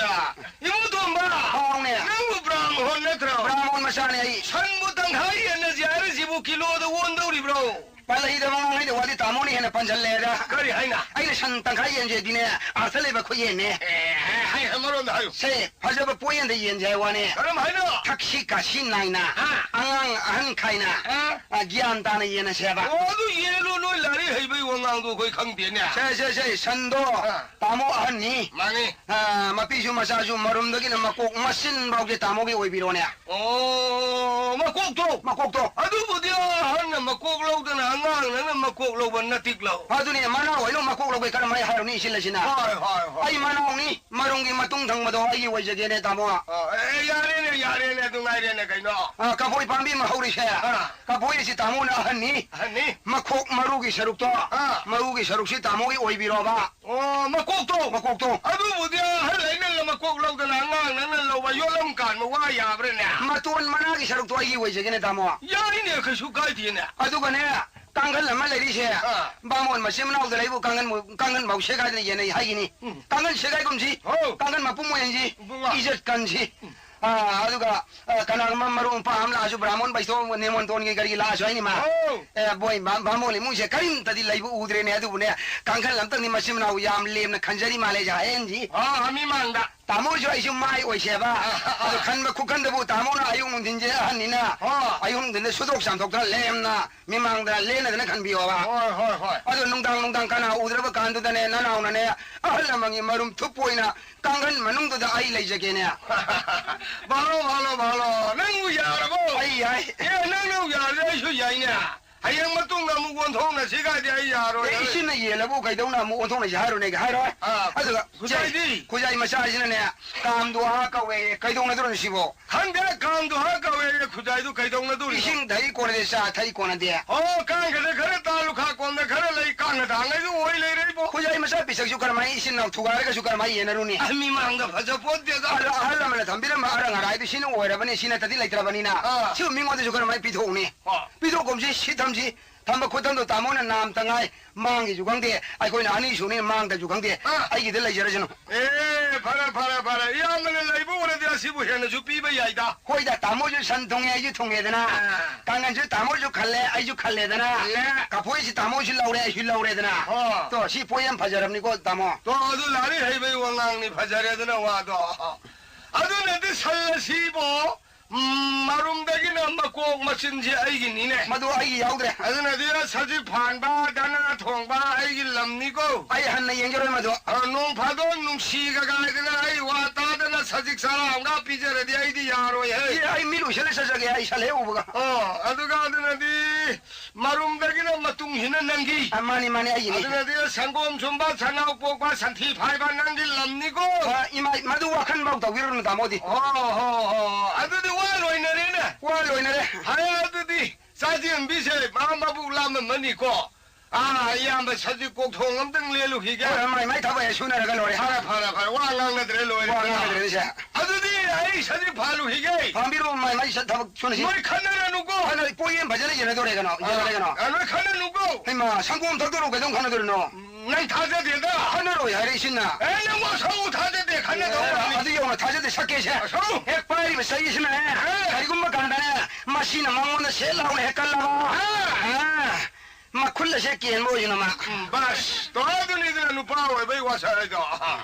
ꯏꯕꯨꯡ ꯇꯣꯝꯕ, ꯍꯥꯎꯅꯦ꯫ ꯅꯪꯕꯨ ꯕ꯭ꯔꯥꯝꯍꯣꯟ ꯅꯠꯇ꯭ꯔꯣ? ꯕ꯭ꯔꯥꯝꯍꯣꯟ ꯃꯆꯥꯅꯦ ꯑꯩ꯫ ꯁꯟꯕꯨ ꯇꯪꯈꯥꯏ ꯌꯦꯟꯅꯁꯤ ꯍꯥꯏꯔꯤꯁꯤꯕꯨ ꯀꯤꯂꯣꯗ ꯑꯣꯟꯗꯧꯔꯤꯕ꯭ꯔꯣ? ꯄꯜꯂꯛꯏꯗ ꯃꯉꯥꯡꯉꯩꯗ ꯋꯥꯗꯤ ꯇꯥꯃꯣꯅ ꯍꯦꯟꯅ ꯄꯟꯁꯤꯜꯂꯦꯗ꯫ ꯀꯔꯤ ꯍꯥꯏꯅ? ꯑꯩꯅ ꯁꯟ ꯇꯪꯈꯥꯏ ꯌꯦꯟꯁꯦꯗꯤꯅꯦ, ꯑꯥꯔꯊ ꯂꯩꯕ ꯈꯨꯌꯦꯟꯅꯦ꯫ ꯑꯦ, ꯍꯥꯏ, ꯑꯃꯔꯣꯝꯗ ꯍꯥꯏꯌꯨ꯫ ꯁꯦ, ꯐꯖꯕ ꯄꯣꯌꯦꯟꯗ ꯌꯦꯟꯁꯦ ꯍꯥꯏ ꯋꯥꯅꯦ꯫ ꯀꯔꯝ ꯍꯥꯏꯅꯣ? ꯊꯛꯁꯤ ꯈꯥꯁꯤ ꯅꯥꯏꯅ, ꯑꯥ꯫ ꯑꯉꯥꯡ ꯑꯍꯟ ꯈꯥꯏꯅ, ꯑꯥ꯫ ꯑ, ꯒ꯭ꯌꯥꯟ ꯇꯥꯅ ꯌꯦꯟꯅꯁꯦꯕ꯫ ꯑꯣ, ꯑꯗꯨ ꯌꯦꯜꯂꯣ, ꯅꯣꯏ ꯂꯥꯏꯔꯤꯛ ꯍꯩꯕꯩ ꯋꯥꯉꯥꯡꯗꯣ ꯑꯩꯈꯣꯏ ꯈꯪꯗꯦꯅꯦ꯫ ꯁꯦ, ꯁꯦ, ꯁꯦ, ꯁꯟꯗꯣ ꯑꯥ꯫ ꯇꯥꯃꯣ ꯑꯍꯟꯅꯤ꯫ ꯃꯥꯅꯤ꯫ ꯑ, ꯃꯄꯤꯁꯨ ꯃꯆꯥꯁꯨ ꯃꯔꯨꯝꯗꯒꯤꯅ ꯃꯀꯣꯛ ꯃꯆꯤꯟ ꯐꯥꯎꯁꯦ ꯇꯥꯃꯣꯒꯤ ꯑꯣꯏꯕꯤꯔꯣꯅꯦ꯫ ꯑꯣ, ꯃꯀꯣꯛꯇꯣ? ꯃꯀꯣꯛꯇꯣ꯫ ꯑꯗꯨꯕꯨꯗꯤ ꯑꯍꯟꯅ ꯃꯀꯣꯛ ꯂꯧꯗꯅ ꯑꯉꯥꯡ ꯅꯪꯅ ꯃꯀꯣꯛ ꯂꯧꯕ ꯅꯠꯇꯤꯛ ꯂꯧ꯫ ꯑꯗꯨꯅꯦ, ꯃꯅꯥꯎ ꯍꯣꯏꯅ ꯃꯀꯣꯛ ꯂꯧꯕꯩ ꯀꯔꯝ ꯍꯥꯏ ꯍꯥꯏꯔꯨꯅꯤ, ꯏꯆꯤꯜ ꯑꯁꯤꯅ? ꯍꯣꯏ, ꯍꯣꯏ, ꯍꯣꯏ꯫ ꯑꯩ ꯃꯅꯥꯎꯅꯤ, ꯃꯔꯨꯝꯒꯤ ꯃꯇꯨꯡ ꯊꯪꯕꯗꯣ ꯑꯩꯒꯤ ꯑꯣꯏꯖꯒꯦꯅꯦ, ꯇꯥꯃꯣ꯫ ꯑ, ꯑꯦ, ꯌꯥꯔꯦꯅꯦ, ꯌꯥꯔꯦꯅꯦ, ꯑꯗꯨ ꯉꯥꯏꯔꯦꯅꯦ ꯀꯩꯅꯣ꯫ ꯑ, ꯀꯐꯣꯏ ꯄꯥꯝꯕꯤ ꯑꯃ ꯍꯧꯔꯤꯁꯦ꯫ ꯑꯥ꯫ ꯀꯐꯣꯏ ꯑꯁꯤ ꯇꯥꯃꯣꯅ ꯑꯍꯟꯅꯤ꯫ ꯑꯍꯟꯅꯤ꯫ ꯃꯈꯣꯛ ꯃꯔꯨꯒꯤ ꯁꯔꯨꯛꯇꯣ, ꯑꯥ꯫ ꯃꯔꯨꯒꯤ ꯁꯔꯨꯛꯁꯤ ꯇꯥꯃꯣꯒꯤ ꯑꯣꯏꯕꯤꯔꯣꯕ꯫ ꯑꯣ, ꯃꯀꯣꯛꯇꯣ? ꯃꯀꯣꯛꯇꯣ꯫ ꯑꯗꯨꯕꯨꯗꯤ ꯑꯍꯜ ꯑꯩꯅ ꯃꯀꯣꯛ ꯂꯧꯗꯅ ꯑꯉꯥꯡ ꯅꯪꯅ ꯂꯧꯕ ꯌꯣꯠꯂꯝ ꯀꯥꯟꯕ ꯋꯥ ꯌꯥꯕ꯭ꯔꯥꯅꯦ? ꯃꯇꯣꯟ ꯃꯅꯥꯒꯤ ꯁꯔꯨꯛꯇꯣ ꯑꯩꯒꯤ ꯑꯣꯏꯖꯒꯦꯅꯦ, ꯇꯥꯃꯣ꯫ ꯌꯥꯏꯅꯦ, ꯀꯩꯁꯨ ꯀꯥꯏꯗꯦꯅꯦ꯫ ꯑꯗꯨꯒꯅꯦ, ꯀꯥꯡꯈꯜ ꯑꯃ ꯂꯩꯔꯤꯁꯦ, ꯑꯥ꯫ ꯕꯥꯃꯣꯟ ꯃꯆꯤꯟ ꯃꯅꯥꯎꯗ ꯂꯩꯕꯨ ꯀꯥꯡꯈꯟ ꯃꯨ-, ꯀꯥꯡꯈꯟ ꯃꯧ ꯁꯦꯒꯥꯏꯗꯅ ꯌꯦꯟꯅꯩ ꯍꯥꯏꯒꯤꯅꯤ꯫ ꯎꯝ꯫ ꯀꯥꯡꯈꯟ ꯁꯦꯒꯥꯏꯒꯨꯝꯁꯤ, ꯍꯧ꯫ ꯀꯥꯡꯈꯟ ꯃꯄꯨꯝ ꯑꯣꯏꯍꯟꯁꯤ, ꯏꯕꯨꯡꯉꯣ꯫ ꯏꯖꯠ ꯀꯟꯁꯤ꯫ ꯎꯝ꯫ ꯑꯥ, ꯑꯗꯨꯒ, ꯑꯥ, ꯀꯅꯥꯒꯨꯝꯕ ꯃꯔꯨꯞ ꯃꯄꯥꯡ ꯑꯃ ꯂꯥꯛꯑꯁꯨ, ꯕ꯭ꯔꯥꯍꯃꯣꯟ ꯕꯩꯁꯅꯣ ꯅꯦꯃꯣꯟꯇꯣꯟꯒꯤ ꯀꯔꯤꯒꯤ ꯂꯥꯛꯑꯁꯨ ꯍꯥꯏꯅꯤ ꯃꯥ꯫ ꯍꯧ꯫ ꯑꯦ, ꯕꯣꯏ, ꯕꯥ-, ꯕꯥꯃꯣꯟ ꯏꯃꯨꯡꯁꯦ ꯀꯔꯤꯝꯇꯗꯤ ꯂꯩꯕ ꯎꯗ꯭ꯔꯦꯅꯦ, ꯑꯗꯨꯕꯨꯅꯦ, ꯀꯥꯡꯈꯜ ꯑꯝꯇꯪꯗꯤ ꯃꯆꯤꯟ ꯃꯅꯥꯎ ꯌꯥꯝ ꯂꯦꯝꯅ ꯈꯟꯖꯔꯤ ꯃꯥꯜꯂꯦ, ꯍꯥꯏꯍꯟꯁꯤ꯫ ꯑꯥ, ꯃꯤꯃꯥꯡꯗ꯫ ꯇꯥꯃꯣꯁꯨ ꯑꯩꯁꯨ ꯃꯥꯏ ꯑꯣꯏꯁꯦꯕ꯫ ꯑꯗꯨ ꯈꯟꯕ ꯈꯨꯈꯟꯗꯕꯨ ꯇꯥꯃꯣꯅ ꯑꯌꯨꯛ ꯅꯨꯡꯊꯤꯟꯁꯦ ꯑꯍꯟꯅꯤꯅ, ꯍꯣꯏ꯫ ꯑꯌꯨꯛ ꯅꯨꯡꯊꯤꯟꯗ ꯁꯨꯗꯣꯛ ꯆꯥꯝꯊꯣꯛꯇꯅ ꯂꯦꯝꯅ ꯃꯤꯃꯥꯡꯗ ꯂꯦꯟꯅꯗꯅ ꯈꯟꯕꯤꯌꯣꯕ꯫ ꯍꯣꯏ, ꯍꯣꯏ, ꯍꯣꯏ꯫ ꯑꯗꯨ ꯅꯨꯡꯗꯥꯡ ꯅꯨꯡꯗꯥꯡ ꯀꯅꯥ ꯎꯗ꯭ꯔꯕ ꯀꯥꯟꯗꯨꯗꯅꯦ, ꯅꯅꯥꯎꯅꯅꯦ, ꯑꯍꯜ ꯂꯃꯟꯒꯤ ꯃꯔꯨꯝ ꯊꯨꯞꯄ ꯑꯣꯏꯅ ꯀꯥꯡꯈꯟ ꯃꯅꯨꯡꯗꯨꯗ ꯑꯩ ꯂꯩꯖꯒꯦꯅꯦ꯫ ꯚꯥꯂꯣ, ꯚꯥꯂꯣ, ꯚꯥꯂꯣ, ꯅꯪꯕꯨ ꯌꯥꯔꯕꯣ? ꯑꯩ ꯌꯥꯏ꯫ ꯑꯦ, ꯅꯪ, ꯅꯪ ꯌꯥꯔꯗꯤ ꯑꯩꯁꯨ ꯌꯥꯏꯅꯦ꯫ ꯍꯌꯦꯡ ꯃꯇꯨꯡꯗ ꯑꯃꯨꯛ ꯑꯣꯟꯊꯣꯛꯅꯁꯤ ꯀꯥꯏꯗꯤ ꯑꯩ ꯌꯥꯔꯣꯏ꯫ ꯑꯦ, ꯏꯆꯤꯟꯅ ꯌꯦꯜꯂꯕꯨ ꯀꯩꯗꯧꯅ ꯑꯃꯨꯛ ꯑꯣꯟꯊꯣꯛꯅꯁꯤ ꯍꯥꯏꯔꯨꯅꯦ, ꯍꯥꯏꯔꯣꯏ꯫ ꯑꯥ, ꯑꯗꯨꯒ ꯈꯨꯖꯥꯏꯗꯤ? ꯈꯨꯖꯥꯏ ꯃꯆꯥꯁꯤꯅꯅꯦ, ꯀꯥꯝꯗꯣ ꯍꯥ ꯀꯧꯋꯦ, ꯀꯩꯗꯧꯅꯗꯣꯏꯅꯣ ꯁꯤꯕꯣ? ꯈꯪꯗꯦ, ꯀꯥꯝꯗꯣ ꯍꯥ ꯀꯧꯋꯦ, ꯈꯨꯖꯥꯏꯗꯨ ꯀꯩꯗꯧꯅꯗꯣꯔꯤꯅꯣ? ꯏꯁꯤꯡ ꯊꯛꯏ ꯀꯣꯟꯅꯗꯦ, ꯆꯥ ꯊꯛꯏ ꯀꯣꯟꯅꯗꯦ꯫ ꯑꯣ, ꯀꯥꯡꯒꯗ ꯈꯔ ꯇꯥ, ꯂꯨꯈꯥ ꯀꯣꯟꯗ ꯈꯔ ꯂꯩ, ꯀꯥꯡꯅ ꯇꯥꯡꯉꯩꯗꯨ ꯑꯣꯏ ꯂꯩꯔꯦ ꯏꯕꯣ꯫ ꯈꯨꯖꯥꯏ ꯃꯆꯥ ꯄꯤꯁꯛꯁꯨ ꯀꯔꯝꯍꯥꯏꯅ ꯏꯆꯤꯟ ꯏꯅꯥꯎ ꯊꯨꯒꯥꯏꯔꯒꯁꯨ ꯀꯔꯝꯍꯥꯏꯅ ꯌꯦꯟꯅꯔꯨꯅꯤ? ꯑ, ꯃꯤꯃꯥꯡꯗ ꯐꯖꯄꯣꯟꯇꯦꯗ꯫ ꯑꯍꯜ, ꯑꯍꯜ ꯂꯃꯟꯅ ꯊꯝꯕꯤꯔꯝꯕ ꯑꯔꯪ ꯑꯔꯥꯏꯗꯨ ꯁꯤꯅ ꯑꯣꯏꯔꯕꯅꯤ, ꯁꯤ ꯅꯠꯇꯗꯤ ꯂꯩꯇ꯭ꯔꯕꯅꯤꯅ꯫ ꯑꯥ꯫ ꯁꯤꯕꯨ ꯃꯤꯉꯣꯟꯗꯁꯨ ꯀꯔꯝꯍꯥꯏꯅ ꯄꯤꯊꯣꯛꯎꯅꯤ? ꯑꯥ꯫ ꯄꯤꯊꯣꯛꯀꯨꯝꯁꯤ, ꯁꯤ ꯊꯝꯁꯤ, ꯊꯝꯕ ꯈꯨꯠꯊꯝꯗꯣ ꯇꯥꯃꯣꯅ ꯅꯥꯝꯇ ꯉꯥꯏ, ꯃꯥꯡꯒꯤꯁꯨ ꯈꯪꯗꯦ, ꯑꯩꯈꯣꯏꯅ ꯑꯅꯤ ꯁꯨꯅꯤ, ꯃꯥꯡꯗꯁꯨ ꯈꯪꯗꯦ, ꯑꯥ꯫ ꯑꯩꯒꯤꯗ ꯂꯩꯖꯔꯁꯅꯨ꯫ ꯑꯦ, ꯐꯔꯦ, ꯐꯔꯦ, ꯐꯔꯦ꯫ ꯏꯌꯥꯝꯕꯅ ꯂꯩꯕ ꯑꯣꯏꯔꯗꯤ ꯑꯁꯤꯕꯨ ꯍꯦꯟꯅꯁꯨ ꯄꯤꯕ ꯌꯥꯏꯗ꯫ ꯍꯣꯏꯗ, ꯇꯥꯃꯣꯁꯨ ꯁꯟ ꯊꯨꯡꯉꯦ, ꯑꯩꯁꯨ ꯊꯨꯡꯉꯦꯗꯅ꯫ ꯑꯥ꯫ ꯀꯥꯡꯒꯟꯁꯨ ꯇꯥꯃꯣꯁꯨ ꯈꯜꯂꯦ, ꯑꯩꯁꯨ ꯈꯜꯂꯦꯗꯅ꯫ ꯈꯜꯂꯦ꯫ ꯀꯐꯣꯏꯁꯤ ꯇꯥꯃꯣꯁꯨ ꯂꯧꯔꯦ, ꯑꯩꯁꯨ ꯂꯧꯔꯦꯗꯅ꯫ ꯑꯣ꯫ ꯇꯣ, ꯁꯤ ꯄꯣꯠ ꯌꯥꯝ ꯐꯖꯔꯕꯅꯤꯀꯣ, ꯇꯥꯃꯣ꯫ ꯇꯣ, ꯑꯗꯨ ꯂꯥꯏꯔꯤꯛ ꯍꯩꯕꯩ ꯋꯥꯉꯥꯡꯅꯤ, ꯐꯖꯔꯦꯗꯅ ꯋꯥꯗꯣ꯫ ꯑꯗꯨꯅꯗꯤ ꯁꯜ ꯑꯁꯤꯕꯣ ꯎꯝ, ꯃꯔꯨꯝꯗꯒꯤꯅ ꯃꯀꯣꯛ ꯃꯆꯤꯟꯁꯦ ꯑꯩꯒꯤꯅꯤꯅꯦ꯫ ꯃꯗꯨ ꯑꯩꯒꯤ ꯌꯥꯎꯗ꯭ꯔꯦ꯫ ꯑꯗꯨꯅꯗꯤ ꯁꯖꯤꯛ ꯐꯥꯟꯕ, ꯗꯅꯥ ꯊꯣꯡꯕ ꯑꯩꯒꯤ ꯂꯝꯅꯤꯀꯣ꯫ ꯑꯩ ꯍꯟꯅ ꯌꯦꯡꯖꯔꯣꯏ ꯃꯗꯨ꯫ ꯑ, ꯅꯣꯡ ꯐꯥꯗꯣꯛ ꯅꯨꯡꯁꯤꯒ ꯀꯥꯏꯗꯅ ꯑꯩ ꯋꯥ ꯇꯥꯗꯅ ꯁꯖꯤꯛ ꯆꯥꯔꯥ ꯑꯃꯒ ꯄꯤꯖꯔꯗꯤ ꯑꯩꯗꯤ ꯌꯥꯔꯣꯏꯍꯦ꯫ ꯑꯦ, ꯑꯩ ꯃꯤꯠ ꯎꯏꯁꯜꯂ ꯆꯠꯆꯒꯦ, ꯑꯩ ꯏꯁꯥ ꯍꯦꯛ ꯎꯕꯒ꯫ ꯑꯣ, ꯑꯗꯨꯒ ꯑꯗꯨꯅꯗꯤ ꯃꯔꯨꯝꯗꯒꯤꯅ ꯃꯇꯨꯡꯁꯤꯅ ꯅꯪꯒꯤ꯫ ꯑ, ꯃꯥꯅꯤ, ꯃꯥꯅꯤ, ꯑꯩꯒꯤꯅꯤ꯫ ꯑꯗꯨꯅꯗꯤ ꯁꯪꯒꯣꯝ ꯁꯨꯝꯕ, ꯁꯅꯥꯎ ꯄꯣꯛꯄ, ꯁꯟꯊꯤ ꯐꯥꯏꯕ ꯅꯪꯒꯤ ꯂꯝꯅꯤꯀꯣ꯫ ꯑ, ꯏꯃꯥ, ꯃꯗꯨ ꯋꯥꯈꯜ ꯐꯥꯎ ꯇꯧꯕꯤꯔꯨꯅꯨ, ꯇꯥꯃꯣꯗꯤ꯫ ꯍꯣ, ꯍꯣ, ꯍꯣ, ꯑꯗꯨꯗꯤ ꯋꯥ ꯂꯣꯏꯅꯔꯦꯅꯦ꯫ ꯋꯥ ꯂꯣꯏꯅꯔꯦ꯫ ꯐꯔꯦ, ꯑꯗꯨꯗꯤ ꯆꯥꯖꯦꯟꯕꯤꯁꯦ ꯃꯥ ꯃꯕꯨꯛ ꯂꯥꯝꯃꯝꯃꯅꯤꯀꯣ꯫ ꯑꯥ, ꯏꯌꯥꯝꯕ ꯁꯖꯤꯛ ꯀꯣꯛꯊꯣꯡ ꯑꯝꯇꯪ ꯂꯦꯜꯂꯨꯈꯤꯒꯦ꯫ ꯍꯣꯏ, ꯃꯥꯏ, ꯃꯥꯏ ꯊꯕꯛ ꯍꯦꯛ ꯁꯨꯅꯔꯒ ꯂꯣꯏꯔꯦ꯫ ꯐꯔꯦ, ꯐꯔꯦ, ꯐꯔꯦ꯫ ꯋꯥ ꯉꯥꯡꯅꯗ꯭ꯔꯦ, ꯂꯣꯏꯔꯦ꯫ ꯋꯥ ꯉꯥꯡꯅꯗ꯭ꯔꯦ, ꯁꯦ꯫ ꯑꯗꯨꯗꯤ ꯑꯩ ꯁꯖꯤꯛ ꯐꯥꯜꯂꯨꯈꯤꯒꯦ꯫ ꯐꯥꯟꯕꯤꯔꯣ, ꯃꯥꯏ, ꯃꯥꯏ ꯊꯕꯛ ꯁꯨꯅꯁꯤ꯫ ꯅꯣꯏ ꯈꯟꯅꯔꯅꯨꯀꯣ꯫ ꯈꯟꯅ-, ꯄꯣꯌꯦꯡ ꯐꯖꯅ ꯌꯦꯟꯅꯗꯣꯔꯦ ꯀꯩꯅꯣ, ꯌꯦꯟꯅꯔꯦ ꯀꯩꯅꯣ꯫ ꯑꯥ, ꯅꯣꯏ ꯈꯟꯅꯅꯨꯀꯣ꯫ ꯍꯩꯃꯥ, ꯁꯪꯒꯣꯝ ꯊꯛꯇꯣꯔꯣ, ꯀꯩꯗꯧ ꯈꯟꯅꯗꯣꯔꯤꯅꯣ? ꯅꯪ ꯊꯥꯖꯗꯦꯗ꯫ ꯈꯟꯅꯔꯣꯏ ꯍꯥꯏꯔꯛꯏꯁꯤꯅ꯫ ꯑꯦ, ꯅꯪ ꯋꯥꯁꯧ ꯊꯥꯖꯗꯦ, ꯈꯟꯅꯗꯧ ꯑꯦ, ꯃꯥꯜꯂꯤ꯫ ꯑꯗꯨ ꯌꯧꯅ ꯊꯥꯖꯗꯦ, ꯁꯛꯀꯦꯁꯦ꯫ ꯑꯁꯧ꯫ ꯍꯦꯛ ꯄꯥꯏꯔꯤꯕ ꯆꯩꯁꯤꯅꯅꯦ, ꯑꯦ꯫ ꯀꯔꯤꯒꯨꯝꯕ ꯀꯥꯟꯗꯅꯦ, ꯃꯁꯤꯅ ꯃꯉꯣꯟꯗ ꯁꯦꯠ ꯂꯥꯎꯅ ꯍꯦꯛ ꯀꯜꯂꯕ꯫ ꯑꯦ꯫ ꯑꯦ꯫ ꯃꯈꯨꯜ ꯑꯁꯦ ꯀꯦꯟꯕ ꯑꯣꯏꯁꯅꯨ ꯃꯥ꯫ ꯎꯝ, ꯕꯁ꯫ ꯇꯣ, ꯑꯗꯨꯅꯤꯗꯅ ꯅꯨꯄꯥ ꯑꯣꯏꯕꯩ ꯋꯥꯁꯛ ꯍꯥꯏꯗꯣ꯫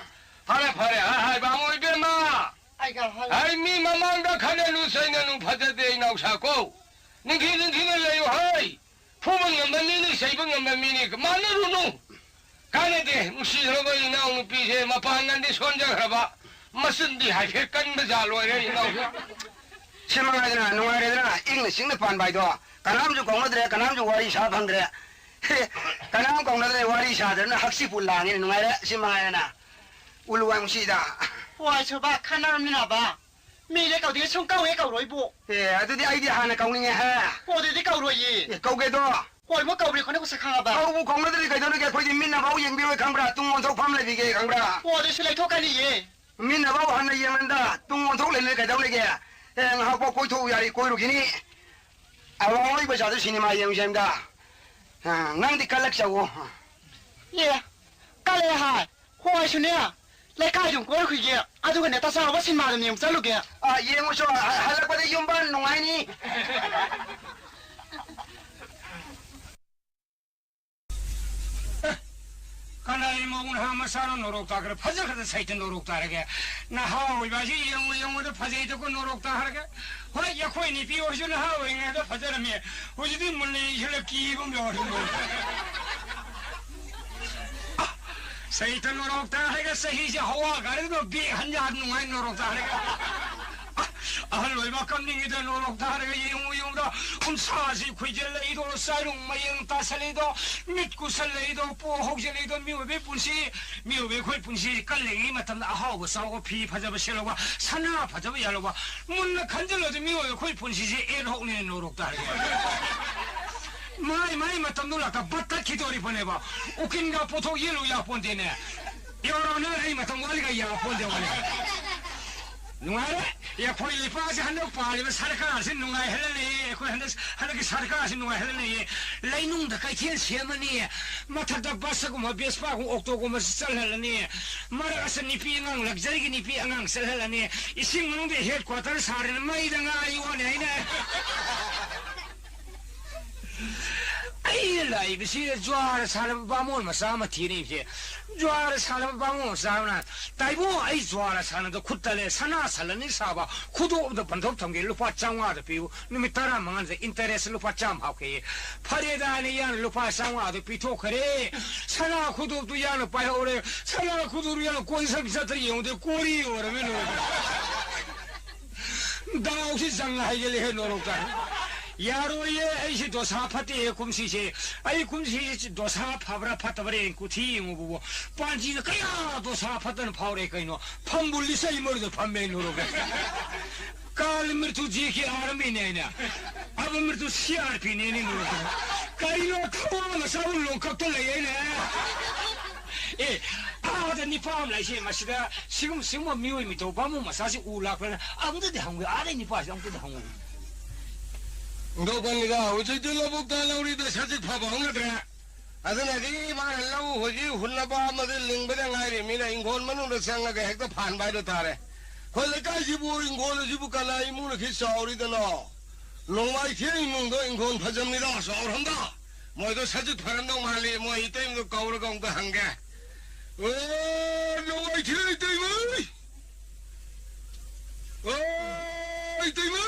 ꯐꯔꯦ, ꯐꯔꯦ꯫ ꯑ, ꯍꯥꯏ, ꯕꯥꯃꯣ ꯏꯕꯦꯝꯃ꯫ ꯑꯩꯒ ꯍꯜ- ꯑꯩ ꯃꯤ ꯃꯃꯥꯡꯗ ꯈꯠꯅꯅꯨ ꯆꯩꯅꯅꯨ ꯐꯖꯗꯦ ꯏꯅꯥꯎꯁꯥ ꯀꯣ꯫ ꯅꯤꯡꯊꯤ ꯅꯤꯡꯊꯤꯅ ꯂꯩꯌꯨ ꯍꯩ꯫ ꯐꯨꯕ ꯉꯝꯕ ꯃꯤꯅꯤ, ꯆꯩꯕ ꯉꯝꯕ ꯃꯤꯅꯤ꯫ ꯃꯥꯟꯅꯔꯨꯅꯨ꯫ ꯀꯥꯟꯅꯗꯦ꯫ ꯅꯨꯡꯁꯤꯈ꯭ꯔꯕ ꯏꯅꯥꯎ ꯅꯨꯄꯤꯁꯦ ꯃꯄꯥꯡꯒꯜꯗꯤ ꯁꯣꯟꯖꯈ꯭ꯔꯕ꯫ ꯃꯆꯤꯟꯗꯤ ꯍꯥꯏꯐꯦꯠ ꯀꯟꯕ ꯖꯥꯠ ꯑꯣꯏꯔꯦ ꯏꯅꯥꯎꯁꯥ꯫ ꯁꯤ ꯃꯉꯥꯏꯗꯅ ꯅꯨꯡꯉꯥꯏꯔꯦꯗꯅ, ꯏꯪꯅ ꯆꯤꯛꯅ ꯄꯥꯟꯕ ꯍꯥꯏꯗꯣ꯫ ꯀꯅꯥꯝꯁꯨ ꯀꯧꯅꯗ꯭ꯔꯦ, ꯀꯅꯥꯝꯁꯨ ꯋꯥꯔꯤ ꯁꯥ ꯐꯪꯗ꯭ꯔꯦ꯫ ꯀꯅꯥꯝ ꯀꯧꯅꯗ꯭ꯔꯦ, ꯋꯥꯔꯤ ꯁꯥꯗ꯭ꯔꯦꯅ ꯍꯛꯆꯤꯠꯄꯨ ꯂꯥꯡꯉꯦꯅꯦ, ꯅꯨꯡꯉꯥꯏꯔꯦ꯫ ꯁꯤ ꯃꯉꯥꯏꯔꯦꯅ꯫ ꯎꯂꯨ ꯋꯥꯏ ꯃꯨꯁꯤꯗ꯫ ꯍꯣꯏ, ꯁꯨꯕ, ꯈꯟꯅꯔꯝꯃꯤꯅꯕ꯫ ꯃꯤꯅꯦ ꯀꯧꯗꯤꯒꯦ ꯁꯨꯝ ꯀꯧꯋꯦ ꯀꯧꯔꯣꯏꯕꯨ꯫ ꯑꯦ, ꯑꯗꯨꯗꯤ ꯑꯩꯗꯤ ꯍꯥꯟꯅ ꯀꯧꯅꯤꯡꯉꯦ, ꯍꯦ꯫ ꯑꯣ, ꯑꯗꯨꯗꯤ ꯀꯧꯔꯣꯏꯌꯦ꯫ ꯑꯦ, ꯀꯧꯒꯦꯗꯣ꯫ ꯍꯣꯏ, ꯃꯣꯏ ꯀꯧꯔꯦ ꯈꯣꯠꯅ ꯀꯧꯁꯛ ꯈꯪꯉꯕ? ꯀꯧꯕꯨ ꯀꯧꯅꯗ꯭ꯔꯗꯤ ꯀꯩꯗꯧꯔꯤꯒꯦ? ꯑꯩꯈꯣꯏꯗꯤ ꯃꯤꯠꯅꯐꯥꯎ ꯌꯦꯡꯕꯤꯔꯣꯏ ꯈꯪꯕ꯭ꯔꯥ? ꯇꯨꯡ ꯑꯣꯟꯊꯣꯛꯐꯝ ꯂꯩꯕꯤꯒꯦ ꯈꯪꯕ꯭ꯔꯥ? ꯑꯣ, ꯑꯗꯨꯁꯨ ꯂꯩꯊꯣꯛꯀꯅꯤꯌꯦ꯫ ꯃꯤꯠꯅꯐꯥꯎ ꯍꯟꯅ ꯌꯦꯡꯃꯟꯗ ꯇꯨꯡ ꯑꯣꯟꯊꯣꯛ ꯂꯩꯅ ꯀꯩꯗꯧ ꯂꯩꯒꯦ? ꯑꯦ, ꯉꯥꯏꯍꯥꯛꯐꯥꯎ ꯀꯣꯏꯊꯣꯛꯎ ꯌꯥꯔꯤ, ꯀꯣꯏꯔꯨꯈꯤꯅꯤ꯫ ꯑꯋꯥꯡꯂꯣꯏ ꯕꯖꯥꯔꯗ ꯁꯤꯅꯦꯃꯥ ꯌꯦꯡꯉꯨꯁꯦ ꯍꯥꯏꯕꯗ꯫ ꯑ, ꯅꯪꯗꯤ ꯀꯜꯂꯛꯆꯧꯋꯣ꯫ ꯑꯦ, ꯀꯜꯂꯦ ꯍꯥꯏ꯫ ꯍꯣꯏ, ꯑꯩꯁꯨꯅꯦ꯫ ꯂꯩꯀꯥꯏꯗꯨꯝ ꯀꯣꯏꯔꯨꯈꯤꯒꯦ꯫ ꯑꯗꯨꯒꯅꯦ, ꯇꯆꯥꯎꯕ ꯁꯤꯅꯦꯃꯥꯗꯨꯝ ꯌꯦꯡꯉꯨ ꯆꯠꯂꯨꯒꯦ꯫ ꯑ, ꯌꯦꯡꯉꯨꯆꯣ꯫ ꯍ-, ꯍꯜꯂꯛꯄꯗ ꯌꯨꯝꯕꯥꯟ ꯅꯨꯡꯉꯥꯏꯅꯤ꯫ ꯀꯅꯥꯒꯤ ꯃꯧ ꯅꯍꯥ ꯃꯆꯥꯅꯣ ꯅꯣꯔꯣꯛ ꯇꯥꯈ꯭ꯔꯦ? ꯐꯖꯈ꯭ꯔꯗ ꯁꯩꯇ ꯅꯣꯔꯣꯛ ꯇꯥꯔꯒꯦ꯫ ꯅꯍꯥ ꯑꯣꯏꯕ ꯍꯥꯏꯁꯤ ꯌꯦꯡꯉꯨ ꯌꯦꯡꯉꯨꯗ ꯐꯖꯩꯗꯀꯣ ꯅꯣꯔꯣꯛ ꯇꯥꯈ꯭ꯔꯒꯦ꯫ ꯍꯣꯏ, ꯑꯩꯈꯣꯏ ꯅꯨꯄꯤ ꯑꯣꯏꯔꯁꯨ ꯅꯍꯥ ꯑꯣꯏꯔꯤꯉꯩꯗ ꯐꯖꯔꯝꯃꯤ꯫ ꯍꯧꯖꯤꯛꯇꯤ ꯃꯨꯟꯅ ꯌꯦꯡꯁꯤꯜꯂ ꯀꯤꯕ ꯑꯃ ꯌꯥꯎꯔꯦ꯫ ꯑ, ꯆꯩꯇ ꯅꯣꯔꯣꯛꯇ ꯍꯥꯏꯔꯒ ꯆꯍꯤꯁꯦ ꯍꯋꯥ ꯒꯥꯔꯤꯗꯣ ꯕꯦꯛ ꯍꯟ ꯌꯥꯗ ꯅꯨꯡꯉꯥꯏ ꯅꯣꯔꯣꯛꯇ ꯍꯥꯏꯔꯒ꯫ ꯑꯍꯜ ꯑꯣꯏꯕ ꯀꯞꯅꯤꯡꯉꯤꯗ ꯅꯣꯔꯣꯛꯇ ꯍꯥꯏꯔꯒ ꯌꯦꯡꯉꯨ ꯌꯦꯡꯉꯨꯗ ꯎꯟꯁꯥꯁꯤ ꯈꯨꯏꯖꯤꯜꯂꯛꯏꯗꯣ, ꯆꯥꯏꯔꯨꯡ ꯃꯌꯦꯡ ꯇꯥꯁꯜꯂꯛꯏꯗꯣ, ꯃꯤꯠ ꯀꯨꯁꯜꯂꯛꯏꯗꯣ, ꯄꯣ ꯍꯧꯖꯤꯜꯂꯛꯏꯗꯣ, ꯃꯤꯑꯣꯏꯕꯒꯤ ꯄꯨꯟꯁꯤ, ꯃꯤꯑꯣꯏꯕ ꯑꯩꯈꯣꯏ ꯄꯨꯟꯁꯤ ꯀꯜꯂꯤꯉꯩ ꯃꯇꯝꯗ ꯑꯍꯥꯎꯕ ꯆꯥꯎꯕ, ꯐꯤ ꯐꯖꯕ ꯁꯦꯠꯂꯧꯕ, ꯁꯅꯥ ꯐꯖꯕ ꯌꯥꯜꯂꯧꯕ, ꯃꯨꯟꯅ ꯈꯟꯖꯤꯜꯂꯨꯗꯤ ꯃꯤꯑꯣꯏꯕ ꯑꯩꯈꯣꯏ ꯄꯨꯟꯁꯤꯁꯦ ꯑꯦꯟ ꯍꯣꯛꯅꯦ ꯅꯣꯔꯣꯛꯇ ꯍꯥꯏꯔꯒ꯫ ꯃꯥꯏ ꯃꯥꯏ ꯃꯇꯝꯗꯨ ꯂꯥꯛꯇ ꯕꯠ ꯇꯠꯈꯤꯗꯣꯔꯤꯕꯅꯦꯕ꯫ ꯎꯀꯤꯟꯒ ꯄꯣꯠꯊꯣꯛ ꯌꯦꯜꯂꯨ ꯌꯥꯄꯣꯟꯇꯦꯅꯦ꯫ ꯌꯧꯔꯛꯑꯣ ꯅꯪ ꯑꯩ ꯃꯇꯝ ꯋꯥꯠꯂꯤꯒ ꯌꯥꯄꯣꯟꯇꯦ ꯋꯥꯅꯤ꯫ ꯅꯨꯡꯉꯥꯏꯔꯦ꯫ ꯑꯩꯈꯣꯏ ꯂꯩꯄꯥꯛꯁꯦ ꯍꯟꯗꯛ ꯄꯥꯜꯂꯤꯕ ꯁꯔꯀꯥꯔꯁꯤ ꯅꯨꯡꯉꯥꯏꯍꯜꯂꯅꯤ꯫ ꯑꯩꯈꯣꯏ ꯍꯟꯗꯛ, ꯍꯟꯗꯛꯀꯤ ꯁꯔꯀꯥꯔꯁꯤ ꯅꯨꯡꯉꯥꯏꯍꯜꯂꯅꯤ꯫ ꯂꯩꯅꯨꯡꯗ ꯀꯩꯊꯦꯜ ꯁꯦꯝꯃꯅꯤ꯫ ꯃꯊꯛꯇ ꯕꯁꯒꯨꯝꯕ, ꯚꯦꯁꯄꯥꯒꯨꯝꯕ, ꯑꯣꯛꯇꯣꯒꯨꯝꯕꯁꯤ ꯆꯠꯍꯜꯂꯅꯤ꯫ ꯃꯔꯛ ꯑꯁꯤꯗ ꯅꯨꯄꯤ ꯑꯉꯥꯡ, ꯂꯛꯖꯔꯤꯒꯤ ꯅꯨꯄꯤ ꯑꯉꯥꯡ ꯆꯠꯍꯜꯂꯅꯤ꯫ ꯏꯁꯤꯡ ꯃꯅꯨꯡꯗ ꯍꯦꯠ ꯀ꯭ꯋꯥꯇꯔ ꯁꯥꯔꯅꯤ꯫ ꯃꯩꯗ ꯉꯥ ꯌꯣꯛꯑꯅꯤ ꯍꯥꯏꯅ꯫ ꯑꯩꯅ ꯂꯥꯛꯏꯕꯁꯤ ꯖ꯭ꯋꯥꯔ ꯁꯥꯟꯅꯕ ꯕꯥꯃꯣꯟ ꯃꯆꯥ ꯑꯃ ꯊꯦꯡꯅꯩꯁꯦ꯫ ꯖ꯭ꯋꯥꯔ ꯁꯥꯟꯅꯕ ꯕꯥꯃꯣꯟ ꯃꯆꯥ ꯑꯃꯅ, "ꯇꯥꯏꯕꯣ, ꯑꯩ ꯖ꯭ꯋꯥꯔ ꯁꯥꯟꯅꯕꯗ ꯈꯨꯠ ꯇꯠꯂꯦ, ꯁꯅꯥ ꯁꯂꯅꯤ ꯁꯥꯕ ꯈꯨꯗꯣꯞ ꯑꯝꯇ ꯄꯟꯊꯣꯛ ꯊꯝꯒꯦ, ꯂꯨꯄꯥ ꯆꯥꯝꯃꯉꯥꯗ ꯄꯤꯌꯨ, ꯅꯨꯃꯤꯠ ꯇꯔꯥꯃꯉꯥꯗ ꯏꯟꯇꯔꯦꯁ ꯂꯨꯄꯥ ꯆꯥꯝꯃ ꯍꯥꯞꯀꯦ"꯫ ꯐꯔꯦꯗ ꯍꯥꯏꯅ ꯏꯌꯥꯅ ꯂꯨꯄꯥ ꯆꯥꯝꯃꯉꯥꯗꯨ ꯄꯤꯊꯣꯛꯈ꯭ꯔꯦ꯫ ꯁꯅꯥ ꯈꯨꯗꯣꯞꯇꯨ ꯏꯌꯥꯅ ꯄꯥꯏꯍꯧꯔꯦ꯫ ꯁꯅꯥ ꯈꯨꯗꯣꯞꯇꯨ ꯏꯌꯥꯅ ꯀꯣꯟ ꯁꯛ ꯆꯠꯇ꯭ꯔ ꯌꯦꯡꯉꯨꯗꯦ, ꯀꯣꯔꯤ ꯑꯣꯏꯔꯝꯃꯦ ꯂꯣꯏꯔꯦ꯫ ꯗꯥꯎꯁꯤ ꯆꯪꯉ ꯍꯥꯏꯒꯠꯂꯦꯍꯦ ꯅꯣꯔꯣꯛꯇ꯫ ꯌꯥꯔꯣꯏꯌꯦ, ꯑꯩꯁꯤ ꯗꯣꯁꯥ ꯐꯠꯇꯦꯍꯦ ꯀꯨꯝꯁꯤꯁꯦ꯫ ꯑꯩ ꯀꯨꯝꯁꯤꯁꯦ ꯗꯣꯁꯥ ꯐꯕ꯭ꯔꯥ ꯐꯠꯇꯕ꯭ꯔꯥ ꯌꯦꯡ ꯀꯨꯊꯤ ꯌꯦꯡꯉꯨꯕꯕꯨ꯫ ꯄꯥꯟꯖꯤꯅ ꯀꯌꯥ ꯗꯣꯁꯥ ꯐꯠꯇꯅ ꯐꯥꯎꯔꯦ ꯀꯩꯅꯣ꯫ ꯐꯝꯕꯨ ꯂꯤꯆꯩ ꯃꯔꯨꯗ ꯐꯝꯃꯦ ꯅꯣꯔꯣꯛꯇ꯫ ꯀꯥꯜ ꯃ꯭ꯔꯤꯇꯨ ꯖꯤ ꯀꯦ ꯑꯥꯔꯃꯤꯅꯦ ꯑꯩꯅ꯫ ꯑꯕ ꯃ꯭ꯔꯤꯇꯨ ꯁꯤ ꯑꯥꯔ ꯄꯤꯅꯦ ꯅꯣꯔꯣꯛꯇ꯫ ꯀꯔꯤꯅꯣ ꯊꯋꯥ ꯃꯆꯥꯕꯨ ꯂꯣꯡꯀꯛꯇ ꯂꯩ ꯍꯥꯏꯅꯦ꯫ ꯑꯦ, ꯑꯥꯗ ꯅꯤꯄꯥ ꯑꯃ ꯂꯩꯁꯦ, ꯃꯁꯤꯗ ꯁꯤꯒꯨꯝ-, ꯁꯤꯒꯨꯝꯕ ꯃꯤꯑꯣꯏ ꯃꯤꯊꯧ ꯕꯥꯃꯣꯟ ꯃꯆꯥꯁꯤ ꯎ ꯂꯥꯛꯄ꯭ꯔꯅ ꯑꯃꯨꯛꯇꯗꯤ ꯍꯪꯉꯨ, ꯑꯥꯗꯩ ꯅꯤꯄꯥꯁꯤ ꯑꯃꯨꯛꯇꯗꯤ ꯍꯪꯉꯨ꯫ ꯍꯨꯟꯗꯣꯛꯄꯅꯤꯗ, ꯍꯧꯖꯤꯛꯇꯤ ꯂꯧꯕꯨꯛꯇ ꯂꯧꯔꯤꯗ ꯁꯖꯤꯛ ꯐꯕ ꯍꯧꯅꯗ꯭ꯔꯦ꯫ ꯑꯗꯨꯅꯗꯤ ꯃꯥꯅ ꯂꯧ ꯍꯧꯖꯤꯛ ꯍꯨꯟꯅꯕ ꯑꯃꯗꯤ ꯂꯤꯡꯕꯗ ꯉꯥꯏꯔꯤꯃꯤꯅ ꯏꯪꯈꯣꯜ ꯃꯅꯨꯡꯗ ꯆꯪꯉꯒ ꯍꯦꯛꯇ ꯐꯥꯟꯕ ꯍꯥꯏꯗꯣ ꯇꯥꯔꯦ꯫ ꯑꯩꯈꯣꯏ ꯂꯩꯀꯥꯏꯁꯤꯕꯨ ꯏꯪꯈꯣꯜ ꯑꯁꯤꯕꯨ ꯀꯅꯥ ꯏꯃꯨꯡꯅ ꯈꯤ ꯆꯥꯎꯔꯤꯗꯅꯣ? ꯅꯣꯡꯃꯥꯏꯊꯦꯝ ꯏꯃꯨꯡꯗꯣ ꯏꯪꯈꯣꯜ ꯐꯖꯕꯅꯤꯗ, ꯆꯥꯎꯔꯝꯗ꯫ ꯃꯣꯏꯗꯣ ꯁꯖꯤꯛ ꯐꯔꯝꯗꯧ ꯃꯥꯜꯂꯤ꯫ ꯃꯣꯏ ꯏꯇꯩꯃꯗꯣ ꯀꯧꯔꯒ ꯑꯃꯨꯛꯇ ꯍꯪꯒꯦ꯫ ꯑꯣ, ꯅꯣꯡꯃꯥꯏꯊꯦꯝ ꯏꯇꯩꯃ! ꯑꯣ, ꯏꯇꯩꯃ!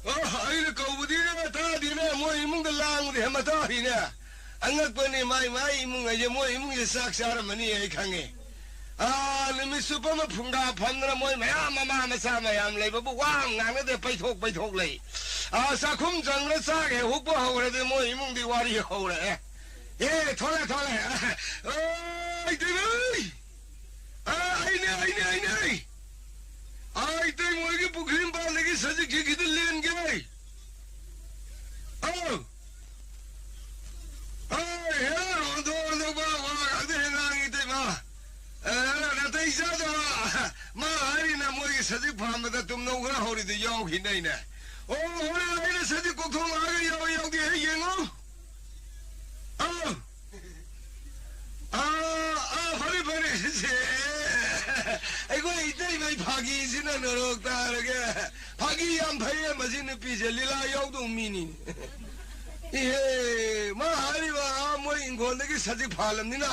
ꯑꯣ, ꯑꯩꯅ ꯀꯧꯕꯗꯤ ꯇꯥꯗꯦꯅꯦ, ꯃꯣꯏ ꯏꯃꯨꯡꯗ ꯂꯥꯡꯕꯗꯤ ꯍꯦꯟ ꯃꯇꯥꯔꯤꯅꯦ꯫ ꯑꯉꯛꯄꯅꯤ, ꯃꯥꯏ ꯃꯥꯏ ꯏꯃꯨꯡ ꯍꯥꯏꯁꯦ, ꯃꯣꯏ ꯏꯃꯨꯡꯁꯦ ꯆꯥꯛ ꯆꯥꯔꯝꯃꯅꯤ ꯑꯩ ꯈꯪꯉꯦ꯫ ꯑꯥ, ꯅꯨꯃꯤꯠ ꯆꯨꯞꯄ ꯑꯃ ꯐꯨꯡꯒꯥ ꯐꯝꯗꯅ ꯃꯣꯏ ꯃꯌꯥꯝ ꯃꯃꯥ ꯃꯆꯥ ꯃꯌꯥꯝ ꯂꯩꯕꯕꯨ ꯋꯥ ꯑꯃ ꯉꯥꯡꯅꯗꯦ, ꯄꯩꯊꯣꯛ ꯄꯩꯊꯣꯛ ꯂꯩ꯫ ꯑꯥ, ꯆꯥꯛꯈꯨꯝ ꯆꯪꯕꯗ ꯆꯥꯛ ꯍꯦꯛ ꯍꯨꯛꯄ ꯍꯧꯔꯗꯤ ꯃꯣꯏ ꯏꯃꯨꯡꯗꯤ ꯋꯥꯔꯤ ꯍꯧꯔꯛꯑꯦ꯫ ꯑꯦ, ꯊꯣꯛꯂꯛꯑꯦ, ꯊꯣꯛꯂꯛꯑꯦ꯫ ꯑꯣꯏ, ꯇꯦꯕꯩ! ꯑꯥ, ꯑꯩꯅꯦ, ꯑꯩꯅꯦ, ꯑꯩꯅꯦ! ꯑꯥ, ꯏꯇꯩꯃ ꯍꯣꯏꯒꯤ ꯄꯨꯈ꯭ꯔꯤ ꯃꯄꯥꯟꯗꯒꯤ ꯁꯖꯤꯛꯁꯤ ꯈꯤꯇ ꯂꯦꯟꯒꯦ꯫ ꯑꯧ! ꯑꯥ, ꯍꯦꯔꯥ, ꯔꯣꯟꯊꯣꯛ ꯔꯣꯟꯊꯣꯛꯄ ꯋꯥ ꯉꯥꯛꯇ ꯍꯦꯛ ꯉꯥꯡꯉꯤ, ꯏꯇꯩꯃ꯫ ꯑꯦ, ꯅꯥꯇꯩ ꯆꯥꯗꯕ꯫ ꯃꯥ ꯍꯥꯏꯔꯤꯅ ꯃꯣꯏꯒꯤ ꯁꯖꯤꯛ ꯐꯥꯟꯕꯗ ꯇꯨꯝꯅꯧ ꯈꯔ ꯍꯧꯔꯤꯗꯨ ꯌꯥꯎꯈꯤꯅꯦ ꯑꯩꯅ꯫ ꯑꯣ, ꯍꯣꯔꯦꯟ ꯑꯩꯅ ꯁꯖꯤꯛ ꯀꯣꯛꯊꯣꯛꯂꯛꯑꯒ ꯌꯥꯎꯏ ꯌꯥꯎꯗꯦ ꯍꯦꯛ ꯌꯦꯡꯉꯣ꯫ ꯑꯥ꯫ ꯑꯥ, ꯑꯥ, ꯐꯔꯦ, ꯐꯔꯦ꯫ ꯁꯦ, ꯑꯩꯈꯣꯏ ꯏꯇꯩꯃꯩ ꯐꯥꯒꯤꯁꯤꯅ ꯅꯣꯔꯣꯛ ꯇꯥꯔꯒꯦ꯫ ꯐꯥꯒꯤ ꯌꯥꯝ ꯐꯩꯌꯦ ꯃꯁꯤ ꯅꯨꯄꯤꯁꯦ, ꯂꯤꯂꯥ ꯌꯥꯎꯗꯧ ꯃꯤꯅꯤ꯫ ꯏꯍꯦ, ꯃꯥ ꯍꯥꯏꯔꯤꯕ, ꯑꯥ, ꯃꯣꯏ ꯏꯪꯈꯣꯜꯗꯒꯤ ꯁꯖꯤꯛ ꯐꯥꯜꯂꯝꯅꯤꯅ,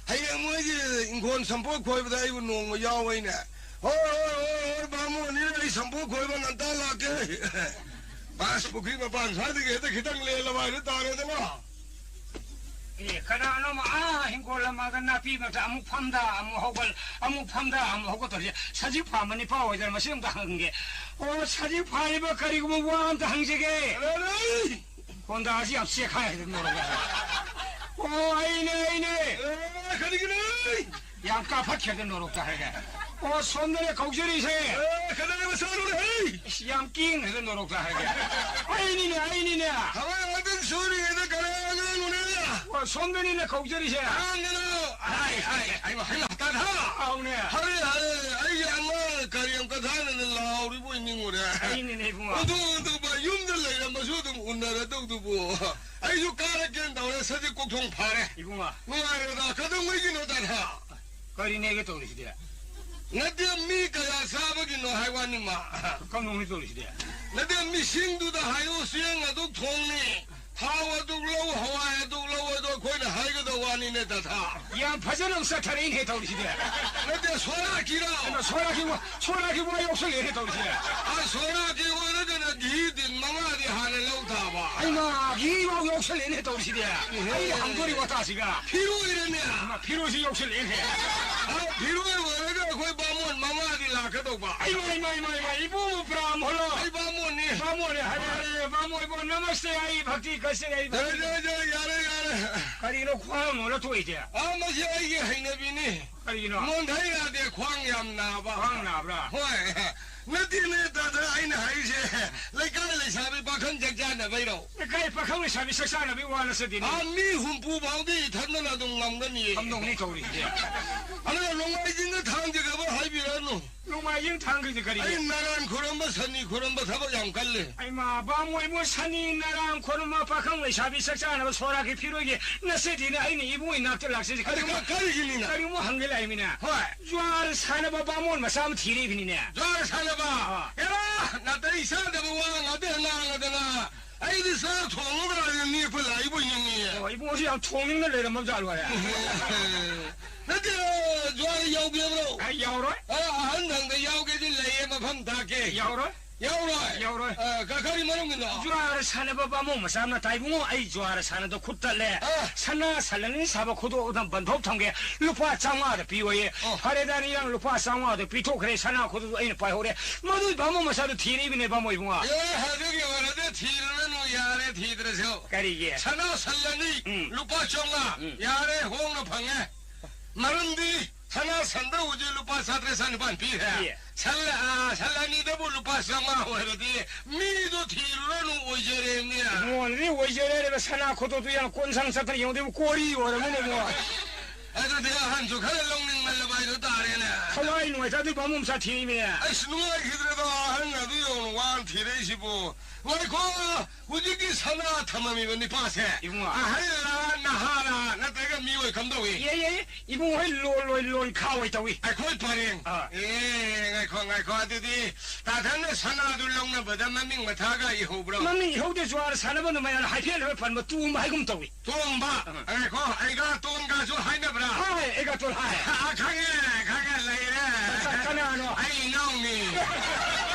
ꯍꯌꯦꯡ ꯃꯣꯏꯒꯤ ꯏꯪꯈꯣꯜ ꯁꯝꯄꯣꯛ ꯈꯣꯏꯕꯗ ꯑꯩꯕꯨ ꯅꯣꯡꯃ ꯌꯥꯎ ꯍꯥꯏꯅꯦ꯫ ꯍꯣꯏ, ꯍꯣꯏ, ꯍꯣꯏ, ꯍꯣꯏ, ꯕꯥꯃꯣꯟꯅꯤꯅ ꯑꯩ ꯁꯝꯄꯣꯛ ꯈꯣꯏꯕ ꯉꯟꯇꯥ ꯂꯥꯛꯀꯦ꯫ ꯕꯥꯁ ꯄꯨꯈ꯭ꯔꯤ ꯃꯄꯥꯟ ꯁ꯭ꯋꯥꯏꯗꯒꯤ ꯍꯦꯛꯇ ꯈꯤꯇꯪ ꯂꯦꯜꯂꯕ ꯍꯥꯏꯗꯨ ꯇꯥꯔꯦꯗꯅ꯫ ꯑꯦ, ꯀꯅꯥꯅꯣꯝ ꯑꯥ ꯍꯤꯡꯒꯣꯜ ꯑꯃꯒ ꯅꯥꯄꯤ ꯃꯔꯛꯇ ꯑꯃꯨꯛ ꯐꯝꯗ, ꯑꯃꯨꯛ ꯍꯧꯒꯠ, ꯑꯃꯨꯛ ꯐꯝꯗ, ꯑꯃꯨꯛ ꯍꯧꯒꯠ ꯇꯧꯔꯤꯁꯦ꯫ ꯁꯖꯤꯛ ꯐꯥꯟꯕ ꯅꯤꯄꯥ ꯑꯣꯏꯗꯅ ꯃꯁꯤ ꯑꯝꯇ ꯍꯪꯒꯦ꯫ ꯑꯣ, ꯁꯖꯤꯛ ꯐꯥꯜꯂꯤꯕ ꯀꯔꯤꯒꯨꯝꯕ ꯋꯥ ꯑꯝꯇ ꯍꯪꯖꯒꯦ꯫ ꯀꯅꯥꯅꯣ? ꯍꯣꯟꯗꯥꯁꯤ ꯌꯥꯝ ꯆꯦꯛꯈꯥꯏ ꯍꯥꯏꯗꯅ ꯅꯣꯔꯣꯛꯇ ꯍꯥꯏꯔꯒꯦ꯫ ꯑꯣ, ꯑꯩꯅꯦ, ꯑꯩꯅꯦ꯫ ꯑꯦ, ꯀꯔꯤꯒꯤꯅꯣ? ꯌꯥꯝ ꯀꯥꯞꯐꯠꯈ꯭ꯔꯦꯗ ꯅꯣꯔꯣꯛꯇ ꯍꯥꯏꯔꯒꯦ꯫ ꯑꯣ, ꯁꯣꯝꯗꯅꯦ ꯀꯧꯖꯔꯤꯁꯦ꯫ ꯑꯦ, ꯀꯅꯥꯒꯤ ꯃꯆꯥꯅꯣꯅꯦ, ꯍꯩ? ꯏꯁ, ꯌꯥꯝ ꯀꯦꯡꯈ꯭ꯔꯦꯗ ꯅꯣꯔꯣꯛꯇ ꯍꯥꯏꯔꯒꯦ꯫ ꯑꯩꯅꯤꯅꯦ, ꯑꯩꯅꯤꯅꯦ꯫ ꯊꯕꯛ ꯉꯥꯛꯇꯪ ꯁꯨꯔꯤꯉꯩꯗ ꯀꯅꯥ ꯑꯉꯥꯡꯅꯣꯅꯦ? ꯑꯣ, ꯁꯣꯝꯗꯅꯤꯅꯦ ꯀꯧꯖꯔꯤꯁꯦ꯫ ꯑꯉꯥꯡꯅꯤꯅꯣ? ꯑꯥꯏ, ꯑꯥꯏ, ꯑꯥꯏ, ꯍꯩꯃꯥ, ꯍꯩꯃꯥ, ꯇꯥꯗ! ꯑꯧꯅꯦ꯫ ꯍꯔꯦ, ꯍꯔꯦ, ꯑꯩꯒꯤ ꯑꯉꯥꯡ ꯀꯔꯦꯝ ꯀꯊꯥꯅꯅ ꯂꯥꯎꯔꯤꯕꯣꯏ ꯅꯤꯡꯉꯨꯔꯦ꯫ ꯑꯩꯅꯤꯅꯦ, ꯏꯕꯨꯡꯉꯣ꯫ ꯑꯗꯨ, ꯑꯗꯨꯕ ꯌꯨꯝꯗ ꯂꯩꯔꯝꯕꯁꯨ ꯑꯗꯨꯝ ꯎꯅꯔꯗꯧꯗꯨꯕꯨ꯫ ꯑꯩꯁꯨ ꯀꯥꯔꯛꯀꯦꯅ ꯇꯧꯔꯦ, ꯁꯖꯤꯛ ꯀꯣꯛꯊꯣꯡ ꯐꯥꯔꯦ꯫ ꯏꯕꯨꯡꯉꯣ꯫ ꯅꯨꯡꯉꯥꯏꯔꯦꯗ, ꯀꯩꯗꯧꯉꯩꯒꯤꯅꯣ, ꯇꯥꯗ? ꯀꯔꯤꯅꯦꯒ ꯇꯧꯔꯤꯁꯤꯗꯤ? ꯅꯠꯇꯦ, ꯃꯤ ꯀꯌꯥ ꯆꯥꯕꯒꯤꯅꯣ ꯍꯥꯏ ꯋꯥꯅꯤ, ꯃꯥ꯫ ꯀꯝꯗꯧꯅ ꯇꯧꯔꯤꯁꯤꯗꯤ? ꯅꯠꯇꯦ, ꯃꯤꯁꯤꯡꯗꯨꯗ ꯍꯥꯏꯌꯨ, ꯆꯦꯡ ꯑꯗꯨꯛ ꯊꯣꯡꯅꯤ, ꯊꯥꯎ ꯑꯗꯨꯛ ꯂꯧ, ꯍꯋꯥꯏ ꯑꯗꯨꯛ ꯂꯧ, ꯑꯗꯣ ꯑꯩꯈꯣꯏꯅ ꯍꯥꯏꯒꯗꯧ ꯋꯥꯅꯤꯅꯦ, ꯇꯥꯊꯥ꯫ ꯌꯥꯝ ꯐꯖꯅ ꯑꯃꯨꯛ ꯆꯠꯊꯔꯛꯏꯅꯦ ꯇꯧꯔꯤꯁꯤꯗꯤ꯫ ꯅꯠꯇꯦ, ꯁꯣꯔꯥꯀꯤꯔꯣ? ꯀꯩꯅꯣ, ꯁꯣꯔꯥꯀꯤ ꯋꯥ-, ꯁꯣꯔꯥꯀꯤ ꯋꯥ ꯌꯥꯎꯁꯜꯂꯛꯑꯦꯅꯦ ꯇꯧꯔꯤꯁꯤꯗꯤ꯫ ꯑ, ꯁꯣꯔꯥꯀꯤ ꯑꯣꯏꯔꯒꯅ ꯘꯤ ꯇꯤꯟ ꯃꯉꯥꯗꯤ ꯍꯥꯟꯅ ꯂꯧ ꯇꯥꯕ꯫ ꯑꯩꯃꯥ! ꯐꯤꯐꯥꯎ ꯌꯥꯎꯁꯜꯂꯦꯅꯦ ꯇꯧꯔꯤꯁꯤꯗꯤ꯫ ꯑꯩ ꯍꯪꯗꯣꯔꯤ ꯋꯥꯇꯥꯁꯤꯒ꯫ ꯐꯤꯔꯣꯏꯔꯅꯦ꯫ ꯐꯤꯔꯣꯏꯁꯨ ꯌꯥꯎꯁꯜꯂꯛꯑꯦꯅꯦ꯫ ꯑ, ꯐꯤꯔꯣꯏ ꯑꯣꯏꯔꯒ ꯑꯩꯈꯣꯏ ꯕꯥꯃꯣꯟ ꯃꯉꯥꯗꯤ ꯂꯥꯛꯀꯗꯧꯕ꯫ ꯏꯃꯥ, ꯏꯃꯥ, ꯏꯃꯥ, ꯏꯃꯥ, ꯏꯕꯨꯡꯉꯣ ꯄ꯭ꯔꯥꯝ ꯍꯣꯂꯣ꯫ ꯑꯩ ꯕꯥꯃꯣꯟꯅꯤ꯫ ꯕꯥꯃꯣꯟꯅꯦ ꯍꯥꯏꯔꯦ, ꯕꯥꯃꯣꯟ, ꯏꯕꯨꯡꯉꯣ, ꯅꯃꯁꯇꯦ, ꯑꯩ ꯚꯛꯇꯤ ꯀꯠꯆꯩ, ꯑꯩ ꯌꯥꯔꯦ, ꯚꯛꯇꯤ꯫ ꯌꯥꯔꯦ, ꯌꯥꯔꯦ, ꯌꯥꯔꯦ꯫ ꯀꯔꯤꯅꯣ ꯈ꯭ꯋꯥꯡ ꯅꯣꯜꯂ ꯊꯣꯛꯏꯁꯦ? ꯑꯥ, ꯃꯁꯤ ꯑꯩꯒꯤ ꯍꯩꯅꯕꯤꯅꯤ꯫ ꯀꯔꯤꯒꯤꯅꯣ? ꯅꯣꯟꯊ ꯌꯥꯗꯦ, ꯈ꯭ꯋꯥꯡ ꯌꯥꯝ ꯅꯥꯕ꯫ ꯈ꯭ꯋꯥꯡ ꯅꯥꯕ꯭ꯔꯥ? ꯍꯣꯏ꯫ ꯅꯠꯇꯦꯅꯦ, ꯇꯥꯗ, ꯑꯩꯅ ꯍꯥꯏꯔꯤꯁꯦ ꯂꯩꯀꯥꯏ ꯂꯩꯁꯥꯕꯤ ꯄꯥꯈꯪ ꯆꯥꯛ ꯆꯥꯅꯕꯩꯔꯣ? ꯂꯩꯀꯥꯏ ꯄꯥꯈꯪ ꯂꯩꯁꯥꯕꯤ ꯆꯥꯛ ꯆꯥꯅꯕꯒꯤ ꯋꯥ ꯅꯠꯆꯗꯦꯅꯦ꯫ ꯑꯥ, ꯃꯤ ꯍꯨꯝꯐꯨ ꯐꯥꯎꯗꯤ ꯏꯊꯟꯗꯅ ꯑꯗꯨꯝ ꯉꯝꯒꯅꯤꯌꯦ꯫ ꯀꯝꯗꯧꯅꯤ ꯇꯧꯔꯤꯁꯦ? ꯑꯗꯨꯒ ꯅꯣꯡꯃꯥꯏꯖꯤꯡꯒ ꯊꯥꯡꯖꯒꯕ ꯍꯥꯏꯕꯤꯔꯛꯑꯅꯨ꯫ ꯅꯣꯡꯃꯥꯏꯖꯤꯡ ꯊꯥꯡꯖꯗꯤ ꯀꯔꯤꯒꯤ? ꯑꯩ ꯅꯔꯥꯟ ꯈꯨꯔꯝꯕ, ꯁꯅꯤ ꯈꯨꯔꯝꯕ ꯊꯕꯛ ꯌꯥꯝ ꯀꯜꯂꯦ꯫ ꯑꯩꯃ, ꯕꯥꯃꯣꯏꯕꯨ ꯁꯅꯤ ꯅꯔꯥꯡ ꯈꯨꯔꯨꯝꯕ ꯄꯥꯈꯪ ꯂꯩꯁꯥꯕꯤ ꯆꯥꯛ ꯆꯥꯅꯕ ꯁꯣꯔꯥꯒꯤ ꯐꯤꯔꯣꯏꯒꯤ ꯅꯆꯦꯗꯤꯅ ꯑꯩꯅ ꯏꯕꯨꯡ ꯏꯅꯥꯛꯇ ꯂꯥꯛꯆꯩꯁꯦ꯫ ꯑꯗꯨ ꯀꯔꯤꯒꯨꯝꯕ, ꯀ-, ꯀꯔꯤꯒꯤꯅꯤꯅ? ꯀꯔꯤꯒꯨꯝꯕ ꯍꯪꯒꯦ ꯂꯥꯛꯏꯃꯤꯅ꯫ ꯍꯣꯏ꯫ ꯖ꯭ꯋꯥꯔ ꯁꯥꯟꯅꯕ ꯕꯥꯃꯣꯟ ꯃꯆꯥ ꯑꯃ ꯊꯤꯔꯛꯏꯕꯅꯤꯅꯦ꯫ ꯖ꯭ꯋꯥꯔ ꯁꯥꯟꯅꯕ? ꯑꯥ꯫ ꯑꯦꯔꯥ, ꯅꯥꯇꯩ ꯆꯥꯗꯕ ꯋꯥ ꯉꯥꯛꯇ ꯉꯥꯡꯉꯗꯅ꯫ ꯑꯩꯗꯤ ꯆꯥꯛ ꯊꯣꯡꯉꯒ ꯅꯦꯛꯄ ꯂꯥꯛꯏꯕꯣꯏ ꯅꯤꯡꯉꯤ꯫ ꯑꯣ, ꯏꯕꯨꯡꯉꯣꯁꯤ ꯌꯥꯝ ꯊꯣꯡꯅꯤꯡꯅ ꯂꯩꯔꯝꯃꯕ ꯖꯥꯠꯂꯣ ꯍꯥꯏ? ꯅꯠꯇꯦ, ꯖ꯭ꯋꯥꯔ ꯌꯧꯒꯦꯕ꯭ꯔꯣ? ꯑꯩ ꯌꯥꯎꯔꯣꯏ꯫ ꯑ, ꯑꯍꯟ ꯊꯪꯗ ꯌꯥꯎꯒꯦꯗꯤ ꯂꯩꯌꯦ, ꯃꯐꯝ ꯇꯥꯛꯀꯦ꯫ ꯌꯥꯎꯔꯣꯏ꯫ ꯌꯥꯎꯔꯣꯏ? ꯌꯥꯎꯔꯣꯏ꯫ ꯑ, ꯀ-, ꯀꯔꯤ ꯃꯔꯝꯒꯤꯅꯣ? ꯖ꯭ꯋꯥꯔ ꯁꯥꯟꯅꯕ ꯕꯥꯃꯣꯟ ꯃꯆꯥ ꯑꯃꯅ ꯇꯥꯏꯕꯨꯡꯉꯣ, ꯑꯩ ꯖ꯭ꯋꯥꯔ ꯁꯥꯟꯅꯗ ꯈꯨꯠ ꯇꯠꯂꯦ꯫ ꯑ꯫ ꯁꯅꯥ ꯁꯟ ꯑꯅꯤ ꯁꯥꯕ ꯈꯨꯗꯣꯞ ꯑꯗꯨꯝ ꯕꯟꯊꯣꯛ ꯊꯝꯒꯦ꯫ ꯂꯨꯄꯥ ꯆꯥꯝꯃꯉꯥꯗ ꯄꯤꯌꯣꯌꯦ꯫ ꯑꯣ꯫ ꯐꯔꯦꯗ, ꯏꯔꯥꯡ ꯂꯨꯄꯥ ꯆꯥꯝꯃꯉꯥꯗ ꯄꯤꯊꯣꯛꯈ꯭ꯔꯦ, ꯁꯅꯥ ꯈꯨꯗꯣꯞꯇꯨ ꯑꯩꯅ ꯄꯥꯏꯍꯧꯔꯦ꯫ ꯃꯗꯨꯏ ꯕꯥꯃꯣꯟ ꯃꯆꯥꯗꯨ ꯊꯤꯔꯛꯏꯕꯅꯦ, ꯕꯥꯃꯣꯟ ꯏꯕꯨꯡꯉꯣ꯫ ꯑꯦ, ꯑꯗꯨꯒꯤ ꯑꯣꯏꯔꯗꯤ ꯊꯤꯔꯨꯔꯅꯨ, ꯌꯥꯔꯦ, ꯊꯤꯗ꯭ꯔꯁꯨ꯫ ꯀꯔꯤꯒꯤ? ꯁꯅꯥ ꯁꯟ ꯑꯅꯤ, ꯎꯝ꯫ ꯂꯨꯄꯥ ꯆꯥꯝꯃꯉꯥ꯫ ꯎꯝ꯫ ꯌꯥꯔꯦ, ꯍꯣꯡꯅ ꯐꯪꯉꯦ꯫ ꯃꯔꯝꯗꯤ ꯁꯅꯥ ꯁꯟꯗ ꯍꯧꯖꯤꯛ ꯂꯨꯄꯥ ꯆꯥꯇ꯭ꯔꯦꯠ ꯆꯅꯤꯄꯥꯟ ꯄꯤꯈ꯭ꯔꯦ꯫ ꯄꯤꯌꯦ꯫ ꯁꯟ, ꯑ, ꯁꯟ ꯑꯅꯤꯗꯕꯨ ꯂꯨꯄꯥ ꯆꯥꯝꯃꯉꯥ ꯑꯣꯏꯔꯗꯤ ꯃꯤꯗꯣ ꯊꯤꯔꯨꯔꯅꯨ, ꯑꯣꯏꯖꯔꯦꯅꯦ꯫ ꯏꯕꯨꯡꯉꯣ, ꯑꯗꯨꯗꯤ ꯑꯣꯏꯖꯔꯦ ꯍꯥꯏꯔꯤꯕ ꯁꯅꯥ ꯈꯨꯗꯣꯞꯇꯨ ꯌꯥꯝ ꯀꯣꯟꯁꯪ ꯆꯠꯇꯅ ꯌꯦꯡꯉꯨꯗꯤ ꯀꯣꯔꯤ ꯑꯣꯏꯔꯝꯃꯤꯅꯦ ꯏꯕꯨꯡꯉꯣ꯫ ꯑꯗꯨꯗꯤ ꯑꯍꯟꯁꯨ ꯈꯔ ꯂꯧꯅꯤꯡꯃꯜꯂꯕ ꯍꯥꯏꯗꯨ ꯇꯥꯔꯦꯅꯦ꯫ ꯊꯋꯥꯏ ꯅꯨꯡꯉꯥꯏꯇ ꯑꯗꯨꯏ ꯕꯥꯃꯣꯟ ꯃꯆꯥ ꯊꯤꯔꯤꯃꯤꯅꯦ꯫ ꯑꯁ, ꯅꯨꯡꯉꯥꯏꯈꯤꯗ꯭ꯔꯦꯗ, ꯑꯍꯟ ꯑꯗꯨ ꯌꯧꯅ ꯋꯥꯅ ꯊꯤꯔꯛꯏꯁꯤꯕꯨ꯫ ꯉꯥꯏꯈꯣ, ꯍꯧꯖꯤꯛꯀꯤ ꯁꯅꯥ ꯊꯝꯃꯝꯃꯤꯕ ꯅꯤꯄꯥꯁꯦ ꯏꯕꯨꯡꯉꯣ꯫ ꯑꯍꯜꯂ, ꯅꯍꯥꯔ, ꯅꯠꯇ꯭ꯔꯒ ꯃꯤꯑꯣꯏ ꯀꯝꯗꯧꯏ? ꯌꯦ, ꯌꯦ, ꯌꯦ꯫ ꯏꯕꯨꯡꯉꯣ ꯍꯣꯏ ꯂꯣꯟ ꯂꯣꯏ ꯂꯣꯟ ꯈꯥ ꯑꯣꯏ ꯇꯧꯏ꯫ ꯑꯩꯈꯣꯏ ꯄꯔꯦꯡ꯫ ꯑꯥ꯫ ꯑꯦ, ꯉꯥꯏꯈꯣ, ꯉꯥꯏꯈꯣ꯫ ꯑꯗꯨꯗꯤ ꯇꯥꯊꯟꯅ ꯁꯅꯥꯗꯨ ꯂꯧꯅꯕꯗ ꯃꯃꯤꯡ ꯃꯊꯥꯒ ꯏꯍꯧꯕ꯭ꯔꯣ? ꯃꯃꯤꯡ ꯏꯍꯧꯗꯦ, ꯖ꯭ꯋꯥꯔ ꯁꯥꯟꯅꯕ ꯅꯨꯃꯤꯠ ꯍꯥꯏꯐꯦꯠ ꯍꯥꯏꯐꯦꯠ ꯄꯟꯕ ꯇꯣꯡꯕ ꯍꯥꯏꯒꯨꯝ ꯇꯧꯏ꯫ ꯇꯣꯡꯕ꯫ ꯑꯥ꯫ ꯉꯥꯏꯈꯣ, ꯑꯩꯒ ꯇꯣꯟꯒꯁꯨ ꯍꯥꯏꯅꯕ꯭ꯔꯥ? ꯍꯥꯏ, ꯑꯩꯒ ꯇꯣꯟ ꯍꯥꯏ꯫ ꯑꯥ, ꯈꯪꯉꯦ, ꯈꯪꯉꯦ, ꯂꯩꯔꯦ꯫ ꯀ-, ꯀꯅꯥꯅꯣ? ꯑꯩ ꯏꯅꯥꯎꯅꯤ꯫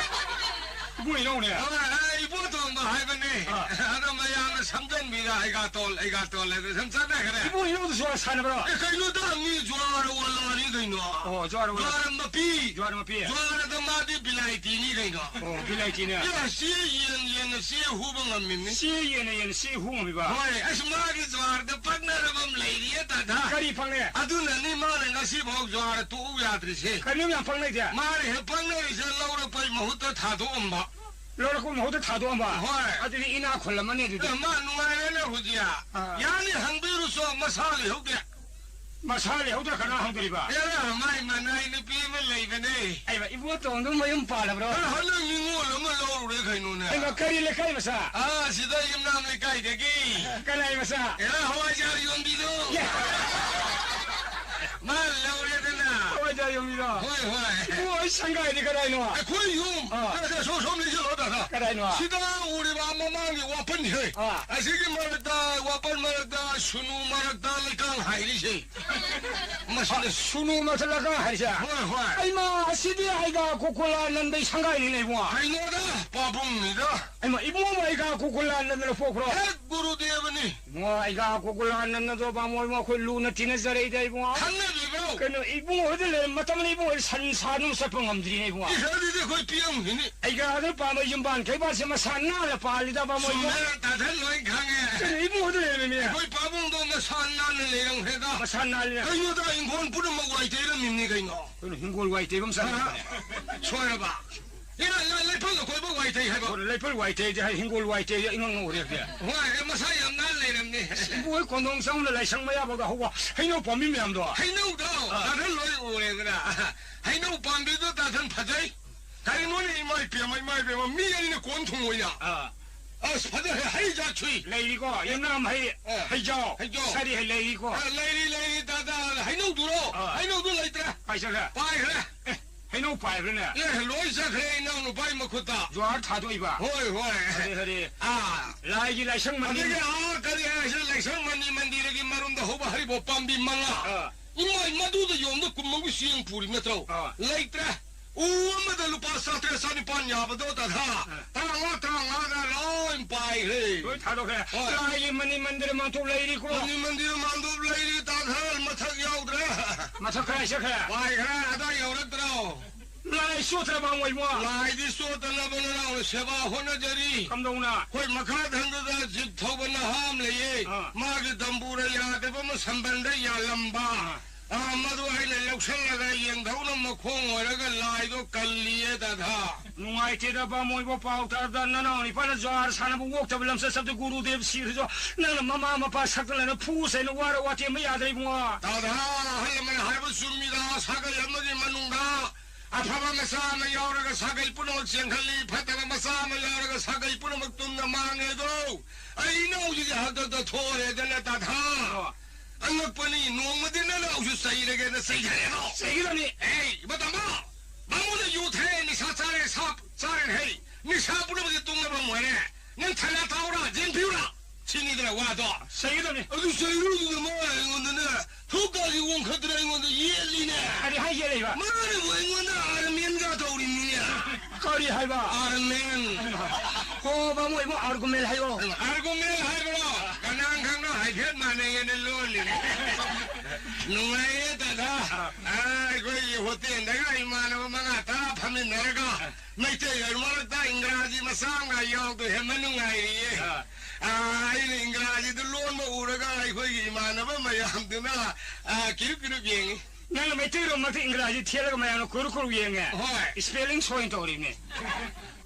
ꯏꯕꯨꯡ ꯏꯅꯥꯎꯅꯦ? ꯑꯥ, ꯑꯥ, ꯏꯕꯣꯇꯣꯟꯕ꯫ ꯍꯥꯏꯕꯅꯦ꯫ ꯑꯥ꯫ ꯑꯗꯣ ꯃꯌꯥꯝꯅ ꯁꯝꯖꯟꯕꯤꯗ ꯑꯩꯒꯥꯇꯣꯜ, ꯑꯩꯒꯥꯇꯣꯜ ꯍꯥꯏꯗꯅ ꯁꯨꯝ ꯆꯠꯅꯈ꯭ꯔꯦ꯫ ꯏꯕꯨꯡ ꯍꯦꯔꯣꯗꯨ ꯖꯨꯋꯥꯔ ꯁꯥꯟꯅꯕ꯭ꯔꯣ? ꯑꯦ, ꯀꯩꯅꯣꯗ, ꯃꯤ ꯖꯨꯋꯥꯔ ꯋꯥꯂꯥꯅꯤ ꯀꯩꯅꯣ꯫ ꯑꯣ, ꯖꯨꯋꯥꯔ ꯋꯥꯂꯥ꯫ ꯖꯨꯋꯥꯔ ꯃꯄꯤ꯫ ꯖꯨꯋꯥꯔ ꯃꯄꯤ꯫ ꯖꯨꯋꯥꯔꯗ ꯃꯥꯗꯤ ꯕꯤꯂꯥꯏꯇꯤꯅꯤ ꯀꯩꯅꯣ꯫ ꯑꯣ, ꯕꯤꯂꯥꯏꯇꯤꯅꯦ꯫ ꯑꯦ, ꯆꯦ ꯌꯦꯟ ꯌꯦꯟꯅ ꯆꯦ ꯍꯨꯕ ꯉꯝꯃꯤꯕꯅꯤ꯫ ꯆꯦ ꯌꯦꯟꯅ ꯌꯦꯟꯅ ꯆꯦ ꯍꯨ ꯉꯝꯃꯤꯕ? ꯍꯣꯏ, ꯑꯁ, ꯃꯥꯒꯤ ꯖꯨꯋꯥꯔꯗ ꯄꯛꯅꯔꯕ ꯑꯃ ꯂꯩꯔꯤꯌꯦ, ꯗꯥꯗꯥ꯫ ꯀꯔꯤ ꯄꯛꯅꯩ? ꯑꯗꯨꯅꯅꯤ ꯃꯥꯅ ꯉꯁꯤꯐꯥꯎ ꯖꯨꯋꯥꯔ ꯇꯣꯛꯎ ꯌꯥꯗ꯭ꯔꯤꯁꯦ꯫ ꯀꯔꯤꯅꯣ ꯌꯥꯝ ꯄꯛꯅꯩꯁꯦ? ꯃꯥꯅ ꯍꯦꯛ ꯄꯛꯅꯔꯤꯁꯦ ꯂꯧꯔꯛꯄꯩ ꯃꯍꯨꯠꯇ ꯊꯥꯗꯣꯛꯑꯝꯕ꯫ ꯂꯧꯔꯛꯄ ꯃꯍꯨꯠꯇ ꯊꯥꯗꯣꯛꯑꯝꯕ? ꯍꯣꯏ꯫ ꯑꯗꯨꯗꯤ ꯏꯅꯥꯛ ꯈꯨꯜꯂꯝꯃꯅꯤ ꯑꯗꯨꯗꯤ꯫ ꯑꯦ, ꯃꯥ ꯅꯨꯡꯉꯥꯏꯔꯦꯅꯦ ꯍꯧꯖꯤꯛ꯫ ꯑꯥ꯫ ꯌꯥꯅꯤ, ꯍꯪꯕꯤꯔꯨꯆꯣ, ꯃꯁꯥ ꯂꯩꯍꯧꯗꯦ꯫ ꯃꯁꯥ ꯂꯩꯍꯧꯗ꯭ꯔ ꯀꯅꯥ ꯍꯪꯗꯣꯔꯤꯕ? ꯑꯦꯔꯥ, ꯃꯥꯏ ꯃꯅꯥꯏ ꯅꯨꯄꯤ ꯑꯃ ꯂꯩꯕꯅꯦ꯫ ꯑꯩꯃ, ꯏꯕꯣꯇꯣꯟꯗꯣ ꯃꯌꯨꯝ ꯄꯥꯜꯂꯕ꯭ꯔꯣ? ꯑꯦ, ꯍꯟꯗꯛ ꯅꯤꯉꯣꯜ ꯑꯃ ꯂꯧꯔꯨꯔꯦ ꯀꯩꯅꯣꯅꯦ꯫ ꯑꯩꯃ, ꯀꯔꯤ ꯂꯩꯀꯥꯏ ꯃꯆꯥ? ꯑꯥ, ꯁꯤꯗ ꯌꯨꯝꯅꯥꯝ ꯂꯩꯀꯥꯏꯗꯒꯤ꯫ ꯀꯅꯥꯏ ꯃꯆꯥ? ꯑꯦꯔꯥ, ꯍꯋꯥꯏꯖꯥꯔ ꯌꯣꯟꯕꯤꯗꯣ꯫ ꯌꯦ꯫ ꯃꯥ ꯂꯧꯔꯦꯗꯅ꯫ ꯍꯋꯥꯏꯖꯥꯔ ꯌꯣꯟꯕꯤꯗꯣ꯫ ꯍꯣꯏ, ꯍꯣꯏ꯫ ꯏꯕꯨꯡꯉꯣ, ꯑꯩ ꯁꯪꯒꯥꯏꯗꯤ ꯀꯗꯥꯏꯅꯣ? ꯑꯩꯈꯣꯏ ꯌꯨꯝ꯫ ꯑꯥ꯫ ꯁꯣꯝ, ꯁꯣꯝ ꯂꯩꯁꯤꯜꯂꯣ, ꯗꯥꯗꯥ꯫ ꯀꯗꯥꯏꯅꯣ? ꯁꯤꯗ ꯎꯔꯤꯕ ꯃꯃꯥꯡꯒꯤ ꯋꯥꯄꯟꯁꯦ꯫ ꯑꯥ꯫ ꯑꯁꯤꯒꯤ ꯃꯔꯛꯇ, ꯋꯥꯄꯟ ꯃꯔꯛꯇ, ꯁꯨꯅꯨ ꯃꯔꯛꯇ ꯂꯩꯀꯥꯡ ꯍꯥꯏꯔꯤꯁꯦ꯫ ꯃꯁꯤꯅ ꯑꯥ, ꯁꯨꯅꯨ ꯃꯔꯛꯇ ꯂꯩꯀꯥꯡ ꯍꯥꯏꯔꯤꯁꯦ? ꯍꯣꯏ, ꯍꯣꯏ꯫ ꯑꯩꯃ, ꯑꯁꯤꯗꯤ ꯑꯩꯒ ꯀꯣꯀꯨꯂꯥꯅꯟꯗꯩ ꯁꯪꯒꯥꯏꯅꯤꯅꯦ, ꯏꯕꯨꯡꯉꯣ꯫ ꯀꯩꯅꯣꯗ, ꯄꯥꯕꯨꯡꯅꯤꯗ꯫ ꯑꯩꯃ, ꯏꯕꯨꯡꯉꯣ, ꯑꯩꯒ ꯀꯣꯀꯨꯂꯥꯅꯟꯗꯅ ꯄꯣꯛꯄ꯭ꯔꯣ? ꯍꯦꯛ ꯒꯨꯔꯨꯗꯦꯕꯅꯤ꯫ ꯏꯕꯨꯡꯉꯣ, ꯑꯩꯒ ꯀꯣꯀꯨꯂꯥꯅꯟꯗꯗꯣ ꯕꯥꯃꯣꯟ ꯏꯕꯨꯡꯉꯣ, ꯑꯩꯈꯣꯏ ꯂꯨꯅ ꯇꯤꯟꯅꯖꯔꯛꯏꯗ, ꯏꯕꯨꯡꯉꯣ꯫ ꯈꯪꯅꯕꯤꯕ꯭ꯔꯣ? ꯀꯩꯅꯣ, ꯏꯕꯨꯡꯉꯣ ꯍꯣꯏꯗ ꯂꯩꯔ ꯃꯇꯝꯗ ꯏꯕꯨꯡꯉꯣ ꯍꯣꯏ ꯁꯟ ꯁꯥ ꯑꯗꯨꯝ ꯆꯠꯄ ꯉꯝꯗ꯭ꯔꯤꯅꯦ, ꯏꯕꯨꯡꯉꯣ꯫ ꯏꯁ, ꯑꯗꯨꯗꯤ ꯑꯩꯈꯣꯏ ꯄꯤꯔꯝꯈꯤꯅꯤ꯫ ꯑꯩꯒ ꯑꯗꯨ ꯄꯥꯝꯕ ꯌꯨꯝꯕꯥꯟ ꯀꯩꯕꯥꯜꯁꯦ ꯃꯁꯥ ꯅꯥꯟꯅ ꯄꯥꯜꯂꯤꯗ, ꯕꯥꯃꯣꯟ ꯏꯕꯨꯡꯉꯣ꯫ ꯆꯨꯝꯃꯦ, ꯇꯥꯊꯟ ꯂꯣꯏ ꯈꯪꯉꯦ꯫ ꯀꯩꯅꯣ, ꯏꯕꯨꯡꯉꯣ ꯍꯣꯏꯗ ꯂꯩꯔꯝꯃꯤꯅꯦ꯫ ꯑꯩꯈꯣꯏ ꯄꯥꯕꯨꯡꯗꯣ ꯃꯁꯥ ꯅꯥꯟꯅ ꯂꯩꯔꯝꯈ꯭ꯔꯦꯗ꯫ ꯃꯁꯥ ꯅꯥꯟꯅ꯫ ꯀꯩꯅꯣꯗ ꯏꯪꯈꯣꯜ ꯄꯨꯝꯅꯃꯛ ꯋꯥꯏ ꯇꯩꯔꯝꯃꯤꯅꯤ ꯀꯩꯅꯣ꯫ ꯀꯩꯅꯣ, ꯍꯤꯡꯒꯣꯜ ꯋꯥꯏ ꯇꯩꯕ ꯑꯃ ꯆꯪꯉꯛꯄꯅꯦ꯫ ꯁꯣꯏꯔꯕ? ꯏꯔꯥ, ꯏꯔꯥ, ꯂꯩꯐꯝ ꯑꯀꯣꯏꯕ ꯋꯥꯏ ꯇꯩ ꯍꯥꯏꯕ꯫ ꯍꯣꯏ, ꯂꯩꯐꯝ ꯋꯥꯏ ꯇꯩꯗꯤ ꯍꯥꯏ, ꯍꯤꯡꯒꯣꯜ ꯋꯥꯏ ꯇꯩꯗꯤ ꯏꯉꯧ ꯉꯧꯔꯦ꯫ ꯍꯣꯏ, ꯑꯦ, ꯃꯁꯥ ꯌꯥꯝ ꯅꯥꯟ ꯂꯩꯔꯝꯅꯤ꯫ ꯏꯕꯨꯡꯉꯣ ꯀꯣꯟꯗꯣꯡ ꯆꯪꯕꯗ ꯂꯥꯏꯁꯪ ꯃꯌꯥꯐꯥꯎꯗ ꯍꯧꯕ ꯍꯩꯅꯧ ꯄꯥꯝꯕꯤ ꯃꯌꯥꯝꯗꯣ꯫ ꯍꯩꯅꯧꯗꯣ ꯑꯥ꯫ ꯇꯥꯊꯟ ꯂꯣꯏ ꯎꯔꯦꯗꯅ꯫ ꯍꯩꯅꯧ ꯄꯥꯝꯕꯤꯗꯣ ꯇꯥꯊꯟ ꯐꯖꯩ꯫ ꯀꯔꯤꯅꯣꯅꯦ, ꯏꯃꯥ ꯏꯄꯦꯝꯃ, ꯏꯃꯥ ꯏꯄꯦꯝꯃ, ꯃꯤ ꯑꯅꯤꯅ ꯀꯣꯟ ꯊꯨꯡꯉꯣꯏꯅ꯫ ꯑꯥ꯫ ꯑꯁ, ꯐꯖꯔꯦ, ꯍꯩ ꯖꯥꯠ ꯁꯨꯏ꯫ ꯂꯩꯔꯤꯀꯣ, ꯌꯨꯝꯅꯥꯝ ꯍꯩ, ꯑꯦ, ꯍꯩꯖꯥꯎ, ꯍꯩꯖꯥꯎ꯫ ꯁꯥꯔꯤ ꯍꯩ ꯂꯩꯔꯤꯀꯣ꯫ ꯑꯦ, ꯂꯩꯔꯤ, ꯂꯩꯔꯤ, ꯗꯥꯗꯥ, ꯍꯩꯅꯧꯗꯨꯔꯣ? ꯑꯥ꯫ ꯍꯩꯅꯧꯗꯨ ꯂꯩꯇ꯭ꯔꯦ꯫ ꯀꯥꯏ ꯆꯠꯈ꯭ꯔꯦ? ꯄꯥꯏꯈ꯭ꯔꯦ꯫ ꯑꯦ, ꯍꯩꯅꯧ ꯄꯥꯏꯈ꯭ꯔꯦꯅꯦ꯫ ꯑꯦ, ꯂꯣꯏ ꯆꯠꯈ꯭ꯔꯦ ꯏꯅꯥꯎ ꯅꯨꯄꯥꯒꯤ ꯃꯈꯨꯠꯇ꯫ ꯖꯨꯍꯥꯔ ꯊꯥꯗꯣꯛꯏꯕ꯫ ꯍꯣꯏ, ꯍꯣꯏ꯫ ꯍꯔꯦ, ꯍꯔꯦ꯫ ꯑꯥ꯫ ꯂꯥꯏꯒꯤ ꯂꯥꯏꯁꯪ ꯃꯅꯤ꯫ ꯑꯗꯒꯤ, ꯑꯥ, ꯀꯔꯤ ꯍꯥꯏꯁꯦ, ꯂꯥꯏꯁꯪ ꯃꯅꯤ ꯃꯟꯗꯤꯔꯒꯤ ꯃꯔꯨꯝꯗ ꯍꯧꯕ ꯍꯩꯔꯤꯕꯣꯞ ꯄꯥꯝꯕꯤ ꯃꯉꯥ꯫ ꯑꯥ꯫ ꯏꯃꯥꯏ, ꯃꯗꯨꯗ ꯌꯣꯟꯕ ꯀꯨꯝꯃꯒꯤ ꯆꯦꯡ ꯄꯨꯔꯤ ꯅꯠꯇ꯭ꯔꯣ? ꯑꯥ꯫ ꯂꯩꯇ꯭ꯔꯦ꯫ ꯎ ꯑꯃꯗ ꯂꯨꯄꯥ ꯆꯥꯇ꯭ꯔꯦꯠ ꯆꯥꯅꯤꯄꯥꯟ ꯌꯥꯕꯗꯣ, ꯗꯥꯗꯥ꯫ ꯑꯥ꯫ ꯇꯔꯥꯃꯉꯥ, ꯇꯔꯥꯃꯉꯥꯒ ꯂꯧ꯫ ꯂꯣꯏ ꯊꯥꯗꯣꯛꯈ꯭ꯔꯦ꯫ ꯍꯣꯏ꯫ ꯂꯥꯏꯒꯤ ꯃꯅꯤ ꯃꯟꯗꯤꯔ ꯃꯥꯟꯊꯣꯛ ꯂꯩꯔꯤꯀꯣ꯫ ꯃꯅꯤ ꯃꯟꯗꯤꯔ ꯃꯥꯟꯊꯣꯛ ꯂꯩꯔꯤ, ꯇꯥ ꯈꯔ ꯃꯊꯛ ꯌꯥꯎꯗ꯭ꯔꯦ꯫ ꯃꯊꯛ ꯀꯥꯏ ꯆꯠꯈ꯭ꯔꯦ? ꯄꯥꯏꯈ꯭ꯔꯦ, ꯑꯗꯥ ꯌꯧꯔꯛꯇ꯭ꯔꯣ? ꯂꯥꯏ ꯆꯣꯠꯇ꯭ꯔꯕ ꯃꯣꯏꯕꯣ? ꯂꯥꯏꯗꯤ ꯆꯣꯠꯇꯅꯕ ꯅꯅꯥꯎꯅ ꯁꯦꯕꯥ ꯍꯣꯠꯅꯖꯔꯤ꯫ ꯀꯝꯗꯧꯅ? ꯑꯩꯈꯣꯏ ꯃꯈꯥ ꯊꯪꯕꯗ ꯖꯤꯞ ꯊꯧꯕ ꯅꯍꯥ ꯑꯃ ꯂꯩꯌꯦ꯫ ꯑꯥ꯫ ꯃꯥꯒꯤ ꯗꯝꯕꯨꯔ ꯌꯥꯗꯕ ꯑꯃ ꯁꯝꯕꯟꯗ ꯌꯥꯜꯂꯝꯕ꯫ ꯑꯥ꯫ ꯑꯥ, ꯃꯗꯨ ꯑꯩꯅ ꯂꯧꯁꯜꯂꯒ ꯌꯦꯡꯊꯧꯅ ꯃꯈꯣꯡ ꯑꯣꯏꯔꯒ ꯂꯥꯏꯗꯣ ꯀꯜꯂꯤꯌꯦ, ꯗꯥꯗꯥ꯫ ꯅꯨꯡꯉꯥꯏꯇꯦꯗ, ꯕꯥꯃꯣꯏꯕꯣ, ꯄꯥꯎ ꯇꯥꯕꯗ ꯅꯅꯥꯎ ꯅꯤꯄꯥꯅ ꯖ꯭ꯋꯥꯔ ꯁꯥꯟꯅꯕ ꯑꯣꯛꯇꯕ ꯂꯝꯆꯠ ꯆꯠꯇ ꯒꯨꯔꯨꯗꯦꯕ ꯁꯤꯔꯁꯨ ꯅꯪꯅ ꯃꯃꯥ ꯃꯄꯥ ꯁꯛꯇ ꯂꯩꯅ ꯐꯨ ꯆꯩꯅ ꯋꯥꯔ ꯋꯥꯇꯦꯝꯕ ꯌꯥꯗ꯭ꯔꯦ ꯏꯕꯨꯡꯉꯣ꯫ ꯗꯥꯗꯥ, ꯑꯍꯜ ꯂꯃꯟ ꯍꯥꯏꯕ ꯆꯨꯝꯃꯤꯗ, ꯁꯥꯒꯩ ꯑꯃꯒꯤ ꯃꯅꯨꯡꯗ ꯑꯐꯕ ꯃꯆꯥ ꯑꯃ ꯌꯥꯎꯔꯒ ꯁꯥꯒꯩ ꯄꯨꯝꯅꯃꯛ ꯆꯦꯟꯈꯠꯂꯤ, ꯐꯠꯇꯕ ꯃꯆꯥ ꯑꯃ ꯌꯥꯎꯔꯒ ꯁꯥꯒꯩ ꯄꯨꯝꯅꯃꯛ ꯇꯨꯝꯅ ꯃꯥꯡꯉꯦ ꯑꯗꯣ꯫ ꯑꯩ ꯏꯅꯥꯎꯁꯤꯗꯤ ꯍꯟꯗꯛꯇ ꯊꯣꯛꯑꯦꯗꯅ ꯇꯥꯊꯥ꯫ ꯑꯣ꯫ ꯑꯉꯛꯄꯅꯤ, ꯅꯣꯡꯃꯗꯤ ꯅꯅꯥꯎꯁꯨ ꯆꯩꯔꯒꯦꯅ ꯆꯩꯊꯔꯦꯗꯣ꯫ ꯆꯩꯒꯗꯕꯅꯤ꯫ ꯑꯦ, ꯏꯕ ꯇꯥꯃꯣ, ꯕꯥꯃꯣꯟꯅ ꯌꯨ ꯊꯛꯑꯦ, ꯅꯤꯁꯥ ꯆꯥꯔꯦ, ꯁꯥ ꯆꯥꯔꯦꯅ ꯍꯩ, ꯅꯤꯁꯥ ꯄꯨꯝꯅꯃꯛꯁꯦ ꯇꯨꯡꯅꯕ ꯑꯣꯏꯔꯦ꯫ ꯅꯪ ꯊꯥꯏꯅ ꯊꯥꯎꯔꯥ, ꯖꯤꯟ ꯄꯤꯌꯨꯔꯥ? ꯁꯤꯅꯤꯗꯅ ꯋꯥꯗꯣ꯫ ꯆꯩꯒꯗꯕꯅꯤ꯫ ꯑꯗꯨ ꯆꯩꯔꯨꯗꯨꯅ ꯃꯥ ꯑꯩꯉꯣꯟꯗꯅꯦ, ꯊꯣꯛꯀꯥꯁꯤ ꯋꯥꯡꯈꯠꯇꯅ ꯑꯩꯉꯣꯟꯗ ꯌꯦꯠꯂꯤꯅꯦ꯫ ꯀꯔꯤ ꯍꯥꯏ ꯌꯦꯠꯂꯤꯕ? ꯃꯥꯅꯕꯨ ꯑꯩꯉꯣꯟꯗ ꯑꯥꯔꯃꯦꯟꯒ ꯇꯧꯔꯤꯃꯤꯅꯦ꯫ ꯀꯔꯤ ꯍꯥꯏꯕ? ꯑꯥꯔꯃꯦꯟ꯫ ꯍꯣ, ꯕꯥꯃꯣ, ꯏꯕꯣ, ꯑꯥꯔꯒꯨꯃꯦꯟ ꯍꯥꯏꯌꯣ꯫ ꯑꯥꯔꯒꯨꯃꯦꯟ ꯍꯥꯏꯕ꯭ꯔꯣ? ꯀꯅꯥꯅ ꯈꯪꯅꯣ, ꯍꯥꯏꯐꯦꯠ ꯃꯥꯟꯅꯩꯌꯦꯅ ꯂꯣꯜꯂꯤꯅꯦ꯫ ꯅꯨꯡꯉꯥꯏꯌꯦ ꯗꯥꯗꯥ꯫ ꯑꯥ, ꯑꯩꯈꯣꯏꯒꯤ ꯍꯣꯇꯦꯜꯗꯒ ꯏꯃꯥꯟꯅꯕ ꯃꯉꯥ ꯇꯔꯥ ꯐꯝꯃꯤꯟꯅꯔꯒ ꯃꯩꯇꯩ ꯃꯔꯛꯇ ꯏꯪꯒ꯭ꯔꯥꯖꯤ ꯃꯆꯥ ꯑꯃꯒ ꯌꯥꯎꯗꯣ ꯍꯦꯟꯅ ꯅꯨꯡꯉꯥꯏꯔꯤꯌꯦ꯫ ꯑꯥ꯫ ꯑꯥ, ꯑꯩꯅ ꯏꯪꯒ꯭ꯔꯥꯖꯤꯗ ꯂꯣꯟꯕ ꯎꯔꯒ ꯑꯩꯈꯣꯏꯒꯤ ꯏꯃꯥꯟꯅꯕ ꯃꯌꯥꯝꯗꯨꯅ, ꯑꯥ, ꯀꯤꯔꯨꯞ ꯀꯤꯔꯨꯞ ꯌꯦꯡꯉꯤ꯫ ꯅꯪꯅ ꯃꯩꯇꯩꯔꯣꯟꯃꯛꯇ ꯏꯪꯒ꯭ꯔꯥꯖꯤ ꯊꯦꯠꯂꯒ ꯃꯌꯥꯝꯅ ꯀꯨꯔꯨ ꯀꯨꯔꯨ ꯌꯦꯡꯉꯦ? ꯍꯣꯏ꯫ Spelling ꯁꯣꯏꯅ ꯇꯧꯔꯤꯅꯦ꯫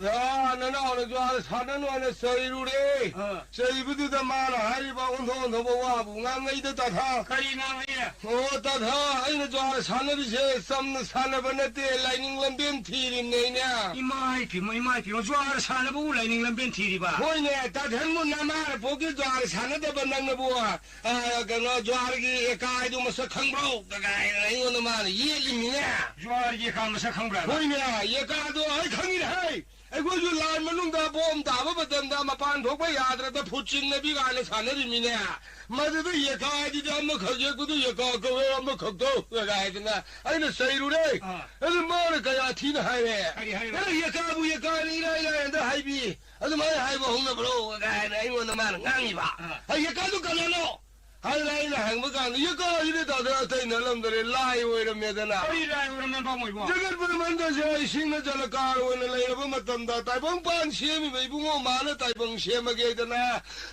ꯑꯥ, ꯅꯅꯥꯎꯅ ꯖ꯭ꯋꯥꯔ ꯁꯥꯟꯅꯅꯨ ꯍꯥꯏꯅ ꯆꯩꯔꯨꯔꯦ꯫ ꯑꯥ꯫ ꯆꯩꯕꯗꯨꯗ ꯃꯥꯅ ꯍꯥꯏꯔꯤꯕ ꯑꯣꯟꯊꯣꯛ ꯑꯣꯟꯊꯣꯛꯄ ꯋꯥꯕꯨ ꯉꯥꯡꯉꯩꯗ ꯇꯥꯊꯥ꯫ ꯀꯔꯤ ꯉꯥꯡꯉꯤ? ꯑꯣ, ꯇꯥꯊꯥ, ꯑꯩꯅ ꯖ꯭ꯋꯥꯔ ꯁꯥꯟꯅꯔꯤꯁꯦ ꯆꯝꯅ ꯁꯥꯟꯅꯕ ꯅꯠꯇꯦ, ꯂꯥꯏꯅꯤꯡ ꯂꯝꯕꯦꯟ ꯊꯤꯔꯤꯕꯅꯦ ꯑꯩꯅ꯫ ꯏꯃꯥ ꯏꯄꯦꯝꯃ, ꯏꯃꯥ ꯏꯄꯦꯝꯃ, ꯖ꯭ꯋꯥꯔ ꯁꯥꯟꯅꯕꯕꯨ ꯂꯥꯏꯅꯤꯡ ꯂꯝꯕꯦꯟ ꯊꯤꯔꯤꯕ? ꯍꯣꯏꯅꯦ, ꯇꯥꯊꯟꯕꯨ ꯅꯃꯥꯅ ꯄꯣꯛꯀꯤ ꯖ꯭ꯋꯥꯔ ꯁꯥꯟꯅꯗꯕ ꯅꯪꯅꯕꯨ, ꯑ, ꯀꯩꯅꯣ, ꯖ꯭ꯋꯥꯔꯒꯤ ꯑꯦꯀꯥꯏꯗꯨ ꯃꯁꯛ ꯈꯪꯕ꯭ꯔꯣ? ꯀꯥꯏꯅ ꯑꯩꯉꯣꯟꯗ ꯃꯥꯅ ꯌꯦꯠꯂꯤꯃꯤꯅꯦ꯫ ꯖ꯭ꯋꯥꯔꯒꯤ ꯑꯦꯀꯥ ꯃꯁꯛ ꯈꯪꯕ꯭ꯔꯥ? ꯍꯣꯏꯅꯦ, ꯑꯦꯀꯥꯗꯣ ꯑꯩ ꯈꯪꯉꯤꯅꯦ ꯍꯩ꯫ ꯑꯩꯈꯣꯏꯁꯨ ꯂꯥꯟ ꯃꯅꯨꯡꯗ ꯕꯣꯝ ꯇꯥꯕ ꯃꯇꯝꯗ ꯃꯄꯥꯟ ꯊꯣꯛꯄ ꯌꯥꯗ꯭ꯔꯗ ꯐꯨꯠ ꯆꯤꯡꯅꯕꯤ ꯀꯥꯏꯅ ꯁꯥꯟꯅꯔꯤꯃꯤꯅꯦ꯫ ꯃꯗꯨꯗ ꯌꯦꯀꯥꯏꯗꯨꯗꯤ ꯑꯃꯈꯛ ꯌꯦꯛꯄꯗꯨ ꯌꯦꯀꯥ ꯀꯧꯋꯦ, ꯑꯃꯈꯛꯇꯣ ꯀꯥꯏꯗꯅ ꯑꯩꯅ ꯆꯩꯔꯨꯔꯦ꯫ ꯑꯥ꯫ ꯑꯗꯨ ꯃꯥꯅ ꯀꯌꯥ ꯊꯤꯅ ꯍꯥꯏꯔꯦ꯫ ꯀꯔꯤ ꯍꯥꯏꯔꯤꯕ? "ꯅꯪ ꯌꯦꯀꯥꯕꯨ ꯌꯦꯀꯥꯅ ꯏꯔꯥꯏ ꯂꯥꯏꯅꯗ ꯍꯥꯏꯕꯤ꯫ ꯑꯗꯨꯃꯥꯏꯅ ꯍꯥꯏꯕ ꯍꯧꯅꯕ꯭ꯔꯣ?" ꯀꯥꯏꯅ ꯑꯩꯉꯣꯟꯗ ꯃꯥꯅ ꯉꯥꯡꯉꯤꯕ꯫ ꯑꯥ꯫ "ꯑꯩ ꯌꯦꯀꯥꯗꯨ ꯀꯅꯥꯅꯣ?" ꯍꯥꯏꯅ ꯑꯩꯅ ꯍꯪꯕ ꯀꯥꯟꯗ, ꯌꯦꯀꯥ ꯍꯥꯏꯁꯤꯗꯤ ꯇꯥꯗ ꯑꯇꯩ ꯅꯠꯂꯝꯗꯔꯦ, ꯂꯥꯏ ꯑꯣꯏꯔꯝꯃꯦꯗꯅ꯫ ꯀꯔꯤ ꯂꯥꯏ ꯑꯣꯏꯔꯝꯃꯦ, ꯄꯥꯃꯣꯏꯕꯣ? ꯖꯒꯠ ꯕ꯭ꯔꯍꯃꯟꯗꯁꯦ ꯏꯁꯤꯡꯅ ꯖꯂꯀꯥꯔ ꯑꯣꯏꯅ ꯂꯩꯔꯕ ꯃꯇꯝꯗ, ꯇꯥꯏꯕꯪꯄꯥꯟ ꯁꯦꯝꯃꯤꯕ ꯏꯕꯨꯡꯉꯣ ꯃꯥꯅ ꯇꯥꯏꯕꯪ ꯁꯦꯝꯃꯒꯦꯗꯅ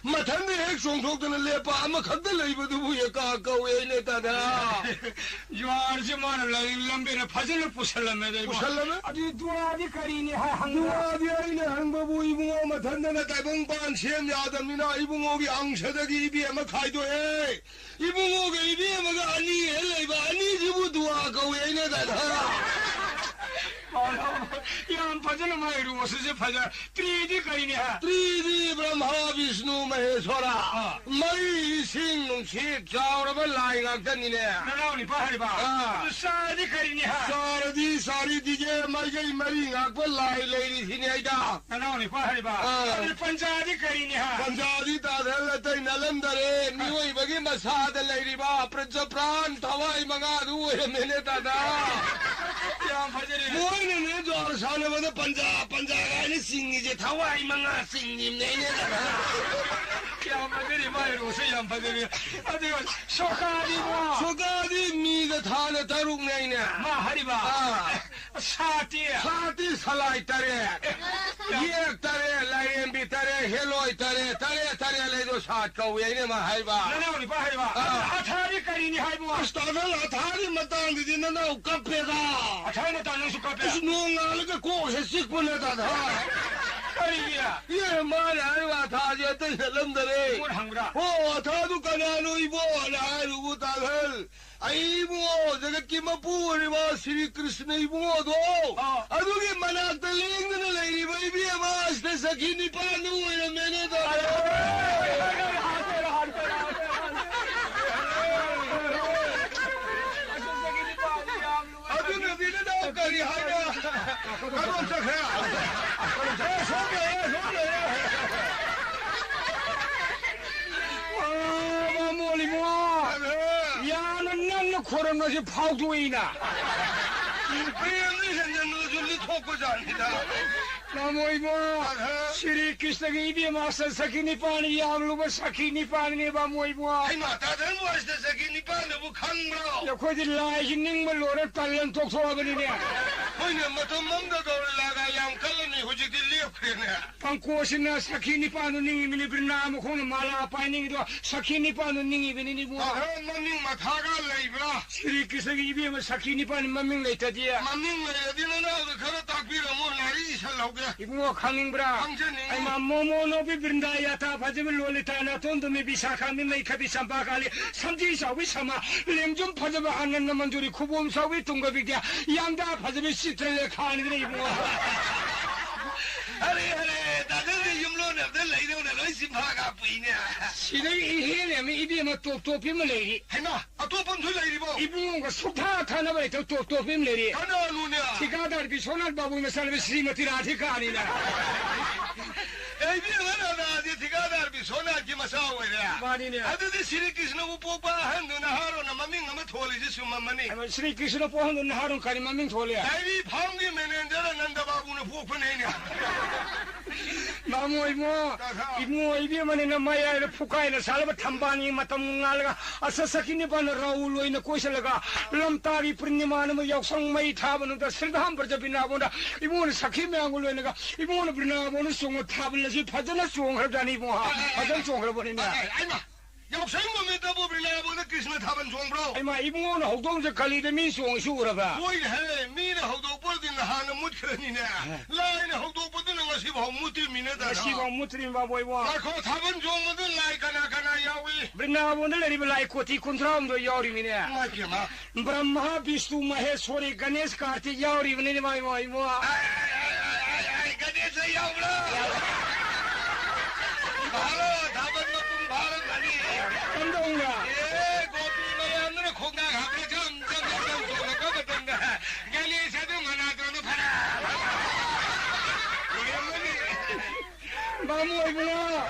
ꯃꯊꯟꯗ ꯍꯦꯛ ꯆꯣꯡꯊꯣꯛꯇꯅ ꯂꯦꯞꯄ ꯑꯃꯈꯛꯇ ꯂꯩꯕꯗꯨꯕꯨ ꯌꯦꯀꯥ ꯀꯧꯋꯦ ꯍꯥꯏꯅꯦ, ꯇꯥꯗ꯫ ꯖꯨꯍꯥꯔꯁꯦ ꯃꯥꯅ ꯂꯥꯏꯔꯤꯛ ꯂꯝꯕꯤꯅ ꯐꯖꯅ ꯄꯨꯁꯜꯂꯝꯃꯦꯗ, ꯏꯕꯨꯡꯉꯣ꯫ ꯄꯨꯁꯜꯂꯝꯃꯦ? ꯑꯗꯨꯗꯤ ꯗꯨꯋꯥꯗꯤ ꯀꯔꯤꯅꯤ ꯍꯥꯏ ꯍꯪꯕ? ꯗꯨꯋꯥꯗꯤ ꯑꯩꯅ ꯍꯪꯕꯕꯨ ꯏꯕꯨꯡꯉꯣ ꯃꯊꯟꯗꯅ ꯇꯥꯏꯕꯪꯄꯥꯟ ꯁꯦꯝ ꯌꯥꯗꯕꯅꯤꯅ ꯏꯕꯨꯡꯉꯣꯒꯤ ꯑꯪꯁꯗꯒꯤ ꯏꯕꯦꯝꯃ ꯈꯥꯏꯗꯣꯛꯑꯦ꯫ ꯏꯕꯨꯡꯉꯣꯒ ꯏꯕꯦꯝꯃꯒ ꯑꯅꯤ ꯍꯦꯛ ꯂꯩꯕ, ꯑꯅꯤꯁꯤꯕꯨ ꯗꯨꯋꯥ ꯀꯧꯏ ꯍꯥꯏꯅꯦ, ꯗꯥꯗꯥ꯫ ꯌꯥꯝ ꯐꯖꯅ ꯃꯥꯏ ꯔꯣꯁꯁꯦ ꯐꯖ-, ꯇ꯭ꯔꯤꯗꯤ ꯀꯔꯤꯅꯤ ꯍꯥ? ꯇ꯭ꯔꯤꯗꯤ ꯕ꯭ꯔꯍꯃ, ꯕꯤꯁꯅꯨ, ꯃꯍꯦꯁ꯭ꯋꯔ꯫ ꯑꯥ꯫ ꯃꯩ, ꯏꯁꯤꯡ, ꯅꯨꯡꯁꯤꯠ, ꯆꯥꯎꯔꯕ ꯂꯥꯏ ꯉꯥꯛꯇꯅꯤꯅꯦ꯫ ꯅꯅꯥꯎ ꯅꯤꯄꯥ ꯍꯥꯏꯔꯤꯕ? ꯑꯥ꯫ ꯑꯗꯨ ꯆꯥꯗꯤ ꯀꯔꯤꯅꯤ ꯍꯥ? ꯆꯥꯔꯗꯤ ꯆꯥꯔꯤ ꯗꯤꯖꯦ ꯃꯥꯏꯀꯩ ꯃꯔꯤ ꯉꯥꯛꯄ ꯂꯥꯏ ꯂꯩꯔꯤꯁꯤꯅꯤ ꯑꯩꯗ꯫ ꯅꯅꯥꯎ ꯅꯤꯄꯥ ꯍꯥꯏꯔꯤꯕ? ꯑꯥ꯫ ꯑꯗꯨ ꯄꯟꯖꯥꯗꯤ ꯀꯔꯤꯅꯤ ꯍꯥ? ꯄꯟꯖꯥꯗꯤ ꯇꯥꯗ ꯑꯇꯩ ꯅꯠꯂꯝꯗꯔꯦ꯫ ꯃꯤꯑꯣꯏꯕꯒꯤ ꯃꯁꯥꯗ ꯂꯩꯔꯤꯕ ꯄ꯭ꯔꯖ ꯄ꯭ꯔꯥꯟ ꯊꯋꯥꯏ ꯃꯉꯥꯗꯨ ꯑꯣꯏꯔꯝꯃꯦꯅꯦ, ꯗꯥꯗꯥ꯫ ꯌꯥꯝ ꯐꯖꯔꯦ꯫ ꯃꯣꯏꯅꯅꯦ ꯖ꯭ꯋꯥꯔ ꯁꯥꯟꯅꯕꯗ ꯄꯟꯖꯥ, ꯄꯟꯖꯥ ꯍꯥꯏꯅ ꯆꯤꯡꯉꯤꯁꯦ ꯊꯋꯥꯏ ꯃꯉꯥ ꯆꯤꯡꯉꯤꯕꯅꯦꯅꯦ, ꯗꯥꯗꯥ꯫ ꯌꯥꯝ ꯐꯖꯔꯦ, ꯃꯥꯏ ꯔꯣꯁꯁꯦ ꯌꯥꯝ ꯐꯖꯔꯦ꯫ ꯑꯗꯨꯒ ꯁꯣꯀꯥꯗꯤꯕꯣ? ꯁꯣꯀꯥꯗꯤ ꯃꯤꯗ ꯊꯥꯅ ꯇꯔꯨꯛꯅꯦ ꯑꯩꯅ꯫ ꯃꯥ ꯍꯥꯏꯔꯤꯕ? ꯑꯥ꯫ ꯁꯥꯇꯤ? ꯁꯥꯇꯤ ꯁꯂꯥꯏ ꯇꯔꯦꯠ꯫ ꯌꯦꯛ ꯇꯔꯦꯠ, ꯂꯥꯏꯔꯦꯝꯕꯤ ꯇꯔꯦꯠ, ꯍꯦꯂꯣꯏ ꯇꯔꯦꯠ, ꯇꯔꯦꯠ ꯇꯔꯦꯠ ꯂꯩꯗꯣ ꯁꯥꯠ ꯀꯧꯏ ꯍꯥꯏꯅꯦ ꯃꯥ ꯍꯥꯏꯕ꯫ ꯅꯅꯥꯎ ꯅꯤꯄꯥ ꯍꯥꯏꯕ? ꯑꯥ꯫ ꯑꯊꯥꯗꯤ ꯀꯔꯤꯅꯤ ꯍꯥꯏꯕ? ꯑꯁ, ꯇꯥꯗ ꯑꯊꯥꯗꯤ ꯃꯇꯥꯡꯗꯗꯤ ꯅꯅꯥꯎ ꯀꯞꯄꯦꯗ꯫ ꯑꯊꯥꯗꯤ ꯃꯇꯥꯡ ꯅꯪꯁꯨ ꯀꯞꯄꯦ? ꯑꯁ, ꯅꯣꯡꯉꯥꯜꯂꯒ ꯀꯣꯛꯁꯦ ꯆꯤꯛꯄꯅꯦ ꯇꯥꯗ꯫ ꯀꯔꯤꯒꯤ? ꯑꯦ, ꯃꯥꯅ ꯍꯥꯏꯔꯤꯕ ꯑꯊꯥꯗꯤ ꯑꯇꯩ ꯅꯠꯂꯝꯗꯔꯦ꯫ ꯑꯩꯉꯣꯟꯗ ꯍꯪꯕ꯭ꯔꯥ? ꯑꯣ, ꯑꯊꯥꯗꯨ ꯀꯅꯥꯅꯣ ꯏꯕꯣꯅ ꯍꯥꯏꯔꯨꯕꯨ ꯇꯥꯗ꯫ ꯑꯩꯕꯨ ꯖꯒꯠꯀꯤ ꯃꯄꯨ ꯑꯣꯏꯔꯤꯕ ꯁ꯭ꯔꯤ ꯀ꯭ꯔꯤꯁꯅ ꯏꯕꯨꯡꯉꯣꯗꯣ, ꯑꯥ꯫ ꯑꯗꯨꯒꯤ ꯃꯅꯥꯛꯇ ꯂꯦꯡꯗꯅ ꯂꯩꯔꯤꯕ ꯏꯕꯦꯝꯃ ꯑꯁꯤꯗ ꯁꯈꯤ ꯅꯤꯄꯥꯟꯗꯨ ꯑꯣꯏꯔꯝꯃꯦꯅꯦ, ꯇꯥꯗ꯫ ꯑꯗꯨꯅꯗꯤ ꯅꯅꯥꯎ ꯀꯔꯤ ꯍꯥꯏꯅ ꯀꯔꯣꯝ ꯆꯠꯈ꯭ꯔꯦ? ꯈꯣꯏꯔꯝꯅꯁꯤ ꯐꯥꯎꯗꯣꯛꯏꯅ꯫ ꯄ꯭ꯔꯦꯝꯗꯤ ꯍꯦꯟꯖꯟꯅꯁꯨ ꯂꯤꯊꯣꯛꯄꯖꯥꯠꯅꯤꯗ꯫ ꯃꯥꯃꯣ ꯏꯕꯨꯡꯉꯣ, ꯑꯍ꯫ ꯁ꯭ꯔꯤ ꯀ꯭ꯔꯤꯁꯅꯒꯤ ꯏꯕꯦꯝꯃ ꯁꯈꯤ ꯅꯤꯄꯥꯟ, ꯌꯥꯝꯂꯨꯕ ꯁꯈꯤ ꯅꯤꯄꯥꯟꯅꯦ, ꯃꯥꯃꯣ ꯏꯕꯨꯡꯉꯣ꯫ ꯍꯩꯃꯥ, ꯇꯥ ꯙꯟꯋꯥꯁꯇ ꯁꯈꯤ ꯅꯤꯄꯥꯟꯗꯨꯕꯨ ꯈꯪꯕ꯭ꯔꯣ? ꯑꯩꯈꯣꯏꯗꯤ ꯂꯥꯏꯁꯤ ꯅꯤꯡꯕ ꯂꯣꯏꯔ ꯇꯜꯂꯟ ꯇꯣꯛꯊꯣꯛꯑꯕꯅꯤꯅꯦ꯫ ꯍꯣꯏꯅꯦ, ꯃꯇꯝ ꯑꯃꯗ ꯒꯧꯔꯤꯂꯥꯒ ꯌꯥꯝ ꯀꯜꯂꯝꯃꯤ, ꯍꯧꯖꯤꯛꯇꯤ ꯂꯦꯞꯈ꯭ꯔꯦꯅꯦ꯫ ꯄꯪꯀꯣꯁꯤꯅ ꯁꯈꯤ ꯅꯤꯄꯥꯟꯗꯨ ꯅꯤꯡꯉꯤꯕꯅꯤ, ꯕ꯭ꯔꯤꯟꯗꯥ ꯃꯈꯣꯡꯅ ꯃꯥꯂꯥ ꯄꯥꯏꯅꯤꯡꯉꯤꯗꯣ ꯁꯈꯤ ꯅꯤꯄꯥꯟꯗꯨ ꯅꯤꯡꯉꯤꯕꯅꯤꯅꯦ ꯏꯕꯨꯡꯉꯣ꯫ ꯑꯍ, ꯃꯃꯤꯡ ꯃꯊꯥꯒ ꯂꯩꯕ꯭ꯔꯥ? ꯁ꯭ꯔꯤ ꯀ꯭ꯔꯤꯁꯅꯒꯤ ꯏꯕꯦꯝꯃ ꯁꯈꯤ ꯅꯤꯄꯥꯟ ꯃꯃꯤꯡ ꯂꯩꯇꯗꯤ꯫ ꯃꯃꯤꯡ ꯂꯩꯔꯗꯤ ꯅꯅꯥꯎꯗ ꯈꯔ ꯇꯥꯛꯄꯤꯔꯝꯃꯣ, ꯂꯥꯏꯔꯤꯛ ꯏꯁꯜꯍꯧꯒꯦ꯫ ꯏꯕꯨꯡꯉꯣ, ꯈꯪꯅꯤꯡꯕ꯭ꯔꯥ? ꯈꯪꯖꯅꯤꯡꯉꯤ꯫ ꯑꯩꯃ ꯃꯣꯃꯣ ꯅꯣꯄꯤ ꯕ꯭ꯔꯤꯟꯗꯥ ꯌꯥꯊꯥ ꯐꯖꯕꯤ ꯂꯣꯂꯤꯇꯥ ꯅꯥꯇꯣꯟ ꯇꯨꯝꯃꯤ ꯕꯤꯁꯥꯈꯥ ꯃꯤꯃꯩ ꯈꯕꯤ ꯆꯝꯄꯥ ꯀꯥꯂꯤ ꯁꯝꯖꯤ ꯆꯥꯎꯕꯤ ꯁꯃꯥ ꯂꯦꯡꯖꯨꯝ ꯐꯖꯕ ꯑꯅꯟꯗ ꯃꯟꯖꯨꯔꯤ ꯈꯨꯕꯣꯝ ꯆꯥꯎꯕꯤ ꯇꯨꯡꯒ ꯕꯤꯗ꯭ꯌꯥ ꯌꯥꯝꯗꯥ ꯐꯖꯕꯤ ꯆꯤꯇ꯭ꯔꯂꯦꯈꯥꯅꯤꯗꯅ ꯏꯕꯨꯡꯉꯣ꯫ ꯑꯔꯦ, ꯑꯔꯦ, ꯗꯥ ꯅꯪꯗꯤ ꯌꯨꯝꯂꯣꯟꯅꯕꯗ ꯂꯩꯗꯧꯅ ꯂꯣꯏ ꯆꯤꯟꯐꯥ ꯀꯥꯞꯄꯨꯏꯅꯦ꯫ ꯁꯤꯗꯩ ꯏꯍꯦꯟ ꯑꯃ ꯏꯕꯦꯝꯃ ꯇꯣꯞ ꯇꯣꯞꯄꯤ ꯑꯃ ꯂꯩꯔꯤ꯫ ꯍꯩꯃꯥ! ꯑꯇꯣꯞꯄ ꯑꯃꯁꯨ ꯂꯩꯔꯤꯕꯣ? ꯏꯕꯨꯡꯉꯣꯒ ꯁꯨꯛꯊꯥ ꯊꯥꯅꯕ ꯂꯩꯇꯕ ꯇꯣꯞ ꯇꯣꯞꯄ ꯑꯃ ꯂꯩꯔꯤ꯫ ꯀꯅꯥꯅꯣꯅꯦ? ꯊꯤꯀꯥꯗꯥꯔ ꯕꯤꯁ꯭ꯋꯥꯅꯥꯊ ꯕꯥꯕꯨꯒꯤ ꯃꯆꯥꯅꯨꯄꯤ ꯁ꯭ꯔꯤꯃꯇꯤ ꯔꯥꯙꯤꯀꯥꯅꯤꯅꯦ꯫ ꯑꯩ ꯏꯕꯦꯝꯃ ꯔꯥꯙꯥꯁꯦ ꯊꯤꯀꯥꯗꯥꯔ ꯕꯤꯁ꯭ꯋꯥꯅꯥꯊꯀꯤ ꯃꯆꯥ ꯑꯣꯏꯔꯦ꯫ ꯃꯥꯅꯤꯅꯦ꯫ ꯑꯗꯨꯗꯤ ꯁ꯭ꯔꯤ ꯀ꯭ꯔꯤꯁꯅꯕꯨ ꯄꯣꯛꯄ ꯑꯍꯟꯗꯨ ꯅꯍꯥꯔꯣꯟꯅ ꯃꯃꯤꯡ ꯑꯃ ꯊꯣꯜꯂꯤꯁꯦ ꯆꯨꯝꯃꯝꯃꯅꯤ꯫ ꯑꯗꯣ ꯁ꯭ꯔꯤ ꯀ꯭ꯔꯤꯁꯅ ꯄꯣꯛꯍꯟꯗꯨ ꯅꯍꯥꯔꯣꯟ ꯀꯔꯤ ꯃꯃꯤꯡ ꯊꯣꯜꯂꯤ? ꯗꯥꯏꯔꯤ ꯐꯥꯔꯝꯒꯤ ꯃꯦꯅꯦꯖꯔ ꯑꯅꯟꯗ ꯕꯥꯕꯨꯅ ꯄꯣꯛꯄꯅꯦꯅꯦ꯫ ꯃꯥꯃꯣ ꯏꯕꯨꯡꯉꯣ, ꯇꯥꯊꯥ꯫ ꯏꯕꯨꯡꯉꯣ ꯏꯕꯦꯝꯃꯅꯤꯅ ꯃꯌꯥꯏꯗ ꯐꯨꯀꯥꯏꯅ ꯁꯥꯠꯂꯕ ꯊꯝꯕꯥꯜꯒꯤ ꯃꯇꯝ ꯉꯥꯜꯂꯒ ꯑꯁ ꯁꯈꯤ ꯅꯤꯄꯥꯟꯅ ꯔꯥꯍꯨꯜ ꯑꯣꯏꯅ ꯀꯣꯏꯁꯤꯜꯂꯒ ꯂꯝꯇꯥꯒꯤ ꯄꯨꯔꯅꯤꯃꯥ ꯅꯨꯃꯤꯠ ꯌꯥꯎꯁꯪ ꯃꯩ ꯊꯥꯕ ꯅꯨꯃꯤꯠꯇ ꯁ꯭ꯔꯤꯙꯥꯝ ꯄ꯭ꯔꯖꯥ ꯕ꯭ꯔꯤꯟꯗꯥꯕꯣꯟꯗ ꯏꯕꯨꯡꯉꯣꯅ ꯁꯈꯤ ꯃꯌꯥꯝꯒ ꯂꯣꯏꯅꯒ ꯏꯕꯨꯡꯉꯣꯅ ꯕ꯭ꯔꯤꯟꯗꯥꯕꯣꯟꯗ ꯆꯣꯡꯕ ꯊꯥꯕꯜ ꯑꯁꯤ ꯐꯖꯅ ꯆꯣꯡꯈ꯭ꯔꯕꯖꯥꯠꯅꯤ ꯏꯕꯨꯡꯉꯣ꯫ ꯐꯖꯅ ꯆꯣꯡꯈ꯭ꯔꯕꯅꯤꯅꯦ꯫ ꯑꯩꯃ! ꯌꯥꯎꯁꯪ ꯅꯨꯃꯤꯠꯇꯕꯨ ꯕ꯭ꯔꯤꯟꯗꯥꯕꯣꯟꯗ ꯀ꯭ꯔꯤꯁꯅ ꯊꯥꯕꯜ ꯆꯣꯡꯕ꯭ꯔꯣ? ꯍꯩꯃꯥ, ꯏꯕꯨꯡꯉꯣꯅ ꯍꯧꯗꯣꯡꯁꯦ ꯀꯂꯤꯗ ꯃꯤ ꯆꯣꯡꯉꯤꯁꯤ ꯎꯔꯕ? ꯍꯣꯏꯅꯦ ꯍꯦ, ꯃꯤꯅ ꯍꯧꯗꯣꯛꯄꯗꯤ ꯅꯍꯥꯟꯅ ꯃꯨꯠꯈ꯭ꯔꯅꯤꯅꯦ꯫ ꯂꯥꯏꯅ ꯍꯧꯗꯣꯛꯄꯗꯨꯅ ꯉꯁꯤꯐꯥꯎ ꯃꯨꯠꯇ꯭ꯔꯤꯃꯤꯅꯦ, ꯗꯥꯗꯥ꯫ ꯉꯁꯤꯐꯥꯎ ꯃꯨꯠꯇ꯭ꯔꯤꯕ ꯕꯣꯏꯕꯣ꯫ ꯉꯥꯏꯈꯣ, ꯊꯥꯕꯜ ꯆꯣꯡꯕꯗ ꯂꯥꯏ ꯀꯅꯥ ꯀꯅꯥ ꯌꯥꯎꯏ? ꯕ꯭ꯔꯤꯟꯗꯥꯕꯣꯟꯗ ꯂꯩꯔꯤꯕ ꯂꯥꯏ ꯀꯣꯇꯤ ꯀꯨꯟꯊ꯭ꯔꯥ ꯍꯨꯝꯗꯣꯏ ꯌꯥꯎꯔꯤꯃꯤꯅꯦ꯫ ꯏꯃꯥꯏ ꯄꯦꯝꯃ꯫ ꯕ꯭ꯔꯍ꯭ꯃ, ꯕꯤꯁꯅꯨ, ꯃꯍꯦꯁ꯭ꯋꯔꯤ, ꯒꯅꯦꯁ, ꯀꯥꯔꯇꯤꯛ ꯌꯥꯎꯔꯤꯕꯅꯤꯅꯦ, ꯏꯃꯥ, ꯏꯃꯥ, ꯏꯃꯥ꯫ ꯑꯥꯏ, ꯑꯥꯏ, ꯑꯥꯏ, ꯑꯥꯏ, ꯑꯥꯏ, ꯑꯥꯏ, ꯒꯅꯦꯁ ꯌꯥꯎꯕ꯭ꯔꯣ? ꯚꯥꯔꯣ, ꯊꯥꯕꯜ ꯃꯄꯨꯡ ꯐꯥꯔꯝꯃꯅꯤ꯫ ꯀꯝꯗꯧꯅ? ꯑꯦ, ꯒꯣꯄꯤ ꯃꯌꯥꯝꯗꯨꯅ ꯈꯣꯡꯒꯥ ꯍꯥꯞꯄ ꯖꯝ, ꯖꯝ, ꯖꯝ, ꯖꯝ ꯆꯣꯡꯉꯛꯄ ꯃꯇꯝꯗ ꯒꯅꯦꯁ ꯑꯗꯨ ꯃꯅꯥꯇꯣꯟꯗꯨ ꯐꯔꯥ, ꯐꯔꯥ, ꯐꯔꯥ ꯂꯣꯏꯔꯝꯃꯅꯤ꯫ ꯕꯥꯃꯣꯟ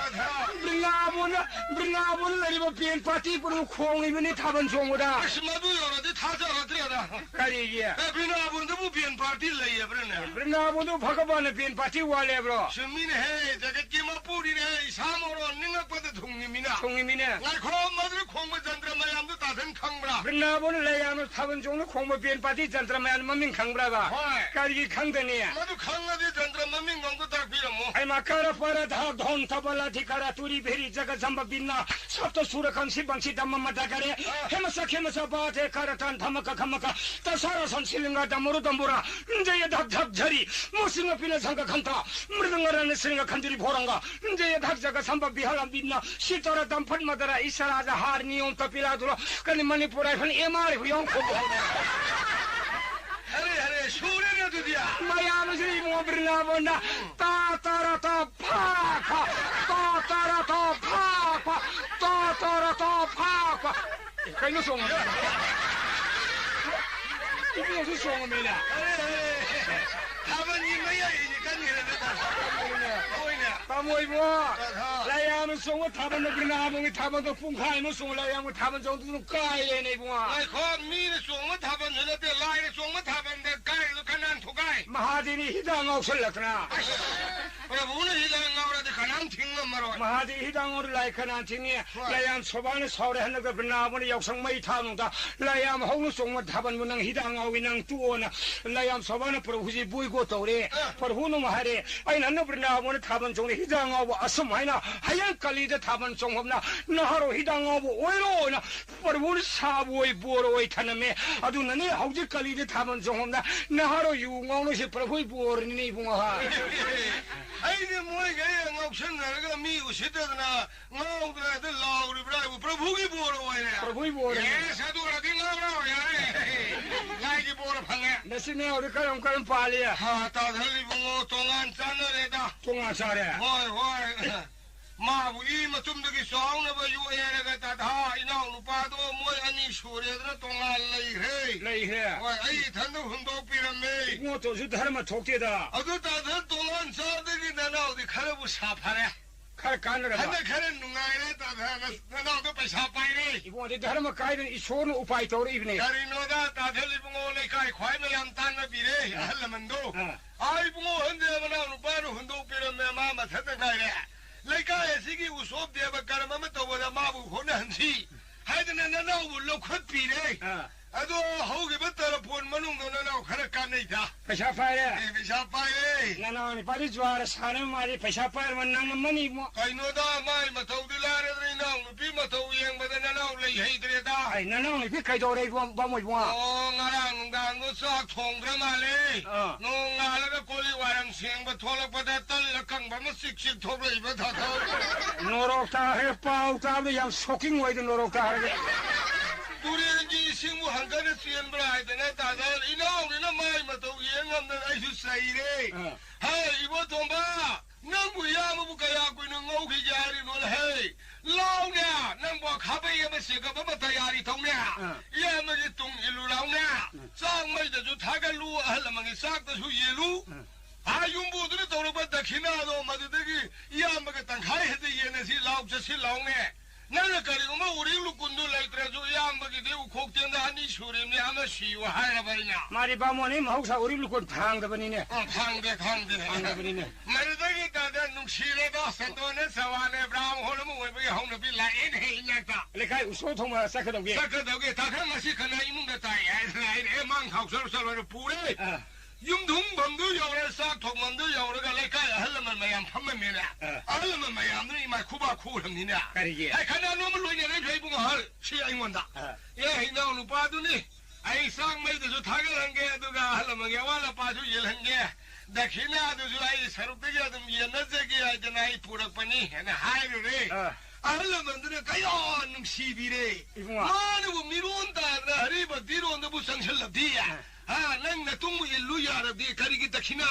ꯕ꯭ꯔꯤꯟꯗꯥꯕꯣꯟꯗ, ꯕ꯭ꯔꯤꯟꯗꯥꯕꯣꯟꯗ ꯂꯩꯔꯤꯕ ꯕꯦꯟ ꯄꯥꯔꯇꯤ ꯄꯨꯝꯅꯃꯛ ꯈꯣꯡꯉꯤꯕꯅꯤ ꯊꯥꯕꯜ ꯆꯣꯡꯕꯗ꯫ ꯑꯁ, ꯃꯗꯨ ꯌꯧꯔꯗꯤ ꯊꯥꯖꯔꯗ꯭ꯔꯦꯗ꯫ ꯀꯔꯤꯒꯤ? ꯑꯦ, ꯕ꯭ꯔꯤꯟꯗꯥꯕꯣꯟꯗꯕꯨ ꯕꯦꯟ ꯄꯥꯔꯇꯤ ꯂꯩꯌꯦꯕ꯭ꯔꯅꯦ? ꯕ꯭ꯔꯤꯟꯗꯥꯕꯣꯟꯗꯕꯨ ꯚꯒꯕꯥꯟꯅ ꯕꯦꯟ ꯄꯥꯔꯇꯤ ꯋꯥꯜꯂꯦꯕ꯭ꯔꯣ? ꯆꯨꯝꯃꯤꯅꯦꯍꯦ, ꯖꯒꯠꯀꯤ ꯃꯄꯨꯅꯤꯅꯦꯍꯦ, ꯏꯁꯥ ꯃꯔꯣꯟ ꯅꯤꯡꯉꯛꯄꯗ ꯊꯨꯡꯉꯤꯃꯤꯅ꯫ ꯊꯨꯡꯉꯤꯃꯤꯅꯦ꯫ ꯉꯥꯏꯈꯣ, ꯃꯗꯨꯗ ꯈꯣꯡꯕ ꯖꯟꯇ꯭ꯔ ꯃꯌꯥꯝꯗꯨ ꯇꯥꯊꯟ ꯈꯪꯕ꯭ꯔꯥ? ꯕ꯭ꯔꯤꯟꯗꯥꯕꯣꯟ ꯂꯩꯌꯥꯝꯅ ꯊꯥꯕꯜ ꯆꯣꯡꯅ ꯈꯣꯡꯕ ꯕꯦꯟ ꯄꯥꯔꯇꯤ ꯖꯟꯇ꯭ꯔ ꯃꯌꯥꯝ ꯃꯃꯤꯡ ꯈꯪꯕ꯭ꯔꯕ? ꯍꯣꯏ꯫ ꯀꯔꯤꯒꯤ ꯈꯪꯗꯅꯤ? ꯃꯗꯨ ꯈꯪꯉꯗꯤ ꯖꯟꯇ꯭ꯔ ꯃꯃꯤꯡ ꯑꯝꯇ ꯇꯥꯛꯄꯤꯔꯝꯃꯣ꯫ ꯑꯩꯃ ꯀꯔ ꯄꯔ ꯙ ꯙꯣꯟ ꯇꯕꯂ ꯙꯤꯀꯔ ꯇꯨꯔꯤ ꯚꯦꯔꯤ ꯖꯒ ꯖꯝꯕ ꯕꯤꯟꯅ ꯁꯞꯇ ꯁꯨꯔ ꯈꯪꯁꯤ ꯕꯪꯁꯤ ꯗꯝꯃ ꯃꯗ ꯒꯔꯦ꯫ ꯑꯥ꯫ ꯍꯦꯃ ꯁꯈꯦ ꯃꯁ ꯕꯥ ꯙꯦ ꯀꯔ ꯇꯟ ꯙꯃ ꯀ ꯈꯃ ꯀ ꯇ ꯁꯥꯔ ꯁꯟ ꯁꯤꯂꯤꯡꯒ ꯗꯃꯔꯨ ꯗꯝꯕꯨꯔ ꯖꯌ ꯙꯛ ꯙꯛ ꯙꯔꯤ ꯃꯨꯁꯤꯡꯒ ꯄꯤꯅ ꯁꯪꯒ ꯈꯟꯇ ꯃ꯭ꯔꯤꯗꯪꯒ ꯔꯅ ꯁꯤꯡꯒ ꯈꯟꯗ꯭ꯔꯤ ꯚꯣꯔꯪꯒ ꯖꯌ ꯙꯛ ꯖꯒ ꯁꯝꯕ ꯕꯤꯍꯥꯔ ꯕꯤꯟꯅ ꯁꯤꯇꯔ ꯗꯝꯐꯠ ꯃꯗꯔ ꯏꯁꯔꯥꯖ ꯍꯥꯔ ꯅꯤꯌꯣꯝ ꯇꯄꯤꯂꯥꯗꯨꯔ ꯀꯅꯤ ꯃꯅꯤꯄꯨꯔ ꯍꯥꯏꯐꯟ ꯑꯦꯝ ꯑꯥꯔ ꯑꯦꯐ ꯌꯥꯎ ꯈꯣꯡꯕ ꯍꯧꯔꯦ꯫ ꯍꯔꯦ, ꯍꯔꯦ, ꯁꯨꯔꯦꯅꯦ ꯑꯗꯨꯗꯤ꯫ ꯃꯌꯥꯝ ꯑꯁꯤ ꯏꯕꯨꯡꯉꯣ ꯕ꯭ꯔꯤꯟꯗꯥꯕꯣꯟꯗ ꯇꯥ ꯇꯥꯔꯥ ꯇꯥ ꯐꯥ ꯐꯥ, ꯇꯥ ꯇꯥꯔꯥ ꯇꯥ ꯐꯥ ꯐꯥ, ꯇꯥ ꯇꯥꯔꯥ ꯇꯥ ꯐꯥ ꯐꯥ꯫ ꯑꯦ, ꯀꯩꯅꯣ ꯆꯣꯡꯉꯝꯃꯤ? ꯏꯕꯨꯡꯉꯣꯁꯨ ꯆꯣꯡꯉꯝꯃꯤꯅꯦ꯫ ꯍꯔꯦ, ꯍꯔꯦ꯫ ꯊꯥꯕꯜꯒꯤ ꯃꯌꯥꯏꯁꯤ ꯀꯟꯈ꯭ꯔꯦꯅꯦ꯫ ꯍꯣꯏꯅꯦ꯫ ꯇꯥꯃꯣ ꯏꯕꯨꯡꯉꯣ, ꯑꯍꯥ꯫ ꯂꯥꯏꯌꯥꯝꯅ ꯆꯣꯡꯕ ꯊꯥꯕꯜꯗ ꯕ꯭ꯔꯤꯟꯗꯥꯕꯣꯟꯒꯤ ꯊꯥꯕꯜꯗꯣ ꯄꯨꯡꯈꯥꯏ ꯑꯃ ꯆꯣꯡꯉ ꯂꯥꯏꯌꯥꯝꯒꯤ ꯊꯥꯕꯜ ꯆꯣꯡꯕꯗꯨ ꯑꯗꯨꯝ ꯀꯥꯏꯔꯦꯅꯦ ꯏꯕꯨꯡꯉꯣ꯫ ꯉꯥꯏꯈꯣ, ꯃꯤꯅ ꯆꯣꯡꯕ ꯊꯥꯕꯜꯁꯨ ꯅꯠꯇꯦ, ꯂꯥꯏꯅ ꯆꯣꯡꯕ ꯊꯥꯕꯜꯗ ꯀꯥꯏꯔꯤꯗꯣ ꯀꯅꯥꯅ ꯊꯨꯒꯥꯏ? ꯃꯍꯥꯗꯦꯕꯅ ꯍꯤꯗꯥꯛ ꯉꯥꯎꯁꯜꯂꯛꯇꯅ꯫ ꯑꯁ, ꯄ꯭ꯔꯚꯨꯅ ꯍꯤꯗꯥꯛ ꯉꯥꯎꯔꯗꯤ ꯀꯅꯥꯝ ꯊꯤꯡ ꯉꯝꯃꯔꯣꯏ꯫ ꯃꯍꯥꯗꯦꯕ ꯍꯤꯗꯥꯛ ꯉꯥꯎꯔꯗꯤ ꯂꯥꯏ ꯀꯅꯥꯅ ꯊꯤꯡꯉꯤ? ꯍꯣꯏ꯫ ꯂꯥꯏꯌꯥꯝ ꯁꯣꯕꯥꯅ ꯁꯥꯎꯔꯦ, ꯍꯟꯗꯛꯇ ꯕ꯭ꯔꯤꯟꯗꯥꯕꯣꯟꯗ ꯌꯥꯎꯁꯪ ꯃꯩ ꯊꯥꯕꯗ ꯂꯥꯏꯌꯥꯝ ꯍꯧꯅ ꯆꯣꯡꯕ ꯊꯥꯕꯜꯕꯨ ꯅꯪ ꯍꯤꯗꯥꯛ ꯉꯥꯎꯏ, ꯅꯪ ꯇꯣꯛꯑꯣꯅ ꯂꯥꯏꯌꯥꯝ ꯁꯣꯕꯥꯅ ꯄ꯭ꯔꯚꯨꯁꯤ ꯕꯣꯏꯀꯣꯠ ꯇꯧꯔꯦ꯫ ꯑ꯫ ꯄ꯭ꯔꯚꯨꯅ ꯑꯃꯨꯛ ꯍꯥꯏꯔꯦ, ꯑꯩꯅ ꯍꯟꯗꯛ ꯕ꯭ꯔꯤꯟꯗꯥꯕꯣꯟꯗ ꯊꯥꯕꯜ ꯆꯣꯡꯉꯦ, ꯍꯤꯗꯥꯛ ꯉꯥꯎꯕ ꯑꯁꯨꯝ ꯍꯥꯏꯅ ꯍꯌꯦꯡ ꯀꯂꯤꯗ ꯊꯥꯕꯜ ꯆꯣꯡꯐꯝꯅ ꯅꯍꯥꯔꯣꯜ ꯍꯤꯗꯥꯛ ꯉꯥꯎꯕ ꯑꯣꯏꯔꯣꯅ ꯄ꯭ꯔꯚꯨꯅ ꯁꯥꯕ ꯑꯣꯏ ꯕꯣꯔ ꯑꯣꯏ ꯊꯅꯝꯃꯦ꯫ ꯑꯗꯨꯅꯅꯦ ꯍꯧꯖꯤꯛ ꯀꯂꯤꯗ ꯊꯥꯕꯜ ꯆꯣꯡꯐꯝꯗ ꯅꯍꯥꯔꯣꯜ ꯌꯨ ꯉꯥꯎꯅꯁꯦ ꯄ꯭ꯔꯚꯨꯒꯤ ꯕꯣꯔꯅꯤꯅꯦ ꯏꯕꯨꯡꯉꯣ ꯍꯥ꯫ ꯑꯩꯗꯤ ꯃꯣꯏꯒꯩ ꯉꯥꯎꯁꯟꯅꯔꯒ ꯃꯤ ꯎꯁꯤꯠꯇꯗꯅ ꯉꯥꯎꯗꯅ ꯍꯦꯛꯇ ꯂꯥꯎꯔꯤꯕ꯭ꯔꯥ ꯍꯥꯏꯕꯨ ꯄ꯭ꯔꯚꯨꯒꯤ ꯕꯣꯔ ꯑꯣꯏꯔꯦ꯫ ꯄ꯭ꯔꯚꯨꯒꯤ ꯕꯣꯔ꯫ ꯑꯦꯁ, ꯑꯗꯨ ꯑꯣꯏꯔꯗꯤ ꯉꯥꯎꯔꯣ ꯌꯥꯔꯦ꯫ ꯂꯥꯏꯒꯤ ꯕꯣꯔ ꯐꯪꯉꯦ꯫ ꯅꯆꯤꯟ ꯅꯅꯥꯎꯗꯤ ꯀꯔꯝ ꯀꯔꯝ ꯄꯥꯜꯂꯤ? ꯍꯥ, ꯇꯥꯗꯜ ꯏꯕꯨꯡꯉꯣ, ꯇꯣꯉꯥꯟ ꯆꯥꯟꯅꯔꯦꯗ꯫ ꯇꯣꯉꯥꯟ ꯆꯥꯔꯦ? ꯍꯣꯏ, ꯍꯣꯏ꯫ ꯃꯥꯕꯨ ꯏ ꯃꯇꯨꯝꯗꯒꯤ ꯆꯥꯎꯅꯕ ꯌꯣꯛꯑꯦ ꯍꯥꯏꯔꯒ ꯇꯥꯗꯥ ꯏꯅꯥꯎ ꯅꯨꯄꯥꯗꯣ ꯃꯣꯏ ꯑꯅꯤ ꯁꯨꯔꯦꯗꯅ ꯇꯣꯉꯥꯟ ꯂꯩꯈ꯭ꯔꯦ꯫ ꯂꯩꯈ꯭ꯔꯦ꯫ ꯍꯣꯏ, ꯑꯩ ꯏꯊꯟꯗ ꯍꯨꯟꯗꯣꯛꯄꯤꯔꯝꯃꯦ꯫ ꯏꯕꯨꯡꯉꯣ ꯇꯣꯟꯁꯨ ꯙꯔꯃ ꯊꯣꯛꯇꯦꯗ꯫ ꯑꯗꯨ ꯇꯥꯗꯜ ꯇꯣꯉꯥꯟ ꯆꯥꯗꯒꯤ ꯅꯅꯥꯎꯗꯤ ꯈꯔꯕꯨ ꯁꯥꯐꯔꯦ꯫ ꯈꯔ ꯀꯥꯟꯅꯔꯕ? ꯍꯟꯗꯛ ꯈꯔ ꯅꯨꯡꯉꯥꯏꯔꯦ, ꯇꯥꯗ꯫ ꯅ-, ꯅꯅꯥꯎꯗꯣ ꯄꯩꯁꯥ ꯄꯥꯏꯔꯦ꯫ ꯏꯕꯨꯡꯉꯣ, ꯑꯗꯨ ꯙꯔꯃ ꯀꯥꯏꯗꯅ ꯏꯁꯣꯔꯅ ꯎꯄꯥꯏ ꯇꯧꯔꯛꯏꯕꯅꯦ꯫ ꯀꯔꯤꯅꯣꯗ, ꯇꯥꯗ, ꯏꯕꯨꯡꯉꯣ, ꯂꯩꯀꯥꯏ ꯈ꯭ꯋꯥꯏ ꯃꯌꯥꯝ ꯇꯥꯟꯅ ꯄꯤꯔꯦ, ꯑꯍꯜ ꯂꯃꯟꯗꯣ꯫ ꯑꯥ꯫ ꯑꯥ, ꯏꯕꯨꯡꯉꯣ, ꯍꯟꯗꯦ, ꯃꯅꯥꯎ ꯅꯨꯄꯥꯅ ꯍꯨꯟꯗꯣꯛꯄꯤꯔꯝꯃꯦ, ꯃꯥ ꯃꯊꯟꯇ ꯉꯥꯏꯔꯦ꯫ ꯂꯩꯀꯥꯏ ꯑꯁꯤꯒꯤ ꯎꯁꯣꯞ ꯗꯦꯕ ꯀꯔꯝ ꯑꯃ ꯇꯧꯕꯗ ꯃꯥꯕꯨ ꯍꯣꯠꯅꯍꯟꯁꯤ ꯍꯥꯏꯗꯅ ꯅꯅꯥꯎꯕꯨ ꯂꯧꯈꯠꯄꯤꯔꯦ꯫ ꯑꯥ꯫ ꯑꯗꯣ ꯍꯧꯈꯤꯕ ꯇꯔꯥ ꯐꯣꯟ ꯃꯅꯨꯡꯗ ꯅꯅꯥꯎ ꯈꯔ ꯀꯥꯟꯅꯩꯗ꯫ ꯄꯩꯁꯥ ꯄꯥꯏꯔꯦ? ꯑꯦ, ꯄꯩꯁꯥ ꯄꯥꯏꯔꯦ꯫ ꯅꯅꯥꯎ ꯅꯨꯄꯥꯗꯤ ꯖꯨꯋꯥꯔ ꯁꯥꯟꯅꯕ ꯃꯥꯜꯂꯤ, ꯄꯩꯁꯥ ꯄꯥꯏꯔꯕ ꯅꯪ ꯑꯃꯅꯤ ꯏꯕꯨꯡꯉꯣ꯫ ꯀꯩꯅꯣꯗ, ꯃꯥꯏ ꯃꯇꯧꯗꯤ ꯂꯥꯏꯔꯗꯅ ꯏꯅꯥꯎ ꯅꯨꯄꯤ ꯃꯇꯧ ꯌꯦꯡꯕꯗ ꯅꯅꯥꯎ ꯂꯩ ꯍꯩꯗ꯭ꯔꯦꯗ꯫ ꯑꯩ ꯅꯅꯥꯎ ꯅꯨꯄꯤ ꯀꯩꯗꯧꯔꯦ ꯏꯕꯨꯡꯉꯣ, ꯕꯥꯃꯣ ꯏꯕꯨꯡꯉꯣ? ꯑꯣ, ꯉꯔꯥꯡ ꯅꯨꯡꯗꯥꯡꯗꯣ ꯆꯥꯛ ꯊꯣꯡꯗ꯭ꯔ ꯃꯥꯜꯂꯦ꯫ ꯑꯥ꯫ ꯅꯣꯡꯉꯥꯜꯂꯒ ꯀꯣꯜꯂꯤꯛ ꯋꯥꯏꯔꯝ ꯁꯦꯡꯕ ꯊꯣꯛꯂꯛꯄꯗ ꯇꯜ ꯑꯀꯪꯕ ꯑꯃ ꯆꯤꯛ ꯆꯤꯛ ꯊꯣꯛꯂꯛꯏꯕ ꯊꯥꯊꯧ꯫ ꯅꯣꯔꯣꯛ ꯇꯥꯈ꯭ꯔꯦ, ꯄꯥꯎ ꯇꯥꯕꯗ ꯌꯥꯝ shocking ꯑꯣꯏꯗ ꯅꯣꯔꯣꯛ ꯇꯥꯈ꯭ꯔꯦ꯫ ꯇꯨꯔꯦꯟꯒꯤ ꯏꯁꯤꯡꯕꯨ ꯍꯪꯒꯠꯅ ꯆꯦꯟꯕ꯭ꯔꯥ ꯍꯥꯏꯗꯅ ꯇꯥꯗ ꯏꯅꯥꯎꯅꯤꯅ ꯃꯥꯏ ꯃꯇꯧ ꯌꯦꯡ ꯉꯝꯗꯅ ꯑꯩꯁꯨ ꯆꯩꯔꯦ꯫ ꯑꯥ꯫ ꯍꯦ, ꯏꯕꯣ ꯇꯣꯝꯕ, ꯅꯪꯕꯨ ꯏꯌꯥꯝꯕꯕꯨ ꯀꯌꯥ ꯀꯨꯏꯅ ꯉꯧꯈꯤꯒꯦ ꯍꯥꯏꯔꯤꯅꯣ? ꯍꯦ, ꯂꯥꯎꯅꯦ, ꯅꯪꯕꯨ ꯈꯥꯕꯩ ꯑꯃ ꯆꯦꯒꯞ ꯑꯃ ꯇꯌꯥꯔꯤ ꯇꯧꯅꯦ꯫ ꯑꯥ꯫ ꯏꯌꯥꯝꯕꯒꯤ ꯇꯨꯡ ꯏꯜꯂꯨ ꯂꯥꯎꯅꯦ꯫ ꯎꯝ꯫ ꯆꯥꯛ ꯃꯩꯗꯁꯨ ꯊꯥꯒꯠꯂꯨ, ꯑꯍꯜ ꯂꯃꯟꯒꯤ ꯆꯥꯛꯇꯁꯨ ꯌꯦꯜꯂꯨ꯫ ꯎꯝ꯫ ꯑꯥ, ꯌꯨꯝꯕꯨꯗꯨꯅ ꯇꯧꯔꯛꯄ ꯗꯈꯤꯅꯥꯗꯣ ꯃꯗꯨꯗꯒꯤ ꯏꯌꯥꯝꯕꯒ ꯇꯪꯈꯥꯏ ꯍꯦꯛꯇ ꯌꯦꯟꯅꯁꯤ ꯂꯥꯎ, ꯆꯠꯁꯤ ꯂꯥꯎꯅꯦ꯫ ꯅꯪꯅ ꯀꯔꯤꯒꯨꯝꯕ ꯎꯔꯤꯡ ꯂꯨꯀꯨꯟꯗꯨ ꯂꯩꯇ꯭ꯔꯁꯨ ꯏꯌꯥꯝꯕꯒꯤꯗꯤ ꯎꯈꯣꯛꯇꯦꯟꯗ ꯑꯅꯤ ꯁꯨꯔꯤꯕꯅꯤ, ꯑꯃ ꯁꯤꯌꯨ ꯍꯥꯏꯔꯕ ꯑꯩꯅ꯫ ꯃꯥꯗꯤ ꯕꯥꯃꯣꯟꯅꯤ ꯃꯍꯧꯁꯥ ꯎꯔꯤꯡ ꯂꯨꯀꯨꯟ ꯊꯥꯡꯗꯕꯅꯤꯅꯦ꯫ ꯑꯣ, ꯊꯥꯡꯗꯦ, ꯊꯥꯡꯗꯦ꯫ ꯊꯥꯡꯗꯕꯅꯤꯅꯦ꯫ ꯃꯗꯨꯗꯒꯤ ꯇꯥꯗ ꯅꯨꯡꯁꯤꯔꯦꯗ, ꯁꯟꯗꯣꯟꯅꯦ, ꯆꯋꯥꯅꯦ, ꯕ꯭ꯔꯥꯝ ꯍꯣꯜ ꯑꯃ ꯑꯣꯏꯕꯒꯤ ꯍꯧꯅꯕꯤ ꯂꯥꯛꯑꯦꯅꯦ ꯏꯅꯥꯛꯇ꯫ ꯂꯩꯀꯥꯏ ꯎꯁꯣꯏ ꯊꯣꯡꯕ ꯆꯠꯀꯗꯧꯒꯤ꯫ ꯆꯠꯀꯗꯧꯒꯤ꯫ ꯇꯥꯈꯪ ꯉꯁꯤ ꯀꯅꯥ ꯏꯃꯨꯡꯗ ꯇꯥꯏ ꯍꯥꯏꯗꯅ ꯑꯩꯅ, "ꯑꯦ, ꯃꯥꯡ ꯊꯥꯎ ꯆꯠꯂꯨ, ꯆꯠꯂꯨ" ꯍꯥꯏꯅ ꯄꯨꯔꯦ꯫ ꯑꯥ꯫ ꯌꯨꯝꯊꯨꯡꯐꯝꯗꯨ ꯌꯧꯔꯦ, ꯆꯥꯛ ꯊꯣꯡꯐꯝꯗꯨ ꯌꯧꯔꯒ ꯂꯩꯀꯥꯏ ꯑꯍꯜ ꯂꯃꯟ ꯃꯌꯥꯝ ꯐꯝꯃꯝꯃꯦꯅꯦ꯫ ꯑꯥ꯫ ꯑꯍꯜ ꯂꯃꯟ ꯃꯌꯥꯝꯗꯨꯅ ꯏꯃꯥ ꯈꯨꯕꯥꯛ ꯈꯨꯔꯝꯅꯤꯅꯦ꯫ ꯀꯔꯤꯒꯤ? ꯑꯩ ꯈꯅꯥ ꯅꯣꯝꯕ ꯂꯣꯏꯅꯔꯦ ꯏꯕꯨꯡꯉꯣ, ꯍꯜ, ꯁꯤ ꯑꯩꯉꯣꯟꯗ꯫ ꯑꯥ꯫ ꯑꯦ, ꯏꯅꯥꯎ ꯅꯨꯄꯥꯗꯨꯅꯤ꯫ ꯑꯩ ꯆꯥꯛ ꯃꯩꯗꯁꯨ ꯊꯥꯒꯠꯍꯟꯒꯦ, ꯑꯗꯨꯒ ꯑꯍꯜ ꯂꯃꯟꯒꯤ ꯑꯋꯥꯠ ꯑꯄꯥꯁꯨ ꯌꯦꯜꯍꯟꯒꯦ꯫ ꯗꯈꯤꯅꯥꯗꯨꯁꯨ ꯑꯩ ꯁꯔꯨꯛꯇꯒꯤ ꯑꯗꯨꯝ ꯌꯦꯟꯅꯖꯒꯦ ꯍꯥꯏꯗꯅ ꯑꯩ ꯄꯨꯔꯛꯄꯅꯤ ꯍꯥꯏꯅ ꯍꯥꯏꯔꯨꯔꯦ꯫ ꯑꯥ꯫ ꯑꯍꯜ ꯂꯃꯟꯗꯨꯅ ꯀꯌꯥ ꯅꯨꯡꯁꯤꯕꯤꯔꯦ꯫ ꯏꯕꯨꯡꯉꯣ꯫ ꯃꯥꯅꯕꯨ ꯃꯤꯔꯣꯟ ꯇꯥꯗꯅ ꯍꯔꯤ ꯚꯛꯇꯤꯔꯣꯝꯗꯕꯨ ꯆꯪꯁꯤꯜꯂꯕꯗꯤ, ꯑꯥ꯫ ꯍꯥ, ꯅꯪ ꯅꯇꯨꯡꯕꯨ ꯏꯜꯂꯨ ꯌꯥꯔꯕꯗꯤ ꯀꯔꯤꯒꯤ ꯗꯈꯤꯅꯥ?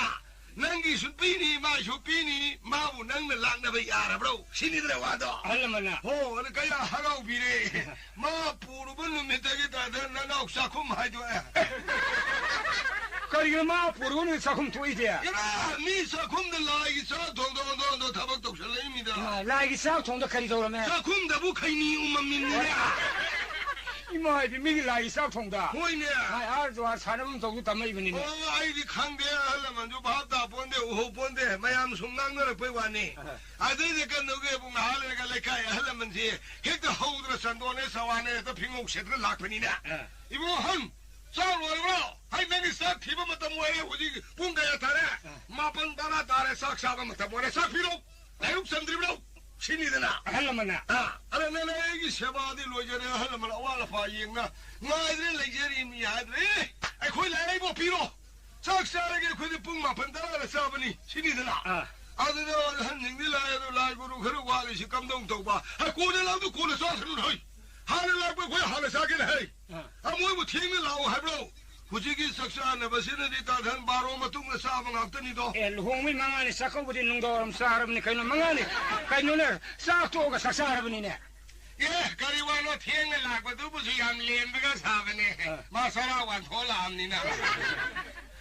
ꯅꯪꯒꯤꯁꯨ ꯄꯤꯅꯤ, ꯃꯥꯏꯁꯨ ꯄꯤꯅꯤ, ꯃꯥꯕꯨ ꯅꯪꯅ ꯂꯥꯛꯅꯕ ꯌꯥꯔꯕ꯭ꯔꯣ? ꯁꯤꯅꯤꯗꯅ ꯋꯥꯗꯣ꯫ ꯑꯍꯜ ꯂꯃꯟꯅ꯫ ꯍꯣ, ꯑꯗꯨ ꯀꯌꯥ ꯍꯔꯥꯎꯕꯤꯔꯦ꯫ ꯃꯥ ꯄꯨꯔꯨꯕ ꯅꯨꯃꯤꯠꯇꯒꯤ ꯇꯥꯗ ꯅꯅꯥꯎ ꯆꯥꯛꯈꯨꯝ ꯍꯥꯏꯗꯣꯛꯑꯦ꯫ ꯀꯔꯤꯒꯤꯅꯣ ꯃꯥ ꯄꯨꯔꯛꯎꯅꯦ ꯆꯥꯛꯈꯨꯝ ꯊꯣꯛꯏꯗꯤ? ꯏꯃꯥ, ꯃꯤ ꯆꯥꯛꯈꯨꯝꯗ ꯂꯥꯏꯒꯤ ꯆꯥꯛ ꯊꯣꯡꯗꯣꯛ ꯊꯣꯡꯗꯣꯛ ꯊꯕꯛ ꯇꯧꯁꯜꯂꯛꯏꯃꯤꯗ꯫ ꯏꯃꯥ, ꯂꯥꯏꯒꯤ ꯆꯥꯛ ꯊꯣꯡꯗ ꯀꯔꯤ ꯇꯧꯔꯝꯃꯦ? ꯆꯥꯛꯈꯨꯝꯗꯕꯨ ꯈꯩꯅꯤ ꯎꯃꯝꯃꯤꯅꯤꯅꯦ꯫ ꯏꯃꯥ ꯍꯥꯏꯗꯤ ꯃꯤꯒꯤ ꯂꯥꯏꯒꯤ ꯆꯥꯛ ꯊꯣꯡꯗ? ꯍꯣꯏꯅꯦ꯫ ꯃꯥꯏ ꯑꯥꯔ ꯖꯨꯋꯥꯔ ꯁꯥꯟꯅꯐꯝ ꯇꯧꯗꯨ ꯇꯝꯃꯛꯏꯕꯅꯤꯅꯦ꯫ ꯑꯣ, ꯑꯩꯗꯤ ꯈꯪꯗꯦ, ꯑꯍꯜ ꯂꯃꯟꯁꯨ ꯚꯥꯞ ꯇꯥ ꯄꯣꯟꯗꯦ, ꯎꯍꯧ ꯄꯣꯟꯗꯦ, ꯃꯌꯥꯝ ꯁꯨꯝ ꯉꯥꯡꯅꯔꯛꯄꯩ ꯋꯥꯅꯤ꯫ ꯑꯥ꯫ ꯑꯗꯩꯗꯤ ꯀꯩꯅꯣꯒꯤ ꯏꯕꯨꯡ ꯅꯍꯥ ꯂꯩꯔꯒ ꯂꯩꯀꯥꯏ ꯑꯍꯜ ꯂꯃꯟꯁꯤ ꯍꯦꯛꯇ ꯍꯧꯗꯅ ꯆꯟꯗꯣꯟꯅꯦ ꯆꯋꯥꯅꯦ ꯍꯦꯛꯇ ꯐꯤꯉꯧ ꯁꯦꯠꯇꯅ ꯂꯥꯛꯄꯅꯤꯅꯦ꯫ ꯑꯥ꯫ ꯏꯕꯨꯡ ꯑꯍꯟ, ꯆꯥꯛ ꯂꯣꯏꯔꯕ꯭ꯔꯣ? ꯍꯩ, ꯅꯪꯒꯤ ꯆꯥꯛ ꯊꯤꯕ ꯃꯇꯝ ꯑꯣꯏꯔꯦ꯫ ꯍꯧꯖꯤꯛ ꯄꯨꯡ ꯀꯌꯥ ꯇꯥꯔꯦ? ꯑꯥ꯫ ꯃꯥꯄꯟ ꯇꯔꯥ ꯇꯥꯔꯦ, ꯆꯥꯛ ꯆꯥꯕ ꯃꯇꯝ ꯑꯣꯏꯔꯦ꯫ ꯆꯥꯛ ꯄꯤꯔꯣ꯫ ꯂꯥꯏꯔꯨꯛ ꯆꯟꯗ꯭ꯔꯤꯕ꯭ꯔꯣ? ꯁꯤꯅꯤꯗꯅ꯫ ꯑꯍꯜ ꯂꯃꯟꯅ꯫ ꯑꯥ, ꯑꯗ ꯅꯪꯅ ꯑꯩꯒꯤ ꯁꯦꯕꯥꯗꯤ ꯂꯣꯏꯖꯔꯦ, ꯑꯍꯜ ꯂꯃꯟ ꯑꯋꯥꯠ ꯑꯄꯥ ꯌꯦꯡꯅ ꯉꯥꯏꯗꯅ ꯂꯩꯖꯔꯤꯕꯅꯤ ꯍꯥꯏꯗ꯭ꯔꯦ꯫ ꯑꯩꯈꯣꯏ ꯂꯥꯏꯔꯩꯕꯣ ꯄꯤꯔꯣ꯫ ꯆꯥꯛ ꯆꯥꯔꯒꯦ ꯑꯩꯈꯣꯏꯗꯤ ꯄꯨꯡ ꯃꯥꯄꯟ ꯇꯔꯥꯗ ꯆꯥꯕꯅꯤ꯫ ꯁꯤꯅꯤꯗꯅ꯫ ꯑꯥ꯫ ꯑꯗꯨꯗ ꯑꯍꯟꯁꯤꯡꯗꯤ ꯂꯥꯛꯑꯦ, ꯑꯗꯣ ꯂꯥꯏ ꯒꯨꯔꯨ ꯈꯔ ꯋꯥꯠꯂꯤꯁꯤ ꯀꯝꯗꯧ ꯇꯧꯕ? ꯍꯦ, ꯀꯣꯟꯅ ꯂꯥꯛꯑꯣ, ꯀꯣꯟꯅ ꯆꯥꯁꯅꯨ ꯍꯣꯏ꯫ ꯍꯥꯟꯅ ꯂꯥꯛꯄ ꯑꯩꯈꯣꯏ ꯍꯥꯟꯅ ꯆꯥꯒꯦꯅ ꯍꯥꯏ꯫ ꯑꯥ꯫ ꯑ, ꯃꯣꯏꯕꯨ ꯊꯦꯡꯅ ꯂꯥꯛꯑꯣ ꯍꯥꯏꯕ꯭ꯔꯣ? ꯍꯧꯖꯤꯛꯀꯤ ꯆꯥꯛ ꯆꯥꯅꯕꯁꯤꯅꯗꯤ ꯇꯥꯊꯟ ꯕꯥꯔꯣ ꯃꯇꯨꯡꯗ ꯆꯥꯕ ꯉꯥꯛꯇꯅꯤꯗꯣ꯫ ꯑꯦ, ꯂꯨꯍꯣꯡꯕꯩ ꯃꯉꯥꯅꯤ ꯆꯥꯛꯀꯧꯕꯗꯤ ꯅꯨꯡꯗꯥꯡꯋꯥꯏꯔꯝ ꯆꯥꯔꯕꯅꯤ ꯀꯩꯅꯣ, ꯃꯉꯥꯅꯤ꯫ ꯀꯩꯅꯣꯅꯦ, ꯆꯥꯛ ꯇꯣꯛꯑꯒ ꯆꯥꯛ ꯆꯥꯔꯕꯅꯤꯅꯦ꯫ ꯑꯦ, ꯀꯔꯤ ꯋꯥꯅꯣ ꯊꯦꯡꯅ ꯂꯥꯛꯄꯗꯨꯕꯨꯁꯨ ꯌꯥꯝ ꯂꯦꯝꯕꯒ ꯁꯥꯕꯅꯦ꯫ ꯑꯥ꯫ ꯃꯥ ꯆꯔꯥ ꯋꯥꯟꯊꯣꯛꯑ ꯂꯥꯛꯑꯕꯅꯤꯅ꯫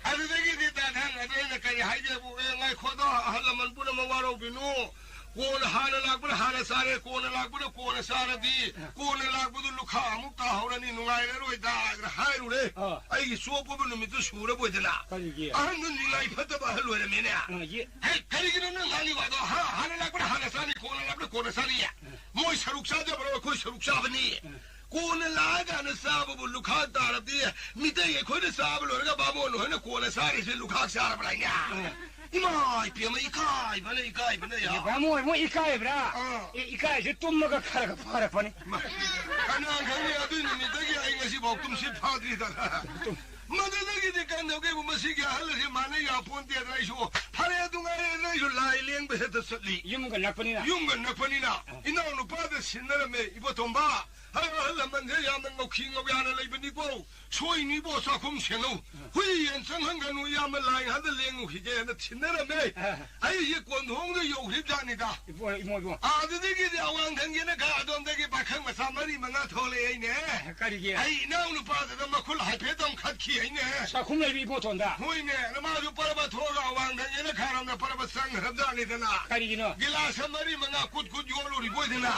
ꯑꯗꯨꯗꯒꯤꯗꯤ ꯇꯥꯊꯟ ꯑꯗꯨ ꯑꯩꯅ ꯀꯔꯤ ꯍꯥꯏꯒꯦꯕꯨ, ꯑꯦ, ꯉꯥꯏꯈꯣꯗꯣ, ꯑꯍꯜ ꯂꯃꯟ ꯄꯨꯝꯅꯃꯛ ꯋꯥꯔꯧꯕꯤꯅꯨ꯫ ꯀꯣꯟꯅ ꯍꯥꯟꯅ ꯂꯥꯛꯄꯅ ꯍꯥꯟꯅ ꯆꯥꯔꯦ, ꯀꯣꯟꯅ ꯂꯥꯛꯄꯅ ꯀꯣꯟꯅ ꯆꯥꯔꯗꯤ, ꯀꯣꯟꯅ ꯂꯥꯛꯄꯗꯨ ꯂꯨꯈꯥ ꯑꯃꯨꯛ ꯇꯥꯍꯧꯔꯅꯤ, ꯅꯨꯡꯉꯥꯏꯔꯔꯣꯏꯗ ꯍꯥꯏꯅ ꯍꯥꯏꯔꯨꯔꯦ꯫ ꯑꯥ꯫ ꯑꯩꯒꯤ ꯆꯣꯞꯄꯕ ꯅꯨꯃꯤꯠꯇꯨ ꯁꯨꯔꯕꯣꯏꯗꯅ꯫ ꯀꯔꯤꯒꯤ? ꯑꯍꯟꯗꯨ ꯅꯤꯡꯉꯥꯏ ꯐꯠꯇꯕ ꯑꯍꯜ ꯑꯣꯏꯔꯝꯃꯦꯅꯦ꯫ ꯑꯥ, ꯌꯦ-, ꯍꯦ, ꯀꯔꯤꯒꯤꯅꯣ ꯅꯪ ꯉꯥꯡꯉꯤ ꯋꯥꯗꯣ? ꯍꯥ? ꯍꯥꯟꯅ ꯂꯥꯛꯄꯅ ꯍꯥꯟꯅ ꯆꯥꯅꯤ, ꯀꯣꯟꯅ ꯂꯥꯛꯄꯅ ꯀꯣꯟꯅ ꯆꯥꯅꯤ꯫ ꯃꯣꯏ ꯁꯔꯨꯛ ꯆꯥꯖꯕ꯭ꯔꯣ, ꯑꯩꯈꯣꯏ ꯁꯔꯨꯛ ꯆꯥꯕꯅꯤ꯫ ꯀꯣꯟꯅ ꯂꯥꯛꯑꯀꯥꯟꯗ ꯆꯥꯕꯕꯨ ꯂꯨꯈꯥꯛ ꯇꯥꯔꯕꯗꯤ, ꯃꯤꯇꯩ ꯑꯩꯈꯣꯏꯅ ꯆꯥꯕ ꯂꯣꯏꯔꯒ ꯕꯥꯃꯣꯟ ꯍꯣꯏꯅ ꯀꯣꯟꯅ ꯆꯥꯔꯤꯁꯦ ꯂꯨꯈꯥꯛ ꯆꯥꯔꯕ꯭ꯔꯥ ꯍꯥꯏꯅꯦ? ꯎꯝ꯫ ꯏꯃꯥ ꯏꯄꯦꯝꯃ, ꯏꯀꯥꯏꯕꯅ, ꯏꯀꯥꯏꯕꯅ ꯌꯥ-, ꯑꯦ, ꯕꯥꯃꯣꯟ ꯃꯣꯏ ꯏꯀꯥꯏꯕ꯭ꯔꯥ? ꯑꯥ꯫ ꯑꯦ, ꯏꯀꯥꯏꯁꯦ ꯇꯨꯝꯃꯒ ꯈꯔꯒ ꯐꯔꯛꯄꯅꯤ꯫ ꯃꯥ, ꯀꯅꯥ ꯈꯪꯅꯤ, ꯑꯗꯨꯏ ꯅꯨꯃꯤꯠꯇꯒꯤ ꯑꯩ ꯉꯁꯤꯐꯥꯎ ꯇꯨꯝꯁꯤꯠ ꯐꯥꯗ꯭ꯔꯤꯗ꯫ ꯃꯗꯨꯗꯒꯤꯗꯤ ꯀꯝꯗꯧꯒꯦꯕꯨ, ꯃꯁꯤꯒꯤ ꯑꯍꯜ ꯑꯁꯤ ꯃꯥꯅ ꯌꯥꯄꯣꯟꯇꯦꯗꯅ ꯑꯩꯁꯨ ꯐꯔꯦ ꯑꯗꯨ ꯉꯥꯏꯔꯦꯗꯅ ꯑꯩꯁꯨ ꯂꯥꯏ ꯂꯦꯡꯕ ꯍꯦꯛꯇ ꯆꯠꯂꯤ꯫ ꯌꯨꯝꯒ ꯅꯛꯄꯅꯤꯅ꯫ ꯌꯨꯝꯒ ꯅꯛꯄꯅꯤꯅ꯫ ꯑꯥ꯫ ꯏꯅꯥꯎ ꯅꯨꯄꯥꯗ ꯁꯤꯟꯅꯔꯝꯃꯦ, ꯏꯕꯣꯇꯣꯝꯕ꯫ ꯑꯩ ꯑꯍꯜ ꯂꯃꯟꯁꯦ ꯌꯥꯝꯅ ꯉꯧꯈꯤ ꯉꯧꯌꯥꯅ ꯂꯩꯕꯅꯤꯀꯣ꯫ ꯁꯣꯏꯅꯤꯕꯣ, ꯆꯥꯛꯈꯨꯝ ꯁꯦꯡꯉꯨ꯫ ꯍꯨꯏ ꯌꯦꯟ ꯆꯪꯍꯟꯒꯅꯨ, ꯏꯌꯥꯝꯕ ꯂꯥꯏ ꯉꯥꯗ ꯂꯦꯡꯉꯨꯈꯤꯒꯦꯅ ꯊꯤꯟꯅꯔꯝꯃꯦ꯫ ꯑ꯫ ꯑꯩꯁꯦ ꯀꯣꯟꯊꯣꯡꯗ ꯌꯧꯈ꯭ꯔꯤꯕꯖꯥꯠꯅꯤꯗ꯫ ꯏꯕꯣ, ꯏꯃꯣ, ꯏꯕꯣ꯫ ꯑꯗꯨꯗꯒꯤꯗꯤ ꯑꯋꯥꯡ ꯊꯪꯒꯦꯅ ꯈꯥ ꯑꯗꯣꯝꯗꯒꯤ ꯄꯥꯈꯪ ꯃꯆꯥ ꯃꯔꯤ ꯃꯉꯥ ꯊꯣꯛꯂꯛꯑꯦꯅꯦ꯫ ꯀꯔꯤꯒꯤ? ꯑꯩ ꯏꯅꯥꯎ ꯅꯨꯄꯥꯗꯨꯗ ꯃꯈꯨꯠ ꯍꯥꯏꯐꯦꯠ ꯑꯃ ꯈꯠꯈꯤ ꯑꯩꯅꯦ꯫ ꯆꯥꯛꯈꯨꯝ ꯂꯩꯕ ꯏꯕꯣꯇꯣꯟꯗ? ꯍꯣꯏꯅꯦ, ꯃꯥꯁꯨ ꯄꯔꯕ ꯊꯣꯛꯑꯒ ꯑꯋꯥꯡ ꯊꯪꯒꯦꯅ ꯈꯥꯔꯣꯝꯗ ꯄꯔꯕ ꯆꯪꯈ꯭ꯔꯕꯖꯥꯠꯅꯤꯗꯅ꯫ ꯀꯔꯤꯒꯤꯅꯣ? ꯒꯤꯂꯥꯁ ꯃꯔꯤ ꯃꯉꯥ ꯀꯨꯠ ꯀꯨꯠ ꯌꯣꯜꯂꯨꯔꯤꯕꯣꯏꯗꯅ꯫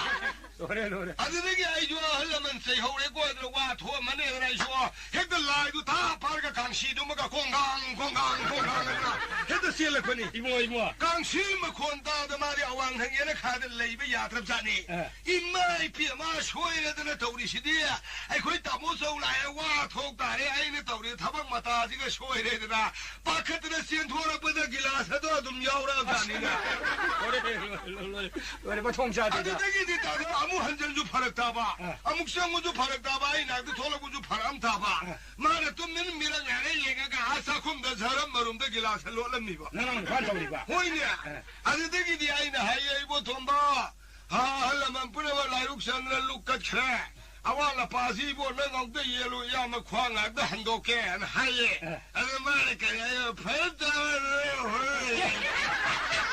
ꯂꯣꯏꯔꯦ, ꯂꯣꯏꯔꯦ꯫ ꯑꯗꯨꯗꯒꯤ ꯑꯩꯁꯨ ꯑꯍꯜ ꯂꯃꯟ ꯆꯩꯍꯧꯔꯦꯀꯣ ꯍꯥꯏꯗꯅ ꯋꯥ ꯊꯣꯛꯑꯝꯃꯅꯦꯗꯅ ꯑꯩꯁꯨ ꯍꯦꯛꯇ ꯂꯥꯏꯗꯨ ꯊꯥ ꯐꯥꯔꯒ ꯀꯥꯡꯁꯤꯗꯨꯃꯒ ꯀꯣꯡꯒꯥꯡ, ꯀꯣꯡꯒꯥꯡ, ꯀꯣꯡꯒꯥꯡ ꯍꯥꯏꯗꯅ ꯍꯦꯛꯇ ꯆꯦꯜꯂꯛꯄꯅꯤ꯫ ꯏꯕꯨꯡꯉꯣ, ꯏꯕꯨꯡꯉꯣ꯫ ꯀꯥꯡꯁꯤ ꯃꯈꯣꯟ ꯇꯥꯗ ꯃꯥꯗꯤ ꯑꯋꯥꯡ ꯊꯪ ꯌꯦꯅꯈꯥꯗ ꯂꯩꯕ ꯌꯥꯗ꯭ꯔꯕꯖꯥꯠꯅꯤ꯫ ꯑ꯫ ꯏꯃꯥ ꯏꯄꯦꯝꯃ ꯁꯣꯏꯔꯗꯅ ꯇꯧꯔꯤꯁꯤꯗꯤ ꯑꯩꯈꯣꯏ ꯇꯥꯃꯣ ꯆꯧ ꯂꯥꯛꯑꯦ ꯋꯥ ꯊꯣꯛ ꯇꯥꯔꯦ ꯑꯩꯅ ꯇꯧꯔꯤ ꯊꯕꯛ ꯃꯇꯥꯁꯤꯒ ꯁꯣꯏꯔꯦꯗꯅ ꯄꯥꯈꯠꯇꯅ ꯆꯦꯟꯊꯣꯔꯛꯄꯗ ꯒꯤꯂꯥꯁ ꯑꯗꯣ ꯑꯗꯨꯝ ꯌꯥꯎꯔꯛꯑꯕꯖꯥꯠꯅꯤꯅꯦ꯫ ꯂꯣꯏꯔꯦ, ꯂꯣꯏꯔꯦ, ꯂꯣꯏꯔꯦ, ꯂꯣꯏꯔꯦ, ꯃꯊꯣꯡ ꯆꯥꯗꯦꯗ꯫ ꯑꯗꯨꯗꯒꯤꯗꯤ ꯇꯥꯗ ꯑꯃꯨꯛ ꯍꯟꯖꯟꯁꯨ ꯐꯔꯛ ꯇꯥꯕ, ꯑ꯫ ꯑꯃꯨꯛ ꯆꯪꯕꯁꯨ ꯐꯔꯛ ꯇꯥꯕ, ꯑꯩ ꯅꯥꯛꯇ ꯊꯣꯛꯂꯛꯄꯁꯨ ꯐꯔꯛ ꯑꯃ ꯇꯥꯕ꯫ ꯑ꯫ ꯃꯥꯅ ꯇꯨꯃꯤꯟ ꯃꯤꯔꯛ ꯉꯥꯏꯔ ꯌꯦꯡꯉꯒ ꯑꯥ ꯆꯥꯛꯈꯨꯝꯗ ꯖꯔꯝ ꯃꯔꯨꯝꯗ ꯒꯤꯂꯥꯁ ꯂꯣꯠꯂꯝꯃꯤꯕ꯫ ꯅꯅꯥꯎ ꯅꯨꯄꯥꯅ ꯇꯧꯔꯤꯕ? ꯍꯣꯏꯅꯦ꯫ ꯑ꯫ ꯑꯗꯨꯗꯒꯤꯗꯤ ꯑꯩꯅ ꯍꯥꯏꯌꯦ, "ꯏꯕꯣ ꯇꯣꯝꯕ, ꯑꯍꯜ ꯂꯃꯟ ꯄꯨꯝꯅꯃꯛ ꯂꯥꯏꯔꯨꯛ ꯆꯟꯗꯅ ꯂꯨꯛ ꯀꯠꯈ꯭ꯔꯦ꯫ ꯑꯋꯥꯠ ꯑꯄꯥꯁꯤ ꯏꯕꯣ ꯅꯪ ꯑꯃꯨꯛꯇ ꯌꯦꯜꯂꯨ, ꯏꯌꯥꯝꯕ ꯈ꯭ꯋꯥꯡ ꯉꯥꯛꯇ ꯍꯟꯗꯣꯛꯀꯦꯅ" ꯍꯥꯏꯌꯦ꯫ ꯑꯗ ꯃꯥꯅ ꯀꯔꯤ ꯍꯥꯏꯌꯦ? "ꯐꯔꯦ ꯇꯥꯔꯦ, ꯍꯣꯏ꯫"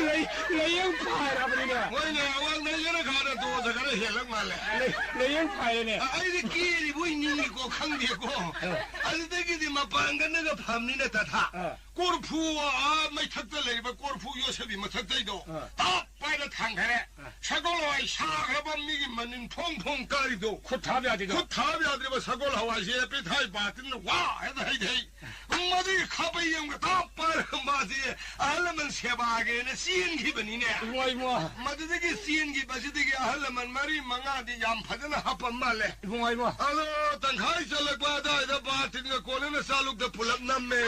ꯂꯩ-, ꯂꯥꯏꯌꯦꯡ ꯐꯥꯔꯕꯅꯤꯅꯦ꯫ ꯍꯣꯏꯅꯦ, ꯑꯋꯥꯡ ꯂꯩꯒꯅ ꯈꯥꯗ ꯇꯣꯗ ꯈꯔ ꯍꯦꯜꯂꯛ ꯃꯥꯜꯂꯦ꯫ ꯂꯩ-, ꯂꯥꯏꯌꯦꯡ ꯐꯥꯔꯦꯅꯦ꯫ ꯑ, ꯑꯩꯗꯤ ꯀꯦꯔꯤꯕꯣꯏ ꯅꯤꯡꯉꯤꯀꯣ, ꯈꯪꯗꯦꯀꯣ꯫ ꯑ꯫ ꯑꯗꯨꯗꯒꯤꯗꯤ ꯃꯄꯥꯡꯒꯜꯅꯒ ꯐꯝꯅꯤꯅ ꯇꯊꯥ꯫ ꯑ꯫ ꯀꯣꯔꯐꯨ, ꯑꯥ ꯃꯩꯊꯛꯇ ꯂꯩꯔꯤꯕ ꯀꯣꯔꯐꯨ ꯌꯣꯠꯁꯕꯤ ꯃꯊꯛꯇꯩꯗꯣ ꯑꯥ꯫ ꯇꯥꯞ ꯄꯥꯏꯅ ꯊꯥꯡꯊꯔꯦ꯫ ꯑꯥ꯫ ꯁꯒꯣꯜ ꯍꯋꯥꯏ ꯁꯥꯈ꯭ꯔꯕ ꯃꯤꯒꯤ ꯃꯅꯤꯟ ꯐꯣꯡ ꯐꯣꯡ ꯀꯥꯔꯤꯗꯣ꯫ ꯈꯨꯠ ꯊꯥꯕ ꯌꯥꯗꯦꯗꯣ꯫ ꯈꯨꯠ ꯊꯥꯕ ꯌꯥꯗ꯭ꯔꯤꯕ ꯁꯒꯣꯜ ꯍꯋꯥꯏꯁꯦ ꯄꯤꯊꯥꯏ ꯕꯥꯇꯤꯟꯗ ꯋꯥ ꯍꯦꯛꯇ ꯍꯩꯊꯩ꯫ ꯃꯗꯨꯒꯤ ꯈꯥꯕꯩ ꯑꯃꯒ ꯇꯥꯞ ꯄꯥꯏꯔꯒ ꯃꯥꯁꯦ ꯑꯍꯜ ꯂꯃꯟ ꯁꯦꯕꯥꯒꯦꯅ ꯆꯦꯟꯈꯤꯕꯅꯤꯅꯦ꯫ ꯏꯃꯥ, ꯏꯃꯥ꯫ ꯃꯗꯨꯗꯒꯤ ꯆꯦꯟꯈꯤꯕꯁꯤꯗꯒꯤ ꯑꯍꯜ ꯂꯃꯟ ꯃꯔꯤ ꯃꯉꯥꯗꯤ ꯌꯥꯝ ꯐꯖꯅ ꯍꯥꯞꯄ ꯃꯥꯜꯂꯦ꯫ ꯏꯕꯨꯡꯉꯣ, ꯏꯕꯨꯡꯉꯣ꯫ ꯑꯗꯣ ꯇꯪꯈꯥꯏ ꯆꯠꯂꯛꯄ ꯑꯗꯥꯏꯗ ꯕꯥꯇꯤꯟꯒ ꯀꯣꯜꯂꯒ ꯆꯥꯂꯨꯛꯇ ꯄꯨꯂꯞ ꯅꯝꯃꯦ꯫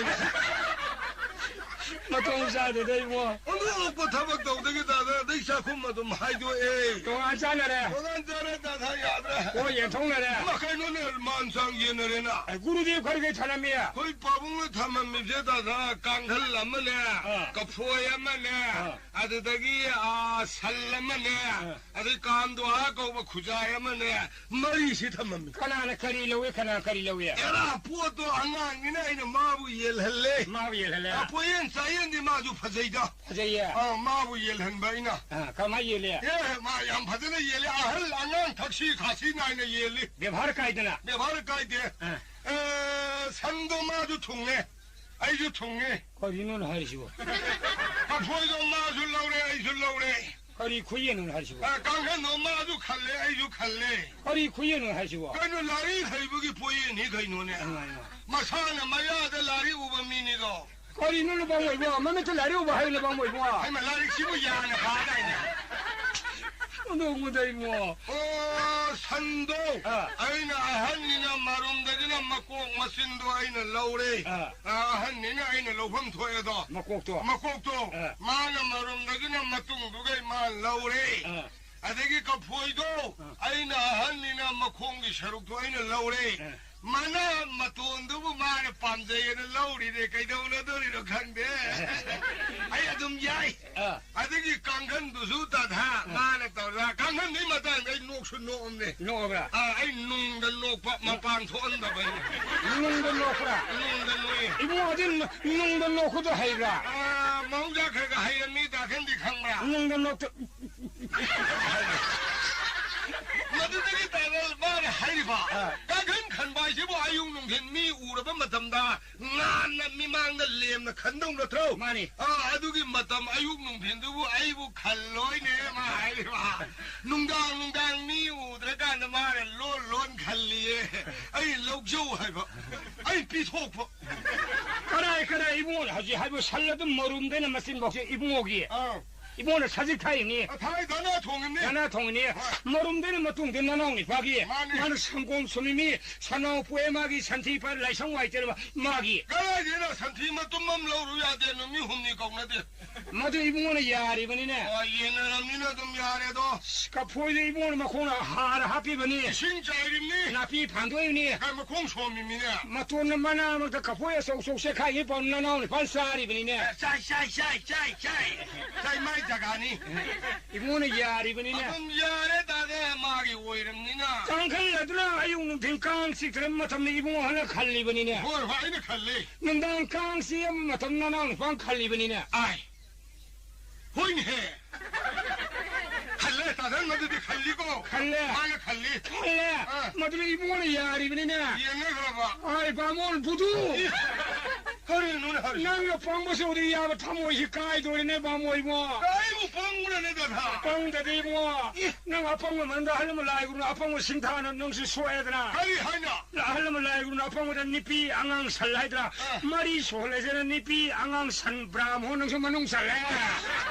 ꯃꯇꯣꯡ ꯆꯥꯗꯦꯗ ꯏꯕꯨꯡꯉꯣ꯫ ꯑꯣꯟꯊꯣꯛꯄ ꯊꯕꯛ ꯇꯧꯗꯒꯤ ꯇꯥꯗ ꯑꯗꯩ ꯆꯥꯛꯈꯨꯝ ꯑꯗꯨꯝ ꯍꯥꯏꯗꯣꯛꯑꯦ꯫ ꯇꯣꯉꯥꯟ ꯆꯥꯅꯔꯦ꯫ ꯇꯣꯉꯥꯟ ꯆꯥꯔꯦ, ꯇꯥꯊꯥ ꯌꯥꯗ꯭ꯔꯦ꯫ ꯑꯣ, ꯌꯦꯟꯊꯣꯛꯅꯔꯦ꯫ ꯃꯥ ꯀꯩꯅꯣꯅꯦ, ꯃꯥꯟ ꯆꯥꯡ ꯌꯦꯟꯅꯔꯦꯅ꯫ ꯑꯦ, ꯒꯨꯔꯨꯗꯦꯕ ꯈꯔ ꯈꯩ ꯊꯅꯝꯃꯤ꯫ ꯑꯩꯈꯣꯏ ꯄꯥꯕꯨꯡꯅ ꯊꯝꯃꯝꯃꯤꯁꯦ, ꯇꯥꯊꯥ, ꯀꯥꯡꯈꯜ ꯑꯃꯅꯦ, ꯑꯥ꯫ ꯀꯐꯣꯏ ꯑꯃꯅꯦ, ꯑꯥ꯫ ꯑꯗꯨꯗꯒꯤ, ꯑꯥ, ꯁꯜ ꯑꯃꯅꯦ, ꯑꯥ꯫ ꯑꯗꯩ ꯀꯥꯟꯗꯣꯍꯥ ꯀꯧꯕ ꯈꯨꯖꯥꯏ ꯑꯃꯅꯦ, ꯃꯔꯤꯁꯤ ꯊꯝꯃꯝꯃꯤ꯫ ꯀꯅꯥꯅ ꯀꯔꯤ ꯂꯧꯏ, ꯀꯅꯥꯅ ꯀꯔꯤ ꯂꯧꯏ? ꯑꯦꯔꯥ, ꯄꯣꯠꯇꯣ ꯑꯉꯥꯡꯅꯤꯅ ꯑꯩꯅ ꯃꯥꯕꯨ ꯌꯦꯜꯍꯜꯂꯦ꯫ ꯃꯥꯕꯨ ꯌꯦꯜꯍꯜꯂꯦ꯫ ꯑ, ꯄꯣꯌꯦꯟ ꯆꯥꯌꯦꯟꯗꯤ ꯃꯥꯁꯨ ꯐꯖꯩꯗ꯫ ꯐꯖꯩꯌꯦ꯫ ꯑ, ꯃꯥꯕꯨ ꯌꯦꯜꯍꯟꯕ ꯑꯩꯅ꯫ ꯑ, ꯀꯃꯥꯏ ꯌꯦꯜꯂꯦ? ꯑꯦ, ꯃꯥ ꯌꯥꯝ ꯐꯖꯅ ꯌꯦꯜꯂꯦ꯫ ꯑꯍꯜ ꯑꯉꯥꯡ ꯊꯛꯁꯤ ꯈꯥꯁꯤ ꯅꯥꯏꯅ ꯌꯦꯜꯂꯤ꯫ ꯕꯦꯕꯥꯔ ꯀꯥꯏꯗꯅ꯫ ꯕꯦꯕꯥꯔ ꯀꯥꯏꯗꯦ꯫ ꯑ꯫ ꯑꯦ, ꯁꯟꯗꯣ ꯃꯥꯁꯨ ꯊꯨꯡꯉꯦ, ꯑꯩꯁꯨ ꯊꯨꯡꯉꯦ꯫ ꯀꯔꯤꯅꯣꯅ ꯍꯥꯏꯔꯤꯁꯤꯕꯣ? ꯀꯐꯣꯏꯗꯣ ꯃꯥꯁꯨ ꯂꯧꯔꯦ, ꯑꯩꯁꯨ ꯂꯧꯔꯦ꯫ ꯀꯔꯤ ꯈꯨꯌꯦꯟꯅꯣ ꯍꯥꯏꯁꯤꯕꯣ? ꯑ, ꯀꯥꯡꯈꯟꯗꯣ ꯃꯥꯁꯨ ꯈꯜꯂꯦ, ꯑꯩꯁꯨ ꯈꯜꯂꯦ꯫ ꯀꯔꯤ ꯈꯨꯌꯦꯟꯅꯣ ꯍꯥꯏꯁꯤꯕꯣ? ꯀꯩꯅꯣ, ꯂꯥꯏꯔꯤꯛ ꯍꯩꯕꯒꯤ ꯄꯣꯌꯦꯟꯅꯤ ꯀꯩꯅꯣꯅꯦ꯫ ꯏꯃꯥ, ꯏꯃꯥ꯫ ꯃꯁꯥꯅ ꯃꯌꯥꯗ ꯂꯥꯏꯔꯤꯛ ꯎꯕ ꯃꯤꯅꯤꯗꯣ꯫ ꯀꯔꯤꯅꯣ, ꯅꯨꯄꯥ ꯑꯣꯏꯕꯣ? ꯃꯃꯤꯠꯇ ꯂꯥꯏꯔꯤꯛ ꯎꯕ ꯍꯩ, ꯅꯨꯄꯥ ꯑꯣꯏꯕꯣ? ꯍꯩꯃꯥ, ꯂꯥꯏꯔꯤꯛꯁꯤꯕꯨ ꯌꯥꯅ ꯄꯥꯗꯥꯏꯅꯦ? ꯑꯣꯟꯊꯣꯛꯄꯗ ꯏꯕꯨꯡꯉꯣ꯫ ꯑꯣ, ꯁꯟꯗꯣ ꯑꯥ꯫ ꯑꯩꯅ ꯑꯍꯟꯅꯤꯅ ꯃꯔꯨꯝꯗꯒꯤꯅ ꯃꯀꯣꯛ ꯃꯆꯤꯟꯗꯣ ꯑꯩꯅ ꯂꯧꯔꯦ꯫ ꯑꯥ꯫ ꯑꯥ, ꯑꯍꯟꯅꯤꯅ ꯑꯩꯅ ꯂꯧꯐꯝ ꯊꯣꯛꯑꯦꯗꯣ꯫ ꯃꯀꯣꯛꯇꯣ꯫ ꯃꯀꯣꯛꯇꯣ꯫ ꯑꯥ꯫ ꯃꯥꯅ ꯃꯔꯨꯝꯗꯒꯤꯅ ꯃꯇꯨꯡꯗꯨꯒꯩ ꯃꯥ ꯂꯧꯔꯦ꯫ ꯑꯥ꯫ ꯑꯗꯒꯤ ꯀꯐꯣꯏꯗꯣ ꯑꯥ꯫ ꯑꯩꯅ ꯑꯍꯟꯅꯤꯅ ꯃꯈꯣꯡꯒꯤ ꯁꯔꯨꯛꯇꯣ ꯑꯩꯅ ꯂꯧꯔꯦ꯫ ꯑꯥ꯫ ꯃꯅꯥ ꯃꯇꯣꯟꯗꯨꯕꯨ ꯃꯥꯅ ꯄꯥꯝꯖꯩꯌꯦꯅ ꯂꯧꯔꯤꯅꯦ, ꯀꯩꯗꯧꯅꯗꯣꯔꯤꯅꯣ ꯈꯪꯗꯦ꯫ ꯑꯩ ꯑꯗꯨꯝ ꯌꯥꯏ꯫ ꯑꯥ꯫ ꯑꯗꯒꯤ ꯀꯥꯡꯈꯟꯗꯨꯁꯨ ꯇꯥꯊꯥ ꯑꯥ꯫ ꯃꯥꯅ ꯇꯧꯔ, ꯀꯥꯡꯈꯟꯗꯨꯒꯤ ꯃꯇꯥꯡꯗ ꯑꯩ ꯅꯣꯛꯁꯨ ꯅꯣꯛꯑꯝꯅꯦ꯫ ꯅꯣꯛꯑꯕ꯭ꯔꯥ? ꯑꯥ, ꯑꯩ ꯅꯨꯡꯗ ꯅꯣꯛꯄ, ꯃꯄꯥꯟ ꯊꯣꯛꯍꯟꯗꯕ ꯑꯩꯅ꯫ ꯅꯨꯡꯗ ꯅꯣꯛꯄ꯭ꯔꯥ? ꯅꯨꯡꯗ ꯅꯣꯛꯑꯦ꯫ ꯏꯕꯨꯡꯉꯣ, ꯑꯗꯨ ꯅꯨꯡꯗ ꯅꯣꯛꯄꯗꯣ ꯍꯩꯕ꯭ꯔꯥ? ꯑꯥ, ꯃꯍꯧꯁꯥ ꯈꯔ ꯈꯔ ꯍꯩꯔꯝꯃꯤ, ꯀꯥꯡꯈꯟꯗꯤ ꯈꯪꯕ꯭ꯔꯥ? ꯅꯨꯡꯗ ꯅꯣꯛꯇ-, ꯃꯗꯨꯗꯒꯤ ꯇꯥꯏꯕꯪ ꯃꯥꯅ ꯍꯥꯏꯔꯤꯕ, ꯑꯥ꯫ ꯀꯥꯡꯈꯟ ꯈꯟꯕ ꯍꯥꯏꯁꯤꯕꯨ ꯑꯌꯨꯛ ꯅꯨꯡꯊꯤꯟ ꯃꯤ ꯎꯔꯕ ꯃꯇꯝꯗ ꯉꯥꯟꯅ ꯃꯤꯃꯥꯡꯗ ꯂꯦꯝꯅ ꯈꯟꯗꯧ ꯅꯠꯇ꯭ꯔꯣ? ꯃꯥꯅꯤ꯫ ꯑꯥ, ꯑꯗꯨꯒꯤ ꯃꯇꯝ ꯑꯌꯨꯛ ꯅꯨꯡꯊꯤꯟꯗꯨꯕꯨ ꯑꯩꯕꯨ ꯈꯜꯂꯣꯏꯅꯦ ꯃꯥ ꯍꯥꯏꯔꯤꯕ꯫ ꯅꯨꯡꯗꯥꯡ ꯅꯨꯡꯗꯥꯡ ꯃꯤ ꯎꯗ꯭ꯔꯀꯥꯟꯗ ꯃꯥꯅ ꯂꯣꯟ ꯂꯣꯟ ꯈꯜꯂꯤꯌꯦ꯫ ꯑꯩ ꯂꯧꯖꯧ ꯍꯥꯏꯕ꯫ ꯑꯩ ꯄꯤꯊꯣꯛꯄ꯫ ꯀꯔꯥꯏ, ꯀꯔꯥꯏ ꯏꯕꯨꯡꯉꯣ ꯍꯧꯖꯤꯛ ꯍꯥꯏꯕ ꯁꯜ ꯑꯗꯨꯝ ꯃꯔꯨꯝꯗꯩꯅ ꯃꯆꯤꯟꯐꯥꯎꯁꯦ ꯏꯕꯨꯡꯉꯣꯒꯤ? ꯑꯥ꯫ ꯏꯕꯨꯡꯉꯣꯅ ꯁꯖꯤꯛ ꯊꯥꯛꯏꯅꯤ꯫ ꯑ, ꯊꯥꯏ ꯙꯅꯥ ꯊꯣꯡꯉꯤꯅꯤ꯫ ꯙꯅꯥ ꯊꯣꯡꯉꯤꯅꯤ꯫ ꯍꯣꯏ꯫ ꯃꯔꯨꯝꯗꯩꯅ ꯃꯇꯨꯡꯗꯤ ꯅꯅꯥꯎ ꯅꯤꯄꯥꯒꯤ꯫ ꯃꯥꯅꯤ꯫ ꯃꯥꯅ ꯁꯪꯒꯣꯝ ꯁꯨꯝꯃꯤꯃꯤ, ꯁꯅꯥꯎ ꯄꯣꯛꯑꯦ ꯃꯥꯒꯤ, ꯁꯟꯊꯤ ꯄꯥꯏꯔ ꯂꯥꯏꯁꯪ ꯋꯥꯏ ꯇꯩꯔꯕ ꯃꯥꯒꯤ꯫ ꯀꯗꯥꯏꯗꯩꯅꯣ ꯁꯟꯊꯤ ꯃꯇꯨꯝ ꯑꯃ ꯂꯧꯔꯨ ꯌꯥꯗꯦ, ꯅꯨꯃꯤꯠ ꯍꯨꯝꯅꯤ ꯀꯧꯅꯗꯦ꯫ ꯃꯗꯨ ꯏꯕꯨꯡꯉꯣꯅ ꯌꯥꯔꯤꯕꯅꯤꯅꯦ꯫ ꯑꯣ, ꯌꯦꯟꯅꯔꯝꯅꯤꯅ ꯑꯗꯨꯝ ꯌꯥꯔꯦ ꯑꯗꯣ꯫ ꯀꯐꯣꯏꯗ ꯏꯕꯨꯡꯉꯣꯅ ꯃꯈꯣꯡꯅ ꯍꯥꯔ ꯍꯥꯞꯄꯤꯕꯅꯤ꯫ ꯏꯁꯤꯡ ꯆꯥꯏꯔꯤꯕꯅꯤ꯫ ꯅꯥꯄꯤ ꯐꯥꯟꯗꯣꯛꯏꯕꯅꯤ꯫ ꯀꯥꯏ ꯃꯈꯣꯡ ꯁꯣꯝꯃꯤꯕꯅꯤꯅꯦ꯫ ꯃꯇꯣꯟꯅ ꯃꯅꯥ ꯃꯔꯛꯇ ꯀꯐꯣꯏ ꯑꯆꯧ ꯑꯆꯧ ꯆꯦꯈꯥꯏꯒꯤ ꯄꯥꯎ ꯅꯅꯥꯎ ꯅꯤꯄꯥꯅ ꯆꯥꯔꯤꯕꯅꯤꯅꯦ꯫ ꯑꯦ, ꯆꯥꯏ, ꯆꯥꯏ, ꯆꯥꯏ, ꯆꯥꯏ, ꯆꯥꯏ꯫ ꯆꯥꯏ, ꯃꯥꯏ ꯖꯒꯥꯅꯤ꯫ ꯏꯕꯨꯡꯉꯣꯅ ꯌꯥꯔꯤꯕꯅꯤꯅꯦ꯫ ꯑꯗꯨꯝ ꯌꯥꯔꯦ ꯇꯥꯗꯦ, ꯃꯥꯒꯤ ꯑꯣꯏꯔꯕꯅꯤꯅ꯫ ꯀꯥꯡꯈꯜ ꯑꯗꯨꯅ ꯑꯌꯨꯛ ꯅꯨꯡꯊꯤꯟ ꯀꯥꯡ ꯆꯤꯛꯇꯅꯕ ꯃꯇꯝꯗ ꯏꯕꯨꯡꯉꯣ ꯍꯟꯗꯛ ꯈꯜꯂꯤꯕꯅꯤꯅꯦ꯫ ꯍꯣꯏ, ꯍꯣꯏ, ꯑꯩꯅ ꯈꯜꯂꯤ꯫ ꯅꯨꯡꯗꯥꯡ ꯀꯥꯡ ꯆꯤꯛꯑꯕ ꯃꯇꯝ ꯅꯅꯥꯎ ꯅꯨꯄꯥꯅ ꯈꯜꯂꯤꯕꯅꯤꯅꯦ꯫ ꯑꯥꯏ꯫ ꯍꯣꯏꯅꯦꯍꯦ꯫ ꯈꯜꯂꯦ, ꯇꯥꯗꯟ ꯃꯗꯨꯗꯤ ꯈꯜꯂꯤꯀꯣ꯫ ꯈꯜꯂꯦ꯫ ꯃꯥꯅ ꯈꯜꯂꯤ꯫ ꯈꯜꯂꯦ꯫ ꯑꯥ꯫ ꯃꯗꯨꯅ ꯏꯕꯨꯡꯉꯣꯅ ꯌꯥꯔꯤꯕꯅꯤꯅꯦ꯫ ꯌꯦꯡꯅꯈ꯭ꯔꯕ? ꯑꯥꯏ, ꯕꯥꯃꯣꯟ ꯕꯨꯙꯨ꯫ ꯏ, ꯀꯔꯤꯅꯣꯅꯦ ꯍꯥꯏꯔꯤꯁꯦ? ꯅꯪꯅ ꯄꯪꯕꯁꯦ ꯎꯗꯤ ꯌꯥꯕ ꯊꯃꯣꯏꯁꯤ ꯀꯥꯏꯗꯣꯔꯤꯅꯦ, ꯕꯥꯃꯣꯟ ꯏꯕꯨꯡꯉꯣ꯫ ꯑꯩꯕꯨ ꯄꯪꯕ꯭ꯔꯅꯦ, ꯗꯗꯥ? ꯄꯪꯗꯗꯤ ꯏꯕꯨꯡꯉꯣ꯫ ꯏ꯫ ꯅꯪ ꯑꯄꯪꯕ ꯃꯔꯝꯗ ꯑꯍꯜ ꯑꯃ ꯂꯥꯏ ꯒꯨꯔꯨꯅ ꯑꯄꯪꯕ ꯁꯤꯡꯊꯥꯅ ꯅꯪꯁꯨ ꯁꯣꯛꯑꯦꯗꯅ꯫ ꯀꯔꯤ ꯍꯥꯏꯅ? ꯑꯍꯜ ꯑꯃ ꯂꯥꯏ ꯒꯨꯔꯨꯅ ꯑꯄꯪꯕꯗ ꯅꯨꯄꯤ ꯑꯉꯥꯡ ꯁꯜ ꯍꯥꯏꯗ꯭ꯔꯥ? ꯑꯥ꯫ ꯃꯔꯤ ꯁꯨꯍꯜꯂꯁꯤꯅ ꯅꯨꯄꯤ ꯑꯉꯥꯡ ꯁꯟ ꯕ꯭ꯔꯥꯍꯃꯣꯟ ꯅꯪꯁꯨ ꯃꯅꯨꯡ ꯆꯜꯂꯦ꯫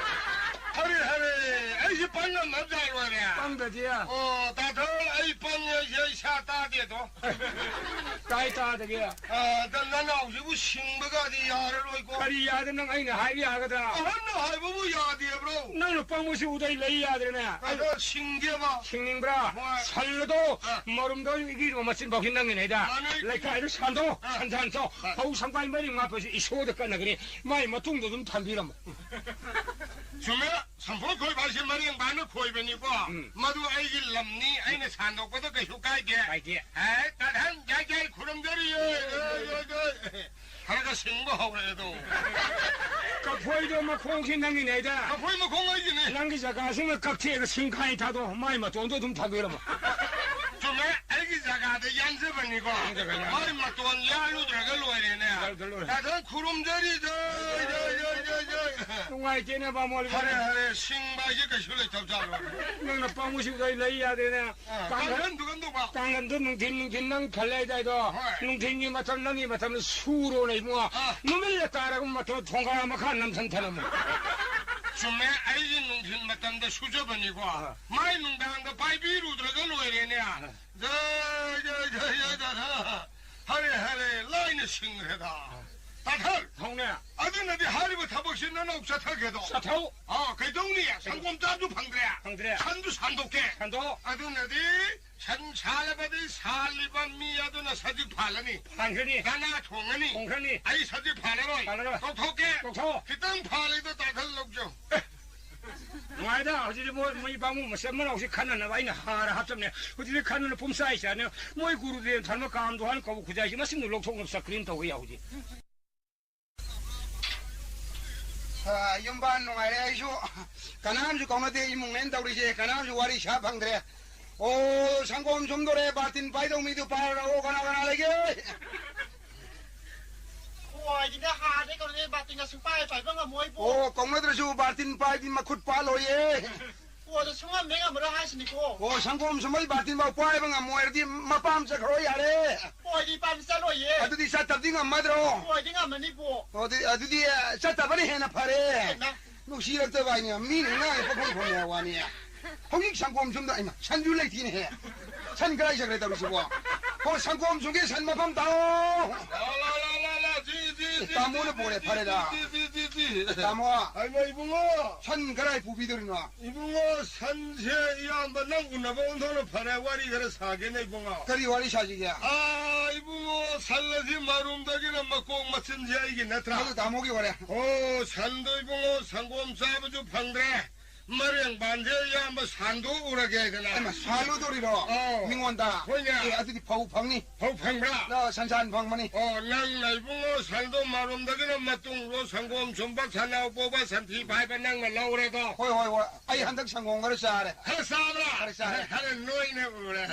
ꯍꯔꯦ, ꯍꯔꯦ, ꯑꯩꯁꯦ ꯄꯪꯉꯝꯃꯕꯖꯥꯠ ꯂꯣꯏꯔꯦ꯫ ꯄꯪꯗꯗꯤ꯫ ꯑꯣ, ꯇꯥꯊꯧ, ꯑꯩ ꯄꯪꯉꯦ, ꯑꯩꯁꯦ ꯏꯁꯥ ꯇꯥꯗꯦꯗꯣ꯫ ꯀꯥꯏ ꯇꯥꯗꯒꯦ? ꯑꯥ, ꯅ-, ꯅꯅꯥꯎꯁꯤꯕꯨ ꯁꯤꯡꯕꯒꯗꯤ ꯌꯥꯔꯔꯣꯏꯀꯣ꯫ ꯀꯔꯤ ꯌꯥꯗ ꯅꯪ ꯑꯩꯅ ꯍꯥꯏꯕ ꯌꯥꯒꯗ꯭ꯔꯥ? ꯑꯍꯟꯅ ꯍꯥꯏꯕꯕꯨ ꯌꯥꯗꯦꯕ꯭ꯔꯣ? ꯅꯪꯅ ꯄꯪꯕꯁꯤ ꯎꯗꯩ ꯂꯩ ꯌꯥꯗ꯭ꯔꯦꯅꯦ꯫ ꯑꯗꯣ ꯁꯤꯡꯒꯦꯕ꯫ ꯁꯤꯡꯅꯤꯡꯕ꯭ꯔꯥ? ꯍꯣꯏ꯫ ꯁꯜ ꯑꯗꯣ ꯑꯥ꯫ ꯃꯔꯨꯝꯗꯣ ꯏꯒꯤꯗꯣ ꯃꯆꯤꯟ ꯐꯥꯎꯁꯤ ꯅꯪꯒꯤꯅꯦꯗ꯫ ꯃꯥꯅꯦ꯫ ꯂꯩꯀꯥꯏꯗ ꯁꯟꯗꯣ, ꯑꯥ꯫ ꯁꯟ, ꯁꯟ ꯆꯥꯎ꯫ ꯑꯥ꯫ ꯐꯧ ꯁꯪꯕꯥꯏ ꯃꯔꯤ ꯃꯉꯥ ꯄꯣꯏꯁꯤ ꯏꯁꯣꯔꯗ ꯀꯠꯅꯒꯅꯤ꯫ ꯃꯥꯏ ꯃꯇꯨꯡꯗ ꯑꯗꯨꯝ ꯊꯝꯕꯤꯔꯝꯃꯣ꯫ ꯆꯨꯝꯃꯦ꯫ ꯁꯝꯐꯣꯏ ꯈꯣꯏꯕ ꯍꯥꯏꯁꯦ ꯃꯔꯦꯡꯕꯥꯅ ꯈꯣꯏꯕꯅꯤꯀꯣ꯫ ꯎꯝ꯫ ꯃꯗꯨ ꯑꯩꯒꯤ ꯂꯝꯅꯤ, ꯑꯩꯅ ꯁꯥꯟꯗꯣꯛꯄꯗ ꯀꯩꯁꯨ ꯀꯥꯏꯗꯦ꯫ ꯀꯥꯏꯗꯦ꯫ ꯑꯦ, ꯇꯥꯙꯟ ꯌꯥꯏ ꯌꯥꯏ ꯈꯨꯔꯨꯝꯖꯔꯤꯌꯦ꯫ ꯑꯦ, ꯑꯦ, ꯑꯦ꯫ ꯈꯔꯒ ꯁꯤꯡꯕ ꯍꯧꯔꯛꯑꯦ ꯑꯗꯣ꯫ ꯀꯐꯣꯏꯗꯣ ꯃꯈꯣꯡꯁꯤ ꯅꯪꯒꯤꯅꯦ ꯍꯥꯏꯗ꯫ ꯀꯐꯣꯏ ꯃꯈꯣꯡ ꯑꯩꯒꯤꯅꯦ꯫ ꯅꯪꯒꯤ ꯖꯒꯥꯁꯤꯃ ꯀꯛꯊꯦꯛꯑꯒ ꯁꯤꯡꯈꯥꯏ ꯊꯥꯗꯣꯛ, ꯃꯥꯏ ꯃꯇꯣꯟꯗꯣ ꯑꯗꯨꯝ ꯊꯥꯗꯣꯛꯑꯝꯃꯣ꯫ ꯆꯨꯝꯃꯦ, ꯑꯩꯒꯤ ꯖꯒꯥꯗ ꯌꯥꯟꯖꯕꯅꯤꯀꯣ꯫ ꯌꯥꯟꯖꯕꯅꯤ꯫ ꯃꯥꯏ ꯃꯇꯣꯟ ꯌꯥꯜꯂꯨꯗ꯭ꯔꯒ ꯂꯣꯏꯔꯦꯅꯦ꯫ ꯌꯥꯜꯂꯨꯗ꯭ꯔ ꯂꯣꯏꯔꯦ꯫ ꯇꯥꯙꯟ ꯈꯨꯔꯨꯝꯖꯔꯤ, ꯖꯩ, ꯖꯩ, ꯖꯩ, ꯖꯩ, ꯖꯩ꯫ ꯅꯨꯡꯉꯥꯏꯇꯦꯅꯦ, ꯕꯥꯃꯣꯟ ꯏꯕꯥꯅꯤ꯫ ꯍꯔꯦ, ꯍꯔꯦ, ꯁꯤꯡꯕ ꯍꯥꯏꯁꯦ ꯀꯩꯁꯨ ꯂꯩꯇꯕ ꯖꯥꯠꯂꯣ? ꯅꯪꯅ ꯄꯪꯕꯁꯤꯡꯗꯣ ꯑꯩ ꯂꯩ ꯌꯥꯗꯦꯅꯦ꯫ ꯑꯥ, ꯀꯥꯡꯈꯟ, ꯀꯥꯡꯈꯟ ꯗꯨꯀꯥꯟ ꯇꯧꯕ꯫ ꯀꯥꯡꯈꯟꯗꯣ ꯅꯨꯡꯊꯤꯟ, ꯅꯨꯡꯊꯤꯟ ꯅꯪ ꯈꯜꯂꯦ ꯍꯥꯏꯗꯥꯏꯗꯣ? ꯍꯣꯏ꯫ ꯅꯨꯡꯊꯤꯟꯒꯤ ꯃꯇꯝ, ꯅꯪꯒꯤ ꯃꯇꯝꯗ ꯁꯨꯔꯣꯅꯦ ꯏꯕꯨꯡꯉꯣ꯫ ꯑꯥ꯫ ꯅꯨꯃꯤꯠ ꯂꯩ ꯇꯥꯔꯒ ꯃꯇꯝ ꯊꯣꯡꯒꯥ ꯃꯈꯥ ꯅꯝꯊꯟ ꯊꯅꯝꯃꯣ꯫ ꯆꯨꯝꯃꯦ, ꯑꯩꯒꯤ ꯅꯨꯡꯊꯤꯜ ꯃꯇꯝꯗ ꯁꯨꯖꯕꯅꯤꯀꯣ꯫ ꯑꯥ꯫ ꯃꯥꯏ ꯅꯨꯡꯗꯥꯡꯗ ꯄꯥꯏꯕꯤꯔꯨꯗ꯭ꯔꯒ ꯂꯣꯏꯔꯦꯅꯦ꯫ ꯑꯥ꯫ ꯖꯩ, ꯖꯩ, ꯖꯩ, ꯖꯩ, ꯗꯥꯗꯥ꯫ ꯍꯔꯦ, ꯍꯔꯦ, ꯂꯥꯏꯅ ꯁꯤꯡꯈ꯭ꯔꯦꯗ꯫ ꯑꯥ꯫ ꯇꯥꯊꯜ꯫ ꯊꯧꯅꯦ꯫ ꯑꯗꯨꯅꯗꯤ ꯍꯥꯏꯔꯤꯕ ꯊꯕꯛꯁꯤ ꯅꯅꯧ ꯆꯠꯊꯒꯦꯗꯣ꯫ ꯆꯠꯊꯧ꯫ ꯑꯥ, ꯀꯩꯗꯧꯅꯤ? ꯁꯪꯒꯣꯝ ꯆꯥꯁꯨ ꯐꯪꯗ꯭ꯔꯦ꯫ ꯐꯪꯗ꯭ꯔꯦ꯫ ꯁꯟꯁꯨ ꯁꯟꯗꯣꯛꯀꯦ꯫ ꯁꯟꯗꯣꯛ꯫ ꯑꯗꯨꯅꯗꯤ ꯁꯟ ꯁꯥꯜꯂꯕꯗꯤ ꯁꯥꯜꯂꯤꯕ ꯃꯤ ꯑꯗꯨꯅ ꯁꯖꯤꯛ ꯐꯥꯜꯂꯅꯤ꯫ ꯐꯥꯟꯈ꯭ꯔꯅꯤ꯫ ꯀꯅꯥ ꯊꯣꯡꯉꯅꯤ? ꯊꯣꯡꯈ꯭ꯔꯅꯤ꯫ ꯑꯩ ꯁꯖꯤꯛ ꯐꯥꯜꯂꯔꯣꯏ꯫ ꯐꯥꯜꯂꯔꯣꯏ꯫ ꯇꯣꯛꯊꯣꯛꯀꯦ꯫ ꯇꯣꯛꯊꯣꯛ꯫ ꯈꯤꯇꯪ ꯐꯥꯜꯂꯤꯗꯣ ꯇꯥꯊꯜ ꯂꯧꯖꯧ꯫ ꯑꯦ, ꯅꯨꯡꯉꯥꯏꯗ꯫ ꯍꯧꯖꯤꯛꯇꯤ ꯃꯣꯏ, ꯃꯣꯏ ꯕꯥꯃꯣꯟ ꯃꯁꯦꯟ ꯃꯅꯥꯎꯁꯤ ꯈꯟꯅꯅꯕ ꯑꯩꯅ ꯍꯥꯔ ꯍꯥꯞꯆꯕꯅꯦ꯫ ꯍꯧꯖꯤꯛꯇꯤ ꯈꯟꯅꯅ ꯄꯨꯝꯁꯥꯏ ꯆꯥꯅꯦ꯫ ꯃꯣꯏ ꯒꯨꯔꯨꯗꯦꯕ ꯊꯔꯃ ꯀꯥꯝꯗꯣ ꯍꯥꯟꯅ ꯀꯧꯕ ꯈꯨꯖꯥꯏꯁꯤ ꯃꯁꯤꯡꯗꯨ ꯂꯧꯊꯣꯛꯅꯕ ꯆꯀ꯭ꯔꯤ ꯑꯃ ꯇꯧꯕ ꯌꯥꯏ ꯍꯧꯖꯤꯛ꯫ ꯑ, ꯌꯨꯝꯕꯥꯟ ꯅꯨꯡꯉꯥꯏꯔꯦ ꯑꯩꯁꯨ꯫ ꯀꯅꯥꯝꯁꯨ ꯀꯧꯅꯗꯦ ꯏꯃꯨꯡꯅꯦꯅ ꯇꯧꯔꯤꯁꯦ꯫ ꯀꯅꯥꯝꯁꯨ ꯋꯥꯔꯤ ꯁꯥ ꯐꯪꯗ꯭ꯔꯦ꯫ ꯑꯣ, ꯁꯪꯒꯣꯝ ꯁꯨꯝꯗꯣꯔꯦ, ꯕꯥꯔꯇꯤꯟ ꯄꯥꯏꯗꯧ ꯃꯤꯗꯨ ꯄꯥꯏꯔꯛꯑꯣ, ꯀꯅꯥ ꯀꯅꯥ ꯂꯩꯒꯦ? ꯈꯣꯏꯗꯤꯅꯦ ꯍꯥꯟꯅꯗꯩ ꯀꯧꯅꯗꯦ, ꯕꯥꯔꯇꯤꯟꯒ ꯁꯨꯡꯄꯥꯏ ꯄꯥꯏꯕ ꯉꯝꯃꯣꯏꯕꯣ꯫ ꯑꯣ, ꯀꯧꯅꯗ꯭ꯔꯁꯨ ꯕꯥꯔꯇꯤꯟ ꯄꯥꯏꯕꯗꯤ ꯃꯈꯨꯠ ꯄꯥꯜꯂꯣꯏꯌꯦ꯫ ꯑꯣ, ꯑꯗꯣ ꯁꯨꯡꯉꯝ ꯍꯦꯛ ꯉꯝꯃꯔꯣꯏ ꯍꯥꯏꯁꯤꯅꯤꯀꯣ꯫ ꯑꯣ, ꯁꯪꯒꯣꯝ ꯁꯨꯝꯕꯩ ꯕꯥꯔꯇꯤꯟꯐꯥꯎ ꯄꯥꯏꯕ ꯉꯝꯃꯣꯏꯔꯗꯤ ꯃꯄꯥꯝ ꯆꯠꯈ꯭ꯔꯣ ꯌꯥꯔꯦ꯫ ꯑꯣ, ꯑꯩꯗꯤ ꯏꯄꯥꯝ ꯆꯠꯂꯣꯏꯌꯦ꯫ ꯑꯗꯨꯗꯤ ꯆꯠꯇꯕꯗꯤ ꯉꯝꯃꯗ꯭ꯔꯣ? ꯑꯣ, ꯑꯩꯗꯤ ꯉꯝꯃꯅꯤꯕꯣ꯫ ꯑꯣ, ꯑꯗꯨꯗꯤ, ꯑꯗꯨꯗꯤ, ꯑ, ꯆꯠꯇꯕꯅ ꯍꯦꯟꯅ ꯐꯔꯦ꯫ ꯍꯩꯃꯥ꯫ ꯅꯨꯡꯁꯤꯔꯛꯇꯕ ꯍꯥꯏꯅꯦ, ꯃꯤꯅ ꯉꯥꯡꯉꯤ ꯄꯪꯈꯨꯝ ꯈꯨꯝꯃꯦ ꯍꯥꯏ ꯋꯥꯅꯤ꯫ ꯍꯧꯖꯤꯛ ꯁꯪꯒꯣꯝ ꯁꯨꯝꯗ, ꯏꯃꯥ, ꯁꯟꯁꯨ ꯂꯩꯇꯦꯅꯦꯍꯦ꯫ ꯁꯟ ꯀꯗꯥꯏ ꯆꯠꯈ꯭ꯔꯦ ꯇꯧꯔꯤꯁꯤꯕꯣ? ꯍꯣ, ꯁꯪꯒꯣꯝ ꯁꯨꯝꯒꯦ, ꯁꯟ ꯃꯐꯝ ꯇꯥꯛꯑꯣ꯫ ꯂꯥ, ꯂꯥ, ꯂꯥ, ꯂꯥ, ꯂꯥ, ꯖꯤ, ꯖꯤ, ꯖꯤ, ꯇꯥꯃꯣꯅ ꯖꯤ, ꯄꯨꯔꯦ, ꯖꯤ, ꯐꯔꯦꯗ꯫ ꯖꯤ, ꯖꯤ, ꯖꯤ, ꯖꯤ꯫ ꯇꯥꯃꯣ꯫ ꯍꯩꯃꯥ, ꯏꯕꯨꯡꯉꯣ꯫ ꯁꯟ ꯀꯗꯥꯏ ꯄꯨꯕꯤꯗꯣꯔꯤꯅꯣ? ꯏꯕꯨꯡꯉꯣ, ꯁꯟꯁꯦ ꯏꯌꯥꯝꯕ ꯅꯪ ꯎꯅꯕ ꯑꯣꯟꯊꯣꯛꯅ ꯐꯔꯦ꯫ ꯋꯥꯔꯤ ꯈꯔ ꯁꯥꯒꯦꯅꯦ, ꯏꯕꯨꯡꯉꯣ꯫ ꯀꯔꯤ ꯋꯥꯔꯤ ꯁꯥꯁꯤꯒꯦ? ꯑꯥ, ꯏꯕꯨꯡꯉꯣ, ꯁꯟ ꯑꯁꯤ ꯃꯔꯨꯝꯗꯒꯤꯅ ꯃꯀꯣꯛ ꯃꯆꯤꯟꯁꯦ ꯑꯩꯒꯤ ꯅꯠꯇ꯭ꯔꯥ? ꯑꯗꯨ ꯇꯥꯃꯣꯒꯤ ꯋꯥꯔꯤ꯫ ꯑꯣ, ꯁꯟꯗꯣ ꯏꯕꯨꯡꯉꯣ, ꯁꯪꯒꯣꯝ ꯆꯥꯕꯁꯨ ꯐꯪꯗ꯭ꯔꯦ꯫ ꯃꯔꯦꯡꯕꯥꯟꯁꯦ ꯏꯌꯥꯝꯕ ꯁꯟꯗꯣꯛꯎꯔꯒꯦꯗꯅ꯫ ꯍꯩꯃꯥ, ꯁꯥꯜꯂꯨꯗꯣꯔꯤꯔꯣ? ꯑꯧ꯫ ꯃꯤꯉꯣꯟꯗ? ꯍꯣꯏꯅꯦ꯫ ꯑꯦ, ꯑꯗꯨꯗꯤ ꯐꯧ ꯐꯪꯅꯤ꯫ ꯐꯧ ꯐꯪꯕ꯭ꯔꯥ? ꯑ, ꯁꯟꯁꯥꯟ ꯐꯪꯕꯅꯤ꯫ ꯑꯣ, ꯅꯪꯅ ꯏꯕꯨꯡꯉꯣ ꯁꯟꯗꯣ ꯃꯔꯨꯝꯗꯒꯤꯅ ꯃꯇꯨꯡꯗꯣ ꯁꯪꯒꯣꯝ ꯁꯨꯝꯕ, ꯁꯟꯅꯥꯎ ꯄꯧꯕ, ꯁꯟꯊꯤ ꯐꯥꯏꯕ ꯅꯪꯅ ꯂꯧꯔꯦꯗꯣ꯫ ꯍꯣꯏ, ꯍꯣꯏ, ꯍꯣꯏ꯫ ꯑꯩ ꯍꯟꯗꯛ ꯁꯪꯒꯣꯝ ꯈꯔ ꯆꯥꯔꯦ꯫ ꯈꯔ ꯆꯥꯕ꯭ꯔꯥ? ꯈꯔ ꯆꯥꯔꯦ꯫ ꯈꯔ ꯅꯣꯏꯅ ꯎꯔꯦ꯫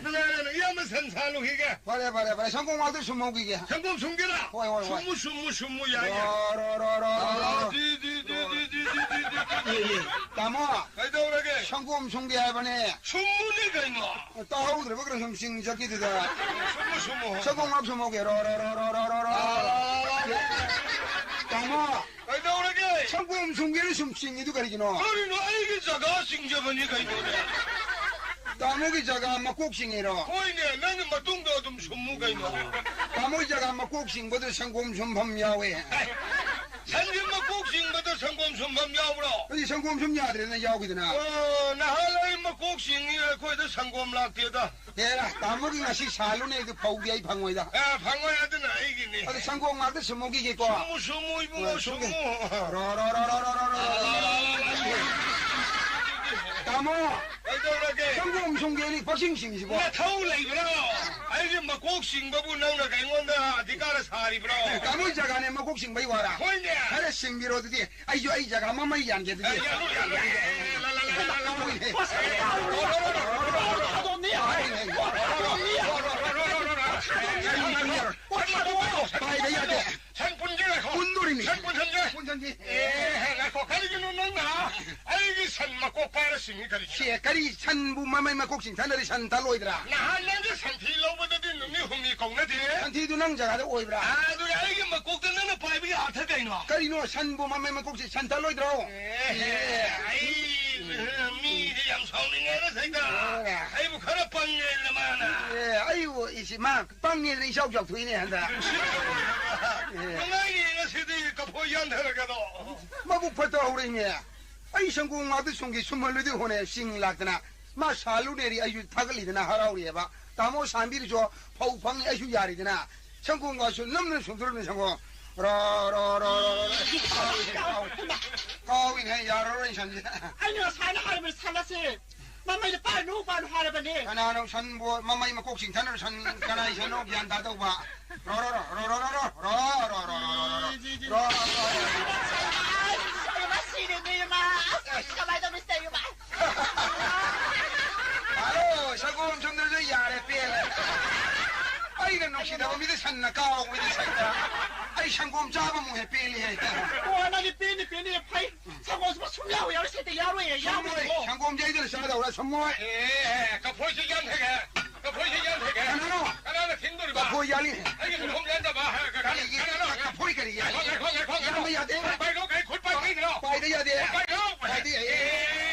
ꯅꯨꯡꯉꯥꯏꯔꯦꯅꯦ꯫ ꯏꯌꯥꯝꯕ ꯁꯟ ꯁꯥꯜꯂꯨꯈꯤꯒꯦ꯫ ꯐꯔꯦ, ꯐꯔꯦ, ꯐꯔꯦ꯫ ꯁꯪꯒꯣꯝ ꯉꯥꯛꯇ ꯁꯨꯝꯍꯧꯈꯤꯒꯦ꯫ ꯁꯪꯒꯣꯝ ꯁꯨꯝꯒꯦꯔꯥ? ꯍꯣꯏ, ꯍꯣꯏ, ꯍꯣꯏ꯫ ꯁꯨꯝꯃꯨ, ꯁꯨꯝꯃꯨ, ꯁꯨꯝꯃꯨ, ꯌꯥꯏꯌꯦ꯫ ꯔꯣ, ꯔꯣ, ꯔꯣ, ꯔꯣ, ꯔꯣ, ꯑꯥ, ꯔꯣ꯫ ꯖꯤ, ꯖꯤ, ꯖꯤ꯫ ꯑꯦ, ꯑꯦ, ꯇꯥꯃꯣ꯫ ꯀꯩꯗꯧꯔꯒꯦ? ꯁꯪꯒꯣꯝ ꯁꯨꯝꯒꯦ ꯍꯥꯏꯕꯅꯦ꯫ ꯁꯨꯝꯃꯨꯅꯤ ꯀꯩꯅꯣ꯫ ꯇꯥꯍꯧꯗ꯭ꯔꯕ ꯀꯩꯅꯣ ꯁꯨꯝ ꯆꯤꯡ ꯆꯠꯈꯤꯗꯨꯗ꯫ ꯁꯨꯝꯃꯨ, ꯁꯨꯝꯃꯨ꯫ ꯁꯪꯒꯣꯝ ꯉꯥꯛ ꯁꯨꯝꯍꯧꯒꯦ꯫ ꯔꯣ, ꯔꯣ, ꯔꯣ, ꯔꯣ, ꯔꯣ, ꯔꯣ, ꯔꯣ꯫ ꯑꯥ꯫ ꯇꯥꯃꯣ꯫ ꯀꯩꯗꯧꯔꯒꯦ? ꯁꯪꯒꯣꯝ ꯁꯨꯝꯒꯦꯅ ꯁꯨꯝ ꯆꯤꯡꯉꯤꯗꯨ ꯀꯔꯤꯒꯤꯅꯣ? ꯀꯔꯤꯅꯣ? ꯑꯩꯒꯤ ꯖꯒꯥ ꯆꯤꯡꯖꯕꯅꯤ ꯀꯩꯅꯣꯅꯦ꯫ ꯇꯥꯃꯣꯒꯤ ꯖꯒꯥ ꯃꯀꯣꯛ ꯆꯤꯡꯉꯤꯔꯣ? ꯍꯣꯏꯅꯦ, ꯅꯪꯒꯤ ꯃꯇꯨꯡꯗ ꯑꯗꯨꯝ ꯁꯨꯝꯃꯨ ꯀꯩꯅꯣ꯫ ꯇꯥꯃꯣꯒꯤ ꯖꯒꯥ ꯃꯀꯣꯛ ꯆꯤꯡꯕꯗꯨ ꯁꯪꯒꯣꯝ ꯁꯨꯝꯐꯝ ꯌꯥꯎꯋꯦ꯫ ꯑꯦ, ꯁꯟꯒꯤ ꯃꯀꯣꯛ ꯆꯤꯡꯕꯗ ꯁꯪꯒꯣꯝ ꯁꯨꯝꯐꯝ ꯌꯥꯎꯕ꯭ꯔꯣ? ꯑꯗꯨꯗꯤ ꯁꯪꯒꯣꯝ ꯁꯨꯝ ꯌꯥꯗ꯭ꯔꯦꯅ ꯌꯥꯎꯈꯤꯗꯅ꯫ ꯑꯣ, ꯅꯍꯥꯟ ꯑꯩ ꯃꯀꯣꯛ ꯆꯤꯡꯉꯤ, ꯑꯩꯈꯣꯏꯗ ꯁꯪꯒꯣꯝ ꯂꯥꯛꯇꯦꯗ꯫ ꯑꯦꯔꯥ, ꯇꯥꯃꯣꯒꯤ ꯉꯁꯤ ꯁꯥꯜꯂꯨꯅꯦ, ꯑꯗꯨ ꯐꯧꯗꯤ ꯑꯩ ꯐꯪꯉꯣꯏꯗ꯫ ꯑꯦ, ꯐꯪꯉꯣꯏ, ꯑꯗꯨꯅ ꯑꯩꯒꯤꯅꯤ꯫ ꯑꯗꯨ ꯁꯪꯒꯣꯝ ꯉꯥꯛꯇ ꯁꯨꯝꯃꯨꯈꯤꯒꯦꯀꯣ꯫ ꯁꯨꯝꯃꯨ, ꯁꯨꯝꯃꯨ, ꯏꯕꯨꯡꯉꯣ, ꯑ, ꯁꯨꯝꯒꯦ꯫ ꯁꯨꯝꯃꯨ꯫ ꯔꯣ, ꯔꯣ, ꯔꯣ꯫ ꯇꯥꯃꯣ, ꯀꯩꯗꯧꯔꯒꯦ? ꯁꯪꯒꯣꯝ ꯁꯨꯝꯒꯦꯅꯤ ꯄꯛꯁꯤꯡ ꯁꯤꯡꯁꯤꯕꯣ꯫ ꯅꯊꯧ ꯂꯩꯕ꯭ꯔꯣ? ꯑꯩꯒꯤ ꯃꯀꯣꯛ ꯆꯤꯡꯕꯕꯨ ꯅꯪꯅ ꯑꯩꯉꯣꯟꯗ ꯑꯙꯤꯀꯥꯔ ꯁꯥꯔꯤꯕ꯭ꯔꯣ? ꯇꯥꯃꯣꯒꯤ ꯖꯒꯥꯅꯦ ꯃꯀꯣꯛ ꯆꯤꯡꯕꯩ ꯋꯥꯔꯥ? ꯍꯣꯏꯅꯦ꯫ ꯈꯔ ꯁꯤꯡꯕꯤꯔꯣ ꯑꯗꯨꯗꯤ꯫ ꯑꯩꯁꯨ ꯑꯩ ꯖꯒꯥ ꯃꯃꯩ ꯌꯥꯟꯒꯦ ꯑꯗꯨꯗꯤ꯫ ꯑꯦ, ꯌꯥꯜꯂꯨ, ꯌꯥꯜꯂꯨ꯫ ꯑꯦ, ꯂꯥ, ꯂꯥ, ꯂꯥ, ꯂꯥ, ꯂꯥ, ꯂꯥ꯫ ꯍꯣꯏꯅꯦ꯫ ꯄꯥꯏꯕ ꯌꯥꯗꯦ꯫ ꯁꯟ ꯄꯨꯟꯒꯦ ꯉꯥꯏꯈꯣ꯫ ꯄꯨꯟꯗꯣꯔꯤꯅꯤ꯫ ꯁꯟ ꯄꯨꯟꯁꯟꯒꯦ꯫ ꯄꯨꯟꯁꯟꯁꯤ꯫ ꯑꯦ, ꯉꯥꯏꯈꯣ, ꯀꯔꯤꯒꯤꯅꯣ ꯅꯪꯅ ꯑꯩꯒꯤ ꯁꯟ ꯃꯀꯣꯛ ꯄꯥꯏꯔ ꯁꯤꯡꯉꯤ ꯀꯔꯤꯒꯤ? ꯁꯦ, ꯀꯔꯤ ꯁꯟꯕꯨ ꯃꯃꯩ ꯃꯀꯣꯛ ꯆꯤꯡꯊꯅꯔꯤ ꯁꯟ ꯇꯜꯂꯣꯏꯗ꯭ꯔꯥ? ꯅꯍꯥꯟ ꯅꯪꯒꯤ ꯁꯟꯊꯤ ꯂꯧꯕꯗꯗꯤ ꯅꯨꯃꯤꯠ ꯍꯨꯝꯅꯤ ꯀꯧꯅꯗꯦ꯫ ꯁꯟꯊꯤꯗꯨ ꯅꯪ ꯖꯒꯥꯗ ꯑꯣꯏꯕ꯭ꯔꯥ? ꯑꯗꯨꯒ ꯑꯩꯒꯤ ꯃꯀꯣꯛꯇ ꯅꯪꯅ ꯄꯥꯏꯕꯒꯤ ꯑꯔꯊ ꯀꯩꯅꯣ? ꯀꯔꯤꯅꯣ, ꯁꯟꯕꯨ ꯃꯃꯩ ꯃꯀꯣꯛ ꯆꯤꯡ-, ꯁꯟ ꯇꯜꯂꯣꯏꯗ꯭ꯔꯣ? ꯑꯦ, ꯑꯩ ꯃꯤꯗꯤ ꯌꯥꯝ ꯁꯥꯎꯅꯤꯡꯉꯦꯗ ꯁꯩꯗ꯫ ꯑꯦ꯫ ꯑꯩꯕꯨ ꯈꯔ ꯄꯪꯉꯦꯗ ꯃꯥꯅ꯫ ꯑꯦ, ꯑꯩꯕꯨ ꯏꯁꯤ-, ꯃꯥ ꯄꯪꯉꯦꯗꯅ ꯏꯆꯥꯎ ꯆꯥꯎꯊꯣꯛꯏꯅꯦ ꯍꯟꯗꯛ꯫ ꯅꯨꯡꯁꯤꯠ ꯇꯧꯔꯣꯏꯗꯕ꯫ ꯑꯦ꯫ ꯅꯨꯡꯉꯥꯏꯅꯤ ꯉꯁꯤꯗꯤ ꯀꯐꯣꯏ ꯌꯥꯟꯊꯔꯒꯗꯣ꯫ ꯃꯕꯨꯛ ꯐꯠꯇ ꯍꯧꯔꯛꯏꯅꯦ꯫ ꯑꯩ ꯁꯪꯒꯣꯝ ꯉꯥꯛꯇ ꯁꯨꯝꯒꯤ ꯁꯨꯝꯍꯜꯂꯨꯗꯤ ꯍꯣꯠꯅꯩ ꯆꯤꯡ ꯂꯥꯛꯇꯅ꯫ ꯃꯥ ꯁꯥꯜꯂꯨꯅꯦꯔꯤ ꯑꯩꯁꯨ ꯊꯥꯒꯠꯂꯤꯗꯅ ꯍꯔꯥꯎꯔꯤꯑꯕ꯫ ꯇꯥꯃꯣ ꯁꯥꯟꯕꯤꯔꯤꯁꯨ ꯐꯧ ꯐꯪꯉꯤ ꯑꯩꯁꯨ ꯌꯥꯔꯤꯗꯅ꯫ ꯁꯪꯒꯣꯝ ꯉꯥꯛꯁꯨ ꯅꯝꯅ ꯁꯨꯝꯗꯣꯔꯝꯅꯤ ꯁꯪꯒꯣꯝ꯫ ꯔꯣ, ꯔꯣ, ꯔꯣ, ꯔꯣ, ꯔꯣ꯫ ꯀꯥꯎꯏꯅꯦ, ꯀꯥꯎꯏ-, ꯀꯥꯎꯏꯅꯦ, ꯌꯥꯔꯔꯣꯏ ꯁꯟꯁꯦ꯫ ꯑꯩꯅ ꯉꯁꯥꯏꯅ ꯍꯥꯏꯔꯕꯅꯤ ꯁꯟ ꯑꯁꯦ ꯃꯃꯩꯗ ꯄꯥꯏꯔꯨꯅꯨ, ꯄꯥꯏꯔꯨꯅꯨ ꯍꯥꯏꯔꯕꯅꯦ꯫ ꯀꯅꯥꯅꯣ ꯁꯟꯕꯨ ꯃꯃꯩ ꯃꯀꯣꯛ ꯆꯤꯡꯊꯅ ꯁꯟ ꯀꯅꯥꯏ ꯁꯟꯅꯣ ꯒ꯭ꯌꯥꯟ ꯇꯥꯗꯧꯕ? ꯔꯣ, ꯔꯣ, ꯔꯣ꯫ ꯑꯩ ꯁꯤꯔꯦꯅꯦ, ꯏꯃꯥ꯫ ꯑꯁ, ꯀꯃꯥꯏꯅ ꯇꯧꯅꯤ ꯁꯤꯗ, ꯏꯃꯥ? ꯍꯜꯂꯣ, ꯁꯪꯒꯣꯝ ꯁꯨꯝꯗ꯭ꯔꯁꯨ ꯌꯥꯔꯦ, ꯄꯦꯜꯂꯦ꯫ ꯑꯩꯅ ꯅꯨꯡꯁꯤꯗꯕ ꯃꯤꯗ ꯁꯟꯅ ꯀꯥꯎꯕꯗꯤ ꯁꯛꯇ꯫ ꯑꯩ ꯁꯪꯒꯣꯝ ꯆꯥꯕ ꯑꯃꯨꯛ ꯍꯦꯛ ꯄꯦꯜꯂꯤ ꯍꯦꯛꯇ꯫ ꯑꯣ, ꯅꯪꯗꯤ ꯄꯦꯟꯅꯤ, ꯄꯦꯟꯅꯤ, ꯐꯩ꯫ ꯁꯪꯒꯣꯝꯁꯤꯃ ꯁꯨꯝ ꯌꯥꯎ ꯌꯥꯎꯔ ꯁꯦꯠꯇ ꯌꯥꯎꯔꯣꯏꯌꯦ, ꯁꯨꯝꯃꯣꯏ, ꯌꯥꯎꯔꯣꯏꯌꯦ꯫ ꯁꯪꯒꯣꯝꯁꯦ ꯑꯩꯗꯅ ꯆꯥꯗꯧꯔꯥ? ꯁꯨꯝꯃꯣꯏ꯫ ꯑꯦ, ꯀꯐꯣꯏꯁꯨ ꯌꯥꯟꯊꯒꯦ, ꯀꯐꯣꯏꯁꯨ ꯌꯥꯟꯊꯒꯦ꯫ ꯀꯅꯥꯅꯣ? ꯀꯅꯥꯅ ꯊꯤꯡꯗꯣꯔꯤꯕ? ꯀꯐꯣꯏ ꯌꯥꯜꯂꯤ꯫ ꯑꯩꯒꯤ ꯁꯪꯒꯣꯝ ꯌꯥꯟꯗꯕ ꯍꯥꯏꯔꯒ ꯀꯅꯥ-, ꯀꯔꯤꯒꯤ ꯀꯅꯥꯅꯣ? ꯀꯐꯣꯏ ꯀꯔꯤ ꯌꯥꯜꯂꯤ? ꯉꯥꯏꯈꯣ, ꯉꯥꯏꯈꯣ, ꯉꯥꯏꯈꯣ, ꯉꯥꯏꯈꯣ꯫ ꯌꯥꯟꯕ ꯌꯥꯗꯦ꯫ ꯄꯥꯏꯔꯣ, ꯀꯩ ꯈꯨꯠ ꯄꯥꯏꯔꯣ꯫ ꯄꯥꯏꯗ ꯌꯥꯗꯦ꯫ ꯄꯥꯏꯗ ꯌꯥꯗꯦ꯫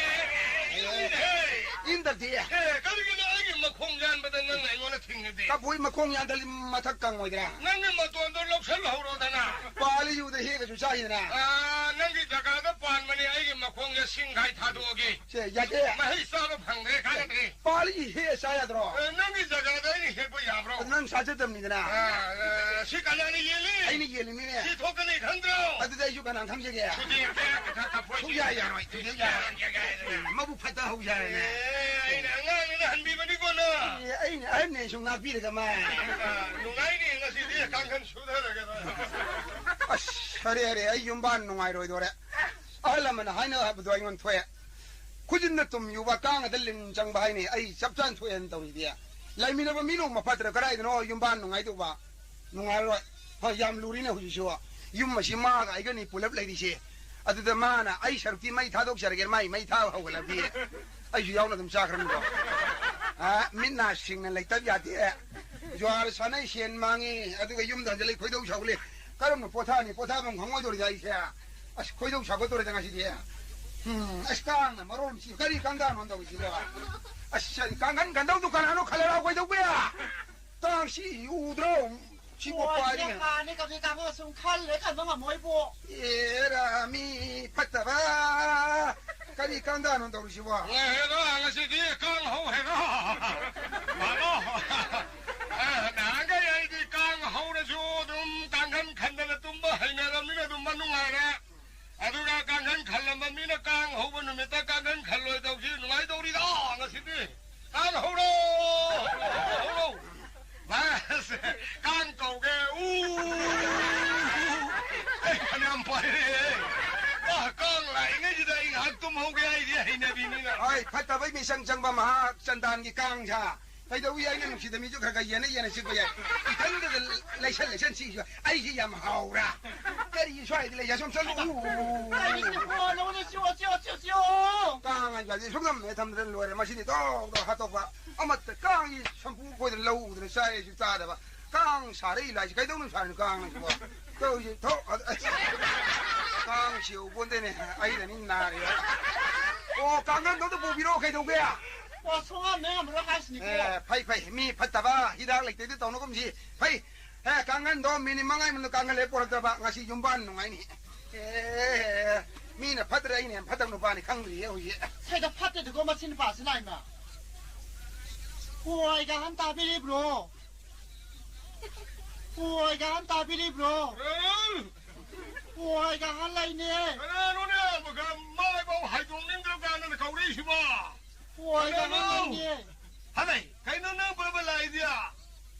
ꯑꯦ, ꯏꯟꯗ꯭ꯔꯗꯤ꯫ ꯑꯦ, ꯀꯔꯤꯒꯤꯅꯣ ꯑꯩꯒꯤ ꯃꯈꯣꯡ ꯌꯥꯟꯕꯗ ꯅꯪꯅ ꯑꯩꯉꯣꯟꯗ ꯊꯤꯡꯉꯤꯗꯤ? ꯀꯐꯣꯏ ꯃꯈꯣꯡ ꯌꯥꯟꯗ꯭ꯔꯗꯤ ꯃꯊꯛ ꯀꯪꯉꯣꯏꯗ꯭ꯔꯥ? ꯅꯪꯒꯤ ꯃꯇꯣꯟꯗꯣ ꯂꯧꯁꯜꯍꯧꯔꯣꯗꯅ꯫ ꯄꯥꯜꯂꯤ ꯌꯨꯗ ꯍꯦꯛꯑꯁꯨ ꯆꯥꯏꯗꯅ꯫ ꯑꯥ, ꯅꯪꯒꯤ ꯖꯒꯥꯗ ꯄꯥꯟꯕꯅꯦ, ꯑꯩꯒꯤ ꯃꯈꯣꯡꯁꯦ ꯁꯤꯡꯈꯥꯏ ꯊꯥꯗꯣꯛꯑꯒꯦ꯫ ꯁꯦ, ꯌꯥꯗꯦ꯫ ꯃꯍꯩ ꯆꯥꯕ ꯐꯪꯗ꯭ꯔꯦ, ꯀꯥꯟꯅꯗ꯭ꯔꯦ꯫ ꯄꯥꯜꯂꯤ ꯍꯦꯛꯑ ꯆꯥ ꯌꯥꯗ꯭ꯔꯣ? ꯑꯦ, ꯅꯪꯒꯤ ꯖꯒꯥꯗ ꯑꯩꯅ ꯍꯦꯛꯄ ꯌꯥꯕ꯭ꯔꯣ? ꯑꯗꯨ ꯅꯪ ꯆꯥꯖꯗꯕꯅꯤꯗꯅ꯫ ꯑꯥ, ꯑꯥ, ꯁꯤ ꯀꯅꯥꯅ ꯌꯦꯜꯂꯤ? ꯑꯩꯅ ꯌꯦꯜꯂꯤꯅꯤꯅꯦ꯫ ꯁꯤ ꯊꯣꯛꯀꯅꯤ ꯈꯪꯗ꯭ꯔꯣ? ꯑꯗꯨꯗꯤ ꯑꯩꯁꯨ ꯀꯅꯥꯅ ꯈꯪꯖꯒꯦ? ꯁꯨꯇꯤ ꯑꯝꯇ ꯀꯊꯥ ꯀꯐꯣꯏ ꯁꯨꯡꯌꯥ ꯌꯥꯔꯣꯏ, ꯁꯨꯡꯌꯥ ꯌꯥꯔꯣꯏ꯫ ꯌꯥꯔꯣꯏ, ꯌꯥꯔꯣꯏ꯫ ꯃꯕꯨꯛ ꯐꯠꯇ ꯍꯧ ꯌꯥꯔꯣꯏꯅꯦ꯫ ꯑꯦ, ꯑꯩꯅ ꯑꯉꯥꯡꯅꯤꯅ ꯍꯟꯕꯤꯕꯅꯤꯀꯣ ꯅꯪ꯫ ꯑꯦ, ꯑꯩꯅ ꯑꯍꯟꯅꯦ ꯁꯨꯝ ꯉꯥꯛꯄꯤꯔꯒ ꯃꯥ꯫ ꯑꯥ, ꯅꯨꯡꯉꯥꯏꯅꯤ ꯉꯁꯤꯗꯤ ꯀꯥꯡꯈꯟ ꯁꯨꯊꯔꯒ ꯅꯪ꯫ ꯑꯁ, ꯍꯔꯦ, ꯍꯔꯦ, ꯑꯩ ꯌꯨꯝꯕꯥꯟ ꯅꯨꯡꯉꯥꯏꯔꯣꯏꯗꯣꯔꯦ꯫ ꯑꯍꯜ ꯂꯃꯟꯅ ꯍꯥꯏꯅꯕꯗꯣ ꯑꯩꯉꯣꯟꯗ ꯊꯣꯛꯑꯦ꯫ ꯈꯨꯖꯤꯟꯗ ꯇꯨꯝ ꯌꯨꯕ, ꯀꯥꯡꯉꯗ ꯂꯤꯟ ꯆꯪꯕ ꯍꯥꯏꯅꯤ꯫ ꯑꯩ ꯆꯞ ꯆꯥꯅ ꯊꯣꯛꯑꯦꯅ ꯇꯧꯔꯤꯗꯤ꯫ ꯂꯩꯃꯤꯟꯅꯕ ꯃꯤ ꯂꯣꯡꯕ ꯐꯠꯇ꯭ꯔ ꯀꯗꯥꯏꯗꯅꯣ ꯌꯨꯝꯕꯥꯟ ꯅꯨꯡꯉꯥꯏꯗꯧꯕ? ꯅꯨꯡꯉꯥꯏꯔꯣꯏ꯫ ꯍꯣꯏ, ꯌꯥꯝ ꯂꯨꯔꯤꯅꯦ ꯍꯧꯖꯤꯛꯁꯨ꯫ ꯌꯨꯝ ꯑꯁꯤ ꯃꯥꯒ ꯑꯩꯒꯅꯤ ꯄꯨꯂꯞ ꯂꯩꯔꯤꯁꯦ꯫ ꯑꯗꯨꯗ ꯃꯥꯅ ꯑꯩ ꯁꯔꯨꯛꯇꯤ ꯃꯩ ꯊꯥꯗꯣꯛꯆꯔꯒꯦ, ꯃꯥꯏ ꯃꯩ ꯊꯥꯕ ꯍꯧꯒꯠꯂꯗꯤ ꯑꯩꯁꯨ ꯌꯥꯎꯅ ꯑꯗꯨꯝ ꯆꯥꯈ꯭ꯔꯅꯤꯀꯣ꯫ ꯑ, ꯃꯤꯠ ꯅꯥ ꯁꯤꯡꯅ ꯂꯩꯇꯕ ꯌꯥꯗꯦ꯫ ꯖꯨꯋꯥꯔ ꯁꯥꯟꯅꯩ, ꯁꯦꯟ ꯃꯥꯡꯉꯤ, ꯑꯗꯨꯒ ꯌꯨꯝꯗ ꯍꯟꯖꯤꯜꯂꯛꯏ, ꯈꯣꯏꯗꯧ ꯁꯥꯎꯒꯠꯂꯦ꯫ ꯀꯔꯝꯅ ꯄꯣꯊꯥꯅꯤ? ꯄꯣꯊꯥꯐꯝ ꯈꯪꯉꯣꯏꯗꯧꯔꯤꯗ ꯑꯩꯁꯦ꯫ ꯑꯁ, ꯈꯣꯏꯗꯧ ꯁꯥꯎꯒꯠꯇꯧꯔꯦꯗ ꯉꯁꯤꯗꯤ꯫ ꯎꯝ, ꯑꯁ, ꯀꯥꯡꯅ ꯃꯔꯣꯟ ꯑꯃ ꯆꯤꯛꯏ꯫ ꯀꯔꯤ ꯀꯥꯡꯗꯥꯅꯣ ꯇꯧꯔꯤꯁꯤꯕꯣ? ꯑꯁ, ꯀꯥꯡꯈꯟ ꯈꯟꯗꯧꯗꯨ ꯀꯅꯥꯅꯣ ꯈꯜꯂꯔꯥꯎ ꯀꯩꯗꯧꯕ? ꯀꯥꯡꯁꯤ ꯎꯗ꯭ꯔꯣ? ꯁꯤꯕꯨ ꯑꯣ, ꯄꯥꯏꯔꯤ꯫ ꯏꯕꯦꯝꯃ, ꯀꯥꯡꯅꯤ ꯀꯔꯤ ꯀꯥꯡꯅꯣ ꯁꯨꯝ ꯈꯜꯂꯦ ꯈꯟꯕ ꯉꯝꯃꯣꯏꯕꯣ꯫ ꯑꯦꯔꯥ, ꯃꯤ ꯐꯠꯇꯕ! ꯀꯔꯤ ꯀꯥꯡꯗꯥꯅꯣ ꯇꯧꯔꯤꯁꯤꯕꯣ? ꯍꯦꯔꯥ, ꯉꯁꯤꯗꯤ ꯀꯥꯡ ꯍꯧ ꯍꯦꯔꯥ! ꯃꯥꯃꯣ! ꯑ, ꯅꯍꯥꯟꯈꯩ ꯑꯩꯗꯤ ꯀꯥꯡ ꯍꯧꯔꯁꯨ ꯑꯗꯨꯝ ꯀꯥꯡꯈꯟ ꯈꯟꯗꯅ ꯇꯨꯝꯕ ꯍꯩꯅꯔꯕꯅꯤꯅ ꯑꯗꯨꯝ ꯅꯨꯡꯉꯥꯏꯔꯦ꯫ ꯑꯗꯨꯒ ꯀꯥꯡꯈꯟ ꯈꯜꯂꯝꯕ ꯃꯤꯅ ꯀꯥꯡ ꯍꯧꯕ ꯅꯨꯃꯤꯠꯇ ꯀꯥꯡꯈꯟ ꯈꯜꯂꯣꯏꯗꯧꯁꯤ ꯅꯨꯡꯉꯥꯏꯗꯧꯔꯤꯗ ꯉꯁꯤꯗꯤ꯫ ꯀꯥꯡ ꯍꯧꯔꯣ! ꯍꯧꯔꯣ! ꯍꯧꯔꯣ! ꯕꯁ! ꯀꯥꯡ ꯀꯧꯒꯦ! ꯎ! ꯑꯩ ꯐꯅꯌꯥꯝ ꯄꯥꯏꯔꯦ! ꯑ, ꯀꯥꯡ ꯂꯥꯛꯏꯉꯩꯁꯤꯗ ꯑꯩ ꯉꯥꯏꯍꯥꯛ ꯇꯨꯝꯍꯧꯒꯦ, ꯑꯩꯗꯤ ꯍꯩꯅꯕꯤꯅꯤꯅ꯫ ꯍꯣꯏ, ꯐꯠꯇꯕꯩ ꯃꯤꯁꯪ ꯆꯪꯕ ꯃꯍꯥꯛ ꯆꯟꯗꯥꯟꯒꯤ ꯀꯥꯡꯁꯥ꯫ ꯀꯩꯗꯧꯏ ꯍꯥꯏꯅ ꯅꯨꯡꯁꯤꯗ ꯃꯤꯁꯨ ꯈꯔ ꯈꯔ ꯌꯦꯟꯅ ꯌꯦꯟꯅ ꯆꯤꯛꯄ ꯌꯥꯏ꯫ ꯏꯊꯟꯗꯗ ꯂꯩꯁꯟ ꯂꯩꯁꯟ ꯆꯤꯛꯏꯁꯤꯕ꯫ ꯑꯩꯁꯤ ꯌꯥꯝ ꯍꯥꯎꯕ꯭ꯔꯥ? ꯀꯔꯤ ꯁ꯭ꯋꯥꯏꯗ ꯂꯩ? ꯑꯁꯣꯝ ꯆꯠꯂꯨ꯫ ꯀꯔꯤꯒꯤ ꯈꯣꯟꯅꯣꯅꯦ? ꯆꯤꯛꯑꯣ, ꯆꯤꯛꯑꯣ, ꯆꯤꯛꯑꯣ, ꯆꯤꯛꯑꯣ꯫ ꯀꯥꯡ ꯍꯥꯏꯕꯁꯦ ꯁꯨꯡꯉꯝ ꯍꯦꯛ ꯊꯝꯗꯅ ꯂꯣꯏꯔꯦ꯫ ꯃꯁꯤꯗꯤ ꯇꯣꯛ ꯇꯣꯛ ꯍꯥꯠꯇꯣꯛꯄ꯫ ꯑꯃꯠꯇ ꯀꯥꯡꯒꯤ ꯁꯝꯄꯨ ꯈꯣꯏꯗꯅ ꯂꯧ ꯎꯗꯅ ꯆꯥꯏ ꯑꯩꯁꯨ ꯆꯥꯗꯕ꯫ ꯀꯥꯡ ꯁꯥꯔꯛꯏ ꯂꯥꯏꯁꯤ ꯀꯩꯗꯧꯅ ꯁꯥꯔꯤꯅꯣ ꯀꯥꯡꯅ ꯁꯤꯕꯣ? ꯇꯧꯔꯤꯁꯤ ꯊꯣꯛ ꯑ-, ꯑ-, ꯀꯥꯡ ꯁꯤꯍꯧꯕꯣꯟꯗꯦꯅꯦ, ꯑꯩꯅꯅꯤ ꯅꯥꯔꯤꯕ꯫ ꯑꯣ, ꯀꯥꯡꯈꯟꯗꯣ ꯑꯝꯇ ꯄꯨꯕꯤꯔꯛꯑꯣ, ꯀꯩꯗꯧꯒꯦ? ꯑꯣ, ꯁꯣꯉꯥꯝ ꯅꯌꯥꯝꯕꯔꯣ ꯍꯥꯏꯁꯤꯅꯤꯀꯣ꯫ ꯑꯦ, ꯐꯩ, ꯐꯩ꯫ ꯃꯤ ꯐꯠꯇꯕ ꯍꯤꯗꯥꯛ ꯂꯩꯇꯦꯗꯤ ꯇꯧꯅꯒꯨꯝꯁꯤ꯫ ꯐꯩ꯫ ꯑꯦ, ꯀꯥꯡꯈꯟꯗꯣ ꯃꯤꯅꯤꯠ ꯃꯉꯥꯒꯤ ꯃꯅꯨꯡꯗ ꯀꯥꯡꯈꯟ ꯂꯩ ꯄꯣꯔꯛꯇ꯭ꯔꯕ ꯉꯁꯤ ꯌꯨꯝꯕꯥꯟ ꯅꯨꯡꯉꯥꯏꯅꯤ꯫ ꯑꯦ, ꯃꯤꯅ ꯐꯠꯇ꯭ꯔꯦ, ꯑꯩꯅ ꯍꯦꯟꯅ ꯐꯠꯇꯕ ꯅꯨꯄꯥꯅꯤ ꯈꯪꯗ꯭ꯔꯤꯌꯦ ꯍꯧꯖꯤꯛ꯫ ꯁꯩꯗ ꯐꯠꯇꯦꯗꯀꯣ ꯃꯁꯤ ꯅꯨꯄꯥꯁꯤ ꯂꯥꯏꯃ꯫ ꯍꯣꯏ, ꯀꯥꯡꯈꯟ ꯇꯥꯕꯤꯔꯤꯕ꯭ꯔꯣ? ꯍꯣꯏ, ꯀꯥꯡꯈꯟ ꯇꯥꯕꯤꯔꯤꯕ꯭ꯔꯣ? ꯎꯝ꯫ ꯍꯣꯏ, ꯀꯥꯡꯈꯟ ꯂꯩꯅꯦ꯫ ꯀꯅꯥꯅꯣꯅꯦ? ꯃꯥꯏꯐꯥꯎ ꯍꯥꯏꯗꯣꯛꯅꯤꯡꯗ꯭ꯔ ꯀꯥꯟꯗ ꯀꯧꯔꯛꯏꯁꯤꯕꯣ? ꯍꯣꯏ, ꯀꯥꯡꯈꯟ ꯀꯅꯥꯅꯣ? ꯂꯩꯅꯦ꯫ ꯍꯂꯩ, ꯀꯩꯅꯣ ꯅꯪ ꯕꯕꯥ ꯂꯥꯛꯏꯗꯤ?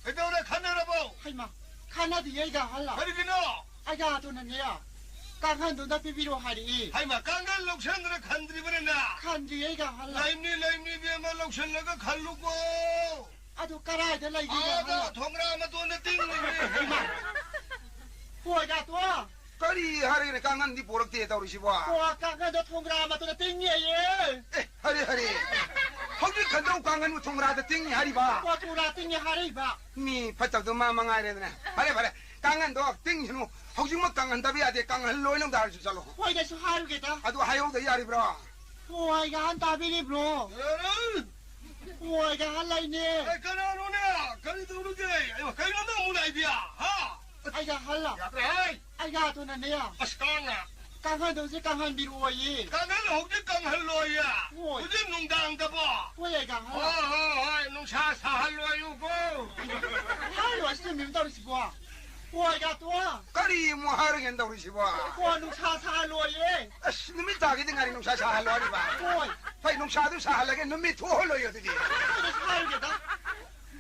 ꯀꯩꯗꯧꯔꯦ, ꯈꯟꯅꯔꯕꯣ? ꯍꯩꯃꯥ, ꯈꯟꯅꯗꯤꯌꯦ, ꯑꯩꯒ ꯑꯍꯜꯂ꯫ ꯀꯔꯤꯒꯤꯅꯣ? ꯑꯩꯒ ꯑꯗꯨꯅꯅꯦ, ꯀꯥꯡꯈꯟꯗꯨ ꯑꯝꯇ ꯄꯤꯕꯤꯔꯣ ꯍꯥꯏꯔꯛꯏ꯫ ꯍꯩꯃꯥ, ꯀꯥꯡꯈꯟ ꯂꯧꯁꯟꯗ꯭ꯔ ꯈꯟꯗ꯭ꯔꯤꯕꯅꯤꯅ? ꯈꯟꯗ꯭ꯔꯤꯌꯦ, ꯑꯩꯒ ꯑꯍꯜꯂ꯫ ꯂꯩꯕꯅꯤ, ꯂꯩꯕꯅꯤ, ꯏꯕꯦꯝꯃ, ꯂꯧꯁꯜꯂꯒ ꯈꯜꯂꯨꯀꯣ꯫ ꯑꯗꯨ ꯀꯔꯥꯏꯗ ꯂꯩꯒꯦ, ꯑꯩꯒ ꯑꯥꯗ ꯑꯍꯜꯂ? ꯊꯣꯡꯒ꯭ꯔꯥ ꯃꯇꯣꯟꯗ ꯇꯤꯡꯂꯤꯕꯅꯤ꯫ ꯍꯩꯃꯥ, ꯍꯣꯏꯒ ꯇꯣ꯫ ꯀꯔꯤ ꯍꯥꯏꯔꯒꯅ ꯀꯥꯡꯈꯟꯗꯤ ꯄꯣꯔꯛꯇꯦ ꯇꯧꯔꯤꯁꯤꯕꯣ? ꯑꯣ, ꯀꯥꯡꯈꯟꯗꯣ ꯊꯣꯡꯒ꯭ꯔꯥ ꯃꯇꯣꯟꯗ ꯇꯤꯡꯉꯦꯌꯦ꯫ ꯑꯦ, ꯍꯔꯦ, ꯍꯔꯦ꯫ ꯍꯧꯖꯤꯛ ꯈꯟꯗꯧ ꯀꯥꯡꯈꯟꯕꯨ ꯊꯣꯡꯒ꯭ꯔꯥꯗ ꯇꯤꯡꯉꯤ ꯍꯥꯏꯔꯤꯕ? ꯑꯣ, ꯊꯣꯡꯒ꯭ꯔꯥ ꯇꯤꯡꯉꯦ ꯍꯥꯏꯔꯛꯏꯕ꯫ ꯃꯤ ꯐꯠꯇꯕꯗꯣ ꯃꯥ ꯃꯉꯥꯏꯔꯦꯗꯅ꯫ ꯐꯔꯦ, ꯐꯔꯦ꯫ ꯀꯥꯡꯈꯟꯗꯣ ꯇꯤꯡꯁꯅꯨ꯫ ꯍꯧꯖꯤꯛꯃꯛ ꯀꯥꯡꯈꯟꯗꯕ ꯌꯥꯗꯦ꯫ ꯀꯥꯡꯈꯟ ꯂꯣꯏꯅ ꯍꯥꯏꯔꯁꯨ ꯆꯠꯂꯣ꯫ ꯍꯣꯏꯗꯁꯨ ꯍꯥꯏꯔꯨꯒꯦꯗ꯫ ꯑꯗꯨ ꯍꯥꯏꯍꯧꯗ ꯌꯥꯔꯤꯕ꯭ꯔꯣ? ꯍꯣꯏ, ꯀꯥꯡꯈꯟ ꯇꯥꯕꯤꯔꯤꯕ꯭ꯔꯣ? ꯍꯣꯏ, ꯀꯥꯡꯈꯟ ꯂꯩꯅꯦ꯫ ꯑꯦ, ꯀꯅꯥꯅꯣꯅꯦ? ꯀꯔꯤ ꯇꯧꯔꯒꯦ? ꯑꯩ ꯀꯩꯅꯣ ꯅꯪ ꯑꯃꯨꯛ ꯂꯥꯛꯏꯗꯤ? ꯍꯥ? ꯑꯩꯒ ꯑꯍꯜꯂ? ꯌꯥꯗ꯭ꯔꯦ, ꯍꯩ! ꯑꯩꯒ ꯑꯗꯨꯅꯅꯦ꯫ ꯑꯁ, ꯀꯥꯡꯅ꯫ ꯀꯥꯡꯍꯟꯗꯧꯁꯦ ꯀꯥꯡꯍꯟꯕꯤꯔꯛꯑꯣꯌꯦ꯫ ꯀꯥꯡꯍꯟ ꯍꯧꯖꯤꯛ ꯀꯥꯡꯍꯜꯂꯣꯌꯦ꯫ ꯍꯣꯏ꯫ ꯍꯧꯖꯤꯛ ꯅꯨꯡꯗꯥꯡꯗꯕꯣ? ꯍꯣꯏ, ꯑꯩꯒ ꯑꯍꯜꯂ꯫ ꯍꯣꯏ, ꯍꯣꯏ, ꯍꯣꯏ, ꯅꯨꯡꯁꯥ ꯁꯥꯍꯜꯂꯣꯌꯨꯀꯣ꯫ ꯍꯥꯏꯔꯣ, ꯑꯁꯤ ꯆꯨꯝꯃꯤꯕ ꯇꯧꯔꯤꯁꯤꯕꯣ? ꯍꯣꯏ, ꯑꯩꯒ ꯇꯣ꯫ ꯀꯔꯤ ꯑꯃꯨꯛ ꯍꯥꯏꯔꯒꯦꯅ ꯇꯧꯔꯤꯁꯤꯕꯣ? ꯍꯣꯏ, ꯅꯨꯡꯁꯥ ꯁꯥꯍꯜꯂꯣꯌꯦ꯫ ꯑꯁ, ꯅꯨꯃꯤꯠ ꯇꯥꯒꯦꯗꯤ ꯉꯥꯏꯔꯤ ꯅꯨꯡꯁꯥ ꯁꯥꯍꯜꯂꯣ ꯍꯥꯏꯔꯤꯕ? ꯍꯣꯏ꯫ ꯍꯣꯏ, ꯅꯨꯡꯁꯥꯗꯨ ꯁꯥꯍꯜꯂꯒꯦ, ꯅꯨꯃꯤꯠ ꯊꯣꯛꯍꯜꯂꯣꯌꯦ ꯑꯗꯨꯗꯤ꯫ ꯍꯣꯏ, ꯍꯥꯏꯔꯒꯦꯗ꯫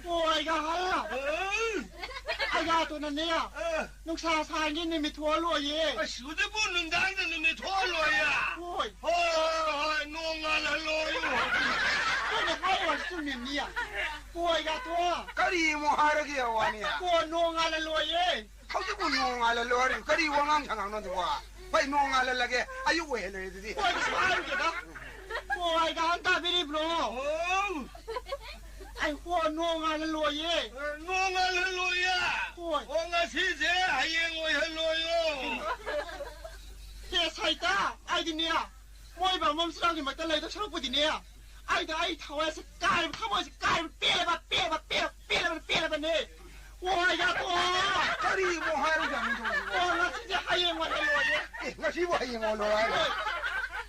ꯑꯣ, ꯑꯩꯒ ꯑꯍꯜ꯫ ꯑ꯫ ꯑꯩꯒ ꯑꯇꯣꯟꯅꯅꯦ꯫ ꯑ꯫ ꯅꯨꯡꯁꯥ ꯁꯥꯍꯟꯒꯦ ꯅꯨꯃꯤꯠ ꯊꯣꯛꯍꯜꯂꯣꯌꯦ꯫ ꯑꯁ, ꯍꯧꯖꯤꯛꯄꯨ ꯅꯨꯡꯗꯥꯡꯗ ꯅꯨꯃꯤꯠ ꯊꯣꯛꯍꯜꯂꯣꯌꯦ? ꯍꯣꯏ꯫ ꯍꯣꯏ, ꯍꯣꯏ, ꯍꯣꯏ, ꯅꯣꯡ ꯉꯥꯜꯍꯜꯂꯣꯌꯨ꯫ ꯑꯩꯅ ꯍꯥꯏꯔꯤꯕ ꯆꯨꯝꯃꯤꯕꯅꯤ꯫ ꯑꯣ, ꯑꯩꯒ ꯑꯇꯣꯟ꯫ ꯀꯔꯤ ꯑꯃꯨꯛ ꯍꯥꯏꯔꯒꯦ ꯋꯥꯅꯤ? ꯑꯣ, ꯅꯣꯡ ꯉꯥꯜꯍꯜꯂꯣꯌꯦ꯫ ꯍꯧꯖꯤꯛꯄꯨ ꯅꯣꯡ ꯉꯥꯜꯍꯜꯂꯣ ꯍꯥꯏꯔꯤꯕ? ꯀꯔꯤ ꯋꯥꯉꯥꯡ ꯁꯉꯥꯡꯅꯣ ꯑꯗꯨꯕꯣ? ꯍꯣꯏ, ꯅꯣꯡ ꯉꯥꯜꯍꯜꯂꯒꯦ, ꯑꯌꯨꯛ ꯑꯣꯏꯍꯜꯂꯦ ꯑꯗꯨꯗꯤ꯫ ꯍꯣꯏ, ꯀꯩꯁꯨ ꯍꯥꯏꯔꯨꯒꯦꯗ꯫ ꯑꯣ, ꯑꯩꯒ ꯑꯍꯜ ꯇꯥꯕꯤꯔꯤꯕ꯭ꯔꯣ? ꯑꯣ꯫ ꯑꯩ, ꯑꯣ, ꯅꯣꯡ ꯉꯥꯜꯍꯜꯂꯣꯌꯦ꯫ ꯅꯣꯡ ꯉꯥꯜꯍꯜꯂꯣꯌꯦ? ꯍꯣꯏ꯫ ꯑꯣ, ꯉꯁꯤꯁꯦ ꯍꯌꯦꯡ ꯑꯣꯏꯍꯜꯂꯣꯌꯣ꯫ ꯑꯦ, ꯁꯥꯏꯇ, ꯑꯩꯗꯤꯅꯦ, ꯃꯣꯏ ꯕꯥꯃꯣꯟ ꯁꯤꯔꯥꯡꯒꯤ ꯃꯔꯛꯇ ꯂꯩꯗꯧ ꯁꯔꯨꯛꯄꯨꯗꯤꯅꯦ, ꯑꯩꯗꯤ ꯑꯩ ꯊꯋꯥꯏꯁꯦ ꯀꯥꯏꯔꯕ, ꯊꯃꯣꯏꯁꯦ ꯀꯥꯏꯔꯕ, ꯄꯦꯜꯂꯕ, ꯄꯦꯜꯂꯕ, ꯄꯦꯜꯂꯕ, ꯄꯦꯜꯂꯕꯅꯦ꯫ ꯑꯣ, ꯌꯥ, ꯑꯣ꯫ ꯀꯔꯤ ꯑꯃꯨꯛ ꯍꯥꯏꯔꯨꯖꯥꯠꯅꯣ ꯇꯧꯔꯤꯁꯤꯕꯣ? ꯑꯣ, ꯉꯁꯤꯁꯦ ꯍꯌꯦꯡ ꯑꯣꯏꯅ ꯂꯣꯏꯔꯦ꯫ ꯑꯦ, ꯉꯁꯤꯕꯨ ꯍꯌꯦꯡ ꯑꯣꯏꯅ ꯂꯣꯏꯔꯦ ꯍꯥꯏꯔꯣ? ꯍꯣꯏ꯫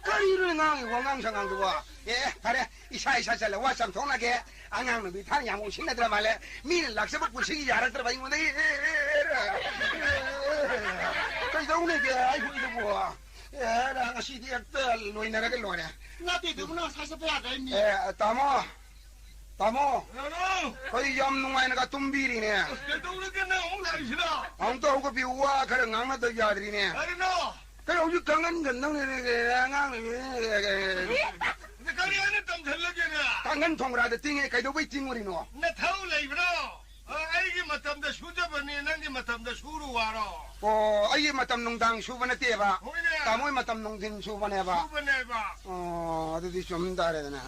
ꯀꯔꯤꯅꯣ ꯉꯥꯡꯉꯤ ꯋꯥꯉꯥꯡ ꯁꯉꯥꯡꯗꯨꯕꯣ? ꯑꯦ, ꯐꯔꯦ, ꯏꯁꯥ ꯏꯁꯥ ꯆꯠꯂꯦ, ꯋꯥ ꯆꯥꯝꯊꯣꯛꯅꯒꯦ꯫ ꯑꯉꯥꯡ ꯅꯨꯄꯤ ꯊꯥꯡ ꯌꯥꯝ ꯎꯁꯤꯟꯅꯗ꯭ꯔ ꯃꯥꯜꯂꯦ꯫ ꯃꯤꯅ ꯂꯥꯛꯆꯕ ꯄꯨꯟꯁꯤꯒꯤ ꯌꯥꯔꯛꯇ꯭ꯔꯕ ꯑꯩꯉꯣꯟꯗ꯫ ꯑꯦ, ꯑꯦ, ꯑꯦ, ꯑꯦ, ꯑꯦ꯫ ꯀꯩꯗꯧꯅꯤꯒꯦ ꯑꯩꯈꯣꯏꯗꯨꯕꯨ? ꯑꯦ, ꯉꯁꯤꯗꯤ ꯍꯦꯛꯇ ꯂꯣꯏꯅꯔꯒ ꯂꯣꯏꯔꯦ꯫ ꯅꯠꯇꯦ, ꯑꯗꯨꯕꯨ ꯅꯪ ꯉꯁꯥꯏ ꯆꯠꯄ ꯌꯥꯗ꯭ꯔꯦ ꯃꯤ꯫ ꯑꯦ, ꯇꯥꯃꯣ, ꯇꯥꯃꯣ, ꯀꯩꯅꯣ? ꯑꯩꯈꯣꯏ ꯌꯥꯝ ꯅꯨꯡꯉꯥꯏꯅꯒ ꯇꯨꯝꯕꯤꯔꯤꯅꯦ꯫ ꯑꯁ, ꯀꯩꯗꯧꯔꯒꯦ ꯅꯪ ꯑꯃꯨꯛ ꯂꯥꯛꯏꯁꯤꯅ? ꯑꯃꯨꯛꯇ ꯍꯧꯒꯠꯄꯤꯌꯨ, ꯋꯥ ꯈꯔ ꯉꯥꯡꯅꯗꯕ ꯌꯥꯗ꯭ꯔꯤꯅꯦ꯫ ꯀꯔꯤꯅꯣ? ꯀꯩꯅꯣ ꯍꯧꯖꯤꯛ ꯀꯥꯡꯈꯟ ꯈꯟꯗꯧꯅꯦ, ꯑꯉꯥꯡ꯫ ꯑꯗ ꯀꯔꯤ ꯍꯥꯏꯅ ꯇꯝꯁꯤꯜꯂꯒꯦꯅꯦ? ꯀꯥꯡꯈꯟ ꯊꯣꯡꯒ꯭ꯔꯥꯗ ꯇꯤꯡꯉꯦ, ꯀꯩꯗꯧꯕꯩ ꯇꯤꯡꯉꯨꯔꯤꯅꯣ? ꯅꯊꯧ ꯂꯩꯕ꯭ꯔꯣ? ꯑ, ꯑꯩꯒꯤ ꯃꯇꯝꯗ ꯁꯨꯖꯕꯅꯤ, ꯅꯪꯒꯤ ꯃꯇꯝꯗ ꯁꯨꯔꯨ ꯋꯥꯔꯣ? ꯑꯣ, ꯑꯩꯒꯤ ꯃꯇꯝ ꯅꯨꯡꯗꯥꯡ ꯁꯨꯕ ꯅꯠꯇꯦꯕ꯫ ꯍꯣꯏꯅꯦ꯫ ꯇꯥꯃꯣꯏ ꯃꯇꯝ ꯅꯨꯡꯊꯤꯟ ꯁꯨꯕꯅꯦꯕ꯫ ꯁꯨꯕꯅꯦꯕ꯫ ꯑꯣ, ꯑꯗꯨꯗꯤ ꯆꯨꯝ ꯇꯥꯔꯦꯗꯅ꯫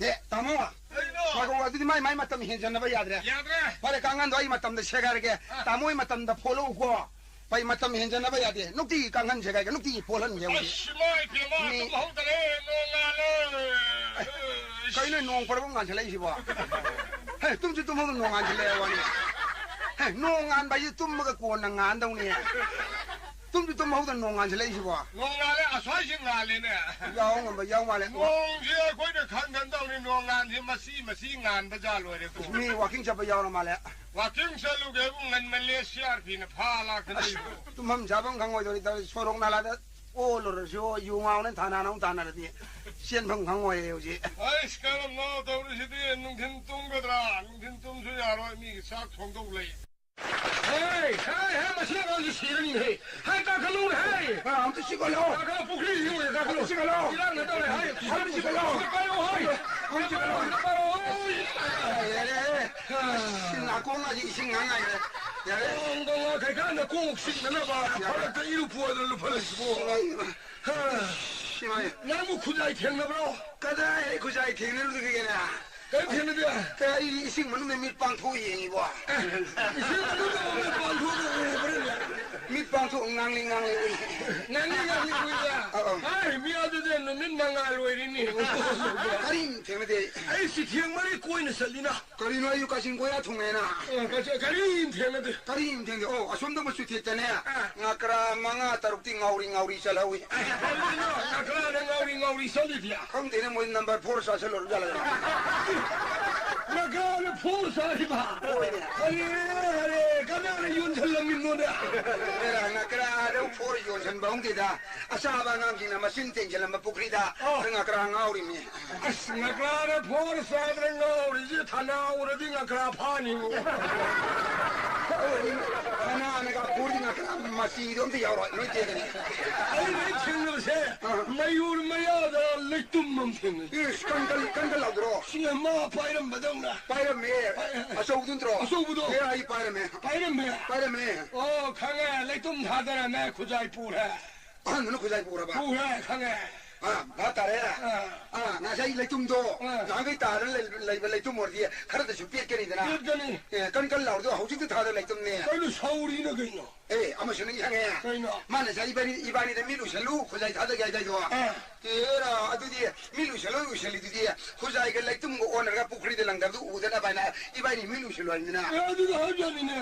ꯑꯦ, ꯇꯥꯃꯣ꯫ ꯀꯩꯅꯣ? ꯉꯥꯏꯈꯣ, ꯑꯗꯨꯗꯤ ꯃꯥꯏ ꯃꯥꯏ ꯃꯇꯝ ꯍꯦꯟꯖꯟꯅꯕ ꯌꯥꯗ꯭ꯔꯦ꯫ ꯌꯥꯗ꯭ꯔꯦ꯫ ꯐꯔꯦ, ꯀꯥꯡꯈꯟꯗꯣ ꯑꯩ ꯃꯇꯝꯗ ꯁꯦꯒꯥꯏꯔꯒꯦ꯫ ꯑ꯫ ꯇꯥꯃꯣꯏ ꯃꯇꯝꯗ ꯐꯣꯂꯧꯀꯣ꯫ ꯚꯥꯏ, ꯃꯇꯝ ꯍꯦꯟꯖꯟꯅꯕ ꯌꯥꯗꯦ꯫ ꯅꯨꯡꯇꯤꯒꯤ ꯀꯥꯡꯈꯟ ꯁꯦꯒꯥꯏꯒ ꯅꯨꯡꯇꯤꯒꯤ ꯐꯣꯜꯍꯟꯒꯦ ꯍꯧꯖꯤꯛ꯫ ꯑꯁ, ꯏꯃꯥ ꯏꯄꯦꯝꯃ, ꯃꯤ ꯇꯨꯝ ꯍꯧꯗꯔꯦ, ꯅꯣꯡ ꯉꯥꯜꯂꯦ꯫ ꯀꯩꯅꯣ ꯅꯣꯡ ꯄꯔꯕ ꯉꯥꯟꯁꯤꯜꯂꯛꯏꯁꯤꯕꯣ? ꯍꯦ, ꯇꯨꯝꯁꯨ ꯇꯨꯝꯍꯧꯗ ꯅꯣꯡ ꯉꯥꯟꯁꯤꯜꯂꯛꯑꯦ ꯋꯥꯅꯤ꯫ ꯍꯦ, ꯅꯣꯡ ꯉꯥꯟꯕ ꯍꯥꯏꯁꯤ ꯇꯨꯝꯃꯒ ꯀꯣꯟꯅ ꯉꯥꯟꯗꯧꯅꯤ꯫ ꯇꯨꯝꯁꯨ ꯇꯨꯝꯍꯧꯗ ꯅꯣꯡ ꯉꯥꯟꯁꯤꯜꯂꯛꯏꯁꯤꯕꯣ? ꯅꯣꯡ ꯉꯥꯜꯂꯦ, ꯑꯁ꯭ꯋꯥꯏꯁꯤ ꯉꯥꯜꯂꯦꯅꯦ꯫ ꯌꯥꯎ ꯉꯝꯕ ꯌꯥꯎ ꯃꯥꯜꯂꯦ꯫ ꯅꯣꯡꯁꯦ ꯑꯩꯈꯣꯏꯅ ꯈꯪ ꯈꯪ ꯇꯧꯅꯤ, ꯅꯣꯡ ꯉꯥꯟꯁꯤ ꯃꯆꯤ ꯃꯆꯤ ꯉꯥꯟꯕ ꯖꯥꯠ ꯂꯣꯏꯔꯦꯀꯣ꯫ ꯃꯤ ꯋꯥꯀꯤꯡ ꯆꯠꯄ ꯌꯥꯎꯔ ꯃꯥꯜꯂꯦ꯫ ꯋꯥꯀꯤꯡ ꯆꯠꯂꯨꯒꯦꯕꯨ ꯉꯟꯃꯜꯂꯦ, ꯁꯤ ꯑꯥꯔ ꯄꯤꯅ ꯐꯥ ꯂꯥꯛꯇꯅ ꯑꯁ, ꯂꯩꯕꯨ꯫ ꯇꯨꯝꯐꯝ ꯆꯥꯐꯝ ꯈꯪꯉꯣꯏꯗꯧꯔꯤ ꯇꯧꯔꯤ꯫ ꯁꯣꯔꯣꯛ ꯅꯥꯂꯥꯗ ꯑꯣꯜꯂꯨꯔꯁꯨ ꯌꯨ ꯉꯥꯎꯅ ꯊꯥꯅꯅ ꯑꯃꯨꯛ ꯇꯥꯟꯅꯔꯗꯤ ꯆꯦꯟꯐꯝ ꯈꯪꯉꯣꯏꯌꯦ ꯍꯧꯖꯤꯛ꯫ ꯑꯩꯁ, ꯀꯔꯝꯅꯣ ꯇꯧꯔꯤꯁꯤꯗꯤ? ꯅꯨꯡꯊꯤꯟ ꯇꯨꯝꯒꯗ꯭ꯔꯥ? ꯅꯨꯡꯊꯤꯟ ꯇꯨꯝꯁꯨ ꯌꯥꯔꯣꯏ, ꯃꯤꯒꯤ ꯆꯥꯛ ꯊꯣꯡꯗꯧ ꯂꯩ꯫ ꯍꯦ, ꯍꯦ, ꯍꯦ, ꯃꯁꯤ ꯑꯉꯥꯡꯁꯤ ꯁꯤꯔꯅꯤ, ꯍꯦ꯫ ꯍꯦ, ꯀꯥꯈꯠꯂꯨ, ꯍꯦ꯫ ꯑ, ꯑꯝꯇ ꯆꯤꯛꯍꯜꯂꯣ꯫ ꯀꯥꯈꯠꯂꯣ, ꯄꯨꯈ꯭ꯔꯤꯁꯤ ꯌꯦꯡꯉꯨ, ꯀꯥꯈꯠꯂꯣ꯫ ꯑꯝꯇ ꯆꯤꯛꯍꯜꯂꯣ꯫ ꯏꯔꯥꯡ ꯅꯠꯇꯧꯔꯦ, ꯍꯥꯏ꯫ ꯑꯝꯇ ꯆꯤꯛꯍꯜꯂꯣ꯫ ꯄꯥꯏꯔꯛꯑꯣ, ꯍꯥꯏ꯫ ꯑꯝꯇ ꯆꯤꯛꯍꯜꯂꯣ꯫ ꯄꯥꯏꯔꯛꯑꯣ, ꯍꯥꯏ꯫ ꯌꯥꯔꯦ, ꯌꯥꯔꯦ꯫ ꯑꯁ, ꯅꯥꯀꯣꯡꯒꯁꯦ ꯏꯁꯤꯡ ꯉꯥꯡ ꯉꯥꯏꯔꯦ꯫ ꯌꯥꯔꯦ꯫ ꯅꯣꯡ ꯅꯣꯡ ꯀꯩꯀꯥꯟꯗ ꯀꯣꯛ ꯆꯤꯛꯅꯅꯕ ꯌꯥꯔꯦ꯫ ꯐꯔꯛꯇ ꯏꯔꯨ ꯄꯣꯗꯅ ꯂꯨꯞꯍꯜꯂꯤꯁꯤꯕꯨ꯫ ꯍꯥ꯫ ꯁꯤꯃꯥꯏ꯫ ꯅꯪꯕꯨ ꯈꯨꯖꯥꯏ ꯊꯦꯡꯅꯕ꯭ꯔꯣ? ꯀꯗꯥꯏ ꯈꯨꯖꯥꯏ ꯊꯦꯡꯅꯔꯨꯗꯒꯦꯅꯦ? ꯀꯔꯤꯝ ꯊꯦꯡꯅꯗꯦ? ꯀꯔꯤ ꯏꯁꯤꯡ ꯃꯅꯨꯡꯗ ꯃꯤꯠ ꯄꯥꯡꯊꯣꯛꯑ ꯌꯦꯡꯉꯤꯕꯣ? ꯑꯦ, ꯏꯁꯤꯡ ꯃꯅꯨꯡꯗ ꯃꯤꯠ ꯄꯥꯡꯊꯣꯛꯑꯒ ꯎꯕ꯭ꯔꯅꯦ? ꯃꯤꯠ ꯄꯥꯡꯊꯣꯛ ꯉꯥꯡꯂꯤ ꯉꯥꯡꯂꯤ ꯎꯏ꯫ ꯅꯪꯗꯤ ꯉꯥꯡꯂꯤ ꯎꯏꯗ? ꯑꯧ, ꯑꯧ꯫ ꯍꯥꯏ, ꯃꯤ ꯑꯗꯨꯗꯤ ꯅꯨꯃꯤꯠ ꯃꯉꯥ ꯂꯣꯏꯔꯤꯅꯤ꯫ ꯀꯔꯤꯝ ꯊꯦꯡꯅꯗꯦ꯫ ꯑꯩ ꯁꯤꯊꯦꯡ ꯃꯔꯤ ꯀꯣꯏꯅ ꯆꯠꯂꯤꯅ꯫ ꯀꯔꯤꯅꯣ, ꯑꯩꯁꯨ ꯀꯥꯆꯤꯟ ꯀꯣꯏꯔꯥ ꯊꯨꯡꯉꯦꯅ꯫ ꯑ, ꯀꯔꯤꯝ ꯊꯦꯡꯅꯗꯦ꯫ ꯀꯔꯤꯝ ꯊꯦꯡꯅꯗꯦ꯫ ꯑꯣ, ꯑꯁꯣꯝꯗ ꯑꯃꯁꯨ ꯊꯦꯠꯇꯅꯦ꯫ ꯑ꯫ ꯉꯀ꯭ꯔꯥ ꯃꯉꯥ ꯇꯔꯨꯛꯇꯤ ꯉꯥꯎꯔꯤ ꯉꯥꯎꯔꯤ ꯆꯠꯍꯧꯋꯤ꯫ ꯀꯔꯤꯅꯣ? ꯉꯀ꯭ꯔꯥꯅ ꯉꯥꯎꯔꯤ ꯉꯥꯎꯔꯤ ꯆꯠꯂꯤꯗꯤ? ꯈꯪꯗꯦꯅꯦ, ꯃꯣꯏ number four ꯆꯥꯁꯤꯜꯂꯨꯔ ꯖꯥꯠꯂ? ꯉꯀ꯭ꯔꯥꯅ four ꯆꯥꯔꯤꯕ? ꯍꯣꯏꯅꯦ꯫ ꯑꯔꯦ, ꯑꯔꯦ, ꯀꯅꯥꯅ ꯌꯣꯟꯁꯤꯜꯂꯝꯃꯤꯅꯣꯅꯦ? ꯑꯦꯔꯥ, ꯉꯀ꯭ꯔꯥꯗ four ꯌꯣꯟꯁꯤꯟꯕ ꯍꯧꯅꯗꯦꯗ꯫ ꯑꯆꯥꯕ ꯑꯉꯥꯡꯁꯤꯡꯅ ꯃꯆꯤꯟ ꯇꯦꯡꯁꯤꯜꯂꯝꯕ ꯄꯨꯈ꯭ꯔꯤꯗ ꯑꯣ꯫ ꯉꯀ꯭ꯔꯥ ꯉꯥꯎꯔꯤꯃꯤ꯫ ꯑꯁ, ꯉꯀ꯭ꯔꯥꯅ four ꯆꯥꯗꯅ ꯉꯥꯎꯔꯤꯁꯦ ꯊꯥꯅ ꯎꯔꯗꯤ ꯉꯀ꯭ꯔꯥ ꯐꯥꯅꯤꯕꯨ꯫ ꯊꯥꯅꯅꯒ ꯐꯨꯔꯗꯤ ꯉꯀ꯭ꯔꯥ ꯃꯆꯤꯗꯣ ꯑꯝꯇ ꯌꯥꯎꯔꯣꯏ, ꯂꯣꯏ ꯇꯦꯛꯀꯅꯤ꯫ ꯑꯩꯅ ꯍꯦꯛ ꯊꯦꯡꯅꯕꯁꯦ ꯑꯥ꯫ ꯃꯌꯨꯔ ꯃꯌꯥꯗ ꯂꯩꯇꯨꯝ ꯑꯃ ꯊꯦꯡꯅꯩ꯫ ꯏꯁ, ꯀꯟ, ꯀꯟ, ꯀꯟ, ꯀꯟ ꯂꯥꯎꯗ꯭ꯔꯣ? ꯁꯤ ꯃꯥ ꯄꯥꯏꯔꯝꯕꯗꯧꯅ꯫ ꯄꯥꯏꯔꯝꯃꯦ꯫ ꯄꯥꯏ-, ꯑꯆꯧꯕꯗꯨ ꯅꯠꯇ꯭ꯔꯣ? ꯑꯆꯧꯕꯗꯣ꯫ ꯑꯦ, ꯑꯩ ꯄꯥꯏꯔꯝꯃꯦ꯫ ꯄꯥꯏꯔꯝꯃꯦ? ꯄꯥꯏꯔꯝꯃꯦ꯫ ꯑꯣ, ꯈꯪꯉꯦ꯫ ꯂꯩꯇꯨꯝ ꯊꯥꯗꯔꯝꯃꯦ, ꯈꯨꯖꯥꯏ ꯄꯨꯔꯦ꯫ ꯑꯍꯟꯗꯨꯅ ꯈꯨꯖꯥꯏ ꯄꯨꯔꯕ? ꯄꯨꯔꯦ, ꯈꯪꯉꯦ꯫ ꯑꯥ, ꯚꯥꯞ ꯇꯥꯔꯦ꯫ ꯑꯥ꯫ ꯑꯥ, ꯉꯁꯥꯏ ꯂꯩꯇꯨꯝꯗꯣ, ꯑꯥ꯫ ꯅꯍꯥꯟꯈꯩ ꯇꯥꯗꯅ ꯂꯩ-, ꯂꯩꯕ ꯂꯩꯇꯨꯝ ꯑꯣꯏꯔꯗꯤ ꯈꯔꯗꯁꯨ ꯄꯦꯠꯀꯅꯤꯗꯅ꯫ ꯄꯦꯠꯀꯅꯤ꯫ ꯑꯦ, ꯀꯟ ꯀꯟ ꯂꯥꯎꯔꯗꯣ ꯍꯧꯖꯤꯛꯇ ꯊꯥꯗ ꯂꯩꯇꯨꯝꯅꯦ꯫ ꯀꯩꯅꯣ ꯁꯧꯔꯤꯅ ꯀꯩꯅꯣ? ꯑꯦ, ꯑꯃꯁꯨ ꯅꯤꯡꯁꯤꯡꯉꯦ꯫ ꯀꯩꯅꯣ? ꯃꯥꯅ ꯉꯁꯥꯏ ꯏꯕꯥꯅꯤ, ꯏꯕꯥꯅꯤꯗ ꯃꯤꯠ ꯎꯏꯁꯜꯂꯨ, ꯈꯨꯖꯥꯏ ꯊꯥꯗꯒꯦ ꯍꯥꯏꯗꯥꯏꯗꯣ꯫ ꯑꯥ꯫ ꯑꯦꯔꯥ, ꯑꯗꯨꯗꯤ ꯃꯤꯠ ꯎꯏꯁꯜꯂꯣꯏ ꯎꯏꯁꯜꯂꯤꯗꯨꯗꯤ, ꯈꯨꯖꯥꯏꯒ ꯂꯩꯇꯨꯝꯒ ꯑꯣꯟꯅꯔꯒ ꯄꯨꯈ꯭ꯔꯤꯗ ꯂꯪꯗꯕꯗꯨ ꯎꯗꯅꯕ ꯍꯥꯏꯅ ꯏꯕꯥꯅꯤ ꯃꯤꯠ ꯎꯏꯁꯜꯂꯨ ꯍꯥꯏꯕꯅꯤꯅ꯫ ꯑꯦ, ꯑꯗꯨꯗ ꯍꯥꯏꯕ ꯌꯥꯅꯤꯅꯦ꯫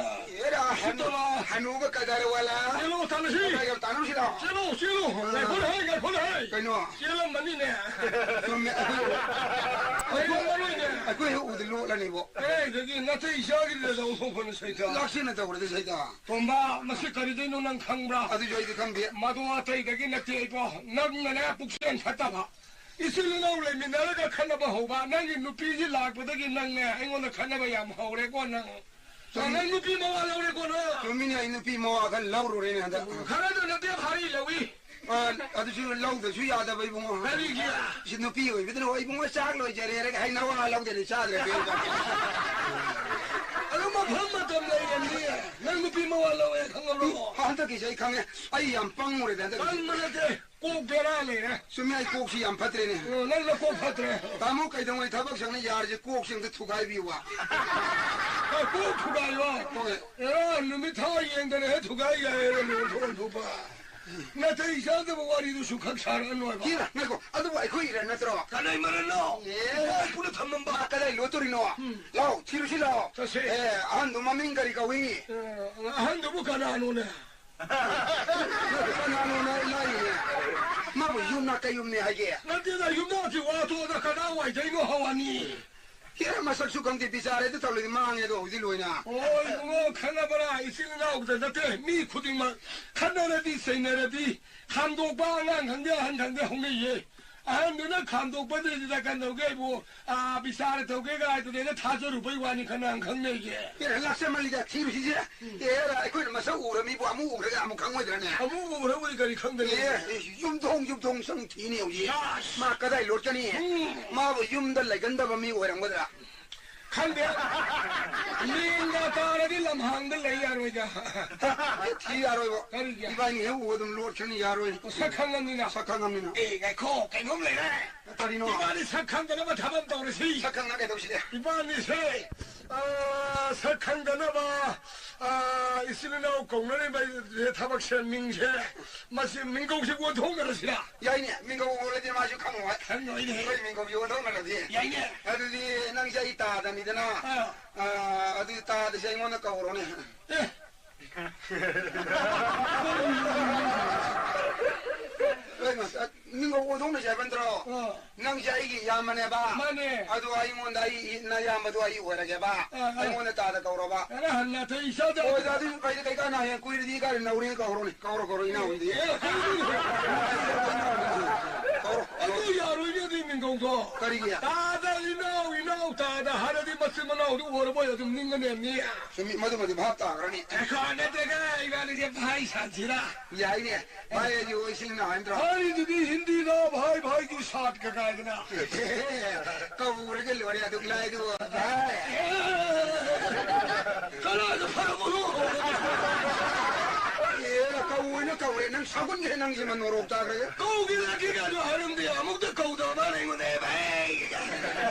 ꯑꯦꯔꯥ, ꯍꯅꯨ-, ꯁꯤꯠꯇꯕ꯫ ꯍꯅꯨꯕ ꯀꯗꯔ ꯋꯥꯂꯥ꯫ ꯆꯦꯜꯂꯣ, ꯇꯥꯟꯅꯁꯤ꯫ ꯀꯗꯥꯏꯗ ꯇꯥꯟꯅꯔꯨꯁꯤꯔꯣ? ꯆꯦꯜꯂꯣ, ꯆꯦꯜꯂꯣ꯫ ꯑꯥ꯫ ꯉꯥꯏꯈꯣ, ꯉꯥꯏꯈꯣ꯫ ꯀꯩꯅꯣ? ꯆꯦꯜꯂꯝꯃꯅꯤꯅꯦ꯫ ꯆꯨꯝꯃꯦ꯫ ꯑꯩꯈꯣꯏ, ꯂꯩꯔꯝꯃꯔꯣꯏꯅꯦ꯫ ꯑꯩꯈꯣꯏ ꯍꯦꯛ ꯎꯗ ꯂꯣꯠꯂꯅꯤꯕꯣ꯫ ꯑꯦ, ꯑꯗꯒꯤ ꯅꯥꯇꯩ ꯆꯥꯈꯤꯗ꯭ꯔꯦꯗ ꯑꯣꯟꯊꯣꯛꯄꯅ ꯁꯩꯇ꯫ ꯂꯥꯛꯁꯤꯟꯅ ꯇꯧꯔꯗꯤ ꯁꯩꯇ꯫ ꯇꯣꯝꯕ, ꯃꯁꯤ ꯀꯔꯤꯗꯩꯅꯣ ꯅꯪ ꯈꯪꯕ꯭ꯔꯥ? ꯑꯗꯨꯁꯨ ꯑꯩꯗꯤ ꯈꯪꯗꯦ꯫ ꯃꯗꯨ ꯑꯇꯩꯗꯒꯤ ꯅꯠꯇꯦ ꯏꯕꯣ꯫ ꯅꯪꯅꯅꯦ ꯄꯨꯛꯆꯦꯜ ꯐꯠꯇꯕ꯫ ꯏꯆꯤꯜ ꯏꯅꯥꯎ ꯂꯩꯃꯤꯟꯅꯔꯒ ꯈꯠꯅꯕ ꯍꯧꯕ꯫ ꯅꯪꯒꯤ ꯅꯨꯄꯤꯁꯤ ꯂꯥꯛꯄꯗꯒꯤ ꯅꯪꯅꯦ ꯑꯩꯉꯣꯟꯗ ꯈꯠꯅꯕ ꯌꯥꯝ ꯍꯧꯔꯦꯀꯣ ꯅꯪ꯫ ꯆꯨꯝ-, ꯅꯪ ꯅꯨꯄꯤ ꯃꯋꯥ ꯂꯧꯔꯦꯀꯣ ꯅꯪ꯫ ꯆꯨꯝꯃꯤꯅꯦ, ꯑꯩ ꯅꯨꯄꯤ ꯃꯋꯥ ꯈꯔ ꯂꯧꯔꯨꯔꯦꯅꯦ ꯍꯟꯗꯛ꯫ ꯈꯔꯗ ꯅꯠꯇꯦ, ꯚꯥꯔꯤ ꯂꯧꯏ꯫ ꯑ, ꯑꯗꯨꯁꯨ ꯂꯧꯗꯁꯨ ꯌꯥꯗꯕ ꯏꯕꯨꯡꯉꯣ꯫ ꯀꯔꯤꯒꯤ? ꯁꯤ ꯅꯨꯄꯤ ꯑꯣꯏꯕꯗꯨꯅ, "ꯍꯣꯏ ꯏꯕꯨꯡꯉꯣ, ꯆꯥꯛ ꯂꯣꯏꯖꯔꯦ" ꯍꯥꯏꯔꯒ ꯍꯩ ꯅꯋꯥ ꯂꯧꯗꯅ ꯆꯥꯗ꯭ꯔꯦ ꯀꯩꯅꯣ? ꯑꯗꯨ ꯃꯐꯝ ꯃꯇꯝ ꯂꯩꯔꯅꯤ꯫ ꯅꯪ ꯅꯨꯄꯤ ꯃꯋꯥ ꯂꯧꯋꯦ ꯈꯪꯉꯕ꯭ꯔꯣ? ꯍꯟꯗꯛꯀꯤꯁꯦ ꯑꯩ ꯈꯪꯉꯦ꯫ ꯑꯩ ꯌꯥꯝ ꯄꯪꯉꯨꯔꯦꯗ ꯍꯟꯗꯛꯀꯤꯁꯦ꯫ ꯄꯪꯕ ꯅꯠꯇꯦ꯫ ꯀꯣꯛ ꯕꯦꯔꯥ ꯂꯩꯔꯦ꯫ ꯆꯨꯝꯃꯤ, ꯑꯩ ꯀꯣꯛꯁꯤ ꯌꯥꯝ ꯐꯠꯇ꯭ꯔꯦꯅꯦ꯫ ꯑꯣ, ꯅꯪ ꯅꯀꯣꯛ ꯐꯠꯇ꯭ꯔꯦ꯫ ꯇꯥꯃꯣ, ꯀꯩꯗꯧꯉꯩ ꯊꯕꯛ ꯁꯪꯅ ꯌꯥꯔꯁꯦ ꯀꯣꯛꯁꯤ ꯑꯝꯇ ꯊꯨꯒꯥꯏꯕꯤꯌꯨꯕ꯫ ꯀꯣꯛ ꯊꯨꯒꯥꯏꯌꯣ꯫ ꯍꯣꯏ꯫ ꯑꯦꯔꯥ, ꯅꯨꯃꯤꯠ ꯊꯥ ꯌꯦꯡꯗꯅ ꯍꯦꯛ ꯊꯨꯒꯥꯏ ꯌꯥꯏꯌꯦ, ꯂꯣꯟꯊꯣꯛ ꯑꯣꯟꯊꯣꯛꯄ꯫ ꯅꯥꯇꯩ ꯆꯥꯗꯕ ꯋꯥꯔꯤꯗꯨꯁꯨ ꯈꯛ ꯁꯥꯔꯛꯑꯅꯣ ꯍꯥꯏꯕ꯫ ꯏꯔꯥ, ꯉꯥꯏꯈꯣ, ꯑꯗꯨꯕꯨ ꯑꯩꯈꯣꯏ ꯏꯔꯥ ꯅꯠꯇ꯭ꯔꯣ? ꯀꯅꯥꯏ ꯃꯔꯟꯅꯣ? ꯑꯦ꯫ ꯏꯄꯥ ꯏꯄꯨꯅ ꯊꯝꯃꯝꯕ꯫ ꯃꯥ ꯀꯗꯥꯏ ꯂꯣꯠꯇꯣꯔꯤꯅꯣ? ꯎꯝ꯫ ꯂꯥꯎ, ꯊꯤꯔꯨꯁꯤ ꯂꯥꯎ꯫ ꯆꯠꯁꯦ꯫ ꯑꯦ, ꯑꯍꯟꯗꯨ ꯃꯃꯤꯡ ꯀꯔꯤ ꯀꯧꯏ? ꯑꯦ, ꯑꯍꯟꯗꯨꯕꯨ ꯀꯅꯥꯅꯣꯅꯦ? ꯀꯅꯥꯅꯣꯅ ꯂꯥꯛꯏꯅꯦ? ꯃꯥꯕꯨ ꯌꯨꯝꯅꯥꯛ ꯀꯩꯌꯨꯝꯅꯦ ꯍꯥꯏꯒꯦ? ꯅꯠꯇꯦꯗ, ꯌꯨꯝꯅꯥꯛꯀꯤ ꯋꯥ ꯇꯣꯛꯑꯗ ꯀꯗꯥꯏꯋꯥꯏꯗꯩꯅꯣ ꯍꯋꯥꯅꯤ? ꯍꯦꯔꯥ, ꯃꯁꯛꯁꯨ ꯈꯪꯗꯦ, ꯕꯤꯆꯥꯔꯦꯗ ꯇꯧꯔꯤꯗꯤ ꯃꯥꯡꯉꯦꯗꯣ ꯍꯧꯖꯤꯛ ꯂꯣꯏꯅ꯫ ꯑꯣ, ꯏꯕꯨꯡꯉꯣ, ꯈꯠꯅꯕꯔꯥ? ꯏꯆꯤꯜ ꯏꯅꯥꯎꯗ ꯅꯠꯇꯦ, ꯃꯤ ꯈꯨꯗꯤꯡꯃꯛ ꯈꯠꯅꯔꯗꯤ ꯆꯩꯅꯔꯗꯤ ꯈꯥꯝꯗꯣꯛꯄ ꯑꯉꯥꯡ ꯈꯪꯗꯦ ꯑꯍꯟ ꯈꯪꯗꯦ ꯍꯧꯅꯩꯌꯦ꯫ ꯑꯍꯟꯗꯨꯅ ꯈꯥꯝꯗꯣꯛꯄꯗꯨꯗ ꯀꯩꯗꯧꯒꯦ ꯍꯥꯏꯕꯨ, ꯑꯥ, ꯕꯤꯆꯥꯔ ꯇꯧꯒꯦ ꯀꯥꯏꯗꯨꯗ ꯊꯥꯖꯔꯨꯕꯩ ꯋꯥꯅꯤ ꯈꯅꯥꯡ ꯈꯪꯅꯩꯌꯦ꯫ ꯑꯦ, ꯂꯥꯛꯆꯃꯜꯂꯤꯗ ꯊꯤꯕꯁꯤꯁꯦ꯫ ꯎꯝ꯫ ꯑꯦ, ꯑꯩꯈꯣꯏꯅ ꯃꯁꯛ ꯎꯔ ꯃꯤꯕꯨ ꯑꯃꯨꯛ ꯎꯈ꯭ꯔꯒ ꯑꯃꯨꯛ ꯈꯪꯉꯣꯏꯗ꯭ꯔꯅꯦ? ꯑꯃꯨꯛ ꯎꯔꯕꯨꯗꯤ ꯀꯔꯤ ꯈꯪꯗꯣꯏꯅꯣ? ꯑꯦ, ꯌꯨꯝꯊꯣꯡ ꯌꯨꯝꯊꯣꯡ ꯆꯪ ꯊꯤꯅꯤ ꯍꯧꯖꯤꯛ꯫ ꯌꯥꯁ! ꯃꯥ ꯀꯗꯥꯏ ꯂꯣꯠꯀꯅꯤ? ꯎꯝ꯫ ꯃꯥꯕꯨ ꯌꯨꯝꯗ ꯂꯩꯒꯟꯗꯕ ꯃꯤ ꯑꯣꯏꯔꯝꯒꯗ꯭ꯔꯥ? ꯈꯪꯗꯦ꯫ ꯂꯦꯡꯒ ꯇꯥꯔꯗꯤ ꯂꯝꯍꯥꯡꯗ ꯂꯩ ꯌꯥꯔꯣꯏꯗ꯫ ꯑꯦ, ꯊꯤ ꯌꯥꯔꯣꯏꯕ꯫ ꯀꯔꯤꯒꯤ? ꯏꯕꯥꯅꯤ ꯍꯦꯛ ꯎꯕ ꯑꯗꯨꯝ ꯂꯣꯠꯈ꯭ꯔꯅꯤ, ꯌꯥꯔꯣꯏ꯫ ꯁꯛ ꯈꯪꯉꯝꯅꯤꯅ꯫ ꯁꯛ ꯈꯪꯉꯝꯅꯤꯅ꯫ ꯑꯦ, ꯉꯥꯏꯈꯣ, ꯀꯩꯅꯣꯝ ꯂꯩꯔꯦ꯫ ꯀꯔꯤꯅꯣ? ꯏꯕꯥꯅꯤ ꯁꯛ ꯈꯪꯗꯅꯕ ꯊꯕꯛ ꯑꯃ ꯇꯧꯔꯁꯤ꯫ ꯁꯛ ꯈꯪꯅ ꯀꯩꯗꯧꯁꯤꯒꯦ? ꯏꯕꯥꯅꯤꯁꯦ, ꯑ, ꯁꯛ ꯈꯪꯗꯅꯕ, ꯑ, ꯏꯆꯤꯜ ꯏꯅꯥꯎ ꯀꯧꯅꯔꯤꯕ ꯊꯕꯛꯁꯦ, ꯃꯤꯡꯁꯦ, ꯃꯁꯤ ꯃꯤꯡꯒꯧꯁꯦ ꯑꯣꯟꯊꯣꯛꯅꯔꯁꯤꯔꯥ? ꯌꯥꯏꯅꯦ, ꯃꯤꯡꯒꯧ ꯑꯣꯜꯂꯗꯤ ꯃꯥꯁꯨ ꯈꯪꯉꯣꯏ꯫ ꯈꯪꯉꯣꯏꯅꯦ꯫ ꯑꯩꯈꯣꯏ ꯃꯤꯡꯒꯧꯁꯦ ꯑꯣꯟꯊꯣꯛꯅꯔꯗꯤ꯫ ꯌꯥꯏꯅꯦ꯫ ꯑꯗꯨꯗꯤ ꯅꯪꯁꯦ ꯑꯩ ꯇꯥꯗꯅꯤꯗꯅ꯫ ꯑꯥ꯫ ꯑ, ꯑꯗꯨꯗꯤ ꯇꯥꯗꯁꯦ ꯑꯩꯉꯣꯟꯗ ꯀꯧꯔꯣꯅꯦ꯫ ꯑꯦ꯫ ꯍꯣꯏ, ꯃꯥꯁꯇꯔ, ꯃꯤꯡꯒꯧ ꯑꯣꯟꯊꯣꯛꯅꯁꯦ ꯍꯥꯏꯕ ꯅꯠꯇ꯭ꯔꯣ? ꯑꯥ꯫ ꯅꯪꯁꯦ ꯑꯩꯒꯤ ꯏꯌꯥꯝꯕꯅꯦꯕ꯫ ꯃꯥꯅꯦ꯫ ꯑꯗꯨ ꯑꯩꯉꯣꯟꯗ ꯑꯩ ꯅꯌꯥꯝꯕꯗꯣ ꯑꯩ ꯑꯣꯏꯔꯒꯦꯕ꯫ ꯑꯥ, ꯑꯥ꯫ ꯑꯩꯉꯣꯟꯗ ꯇꯥꯗ ꯀꯧꯔꯕ꯫ ꯑꯔꯦ, ꯍꯟꯅ ꯑꯇꯩ ꯏꯆꯥꯗ ꯍꯣꯏ, ꯑꯗꯨ ꯀꯩ, ꯀꯩ ꯀꯥꯟꯅ ꯍꯌꯦꯡ ꯀꯨꯏꯔꯗꯤ ꯀꯥꯟꯅ ꯅꯧꯔꯦꯅ ꯀꯧꯔꯣꯅꯦ꯫ ꯀꯧꯔꯣ, ꯀꯧꯔꯣ, ꯏꯅꯥꯎ ꯍꯣꯏꯗꯤ꯫ ꯑꯦ, ꯀꯧꯔꯣ꯫ ꯀꯧꯔꯣ, ꯀꯧꯔꯣ꯫ ꯑꯗꯨ ꯌꯥꯔꯣꯏꯅꯦ, ꯑꯗꯨꯒꯤ ꯃꯤꯡꯒꯧꯗꯣ꯫ ꯀꯔꯤꯒꯤ? ꯇꯥꯗ ꯏꯅꯥꯎ, ꯏꯅꯥꯎ ꯇꯥꯗ ꯍꯥꯏꯔꯗꯤ ꯃꯆꯤꯟ ꯃꯅꯥꯎꯗꯨ ꯑꯣꯏꯔꯕꯣꯏ ꯑꯗꯨꯝ ꯅꯤꯡꯒꯅꯦꯃꯤ꯫ ꯆꯨꯝꯃꯤ, ꯃꯗꯨꯃꯗꯤ ꯚꯥꯞ ꯇꯥꯈ꯭ꯔꯅꯤ꯫ ꯑꯦ, ꯀꯣꯟꯅꯗꯦꯒ, ꯏꯕꯥꯅꯤꯁꯦ ꯚꯥꯏ ꯁꯥꯟꯁꯤꯔꯥ? ꯌꯥꯏꯅꯦ꯫ ꯚꯥꯏ ꯍꯥꯏꯗꯤ ꯍꯣꯏ ꯏꯆꯤꯜ ꯏꯅꯥꯎ ꯍꯥꯏ ꯅꯠꯇ꯭ꯔꯣ? ꯍꯥꯏꯔꯤꯗꯨꯗꯤ ꯍꯤꯟꯗꯤꯗ ꯚꯥꯏ ꯚꯥꯏꯒꯤ ꯁꯥꯠꯀ ꯀꯥꯏꯗꯅ꯫ ꯀꯧꯔꯒ ꯂꯣꯏꯔꯦ ꯑꯗꯨꯛ ꯂꯥꯏꯗꯨꯕꯨ꯫ ꯚꯥꯏ꯫ ꯀꯅꯥꯗ ꯐꯔꯕꯅꯣ? ꯑꯦ, ꯀꯧꯏꯅ ꯀꯧꯔꯦ꯫ ꯅꯪ ꯁꯥꯎꯒꯟꯒꯦ ꯅꯪꯁꯤꯃ ꯅꯣꯔꯣꯛ ꯇꯥꯈ꯭ꯔꯦ꯫ ꯀꯧꯒꯦ ꯂꯥꯛꯀꯦ ꯀꯥꯏꯗꯣ ꯍꯥꯏꯔꯝꯗꯦ꯫ ꯑꯃꯨꯛꯇ ꯀꯧꯗꯕ ꯃꯥꯅ ꯑꯩꯉꯣꯟꯗ, "ꯑꯦ, ꯚꯥꯏ,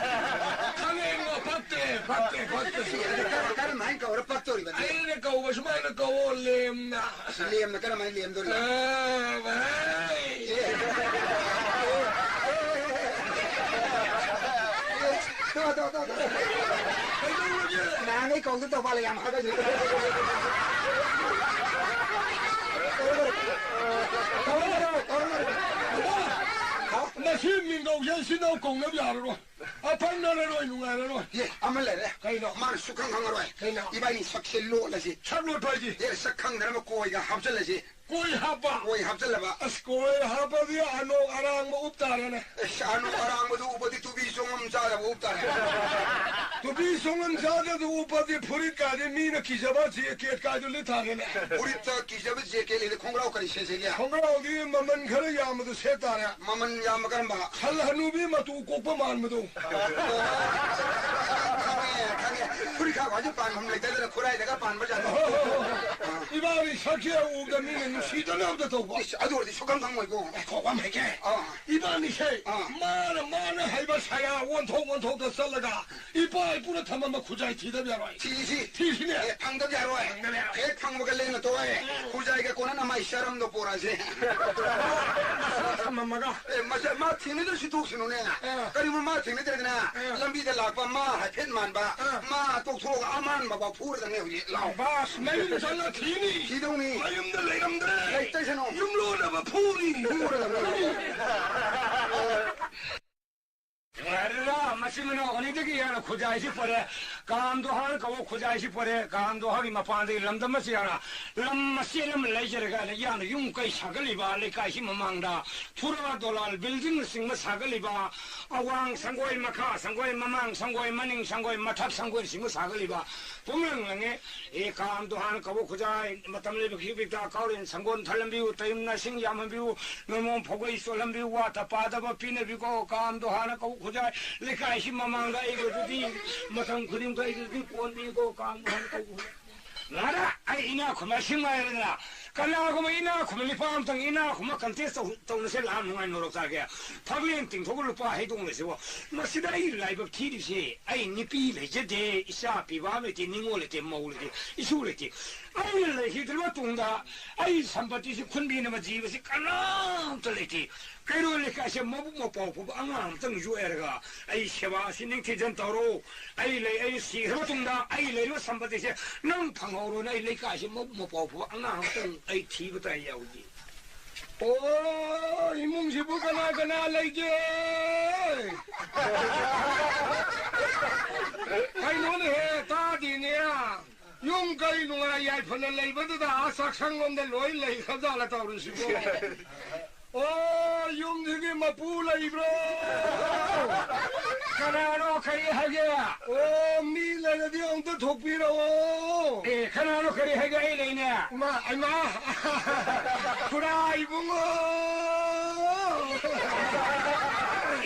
ꯈꯪꯉꯦ ꯏꯕꯨꯡꯉꯣ, ꯐꯠꯇꯦ, ꯐꯠꯇꯦ, ꯐꯠꯇꯦ꯫ ꯁꯤ ꯑꯗꯨ ꯀꯔꯝ-, ꯀꯔꯝꯍꯥꯏꯅ ꯀꯧꯔ ꯄꯛꯇꯧꯔꯤꯕ ꯑꯗꯨ? ꯑꯩꯅ ꯀꯧꯕ ꯁꯨꯃꯥꯏꯅ ꯀꯧꯋꯣ, ꯂꯦꯝꯅ꯫ ꯑꯁ, ꯂꯦꯝꯅ ꯀꯔꯝꯍꯥꯏꯅ ꯂꯦꯝꯗꯣꯔꯤꯕ? ꯑ, ꯚꯥꯏ꯫ ꯑꯦ꯫ ꯇꯣ, ꯇꯣ, ꯇꯣ, ꯇꯣ꯫ ꯀꯩꯗꯧꯔꯒꯦ? ꯅꯍꯥꯟꯈꯩ ꯀꯧꯗ ꯇꯧ ꯃꯥꯜꯂꯦ, ꯌꯥꯝ ꯍꯥꯒꯠꯆꯩ꯫ ꯀꯧꯔꯣ, ꯀꯧꯔꯣ, ꯀꯧꯔꯣ, ꯀꯧꯔꯣ꯫ ꯃꯁꯤ ꯃꯤꯡꯒꯧꯁꯦ ꯁꯤꯗ ꯀꯧꯅꯕ ꯌꯥꯔꯔꯣꯏ꯫ ꯑꯐꯪꯅꯔꯔꯣꯏ, ꯅꯨꯡꯉꯥꯏꯔꯔꯣꯏ꯫ ꯑꯦ, ꯑꯃ ꯂꯩꯔꯦ꯫ ꯀꯩꯅꯣ? ꯃꯥꯅ ꯁꯨꯛꯈꯪ ꯈꯪꯉꯔꯣꯏ꯫ ꯀꯩꯅꯣ? ꯏꯕꯥꯅꯤ ꯁꯛꯁꯦ ꯂꯣꯠꯂꯁꯤ꯫ ꯁꯛ ꯂꯣꯠꯄ ꯍꯥꯏꯗꯤ? ꯑꯦ, ꯁꯛ ꯈꯪꯗꯅꯕ ꯀꯣꯏꯒ ꯍꯥꯞꯆꯜꯂꯁꯤ꯫ ꯀꯣꯏ ꯍꯥꯞꯄ? ꯀꯣꯏ ꯍꯥꯞꯆꯜꯂꯕ꯫ ꯑꯁ, ꯀꯣꯏ ꯍꯥꯞꯄꯗꯤ ꯑꯅꯣꯛ ꯑꯔꯥꯡꯕ ꯎꯞ ꯇꯥꯔꯦꯅꯦ꯫ ꯑꯁ, ꯑꯅꯣꯛ ꯑꯔꯥꯡꯕꯗꯨ ꯎꯞꯄꯗꯤ ꯇꯨꯄꯤ ꯁꯣꯡꯉꯝ ꯆꯥꯗꯕ ꯎꯞ ꯇꯥꯔꯦ꯫ ꯇꯨꯄꯤ ꯁꯣꯡꯉꯝ ꯆꯥꯗꯕꯗꯨ ꯎꯞꯄꯗꯤ ꯐꯨꯔꯤꯠ ꯀꯥꯏꯗꯤ ꯃꯤꯅ ꯀꯤꯖꯕ ꯖꯦꯀꯦꯠ ꯀꯥꯏꯗꯨ ꯂꯤꯠ ꯇꯥꯔꯦꯅꯦ꯫ ꯐꯨꯔꯤꯠꯇ ꯀꯤꯖꯕ ꯖꯦꯀꯦꯠ ꯂꯩꯔꯦ, ꯈꯣꯡꯒ꯭ꯔꯥꯎ ꯀꯔꯤ ꯁꯦꯠꯁꯤꯒꯦ? ꯈꯣꯡꯒ꯭ꯔꯥꯎꯗꯤ ꯃꯃꯜ ꯈꯔ ꯌꯥꯝꯕꯗꯨ ꯁꯦꯠ ꯇꯥꯔꯦ꯫ ꯃꯃꯜ ꯌꯥꯝꯕ ꯀꯔꯝꯕ? ꯁꯜ ꯍꯅꯨꯕꯤ ꯃꯇꯨ ꯀꯣꯛꯄ ꯃꯥꯟꯕꯗꯣ꯫ ꯑꯣ, ꯈꯪꯉꯦ, ꯈꯪꯉꯦ꯫ ꯐꯨꯔꯤꯠ ꯈꯥꯎ ꯍꯥꯏꯁꯦ ꯄꯥꯟꯐꯝ ꯂꯩꯇꯗꯅ ꯈꯨꯔꯥꯏꯗꯒ ꯄꯥꯟꯕ ꯖꯥꯠꯅꯤ꯫ ꯍꯣꯏ, ꯍꯣꯏ, ꯍꯣꯏ, ꯍꯣꯏ꯫ ꯑꯥ꯫ ꯏꯕꯥꯅꯤ ꯁꯛꯁꯦ ꯎꯕꯗ ꯃꯤꯅ ꯅꯨꯡꯁꯤꯗꯅꯕꯗ ꯇꯧꯕ꯫ ꯏꯁ, ꯑꯗꯨ ꯑꯣꯏꯔꯗꯤ ꯁꯨꯛꯈꯪ ꯈꯪꯉꯣꯏꯀꯣ꯫ ꯉꯥꯏꯈꯣ, ꯋꯥ ꯑꯃ ꯍꯥꯏꯒꯦ꯫ ꯑꯥ꯫ ꯏꯕꯥꯅꯤꯁꯦ ꯑꯥ꯫ ꯃꯥꯅ, ꯃꯥꯅ ꯍꯩꯕ ꯁꯌꯥ ꯑꯣꯟꯊꯣꯛ ꯑꯣꯟꯊꯣꯛꯇ ꯆꯠꯂꯒ ꯏꯄꯥ ꯏꯄꯨꯅ ꯊꯝꯃꯝꯕ ꯈꯨꯖꯥꯏ ꯊꯤꯗꯕ ꯌꯥꯔꯣꯏ꯫ ꯊꯤꯁꯤ꯫ ꯊꯤꯁꯤꯅꯦ꯫ ꯑꯦ, ꯐꯪꯗꯕ ꯌꯥꯔꯣꯏ꯫ ꯐꯪꯗꯕ ꯌꯥꯔꯣꯏ꯫ ꯍꯦꯛ ꯐꯪꯕꯒ ꯂꯦꯡꯅ ꯇꯣꯛꯑꯦ꯫ ꯎꯝ꯫ ꯈꯨꯖꯥꯏꯒ ꯀꯣꯟꯅꯅ ꯃꯥꯏ ꯆꯔꯝꯗꯣ ꯄꯣꯔꯛꯑꯁꯦ꯫ ꯃꯁꯥ ꯊꯝꯃꯝꯃꯒ꯫ ꯑꯦ, ꯃꯁꯥ ꯃꯥ ꯊꯦꯡꯅꯗ꯭ꯔꯁꯨ ꯇꯣꯛꯁꯅꯨꯅꯦ꯫ ꯑꯥ꯫ ꯀꯔꯤꯒꯨꯝꯕ ꯃꯥ ꯊꯦꯡꯅꯗ꯭ꯔꯒꯅ ꯑꯥ꯫ ꯂꯝꯕꯤꯗ ꯂꯥꯛꯄ ꯃꯥ ꯍꯥꯏꯐꯦꯠ ꯃꯥꯟꯕ, ꯑꯥ꯫ ꯃꯥ ꯇꯣꯛꯊꯣꯛꯑꯒ ꯑꯃꯥꯟꯕ ꯐꯥꯎ ꯐꯨꯔꯗꯕꯅꯦ ꯍꯧꯖꯤꯛ꯫ ꯂꯥꯎ꯫ ꯕꯥꯁ, ꯃꯌꯨꯝ ꯆꯠꯂ ꯊꯤꯅꯤ꯫ ꯊꯤꯗꯧꯅꯤ꯫ ꯃꯌꯨꯝꯗ ꯂꯩꯔꯝꯗ꯭ꯔꯦ꯫ ꯂꯩꯇꯁꯅꯨ꯫ ꯌꯨꯝꯂꯣꯟꯅꯕ ꯐꯨꯅꯤ꯫ ꯐꯨꯔꯗꯕꯅꯤ꯫ ꯅꯨꯡꯉꯥꯏꯔꯦꯗ, ꯃꯆꯤꯟ ꯃꯅꯥꯎ ꯑꯅꯤꯗꯒꯤ ꯍꯦꯟꯅ ꯈꯨꯖꯥꯏꯁꯤ ꯄꯣꯔꯦ꯫ ꯀꯥꯝꯗꯣ ꯍꯥꯟꯅ ꯀꯧꯕ ꯈꯨꯖꯥꯏꯁꯤ ꯄꯣꯔꯦ꯫ ꯀꯥꯝꯗꯣ ꯍꯥꯟꯒꯤ ꯃꯄꯥꯟꯗꯒꯤ ꯂꯝꯗꯝ ꯑꯁꯤ ꯍꯥꯟꯅ ꯂꯝ ꯃꯆꯦꯠ ꯑꯃ ꯂꯩꯖꯔꯒ ꯌꯥꯝꯅ ꯌꯨꯝ ꯀꯩ ꯁꯥꯒꯠꯂꯤꯕ ꯂꯩꯀꯥꯏꯁꯤ ꯃꯃꯥꯡꯗ ꯐꯨꯔꯥ ꯗꯣꯂꯥꯜ buildingꯅꯆꯤꯡꯕ ꯁꯥꯒꯠꯂꯤꯕ, ꯑꯋꯥꯡ ꯁꯪꯒꯣꯏ, ꯃꯈꯥ ꯁꯪꯒꯣꯏ, ꯃꯃꯥꯡ ꯁꯪꯒꯣꯏ, ꯃꯅꯤꯡ ꯁꯪꯒꯣꯏ, ꯃꯊꯛ ꯁꯪꯒꯣꯏꯅꯆꯤꯡꯕ ꯁꯥꯒꯠꯂꯤꯕ ꯄꯨꯝꯂꯪ ꯂꯪꯉꯦ꯫ ꯑꯦ, ꯀꯥꯝꯗꯣ ꯍꯥꯟꯅ ꯀꯧꯕ ꯈꯨꯖꯥꯏ, ꯃꯇꯝ ꯂꯩꯕ ꯈꯤꯕꯤꯛꯇ ꯀꯥꯎꯔꯦꯟ ꯁꯪꯒꯣꯟ ꯊꯜꯂꯝꯕꯤꯌꯨ, ꯇꯌꯨꯝ ꯅꯥꯁꯤꯡ ꯌꯥꯝꯍꯟꯕꯤꯌꯨ, ꯅꯣꯡꯃꯣꯝ ꯐꯧꯒꯩ ꯆꯣꯠꯍꯟꯕꯤꯌꯨ, ꯋꯥꯠꯇ ꯄꯥꯗꯕ ꯄꯤꯅꯕꯤꯀꯣ, ꯀꯥꯝꯗꯣ ꯍꯥꯟꯅ ꯀꯧꯕ ꯈꯨꯖꯥꯏ, ꯂꯩꯀꯥꯏꯁꯤ ꯃꯃꯥꯡꯗ ꯑꯩꯒꯗꯨꯗꯤ, ꯃꯇꯝ ꯈꯨꯗꯤꯡꯗ ꯑꯩꯒꯗꯨꯗꯤ ꯀꯣꯟꯕꯤꯀꯣ, ꯀꯥꯝꯗꯣ ꯍꯥꯟꯅ ꯀꯧꯕ ꯈꯨꯖꯥꯏ꯫ ꯉꯥꯔ ꯑꯩ ꯏꯅꯥꯛ ꯈꯨꯟꯕ ꯁꯤꯡ ꯍꯥꯏꯔꯗꯅ, ꯀꯅꯥꯒꯨꯝꯕ ꯏꯅꯥꯛ ꯈꯨꯟꯕ ꯅꯤꯄꯥ ꯑꯃꯇꯪ ꯏꯅꯥꯛ ꯈꯨꯟꯕ contest ꯇꯧ-, ꯇꯧꯅꯁꯦ, ꯂꯥꯛꯑ ꯅꯨꯡꯉꯥꯏ ꯅꯣꯔꯣꯛ ꯆꯥꯒꯦ꯫ ꯐꯛꯂꯦꯟ ꯇꯤꯡꯊꯣꯛꯑꯒ ꯂꯨꯄꯥ ꯍꯩꯗꯣꯡ ꯂꯩꯁꯤꯕꯣ꯫ ꯃꯁꯤꯗ ꯑꯩ ꯂꯥꯏꯕꯛ ꯊꯤꯔꯤꯁꯦ, ꯑꯩ ꯅꯨꯄꯤ ꯂꯩꯖꯗꯦ, ꯏꯆꯥ ꯄꯤꯕꯥ ꯂꯩꯇꯦ, ꯅꯤꯉꯣꯜ ꯂꯩꯇꯦ, ꯃꯧ ꯂꯩꯇꯦ, ꯏꯁꯨ ꯂꯩꯇꯦ꯫ ꯑꯩꯅ ꯂꯩꯈꯤꯗ꯭ꯔꯕ ꯃꯇꯨꯡꯗ ꯑꯩ ꯁꯝꯄꯇꯤꯁꯤ ꯈꯨꯟꯕꯤꯅꯕ ꯖꯤꯕꯁꯤ ꯀꯅꯥꯝꯇ ꯂꯩꯇꯦ꯫ ꯀꯩꯔꯣꯜ ꯂꯩꯀꯥꯏꯁꯦ ꯃꯕꯨꯛ ꯃꯄꯥꯎ ꯐꯕ ꯑꯉꯥꯡ ꯑꯃꯇꯪ ꯌꯣꯛꯑꯦꯔꯒ ꯑꯩ ꯁꯦꯕꯥꯁꯤ ꯅꯤꯡꯊꯤꯖꯅ ꯇꯧꯔꯣ꯫ ꯑꯩ ꯂꯩ, ꯑꯩ ꯁꯤꯈ꯭ꯔ ꯃꯇꯨꯡꯗ ꯑꯩ ꯂꯩꯔꯤꯕ ꯁꯝꯄꯇꯤꯁꯦ ꯅꯪ ꯐꯪꯍꯧꯔꯣꯅ ꯑꯩ ꯂꯩꯀꯥꯏꯁꯦ ꯃꯕꯨꯛ ꯃꯄꯥꯎ ꯐꯕ ꯑꯉꯥꯡ ꯑꯃꯇꯪ ꯑꯩ ꯊꯤꯕ ꯇꯥꯏ ꯌꯥꯎꯏ꯫ ꯑꯣ, ꯏꯃꯨꯡꯁꯤꯕꯨ ꯀꯅꯥ ꯀꯅꯥ ꯂꯩꯒꯦ? ꯀꯩꯅꯣꯅꯦꯍꯦ, ꯇꯥꯗꯦꯅꯦ꯫ ꯌꯨꯝ ꯀꯩ ꯅꯨꯡꯉꯥꯏ ꯌꯥꯏꯐꯅ ꯂꯩꯕꯗꯨꯗ ꯑꯥ ꯆꯥꯛꯁꯪꯂꯣꯝꯗ ꯂꯣꯏ ꯂꯩꯈ꯭ꯔꯖꯥꯠꯂ ꯇꯧꯔꯤꯁꯤꯕꯨ? ꯑꯣ, ꯌꯨꯝꯁꯤꯒꯤ ꯃꯄꯨ ꯂꯩꯕ꯭ꯔꯣ? ꯀꯅꯥꯅꯣ, ꯀꯔꯤ ꯍꯥꯏꯒꯦ? ꯑꯣ, ꯃꯤ ꯂꯩꯔꯗꯤ ꯑꯃꯨꯛꯇ ꯊꯣꯛꯄꯤꯔꯛꯑꯣ꯫ ꯑꯦ, ꯀꯅꯥꯅꯣ, ꯀꯔꯤ ꯍꯥꯏꯒꯦ? ꯑꯩ ꯂꯩꯅꯦ꯫ ꯏꯃꯥ, ꯏꯃꯥ꯫ ꯈꯨꯔꯥ ꯏꯕꯨꯡꯉꯣ꯫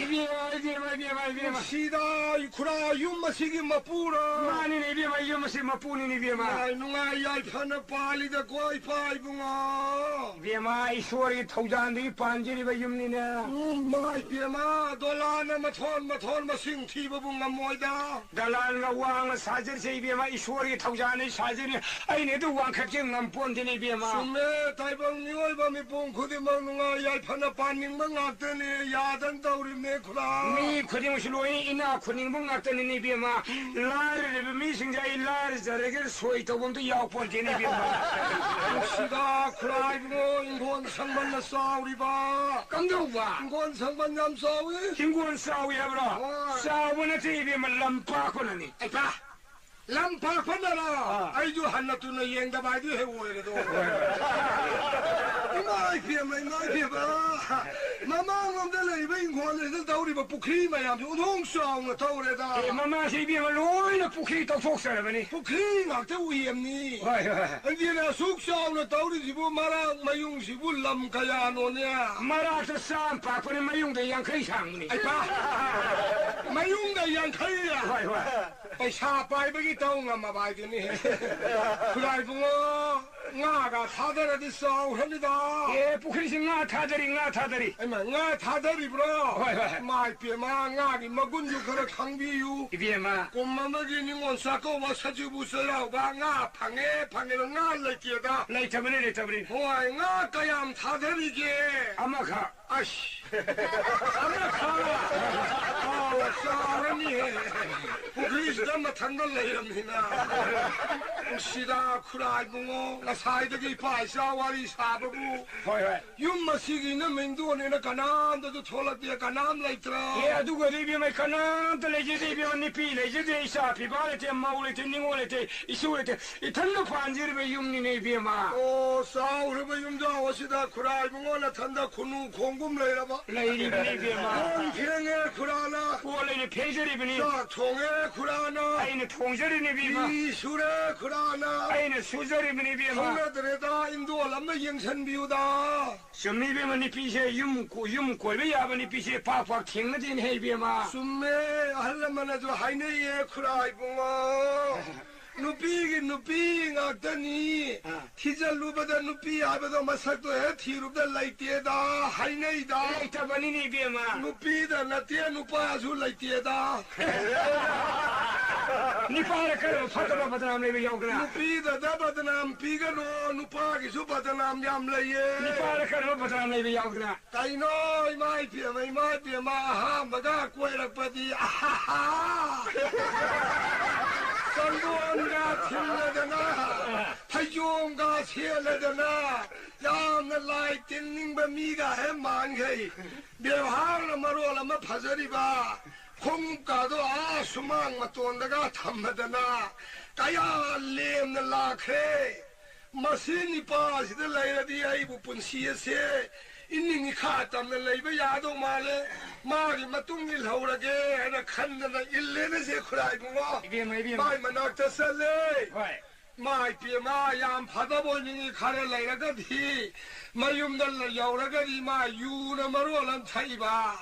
ꯏꯕꯦꯝꯃ, ꯏꯕꯦꯝꯃ, ꯏꯕꯦꯝꯃ, ꯏꯕꯦꯝꯃ꯫ ꯁꯤꯗ ꯈꯨꯔꯥ ꯌꯨꯝ ꯑꯁꯤꯒꯤ ꯃꯄꯨꯔꯣ? ꯃꯥꯅꯤꯅꯦ ꯏꯕꯦꯝꯃ, ꯌꯨꯝ ꯑꯁꯤ ꯃꯄꯨꯅꯤꯅꯦ ꯏꯕꯦꯝꯃ꯫ ꯅꯨꯡꯉꯥꯏ, ꯅꯨꯡꯉꯥꯏ ꯌꯥꯏꯐꯅ ꯄꯥꯜꯂꯤꯗꯀꯣ ꯏꯄꯥ ꯏꯕꯨꯡꯉꯣ꯫ ꯏꯕꯦꯝꯃ, ꯏꯁꯣꯔꯒꯤ ꯊꯧꯖꯥꯜꯗꯒꯤ ꯄꯥꯟꯖꯔꯤꯕ ꯌꯨꯝꯅꯤꯅꯦ꯫ ꯎꯝ, ꯃꯥꯏ ꯄꯦꯝꯃ, ꯗꯣꯂꯥꯟꯅ ꯃꯊꯣꯟ ꯃꯊꯣꯟ ꯃꯁꯤꯡ ꯊꯤꯕꯕꯨ ꯉꯝꯃꯣꯏꯗ꯫ ꯗꯂꯥꯟꯒ ꯋꯥꯡꯅ ꯁꯥꯖꯔꯤꯁꯦ ꯏꯕꯦꯝꯃ, ꯏꯁꯣꯔꯒꯤ ꯊꯧꯖꯥꯜꯅ ꯁꯥꯖꯔꯤ꯫ ꯑꯩꯅ ꯑꯗꯨ ꯋꯥꯡꯈꯠꯀꯦ ꯉꯝꯄꯣꯟꯇꯦꯅꯦ ꯏꯕꯦꯝꯃ꯫ ꯆꯨꯝꯃꯦ, ꯇꯥꯏꯕꯪ ꯃꯤꯑꯣꯏꯕ ꯃꯤꯄꯨꯝ ꯈꯨꯗꯤꯡꯃꯛ ꯅꯨꯡꯉꯥꯏ ꯌꯥꯏꯐꯅ ꯄꯥꯟꯅꯤꯡꯕ ꯉꯥꯛꯇꯅꯦ, ꯌꯥꯗꯅ ꯇꯧꯔꯤꯕꯅꯦ ꯈꯨꯔꯥ꯫ ꯃꯤ ꯈꯨꯗꯤꯡꯃꯛꯁꯨ ꯂꯣꯏꯅ ꯏꯅꯥꯛ ꯈꯨꯟꯅꯤꯡꯕ ꯉꯥꯛꯇꯅꯤꯅꯦ ꯏꯕꯦꯝꯃ꯫ ꯂꯥꯏꯔꯔꯕ ꯃꯤꯁꯤꯡꯁꯦ ꯑꯩ ꯂꯥꯏꯔꯖꯔꯒꯦ ꯁꯣꯏ ꯇꯧꯕ ꯑꯝꯇ ꯌꯥꯎꯄꯣꯟꯇꯦꯅꯦ ꯏꯕꯦꯝꯃ꯫ ꯅꯨꯡꯁꯤꯗ ꯈꯨꯔꯥ ꯏꯕꯨꯡꯉꯣ, ꯏꯪꯈꯣꯜ ꯁꯪꯕꯟꯅ ꯆꯥꯎꯔꯤꯕ꯫ ꯀꯝꯗꯧꯕ? ꯏꯪꯈꯣꯜ ꯁꯪꯕꯟ ꯌꯥꯝ ꯆꯥꯎꯏ꯫ ꯍꯤꯡꯒꯣꯜ ꯆꯥꯎꯏ ꯍꯥꯏꯕ꯭ꯔꯣ? ꯍꯣꯏ꯫ ꯆꯥꯎꯕ ꯅꯠꯇꯦ ꯏꯕꯦꯝꯃ, ꯂꯝ ꯄꯥꯛꯄꯅꯅꯤ꯫ ꯑꯩ ꯄꯥ-, ꯂꯝ ꯄꯥꯛꯄꯅꯔ? ꯑꯥ꯫ ꯑꯩꯁꯨ ꯍꯟꯅ ꯇꯨꯅ ꯌꯦꯡꯗꯕ ꯍꯥꯏꯗꯨ ꯍꯦꯛ ꯑꯣꯏꯔꯦꯗꯣ꯫ ꯍꯣꯏ, ꯍꯣꯏ꯫ ꯏꯃꯥ ꯏꯕꯦꯝꯃ, ꯏꯃꯥ ꯏꯕꯦꯝꯃ꯫ ꯃꯃꯥꯡꯂꯣꯝꯗ ꯂꯩꯔꯤꯕ ꯏꯪꯈꯣꯜ ꯑꯁꯤꯗ ꯇꯧꯔꯤꯕ ꯄꯨꯈ꯭ꯔꯤ ꯃꯌꯥꯝꯁꯤ ꯑꯣꯟꯊꯣꯛ ꯆꯥꯎꯅ ꯇꯧꯔꯦꯗ꯫ ꯑꯦ, ꯃꯃꯥꯁꯦ ꯏꯕꯦꯝꯃ ꯂꯣꯏꯅ ꯄꯨꯈ꯭ꯔꯤ ꯇꯧꯊꯣꯛꯆꯔꯕꯅꯤ꯫ ꯄꯨꯈ꯭ꯔꯤ ꯉꯥꯛꯇ ꯎꯌꯦꯝꯅꯤ꯫ ꯍꯣꯏ, ꯍꯣꯏ꯫ ꯑꯗꯨꯅ ꯑꯁꯨꯛ ꯆꯥꯎꯅ ꯇꯧꯔꯤꯁꯤꯕꯨ ꯃꯔꯥꯛ ꯃꯌꯨꯡꯁꯤꯕꯨ ꯂꯝ ꯀꯌꯥꯅꯣꯅꯦ? ꯃꯔꯥꯛꯇ ꯆꯥꯝ ꯄꯥꯛꯄꯅꯤ, ꯃꯌꯨꯡꯗ ꯌꯥꯡꯈꯩ ꯁꯥꯡꯕꯅꯤ꯫ ꯑꯩ ꯄꯥ-, ꯃꯌꯨꯡꯗ ꯌꯥꯡꯈꯩ? ꯍꯣꯏ, ꯍꯣꯏ꯫ ꯄꯩꯁꯥ ꯄꯥꯏꯕꯒꯤ ꯇꯧ ꯉꯝꯃꯕ ꯍꯥꯏꯗꯨꯅꯤ꯫ ꯈꯨꯔꯥꯏ ꯏꯕꯨꯡꯉꯣ, ꯉꯥꯒ ꯊꯥꯗꯔꯗꯤ ꯆꯥꯎꯈ꯭ꯔꯅꯤꯗ꯫ ꯑꯦ, ꯄꯨꯈ꯭ꯔꯤꯁꯤ ꯉꯥ ꯊꯥꯗꯔꯤ, ꯉꯥ ꯊꯥꯗꯔꯤ꯫ ꯍꯩꯃꯥ, ꯉꯥ ꯊꯥꯗꯔꯤꯕ꯭ꯔꯣ? ꯍꯣꯏ, ꯍꯣꯏ꯫ ꯏꯃꯥ ꯏꯄꯦꯝꯃ, ꯉꯥꯒꯤ ꯃꯒꯨꯟꯁꯨ ꯈꯔ ꯈꯪꯕꯤꯌꯨ꯫ ꯏꯕꯦꯝꯃ꯫ ꯀꯨꯝ ꯑꯃꯒꯤ ꯅꯤꯉꯣꯜ ꯆꯥꯛꯀꯧꯕ, ꯁꯖꯤꯕꯨ ꯆꯩꯔꯥꯎꯕ, ꯉꯥ ꯐꯪꯉꯦ, ꯐꯪꯉꯦꯗ, ꯉꯥ ꯂꯩꯇꯦꯗ꯫ ꯂꯩꯇꯕꯅꯤ, ꯂꯩꯇꯕꯅꯤ꯫ ꯍꯣꯏ, ꯉꯥ ꯀꯌꯥꯝ ꯊꯥꯗꯔꯤꯒꯦ? ꯑꯃꯈꯛ꯫ ꯑꯁ! ꯑꯃꯈꯛ! ꯑꯥꯎ, ꯆꯥꯎꯔꯅꯤꯍꯦ꯫ ꯄꯨꯈ꯭ꯔꯤꯁꯤꯗ ꯃꯊꯟꯇ ꯂꯩꯔꯝꯃꯤꯅ꯫ ꯅꯨꯡꯁꯤꯗ ꯈꯨꯔꯥ ꯏꯕꯨꯡꯉꯣ, ꯉꯁꯥꯏꯗꯒꯤ ꯏꯄꯥ ꯏꯆꯥ ꯋꯥꯔꯤ ꯁꯥꯕꯕꯨ꯫ ꯍꯣꯏ, ꯍꯣꯏ꯫ ꯌꯨꯝ ꯑꯁꯤꯒꯤ ꯏꯅꯝꯃ ꯏꯟꯗꯣꯟꯅꯦꯅ ꯀꯅꯥꯝꯇꯁꯨ ꯊꯣꯛꯂꯛꯇꯦ, ꯀꯅꯥꯝ ꯂꯩꯇ꯭ꯔꯣ? ꯑꯦ, ꯑꯗꯨꯒꯗꯤ ꯏꯕꯦꯝꯃ, ꯀꯅꯥꯝꯇ ꯂꯩꯖꯗꯦ ꯏꯕꯦꯝꯃ, ꯅꯨꯄꯤ ꯂꯩꯖꯗꯦ, ꯏꯆꯥ ꯄꯤꯕꯥ ꯂꯩꯇꯦ, ꯃꯧ ꯂꯩꯇꯦ, ꯅꯤꯉꯣꯜ ꯂꯩꯇꯦ, ꯏꯁꯨ ꯂꯩꯇꯦ, ꯏꯊꯟꯗ ꯄꯥꯟꯖꯔꯤꯕ ꯌꯨꯝꯅꯤꯅꯦ ꯏꯕꯦꯝꯃ꯫ ꯑꯣ, ꯆꯥꯎꯈ꯭ꯔꯕ ꯌꯨꯝꯖꯥꯎ ꯑꯁꯤꯗ ꯈꯨꯔꯥ ꯏꯕꯨꯡꯉꯣ ꯅꯊꯟꯗ ꯈꯨꯅꯨ ꯈꯣꯡꯒꯨꯝ ꯂꯩꯔꯕ꯫ ꯂꯩꯔꯤꯕꯅꯤ ꯏꯕꯦꯝꯃ꯫ ꯀꯣꯟ ꯐꯦꯡꯉꯦ ꯈꯨꯔꯥꯅ꯫ ꯀꯣꯟ ꯑꯩꯅ ꯐꯦꯡꯖꯔꯤꯕꯅꯤ꯫ ꯆꯥꯛ ꯊꯣꯡꯉꯦ ꯈꯨꯔꯥꯅ꯫ ꯑꯩꯅ ꯊꯣꯡꯖꯔꯤꯅꯤ ꯏꯕꯦꯝꯃ꯫ ꯐꯤ ꯁꯨꯔꯦ ꯈꯨꯔꯥꯅ꯫ ꯑꯩꯅ ꯁꯨꯖꯔꯤꯕꯅꯤ ꯏꯕꯦꯝꯃ꯫ ꯍꯧꯅꯗ꯭ꯔꯦꯗ, ꯏꯟꯗꯣꯜ ꯑꯃ ꯌꯦꯡꯁꯟꯕꯤꯌꯨꯗ꯫ ꯆꯨꯝꯃꯤ ꯏꯕꯦꯝꯃ, ꯅꯨꯄꯤꯁꯦ ꯌꯨꯝ ꯀꯣ-, ꯌꯨꯝ ꯀꯣꯏꯕ ꯌꯥꯕ ꯅꯨꯄꯤꯁꯦ ꯄꯥꯛ ꯄꯥꯛ ꯊꯦꯡꯅꯗꯦꯅꯦꯍꯦ ꯏꯕꯦꯝꯃ꯫ ꯆꯨꯝꯃꯦ, ꯑꯍꯜ ꯂꯃꯟꯅꯁꯨ ꯍꯥꯏꯅꯩꯌꯦ ꯈꯨꯔꯥ ꯏꯕꯨꯡꯉꯣ꯫ ꯅꯨꯄꯤꯒꯤ ꯅꯨꯄꯤ ꯉꯥꯛꯇꯅꯤ꯫ ꯑꯥ꯫ ꯊꯤꯖꯜꯂꯨꯕꯗ ꯅꯨꯄꯤ ꯍꯥꯏꯕꯗꯣ ꯃꯁꯛꯇꯣ ꯍꯦꯛ ꯊꯤꯔꯨꯕꯗ ꯂꯩꯇꯦꯗ ꯍꯥꯏꯅꯩꯗ꯫ ꯂꯩꯇꯕꯅꯤꯅꯦ ꯏꯕꯦꯝꯃ꯫ ꯅꯨꯄꯤꯗ ꯅꯠꯇꯦ, ꯅꯨꯄꯥꯁꯨ ꯂꯩꯇꯦꯗ꯫ ꯅꯨꯄꯥꯗ ꯀꯔꯝꯕ ꯐꯠꯇꯕ ꯕꯗꯅꯥꯝ ꯂꯩꯕ ꯌꯥꯎꯗꯅ? ꯅꯨꯄꯤꯗꯗ ꯕꯗꯅꯥꯝ ꯄꯤꯒꯅꯨ, ꯅꯨꯄꯥꯒꯤꯁꯨ ꯕꯗꯅꯥꯝ ꯌꯥꯝ ꯂꯩꯌꯦ꯫ ꯅꯨꯄꯥꯗ ꯀꯔꯝꯕ ꯕꯗꯅꯥꯝ ꯂꯩꯕ ꯌꯥꯎꯗꯅ? ꯀꯩꯅꯣ, ꯏꯃꯥ ꯏꯕꯦꯝꯃ, ꯏꯃꯥ ꯏꯕꯦꯝꯃ, ꯑꯍꯥꯟꯕꯒ ꯀꯣꯏꯔꯛꯄꯗꯤ, ꯑꯍꯥꯍꯥ! ꯆꯪꯗꯣꯟꯒ ꯊꯤꯜꯂꯗꯅ, ꯐꯩꯖꯣꯝꯒ ꯁꯦꯠꯂꯗꯅ, ꯌꯥꯝꯅ ꯂꯥꯏ ꯇꯤꯟꯅꯤꯡꯕ ꯃꯤꯒ ꯍꯦꯛ ꯃꯥꯟꯈꯩ꯫ ꯕꯦꯕꯥꯔꯅ ꯃꯔꯣꯜ ꯑꯃ ꯐꯖꯔꯤꯕ, ꯈꯣꯡꯎꯞꯀꯥꯗꯣ ꯑꯥ ꯁꯨꯃꯥꯡ ꯃꯇꯣꯟꯗꯒ ꯊꯝꯃꯗꯅ, ꯀꯌꯥ ꯂꯦꯝꯅ ꯂꯥꯛꯈ꯭ꯔꯦ꯫ ꯃꯁꯤ ꯅꯤꯄꯥꯁꯤꯗ ꯂꯩꯔꯗꯤ ꯑꯩꯕꯨ ꯄꯨꯟꯁꯤ ꯑꯁꯦ ꯏꯅꯤꯡ ꯏꯈꯥ ꯇꯝꯅ ꯂꯩꯕ ꯌꯥꯗꯧ ꯃꯥꯜꯂꯦ꯫ ꯃꯥꯒꯤ ꯃꯇꯨꯡ ꯏꯜꯍꯧꯔꯒꯦ ꯍꯥꯏꯅ ꯈꯟꯗꯅ ꯏꯜꯂꯦꯅꯦ ꯁꯦ ꯈꯨꯔꯥꯏ ꯏꯕꯨꯡꯉꯣ꯫ ꯏꯕꯦꯝꯃ, ꯏꯕꯦꯝꯃ꯫ ꯃꯥꯏ ꯃꯅꯥꯛꯇ ꯆꯠꯂꯦ꯫ ꯍꯣꯏ꯫ ꯃꯥ ꯏꯄꯦꯝꯃ ꯌꯥꯝ ꯐꯗꯕ ꯑꯣꯏꯅꯤꯡꯉꯤ ꯈꯔ ꯂꯩꯔꯒꯗꯤ ꯃꯌꯨꯝꯗ ꯂ-, ꯌꯧꯔꯒꯗꯤ ꯃꯥ ꯌꯨꯅ ꯃꯔꯣꯜ ꯑꯃ ꯊꯛꯏꯕ,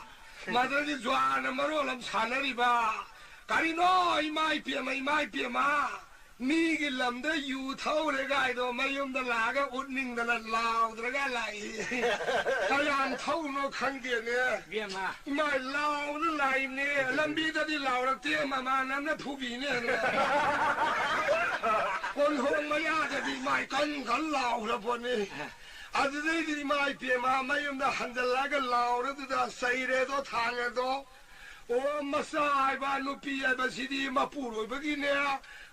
ꯃꯗꯨꯗꯒꯤ ꯖ꯭ꯋꯥꯔꯅ ꯃꯔꯣꯜ ꯑꯃ ꯁꯥꯟꯅꯔꯤꯕ꯫ ꯀꯔꯤꯅꯣ ꯏꯃꯥ ꯏꯄꯦꯝꯃ, ꯏꯃꯥ ꯏꯄꯦꯝꯃ? ꯃꯤꯒꯤ ꯂꯝꯗ ꯌꯨ ꯊꯛꯎꯔꯦ ꯒꯥꯏꯗꯣ ꯃꯌꯨꯝꯗ ꯂꯥꯛꯑꯒ ꯎꯠꯅꯤꯡꯗꯅ ꯂꯥꯎꯗ꯭ꯔꯒ ꯂꯥꯛꯏ꯫ ꯀꯌꯥꯝ ꯊꯛꯎꯅꯣ ꯈꯪꯗꯦꯅꯦ꯫ ꯏꯕꯦꯝꯃ꯫ ꯏꯃꯥꯏ, ꯂꯥꯎꯅ ꯂꯥꯛꯏꯕꯅꯦ꯫ ꯂꯝꯕꯤꯗꯗꯤ ꯂꯥꯎꯔꯛꯇꯦ, ꯃꯃꯥꯟꯅꯕꯅ ꯐꯨꯕꯤꯅꯦꯅ꯫ ꯀꯣꯟꯊꯣꯡ ꯃꯌꯥꯗꯗꯤ ꯏꯃꯥꯏ ꯀꯟ ꯀꯟ ꯂꯥꯎꯈ꯭ꯔ ꯄꯣꯠꯅꯤ꯫ ꯑꯗꯨꯗꯩꯗꯤ ꯏꯃꯥ ꯏꯄꯦꯝꯃ ꯃꯌꯨꯝꯗ ꯍꯟꯖꯜꯂꯛꯑꯒ ꯂꯥꯎꯔꯗꯨꯗ ꯆꯩꯔꯦꯗꯣ ꯊꯥꯡꯉꯦꯗꯣ꯫ ꯑꯣ, ꯃꯆꯥ ꯍꯥꯏꯕ, ꯅꯨꯄꯤ ꯍꯥꯏꯕꯁꯤꯗꯤ ꯃꯄꯨꯔꯣꯏꯕꯒꯤꯅꯦ,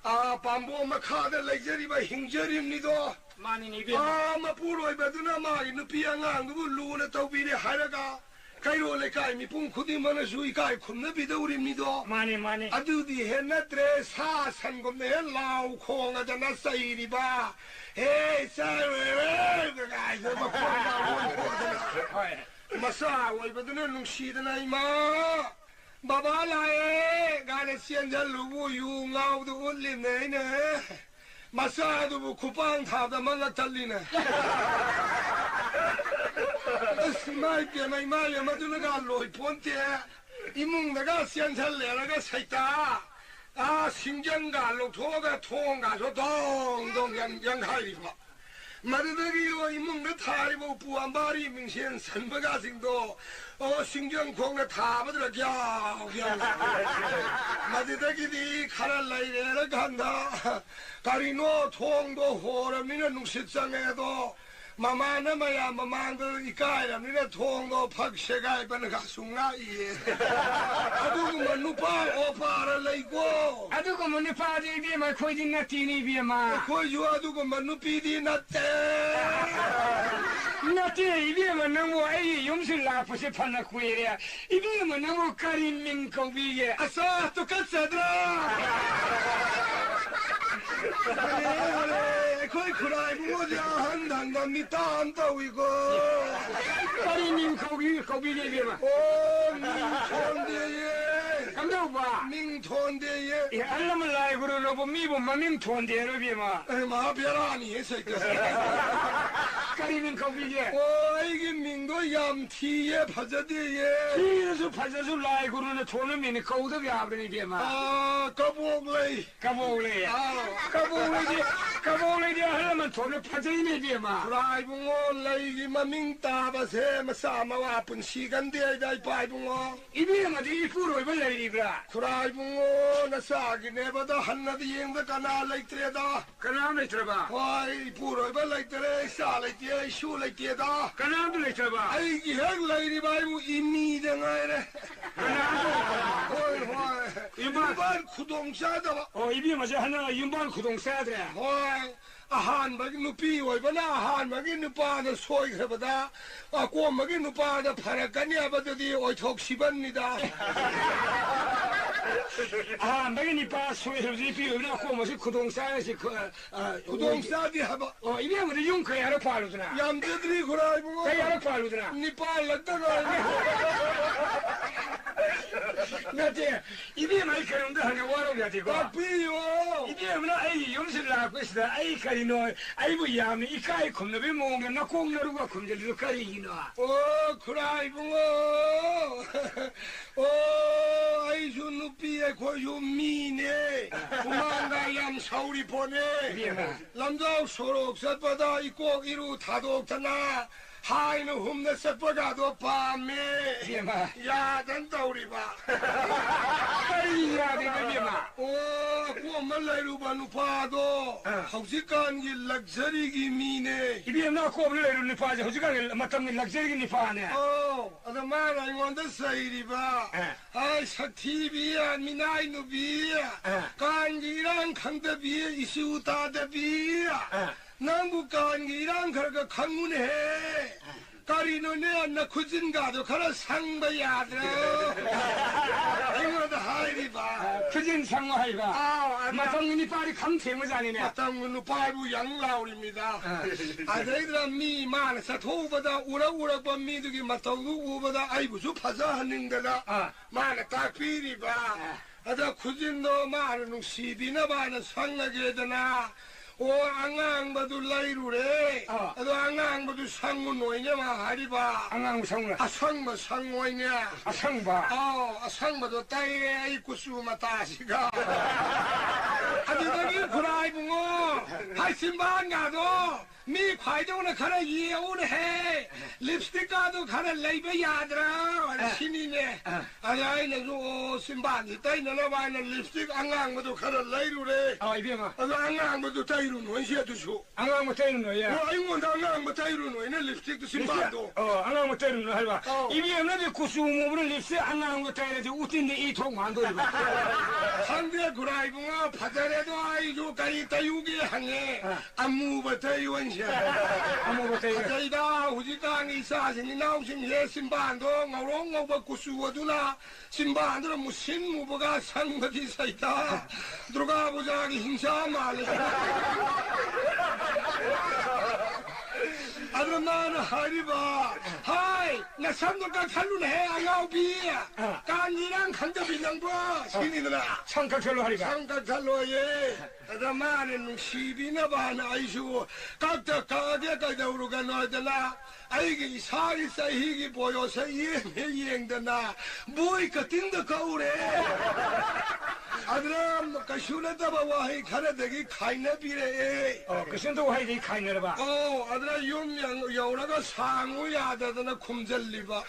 ꯑꯥ, ꯄꯥꯝꯕꯣꯝ ꯃꯈꯥꯗ ꯂꯩꯖꯔꯤꯕ ꯍꯤꯡꯖꯔꯤꯕꯅꯤꯗꯣ꯫ ꯃꯥꯅꯤꯅꯦ, ꯏꯕꯦꯝꯃ꯫ ꯑꯥ, ꯃꯄꯨꯔꯣꯏꯕꯗꯨꯅ ꯃꯥꯒꯤ ꯅꯨꯄꯤ ꯑꯉꯥꯡꯗꯨꯕꯨ ꯂꯨꯅ ꯇꯧꯕꯤꯔꯦ ꯍꯥꯏꯔꯒ, ꯀꯩꯔꯣꯜ ꯂꯩꯀꯥꯏ ꯃꯤꯄꯨꯝ ꯈꯨꯗꯤꯡꯃꯛꯅꯁꯨ ꯏꯀꯥꯏ ꯈꯨꯝꯅꯕꯤꯗꯧꯔꯤꯕꯅꯤꯗꯣ꯫ ꯃꯥꯅꯦ, ꯃꯥꯅꯦ꯫ ꯑꯗꯨꯗꯤ ꯍꯦꯛ ꯅꯠꯇ꯭ꯔꯦ, ꯁꯥ ꯁꯟꯒꯨꯝꯅ ꯍꯦꯛ ꯂꯥꯎ ꯈꯣꯡꯉꯗꯅ ꯆꯩꯔꯤꯕ, "ꯍꯦ, ꯆꯥꯔꯣꯏ, ꯀꯥꯏꯗ ꯃꯈꯣꯟ ꯂꯥꯎ ꯈꯣꯡꯗꯅ꯫ ꯍꯣꯏ꯫ ꯃꯆꯥ ꯑꯣꯏꯕꯗꯨꯅ ꯅꯨꯡꯁꯤꯗꯅ, "ꯏꯃꯥ, ꯕꯕꯥ ꯂꯥꯛꯑꯦ" ꯀꯥꯏꯅ ꯆꯦꯟꯁꯤꯜꯂꯨꯕꯨ ꯌꯨ ꯉꯥꯎꯗꯨ ꯎꯠꯂꯤꯕꯅꯦ ꯑꯩꯅ꯫ ꯃꯆꯥꯗꯨꯕꯨ ꯈꯨꯄꯥꯡ ꯊꯥꯕꯗ ꯃꯉꯛ ꯊꯠꯂꯤꯅꯦ꯫ ꯑꯁ, ꯏꯃꯥ ꯏꯄꯦꯝꯃ, ꯏꯃꯥ ꯏꯕꯦꯝꯃ, ꯑꯗꯨꯅꯒ ꯂꯣꯏ ꯄꯣꯟꯇꯦ꯫ ꯏꯃꯨꯡꯗꯒ ꯆꯦꯟꯁꯤꯜꯂꯦꯔꯒ ꯁꯩꯇꯥ, ꯑꯥ, ꯁꯤꯡꯖꯪꯒ ꯂꯧꯊꯣꯛꯑꯒ ꯊꯣꯡꯒꯁꯨ ꯗꯣꯡ ꯗꯣꯡ ꯌꯪ-, ꯌꯪꯈꯥꯏꯔꯤꯕ꯫ ꯃꯗꯨꯗꯒꯤ ꯏꯃꯨꯡꯗ ꯊꯥꯔꯤꯕ ꯎꯄꯨ ꯑꯝꯕꯥꯔꯤ ꯃꯤꯡꯁꯦꯟ ꯁꯟꯕꯒꯁꯤꯡꯗꯣ, ꯑꯣ, ꯁꯤꯡꯖꯪ ꯈꯣꯡꯅ ꯊꯥꯕꯗꯨꯅ ꯒ꯭ꯌꯥꯎ ꯒ꯭ꯌꯥꯎ ꯂꯥꯎꯏ꯫ ꯃꯗꯨꯗꯒꯤꯗꯤ ꯈꯔ ꯂꯩꯔꯦꯔꯀꯥꯟꯗ ꯀꯔꯤꯅꯣ ꯊꯣꯡꯗꯣ ꯍꯣꯔꯕꯅꯤꯅ ꯅꯨꯡꯁꯤꯠ ꯆꯪꯉꯦ ꯑꯗꯣ, ꯃꯃꯥꯅ ꯃꯌꯥꯝ ꯃꯃꯥꯡꯗ ꯏꯀꯥꯏꯔꯕꯅꯤꯅ ꯊꯣꯡꯗꯣ ꯐꯛ ꯁꯦꯒꯥꯏꯕꯅꯒꯁꯨ ꯉꯥꯛꯏꯌꯦ꯫ ꯑꯗꯨꯒꯨꯝꯕ ꯅꯨꯄꯥ ꯑꯣꯄꯥꯔ ꯂꯩꯀꯣ꯫ ꯑꯗꯨꯒꯨꯝꯕ ꯅꯨꯄꯥꯗꯤ ꯏꯕꯦꯝꯃ ꯑꯩꯈꯣꯏꯗꯤ ꯅꯠꯇꯦꯅꯦ ꯏꯕꯦꯝꯃ꯫ ꯑꯩꯈꯣꯏꯁꯨ ꯑꯗꯨꯒꯨꯝꯕ ꯅꯨꯄꯤꯗꯤ ꯅꯠꯇꯦ꯫ ꯅꯠꯇꯦ ꯏꯕꯦꯝꯃ, ꯅꯪꯕꯨ ꯑꯩꯒꯤ ꯌꯨꯝꯁꯨ ꯂꯥꯛꯄꯁꯦ ꯐꯅ ꯀꯨꯏꯔꯦ꯫ ꯏꯕꯦꯝꯃ, ꯅꯪꯕꯨ ꯀꯔꯤ ꯃꯤꯡ ꯀꯧꯕꯤꯒꯦ? ꯑꯁ, ꯇꯨꯀꯠꯆꯗ꯭ꯔꯥ? ꯍꯔꯦ, ꯍꯔꯦ, ꯑꯩꯈꯣꯏ ꯈꯨꯔꯥꯏ ꯏꯕꯨꯡꯉꯣꯁꯦ ꯑꯍꯟ ꯊꯪꯗ ꯃꯤꯇꯥ ꯑꯃ ꯇꯧꯏꯀꯣ꯫ ꯀꯔꯤ ꯃꯤꯡ ꯀꯧꯕꯤ-, ꯀꯧꯕꯤꯒꯦ, ꯏꯕꯦꯝꯃ? ꯑꯣ, ꯃꯤꯡ ꯊꯣꯟꯗꯦꯌꯦ꯫ ꯀꯝꯗꯧꯕ? ꯃꯤꯡ ꯊꯣꯟꯗꯦꯌꯦ꯫ ꯑꯦ, ꯑꯍꯜ ꯂꯃꯟ ꯂꯥꯏ ꯒꯨꯔꯨꯅꯕꯨ ꯃꯤꯕꯨ ꯃꯃꯤꯡ ꯊꯣꯟꯗꯦ ꯍꯥꯏꯔꯣ, ꯏꯕꯦꯝꯃ? ꯑꯦ, ꯃꯍꯥ ꯕꯦꯔꯥꯅꯤꯍꯦ, ꯁꯩꯇ꯫ ꯀꯔꯤ ꯃꯤꯡ ꯀꯧꯕꯤꯒꯦ? ꯑꯣ, ꯑꯩꯒꯤ ꯃꯤꯡꯗꯣ ꯌꯥꯝ ꯊꯤꯌꯦ, ꯐꯖꯗꯦꯌꯦ꯫ ꯊꯤꯔꯁꯨ ꯐꯖꯁꯨ ꯂꯥꯏ ꯒꯨꯔꯨꯅ ꯊꯣꯟꯕ ꯃꯤꯅꯤ, ꯀꯧꯗꯕ ꯌꯥꯕ꯭ꯔꯅꯤ, ꯏꯕꯦꯝꯃ? ꯑꯥ, ꯀꯕꯣꯛ ꯂꯩ꯫ ꯀꯕꯣꯛ ꯂꯩ꯫ ꯑꯥ꯫ ꯀꯕꯣꯛ ꯂꯩꯗꯤ, ꯀꯕꯣꯛ ꯂꯩꯗꯤ ꯑꯍꯜ ꯂꯃꯟ ꯊꯣꯟꯕ ꯐꯖꯩꯅꯦ, ꯏꯕꯦꯝꯃ꯫ ꯈꯨꯔꯥꯏ ꯏꯕꯨꯡꯉꯣ, ꯂꯩꯒꯤ ꯃꯃꯤꯡ ꯇꯥꯕꯁꯦ ꯃꯆꯥ ꯃꯋꯥ ꯄꯨꯟꯁꯤ ꯒꯟꯗꯦ ꯍꯥꯏꯗ, ꯏꯄꯥ ꯏꯕꯨꯡꯉꯣ꯫ ꯏꯕꯦꯝꯃꯗꯤ ꯏꯄꯨꯔꯣꯏꯕ ꯂꯩꯔꯤꯕ꯭ꯔꯥ? ꯈꯨꯔꯥꯏ ꯏꯕꯨꯡꯉꯣ, ꯅꯆꯥꯒꯤꯅꯦꯕꯗ ꯍꯟꯅꯗꯤ ꯌꯦꯡꯕꯗ ꯀꯅꯥ ꯂꯩꯇ꯭ꯔꯦꯗ꯫ ꯀꯅꯥꯝ ꯂꯩꯇ꯭ꯔꯕ? ꯍꯣꯏ, ꯏꯄꯨꯔꯣꯏꯕ ꯂꯩꯇꯔꯦ, ꯏꯆꯥ ꯂꯩꯇꯦ, ꯏꯁꯨ ꯂꯩꯇꯦꯗ꯫ ꯀꯅꯥꯝꯇ ꯂꯩꯇ꯭ꯔꯕ? ꯑꯩꯒꯤ ꯍꯦꯛ ꯂꯩꯔꯤꯕ ꯑꯩꯕꯨ ꯏꯃꯤꯗ ꯉꯥꯏꯔꯦ꯫ ꯀꯅꯥꯝꯇ ꯂꯩꯇ꯭ꯔꯕ? ꯍꯣꯏ, ꯍꯣꯏ꯫ ꯏꯃꯥ- ꯏꯃꯥꯟ ꯈꯨꯗꯣꯡ ꯆꯥꯗꯕ꯫ ꯑꯣ, ꯏꯕꯦꯝꯃꯁꯦ ꯍꯟꯗꯛ ꯌꯨꯝꯕꯥꯟ ꯈꯨꯗꯣꯡ ꯆꯥꯗ꯭ꯔꯦ꯫ ꯍꯣꯏ, ꯑꯍꯥꯟꯕꯒꯤ ꯅꯨꯄꯤ ꯑꯣꯏꯕꯅ ꯑꯍꯥꯟꯕꯒꯤ ꯅꯨꯄꯥꯗ ꯁꯣꯏꯈ꯭ꯔꯕꯗ ꯑꯀꯣꯝꯕꯒꯤ ꯅꯨꯄꯥꯗ ꯐꯔꯛꯀꯅꯤ ꯍꯥꯏꯕꯗꯨꯗꯤ ꯑꯣꯏꯊꯣꯛꯁꯤꯕꯟꯅꯤꯗ꯫ ꯑꯍꯥꯟꯕꯒꯤ ꯅꯨꯄꯥ ꯁꯣꯏꯈ꯭ꯔꯕꯁꯤ ꯅꯨꯄꯤ ꯑꯣꯏꯕꯅ ꯑꯀꯣꯝꯕꯁꯤ ꯈꯨꯗꯣꯡ ꯆꯥꯔꯁꯤ ꯈꯨ-, ꯑ, ꯑ, ꯈꯨꯗꯣꯡ ꯆꯥꯗꯦ ꯍꯥꯏꯕ꯫ ꯑꯣ, ꯏꯕꯦꯝꯃꯗꯤ ꯌꯨꯝ ꯀꯌꯥꯔꯛ ꯄꯥꯜꯂꯨꯗꯅ? ꯌꯥꯝꯖꯗ꯭ꯔꯤ ꯈꯨꯔꯥꯏꯕꯨꯡꯉꯣ꯫ ꯀꯌꯥꯔꯛ ꯄꯥꯜꯂꯨꯗꯅ? ꯅꯤꯄꯥꯜꯂꯛꯇ ꯉꯥꯏꯔꯤ꯫ ꯅꯠꯇꯦ, ꯏꯕꯦꯝꯃ, ꯑꯩ ꯀꯩꯅꯣꯝꯇ ꯍꯪꯒꯦ, ꯋꯥꯔꯧ ꯌꯥꯗꯦꯀꯣ? ꯇꯥꯛꯄꯤꯌꯣ꯫ ꯏꯕꯦꯝꯃꯅ ꯑꯩꯒꯤ ꯌꯨꯝꯁꯤꯗ ꯂꯥꯛꯄꯁꯤꯗ ꯑꯩ ꯀꯔꯤꯅꯣ, ꯑꯩꯕꯨ ꯌꯥꯝꯅ ꯏꯀꯥꯏ ꯈꯨꯝꯅꯕꯒꯤ ꯃꯑꯣꯡꯗ ꯅꯀꯣꯛ ꯅꯔꯨꯒ ꯈꯨꯝꯖꯤꯜꯂꯤꯗꯨ ꯀꯔꯤꯒꯤꯅꯣ? ꯑꯣ, ꯈꯨꯔꯥꯏꯕꯨꯡꯉꯣ꯫ ꯑꯣ, ꯑꯩꯁꯨ ꯅꯨꯄꯤ, ꯑꯩꯈꯣꯏꯁꯨ ꯃꯤꯅꯦ꯫ ꯍꯨꯃꯥꯡꯒ ꯌꯥꯝ ꯁꯧꯔꯤ ꯄꯣꯠꯅꯦ꯫ ꯏꯕꯦꯝꯃ꯫ ꯂꯝꯖꯥꯎ ꯁꯣꯔꯣꯛ ꯆꯠꯄꯗ ꯏꯀꯣꯛ ꯏꯔꯨ ꯊꯥꯗꯣꯛꯇꯅ ꯍꯥꯏꯅ ꯍꯨꯝꯅ ꯆꯠꯄꯒꯗꯣ ꯄꯥꯝꯃꯦ꯫ ꯏꯕꯦꯝꯃ꯫ ꯌꯥꯗꯅ ꯇꯧꯔꯤꯕ꯫ ꯀꯔꯤ ꯌꯥꯗ꯭ꯔꯤꯅꯣ, ꯏꯕꯦꯝꯃ? ꯑꯣ, ꯑꯀꯣꯝꯕ ꯂꯩꯔꯨꯕ ꯅꯨꯄꯥꯗꯣ ꯑꯥ꯫ ꯍꯧꯖꯤꯛꯀꯥꯟꯒꯤ ꯂꯛꯖꯔꯤꯒꯤ ꯃꯤꯅꯦ꯫ ꯏꯕꯦꯝꯃ, ꯑꯀꯣꯝꯕ ꯂꯩꯔꯨꯕ ꯅꯨꯄꯥꯁꯦ ꯍꯧꯖꯤꯛꯀꯥꯟꯒꯤ ꯃꯇꯝꯒꯤ ꯂꯛꯖꯔꯤꯒꯤ ꯅꯨꯄꯥꯅꯦ꯫ ꯑꯣ, ꯑꯗ ꯃꯥꯅ ꯑꯩꯉꯣꯟꯗ ꯆꯩꯔꯤꯕ꯫ ꯑꯥ꯫ ꯑꯩ ꯁꯛꯊꯤꯕꯤ, ꯃꯤꯅꯥꯏ ꯅꯨꯕꯤ, ꯑꯥ꯫ ꯀꯥꯟꯒꯤ ꯏꯔꯥꯡ ꯈꯪꯗꯕꯤ, ꯏꯁꯨ ꯇꯥꯗꯕꯤ꯫ ꯑꯥ꯫ ꯅꯪꯕꯨ ꯀꯥꯟꯒꯤ ꯏꯔꯥꯡ ꯈꯔ ꯈꯔ ꯈꯪꯉꯨꯅꯦꯍꯦ꯫ ꯀꯔꯤꯅꯣꯅꯦ, ꯅꯈꯨꯖꯤꯟꯒꯥꯗꯣ ꯈꯔ ꯁꯪꯕ ꯌꯥꯗ꯭ꯔꯣ? ꯑꯩꯉꯣꯟꯗ ꯍꯥꯏꯔꯤꯕ꯫ ꯈꯨꯖꯤꯟ ꯁꯪꯉꯣ ꯍꯥꯏꯕ? ꯑꯥꯎ, ꯑꯗ ꯃꯇꯝꯒꯤ ꯅꯨꯄꯥꯗꯤ ꯈꯝ ꯊꯦꯡꯕꯖꯥꯠꯅꯤꯅꯦ꯫ ꯃꯇꯝꯒꯤ ꯅꯨꯄꯥꯕꯨ ꯌꯥꯡ ꯂꯥꯎꯔꯤꯃꯤꯗ꯫ ꯑꯥ꯫ ꯑꯗꯩꯗ ꯃꯤ ꯃꯥꯅ ꯆꯠꯊꯣꯛꯎꯕꯗ ꯎꯔꯛ ꯎꯔꯛꯄ ꯃꯤꯗꯨꯒꯤ ꯃꯇꯧꯗꯨ ꯎꯕꯗ ꯑꯩꯕꯨꯁꯨ ꯐꯖꯍꯟꯅꯤꯡꯗꯅ ꯑꯥ꯫ ꯃꯥꯅ ꯇꯥꯛꯄꯤꯔꯤꯕ꯫ ꯑꯥ꯫ ꯑꯗ ꯈꯨꯖꯤꯟꯗꯣ ꯃꯥꯅ ꯅꯨꯡꯁꯤꯕꯤꯅꯕ ꯍꯥꯏꯅ ꯁꯪꯉꯒꯦꯗꯅ ꯑꯣ, ꯑꯉꯥꯡꯕꯗꯨ ꯂꯩꯔꯨꯔꯦ꯫ ꯑꯥ꯫ ꯑꯗꯣ ꯑꯉꯥꯡꯕꯗꯨ ꯁꯪꯉꯨ ꯅꯣꯏꯅꯦ ꯃꯥ ꯍꯥꯏꯔꯤꯕ꯫ ꯑꯉꯥꯡꯕ ꯁꯪꯉꯨ꯫ ꯑꯁꯪꯕ ꯁꯪꯉꯣꯏꯅꯦ꯫ ꯑꯁꯪꯕ? ꯑꯥꯎ, ꯑꯁꯪꯕꯗꯣ ꯇꯩꯔꯦ ꯑꯩ ꯀꯨꯆꯨ ꯃꯇꯥꯁꯤꯒ꯫ ꯑꯗꯨꯗꯒꯤ ꯈꯨꯔꯥꯏ ꯏꯕꯨꯡꯉꯣ, ꯍꯥꯏ ꯆꯤꯝꯕꯥꯟꯒꯗꯣ ꯃꯤ ꯈ꯭ꯋꯥꯏꯗꯧꯅ ꯈꯔ ꯌꯦꯛꯎꯅꯦꯍꯦ꯫ ꯂꯤꯞꯁꯇꯤꯛꯀꯗꯣ ꯈꯔ ꯂꯩꯕ ꯌꯥꯗ꯭ꯔꯥ? ꯑ꯫ ꯁꯤꯅꯤꯅꯦ꯫ ꯑ꯫ ꯑꯗ ꯑꯩꯅꯁꯨ, ꯑꯣ, ꯆꯤꯝꯕꯥꯟꯁꯤ ꯇꯩꯅꯅꯕ ꯍꯥꯏꯅ ꯂꯤꯞꯁꯇꯤꯛ ꯑꯉꯥꯡꯕꯗꯣ ꯈꯔ ꯂꯩꯔꯨꯔꯦ꯫ ꯑ, ꯏꯕꯦꯝꯃ꯫ ꯑꯗꯣ ꯑꯉꯥꯡꯕꯗꯣ ꯇꯩꯔꯨꯅꯨ ꯍꯥꯏꯁꯦ ꯑꯗꯨꯁꯨ꯫ ꯑꯉꯥꯡꯕ ꯇꯩꯔꯨꯅꯨ ꯍꯥꯏꯌꯦ? ꯑꯣ, ꯑꯩꯉꯣꯟꯗ ꯑꯉꯥꯡꯕ ꯇꯩꯔꯨꯅꯨ ꯍꯥꯏꯅ ꯂꯤꯞꯁꯇꯤꯛꯇꯣ ꯆꯤꯝꯕꯥꯟꯗꯣ꯫ ꯑꯣ, ꯑꯉꯥꯡꯕ ꯇꯩꯔꯨꯅꯨ ꯍꯥꯏꯕ꯫ ꯑꯧ꯫ ꯏꯕꯦꯝꯃꯗꯤ ꯀꯨꯆꯨ ꯃꯨꯕꯅ ꯂꯤꯞꯁꯇꯤꯛ ꯑꯉꯥꯡꯕ ꯇꯩꯔꯗꯤ ꯎꯇꯤꯟꯗ ꯏ ꯊꯣꯛ ꯃꯥꯟꯗꯣꯔꯤꯕ꯫ ꯈꯪꯗꯦ, ꯈꯨꯔꯥꯏ ꯏꯕꯨꯡꯉꯣ, ꯐꯖꯔꯦꯗꯣ ꯑꯩꯁꯨ ꯀꯔꯤ ꯇꯩꯌꯨꯒꯦ ꯍꯪꯉꯦ꯫ ꯑ꯫ ꯑꯃꯨꯕ ꯇꯩꯌꯨ ꯍꯥꯏꯁꯦ꯫ ꯑꯃꯨꯕ ꯇꯩꯌꯨ꯫ ꯐꯖꯩꯗ, ꯍꯧꯖꯤꯛꯀꯥꯟꯒꯤ ꯏꯆꯥꯁꯤꯡ ꯏꯅꯥꯎꯁꯤꯡꯁꯦ ꯆꯤꯝꯕꯥꯟꯗꯣ ꯉꯧꯔꯣꯛ ꯉꯧꯕ ꯀꯨꯆꯨ ꯑꯗꯨꯅ ꯆꯤꯝꯕꯥꯟꯗꯨꯅ ꯃꯨꯁꯤꯟ ꯃꯨꯕꯒ ꯁꯪꯕꯗꯤ ꯁꯩꯇꯥ ꯗꯨꯔꯒꯥ ꯄꯨꯖꯥꯒꯤ ꯍꯤꯡꯁꯥ ꯃꯥꯜꯂꯦ꯫ ꯑꯗꯨꯅ ꯃꯥꯅ ꯍꯥꯏꯔꯤꯕ, "ꯍꯥꯏ, ꯅꯁꯝꯗꯣ ꯀꯛꯊꯠꯂꯨꯅꯦꯍꯦ, ꯑꯉꯥꯎꯕꯤ! ꯑꯥ꯫ ꯀꯥꯡꯒꯤ ꯏꯔꯥꯡ ꯈꯪꯗꯕꯤ ꯅꯪꯕꯣ?" ꯁꯤꯅꯤꯗꯅ꯫ ꯁꯝ ꯀꯛꯊꯠꯂꯣ ꯍꯥꯏꯔꯤꯕ? ꯁꯝ ꯀꯛꯊꯠꯂꯣꯌꯦ꯫ ꯑꯗ ꯃꯥꯅ ꯅꯨꯡꯁꯤꯕꯤꯅꯕꯅ ꯑꯩꯁꯨ ꯀꯛꯇ ꯀꯛꯑꯒꯦ ꯀꯩꯗꯧꯔꯨꯒꯅꯣꯗꯅ ꯑꯩꯒꯤ ꯏꯁꯥꯒꯤ ꯆꯍꯤꯒꯤ ꯕꯣꯌꯣꯁ ꯌꯦꯡ ꯍꯦꯛ ꯌꯦꯡꯗꯅ ꯕꯣꯏ ꯀꯇꯤꯡꯗ ꯀꯛꯎꯔꯦ꯫ ꯑꯗꯨꯅ ꯀꯩꯁꯨ ꯅꯠꯇꯕ ꯋꯥꯍꯩ ꯈꯔꯗꯒꯤ ꯈꯥꯏꯅꯕꯤꯔꯛꯑꯦ꯫ ꯑꯣ, ꯀꯩꯁꯨ ꯅꯠꯇꯕ ꯋꯥꯍꯩꯗꯒꯤ ꯈꯥꯏꯅꯔꯕ? ꯑꯣ, ꯑꯗꯨꯅ ꯌꯨꯝ ꯌꯧ-, ꯌꯧꯔꯒ ꯁꯥꯡꯉꯨ ꯌꯥꯗꯗꯅ ꯈꯨꯝꯖꯜꯂꯤꯕ꯫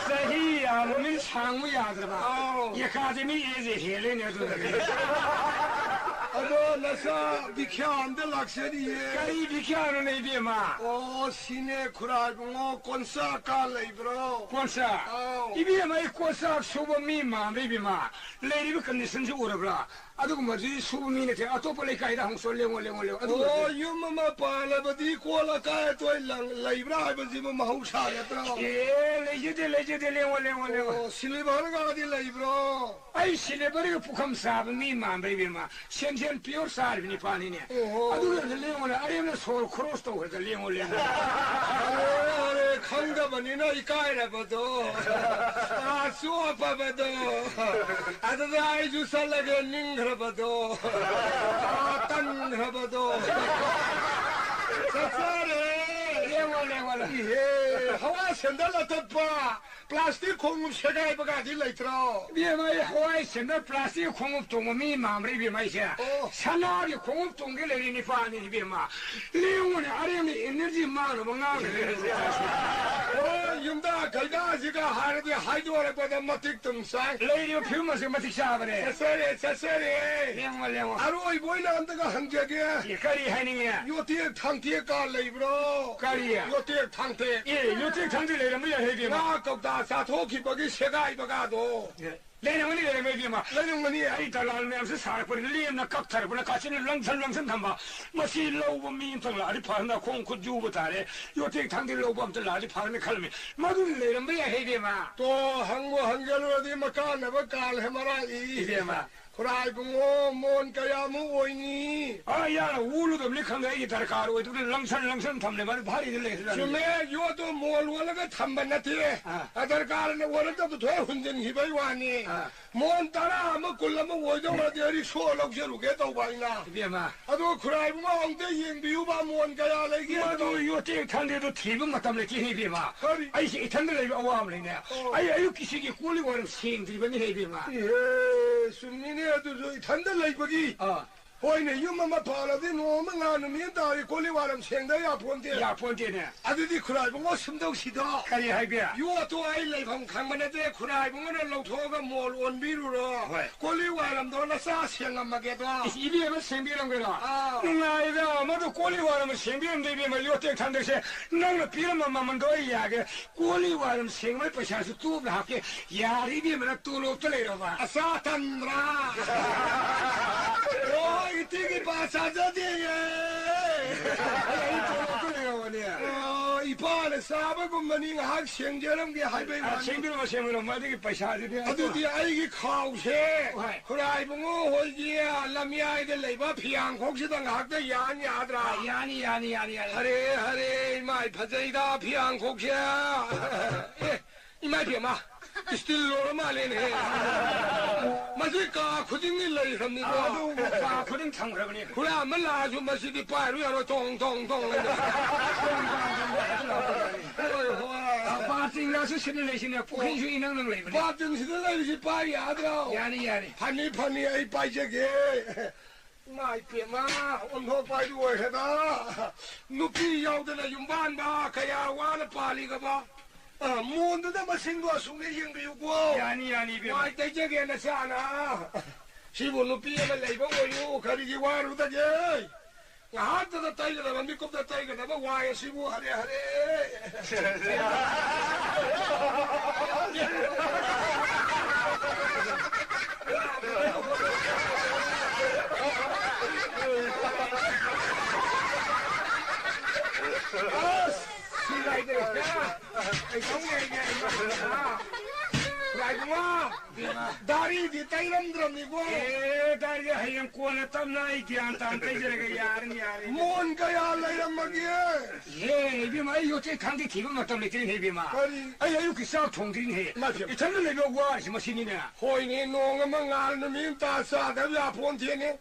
ꯆꯍꯤ ꯌꯥꯝꯃꯃꯤꯅ ꯁꯥꯡꯉꯨ ꯌꯥꯗ꯭ꯔꯕ? ꯑꯧ꯫ ꯑꯦꯀꯥꯗꯃꯤ ꯑꯦꯖꯦ ꯍꯦꯜꯂꯦꯅꯦ ꯑꯗꯨꯗꯗꯤ꯫ ꯑꯗꯣ ꯅꯆꯥ ꯕꯤꯈ꯭ꯌꯥ ꯑꯝꯗ ꯂꯥꯛꯆꯔꯤꯌꯦ꯫ ꯀꯔꯤ ꯕꯤꯈ꯭ꯌꯥꯅꯣꯅꯦ ꯏꯕꯦꯝꯃ? ꯑꯣ, ꯁꯤꯅꯦ ꯈꯨꯔꯥꯏꯕꯨꯡꯉꯣ, ꯀꯣꯟꯆꯥꯛꯀ ꯂꯩꯕ꯭ꯔꯣ? ꯀꯣꯟꯆꯥꯛ? ꯑꯧ꯫ ꯏꯕꯦꯝꯃ, ꯑꯩ ꯀꯣꯟꯆꯥꯛ ꯁꯨꯕ ꯃꯤ ꯃꯥꯟꯕ꯭ꯔꯥ ꯏꯕꯦꯝꯃ? ꯂꯩꯔꯤꯕ ꯀꯟꯗꯤꯁꯟꯁꯤ ꯎꯔꯕ꯭ꯔꯥ? ꯑꯗꯨꯒꯨꯝꯕꯗꯨꯗꯤ ꯁꯨꯕ ꯃꯤ ꯅꯠꯇꯦ꯫ ꯑꯇꯣꯞꯄ ꯂꯩꯀꯥꯏꯗ ꯍꯪꯁꯣ, ꯂꯦꯡꯉꯣ, ꯂꯦꯡꯉꯣ, ꯂꯦꯡꯉꯣ꯫ ꯑꯗꯨꯒꯨꯝꯕꯗꯤ ꯑꯣ, ꯌꯨꯝ ꯑꯃ ꯄꯥꯜꯂꯕꯗꯤ ꯀꯣꯜ ꯑꯀꯥꯏ ꯑꯇꯣꯏ ꯂꯪ-, ꯂꯩꯕ꯭ꯔꯥ ꯍꯥꯏꯕꯁꯤꯕꯨ ꯃꯍꯧꯁꯥ ꯅꯠꯇ꯭ꯔꯣ? ꯑꯦ, ꯂꯩꯖꯗꯦ, ꯂꯩꯖꯗꯦ, ꯂꯦꯡꯉꯣ, ꯂꯦꯡꯉꯣ, ꯂꯦꯡꯉꯣ꯫ ꯑꯣ, ꯁꯤꯂꯤꯚꯔꯒꯗꯤ ꯂꯩꯕ꯭ꯔꯣ? ꯑꯩ ꯁꯤꯂꯤꯚꯔꯒ ꯄꯨꯈꯝ ꯆꯥꯕ ꯃꯤ ꯃꯥꯟꯕ꯭ꯔꯥ ꯏꯕꯦꯝꯃ? ꯁꯦꯟꯖꯦꯜ ꯄꯤꯌꯣꯔ ꯆꯥꯔꯤꯕ ꯅꯤꯄꯥꯅꯤꯅꯦ꯫ ꯑꯣꯍꯣ꯫ ꯑꯗꯨꯅ ꯂꯦꯡꯉꯣꯅꯦ, ꯑꯔꯦꯝꯕꯗ ꯁꯣꯔ ꯈꯣꯔꯣꯁ ꯇꯧꯈ꯭ꯔꯦꯗ, ꯂꯦꯡꯉꯣ, ꯂꯦꯡꯉꯣ꯫ ꯑꯔꯦ, ꯑꯔꯦ, ꯈꯪꯗꯕꯅꯤꯅ ꯏꯀꯥꯏꯔꯕꯗꯣ꯫ ꯑꯁ, ꯆꯣꯞꯄꯕꯗꯣ, ꯑꯗꯨꯗ ꯑꯩꯁꯨ ꯆꯠꯂꯒꯦ ꯅꯤꯡꯈ꯭ꯔꯕꯗꯣ, ꯑꯥ, ꯇꯟꯈ꯭ꯔꯕꯗꯣ꯫ ꯆꯠꯆꯔꯦ꯫ ꯌꯦꯡꯉꯣ, ꯌꯦꯡꯉꯣ꯫ ꯏꯍꯦ, ꯍꯋꯥ ꯁꯦꯟꯗꯜ ꯑꯇꯠꯄ, ꯄ꯭ꯂꯥꯁꯇꯤꯛ ꯈꯣꯡꯎꯞ ꯁꯦꯒꯥꯏꯕꯒꯗꯤ ꯂꯩꯇ꯭ꯔꯣ? ꯏꯕꯦꯝꯃ, ꯑꯩ ꯍꯋꯥꯏ ꯁꯦꯟꯗꯜ ꯄ꯭ꯂꯥꯁꯇꯤꯛ ꯈꯣꯡꯎꯞ ꯇꯣꯡꯕ ꯃꯤ ꯃꯥꯟꯕ꯭ꯔꯥ, ꯏꯕꯦꯝꯃ, ꯑꯩꯁꯦ? ꯑꯣ꯫ ꯁꯅꯥꯒꯤ ꯈꯣꯡꯎꯞ ꯇꯣꯡꯒꯦ ꯂꯩꯔꯤ ꯅꯤꯄꯥꯅꯤ, ꯏꯕꯦꯝꯃ꯫ ꯂꯦꯡꯉꯨꯅꯦ, ꯑꯔꯦꯝꯕ ꯏꯅꯔꯖꯤ ꯃꯥꯡꯅꯕ ꯉꯥꯡꯗ꯭ꯔꯦ꯫ ꯑꯣ, ꯌꯨꯝꯗ ꯀꯩꯗꯥꯁꯤꯒ ꯍꯥꯏꯔꯗꯤ ꯍꯥꯏꯗꯣꯔꯛꯄꯗ ꯃꯇꯤꯛ ꯇꯨꯝ ꯆꯥꯏ꯫ ꯂꯩꯔꯤꯕ ꯐꯤꯕꯝ ꯑꯁꯤ ꯃꯇꯤꯛ ꯆꯥꯕꯅꯦ꯫ ꯆꯠꯆꯔꯦ, ꯆꯠꯆꯔꯦ꯫ ꯂꯦꯡꯉꯣ, ꯂꯦꯡꯉꯣ꯫ ꯑꯔꯣꯏꯕ ꯑꯣꯏꯅ ꯑꯝꯇꯒ ꯍꯪꯖꯒꯦ꯫ ꯑꯦ, ꯀꯔꯤ ꯍꯥꯏꯅꯤꯡꯉꯦ? ꯌꯣꯇꯦꯛ ꯊꯥꯡꯇꯦꯛꯀ ꯂꯩꯕ꯭ꯔꯣ? ꯀꯔꯤ? ꯌꯣꯇꯦꯛ ꯊꯥꯡꯇꯦꯛ꯫ ꯑꯦ, ꯌꯣꯇꯦꯛ ꯊꯥꯡꯇꯦꯛ ꯂꯩꯔꯝꯕ ꯌꯥꯏ, ꯏꯕꯦꯝꯃ꯫ ꯉꯥ ꯀꯧꯇꯥ ꯆꯥꯊꯣꯛꯈꯤꯕꯒꯤ ꯁꯦꯒꯥꯏꯕꯒꯗꯣ꯫ ꯑꯦ, ꯂꯩꯔꯝꯒꯅꯤ, ꯂꯩꯔꯝꯒꯅꯤ, ꯏꯕꯦꯝꯃ꯫ ꯂꯩꯔꯝꯒꯅꯤ꯫ ꯑꯩ ꯗꯂꯥꯜ ꯃꯌꯥꯝꯁꯦ ꯁꯥꯔꯛꯄꯅꯤ, ꯂꯦꯝꯅ ꯀꯛꯊꯔꯛꯄꯅ ꯀꯥꯆꯤꯟ ꯂꯪꯁꯟ ꯂꯪꯁꯟ ꯊꯝꯕ꯫ ꯃꯁꯤ ꯂꯧꯕ ꯃꯤ ꯑꯝꯇꯪ ꯂꯥꯛꯑꯗꯤ ꯐꯔꯅꯤ, ꯈꯣꯡ ꯈꯨꯠ ꯌꯨꯕ ꯇꯥꯔꯦ꯫ ꯌꯣꯇꯦꯛ ꯊꯥꯡꯗꯤ ꯂꯧꯕ ꯑꯝꯇ ꯂꯥꯛꯑꯗꯤ ꯐꯔꯅꯤ ꯈꯜꯂꯝꯃꯤ꯫ ꯃꯗꯨꯗꯤ ꯂꯩꯔꯝꯕ ꯌꯥꯏ, ꯍꯦ ꯏꯕꯦꯝꯃ꯫ ꯇꯣ, ꯍꯪꯕꯨ ꯍꯪꯖꯜꯂꯨꯔꯗꯤ ꯃꯀꯥꯟꯅꯕ ꯀꯥꯜ ꯍꯦ ꯃꯔꯥꯏ ꯏ꯫ ꯏꯕꯦꯝꯃ꯫ ꯈꯨꯔꯥꯏ ꯏꯕꯨꯡꯉꯣ, ꯃꯣꯟ ꯀꯌꯥꯃꯨꯛ ꯑꯣꯏꯅꯤ? ꯑꯥ, ꯌꯥꯔ ꯎꯔꯨꯗꯕꯅꯤ ꯈꯪꯗꯦ, ꯑꯩꯒꯤ ꯗꯔꯀꯥꯔ ꯑꯣꯏꯗꯕꯅꯤ ꯂꯪꯁꯟ ꯂꯪꯁꯟ ꯊꯝꯂꯦ, ꯃꯥꯗꯤ ꯚꯥꯔꯤꯗ ꯂꯩꯈ꯭ꯔꯖꯥꯠꯅꯤ꯫ ꯆꯨꯝꯃꯦ, ꯌꯣꯠꯇꯣ ꯃꯣꯟ ꯑꯣꯜꯂꯒ ꯊꯝꯕ ꯅꯠꯇꯦ꯫ ꯑꯥ꯫ ꯑꯗꯔꯀꯥꯔꯅ ꯑꯣꯜꯂꯛꯇꯕꯗꯣ ꯊꯣꯛꯑꯦ ꯍꯨꯟꯖꯤꯟꯈꯤꯕꯩ ꯋꯥꯅꯤ꯫ ꯑꯥ꯫ ꯃꯣꯟ ꯇꯔꯥ ꯑꯃ, ꯀꯨꯟ ꯑꯃ ꯑꯣꯏꯗꯧꯔꯗꯤ ꯑꯩ ꯔꯤꯛꯁꯣ ꯂꯧꯖꯔꯨꯒꯦ ꯇꯧꯕ ꯑꯩꯅ꯫ ꯏꯕꯦꯝꯃ꯫ ꯑꯗꯣ ꯈꯨꯔꯥꯏꯕꯨꯡꯉꯣ ꯑꯃꯨꯛꯇ ꯌꯦꯡꯕꯤꯌꯨꯕ, ꯃꯣꯟ ꯀꯌꯥ ꯂꯩꯒꯦ ꯃꯗꯨ ꯑꯗꯣ꯫ ꯌꯣꯠꯇꯦꯛ ꯊꯥꯡꯗꯦꯗꯣ ꯊꯤꯕ ꯃꯇꯝ ꯂꯩꯇꯦ, ꯏꯕꯦꯝꯃ꯫ ꯀꯔꯤ? ꯑꯩꯁꯦ ꯏꯊꯟꯗ ꯂꯩꯕ ꯑꯋꯥꯕꯅꯤꯅꯦ꯫ ꯑꯣ꯫ ꯑꯩ ꯑꯌꯨꯛꯀꯤꯁꯤꯒꯤ ꯀꯣꯜ ꯂꯤꯛ ꯋꯥꯏꯔꯝ ꯁꯦꯡꯗ꯭ꯔꯤꯕꯅꯤ, ꯏꯕꯦꯝꯃ꯫ ꯏꯍꯦ, ꯆꯨꯝꯃꯤꯅꯦ ꯑꯗꯨꯁꯨ, ꯏꯊꯟꯗ ꯂꯩꯕꯒꯤ꯫ ꯑꯥ꯫ ꯍꯣꯏꯅꯦ, ꯌꯨꯝ ꯑꯃ ꯄꯥꯜꯂꯗꯤ ꯅꯣꯡꯃ ꯉꯥ ꯅꯨꯃꯤꯠ ꯑꯃ ꯇꯥꯔꯗꯤ ꯀꯣꯜ ꯂꯤꯛ ꯋꯥꯏꯔꯝ ꯁꯦꯡꯗ ꯌꯥꯄꯣꯟꯇꯦ꯫ ꯌꯥꯄꯣꯟꯇꯦꯅꯦ꯫ ꯑꯗꯨꯗꯤ ꯈꯨꯔꯥꯏꯕꯨꯡꯉꯣ ꯁꯨꯝ ꯇꯧꯁꯤꯗꯣ꯫ ꯀꯔꯤ ꯍꯥꯏꯒꯦ? ꯌꯣꯠꯇꯣ ꯑꯩ ꯂꯩꯐꯝ ꯈꯪꯕ ꯅꯠꯇꯦ, ꯈꯨꯔꯥꯏꯕꯨꯡꯉꯣꯅ ꯂꯧꯊꯣꯛꯑꯒ ꯃꯣꯜ ꯑꯣꯟꯕꯤꯔꯨꯔꯣ꯫ ꯍꯣꯏ꯫ ꯀꯣꯜ ꯂꯤꯛ ꯋꯥꯏꯔꯝꯗꯣ ꯅꯆꯥ ꯁꯦꯡꯉꯝꯃꯒꯦꯗꯣ꯫ ꯏꯁ, ꯏꯕꯦꯝꯃ ꯁꯦꯡꯕꯤꯔꯝꯒꯦꯔꯣ? ꯑꯥ꯫ ꯅꯨꯡꯉꯥꯏꯗ, ꯃꯗꯨ ꯀꯣꯜ ꯂꯤꯛ ꯋꯥꯏꯔꯝ ꯁꯦꯡꯕꯤꯔꯝꯗꯦ, ꯏꯕꯦꯝꯃ, ꯌꯣꯠꯇꯦꯛ ꯊꯥꯡꯗꯦꯛꯁꯦ꯫ ꯅꯪꯅ ꯄꯤꯔꯝꯕ ꯃꯃꯜꯗꯣ ꯑꯩ ꯌꯥꯒꯦ꯫ ꯀꯣꯜ ꯂꯤꯛ ꯋꯥꯏꯔꯝ ꯁꯦꯡꯕꯒꯤ ꯄꯩꯁꯥꯁꯨ ꯇꯣꯞꯅ ꯍꯥꯞꯀꯦ꯫ ꯌꯥꯔꯦ ꯏꯕꯦꯝꯃ, ꯅꯪ ꯇꯣꯂꯣꯞꯇ ꯂꯩꯔꯕ? ꯑꯆꯥ ꯇꯟꯕ꯭ꯔꯥ? ꯑꯣ, ꯏꯇꯤꯒꯤ ꯄꯥ ꯆꯥꯖꯗꯦꯌꯦ꯫ ꯑꯩ ꯇꯣꯂꯣꯞꯇ ꯂꯩꯔꯕꯅꯦ꯫ ꯑꯣ, ꯏꯄꯥꯅ ꯆꯥꯕꯒꯨꯝꯕꯅꯤ, ꯉꯥꯏꯍꯥꯛ ꯁꯦꯡꯖꯔꯝꯒꯦ ꯍꯥꯏꯕꯩ ꯑ, ꯋꯥꯅꯤ꯫ ꯁꯦꯡꯕꯤꯔꯝꯃꯣ, ꯁꯦꯡꯕꯤꯔꯝꯃꯣ, ꯑꯗꯨꯒꯤ ꯄꯩꯁꯥꯗꯨꯗꯤ ꯑꯗꯨꯗꯤ ꯑꯩꯒꯤ ꯈꯥꯎꯁꯦ ꯍꯣꯏ꯫ ꯈꯨꯔꯥꯏꯕꯨꯡꯉꯣ ꯍꯣꯏꯒꯤ ꯂꯝꯌꯥꯏꯗ ꯂꯩꯕ ꯐꯤꯌꯥꯡꯈꯣꯛꯁꯤꯗ ꯉꯥꯏꯍꯥꯛꯇ ꯌꯥꯟ ꯌꯥꯗ꯭ꯔꯥ? ꯑ, ꯌꯥꯅꯤ, ꯌꯥꯅꯤ, ꯌꯥꯅꯤ, ꯌꯥꯅꯤ꯫ ꯍꯔꯦ, ꯍꯔꯦ, ꯏꯃꯥꯏ ꯐꯖꯩꯗ ꯐꯤꯌꯥꯡꯈꯣꯛꯁꯦ꯫ ꯑꯦ, ꯏꯃꯥ ꯏꯕꯦꯝꯃ, ꯏꯁꯇꯤꯜ ꯂꯣꯏꯔ ꯃꯥꯜꯂꯦꯅꯦ꯫ ꯃꯁꯤ ꯀꯥ ꯈꯨꯗꯤꯡꯒꯤ ꯂꯩꯈ꯭ꯔꯕꯅꯤꯀꯣ꯫ ꯑꯗꯨ ꯀꯥ ꯈꯨꯗꯤꯡ ꯊꯝꯈ꯭ꯔꯕꯅꯤ꯫ ꯍꯨꯔꯥꯟꯕ ꯂꯥꯛꯑꯁꯨ ꯃꯁꯤꯗꯤ ꯄꯥꯏꯔꯨ ꯌꯥꯔꯣꯏ, ꯇꯣꯡ, ꯇꯣꯡ, ꯇꯣꯡ ꯂꯩꯅ꯫ ꯍꯣꯏ, ꯍꯣꯏ꯫ ꯕꯥꯔꯇꯤꯟꯒꯁꯨ ꯁꯤꯗ ꯂꯩꯁꯤꯅꯦ, ꯄꯨꯈ꯭ꯔꯤꯁꯨ ꯏꯅꯪ ꯅꯪ ꯂꯩꯕꯅꯦ꯫ ꯕꯥꯔꯇꯤꯟꯁꯤꯗ ꯂꯩꯔꯤꯁꯤ ꯄꯥꯏ ꯌꯥꯗ꯭ꯔꯣ? ꯌꯥꯅꯤ, ꯌꯥꯅꯤ꯫ ꯐꯅꯤ, ꯐꯅꯤ, ꯑꯩ ꯄꯥꯏꯖꯒꯦ꯫ ꯏꯃꯥ ꯏꯄꯦꯝꯃ, ꯑꯣꯟꯊꯣꯛꯄ ꯍꯥꯏꯗꯨ ꯑꯣꯏꯈ꯭ꯔꯦꯗ꯫ ꯅꯨꯄꯤ ꯌꯥꯎꯗꯅ ꯌꯨꯝꯕꯥꯟꯕ ꯀꯌꯥ ꯋꯥꯅ ꯄꯥꯜꯂꯤꯒꯕ꯫ ꯑ, ꯃꯣꯟꯗꯨꯗ ꯃꯁꯤꯡꯗꯣ ꯑꯁꯨꯛꯅꯦ ꯌꯦꯡꯕꯤꯌꯨꯀꯣ꯫ ꯌꯥꯅꯤ, ꯌꯥꯅꯤ, ꯏꯕꯦꯝꯃ꯫ ꯃꯥꯏ ꯇꯩꯖꯒꯦ ꯅꯆꯥꯅ꯫ ꯁꯤꯕꯨ ꯅꯨꯄꯤ ꯑꯃ ꯂꯩꯕ ꯑꯣꯏꯌꯨ, ꯀꯔꯤꯒꯤ ꯋꯥꯔꯨꯗꯒꯦ? ꯉꯥꯏꯍꯥꯛꯇꯗ ꯇꯩꯒꯗꯕ, ꯃꯤꯀꯨꯞꯇ ꯇꯩꯒꯗꯕ ꯋꯥꯏ ꯑꯁꯤꯕꯨ ꯍꯔꯦ ꯍꯔꯦ꯫ ꯑꯁ! ꯁꯤ ꯂꯩꯇ꯭ꯔꯦ꯫ ꯀꯩꯗꯧ ꯂꯩꯒꯦ? ꯂꯥꯏꯕꯨꯡꯉꯣ! ꯗꯥꯔꯤꯗꯤ ꯇꯩꯔꯝꯗ꯭ꯔꯕꯅꯤꯀꯣ꯫ ꯑꯦ, ꯗꯥꯔꯤꯗꯤ ꯍꯌꯦꯡ ꯀꯣꯟꯅ ꯇꯞꯅ ꯑꯩ ꯒ꯭ꯌꯥꯟ ꯇꯥꯅ ꯇꯩꯖꯔꯒꯦ꯫ ꯌꯥꯔꯅꯤ, ꯌꯥꯔꯅꯤ꯫ ꯃꯣꯟ ꯀꯌꯥ ꯂꯩꯔꯝꯃꯒꯦ? ꯑꯦ, ꯏꯕꯦꯝꯃ, ꯑꯩ ꯌꯣꯠꯆꯩ ꯊꯥꯡꯗꯤ ꯊꯤꯕ ꯃꯇꯝ ꯂꯩꯇ꯭ꯔꯦꯅꯦ, ꯏꯕꯦꯝꯃ꯫ ꯀꯔꯤ? ꯑꯩ ꯑꯌꯨꯛꯀꯤ ꯆꯥꯛ ꯊꯣꯡꯗ꯭ꯔꯤꯅꯦꯍꯦ꯫ ꯏꯃꯥ, ꯏꯕꯦꯝꯃ꯫ ꯏꯊꯟꯗ ꯂꯩꯕ ꯋꯥꯔꯤꯁꯤ ꯃꯁꯤꯅꯤꯅꯦ꯫ ꯍꯣꯏꯅꯦ, ꯅꯣꯡ ꯑꯃ ꯉꯥꯜ ꯅꯨꯃꯤꯠ ꯑꯃ ꯇꯥ ꯆꯥꯗꯕ ꯌꯥꯄꯣꯟꯇꯦꯅꯦ꯫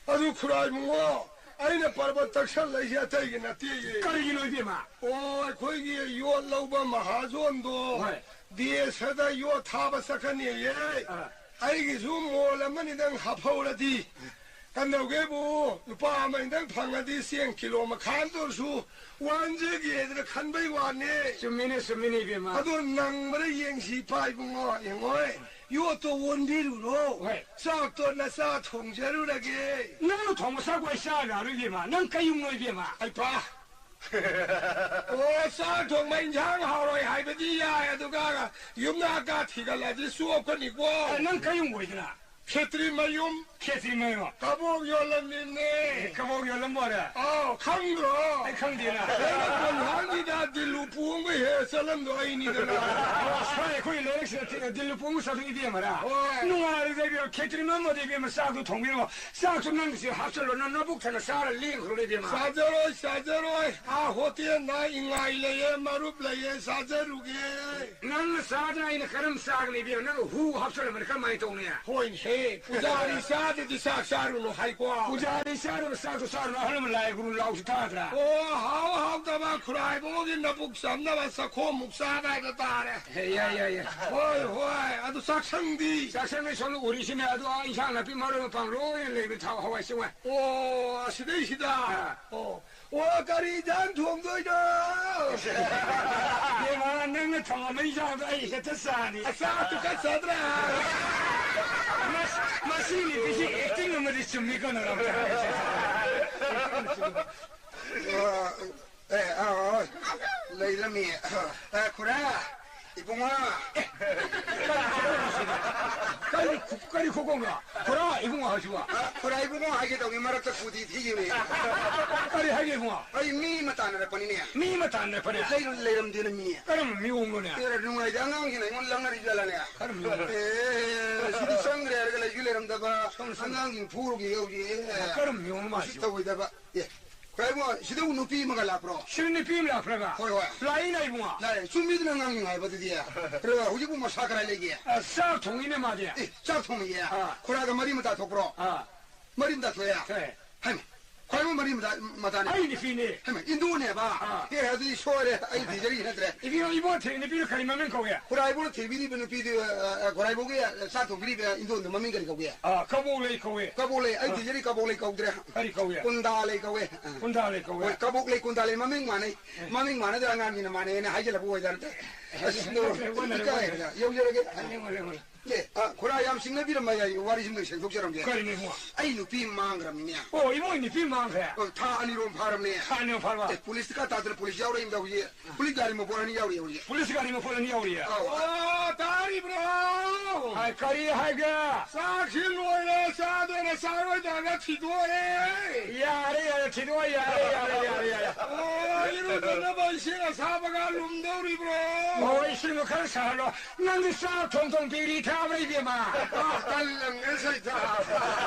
ꯑꯗꯨ ꯈꯨꯔꯥꯏꯕꯨꯡꯉꯣ, ꯑꯩꯅ ꯄꯔꯕ ꯇꯛꯁꯜꯂꯛꯏꯁꯦ ꯑꯇꯩꯒꯤ ꯅꯠꯇꯦꯌꯦ꯫ ꯀꯔꯤꯒꯤꯅꯣ, ꯏꯕꯦꯝꯃ? ꯑꯣ, ꯑꯩꯈꯣꯏꯒꯤ ꯌꯣꯠ ꯂꯧꯕ ꯃꯍꯥꯖꯣꯟꯗꯣ ꯍꯣꯏ꯫ ꯗꯦꯁꯗ ꯌꯣꯠ ꯊꯥꯕ ꯆꯠꯀꯅꯤꯌꯦ꯫ ꯑꯥ꯫ ꯑꯩꯒꯤꯁꯨ ꯃꯣꯜ ꯑꯃꯅꯤꯗꯪ ꯍꯥꯞꯍꯧꯔꯗꯤ ꯀꯝꯗꯧꯒꯦꯕꯨ? ꯂꯨꯄꯥ ꯑꯃꯅꯤꯗꯪ ꯐꯪꯉꯗꯤ ꯆꯦꯡ ꯀꯤꯂꯣ ꯃꯈꯥꯏ ꯑꯃꯇ ꯑꯣꯏꯔꯁꯨ ꯋꯥꯟꯖꯒꯦꯗꯅ ꯈꯟꯕꯩ ꯋꯥꯅꯦ꯫ ꯆꯨꯝꯃꯤꯅꯦ, ꯆꯨꯝꯃꯤꯅꯦ, ꯏꯕꯦꯝꯃ꯫ ꯑꯗꯣ ꯅꯪꯕ꯭ꯔꯥ ꯌꯦꯡꯁꯤ, ꯏꯄꯥ ꯏꯕꯨꯡꯉꯣ, ꯌꯦꯡꯉꯣꯏ꯫ ꯌꯣꯠꯇꯣ ꯑꯣꯟꯕꯤꯔꯨꯔꯣ꯫ ꯍꯣꯏ꯫ ꯆꯥꯛꯇꯣ ꯅꯆꯥ ꯊꯣꯡꯖꯔꯨꯔꯒꯦ꯫ ꯅꯪꯅ ꯊꯣꯡꯕ ꯆꯥꯛꯄꯨ ꯑꯩ ꯆꯥ ꯌꯥꯔꯣꯏ, ꯏꯕꯦꯝꯃ꯫ ꯅꯪ ꯀꯩꯌꯨꯝꯅꯣ, ꯏꯕꯦꯝꯃ? ꯑꯩ ꯄꯥ꯫ ꯑꯣ, ꯆꯥꯛ ꯊꯣꯡꯕ ꯏꯟꯁꯥꯡ ꯍꯥꯎꯔꯣꯏ ꯍꯥꯏꯕꯗꯤ ꯌꯥꯏ, ꯑꯗꯨꯒ ꯌꯨꯝꯅꯥꯛꯀ ꯊꯤꯒꯠꯂꯗꯤ ꯆꯣꯞꯀꯅꯤꯀꯣ꯫ ꯑꯦ, ꯅꯪ ꯀꯩꯌꯨꯝ ꯑꯣꯏꯗꯅ? ꯈꯦꯇ꯭ꯔꯤ ꯃꯌꯨꯝ꯫ ꯈꯦꯇ꯭ꯔꯤ ꯃꯌꯨꯝ꯫ ꯀꯕꯣꯛ ꯌꯣꯜꯂꯝꯃꯤꯅꯦ꯫ ꯑꯦ, ꯀꯕꯣꯛ ꯌꯣꯜꯂꯝꯕꯣꯔꯦ? ꯑꯥꯎ, ꯈꯪꯗ꯭ꯔꯣ? ꯑꯩ ꯈꯪꯗꯦꯅ꯫ ꯂꯩꯔꯛ ꯀꯣꯟꯊꯥꯡꯒꯤꯗ ꯗꯤꯜꯂꯨ ꯄꯣꯡꯕ ꯍꯦꯛ ꯆꯠꯂꯝꯗꯣ ꯑꯩꯅꯤꯗꯅ꯫ ꯑꯣ, ꯁ꯭ꯋꯥꯏ ꯑꯩꯈꯣꯏ ꯂꯩꯔꯛ ꯁꯤꯗ ꯊꯤꯅ ꯗꯤꯜ ꯄꯣꯡ ꯆꯠꯂꯨ ꯏꯕꯦꯝꯃꯔꯥ? ꯍꯣꯏ꯫ ꯅꯨꯡꯉꯥꯏꯔꯤꯗ ꯏꯕꯦꯝꯃ, ꯈꯦꯇ꯭ꯔꯤ ꯃꯃꯣꯗ ꯏꯕꯦꯝꯃ ꯆꯥꯛꯇꯨ ꯊꯣꯡꯕꯤꯔꯣ꯫ ꯆꯥꯛꯁꯨ ꯅꯪꯒꯤꯁꯨ ꯍꯥꯞꯆꯜꯂꯣ, ꯅꯪ ꯅꯕꯨꯛ ꯊꯟꯅ ꯆꯥꯔ ꯂꯦꯡꯈ꯭ꯔꯣ ꯏꯕꯦꯝꯃ꯫ ꯆꯥꯖꯔꯣꯏ, ꯆꯥꯖꯔꯣꯏ꯫ ꯑꯥ ꯍꯣꯇꯦꯜꯗ ꯏꯉꯥꯏ ꯂꯩꯌꯦ, ꯃꯔꯨꯞ ꯂꯩꯌꯦ, ꯆꯥꯖꯔꯨꯒꯦ꯫ ꯅꯪꯅ ꯆꯥꯗꯅ ꯑꯩꯅ ꯀꯔꯝ ꯆꯥꯒꯅꯤ ꯏꯕꯦꯝꯃ? ꯅꯪ ꯍꯨ ꯍꯥꯞꯆꯜꯂꯝꯕꯅꯤ ꯀꯃꯥꯏꯅ ꯇꯧꯅꯤ? ꯍꯣꯏꯅꯦ, ꯄꯨꯖꯥꯔꯤ ꯆꯥꯗꯗꯤ ꯆꯥꯛ ꯆꯥꯔꯨꯅꯨ ꯍꯥꯏꯀꯣ꯫ ꯄꯨꯖꯥꯔꯤ ꯆꯥꯗꯕ ꯆꯥꯛꯇꯨ ꯆꯥꯔꯨꯅꯨ, ꯑꯍꯜ ꯑꯃ ꯂꯥꯏ ꯒꯨꯔꯨ ꯂꯥꯎꯁꯨ ꯊꯥꯗ꯭ꯔꯥ? ꯑꯣ, ꯍꯥꯎ ꯍꯥꯎꯇꯕ ꯈꯨꯔꯥꯏꯕꯣꯡꯒꯤ ꯅꯕꯨꯛ ꯆꯝꯅꯕ ꯆꯈꯣꯝꯃꯨꯛ ꯆꯥꯕ ꯍꯥꯏꯕ ꯇꯥꯔꯦ꯫ ꯍꯦ, ꯌꯥꯏ, ꯌꯥꯏ, ꯌꯥꯏ꯫ ꯍꯣꯏ, ꯍꯣꯏ, ꯑꯗꯨ ꯆꯥꯛꯁꯪꯗꯤ? ꯆꯥꯛꯁꯪꯗꯤ ꯁꯣꯝꯗ ꯎꯔꯤꯁꯤꯅꯦ, ꯑꯗꯣ ꯑꯥ ꯏꯟꯁꯥꯡ ꯅꯥꯄꯤ ꯃꯔꯣꯏ ꯃꯄꯥꯡ ꯂꯣꯏꯅ ꯂꯩꯕ, ꯊꯥꯎ, ꯍꯋꯥꯏ, ꯆꯦꯡꯋꯥꯏ꯫ ꯑꯣ, ꯑꯁꯤꯗꯩꯁꯤꯗ? ꯑꯥ꯫ ꯑꯣ, ꯑꯣ, ꯀꯔꯤ ꯏꯟꯁꯥꯡ ꯊꯣꯡꯗꯣꯏꯅꯣ? ꯏꯕꯦꯝꯃ, ꯅꯪꯅ ꯊꯣꯡꯉꯝꯕ ꯏꯟꯁꯥꯡꯗꯣ ꯑꯩ ꯍꯦꯛꯇ ꯆꯥꯅꯤ꯫ ꯑꯆꯥ, ꯇꯨꯀꯠꯆꯗ꯭ꯔꯥ? ꯃꯁ-, ꯃꯁꯤ ꯅꯨꯄꯤꯁꯤ acting ꯑꯃꯗꯤ ꯆꯨꯝꯃꯤ ꯀꯩꯅꯣ, ꯅꯪ ꯍꯥꯏꯔꯤꯁꯦ꯫ ꯑꯣ, ꯑꯦ, ꯑꯥ, ꯑꯥ, ꯂꯩꯔꯝꯃꯤ꯫ ꯑꯦ, ꯈꯨꯔꯥ, ꯏꯕꯨꯡꯉꯣ꯫ ꯀꯔꯤ, ꯀꯔꯤ ꯈꯨꯀꯧꯅꯣ? ꯈꯨꯔꯥ, ꯏꯕꯨꯡꯉꯣ ꯍꯥꯏꯁꯤꯕꯣ? ꯑ, ꯈꯨꯔꯥ ꯏꯕꯨꯡꯉꯣ ꯍꯥꯏꯒꯦ ꯇꯧꯅꯤ, ꯃꯔꯛꯇ ꯈꯨꯗꯤ ꯊꯤꯈꯤꯕꯅꯤ꯫ ꯀꯔꯤ ꯍꯥꯏꯒꯦ ꯏꯕꯨꯡꯉꯣ? ꯑꯩ ꯃꯤ ꯑꯃ ꯇꯥꯟꯅꯔꯛꯄꯅꯤꯅꯦ꯫ ꯃꯤ ꯑꯃ ꯇꯥꯟꯅꯔꯛꯄꯅꯦ? ꯂꯩꯔꯨ-, ꯂꯩꯔꯝꯗꯦꯅ ꯃꯤ꯫ ꯀꯔꯝꯕ ꯃꯤꯑꯣꯡꯅꯣꯅꯦ? ꯑꯦ, ꯅꯨꯡꯉꯥꯏꯇꯦ, ꯑꯉꯥꯡꯁꯤꯡꯅ ꯑꯩꯉꯣꯟꯗ ꯂꯪꯅꯔꯤ ꯖꯥꯠꯂꯅꯦ? ꯀꯔꯝꯕ ꯃꯤꯑꯣꯡꯅꯣ? ꯑꯦ, ꯁꯤꯗꯤ ꯆꯪꯗ꯭ꯔꯦ ꯍꯥꯏꯔꯒ ꯂꯩꯁꯨ ꯂꯩꯔꯝꯗꯕ, ꯁꯣꯝꯗ, ꯁꯣꯝꯗ꯫ ꯑꯉꯥꯡꯁꯤꯡ ꯐꯨꯔꯨꯒꯦ ꯍꯧꯖꯤꯛ꯫ ꯑꯦ, ꯀꯔꯝꯕ ꯃꯤꯑꯣꯡꯅꯣ ꯎꯁꯤꯠ ꯃꯥꯁꯤꯕꯣ? ꯇꯧꯑꯣꯏꯗꯕ꯫ ꯑꯦ, ꯈ꯭ꯋꯥꯏꯕꯨ ꯁꯤꯗꯕꯨ ꯅꯨꯄꯤ ꯑꯃꯒ ꯂꯥꯛꯄ꯭ꯔꯣ? ꯁꯤꯗ ꯅꯨꯄꯤ ꯑꯃ ꯂꯥꯛꯄ꯭ꯔꯕ? ꯍꯣꯏ, ꯍꯣꯏ꯫ ꯂꯥꯛꯏꯅ ꯏꯕꯨꯡꯉꯣ꯫ ꯂꯥꯛꯑꯦ꯫ ꯆꯨꯝꯃꯤꯗꯨꯅ ꯑꯉꯥꯡ ꯅꯤꯡꯉꯥꯏꯕꯗꯨꯗꯤ꯫ ꯑꯗꯨꯒ ꯍꯧꯖꯤꯛꯄꯨ ꯃꯁꯥ ꯀꯗꯥꯏ ꯂꯩꯒꯦ? ꯑ, ꯆꯥꯛ ꯊꯣꯡꯉꯤꯅꯦ ꯃꯥꯗꯤ꯫ ꯑꯦ, ꯆꯥꯛ ꯊꯣꯡꯉꯤꯌꯦ? ꯑꯥ꯫ ꯈꯨꯔꯥꯒ ꯃꯔꯤ ꯃꯇꯥ ꯊꯣꯛꯄ꯭ꯔꯣ? ꯑꯥ꯫ ꯃꯔꯤ ꯃꯇꯥ ꯊꯣꯛꯑꯦ? ꯊꯣꯛꯑꯦ꯫ ꯍꯩꯃ, ꯈ꯭ꯋꯥꯏꯕꯨ ꯃꯔꯤ ꯃꯇꯥ, ꯃꯇꯥꯅꯦ? ꯑꯩ ꯅꯨꯄꯤꯅꯦ꯫ ꯍꯩꯃ, ꯏꯟꯗꯣꯅꯦꯕ? ꯑꯥ꯫ ꯑꯦ, ꯑꯗꯨꯗꯤ ꯁꯣꯏꯔꯦ꯫ ꯑꯩ ꯊꯤꯖꯔꯤ ꯅꯠꯇ꯭ꯔꯦ꯫ ꯏꯕꯨꯡꯉꯣ, ꯏꯕꯨꯡꯉꯣ ꯊꯦꯡ ꯅꯨꯄꯤꯗꯣ ꯀꯔꯤ ꯃꯃꯤꯡ ꯀꯧꯒꯦ? ꯈꯨꯔꯥꯏꯕꯨ ꯊꯦꯡꯕꯤꯔꯤꯕ ꯅꯨꯄꯤꯗꯨ, ꯑ, ꯑ, ꯈꯨꯔꯥꯏꯕꯨꯒꯤ, ꯑ, ꯆꯥꯛ ꯊꯣꯡꯕꯤꯔꯤꯕ ꯏꯟꯗꯣꯟꯗꯣ ꯃꯃꯤꯡ ꯀꯔꯤ ꯀꯧꯒꯦ? ꯑꯥ, ꯀꯕꯣꯛꯂꯩ ꯀꯧꯋꯦ꯫ ꯀꯕꯣꯛꯂꯩ, ꯑꯩ ꯑꯥ꯫ ꯊꯤꯖꯔꯤ ꯀꯕꯣꯛꯂꯩ ꯀꯧꯗ꯭ꯔꯦ꯫ ꯀꯔꯤ ꯀꯧꯋꯦ? ꯀꯨꯟꯗꯥꯂꯩ ꯀꯧꯋꯦ꯫ ꯑ꯫ ꯀꯨꯟꯗꯥꯂꯩ ꯀꯧꯋꯦ꯫ ꯍꯣꯏ, ꯀꯕꯣꯛꯂꯩ ꯀꯨꯟꯗꯥꯂꯩ ꯃꯃꯤꯡ ꯃꯥꯟꯅꯩ꯫ ꯑꯦ꯫ ꯃꯃꯤꯡ ꯃꯥꯟꯅꯗ꯭ꯔ ꯑꯉꯥꯡꯒꯤꯅ ꯃꯥꯟꯅꯩꯅ ꯍꯥꯏꯖꯤꯜꯂꯛꯄ ꯑꯣꯏꯖꯥꯠꯅꯤ꯫ ꯑꯁ, ꯅꯣ, ꯑꯣꯟꯅꯔꯦ, ꯑꯣꯟꯅꯔꯦ꯫ ꯏꯀꯥꯏꯔꯦꯗ, ꯌꯧꯖꯔꯒꯦ꯫ ꯑꯣꯟꯅꯔꯦ, ꯑꯣꯟꯅꯔꯦ꯫ ꯑꯦ, ꯑ, ꯈꯨꯔꯥ ꯌꯥꯝ ꯁꯤꯡꯅꯕꯤꯔꯝꯃ ꯌꯥꯏ, ꯋꯥꯔꯤꯁꯤꯃ ꯁꯦꯡꯗꯣꯛꯆꯔꯝꯒꯦ꯫ ꯀꯔꯤꯅꯣ ꯏꯕꯨꯡꯉꯣ? ꯑꯩ ꯅꯨꯄꯤ ꯃꯥꯡꯈ꯭ꯔꯕꯅꯤꯅꯦ꯫ ꯑꯣ, ꯏꯕꯨꯡꯉꯣ ꯅꯨꯄꯤ ꯃꯥꯡꯈ꯭ꯔꯦ? ꯑ, ꯊꯥ ꯑꯅꯤꯔꯣꯝ ꯐꯥꯔꯕꯅꯦ꯫ ꯊꯥ ꯑꯅꯤꯔꯣꯝ ꯐꯥꯔꯕ? ꯑꯦ, ꯄꯨꯂꯤꯁꯇ ꯀꯥ ꯇꯥꯗꯅ ꯄꯨꯂꯤꯁ ꯌꯥꯎꯔꯛꯏꯕꯗ ꯍꯧꯖꯤꯛ꯫ ꯄꯨꯂꯤꯁ ꯒꯥꯔꯤ ꯃꯄꯣꯠ ꯑꯅꯤ ꯌꯥꯎꯔꯤ ꯍꯧꯖꯤꯛ꯫ ꯄꯨꯂꯤꯁ ꯒꯥꯔꯤ ꯃꯄꯣꯠ ꯑꯅꯤ ꯌꯥꯎꯔꯤꯌꯦ? ꯑꯧ꯫ ꯑꯣ, ꯇꯥꯔꯤꯕ꯭ꯔꯣ? ꯀꯔꯤ ꯍꯥꯏꯒꯦ? ꯆꯥꯛꯁꯤ ꯂꯣꯏꯔꯦ, ꯆꯥꯗꯣꯏꯔ ꯆꯥꯔꯣꯏꯗꯣꯏꯔ ꯊꯤꯗꯣꯛꯑꯦ꯫ ꯌꯥꯔꯦ, ꯌꯥꯔꯦ, ꯊꯤꯗꯣꯛꯑꯦ, ꯌꯥꯔꯦ, ꯌꯥꯔꯦ, ꯌꯥꯔꯦ, ꯌꯥꯔꯦ꯫ ꯑꯣ, ꯏꯔꯨꯖꯅꯕ ꯏꯁꯤꯡ ꯑꯁꯥꯕꯒ ꯂꯨꯝꯗꯧꯔꯤꯕ꯭ꯔꯣ? ꯑꯣ, ꯏꯁꯤꯡꯗꯣ ꯈꯔ ꯁꯥꯍꯜꯂꯣ꯫ ꯅꯪꯗꯤ ꯆꯥꯛ ꯊꯣꯡ ꯊꯣꯡ ꯕꯤꯔꯤ ꯊꯥꯕ꯭ꯔꯥ, ꯏꯕꯦꯝꯃ? ꯑ, ꯀꯜꯂꯝꯅꯦ ꯁꯩꯇꯥ꯫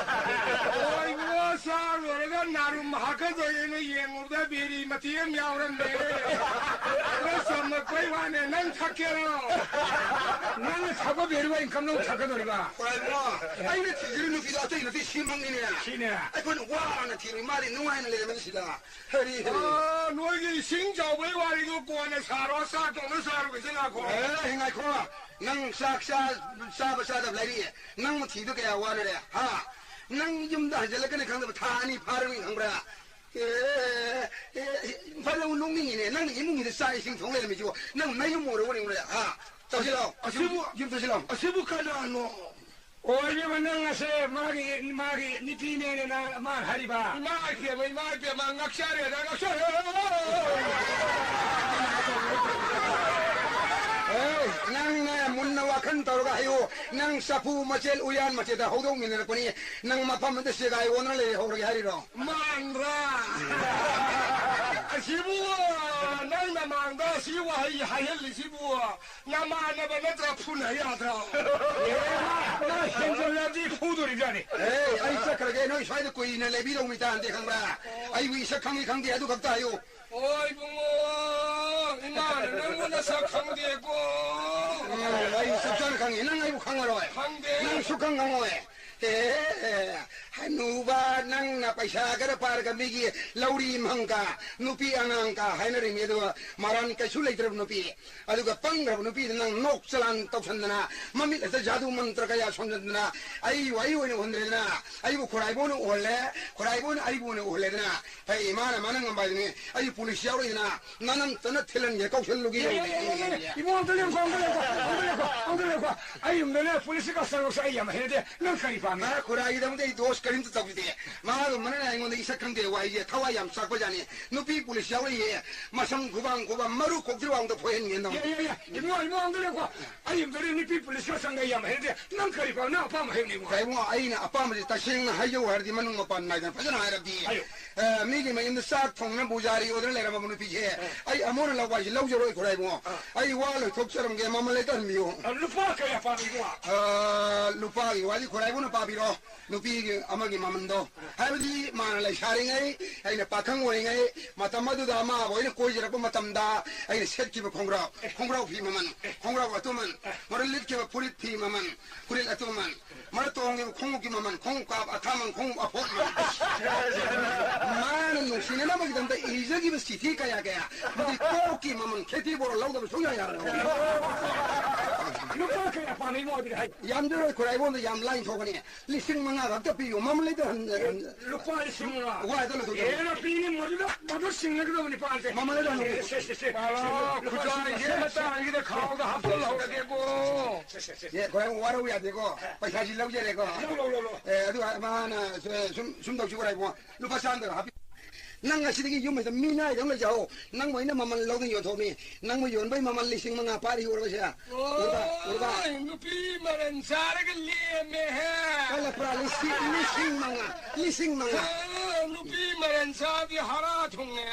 ꯑꯣ, ꯏꯕꯨꯡꯉꯣ, ꯆꯥ ꯂꯣꯏꯔꯒ ꯅꯥꯔꯨꯝ ꯍꯥꯀꯗꯣꯏꯅ ꯌꯦꯡꯉꯨꯕꯗ ꯕꯤꯔꯤ ꯃꯇꯦꯛ ꯑꯃ ꯌꯥꯎꯔꯝꯃꯦ꯫ ꯈꯔ ꯆꯝꯃꯛꯄꯩ ꯋꯥꯅꯦ, ꯅꯪ ꯊꯛꯀꯦꯔꯣ? ꯅꯪꯅ ꯊꯛꯄ ꯕꯤꯔꯤꯕꯨ ꯑꯩꯅ ꯀꯝꯗꯧ ꯊꯛꯀꯗꯧꯔꯤꯕ? ꯍꯣꯏ, ꯏꯕꯨꯡꯉꯣ, ꯑꯩꯅ ꯊꯤꯖꯔꯤ ꯅꯨꯄꯤꯗꯣ ꯑꯇꯩ ꯅꯠꯇꯦ, ꯁꯤꯃꯛꯅꯤꯅꯦ꯫ ꯁꯤꯅꯦ꯫ ꯑꯩꯈꯣꯏꯅ ꯋꯥꯅ ꯊꯤꯔꯨꯏ, ꯃꯥꯗꯤ ꯅꯨꯡꯉꯥꯏꯅ ꯂꯩꯔꯝꯃꯤꯁꯤꯗ꯫ ꯍꯔꯤ, ꯍꯔꯤ꯫ ꯑꯥ, ꯅꯣꯏꯒꯤ ꯏꯁꯤꯡ ꯆꯥꯎꯕꯒꯤ ꯋꯥꯔꯤꯗꯨ ꯀꯣꯟꯅ ꯁꯥꯔꯣ, ꯆꯥꯛ ꯊꯣꯡꯅ ꯁꯥꯔꯨꯒꯦꯁꯦ, ꯉꯥꯏꯈꯣ꯫ ꯑꯦ, ꯉꯥꯏꯈꯣ꯫ ꯅꯪ ꯆꯥꯛ ꯆꯥ-, ꯆꯥꯕ ꯆꯥꯗꯕ ꯂꯩꯔꯤ꯫ ꯅꯪ ꯊꯤꯕ ꯀꯌꯥ ꯋꯥꯅꯔꯦ, ꯍꯥ? ꯅꯪ ꯌꯨꯝꯗ ꯍꯟꯖꯤꯜꯂꯛꯀꯅꯤ ꯈꯪꯗꯕ ꯊꯥ ꯑꯅꯤ ꯐꯥꯔꯝꯃꯤ ꯈꯪꯕ꯭ꯔꯥ? ꯑꯦ, ꯑꯦ, ꯐꯖꯅ ꯅꯣꯛꯅꯤꯡꯉꯤꯅꯦ꯫ ꯅꯪꯅ ꯏꯃꯨꯡꯒꯤꯗ ꯆꯥꯛ ꯏꯁꯤꯡ ꯊꯣꯡ ꯂꯩꯔꯝꯃꯤꯁꯤꯕꯨ ꯅꯪ ꯅꯌꯨꯝ ꯑꯣꯏꯔꯕꯅꯤ, ꯍꯥ? ꯆꯪꯁꯤꯜꯂꯛꯑꯣ꯫ ꯑꯁꯤꯕꯨ, ꯌꯨꯝ ꯆꯪꯁꯤꯜꯂꯛꯑꯣ꯫ ꯑꯁꯤꯕꯨ ꯀꯅꯥꯅꯣ? ꯑꯣ, ꯏꯕꯦꯝꯃ, ꯅꯪ ꯑꯁꯦ ꯃꯥꯒꯤ, ꯃꯥꯒꯤ ꯅꯨꯄꯤꯅꯦꯅ ꯅꯪ, ꯃꯥꯅ ꯍꯥꯏꯔꯤꯕ? ꯏꯃꯥ ꯏꯕꯦꯝꯃ, ꯏꯃꯥ ꯏꯕꯦꯝꯃ, ꯉꯛꯆꯔꯦꯗ, ꯉꯛꯆꯔꯦ꯫ ꯑꯦ, ꯅꯪꯅꯦ ꯃꯨꯟꯅ ꯋꯥꯈꯜ ꯇꯧꯔꯒ ꯍꯥꯏꯌꯨ꯫ ꯅꯪ ꯆꯐꯨ ꯃꯆꯦꯜ ꯎꯌꯥꯟ ꯃꯆꯦꯗ ꯍꯧꯗꯣꯛꯃꯤꯟꯅꯔꯛꯄꯅꯤ꯫ ꯅꯪ ꯃꯐꯝ ꯑꯃꯗ ꯆꯦꯒꯥꯏ ꯑꯣꯟꯗꯅ ꯂꯩꯍꯧꯔꯒꯦ ꯍꯥꯏꯔꯤꯔꯣ? ꯃꯥꯟꯕ꯭ꯔꯥ? ꯑꯁꯤꯕꯨ ꯅꯪ ꯅꯃꯥꯡꯗ ꯁꯤ ꯋꯥꯍꯩ ꯍꯥꯏꯍꯜꯂꯤꯁꯤꯕꯨ ꯅꯃꯥꯟꯅꯕ ꯅꯠꯇ꯭ꯔ ꯐꯨꯅ ꯌꯥꯗ꯭ꯔꯣ? ꯑꯦ, ꯃꯥ, ꯃꯥ ꯍꯦꯟꯖꯜꯂꯗꯤ ꯐꯨꯗꯣꯔꯤꯕꯖꯥꯠꯅꯤ꯫ ꯑꯦ, ꯑꯩ ꯆꯠꯈ꯭ꯔꯒꯦ, ꯅꯣꯏ ꯁ꯭ꯋꯥꯏꯗ ꯀꯨꯏꯅ ꯂꯩꯕꯤꯗꯧ ꯃꯤ ꯇꯥꯟꯗꯦ ꯈꯪꯕ꯭ꯔꯥ? ꯑꯩꯕꯨ ꯏꯁꯛ ꯈꯪꯉꯤ ꯈꯪꯗꯦ ꯑꯗꯨ ꯈꯛꯇ ꯍꯥꯏꯌꯨ꯫ ꯑꯣ, ꯏꯕꯨꯡꯉꯣ, ꯏꯃꯥꯅ ꯅꯪꯕꯨ ꯅꯁꯛ ꯈꯪꯗꯦꯀꯣ꯫ ꯎꯝ, ꯑꯩ ꯆꯞ ꯆꯥꯅ ꯈꯪꯉꯤ, ꯅꯪ ꯑꯩꯕꯨ ꯈꯪꯉꯔꯣꯏ꯫ ꯈꯪꯗꯦ꯫ ꯅꯪ ꯁꯨꯛꯈꯪ ꯈꯪꯉꯣꯏ꯫ ꯑꯦ, ꯍꯅꯨꯕ, ꯅꯪꯅ ꯄꯩꯁꯥ ꯈꯔ ꯄꯥꯏꯔꯒ ꯃꯤꯒꯤ ꯂꯧꯔꯤ ꯃꯪꯀ, ꯅꯨꯄꯤ ꯑꯉꯥꯡꯀ ꯍꯥꯏꯅꯔꯤꯃꯤ, ꯑꯗꯨꯒ ꯃꯔꯥꯟ ꯀꯩꯁꯨ ꯂꯩꯇ꯭ꯔꯕ ꯅꯨꯄꯤ, ꯑꯗꯨꯒ ꯄꯪꯈ꯭ꯔꯕ ꯅꯨꯄꯤꯗ ꯅꯪ ꯅꯣꯛ ꯆꯂꯥꯟ ꯇꯧꯁꯟꯗꯅ, ꯃꯃꯤꯠ ꯍꯦꯛꯇ ꯖꯥꯗꯨ ꯃꯟꯇ꯭ꯔ ꯀꯌꯥ ꯁꯣꯟꯖꯟꯗꯅ, ꯑꯩꯕꯨ ꯑꯩ ꯑꯣꯏꯅ ꯎꯍꯟꯗ꯭ꯔꯦꯗꯅ, ꯑꯩꯕꯨ ꯈꯨꯔꯥꯏꯕꯨ ꯑꯣꯏꯅ ꯎꯍꯜꯂꯦ, ꯈꯨꯔꯥꯏꯕꯨ ꯑꯣꯏꯅ ꯑꯩꯕꯨ ꯑꯣꯏꯅ ꯎꯍꯜꯂꯦꯗꯅ꯫ ꯍꯩ, ꯏꯃꯥꯅ ꯃꯥꯅ ꯉꯝꯕ ꯍꯥꯏꯗꯨꯅꯤ, ꯑꯩ ꯄꯨꯂꯤꯁ ꯌꯥꯎꯔꯣꯏꯗꯅ, ꯅꯅꯝꯇꯅ ꯊꯤꯜꯍꯟꯒꯦ, ꯀꯧꯁꯜꯂꯨꯒꯦ꯫ ꯑꯦ, ꯑꯦ, ꯑꯦ, ꯑꯦ, ꯑꯦ, ꯏꯕꯨꯡꯉꯣ, ꯑꯝꯇ ꯂꯦꯞꯈꯣ, ꯑꯝꯇ ꯂꯦꯞꯈꯣ, ꯑꯝꯇ ꯂꯦꯞꯈꯣ, ꯑꯝꯇ ꯂꯦꯞꯈꯣ꯫ ꯑꯩ ꯌꯨꯝꯗꯅꯦ, ꯄꯨꯂꯤꯁꯀꯤ ꯀꯁꯇꯃꯔꯁꯦ ꯑꯩ ꯌꯥꯝ ꯍꯩꯅꯗꯦ꯫ ꯅꯪ ꯀꯔꯤ ꯄꯥꯝꯃꯤ? ꯑ, ꯈꯨꯔꯥꯏꯒꯤꯗꯃꯛꯇ ꯑꯩ ꯗꯣꯁ ꯀꯔꯤꯝꯇ ꯇꯧꯈꯤꯗꯦ꯫ ꯃꯥꯒ ꯃꯅꯦꯅ ꯑꯩꯉꯣꯟꯗ ꯏꯁꯛ ꯈꯪꯗꯦ ꯋꯥꯍꯩꯁꯦ ꯊꯋꯥꯏ ꯌꯥꯝ ꯆꯥꯛꯄꯖꯥꯠꯅꯤ꯫ ꯅꯨꯄꯤ ꯄꯨꯂꯤꯁ ꯌꯥꯎꯔꯛꯏꯌꯦ꯫ ꯃꯁꯝ ꯈꯨꯕꯥꯡ ꯈꯨꯕꯥꯡ ꯃꯔꯨ ꯀꯣꯛꯇ꯭ꯔꯤ ꯋꯥꯡꯗ ꯐꯣꯏꯍꯟꯒꯦꯅ ꯇꯧꯅꯤ꯫ ꯌꯥ, ꯌꯥ, ꯌꯥ꯫ ꯏꯕꯨꯡꯉꯣ, ꯏꯕꯨꯡꯉꯣ, ꯑꯝꯇ ꯂꯩꯌꯨꯀꯣ꯫ ꯑꯩ ꯑꯝꯇ ꯂꯩ, ꯅꯨꯄꯤ ꯄꯨꯂꯤꯁꯀ ꯆꯪꯒ ꯌꯥꯝ ꯍꯩꯅꯗꯦ꯫ ꯅꯪ ꯀꯔꯤ ꯄꯥꯝ-, ꯅꯪ ꯑꯄꯥꯝꯕ ꯍꯥꯏꯌꯨꯅꯦ, ꯏꯕꯨꯡꯉꯣ꯫ ꯀꯩ ꯏꯕꯨꯡꯉꯣ, ꯑꯩꯅ ꯑꯄꯥꯝꯕꯁꯦ ꯇꯁꯦꯡꯅ ꯍꯥꯏꯖꯧ ꯍꯥꯏꯔꯗꯤ ꯃꯅꯨꯡ ꯃꯄꯥꯟ ꯅꯥꯏꯗꯅ ꯐꯖꯅ ꯍꯥꯏꯔꯕꯗꯤ, ꯍꯥꯏꯌꯨ꯫ ꯑ, ꯃꯤꯒꯤ ꯃꯌꯨꯝꯗ ꯆꯥꯛ ꯊꯣꯡꯅ ꯕꯨꯖꯥꯔꯤ ꯑꯣꯏꯗꯅ ꯂꯩꯔꯝꯃꯕ ꯅꯨꯄꯤꯁꯦ ꯑ꯫ ꯑꯩ ꯑꯃꯨꯛ ꯍꯟꯅ ꯂꯧꯕ ꯍꯥꯏꯁꯦ ꯂꯧꯖꯔꯣꯏ, ꯈꯨꯔꯥꯏꯕꯨꯡꯉꯣ꯫ ꯑ꯫ ꯑꯩ ꯋꯥ ꯂꯣꯏꯊꯣꯛꯆꯔꯝꯒꯦ, ꯃꯃꯜ ꯂꯩꯇꯍꯟꯕꯤꯌꯨ꯫ ꯑ, ꯂꯨꯄꯥ ꯀꯌꯥ ꯄꯥꯝꯃꯤ, ꯏꯕꯨꯡꯉꯣ? ꯑ, ꯂꯨꯄꯥꯒꯤ ꯋꯥꯗꯤ ꯈꯨꯔꯥꯏꯕꯨꯡꯅ ꯄꯥꯕꯤꯔꯣ꯫ ꯅꯨꯄꯤꯒꯤ ꯑꯃꯒꯤ ꯃꯃꯟꯗꯣ, ꯍꯥꯏꯕꯗꯤ ꯃꯥꯅ ꯂꯩꯁꯥꯔꯤꯉꯩ, ꯑꯩꯅ ꯄꯥꯈꯪ ꯑꯣꯏꯔꯤꯉꯩ, ꯃꯇꯝ ꯑꯗꯨꯗ ꯃꯥꯕꯨ ꯑꯩꯅ ꯀꯣꯏꯖꯔꯛꯄ ꯃꯇꯝꯗ ꯑꯩꯅ ꯁꯦꯠꯈꯤꯕ ꯈꯣꯡꯒ꯭ꯔꯥꯎ, ꯈꯣꯡꯒ꯭ꯔꯥꯎ ꯐꯤ ꯃꯃꯜ, ꯈꯣꯡꯒ꯭ꯔꯥꯎ ꯑꯇꯨꯃꯟ, ꯃꯔ ꯂꯤꯠꯈꯤꯕ ꯐꯨꯔꯤꯠ ꯐꯤ ꯃꯃꯜ, ꯐꯨꯔꯤꯠ ꯑꯇꯨꯃꯟ, ꯃꯔ ꯇꯣꯡꯉꯤꯕ ꯈꯣꯡꯎꯞꯀꯤ ꯃꯃꯜ, ꯈꯣꯡꯎꯞ ꯀꯥꯞ ꯑꯊꯥꯃꯟ, ꯈꯣꯡꯎꯞ ꯑꯐꯣꯠ ꯃꯃꯜ꯫ ꯃꯥꯅ ꯅꯨꯡꯁꯤꯅꯅꯕꯒꯤꯗꯃꯛꯇ ꯏꯖꯈꯤꯕ ꯆꯤꯊꯤ ꯀꯌꯥ ꯀꯌꯥ, ꯃꯗꯨꯒꯤ ꯀꯣꯛꯀꯤ ꯃꯃꯜ ꯈꯦꯇꯤ ꯕꯣꯔꯥ ꯂꯧꯗꯕ ꯁꯨꯡꯌꯥ ꯌꯥꯔꯣꯏ꯫ ꯂꯨꯄꯥ ꯀꯌꯥ ꯄꯥꯝꯃꯤ ꯏꯕꯨꯡꯉꯣ ꯑꯗꯨꯗꯤ ꯍꯥꯏ? ꯌꯥꯝꯖꯔꯣꯏ, ꯈꯨꯔꯥꯏꯕꯣꯟꯗ ꯌꯥꯝ ꯂꯥꯏꯅ ꯊꯣꯛꯀꯅꯤ꯫ ꯂꯤꯁꯤꯡ ꯃꯉꯥ ꯈꯛꯇ ꯄꯤꯌꯨ, ꯃꯃꯜ ꯂꯩꯇ ꯍꯟ-, ꯍꯟ-, ꯂꯨꯄꯥ ꯂꯤꯁꯤꯡ ꯃꯉꯥ꯫ ꯋꯥꯏꯗ ꯂꯧꯊꯣꯛ꯫ ꯑꯦ, ꯄꯤꯅꯤ, ꯃꯗꯨꯗ, ꯃꯗꯨ ꯁꯤꯡꯅꯒꯗꯕꯅꯤ, ꯄꯥꯟꯁꯦ꯫ ꯃꯃꯜ ꯂꯩꯇ ꯍꯟ-, ꯁꯦ, ꯁꯦ, ꯁꯦ, ꯁꯦ꯫ ꯑꯂꯥ, ꯂꯨꯄꯥ ꯈꯨꯖꯥꯏꯁꯦ ꯂꯤꯁꯤꯡ ꯃꯉꯥ꯫ ꯃꯇꯥꯡꯁꯤꯗ ꯈꯥꯎꯗ ꯍꯥꯞꯆꯜꯍꯧꯔꯒꯦꯀꯣ꯫ ꯁꯦ, ꯁꯦ, ꯁꯦ꯫ ꯑꯦ, ꯈꯣꯏ ꯋꯥꯔꯧ ꯌꯥꯗꯦꯀꯣ꯫ ꯄꯩꯁꯥꯁꯤ ꯂꯧꯖꯔꯦꯀꯣ꯫ ꯂꯧ, ꯂꯧ, ꯂꯧ, ꯂꯧ꯫ ꯑꯦ, ꯑꯗꯨ ꯃꯥꯅ ꯁꯨꯝ, ꯁꯨꯝ ꯇꯧꯁꯤ, ꯈꯣꯏ ꯏꯕꯨꯡꯉꯣ꯫ ꯂꯨꯄꯥ ꯆꯥꯝꯗ ꯍꯥꯞꯄꯤ꯫ ꯅꯪ ꯉꯁꯤꯗꯒꯤ ꯌꯨꯝ ꯍꯦꯛꯇ ꯃꯤꯅꯥꯏꯗꯧꯅ ꯂꯩꯖꯍꯧ꯫ ꯅꯪꯕꯨ ꯑꯩꯅ ꯃꯃꯜ ꯂꯧꯗꯅ ꯌꯣꯟꯊꯣꯛꯑꯝꯃꯤ꯫ ꯅꯪꯕꯨ ꯌꯣꯟꯕꯩ ꯃꯃꯜ ꯂꯤꯁꯤꯡ ꯃꯉꯥ ꯄꯥꯔꯤ ꯎꯔꯕꯁꯦ? ꯎꯔꯕ? ꯎꯔꯕ? ꯑꯣꯏ, ꯅꯨꯄꯤ ꯃꯔꯟ ꯆꯥꯔꯒ ꯂꯦꯝꯃꯦꯍꯦ꯫ ꯀꯜꯂꯛꯄ꯭ꯔꯥ? ꯂꯤꯁꯤꯡ, ꯂꯤꯁꯤꯡ ꯃꯉꯥ, ꯂꯤꯁꯤꯡ ꯃꯉꯥ꯫ ꯑꯣ, ꯅꯨꯄꯤ ꯃꯔꯟ ꯆꯥꯕꯤ ꯍꯥꯔꯥ ꯊꯨꯡꯉꯦ꯫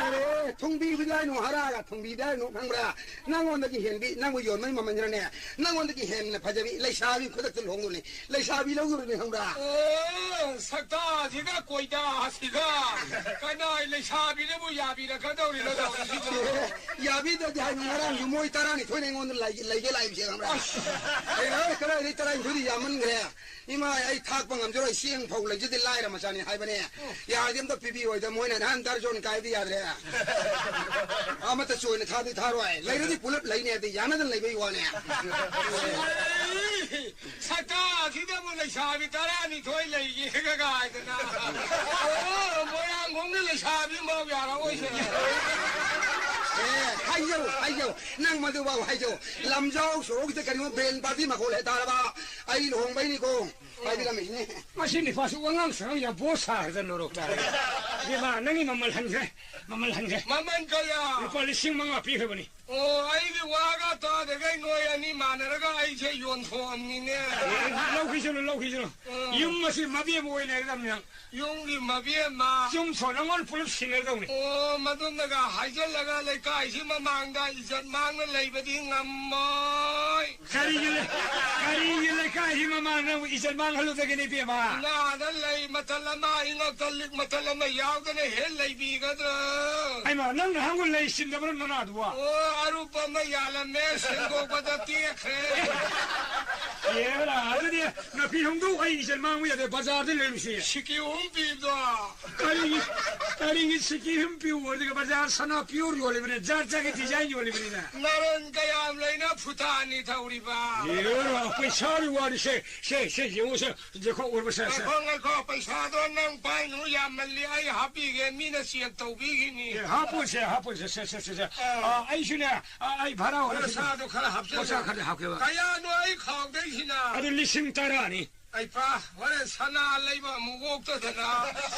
ꯑꯔꯦ, ꯊꯨꯡꯕꯤꯕꯗꯤ ꯍꯥꯏꯅꯨ, ꯍꯥꯔꯥꯒ ꯊꯨꯡꯕꯤꯗꯤ ꯍꯥꯏꯅꯨ, ꯈꯪꯕ꯭ꯔꯥ? ꯅꯪꯉꯣꯟꯗꯒꯤ ꯍꯦꯟꯕꯤ, ꯅꯪꯕꯨ ꯌꯣꯟꯕꯒꯤ ꯃꯃꯜꯁꯤꯅꯅꯦ, ꯅꯪꯉꯣꯟꯗꯒꯤ ꯍꯦꯟꯅ ꯐꯖꯕꯤ ꯂꯩꯁꯥꯕꯤ ꯈꯨꯗꯛꯇ ꯂꯨꯍꯣꯡꯗꯣꯏꯅꯤ꯫ ꯂꯩꯁꯥꯕꯤ ꯂꯧꯗꯣꯔꯤꯅꯤ, ꯈꯪꯕ꯭ꯔꯥ? ꯑꯣ, ꯁꯛꯇꯥꯁꯤꯒ ꯀꯣꯏꯗꯥꯁꯤꯒ ꯀꯅꯥꯏ ꯂꯩꯁꯥꯕꯤꯅꯕꯨ ꯌꯥꯕꯤꯔꯛꯀꯗꯧꯔꯤꯅꯣ ꯇꯧꯔꯤꯁꯤꯕꯣ? ꯑꯦ, ꯌꯥꯕꯤꯗ꯭ꯔꯗꯤ ꯍꯥꯏꯅꯨ, ꯉꯔꯥꯡꯁꯨ ꯃꯣꯏ ꯇꯔꯥꯅꯤꯊꯣꯏꯅ ꯑꯩꯉꯣꯟꯗ ꯂꯩꯒꯦ, ꯂꯩꯒꯦ ꯂꯥꯛꯏꯁꯦ, ꯈꯪꯕ꯭ꯔꯥ? ꯑꯁ! ꯑꯦ, ꯍꯣꯏ, ꯀꯗꯥꯏꯗꯩ ꯇꯔꯥꯅꯤꯊꯣꯏꯗꯤ ꯌꯥꯝꯃꯟꯈ꯭ꯔꯦ꯫ ꯏꯃꯥ, ꯑꯩ ꯊꯥꯛꯄ ꯉꯝꯖꯔꯣꯏ, ꯆꯦꯡ ꯐꯧ ꯂꯩꯖꯗꯦ, ꯂꯥꯏꯔ ꯃꯆꯥꯅꯤ ꯍꯥꯏꯕꯅꯦ꯫ ꯌꯥꯔꯗꯤ ꯑꯝꯇ ꯄꯤꯕꯤꯌꯣ ꯍꯥꯏꯗ, ꯃꯣꯏꯅ ꯅꯍꯥꯟ ꯗꯔꯖꯣꯟ ꯀꯥꯏꯕꯗꯤ ꯌꯥꯗ꯭ꯔꯦ꯫ ꯑꯃꯠꯇ ꯆꯣꯏꯅ ꯊꯥꯗꯤ ꯊꯥꯔꯣꯏ꯫ ꯂꯩꯔꯗꯤ ꯄꯨꯂꯞ ꯂꯩꯅꯤ ꯍꯥꯏꯕꯗꯤ ꯌꯥꯅꯗꯅ ꯂꯩꯕꯩ ꯋꯥꯅꯦ꯫ ꯁꯛꯇꯥꯁꯤꯗꯕꯨ ꯂꯩꯁꯥꯕꯤ ꯇꯔꯥꯅꯤꯊꯣꯏ ꯂꯩꯒꯦꯒ ꯍꯥꯏꯗꯅ꯫ ꯑꯣ, ꯃꯣꯏꯔꯥꯡꯈꯣꯡꯒꯤ ꯂꯩꯁꯥꯕꯤ ꯑꯃꯐꯥꯎ ꯌꯥꯔꯛꯑꯣꯏꯁꯦ꯫ ꯑꯦ, ꯍꯥꯏꯖꯧ, ꯍꯥꯏꯖꯧ꯫ ꯅꯪ ꯃꯗꯨꯐꯥꯎ ꯍꯥꯏꯖꯧ꯫ ꯂꯝꯖꯥꯎ ꯁꯣꯔꯣꯛꯁꯤꯗ ꯀꯔꯤꯒꯨꯝꯕ ꯕꯦꯟ ꯄꯥꯔꯇꯤ ꯃꯈꯣꯜ ꯍꯦꯛ ꯇꯥꯔꯕ, ꯑꯩ ꯂꯨꯍꯣꯡꯕꯩꯅꯤꯀꯣ ꯍꯥꯏꯕꯤꯔꯝꯃꯤꯁꯤꯅꯤ꯫ ꯃꯁꯤ ꯅꯤꯄꯥꯁꯨ ꯋꯥꯉꯥꯡ ꯁꯉꯥꯡ ꯌꯥꯝ ꯕꯣꯠ ꯁꯥꯈ꯭ꯔꯗ ꯅꯣꯔꯣꯛ ꯇꯥꯔꯦ꯫ ꯏꯕꯦꯝꯃ, ꯅꯪꯒꯤ ꯃꯃꯜ ꯍꯟꯈ꯭ꯔꯦ, ꯃꯃꯜ ꯍꯟꯈ꯭ꯔꯦ꯫ ꯃꯃꯜ ꯀꯌꯥ? ꯂꯨꯄꯥ ꯂꯤꯁꯤꯡ ꯃꯉꯥ ꯄꯤꯈ꯭ꯔꯕꯅꯤ꯫ ꯑꯣ, ꯑꯩꯒꯤ ꯋꯥꯒ ꯇꯥꯗꯈꯩ ꯅꯣꯏ ꯑꯅꯤ ꯃꯥꯟꯅꯔꯒ ꯑꯩꯁꯦ ꯌꯣꯟꯊꯣꯛꯑꯝꯅꯤꯅꯦ꯫ ꯑꯦ, ꯂꯧꯈꯤꯁꯅꯨ, ꯂꯧꯈꯤꯁꯅꯨ꯫ ꯎꯝ꯫ ꯌꯨꯝ ꯑꯁꯤ ꯃꯕꯦꯝ ꯑꯣꯏ ꯂꯩꯔꯗꯝꯅꯤ ꯅꯪ꯫ ꯌꯨꯝꯒꯤ ꯃꯕꯦꯝꯃ꯫ ꯌꯨꯝ ꯁꯣ ꯅꯉꯣꯟ ꯄꯨꯂꯞ ꯁꯤꯟꯅꯔꯗꯧꯅꯤ꯫ ꯑꯣ, ꯃꯗꯨꯝꯅꯒ ꯍꯥꯏꯖꯜꯂꯒ ꯂꯩꯀꯥꯏꯁꯤ ꯃꯃꯥꯡꯗ ꯏꯖꯠ ꯃꯥꯡꯅ ꯂꯩꯕꯗꯤ ꯉꯝꯃꯣꯏ꯫ ꯀꯔꯤꯒꯤ ꯂꯩ-, ꯀꯔꯤꯒꯤ ꯂꯩꯀꯥꯏꯁꯤ ꯃꯃꯥꯡꯗ ꯅꯪꯕꯨ ꯏꯖꯠ ꯃꯥꯡꯍꯜꯂꯨꯗꯒꯦꯅꯦ, ꯏꯕꯦꯝꯃ? ꯏꯅꯥꯗ ꯂꯩ ꯃꯇꯜ ꯑꯃ, ꯏꯉꯛꯇ ꯂꯤꯛ ꯃꯇꯜ ꯑꯃ ꯌꯥꯎꯗꯅ ꯍꯦꯛ ꯂꯩꯕꯤꯒꯗ꯭ꯔꯣ? ꯑꯩꯃ, ꯅꯪ ꯅꯍꯥꯟꯒꯨ ꯂꯩ ꯆꯤꯟꯗꯕ꯭ꯔꯣ ꯅꯅꯥꯗꯨꯕꯣ? ꯑꯣ, ꯑꯔꯨꯞꯄ ꯑꯃ ꯌꯥꯜꯂꯝꯃꯦ, ꯁꯦꯡꯗꯣꯛꯄꯗ ꯇꯦꯛꯈ꯭ꯔꯦ꯫ ꯑꯦꯔꯥ, ꯑꯗꯨꯗꯤ ꯅꯥꯄꯤ ꯍꯣꯡꯗꯣꯛ, ꯑꯩ ꯏꯆꯟ ꯃꯥꯡꯕ ꯌꯥꯗꯦ, ꯕꯖꯥꯔꯗ ꯂꯩꯔꯨꯁꯤ꯫ ꯁꯤꯀꯤ ꯑꯍꯨꯝ ꯄꯤꯕꯗꯣ꯫ ꯀꯔꯤꯒꯤ, ꯀꯔꯤꯒꯤ ꯁꯤꯀꯤ ꯑꯍꯨꯝ ꯄꯤꯌꯨ? ꯑꯗꯨꯒ ꯕꯖꯥꯔ ꯁꯅꯥ pure ꯌꯣꯜꯂꯤꯕꯅꯦ, ꯖꯥꯠ ꯖꯥꯠꯀꯤ design ꯌꯣꯜꯂꯤꯕꯅꯤꯅ꯫ ꯅꯔꯟ ꯀꯌꯥꯝ ꯂꯩꯅ ꯐꯨꯇꯥꯅꯤ ꯊꯧꯔꯤꯕ? ꯑꯦꯔꯥ, ꯄꯩꯁꯥꯒꯤ ꯋꯥꯔꯤꯁꯦ, ꯁꯦ, ꯁꯦ, ꯌꯦꯡꯉꯨꯁꯦ꯫ ꯉꯥꯏꯈꯣ, ꯉꯥꯏꯈꯣ, ꯄꯩꯁꯥꯗꯣ ꯅꯪ ꯄꯥꯏꯅꯨ, ꯌꯥꯝꯃꯜꯂꯤ, ꯑꯩ ꯍꯥꯞꯄꯤꯒꯦ, ꯃꯤꯅ check ꯇꯧꯕꯤꯈꯤꯅꯤ꯫ ꯑꯦ, ꯍꯥꯞꯄꯣꯏꯁꯦ, ꯍꯥꯞꯄꯣꯏꯁꯦ, ꯁꯦ, ꯁꯦ, ꯁꯦ, ꯁꯦ꯫ ꯑꯥ꯫ ꯑꯥ, ꯑꯩꯁꯨꯅꯦ, ꯑꯥ, ꯑꯩ ꯚꯔꯥ ꯑꯣꯏꯔꯁꯨ ꯄꯩꯁꯥꯗꯣ ꯈꯔ ꯍꯥꯞꯆꯜꯂꯣ꯫ ꯄꯩꯁꯥ ꯈꯔ ꯍꯥꯞꯀꯦꯕ꯫ ꯀꯌꯥꯅꯣ ꯑꯩ ꯈꯥꯎꯗꯣꯏꯁꯤꯅ? ꯑꯗꯨ ꯂꯤꯁꯤꯡ ꯇꯔꯥꯅꯤ꯫ ꯑꯩ ꯄꯥ, ꯍꯣꯔꯦꯟ ꯁꯅꯥ ꯂꯩꯕ ꯑꯃꯨꯛ ꯑꯣꯛꯇꯗꯅ꯫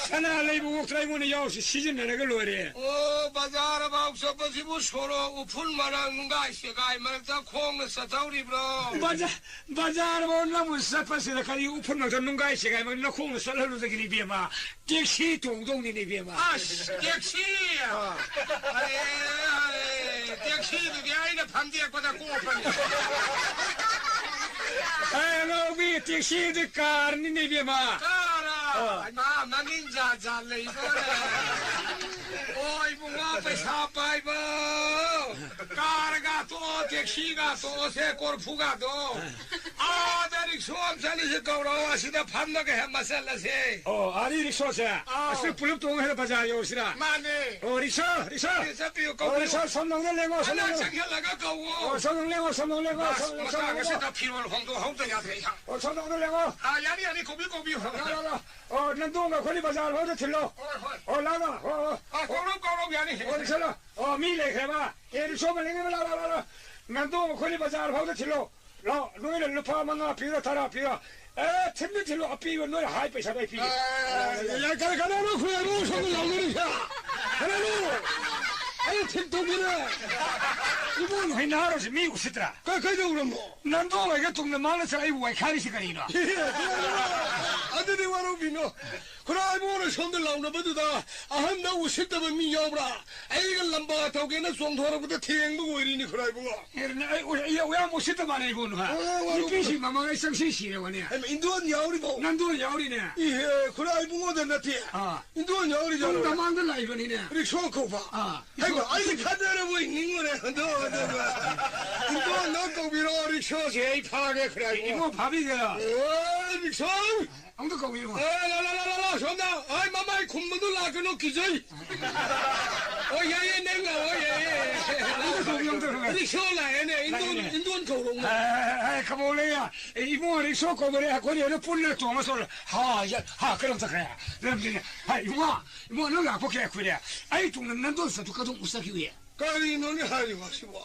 ꯁꯅꯥ ꯂꯩꯕ ꯑꯣꯛꯇ꯭ꯔꯥ ꯑꯩꯉꯣꯟꯗ ꯌꯥꯎꯁꯤ, ꯁꯤꯖꯤꯟꯅꯔꯒ ꯂꯣꯏꯔꯦ꯫ ꯑꯣ, ꯕꯖꯥꯔ ꯐꯥꯎ ꯆꯠꯄꯁꯤꯕꯨ ꯁꯣꯔꯣꯛ ꯎꯐꯨꯜ ꯃꯔꯛ ꯅꯨꯡꯒꯥꯏ ꯁꯦꯒꯥꯏ ꯃꯔꯛꯇ ꯈꯣꯡꯅ ꯆꯠꯊꯧꯔꯤꯕ꯭ꯔꯣ? ꯕꯖꯥ-, ꯕꯖꯥꯔꯐꯥꯎ ꯅꯪꯕꯨ ꯆꯠꯄꯁꯤꯗ ꯀꯔꯤ ꯎꯐꯨꯟꯃꯛꯇ ꯅꯨꯡꯒꯥꯏ ꯁꯦꯒꯥꯏꯃꯛ ꯅꯈꯣꯡꯅ ꯆꯠꯍꯜꯂꯨꯗꯒꯤꯅꯤ ꯏꯕꯦꯝꯃ꯫ ꯇꯦꯛꯁꯤ ꯇꯣꯡꯗꯧꯅꯤꯅꯦ ꯏꯕꯦꯝꯃ꯫ ꯑꯁ, ꯇꯦꯛꯁꯤ? ꯑꯥ꯫ ꯑꯔꯦ, ꯑꯔꯦ, ꯇꯦꯛꯁꯤꯗꯨꯗꯤ ꯑꯩꯅ ꯐꯝꯗꯦꯛꯄꯗ ꯀꯣꯞꯄꯅꯤ꯫ ꯑꯦ, ꯑꯉꯥꯎꯕꯤ, ꯇꯦꯛꯁꯤꯗꯤ ꯀꯥꯔꯅꯤꯅꯦ ꯏꯕꯦꯝꯃ꯫ ꯀꯥꯔ? ꯑꯥ꯫ ꯍꯩꯃꯥ, ꯃꯃꯤꯡ ꯖꯥꯠ ꯖꯥꯠ ꯂꯩꯕꯣꯔꯦ꯫ ꯑꯣ, ꯏꯕꯨꯡꯉꯣ, ꯄꯩꯁꯥ ꯄꯥꯏꯕ꯫ ꯀꯥꯔꯒ ꯇꯣꯛꯑꯣ, ꯇꯦꯛꯁꯤꯒ ꯇꯣꯛꯑꯣꯁꯦ, ꯀꯣꯔꯐꯨꯒꯗꯣ꯫ ꯑꯥꯗ ꯔꯤꯛꯁꯣ ꯑꯃ ꯆꯠꯂꯤꯁꯦ ꯀꯧꯔꯛꯑꯣ, ꯑꯁꯤꯗ ꯐꯝꯂꯒ ꯍꯦꯛ ꯃꯆꯠꯂꯁꯦ꯫ ꯑꯣ, ꯑꯥꯗꯤ ꯔꯤꯛꯁꯣꯁꯦ? ꯑꯥꯎ꯫ ꯑꯁꯤ ꯄꯨꯂꯞ ꯇꯣꯡꯉ ꯍꯦꯛ ꯕꯖꯥꯔ ꯌꯧꯁꯤꯔꯥ? ꯃꯥꯅꯦ꯫ ꯑꯣ, ꯔꯤꯛꯁꯣ, ꯔꯤꯛꯁꯣ꯫ ꯑꯦ, ꯆꯠꯄꯤꯌꯨ, ꯑꯣ, ꯀꯧꯕꯤꯌꯨ꯫ ꯔꯤꯛꯁꯣ, ꯁꯣꯝꯗ ꯑꯃꯨꯛꯇ ꯂꯦꯡꯉꯣ, ꯁꯣꯝꯗ ꯑꯃꯨꯛꯇ ꯂꯦꯡꯉꯣ꯫ ꯆꯪꯁꯤꯜꯂꯒ ꯀꯧꯋꯣ꯫ ꯑꯣ, ꯁꯣꯝꯗ ꯑꯃꯨꯛꯇ ꯂꯦꯡꯉꯣ, ꯁꯣꯝꯗ ꯑꯃꯨꯛꯇ ꯂꯦꯡꯉꯣ, ꯕꯁ ꯁꯣꯝꯗ ꯑꯃꯨꯛꯇ ꯂꯦꯡꯉꯣ꯫ ꯃꯇꯥꯡ ꯑꯁꯤꯗ ꯐꯤꯔꯣꯜ ꯍꯣꯡꯗꯣꯛꯍꯧꯗ ꯌꯥꯗ꯭ꯔꯦ, ꯏꯁꯥ꯫ ꯑꯣ, ꯁꯣꯝꯗ ꯑꯃꯨꯛꯇ ꯂꯦꯡꯉꯣ꯫ ꯑꯥ, ꯌꯥꯅꯤ, ꯌꯥꯅꯤ, ꯀꯧꯕꯤꯌꯨ, ꯀꯧꯕꯤꯌꯨ꯫ ꯂꯥꯛꯑꯣ, ꯂꯥꯛꯑꯣ, ꯂꯥꯛꯑꯣ꯫ ꯑꯣ, ꯅꯪꯗꯣꯡꯒ ꯑꯩꯈꯣꯏꯅꯤ ꯕꯖꯥꯔ ꯐꯥꯎꯗ ꯊꯤꯜꯂꯣ꯫ ꯍꯣꯏ, ꯍꯣꯏ꯫ ꯑꯣ, ꯂꯥꯛꯑꯣ, ꯂꯥꯛꯑꯣ꯫ ꯑꯣ, ꯑꯣ꯫ ꯑꯥ, ꯀꯧꯔꯣ, ꯀꯧꯔꯣ, ꯌꯥꯅꯤ꯫ ꯑꯣ, ꯂꯤꯁꯜꯂꯣ꯫ ꯑꯣ, ꯃꯤ ꯂꯩꯈ꯭ꯔꯦꯕ꯫ ꯑꯦ, ꯔꯤꯛꯁꯣ ꯑꯃ ꯂꯩꯅꯕ ꯂꯥꯛꯑꯣ, ꯂꯥꯛꯑꯣ, ꯂꯥꯛꯑꯣ꯫ ꯅꯪꯗꯣꯡ ꯑꯩꯈꯣꯏꯅꯤ ꯕꯖꯥꯔ ꯐꯥꯎꯗ ꯊꯤꯜꯂꯣ꯫ ꯂꯥꯎ, ꯅꯣꯏꯅ ꯂꯨꯄꯥ ꯃꯉꯥ ꯄꯤꯔꯣ, ꯇꯔꯥ ꯄꯤꯔꯣ꯫ ꯑꯦ, ꯊꯤꯟꯗꯤ ꯊꯤꯜꯂꯨ, ꯑꯄꯤꯕ ꯅꯣꯏ ꯍꯥꯏ ꯄꯩꯁꯥꯗꯣ ꯑꯩ ꯄꯤꯒꯦ꯫ ꯑꯦ, ꯌꯥ, ꯀꯅꯥ, ꯀꯅꯥꯅꯣ ꯈꯨꯔꯥꯏꯕꯨꯡ ꯁꯣꯝꯗ ꯂꯥꯎꯅꯔꯤꯁꯦ? ꯀꯅꯥꯅꯣ? ꯑꯩ ꯊꯤꯟ ꯇꯧꯕꯤꯔꯦ꯫ ꯏꯕꯨꯡ ꯍꯩꯅꯥꯔꯣꯁꯦ ꯃꯤ ꯎꯁꯤꯠꯇ꯭ꯔꯥ? ꯀ-, ꯀꯩꯗꯧꯔꯝꯃꯣ? ꯅꯟꯗꯣ ꯍꯣꯏꯒ ꯇꯨꯡꯗ ꯃꯥꯅ ꯆꯠꯂ ꯑꯩꯕꯨ ꯋꯥꯏꯈꯥꯏꯔꯤꯁꯦ ꯀꯔꯤꯅꯣ? ꯑꯗꯨꯗꯤ ꯋꯥꯔꯧꯕꯤꯅꯣ꯫ ꯈꯨꯔꯥꯏꯕꯨꯡꯅ ꯁꯣꯝꯗ ꯂꯥꯎꯅꯕꯗꯨꯗ ꯑꯍꯟꯗ ꯎꯁꯤꯠꯇꯕ ꯃꯤ ꯌꯥꯎꯕ꯭ꯔꯥ? ꯑꯩꯒ ꯂꯝꯕꯥ ꯇꯧꯒꯦꯅ ꯆꯣꯡꯊꯣꯔꯛꯄꯗ ꯊꯦꯡꯕ ꯑꯣꯏꯔꯤꯅꯤ, ꯈꯨꯔꯥꯏꯕꯨꯡꯉꯣ꯫ ꯑꯦ, ꯑꯩ, ꯑꯩ, ꯑꯩ ꯌꯥꯝ ꯎꯁꯤꯠꯇ ꯃꯥꯜꯂꯦ ꯏꯕꯨꯡꯉꯣ, ꯍꯥ? ꯑꯣ, ꯑꯣ, ꯅꯨꯄꯤꯁꯤ ꯃꯃꯥꯡ ꯑꯩ ꯆꯪꯁꯤ ꯁꯤꯔꯕꯅꯦ꯫ ꯍꯩꯃ, ꯏꯟꯗꯣꯟ ꯌꯥꯎꯔꯤꯕꯣ? ꯅꯟꯗꯣꯟ ꯌꯥꯎꯔꯤꯅꯦ꯫ ꯏꯍꯦ, ꯈꯨꯔꯥꯏꯕꯨꯡꯉꯣꯗ ꯅꯠꯇꯦ꯫ ꯑꯥ꯫ ꯏꯟꯗꯣꯟ ꯌꯥꯎꯔꯤꯖꯥꯠꯂꯣ? ꯇꯨꯡꯗ ꯃꯥꯡꯗ ꯂꯥꯛꯏꯕꯅꯤꯅꯦ꯫ ꯔꯤꯛꯁꯣ ꯀꯧꯕ꯫ ꯑꯥ꯫ ꯍꯩꯃ, ꯑꯩꯗꯤ ꯈꯠꯅꯔꯕꯣꯏ ꯅꯤꯡꯉꯨꯔꯦ꯫ ꯑꯗꯣ, ꯑꯗꯣ, ꯏꯟꯗꯣꯟꯗꯣ ꯀꯧꯕꯤꯔꯛꯑꯣ, ꯔꯤꯛꯁꯣꯁꯦ ꯑꯩ ꯐꯥꯒꯦ, ꯈꯨꯔꯥꯏꯕꯨꯡꯉꯣ꯫ ꯏꯕꯨꯡꯉꯣ, ꯐꯥꯕꯤꯒꯦꯔꯣ? ꯑꯣ, ꯔꯤꯛꯁꯣ! ꯑꯃꯨꯛꯇ ꯀꯧꯕꯤꯔꯣ꯫ ꯑꯦ, ꯂꯥ, ꯂꯥ, ꯂꯥ, ꯂꯥ, ꯁꯣꯝꯗ꯫ ꯑꯩ ꯃꯃꯥꯏ ꯈꯨꯝꯕꯗꯨ ꯂꯥꯛꯀꯅꯨ, ꯀꯤꯖꯩ꯫ ꯑꯣ, ꯌꯥꯏꯌꯦ, ꯅꯪ ꯂꯥꯛꯑꯣ, ꯌꯥꯏꯌꯦ꯫ ꯑꯃꯨꯛꯇ ꯀꯧꯕꯤꯔꯣ, ꯑꯃꯨꯛꯇ ꯀꯧꯕꯤꯔꯣ꯫ ꯔꯤꯛꯁꯣ ꯂꯥꯛꯑꯦꯅꯦ, ꯏꯟꯗꯣꯟ, ꯂꯥꯛꯑꯦꯅꯦ꯫ ꯏꯟꯗꯣꯟ ꯀꯧꯔꯣ꯫ ꯑꯦ, ꯑꯦ, ꯑꯦ, ꯀꯃꯥꯎ ꯂꯩ, ꯏꯕꯨꯡꯉꯣ, ꯔꯤꯛꯁꯣ ꯀꯧꯕꯔꯦ, ꯑꯩꯈꯣꯏꯅꯤ ꯑꯗꯨ ꯄꯨꯟꯅ ꯇꯣꯡꯉ ꯆꯠꯂꯣ꯫ ꯍꯥ, ꯌꯥ, ꯍꯥ, ꯀꯔꯝ ꯆꯠꯈ꯭ꯔꯦ? ꯂꯝꯕꯤꯅꯦ꯫ ꯍꯥ, ꯏꯕꯨꯡꯉꯣ, ꯏꯕꯨꯡꯉꯣ, ꯅꯪ ꯂꯥꯛꯄ ꯀꯌꯥ ꯀꯨꯏꯔꯦ? ꯑꯩ ꯇꯨꯡꯗ ꯅꯟꯗꯣꯟ ꯆꯠꯇꯨ ꯀꯗꯣꯝ ꯆꯠꯈꯤꯕ ꯌꯥꯏ? ꯀꯔꯤꯅꯣꯅꯦ ꯍꯥꯏꯔꯤꯕ ꯑꯁꯤꯕꯣ?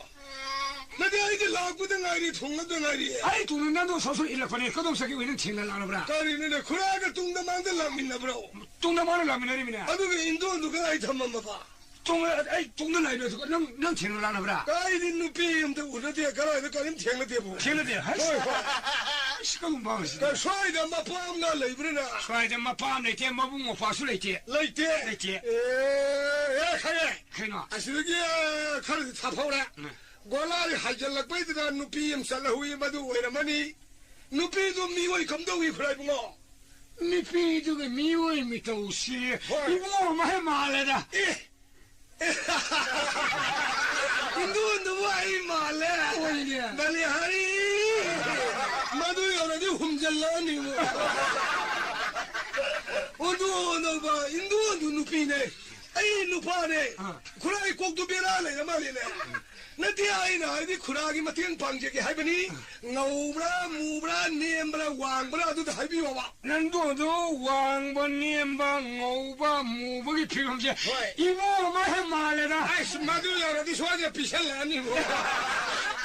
ꯅꯠꯇꯦ, ꯑꯩꯗꯤ ꯂꯥꯛꯄꯗ ꯉꯥꯏꯔꯤ, ꯊꯨꯡꯂꯗ ꯉꯥꯏꯔꯤ꯫ ꯑꯩ ꯇꯨꯡꯗ ꯅꯪꯗꯣ ꯁꯣꯠ ꯁꯣꯠ ꯏꯜꯂꯛꯄꯅꯦ, ꯀꯗꯣꯝ ꯆꯠꯈꯤꯕ ꯅꯪ ꯊꯦꯡꯅ ꯂꯥꯛꯂꯕ꯭ꯔꯥ? ꯀꯔꯤꯅꯣꯅꯦ, ꯈꯨꯔꯥꯒ ꯇꯨꯡꯗ ꯃꯥꯡꯗ ꯂꯥꯛꯃꯤꯟꯅꯕ꯭ꯔꯣ? ꯇꯨꯡꯗ ꯃꯥꯡꯗ ꯂꯥꯛꯃꯤꯟꯅꯔꯤꯃꯤꯅꯦ꯫ ꯑꯗꯨꯒ ꯏꯟꯗꯣꯟꯗꯨ ꯀꯗꯥꯏ ꯊꯝꯃꯝꯃꯕ? ꯇꯨꯡꯗ, ꯑꯩ ꯇꯨꯡꯗ ꯂꯥꯛꯏꯕ ꯑꯗꯨꯒ ꯅꯪ, ꯅꯪ ꯊꯦꯡꯅ ꯂꯥꯛꯂꯕ꯭ꯔꯥ? ꯑꯩꯗꯤ ꯅꯨꯄꯤ ꯑꯝꯇ ꯎꯅꯗꯦ, ꯀꯗꯥꯏꯗ ꯀꯔꯤꯝ ꯊꯦꯡꯅꯗꯦꯕꯣ꯫ ꯊꯦꯡꯅꯗꯦ? ꯍꯩꯁ꯫ ꯍꯣꯏ, ꯍꯣꯏ꯫ ꯑꯁ, ꯀꯔꯝꯕ ꯑꯃꯁꯤꯗꯤ? ꯀ-, ꯁ꯭ꯋꯥꯏꯗ ꯃꯄꯥ ꯑꯃ ꯂꯩꯕ꯭ꯔꯥꯅ? ꯁ꯭ꯋꯥꯏꯗ ꯃꯄꯥ ꯑꯃ ꯂꯩꯇꯦ, ꯃꯕꯨꯡ ꯃꯧꯄ꯭ꯋꯥꯁꯨ ꯂꯩꯇꯦ꯫ ꯂꯩꯇꯦ? ꯂꯩꯇꯦ꯫ ꯑꯦ, ꯑꯦ, ꯈꯪꯉꯦ꯫ ꯀꯩꯅꯣ? ꯑꯁꯤꯗꯒꯤ, ꯑ, ꯈꯔꯗꯤ ꯊꯥꯞꯍꯧꯔꯦ꯫ ꯎꯝ꯫ ꯒꯣꯂꯥꯏ ꯍꯥꯏꯖꯤꯜꯂꯛꯄꯩꯗꯨꯗ ꯅꯨꯄꯤ ꯑꯃ ꯆꯠꯂꯍꯧꯏ, ꯃꯗꯨ ꯑꯣꯏꯔꯝꯃꯅꯤ꯫ ꯅꯨꯄꯤꯗꯨ ꯃꯤꯑꯣꯏ ꯀꯝꯗꯧꯏ, ꯈꯨꯔꯥꯏꯕꯨꯡꯉꯣ? ꯅꯨꯄꯤꯗꯨꯒꯤ ꯃꯤꯑꯣꯏ ꯃꯤꯇꯧꯁꯤ ꯍꯣꯏ꯫ ꯏꯕꯨꯡꯉꯣ ꯑꯃ ꯍꯦꯛ ꯃꯥꯜꯂꯦꯗ꯫ ꯑꯦ! ꯏꯟꯗꯣꯟꯗꯨꯕꯨ ꯑꯩ ꯃꯥꯜꯂꯦ꯫ ꯍꯣꯏꯅꯦ꯫ ꯕꯂꯤꯍꯥꯔꯤ! ꯃꯗꯨ ꯌꯧꯔꯗꯤ ꯍꯨꯝꯖꯜꯂꯛꯑꯅꯤꯕꯨ꯫ ꯏꯟꯗꯣꯟꯗꯨꯕ, ꯏꯟꯗꯣꯟꯗꯨ ꯅꯨꯄꯤꯅꯦ꯫ ꯑꯩ ꯅꯨꯄꯥꯅꯦ꯫ ꯑꯥ꯫ ꯈꯨꯔꯥꯏ ꯀꯣꯛꯇꯨ ꯕꯦꯔꯥ ꯂꯩꯔ ꯃꯥꯜꯂꯦꯅꯦ꯫ ꯅꯠꯇꯦ, ꯑꯩꯅ ꯍꯥꯏꯗꯤ ꯈꯨꯔꯥꯒꯤ ꯃꯇꯦꯡ ꯄꯥꯡꯖꯒꯦ ꯍꯥꯏꯕꯅꯤ꯫ ꯉꯧꯕ꯭ꯔꯥ, ꯃꯨꯕ꯭ꯔꯥ, ꯅꯦꯝꯕ꯭ꯔꯥ, ꯋꯥꯡꯕ꯭ꯔꯥ, ꯑꯗꯨꯗ ꯍꯥꯏꯕꯤꯌꯣꯕ꯫ ꯅꯪꯗꯣ ꯑꯗꯨ ꯋꯥꯡꯕ, ꯅꯦꯝꯕ, ꯉꯧꯕ, ꯃꯨꯕꯒꯤ ꯐꯤꯕꯝꯁꯦ ꯍꯣꯏ꯫ ꯏꯕꯣ ꯑꯃ ꯍꯦꯛ ꯃꯥꯜꯂꯦꯗ꯫ ꯑꯩꯁ, ꯃꯗꯨ ꯌꯧꯔꯗꯤ ꯁꯣꯏꯗꯅ ꯄꯤꯁꯜꯂꯛꯑꯅꯤꯕꯣ꯫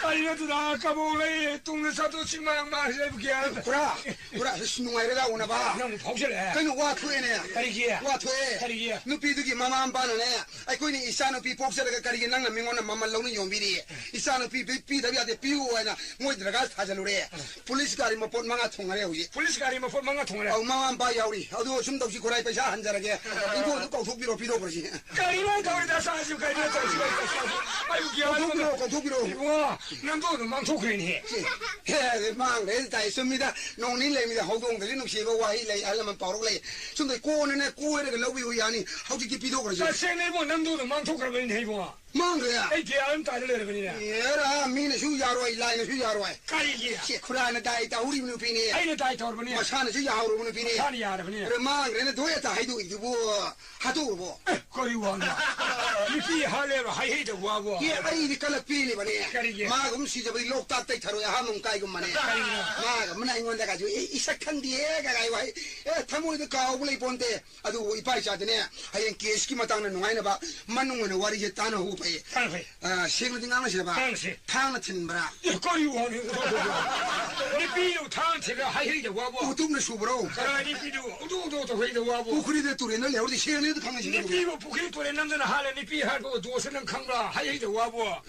ꯀꯔꯤꯅꯣ ꯑꯗꯨꯗ ꯀꯕꯣꯛ ꯂꯩ, ꯇꯨꯡꯗ ꯆꯠꯇꯨ ꯆꯤꯡꯃꯥꯡ ꯃꯥꯡ ꯂꯩꯕ ꯒ꯭ꯌꯥꯟ꯫ ꯈꯨꯔꯥ, ꯈꯨꯔꯥ, ꯑꯁ, ꯅꯨꯡꯉꯥꯏꯔꯦꯗ ꯎꯅꯕ꯫ ꯅꯪ ꯐꯥꯎꯁꯜꯂꯛꯑꯦ꯫ ꯀꯩꯅꯣ, ꯋꯥ ꯊꯣꯛꯑꯦꯅꯦ꯫ ꯀꯔꯤꯒꯤ? ꯋꯥ ꯊꯣꯛꯑꯦ꯫ ꯀꯔꯤꯒꯤ? ꯅꯨꯄꯤꯗꯨꯒꯤ ꯃꯃꯥ ꯃꯄꯥꯅꯅꯦ, "ꯑꯩꯈꯣꯏꯅ ꯏꯆꯥꯅꯨꯄꯤ ꯄꯣꯛꯆꯔꯒ ꯀꯔꯤꯒꯤ ꯅꯪꯅ ꯃꯤꯉꯣꯟꯗ ꯃꯃꯜ ꯂꯧꯅ ꯌꯣꯟꯕꯤꯔꯤ? ꯏꯆꯥꯅꯨꯄꯤ ꯄꯤ-, ꯄꯤꯗꯕ ꯌꯥꯗꯦ, ꯄꯤꯌꯨ" ꯍꯥꯏꯅ ꯃꯣꯏ ꯗꯔꯈꯥꯁ ꯊꯥꯖꯜꯂꯨꯔꯦ꯫ ꯄꯨꯂꯤꯁ ꯒꯥꯔꯤ ꯃꯄꯣꯠ ꯃꯉꯥ ꯊꯣꯡꯅꯔꯦ ꯍꯧꯖꯤꯛ꯫ ꯄꯨꯂꯤꯁ ꯒꯥꯔꯤ ꯃꯄꯣꯠ ꯃꯉꯥ ꯊꯣꯡꯅꯔꯦ? ꯑꯧ, ꯃꯃꯥ ꯃꯄꯥ ꯌꯥꯎꯔꯤ꯫ ꯑꯗꯨ ꯁꯨꯝ ꯇꯧꯁꯤ, ꯈꯨꯔꯥꯏ, ꯄꯩꯁꯥ ꯍꯟꯖꯔꯒꯦ꯫ ꯏꯟꯊꯣꯛꯑꯗꯨ ꯀꯧꯊꯣꯛꯄꯤꯔꯣ, ꯄꯤꯊꯣꯛꯈ꯭ꯔꯁꯤ꯫ ꯀꯔꯤꯅꯣ ꯇꯧꯔꯤꯗ, ꯁꯥꯁꯨ ꯀꯩꯅꯣ ꯇꯧꯔꯤꯁꯤ, ꯀꯩꯅꯣ ꯇꯧꯔꯤꯁꯤ? ꯑꯩꯕꯨ ꯒ꯭ꯌꯥꯟ ꯑꯃ ꯀꯧꯊꯣꯛꯄꯤꯔꯣ, ꯀꯧꯊꯣꯛꯄꯤꯔꯣ꯫ ꯏꯕꯨꯡꯉꯣ, ꯅꯪꯗꯣ ꯑꯗꯨꯝ ꯃꯥꯡꯊꯣꯛꯈ꯭ꯔꯦꯅꯦꯍꯦ꯫ ꯍꯦ, ꯃꯥꯡꯈ꯭ꯔꯦ ꯇꯥꯏ, ꯆꯨꯝꯃꯤꯗ꯫ ꯅꯣꯡ ꯅꯤꯅꯤ ꯂꯩꯕꯗ ꯍꯧꯗꯣꯡꯗꯁꯨ ꯅꯨꯡꯁꯤꯕ ꯋꯥꯍꯩ ꯂꯩ, ꯑꯍꯜ ꯂꯃꯟ ꯄꯥꯎꯔꯧ ꯂꯩ꯫ ꯁꯨꯝꯗ ꯀꯣꯟꯅꯅꯦ ꯀꯣꯏꯔꯒ ꯂꯧꯕꯤꯌꯨ ꯌꯥꯅꯤ, ꯍꯧꯖꯤꯛꯇꯤ ꯄꯤꯊꯣꯛꯈ꯭ꯔꯁꯤ꯫ ꯇꯁꯦꯡꯅ ꯏꯕꯨꯡꯉꯣ, ꯅꯪꯗꯣ ꯑꯗꯨꯝ ꯃꯥꯡꯊꯣꯛꯈ꯭ꯔꯕꯅꯤꯅꯦ ꯏꯕꯨꯡꯉꯣ꯫ ꯃꯥꯡꯈ꯭ꯔꯦ꯫ ꯑꯩ ꯒ꯭ꯌꯥꯟ ꯑꯃ ꯇꯥꯗ ꯂꯩꯔꯕꯅꯤꯅꯦ꯫ ꯑꯦꯔꯥ, ꯃꯤꯅꯁꯨ ꯌꯥꯔꯣꯏ, ꯂꯥꯏꯅꯁꯨ ꯌꯥꯔꯣꯏ꯫ ꯀꯔꯤꯒꯤ? ꯁꯦ, ꯈꯨꯔꯥꯅ ꯗꯥꯏ ꯇꯧꯔꯤꯕ ꯅꯨꯄꯤꯅꯦ꯫ ꯑꯩꯅ ꯗꯥꯏ ꯇꯧꯔꯕꯅꯦ꯫ ꯃꯁꯥꯅꯁꯨ ꯌꯥꯍꯧꯔꯕ ꯅꯨꯄꯤꯅꯦ꯫ ꯃꯁꯥꯅ ꯌꯥꯔꯕꯅꯦ꯫ ꯑꯔꯦ, ꯃꯥꯡꯈ꯭ꯔꯦꯅ ꯗꯣꯏ ꯑꯇ ꯍꯥꯏꯗꯣꯛꯏꯗꯨꯕꯨ ꯍꯥꯠꯇꯣꯛꯎꯔꯕꯣ? ꯑꯦ, ꯀꯔꯤ ꯋꯥꯅꯣ? ꯅꯨꯄꯤ ꯍꯥꯠꯂꯦꯕ ꯍꯥꯏꯍꯩꯗꯕ ꯋꯥꯕꯨ꯫ ꯑꯦ, ꯑꯩꯗꯤ ꯀꯜꯂꯛꯄꯤꯅꯦꯕꯅꯦ꯫ ꯀꯔꯤꯒꯤ? ꯃꯥꯒꯨꯝ ꯁꯤꯖꯕꯗꯤ ꯂꯣꯛꯇꯥꯛꯇꯩ ꯊꯔꯣꯏ ꯑꯍꯥꯟꯕ ꯑꯃ ꯀꯥꯏꯒꯨꯝꯕꯅꯦ꯫ ꯀꯔꯤꯒꯤꯅꯣ? ꯃꯥꯒ ꯑꯃꯅ ꯑꯩꯉꯣꯟꯗꯒꯁꯨ, "ꯑꯦ, ꯏꯁꯛ ꯈꯪꯗꯦ" ꯀꯥꯏ ꯋꯥꯍꯩ, ꯑꯦ, ꯊꯃꯣꯏꯗ ꯀꯥꯎꯕ ꯂꯩꯄꯣꯟꯇꯦ꯫ ꯑꯗꯨꯕꯨ ꯏꯄꯥ ꯏꯆꯥꯗꯅꯦ, ꯍꯌꯦꯡ ꯀꯦꯁꯀꯤ ꯃꯇꯥꯡꯗ ꯅꯨꯡꯉꯥꯏꯅꯕ ꯃꯅꯨꯡ ꯑꯣꯏꯅ ꯋꯥꯔꯤꯁꯦ ꯇꯥꯟꯅ ꯍꯧꯕ ꯐꯩ꯫ ꯇꯥꯟꯅ ꯐꯩ꯫ ꯑ, ꯁꯦꯡꯅꯗꯤ ꯉꯥꯡꯅꯁꯦꯕ꯫ ꯉꯥꯡꯅꯁꯦ꯫ ꯊꯥꯡꯅ ꯊꯤꯟꯕ꯭ꯔꯥ? ꯑꯦ, ꯀꯔꯤ ꯋꯥꯅꯣ? ꯅꯨꯄꯤꯗꯨ ꯊꯥꯡꯅ ꯊꯤꯜꯂ ꯍꯥꯏꯍꯩꯗ ꯋꯥꯕꯣ? ꯎꯇꯨꯞꯅ ꯁꯨꯕ꯭ꯔꯣ? ꯀꯅꯥ ꯅꯨꯄꯤꯗꯨ? ꯎꯗꯨ ꯎꯗꯨ ꯇꯧꯍꯩꯗ ꯋꯥꯕꯣ? ꯄꯨꯈ꯭ꯔꯤꯗ ꯇꯨꯔꯦꯟꯗ ꯂꯩꯍꯧꯔꯗꯤ ꯁꯦꯡꯅ ꯑꯗꯨ ꯈꯪꯅꯁꯤ꯫ ꯅꯨꯄꯤꯕꯨ ꯄꯨꯈ꯭ꯔꯤ ꯇꯨꯔꯦꯟ ꯅꯝꯗꯅ ꯍꯥꯜꯂꯦ, ꯅꯨꯄꯤ ꯍꯥꯠꯄ ꯗꯣꯁꯁꯨ ꯅꯪ ꯈꯪꯕ꯭ꯔꯥ? ꯍꯥꯏꯍꯩꯗ ꯋꯥꯕꯣ?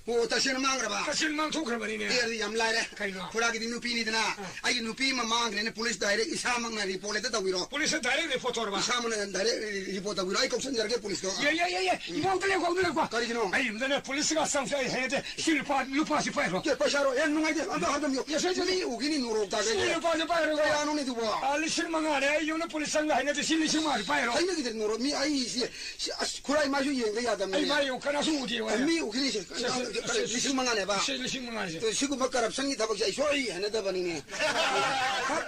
ꯑꯣ, ꯇꯁꯦꯡꯅ ꯃꯥꯡꯈ꯭ꯔꯕ? ꯇꯁꯦꯡꯅ ꯃꯥꯡꯊꯣꯛꯈ꯭ꯔꯕꯅꯤꯅꯦ꯫ ꯑꯦ, ꯑꯗꯨꯗꯤ ꯌꯥꯝ ꯂꯥꯏꯔꯦ꯫ ꯀꯩꯅꯣ? ꯈꯨꯔꯥꯒꯤꯗꯤ ꯅꯨꯄꯤꯅꯤꯗꯅ, ꯑꯥ꯫ ꯑꯩꯒꯤ ꯅꯨꯄꯤ ꯑꯃ ꯃꯥꯡꯈ꯭ꯔꯦꯅ ꯄꯨꯂꯤꯁꯇ ꯗꯥꯏꯔꯦꯛ ꯏꯁꯥꯃꯛꯅ ꯔꯤꯄꯣꯔꯠ ꯍꯦꯛꯇ ꯇꯧꯕꯤꯔꯣ꯫ ꯄꯨꯂꯤꯁꯇ ꯗꯥꯏꯔꯦꯛ ꯔꯤꯄꯣꯔꯠ ꯇꯧꯔꯕ? ꯏꯁꯥꯃꯛꯅ ꯗꯥꯏꯔꯦꯛ ꯔꯤꯄꯣꯔꯠ ꯇꯧꯕꯤꯔꯣ꯫ ꯑꯩ ꯀꯧꯁꯟꯖꯔꯒꯦ ꯄꯨꯂꯤꯁꯇꯣ꯫ ꯌꯥꯏ, ꯌꯥꯏ, ꯌꯥꯏ, ꯌꯥꯏ꯫ ꯎꯝ꯫ ꯏꯃꯧꯗ ꯂꯩꯀꯣ, ꯑꯗꯨ ꯂꯩꯀꯣ꯫ ꯀꯔꯤꯒꯤꯅꯣ? ꯑꯩ ꯌꯨꯝꯗꯅꯦ ꯄꯨꯂꯤꯁ ꯀꯥ ꯆꯪꯁꯦ ꯑꯩ ꯍꯩꯅꯗꯦ꯫ ꯁꯤ ꯂꯨꯄꯥ, ꯂꯨꯄꯥꯁꯤ ꯄꯥꯏꯈ꯭ꯔꯣ꯫ ꯑꯦ, ꯄꯩꯁꯥꯔꯣ? ꯑꯦ, ꯅꯨꯡꯉꯥꯏꯇꯦ꯫ ꯑꯝꯇ ꯍꯥꯠꯂꯝꯃꯤꯌꯣ꯫ ꯌꯥꯏ, ꯁꯦ, ꯁꯦ꯫ ꯃꯤ ꯎꯈꯤꯅꯤ ꯅꯣꯔꯣꯛ ꯇꯥꯒꯩ꯫ ꯁꯤ ꯂꯨꯄꯥꯁꯤ ꯄꯥꯏꯈ꯭ꯔꯣ꯫ ꯀꯌꯥꯅꯣꯅꯦ ꯑꯗꯨꯕꯣ? ꯑꯥ, ꯂꯤꯁꯤꯡ ꯃꯉꯥꯅꯦ꯫ ꯑꯩ ꯌꯨꯝꯗ ꯄꯨꯂꯤꯁ ꯆꯪꯕ ꯍꯩꯅꯗꯦ꯫ ꯁꯤ ꯂꯤꯁꯤꯡ ꯃꯉꯥꯁꯤ ꯄꯥꯏꯈ꯭ꯔꯣ꯫ ꯍꯩꯅꯈꯤꯗꯦ ꯅꯣꯔꯣꯛ꯫ ꯃꯤ ꯑꯩ ꯁꯤ, ꯁꯤ, ꯑꯁ, ꯈꯨꯔꯥꯏ ꯃꯥꯏꯁꯨ ꯌꯦꯡꯗ ꯌꯥꯗꯕꯅꯤ꯫ ꯑꯩ ꯃꯥꯏ ꯌꯦꯡꯉꯨ, ꯀꯅꯥꯁꯨ ꯎꯗꯦ꯫ ꯑꯦ, ꯃꯤ ꯎꯈꯤꯅꯤ ꯁꯦ꯫ ꯁꯦ, ꯁꯦ, ꯁꯦ, ꯂꯤꯁꯤꯡ ꯃꯉꯥꯅꯦꯕ꯫ ꯁꯦ, ꯂꯤꯁꯤꯡ ꯃꯉꯥꯅꯦ ꯁꯦ꯫ ꯑꯗꯣ ꯁꯤꯒꯨꯝꯕ ꯀꯔꯞꯁꯟꯒꯤ ꯊꯕꯛꯁꯦ ꯑꯩ ꯁꯣꯏ ꯍꯩꯅꯗꯕꯅꯤꯅꯦ꯫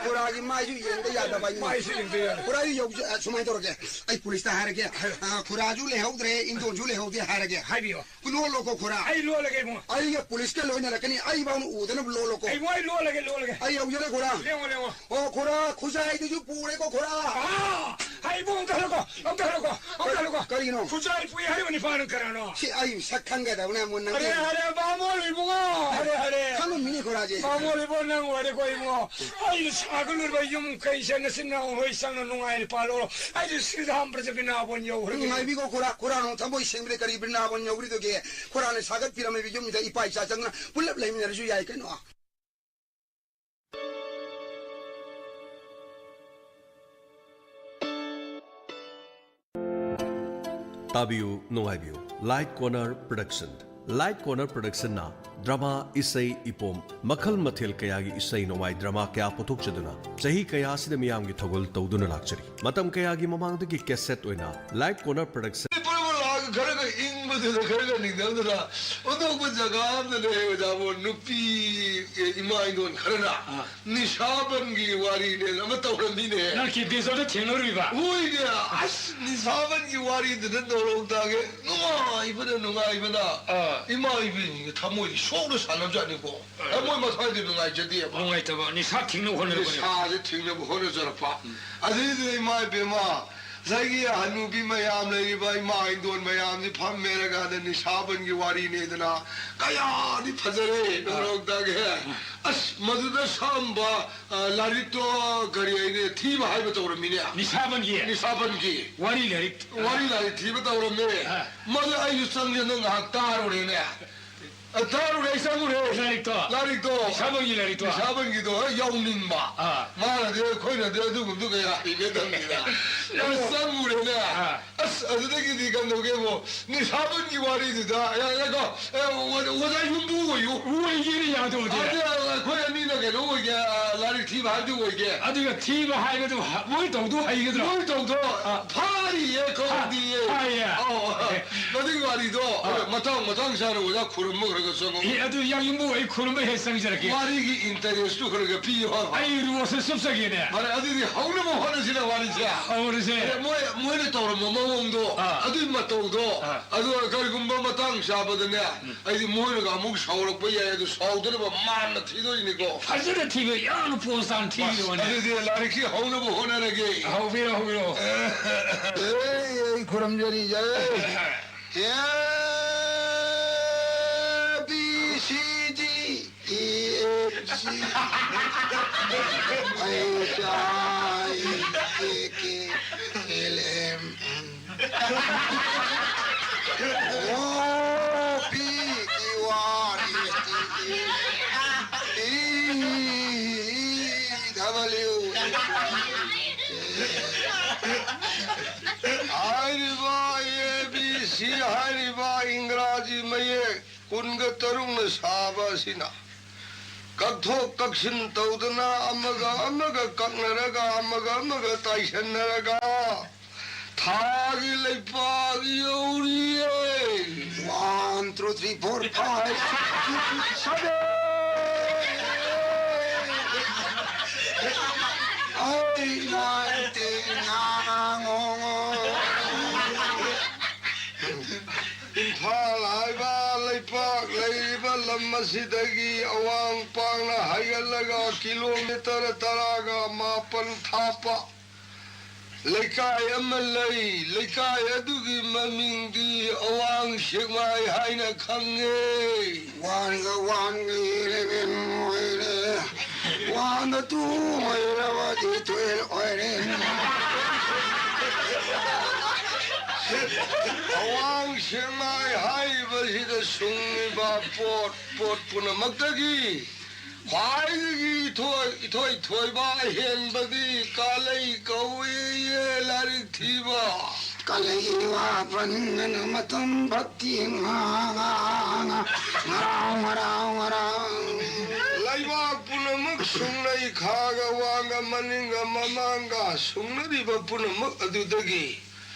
ꯈꯨꯔꯥꯒꯤ ꯃꯥꯏꯁꯨ ꯌꯦꯡꯗ ꯌꯥꯗꯕ ꯑꯩ꯫ ꯃꯥꯏꯁꯨ ꯌꯦꯡꯗ ꯌꯥꯗꯕ꯫ ꯈꯨꯔꯥꯒꯤ ꯌꯧ-, ꯑ, ꯁꯨꯃꯥꯏꯅ ꯇꯧꯔꯒꯦ꯫ ꯑꯩ ꯄꯨꯂꯤꯁꯇ ꯍꯥꯏꯔꯒꯦ꯫ ꯑ, ꯈꯨꯔꯥꯁꯨ ꯂꯩꯍꯧꯗ꯭ꯔꯦ, ꯏꯟꯗꯣꯟꯁꯨ ꯂꯩꯍꯧꯗꯦ ꯍꯥꯏꯔꯒꯦ꯫ ꯍꯥꯏꯕꯤꯌꯣ꯫ ꯂꯣꯜꯂꯣꯀꯣ ꯈꯨꯔꯥ꯫ ꯑꯩ ꯂꯣꯜꯂꯒꯦ ꯏꯕꯨꯡꯉꯣ꯫ ꯑꯩꯒ ꯄꯨꯂꯤꯁꯀ ꯂꯣꯏꯅꯔꯛꯀꯅꯤ, ꯑꯩ ꯐꯥꯎꯅ ꯎꯗꯅꯕ ꯂꯣꯜꯂꯣꯀꯣ꯫ ꯑꯩ ꯂꯣꯏ ꯂꯣꯜꯂꯒꯦ, ꯂꯣꯜꯂꯒꯦ꯫ ꯑꯩ ꯌꯧꯖꯔꯦ ꯈꯨꯔꯥ꯫ ꯂꯦꯡꯉꯣ, ꯂꯦꯡꯉꯣ꯫ ꯑꯣ ꯈꯨꯔꯥ, ꯈꯨꯖꯥꯏꯗꯨꯁꯨ ꯄꯨꯔꯦꯀꯣ ꯈꯨꯔꯥ꯫ ꯑꯥ! ꯍꯥꯏ, ꯏꯕꯨꯡ, ꯑꯝꯇ ꯍꯜꯂꯨꯀꯣ, ꯑꯝꯇ ꯍꯜꯂꯨꯀꯣ, ꯑꯝꯇ ꯍꯜꯂꯨꯀꯣ꯫ ꯀꯔꯤꯒꯤꯅꯣ? ꯈꯨꯖꯥꯏ ꯄꯨꯏ ꯍꯥꯏꯔꯤꯕ ꯅꯤꯄꯥꯅ ꯀꯅꯥꯅꯣ? ꯁꯤ ꯑꯩ ꯁꯛ ꯈꯪꯒꯗꯕꯅꯦ, ꯑꯃꯨꯛ ꯅꯪ꯫ ꯍꯔꯦ, ꯍꯔꯦ, ꯕꯥꯃꯣꯟ ꯏꯕꯨꯡꯉꯣ, ꯍꯔꯦ, ꯍꯔꯦ꯫ ꯈꯪꯉꯝꯃꯤꯅꯦ ꯈꯣꯔꯥꯁꯦ꯫ ꯕꯥꯃꯣꯟ ꯏꯕꯨꯡꯉꯣ, ꯅꯪ ꯑꯣꯏꯔꯦꯀꯣ ꯏꯕꯨꯡꯉꯣ꯫ ꯑꯩꯅ ꯁꯥꯒꯠꯂꯨꯔꯕ ꯌꯨꯝ ꯀꯩꯁꯦ ꯅꯆꯤꯟ ꯅꯅꯥꯎ ꯍꯣꯏ ꯆꯪꯅ ꯅꯨꯡꯉꯥꯏꯅ ꯄꯥꯜꯂꯣ꯫ ꯑꯩꯗꯤ ꯁ꯭ꯔꯤꯔꯥꯝ ꯄ꯭ꯔꯖꯥ ꯕ꯭ꯔꯤꯟꯗꯥꯕꯟ ꯌꯧꯈ꯭ꯔꯒꯦ꯫ ꯅꯨꯡꯉꯥꯏꯕꯤꯀꯣ ꯈꯣꯔꯥ, ꯈꯣꯔꯥ ꯅꯪ ꯊꯃꯣꯏ ꯁꯦꯡꯕꯗ ꯀꯔꯤ ꯕ꯭ꯔꯤꯟꯗꯥꯕꯟ ꯌꯧꯈ꯭ꯔꯤꯗꯨꯒꯦ? ꯈꯣꯔꯥꯅ ꯁꯥꯒꯠꯄꯤꯔꯝꯃꯤꯕ ꯌꯨꯝꯁꯤꯗ ꯏꯄꯥ ꯏꯆꯥ ꯆꯪꯅ ꯄꯨꯜꯂꯞ ꯂꯩꯃꯤꯟꯅꯔꯁꯨ ꯌꯥꯏ ꯀꯩꯅꯣ꯫ ꯇꯥꯕꯤꯌꯨ, ꯅꯨꯡꯉꯥꯏꯕꯤꯌꯨ꯫ Light Corner Production꯫ Light Corner Productionꯅ drama, ꯏꯁꯩ, ꯏꯄꯣꯝ, ꯃꯈꯜ ꯃꯊꯦꯜ ꯀꯌꯥꯒꯤ ꯏꯁꯩ ꯅꯣꯡꯃꯥꯏ drama ꯀꯌꯥ ꯄꯨꯊꯣꯛꯆꯗꯨꯅ ꯆꯍꯤ ꯀꯌꯥ ꯑꯁꯤꯗ ꯃꯤꯌꯥꯝꯒꯤ ꯊꯧꯒꯜ ꯇꯧꯗꯨꯅ ꯂꯥꯛꯆꯔꯤ꯫ ꯃꯇꯝ ꯀꯌꯥꯒꯤ ꯃꯃꯥꯡꯗꯒꯤ cassette ꯑꯣꯏꯅ Light Corner Production ꯄꯨꯔꯕ ꯂꯥꯛꯑꯒ ꯈꯔꯒ ꯏꯪꯕꯗꯨꯗ ꯈꯔꯒ ꯅꯤꯡꯊꯝꯗꯨꯅ ꯑꯇꯣꯞꯄ ꯖꯒꯥ ꯑꯃꯗ ꯂꯩ ꯑꯣꯖꯥꯕꯨ ꯅꯨꯄꯤ, ꯑꯦ, ꯏꯃꯥ ꯏꯟꯗꯣꯟ ꯈꯔꯅ ꯑꯥ꯫ ꯅꯤꯁꯥꯕꯟꯒꯤ ꯋꯥꯔꯤꯅꯦꯅ ꯑꯃ ꯇꯧꯔꯝꯃꯤꯅꯦ꯫ ꯅꯪ ꯀꯦ ꯕꯤꯖꯣꯗ ꯊꯦꯡꯅꯔꯨꯔꯤꯕ? ꯍꯣꯏꯅꯦ, ꯑꯁ, ꯅꯤꯁꯥꯕꯟꯒꯤ ꯋꯥꯔꯤꯗꯨꯅ ꯅꯧꯔꯧ ꯇꯥꯒꯦ꯫ ꯅꯨꯡꯉꯥꯏꯕꯅ, ꯅꯨꯡꯉꯥꯏꯕꯅ꯫ ꯑꯥ꯫ ꯏꯃꯥ ꯏꯕꯦꯟꯁꯤꯡꯒꯤ ꯊꯃꯣꯏꯗꯤ ꯁꯣꯛꯅ ꯁꯥꯟꯅꯕꯖꯥꯠꯅꯤꯀꯣ꯫ ꯑꯥ꯫ ꯊꯃꯣꯏ ꯃꯁꯥꯗꯤ ꯅꯨꯡꯉꯥꯏꯖꯗꯦꯕ꯫ ꯅꯨꯡꯉꯥꯏꯇꯕ, ꯅꯤꯁꯥ ꯊꯤꯡꯅꯕ ꯍꯣꯠꯅꯔꯛꯄꯅꯦ꯫ ꯅꯤꯁꯥꯁꯦ ꯊꯤꯡꯅꯕ ꯍꯣꯠꯅꯖꯔꯛꯄ꯫ ꯎꯝ꯫ ꯑꯗꯨꯏꯗꯨꯅ ꯏꯃꯥ ꯏꯕꯦꯝꯃ, ꯉꯁꯥꯏꯒꯤ ꯍꯅꯨꯕꯤ ꯃꯌꯥꯝ ꯂꯩꯔꯤꯕ ꯏꯃꯥ ꯏꯟꯗꯣꯟ ꯃꯌꯥꯝꯁꯤ ꯐꯝꯃꯦꯔꯀꯥꯟꯗ ꯅꯤꯁꯥꯕꯟꯒꯤ ꯋꯥꯔꯤꯅꯦꯗꯅ ꯀꯌꯥꯗꯤ ꯐꯖꯔꯦ, ꯑꯥ꯫ ꯅꯧꯔꯧ ꯇꯥꯒꯦ꯫ ꯑꯁ, ꯃꯗꯨꯗ ꯁꯛꯑꯝꯕ ꯑ, ꯂꯥꯏꯔꯤꯛꯇꯣ ꯀꯔꯤ ꯍꯥꯏꯅꯤ? ꯊꯤꯕ ꯍꯥꯏꯕ ꯇꯧꯔꯝꯃꯤꯅꯦ꯫ ꯅꯤꯁꯥꯕꯟꯒꯤ? ꯅꯤꯁꯥꯕꯟꯒꯤ꯫ ꯋꯥꯔꯤ ꯂꯥꯏꯔꯤꯛ꯫ ꯋꯥꯔꯤ ꯂꯥꯏꯔꯤꯛ ꯊꯤꯕ ꯇꯧꯔꯝꯃꯦ꯫ ꯑ꯫ ꯃꯗꯨ ꯑꯩꯁꯨ ꯆꯪꯁꯤꯟꯗ ꯉꯥꯏꯍꯥꯛ ꯇꯥꯔꯨꯔꯦꯅꯦ꯫ ꯑ, ꯇꯥꯔꯨꯔꯦ, ꯑꯩ ꯆꯪꯉꯨꯔꯦ꯫ ꯂꯥꯏꯔꯤꯛꯇꯣ? ꯂꯥꯏꯔꯤꯛꯇꯣ꯫ ꯅꯤꯁꯥꯕꯟꯒꯤ ꯂꯥꯏꯔꯤꯛꯇꯣ? ꯅꯤꯁꯥꯕꯟꯒꯤꯗꯣ ꯍꯦꯛ ꯌꯥꯎꯅꯤꯡꯕ꯫ ꯑ꯫ ꯃꯥꯅꯗꯤ ꯑꯩꯈꯣꯏꯅꯗꯤ ꯑꯗꯨꯒꯨꯝꯕꯗꯨ ꯀꯌꯥ ꯍꯩꯅꯗꯕꯅꯤꯅ꯫ ꯑꯩ ꯆꯪꯉꯨꯔꯦꯅꯦ꯫ ꯑ꯫ ꯑꯁ, ꯑꯗꯨꯗꯒꯤꯗꯤ ꯀꯝꯗꯧꯒꯦꯕꯨ, ꯅꯤꯁꯥꯕꯟꯒꯤ ꯋꯥꯔꯤꯗꯨꯗ, ꯑꯦ, ꯉꯥꯏꯈꯣ, ꯑꯦ, ꯑꯣ-, ꯑꯣꯖꯥ ꯌꯨꯝꯕꯨ ꯑꯣꯏꯌꯨ꯫ ꯑꯣꯏꯒꯦꯅ ꯌꯥꯗꯧꯗꯤ꯫ ꯑꯗꯨ ꯑꯩꯈꯣꯏ ꯑꯅꯤꯅ ꯀꯩꯅꯣ ꯑꯣꯏꯒꯦ, ꯑ, ꯂꯥꯏꯔꯤꯛ ꯊꯤꯕ ꯍꯥꯏꯕꯗꯨ ꯑꯣꯏꯒꯦ꯫ ꯑꯗꯨꯒ ꯊꯤꯕ ꯍꯥꯏꯕꯗꯨ ꯍ-, ꯃꯣꯏ ꯇꯧꯗꯣ ꯍꯩꯒꯗ꯭ꯔꯣ? ꯃꯣꯏ ꯇꯧꯗꯣ ꯑ꯫ ꯐꯥ ꯍꯥꯏꯌꯦ, ꯀꯧꯗꯤꯌꯦ꯫ ꯍꯥꯏꯌꯦ꯫ ꯑꯧ, ꯑꯗꯨꯒꯤ ꯋꯥꯔꯤꯗꯣ ꯑꯥ꯫ ꯍꯣꯔꯦꯟ ꯃꯇꯥꯡ ꯃꯇꯥꯡ ꯆꯥꯅ ꯑꯣꯖꯥ ꯈꯨꯔꯨꯝꯕ ꯈꯔ ꯈꯔ ꯆꯪꯉꯛꯑꯣ꯫ ꯑꯦ, ꯑꯗꯨ ꯌꯥꯝ ꯌꯨꯝꯕꯨ ꯑꯩ ꯈꯨꯔꯨꯝꯕ ꯍꯦꯛ ꯆꯪꯖꯔꯛꯀꯦ꯫ ꯋꯥꯔꯤꯒꯤ interest ꯇꯨ ꯈꯔ ꯈꯔ ꯄꯤꯌꯨ ꯍꯥꯏꯕ꯫ ꯑꯩ ꯔꯣꯁꯁꯦ ꯆꯨꯞꯆꯒꯦꯅꯦ꯫ ꯐꯔꯦ, ꯑꯗꯨꯗꯤ ꯍꯧꯅꯕ ꯍꯣꯠꯅꯁꯤꯅꯦ ꯋꯥꯔꯤꯁꯦ꯫ ꯍꯧꯔꯁꯦ꯫ ꯑꯦ, ꯃꯣꯏ, ꯃꯣꯏꯅ ꯇꯧꯔꯝꯕ ꯃꯑꯣꯡꯗꯣ, ꯑꯥ꯫ ꯑꯗꯨꯒꯤ ꯃꯇꯧꯗꯣ, ꯑꯥ꯫ ꯑꯗꯨꯒ ꯀꯔꯤꯒꯨꯝꯕ ꯃꯇꯥꯡ ꯆꯥꯕꯗꯅꯦ, ꯎꯝ꯫ ꯑꯩꯗꯤ ꯃꯣꯏꯅꯒ ꯑꯃꯨꯛ ꯁꯥꯎꯔꯛꯄ ꯌꯥꯏ, ꯑꯗꯨ ꯁꯥꯎꯗꯅꯕ ꯃꯥꯟꯅ ꯊꯤꯗꯣꯏꯅꯤꯀꯣ꯫ ꯐꯖꯅ ꯊꯤꯕ ꯌꯥꯝꯅ ꯄꯣꯁ ꯇꯥꯅ ꯊꯤꯕꯤꯔꯣꯅꯦ꯫ ꯑꯗꯨꯗꯤ ꯂꯥꯏꯔꯤꯛꯁꯤ ꯍꯧꯅꯕ ꯍꯣꯠꯅꯔꯒꯦ꯫ ꯍꯧꯕꯤꯔꯣ, ꯍꯧꯕꯤꯔꯣ꯫ ꯑꯦ, ꯑꯩ ꯈꯨꯔꯨꯝꯖꯔꯤ, ꯖꯥꯏ꯫ A, B, C, D, E, F, G, H, I, J, K, L, M, N, O, P, Q, R, S, T, U, V, W, X, Y, Z. ꯍꯥꯏꯔꯤꯕ A B C ꯍꯥꯏꯔꯤꯕ ꯏꯪꯒ꯭ꯔꯥꯖꯤ ꯃꯌꯦꯛ ꯀꯨꯟꯒ ꯇꯔꯨꯛꯅ ꯁꯥꯕ ꯑꯁꯤꯅ ꯀꯛꯊꯣꯛ ꯀꯛꯁꯤꯟ ꯇꯧꯗꯅ ꯑꯃꯒ ꯑꯃꯒ ꯀꯛꯅꯔꯒ ꯑꯃꯒ ꯑꯃꯒ ꯇꯥꯏꯁꯟꯅꯔꯒ ꯊꯥꯒꯤ ꯂꯩꯄꯥꯛ ꯌꯧꯔꯤꯌꯦ꯫ One, two, three, four, five, six, seven, eight, nine, ten, Imphal ꯍꯥꯏꯕ ꯂꯩꯄꯥꯛ ꯂꯩꯔꯤꯕ ꯂꯝ ꯑꯁꯤꯗꯒꯤ ꯑꯋꯥꯡ ꯄꯥꯡꯅ ꯍꯥꯏꯒꯠꯂꯒ ꯀꯤꯂꯣꯃꯤꯇꯔ ꯇꯔꯥꯒ ꯃꯥꯄꯟ ꯊꯥꯞꯄ ꯂꯩꯀꯥꯏ ꯑꯃ ꯂꯩ꯫ ꯂꯩꯀꯥꯏ ꯑꯗꯨꯒꯤ ꯃꯃꯤꯡꯗꯤ ꯑꯋꯥꯡ ꯁꯦꯛꯃꯥꯏ ꯍꯥꯏꯅ ꯈꯪꯉꯦ꯫ One ꯒ one ꯒ eleven ꯑꯣꯏꯔꯦ꯫ One ꯗ two ꯑꯣꯏꯔꯕꯗꯤ twelve ꯑꯣꯏꯔꯦ꯫ ꯑꯋꯥꯡ ꯁꯦꯛꯃꯥꯏ ꯍꯥꯏꯔꯤꯕꯁꯤꯗ ꯁꯨꯡꯉꯤꯕ ꯄꯣꯠ, ꯄꯣꯠ ꯄꯨꯝꯅꯃꯛꯇꯒꯤ ꯈ꯭ꯋꯥꯏꯗꯒꯤ ꯏꯊꯣꯏ, ꯏꯊꯣꯏ ꯊꯣꯏꯕ ꯑꯍꯦꯟꯕꯗꯤ ꯀꯥꯂꯩ ꯀꯧꯏꯌꯦ ꯂꯥꯏꯔꯤꯛ ꯊꯤꯕ꯫ ꯀꯥꯂꯩ ꯋꯥ ꯄꯟꯒꯅꯨ ꯃꯇꯝ ꯐꯠꯇꯦ ꯉꯥ, ꯉꯥ, ꯉꯥ, ꯉꯥꯔꯥꯎ, ꯉꯥꯔꯥꯎ, ꯉꯥꯔꯥꯎ꯫ ꯂꯩꯕꯥꯛ ꯄꯨꯝꯅꯃꯛ ꯁꯨꯡꯂꯩ ꯈꯥꯒ ꯋꯥꯡꯒ ꯃꯅꯤꯡꯒ ꯃꯃꯥꯡꯒ ꯁꯨꯡꯅꯔꯤꯕ ꯄꯨꯝꯅꯃꯛ ꯑꯗꯨꯗꯒꯤ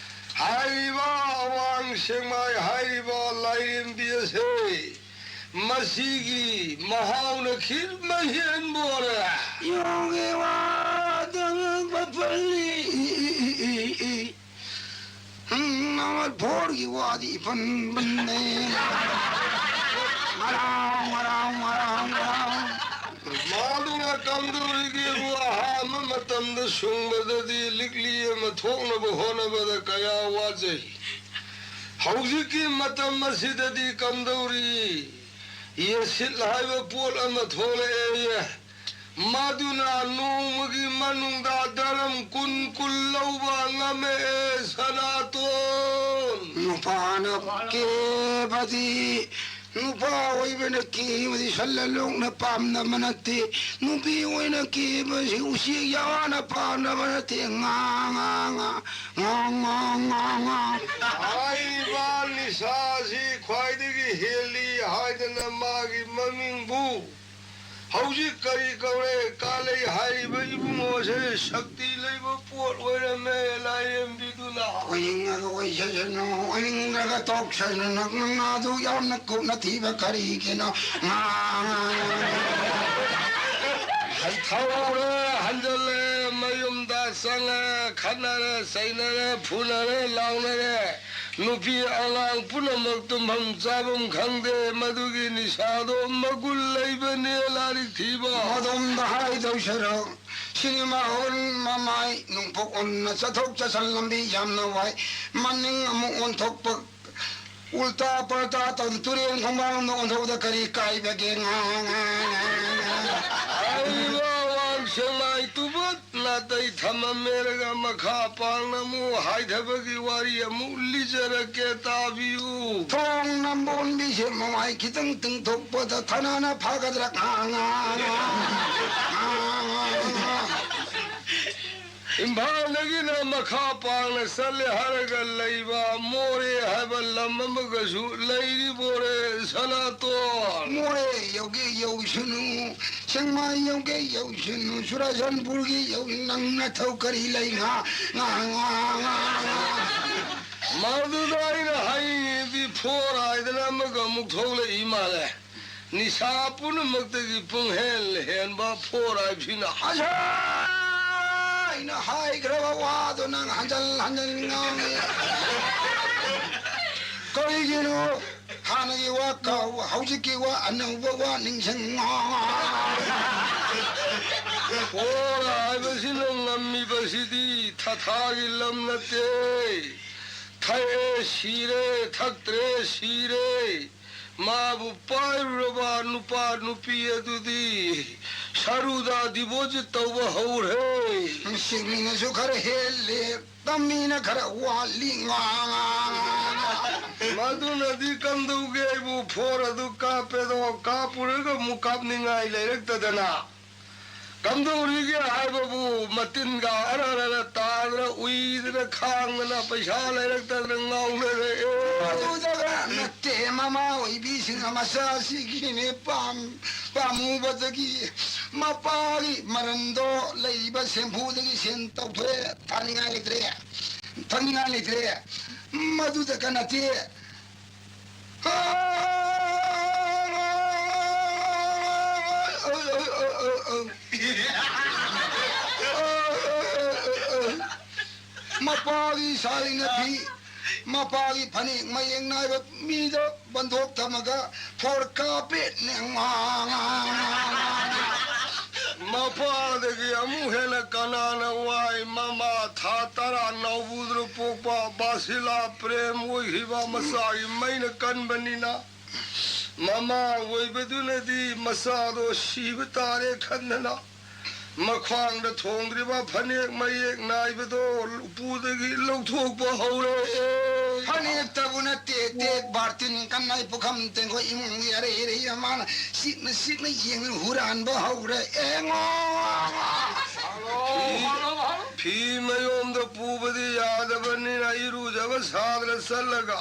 ꯍꯥꯏꯔꯤꯕ ꯑꯋꯥꯡ ꯁꯦꯛꯃꯥꯏ ꯍꯥꯏꯔꯤꯕ ꯂꯥꯏꯔꯦꯝꯕꯤ ꯑꯁꯦ ꯃꯁꯤꯒꯤ ꯃꯍꯥꯎꯅ ꯈꯤꯠ ꯃꯍꯦꯟꯕꯣꯔꯦ꯫ ꯌꯣꯡꯒꯤ ꯋꯥꯗ ꯄꯜꯂꯤ꯫ ꯎꯝ, ꯅꯝꯕꯔ ꯐꯣꯔꯒꯤ ꯋꯥꯗꯤ ꯏꯄꯟ ꯄꯟꯅꯦ꯫ ꯉꯔꯥꯎ, ꯉꯔꯥꯎ, ꯉꯔꯥꯎ, ꯉꯔꯥꯎ꯫ ꯃꯥꯗꯨꯅ ꯀꯝꯗꯧꯔꯤꯒꯦꯕꯨ ꯑꯍꯥꯟꯕ ꯃꯇꯝꯗ ꯁꯨꯡꯕꯗꯗꯤ ꯂꯤꯛꯂꯤ ꯑꯃ ꯊꯣꯛꯅꯕ ꯍꯣꯠꯅꯕꯗ ꯀꯌꯥ ꯋꯥꯖꯩ꯫ ꯍꯧꯖꯤꯛꯀꯤ ꯃꯇꯝ ꯑꯁꯤꯗꯗꯤ ꯀꯝꯗꯧꯔꯤ? ꯑꯦꯁꯤꯠ ꯍꯥꯏꯕ ꯄꯣꯠ ꯑꯃ ꯊꯣꯛꯂꯛꯑꯦꯌꯦ꯫ ꯃꯗꯨꯅ ꯅꯣꯡꯃꯒꯤ ꯃꯅꯨꯡꯗ ꯗꯔꯝ ꯀꯨꯟ ꯀꯨꯟ ꯂꯧꯕ ꯉꯝꯃꯛꯑꯦ ꯁꯅꯥꯇꯣꯟ꯫ ꯅꯨꯄꯥꯅ ꯀꯦꯕꯗꯤ ꯅꯨꯄꯥ ꯑꯣꯏꯕꯅ ꯀꯦꯕꯗꯤ ꯁꯜꯂ ꯂꯣꯛꯅ ꯄꯥꯝꯅꯕ ꯅꯠꯇꯦ꯫ ꯅꯨꯄꯤ ꯑꯣꯏꯅ ꯀꯦꯕꯁꯤ ꯎꯆꯦꯛ ꯌꯥꯋꯥꯅ ꯄꯥꯝꯅꯕ ꯅꯠꯇꯦ꯫ ꯉꯥ, ꯉꯥ, ꯉꯥ, ꯉꯥ, ꯉꯥ, ꯉꯥ, ꯉꯥ꯫ ꯍꯥꯏꯔꯤꯕ ꯅꯤꯁꯥꯁꯤ ꯈ꯭ꯋꯥꯏꯗꯒꯤ ꯍꯦꯜꯂꯤ ꯍꯥꯏꯗꯅ ꯃꯥꯒꯤ ꯃꯃꯤꯡꯕꯨ ꯍꯧꯖꯤꯛ ꯀꯔꯤ ꯀꯧꯔꯦ? ꯀꯥꯂꯩ ꯍꯥꯏꯔꯤꯕ ꯏꯕꯨꯡꯉꯣꯁꯦ ꯁꯛꯇꯤ ꯂꯩꯕ ꯄꯣꯠ ꯑꯣꯏꯔꯝꯃꯦ, ꯂꯥꯏꯔꯦꯝꯕꯤꯗꯨꯅ꯫ ꯑꯣꯏꯅꯤꯡꯉꯒ ꯑꯣꯏꯖꯁꯅꯨ, ꯑꯣꯏꯅꯤꯡꯗ꯭ꯔꯒ ꯇꯣꯛꯁꯅꯨ꯫ ꯅꯪ ꯅꯥꯗꯨ ꯌꯥꯝꯅ ꯀꯨꯞꯅ ꯊꯤꯕ ꯀꯔꯤꯒꯤꯅꯣ? ꯉꯥ, ꯉꯥ, ꯉꯥ, ꯉꯥ꯫ ꯍꯩꯊꯧꯔꯦ, ꯍꯟꯖꯜꯂꯦ, ꯃꯌꯨꯝꯗ ꯆꯪꯉꯦ, ꯈꯠꯅꯔꯦ, ꯆꯩꯅꯔꯦ, ꯐꯨꯅꯔꯦ, ꯂꯥꯎꯅꯔꯦ꯫ ꯅꯨꯄꯤ ꯑꯉꯥꯡ ꯄꯨꯝꯅꯃꯛ ꯇꯨꯝꯐꯝ ꯆꯥꯐꯝ ꯈꯪꯗꯦ꯫ ꯃꯗꯨꯒꯤ ꯅꯤꯁꯥꯗꯣ ꯃꯒꯨꯟ ꯂꯩꯕꯅꯦ ꯂꯥꯏꯔꯤꯛ ꯊꯤꯕ꯫ ꯃꯗꯣꯝꯗ ꯍꯥꯏꯗꯧ ꯁꯔꯨꯛ, ꯁꯤꯅꯦꯃꯥ ꯍꯣꯜ ꯃꯃꯥꯏ ꯅꯣꯡꯄꯣꯛ ꯑꯣꯟꯅ ꯆꯠꯊꯣꯛ ꯆꯠꯁꯤꯟ ꯂꯝꯕꯤ ꯌꯥꯝꯅ ꯋꯥꯏ꯫ ꯃꯅꯤꯡ ꯑꯃꯨꯛ ꯑꯣꯟꯊꯣꯛꯄ, ꯎꯜꯇꯥ ꯄꯜꯇꯥ ꯇꯧꯗꯨꯅ ꯇꯨꯔꯦꯟ ꯈꯣꯡꯕꯥꯟꯗ ꯑꯣꯟꯊꯣꯛꯄꯗ ꯀꯔꯤ ꯀꯥꯏꯕꯒꯦ? ꯉꯥ, ꯉꯥ, ꯉꯥ, ꯉꯥ꯫ ꯍꯥꯏꯔꯤꯕ ꯑꯋꯥꯡ ꯁꯦꯛꯃꯥꯏ ꯇꯨꯕꯠ ꯅꯥꯇꯩ ꯊꯝꯃꯝꯃꯦꯔꯒ ꯃꯈꯥ ꯄꯥꯡꯅ ꯑꯃꯨꯛ ꯍꯥꯏꯊꯕꯒꯤ ꯋꯥꯔꯤ ꯑꯃꯨꯛ ꯂꯤꯖꯔꯛꯀꯦ, ꯇꯥꯕꯤꯌꯨ꯫ ꯊꯣꯡ ꯅꯝꯕꯣꯟꯕꯤꯁꯦ ꯃꯃꯥꯏ ꯈꯤꯇꯪ ꯇꯤꯡꯊꯣꯛꯄꯗ ꯊꯅꯥꯅ ꯐꯒꯗ꯭ꯔꯥ? ꯉꯥ, ꯉꯥ, ꯉꯥ, ꯉꯥ, ꯉꯥ, ꯉꯥ꯫ ꯏꯝꯐꯥꯜꯗꯒꯤꯅ ꯃꯈꯥ ꯄꯥꯡꯅ ꯆꯠꯂꯦ ꯍꯥꯏꯔꯒ ꯂꯩꯕ ꯃꯣꯔꯦ ꯍꯥꯏꯕ ꯂꯝ ꯑꯃꯒꯁꯨ ꯂꯩꯔꯤꯕꯣꯔꯦ, ꯁꯅꯥꯇꯣꯟ꯫ ꯃꯣꯔꯦ ꯌꯧꯒꯦ ꯌꯧꯁꯅꯨ, ꯁꯦꯛꯃꯥꯏ ꯌꯧꯒꯦ ꯌꯧꯁꯅꯨ, ꯆꯨꯔꯥꯆꯥꯟꯄꯨꯔꯒꯤ ꯌꯧ-, ꯅꯪ ꯅꯊꯧ ꯀꯔꯤ ꯂꯩ? ꯉꯥ, ꯉꯥ, ꯉꯥ, ꯉꯥ, ꯉꯥ꯫ ꯃꯗꯨꯗ ꯑꯩꯅ ꯍꯥꯏꯅꯤꯡꯉꯤꯗꯤ, ꯐꯣꯔ ꯍꯥꯏꯗꯅ ꯑꯃꯒ ꯑꯃꯨꯛ ꯊꯣꯛꯂꯛꯏ ꯃꯥꯜꯂꯦ꯫ ꯅꯤꯁꯥ ꯄꯨꯝꯅꯃꯛꯇꯒꯤ ꯄꯨꯡꯍꯦꯟ ꯍꯦꯟꯕ ꯐꯣꯔ ꯍꯥꯏꯕꯁꯤꯅ ꯍꯟꯖꯟ ꯑꯩꯅ ꯍꯥꯏꯈ꯭ꯔꯕ ꯋꯥꯗꯣ ꯅꯪ ꯍꯟꯖꯟ ꯍꯟꯖꯟ ꯉꯥꯡꯉꯤ꯫ ꯀꯔꯤꯒꯤꯅꯣ? ꯍꯥꯟꯅꯒꯤ ꯋꯥ ꯀꯥꯎ, ꯍꯧꯖꯤꯛꯀꯤ ꯋꯥ ꯑꯅꯧꯕ ꯋꯥ ꯅꯤꯡꯁꯤꯡ꯫ ꯐꯣꯔ ꯍꯥꯏꯕꯁꯤꯅ ꯉꯝꯃꯤꯕꯁꯤꯗꯤ ꯊꯥꯊꯥꯒꯤ ꯂꯝ ꯅꯠꯇꯦ꯫ ꯊꯛꯑꯦ ꯁꯤꯔꯦ, ꯊꯛꯇ꯭ꯔꯦ ꯁꯤꯔꯦ꯫ ꯃꯥꯕꯨ ꯄꯥꯏꯔꯨꯔꯕ ꯅꯨꯄꯥ ꯅꯨꯄꯤ ꯑꯗꯨꯗꯤ ꯁꯔꯨꯗ ꯗꯤꯄꯣꯖꯤꯠ ꯇꯧꯕ ꯍꯧꯔꯦ꯫ ꯁꯤꯡꯃꯤꯅꯁꯨ ꯈꯔ ꯍꯦꯜꯂꯦ, ꯇꯝꯃꯤꯅ ꯈꯔ ꯋꯥꯠꯂꯤ꯫ ꯉꯥ, ꯉꯥ, ꯉꯥ, ꯉꯥ꯫ ꯃꯗꯨꯅꯗꯤ ꯀꯝꯗꯧꯒꯦ? ꯑꯩꯕꯨ ꯐꯣꯔ ꯑꯗꯨ ꯀꯥꯞꯄꯦꯗꯣ, ꯀꯥꯞꯄꯨꯔꯒ ꯑꯃꯨꯛ ꯀꯥꯞꯅꯤꯡꯉꯥꯏ ꯂꯩꯔꯛꯇꯗꯅ ꯀꯝꯗꯧꯔꯤꯒꯦ ꯍꯥꯏꯕꯕꯨ, ꯃꯇꯤꯟꯒ ꯑꯔ ꯑꯔ ꯇꯥꯗꯅ, ꯎꯏꯗꯅ, ꯈꯥꯡꯗꯅ, ꯄꯩꯁꯥ ꯂꯩꯔꯛꯇꯗꯅ ꯉꯥꯎꯅꯔꯛꯑꯦ꯫ ꯑꯗꯨꯗꯒ ꯅꯠꯇꯦ, ꯃꯃꯥ ꯑꯣꯏꯕꯤꯁꯤꯡꯅ ꯃꯆꯥꯁꯤꯒꯤꯅꯦ ꯄꯥꯝ-, ꯄꯥꯝꯃꯨꯕꯗꯒꯤ ꯃꯄꯥꯒꯤ ꯃꯔꯟꯗꯣ ꯂꯩꯕ ꯁꯦꯝꯐꯨꯗꯒꯤ ꯁꯦꯟ ꯇꯧꯊꯣꯛꯑꯦ, ꯊꯥꯅꯤꯡꯉꯥꯏ ꯂꯩꯇ꯭ꯔꯦ, ꯊꯛꯅꯤꯡꯉꯥꯏ ꯂꯩꯇ꯭ꯔꯦ꯫ ꯃꯗꯨꯗꯒ ꯅꯠꯇꯦ, ꯃꯄꯥꯒꯤ ꯁꯥꯔꯤꯅ ꯐꯤ, ꯃꯄꯥꯒꯤ ꯐꯅꯦꯛ ꯃꯌꯦꯛ ꯅꯥꯏꯕ ꯃꯤꯗ ꯕꯟꯗꯣꯛ ꯊꯝꯃꯒ ꯐꯣꯔ ꯀꯥꯞꯄꯦ꯫ ꯃꯄꯥꯗꯒꯤ ꯑꯃꯨꯛ ꯍꯦꯟꯅ ꯀꯅꯥꯅ ꯋꯥꯏ? ꯃꯃꯥ ꯊꯥ ꯇꯔꯥ ꯅꯥꯎꯕꯨꯗꯨꯅ ꯄꯣꯛꯄ ꯕꯥꯁꯤꯂꯥ ꯄ꯭ꯔꯦꯝ ꯑꯣꯏꯈꯤꯕ ꯃꯆꯥꯒꯤ ꯃꯩꯅ ꯀꯟꯕꯅꯤꯅ, ꯃꯃꯥ ꯑꯣꯏꯕꯗꯨꯅꯗꯤ ꯃꯆꯥꯗꯣ ꯁꯤꯕ ꯇꯥꯔꯦ ꯈꯟꯗꯅ, ꯃꯈ꯭ꯋꯥꯡꯗ ꯊꯣꯡꯗ꯭ꯔꯤꯕ ꯐꯅꯦꯛ ꯃꯌꯦꯛ ꯅꯥꯏꯕꯗꯣ ꯎꯄꯨꯗꯒꯤ ꯂꯧꯊꯣꯛꯄ ꯍꯧꯔꯛꯑꯦ꯫ ꯐꯅꯦꯛꯇꯕꯨ ꯅꯠꯇꯦ, ꯇꯦꯛ, ꯕꯥꯔꯇꯤꯟ, ꯀꯟꯅꯥꯏ, ꯄꯨꯈꯝ, ꯇꯦꯡꯀꯣꯠ, ꯏꯃꯨꯡꯒꯤ ꯑꯔꯩ ꯑꯔꯩ ꯑꯃꯅ ꯁꯤꯛꯅ ꯁꯤꯛꯅ ꯌꯦꯡꯗꯨꯅ ꯍꯨꯔꯥꯟꯕ ꯍꯧꯔꯛꯑꯦ꯫ ꯉꯣ! ꯐꯤ, ꯐꯤ ꯃꯌꯣꯝꯗ ꯄꯨꯕꯗꯤ ꯌꯥꯗꯕꯅꯤꯅ ꯏꯔꯨꯖꯕ ꯁꯥꯗꯅ ꯆꯠꯂꯒ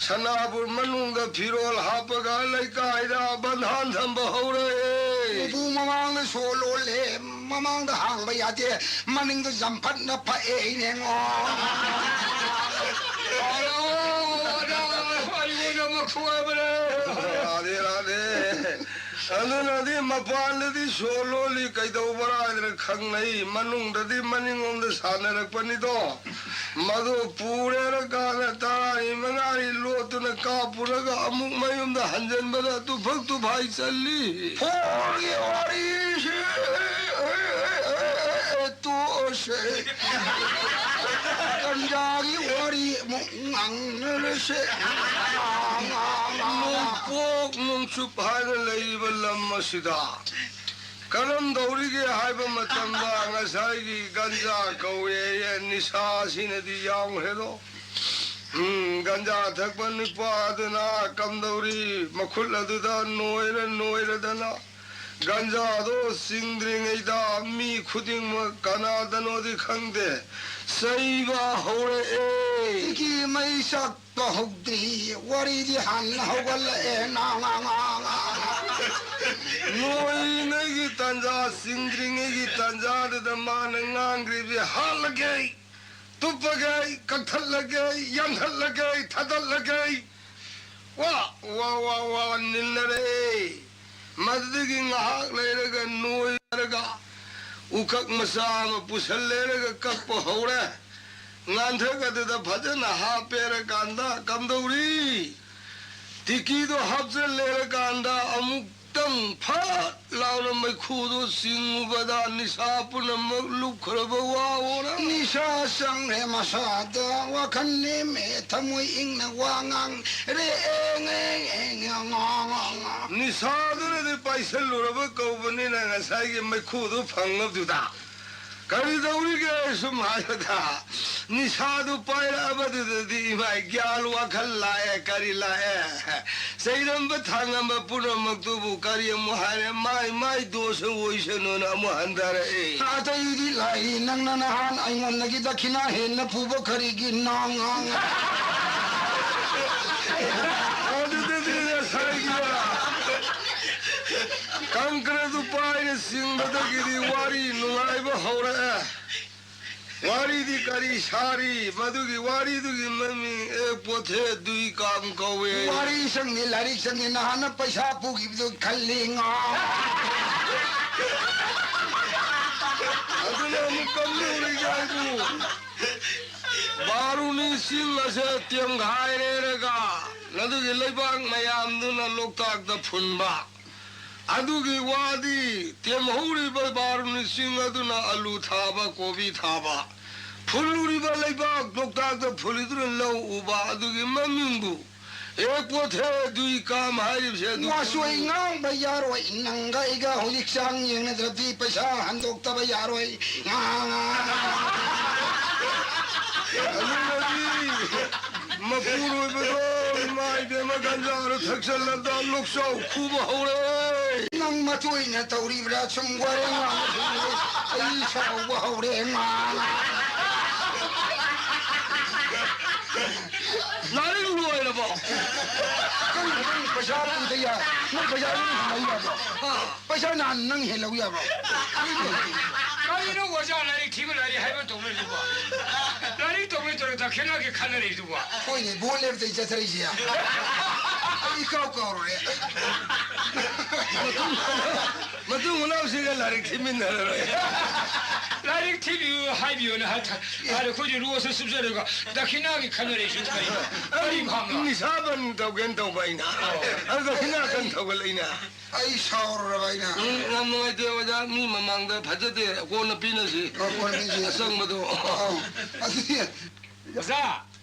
ꯁꯅꯥꯕꯨꯟ ꯃꯅꯨꯡꯗ ꯐꯤꯔꯣꯜ ꯍꯥꯞꯄꯒ ꯂꯩꯀꯥꯏꯗ ꯕꯟꯙꯥꯟ ꯊꯝꯕ ꯍꯧꯔꯛꯑꯦ꯫ ꯎꯄꯨ ꯃꯃꯥꯡꯗ ꯁꯣ ꯂꯣꯜꯂꯦ, ꯃꯃꯥꯡꯗ ꯍꯥꯡꯕ ꯌꯥꯗꯦ, ꯃꯅꯤꯡꯗ ꯌꯥꯝꯐꯠꯅ ꯐꯛꯑꯦ ꯍꯥꯏꯅꯦ꯫ ꯉꯣ! ꯑꯩꯉꯣꯟꯗ ꯃꯈꯣꯏꯕꯅꯦ꯫ ꯔꯥꯙꯦ, ꯔꯥꯙꯦ꯫ ꯑꯗꯨꯅꯗꯤ ꯃꯄꯥꯟꯗꯗꯤ ꯁꯣ ꯂꯣꯜꯂꯤ, ꯀꯩꯗꯧꯕ꯭ꯔꯥ ꯍꯥꯏꯗꯅ ꯈꯪꯅꯩ, ꯃꯅꯨꯡꯗꯗꯤ ꯃꯅꯤꯡꯂꯣꯝꯗ ꯁꯥꯟꯅꯔꯛꯄꯅꯤꯗꯣ꯫ ꯃꯗꯨ ꯄꯨꯔꯦꯔ ꯀꯥꯟꯗ ꯇꯔꯥꯅꯤ ꯃꯉꯥꯅꯤ ꯂꯣꯠꯇꯨꯅ ꯀꯥꯞꯄꯨꯔꯒ ꯑꯃꯨꯛ ꯃꯌꯨꯝꯗ ꯍꯟꯖꯟꯕꯗ ꯇꯨꯐꯛ ꯇꯨꯐꯥꯏ ꯆꯜꯂꯤ꯫ ꯐꯣꯔꯒꯤ ꯋꯥꯔꯤꯁꯤ ꯇꯣꯛꯑꯁꯦ꯫ ꯒꯟꯖꯥꯒꯤ ꯋꯥꯔꯤ ꯑꯃꯨꯛ ꯉꯥꯡꯅꯔꯁꯦ꯫ ꯅꯣꯡꯄꯣꯛ ꯅꯣꯡꯆꯨꯞ ꯍꯥꯏꯅ ꯂꯩꯔꯤꯕ ꯂꯝ ꯑꯁꯤꯗ ꯀꯔꯝꯗꯧꯔꯤꯒꯦ ꯍꯥꯏꯕ ꯃꯇꯝꯗ, ꯉꯁꯥꯏꯒꯤ ꯒꯟꯖꯥ ꯀꯧꯋꯦꯌꯦ, ꯅꯤꯁꯥꯁꯤꯅꯗꯤ ꯌꯥꯎꯈ꯭ꯔꯦꯗꯣ꯫ ꯎꯝ, ꯒꯟꯖꯥ ꯊꯛꯄ ꯅꯨꯄꯥ ꯑꯗꯨꯅ ꯀꯝꯗꯧꯔꯤ? ꯃꯈꯨꯠ ꯑꯗꯨꯗ ꯅꯣꯏꯔ ꯅꯣꯏꯔꯗꯅ ꯒꯟꯖꯥꯗꯣ ꯆꯤꯡꯗ꯭ꯔꯤꯉꯩꯗ ꯃꯤ ꯈꯨꯗꯤꯡꯃꯛ, ꯀꯅꯥꯗꯅꯣꯗꯤ ꯈꯪꯗꯦ, ꯆꯩꯕ ꯍꯧꯔꯛꯑꯦ꯫ ꯁꯤꯒꯤ ꯃꯩ ꯆꯥꯛ ꯇꯧꯍꯧꯗ꯭ꯔꯤ, ꯋꯥꯔꯤꯗꯤ ꯍꯥꯟꯅ ꯍꯧꯒꯠꯂꯛꯑꯦ꯫ ꯅꯥ, ꯅꯥ, ꯅꯥ, ꯅꯥ꯫ ꯅꯣꯏꯔꯤꯉꯩꯒꯤ ꯇꯥꯟꯖꯥ, ꯆꯤꯡꯗ꯭ꯔꯤꯉꯩꯒꯤ ꯇꯥꯟꯖꯥꯗꯨꯗ ꯃꯥꯅ ꯉꯥꯡꯈ꯭ꯔꯤꯕꯁꯤ, "ꯍꯥꯠꯂꯒꯦ, ꯇꯨꯞꯄꯒꯦ, ꯀꯛꯊꯠꯂꯒꯦ, ꯌꯥꯟꯊꯠꯂꯒꯦ, ꯊꯥꯗꯠꯂꯒꯦ"꯫ ꯋꯥ, ꯋꯥ, ꯋꯥ, ꯋꯥ ꯅꯤꯜꯅꯔꯛꯑꯦ꯫ ꯃꯗꯨꯗꯒꯤ ꯉꯥꯏꯍꯥꯛ ꯂꯩꯔꯒ ꯅꯣꯏꯔꯒ ꯎꯀꯛ ꯃꯆꯥ ꯑꯃ ꯄꯨꯁꯜꯂꯦꯔꯒ ꯀꯛꯄ ꯍꯧꯔꯦ꯫ ꯉꯥꯟꯊꯛ ꯑꯗꯨꯗ ꯐꯖꯅ ꯍꯥꯞꯄꯦꯔꯀꯥꯟꯗ ꯀꯝꯗꯧꯔꯤ? ꯇꯤꯀꯤꯗꯣ ꯍꯥꯞꯆꯜꯂꯦꯔꯀꯥꯟꯗ ꯑꯃꯨꯛꯇꯪ ꯐꯠ ꯂꯥꯎꯅ ꯃꯩꯈꯨꯗꯨ ꯆꯤꯡꯉꯨꯕꯗ ꯅꯤꯁꯥ ꯄꯨꯝꯅꯃꯛ ꯂꯨꯞꯈ꯭ꯔꯕ ꯋꯥ ꯑꯣꯏꯔꯦ꯫ ꯅꯤꯁꯥ ꯆꯪꯈ꯭ꯔꯦ ꯃꯁꯥꯗ, ꯋꯥꯈꯜ ꯅꯦꯝꯃꯦ, ꯊꯃꯣꯏ ꯏꯪꯅ ꯋꯥ ꯉꯥꯡ ꯔꯦ, ꯑꯦ, ꯉꯦ, ꯉꯦ, ꯉꯥ, ꯉꯥ, ꯉꯥ, ꯉꯥ꯫ ꯅꯤꯁꯥꯗꯨꯅꯗꯤ ꯄꯥꯏꯁꯜꯂꯨꯔꯕ ꯀꯧꯕꯅꯤꯅ ꯉꯁꯥꯏꯒꯤ ꯃꯩꯈꯨꯗꯨ ꯐꯪꯉꯕꯗꯨꯗ ꯀꯔꯤ ꯇꯧꯔꯤꯒꯦ ꯁꯨꯝ ꯍꯥꯏꯕꯗ, ꯅꯤꯁꯥꯗꯨ ꯄꯥꯏꯔꯛꯑꯕꯗꯨꯗꯗꯤ ꯏꯃꯥꯏ ꯒ꯭ꯌꯥꯟ ꯋꯥꯈꯜ ꯂꯥꯛꯑꯦ, ꯀꯔꯤ ꯂꯥꯛꯑꯦ? ꯆꯩꯔꯝꯕ ꯊꯥꯡꯉꯝꯕ ꯄꯨꯝꯅꯃꯛꯇꯨꯕꯨ ꯀꯔꯤ ꯑꯃꯨꯛ ꯍꯥꯏꯔꯦ? ꯃꯥꯏ ꯃꯥꯏ ꯗꯣꯁ ꯑꯣꯏꯁꯅꯨꯅ ꯑꯃꯨꯛ ꯍꯟꯊꯔꯛꯑꯦ꯫ ꯑꯇꯩꯗꯤ ꯂꯥꯛꯏ, ꯅꯪꯅ ꯅꯍꯥꯟ ꯑꯩꯉꯣꯟꯗꯒꯤ ꯗꯈꯤꯅꯥ ꯍꯦꯟꯅ ꯄꯨꯕ ꯀꯔꯤꯒꯤ? ꯅꯥ, ꯉꯥ, ꯉꯥ꯫ ꯑꯗꯨꯗꯗꯤ ꯉꯁꯥꯏꯒꯤ ꯀꯪꯀ꯭ꯔꯗꯨ ꯄꯥꯏꯅ ꯆꯤꯡꯕꯗꯒꯤꯗꯤ ꯋꯥꯔꯤ ꯅꯨꯡꯉꯥꯏꯕ ꯍꯧꯔꯛꯑꯦ꯫ ꯋꯥꯔꯤꯗꯤ ꯀꯔꯤ ꯁꯥꯔꯤ? ꯃꯗꯨꯒꯤ ꯋꯥꯔꯤꯗꯨꯒꯤ ꯃꯃꯤꯡ ꯑꯦꯛ ꯄꯣꯊꯦ ꯗꯨꯏ ꯀꯥꯝ ꯀꯧꯋꯦ꯫ ꯋꯥꯔꯤ ꯆꯪꯗꯦ, ꯂꯥꯏꯔꯤꯛ ꯆꯪꯗꯦ, ꯅꯍꯥꯟꯅ ꯄꯩꯁꯥ ꯄꯨꯈꯤꯕꯗꯣ ꯈꯜꯂꯤ ꯉꯥ꯫ ꯑꯗꯨꯅ ꯑꯃꯨꯛ ꯀꯝꯗꯧꯔꯤꯒꯦ ꯍꯥꯏꯕꯨ, ꯕꯥꯔꯨꯅꯤ ꯆꯤꯡ ꯑꯁꯦ ꯇꯦꯝꯈꯥꯏꯔꯦꯔꯒ ꯃꯗꯨꯒꯤ ꯂꯩꯕꯥꯛ ꯃꯌꯥꯝꯗꯨꯅ ꯂꯣꯛꯇꯥꯛꯇ ꯐꯨꯟꯕ꯫ ꯑꯗꯨꯒꯤ ꯋꯥꯗꯤ ꯇꯦꯝꯍꯧꯔꯤꯕ ꯕꯥꯔꯨꯅꯤ ꯆꯤꯡ ꯑꯗꯨꯅ ꯑꯂꯨ ꯊꯥꯕ, ꯀꯣꯕꯤ ꯊꯥꯕ, ꯐꯨꯜꯂꯨꯔꯤꯕ ꯂꯩꯕꯥꯛ ꯂꯣꯛꯇꯥꯛꯇ ꯐꯨꯜꯂꯤꯗꯨꯅ ꯂꯧ ꯎꯕ, ꯑꯗꯨꯒꯤ ꯃꯃꯤꯡꯕꯨ ꯑꯦꯛ ꯄꯣꯊꯦ ꯗꯨꯏ ꯀꯥꯝ ꯍꯥꯏꯔꯤꯕꯁꯦ ꯑꯗꯨ ꯋꯥꯁꯣꯏ ꯉꯥꯡꯕ ꯌꯥꯔꯣꯏ, ꯅꯪꯒ ꯑꯩꯒ ꯍꯧꯖꯤꯛ ꯆꯥꯡ ꯌꯦꯡꯅꯗ꯭ꯔꯗꯤ ꯄꯩꯁꯥ ꯍꯟꯗꯣꯛꯇꯕ ꯌꯥꯔꯣꯏ꯫ ꯉꯥ, ꯉꯥ, ꯉꯥ, ꯉꯥ꯫ ꯑꯗꯨꯅꯗꯤ ꯃꯄꯨꯔꯣꯏꯕꯗꯣ ꯏꯃꯥ ꯏꯕꯦꯝꯃ ꯒꯟꯖꯥꯗ ꯊꯛꯆꯜꯂꯗ ꯂꯣꯛꯆꯥꯎ ꯈꯨꯕ ꯍꯧꯔꯦ꯫ ꯅꯪ ꯃꯇꯣꯏꯅ ꯇꯧꯔꯤꯕ꯭ꯔꯥ? ꯁꯨꯝ ꯋꯥꯔꯦꯡ ꯉꯥꯡꯕꯁꯤꯡꯗꯨ ꯑꯩ ꯁꯥꯎꯕ ꯍꯧꯔꯦ꯫ ꯉꯥ, ꯉꯥ꯫ ꯂꯥꯏꯔꯤꯛ ꯂꯣꯏꯔꯕꯣ? ꯅꯪ, ꯅꯪ ꯄꯩꯁꯥ ꯄꯨꯗ ꯌꯥ-, ꯅꯪ ꯄꯩꯁꯥ ꯅꯪ ꯍꯟꯗꯧ ꯌꯥꯕ꯭ꯔꯣ? ꯍꯥ? ꯄꯩꯁꯥ ꯅꯍꯥꯟ ꯅꯪ ꯍꯦꯜꯂꯧ ꯌꯥꯕ꯭ꯔꯣ? ꯀꯔꯤꯅꯣ ꯑꯣꯖꯥ, ꯂꯥꯏꯔꯤꯛ ꯊꯤꯕ ꯂꯥꯏꯔꯤꯛ ꯍꯥꯏꯕ ꯇꯧꯅꯔꯤꯕꯣ? ꯂꯥꯏꯔꯤꯛ ꯇꯧꯕꯩ ꯇꯧꯔ ꯗꯈꯤꯅꯥꯒꯤ ꯈꯟꯅꯔꯤꯗꯨꯕꯣ? ꯍꯣꯏꯅꯦ, ꯚꯣꯠ ꯂꯦꯞꯇꯩ ꯆꯠꯊꯔꯛꯏꯁꯦ꯫ ꯑꯩ ꯏꯀꯥꯎ ꯀꯥꯎꯔꯨꯔꯦ꯫ ꯃꯇꯨꯡ ꯃꯅꯥꯎꯁꯤꯒ ꯂꯥꯏꯔꯤꯛ ꯊꯤꯃꯤꯟꯅꯔꯔꯣꯏ꯫ ꯂꯥꯏꯔꯤꯛ ꯊꯤꯕꯤꯌꯨ ꯍꯥꯏꯕꯤꯌꯨꯅ ꯍꯥꯏ-, ꯍꯥꯏꯔꯦ꯫ ꯑꯩꯈꯣꯏꯗꯤ ꯔꯣꯁꯇ ꯆꯨꯞꯆꯔꯒ ꯗꯈꯤꯅꯥꯒꯤ ꯈꯟꯅꯔꯛꯏꯁꯤ ꯀꯔꯤꯅꯣ? ꯀꯔꯤ ꯚꯥꯕꯅꯣ? ꯅꯤꯁꯥ ꯕꯟ ꯇꯧꯒꯦꯅ ꯇꯧꯕ ꯑꯩꯅ꯫ ꯑꯣ꯫ ꯑꯗꯨ ꯗꯈꯤꯅꯥ ꯀꯟ ꯊꯧꯒꯠꯂꯛꯏꯅ꯫ ꯑꯩ ꯁꯥꯎꯔꯨꯔꯕ ꯑꯩꯅ꯫ ꯎꯝ, ꯌꯥꯝ ꯅꯨꯡꯉꯥꯏꯇꯦ ꯑꯣꯖꯥ, ꯃꯤ ꯃꯃꯥꯡꯗ ꯐꯖꯗꯦ, ꯀꯣꯟꯅ ꯄꯤꯅꯁꯤ꯫ ꯑꯣ, ꯀꯣꯟꯅ ꯄꯤꯅꯁꯤ꯫ ꯑꯆꯪꯕꯗꯣ꯫ ꯑꯣ, ꯑꯗꯨꯗꯤ ꯑꯣꯖꯥ!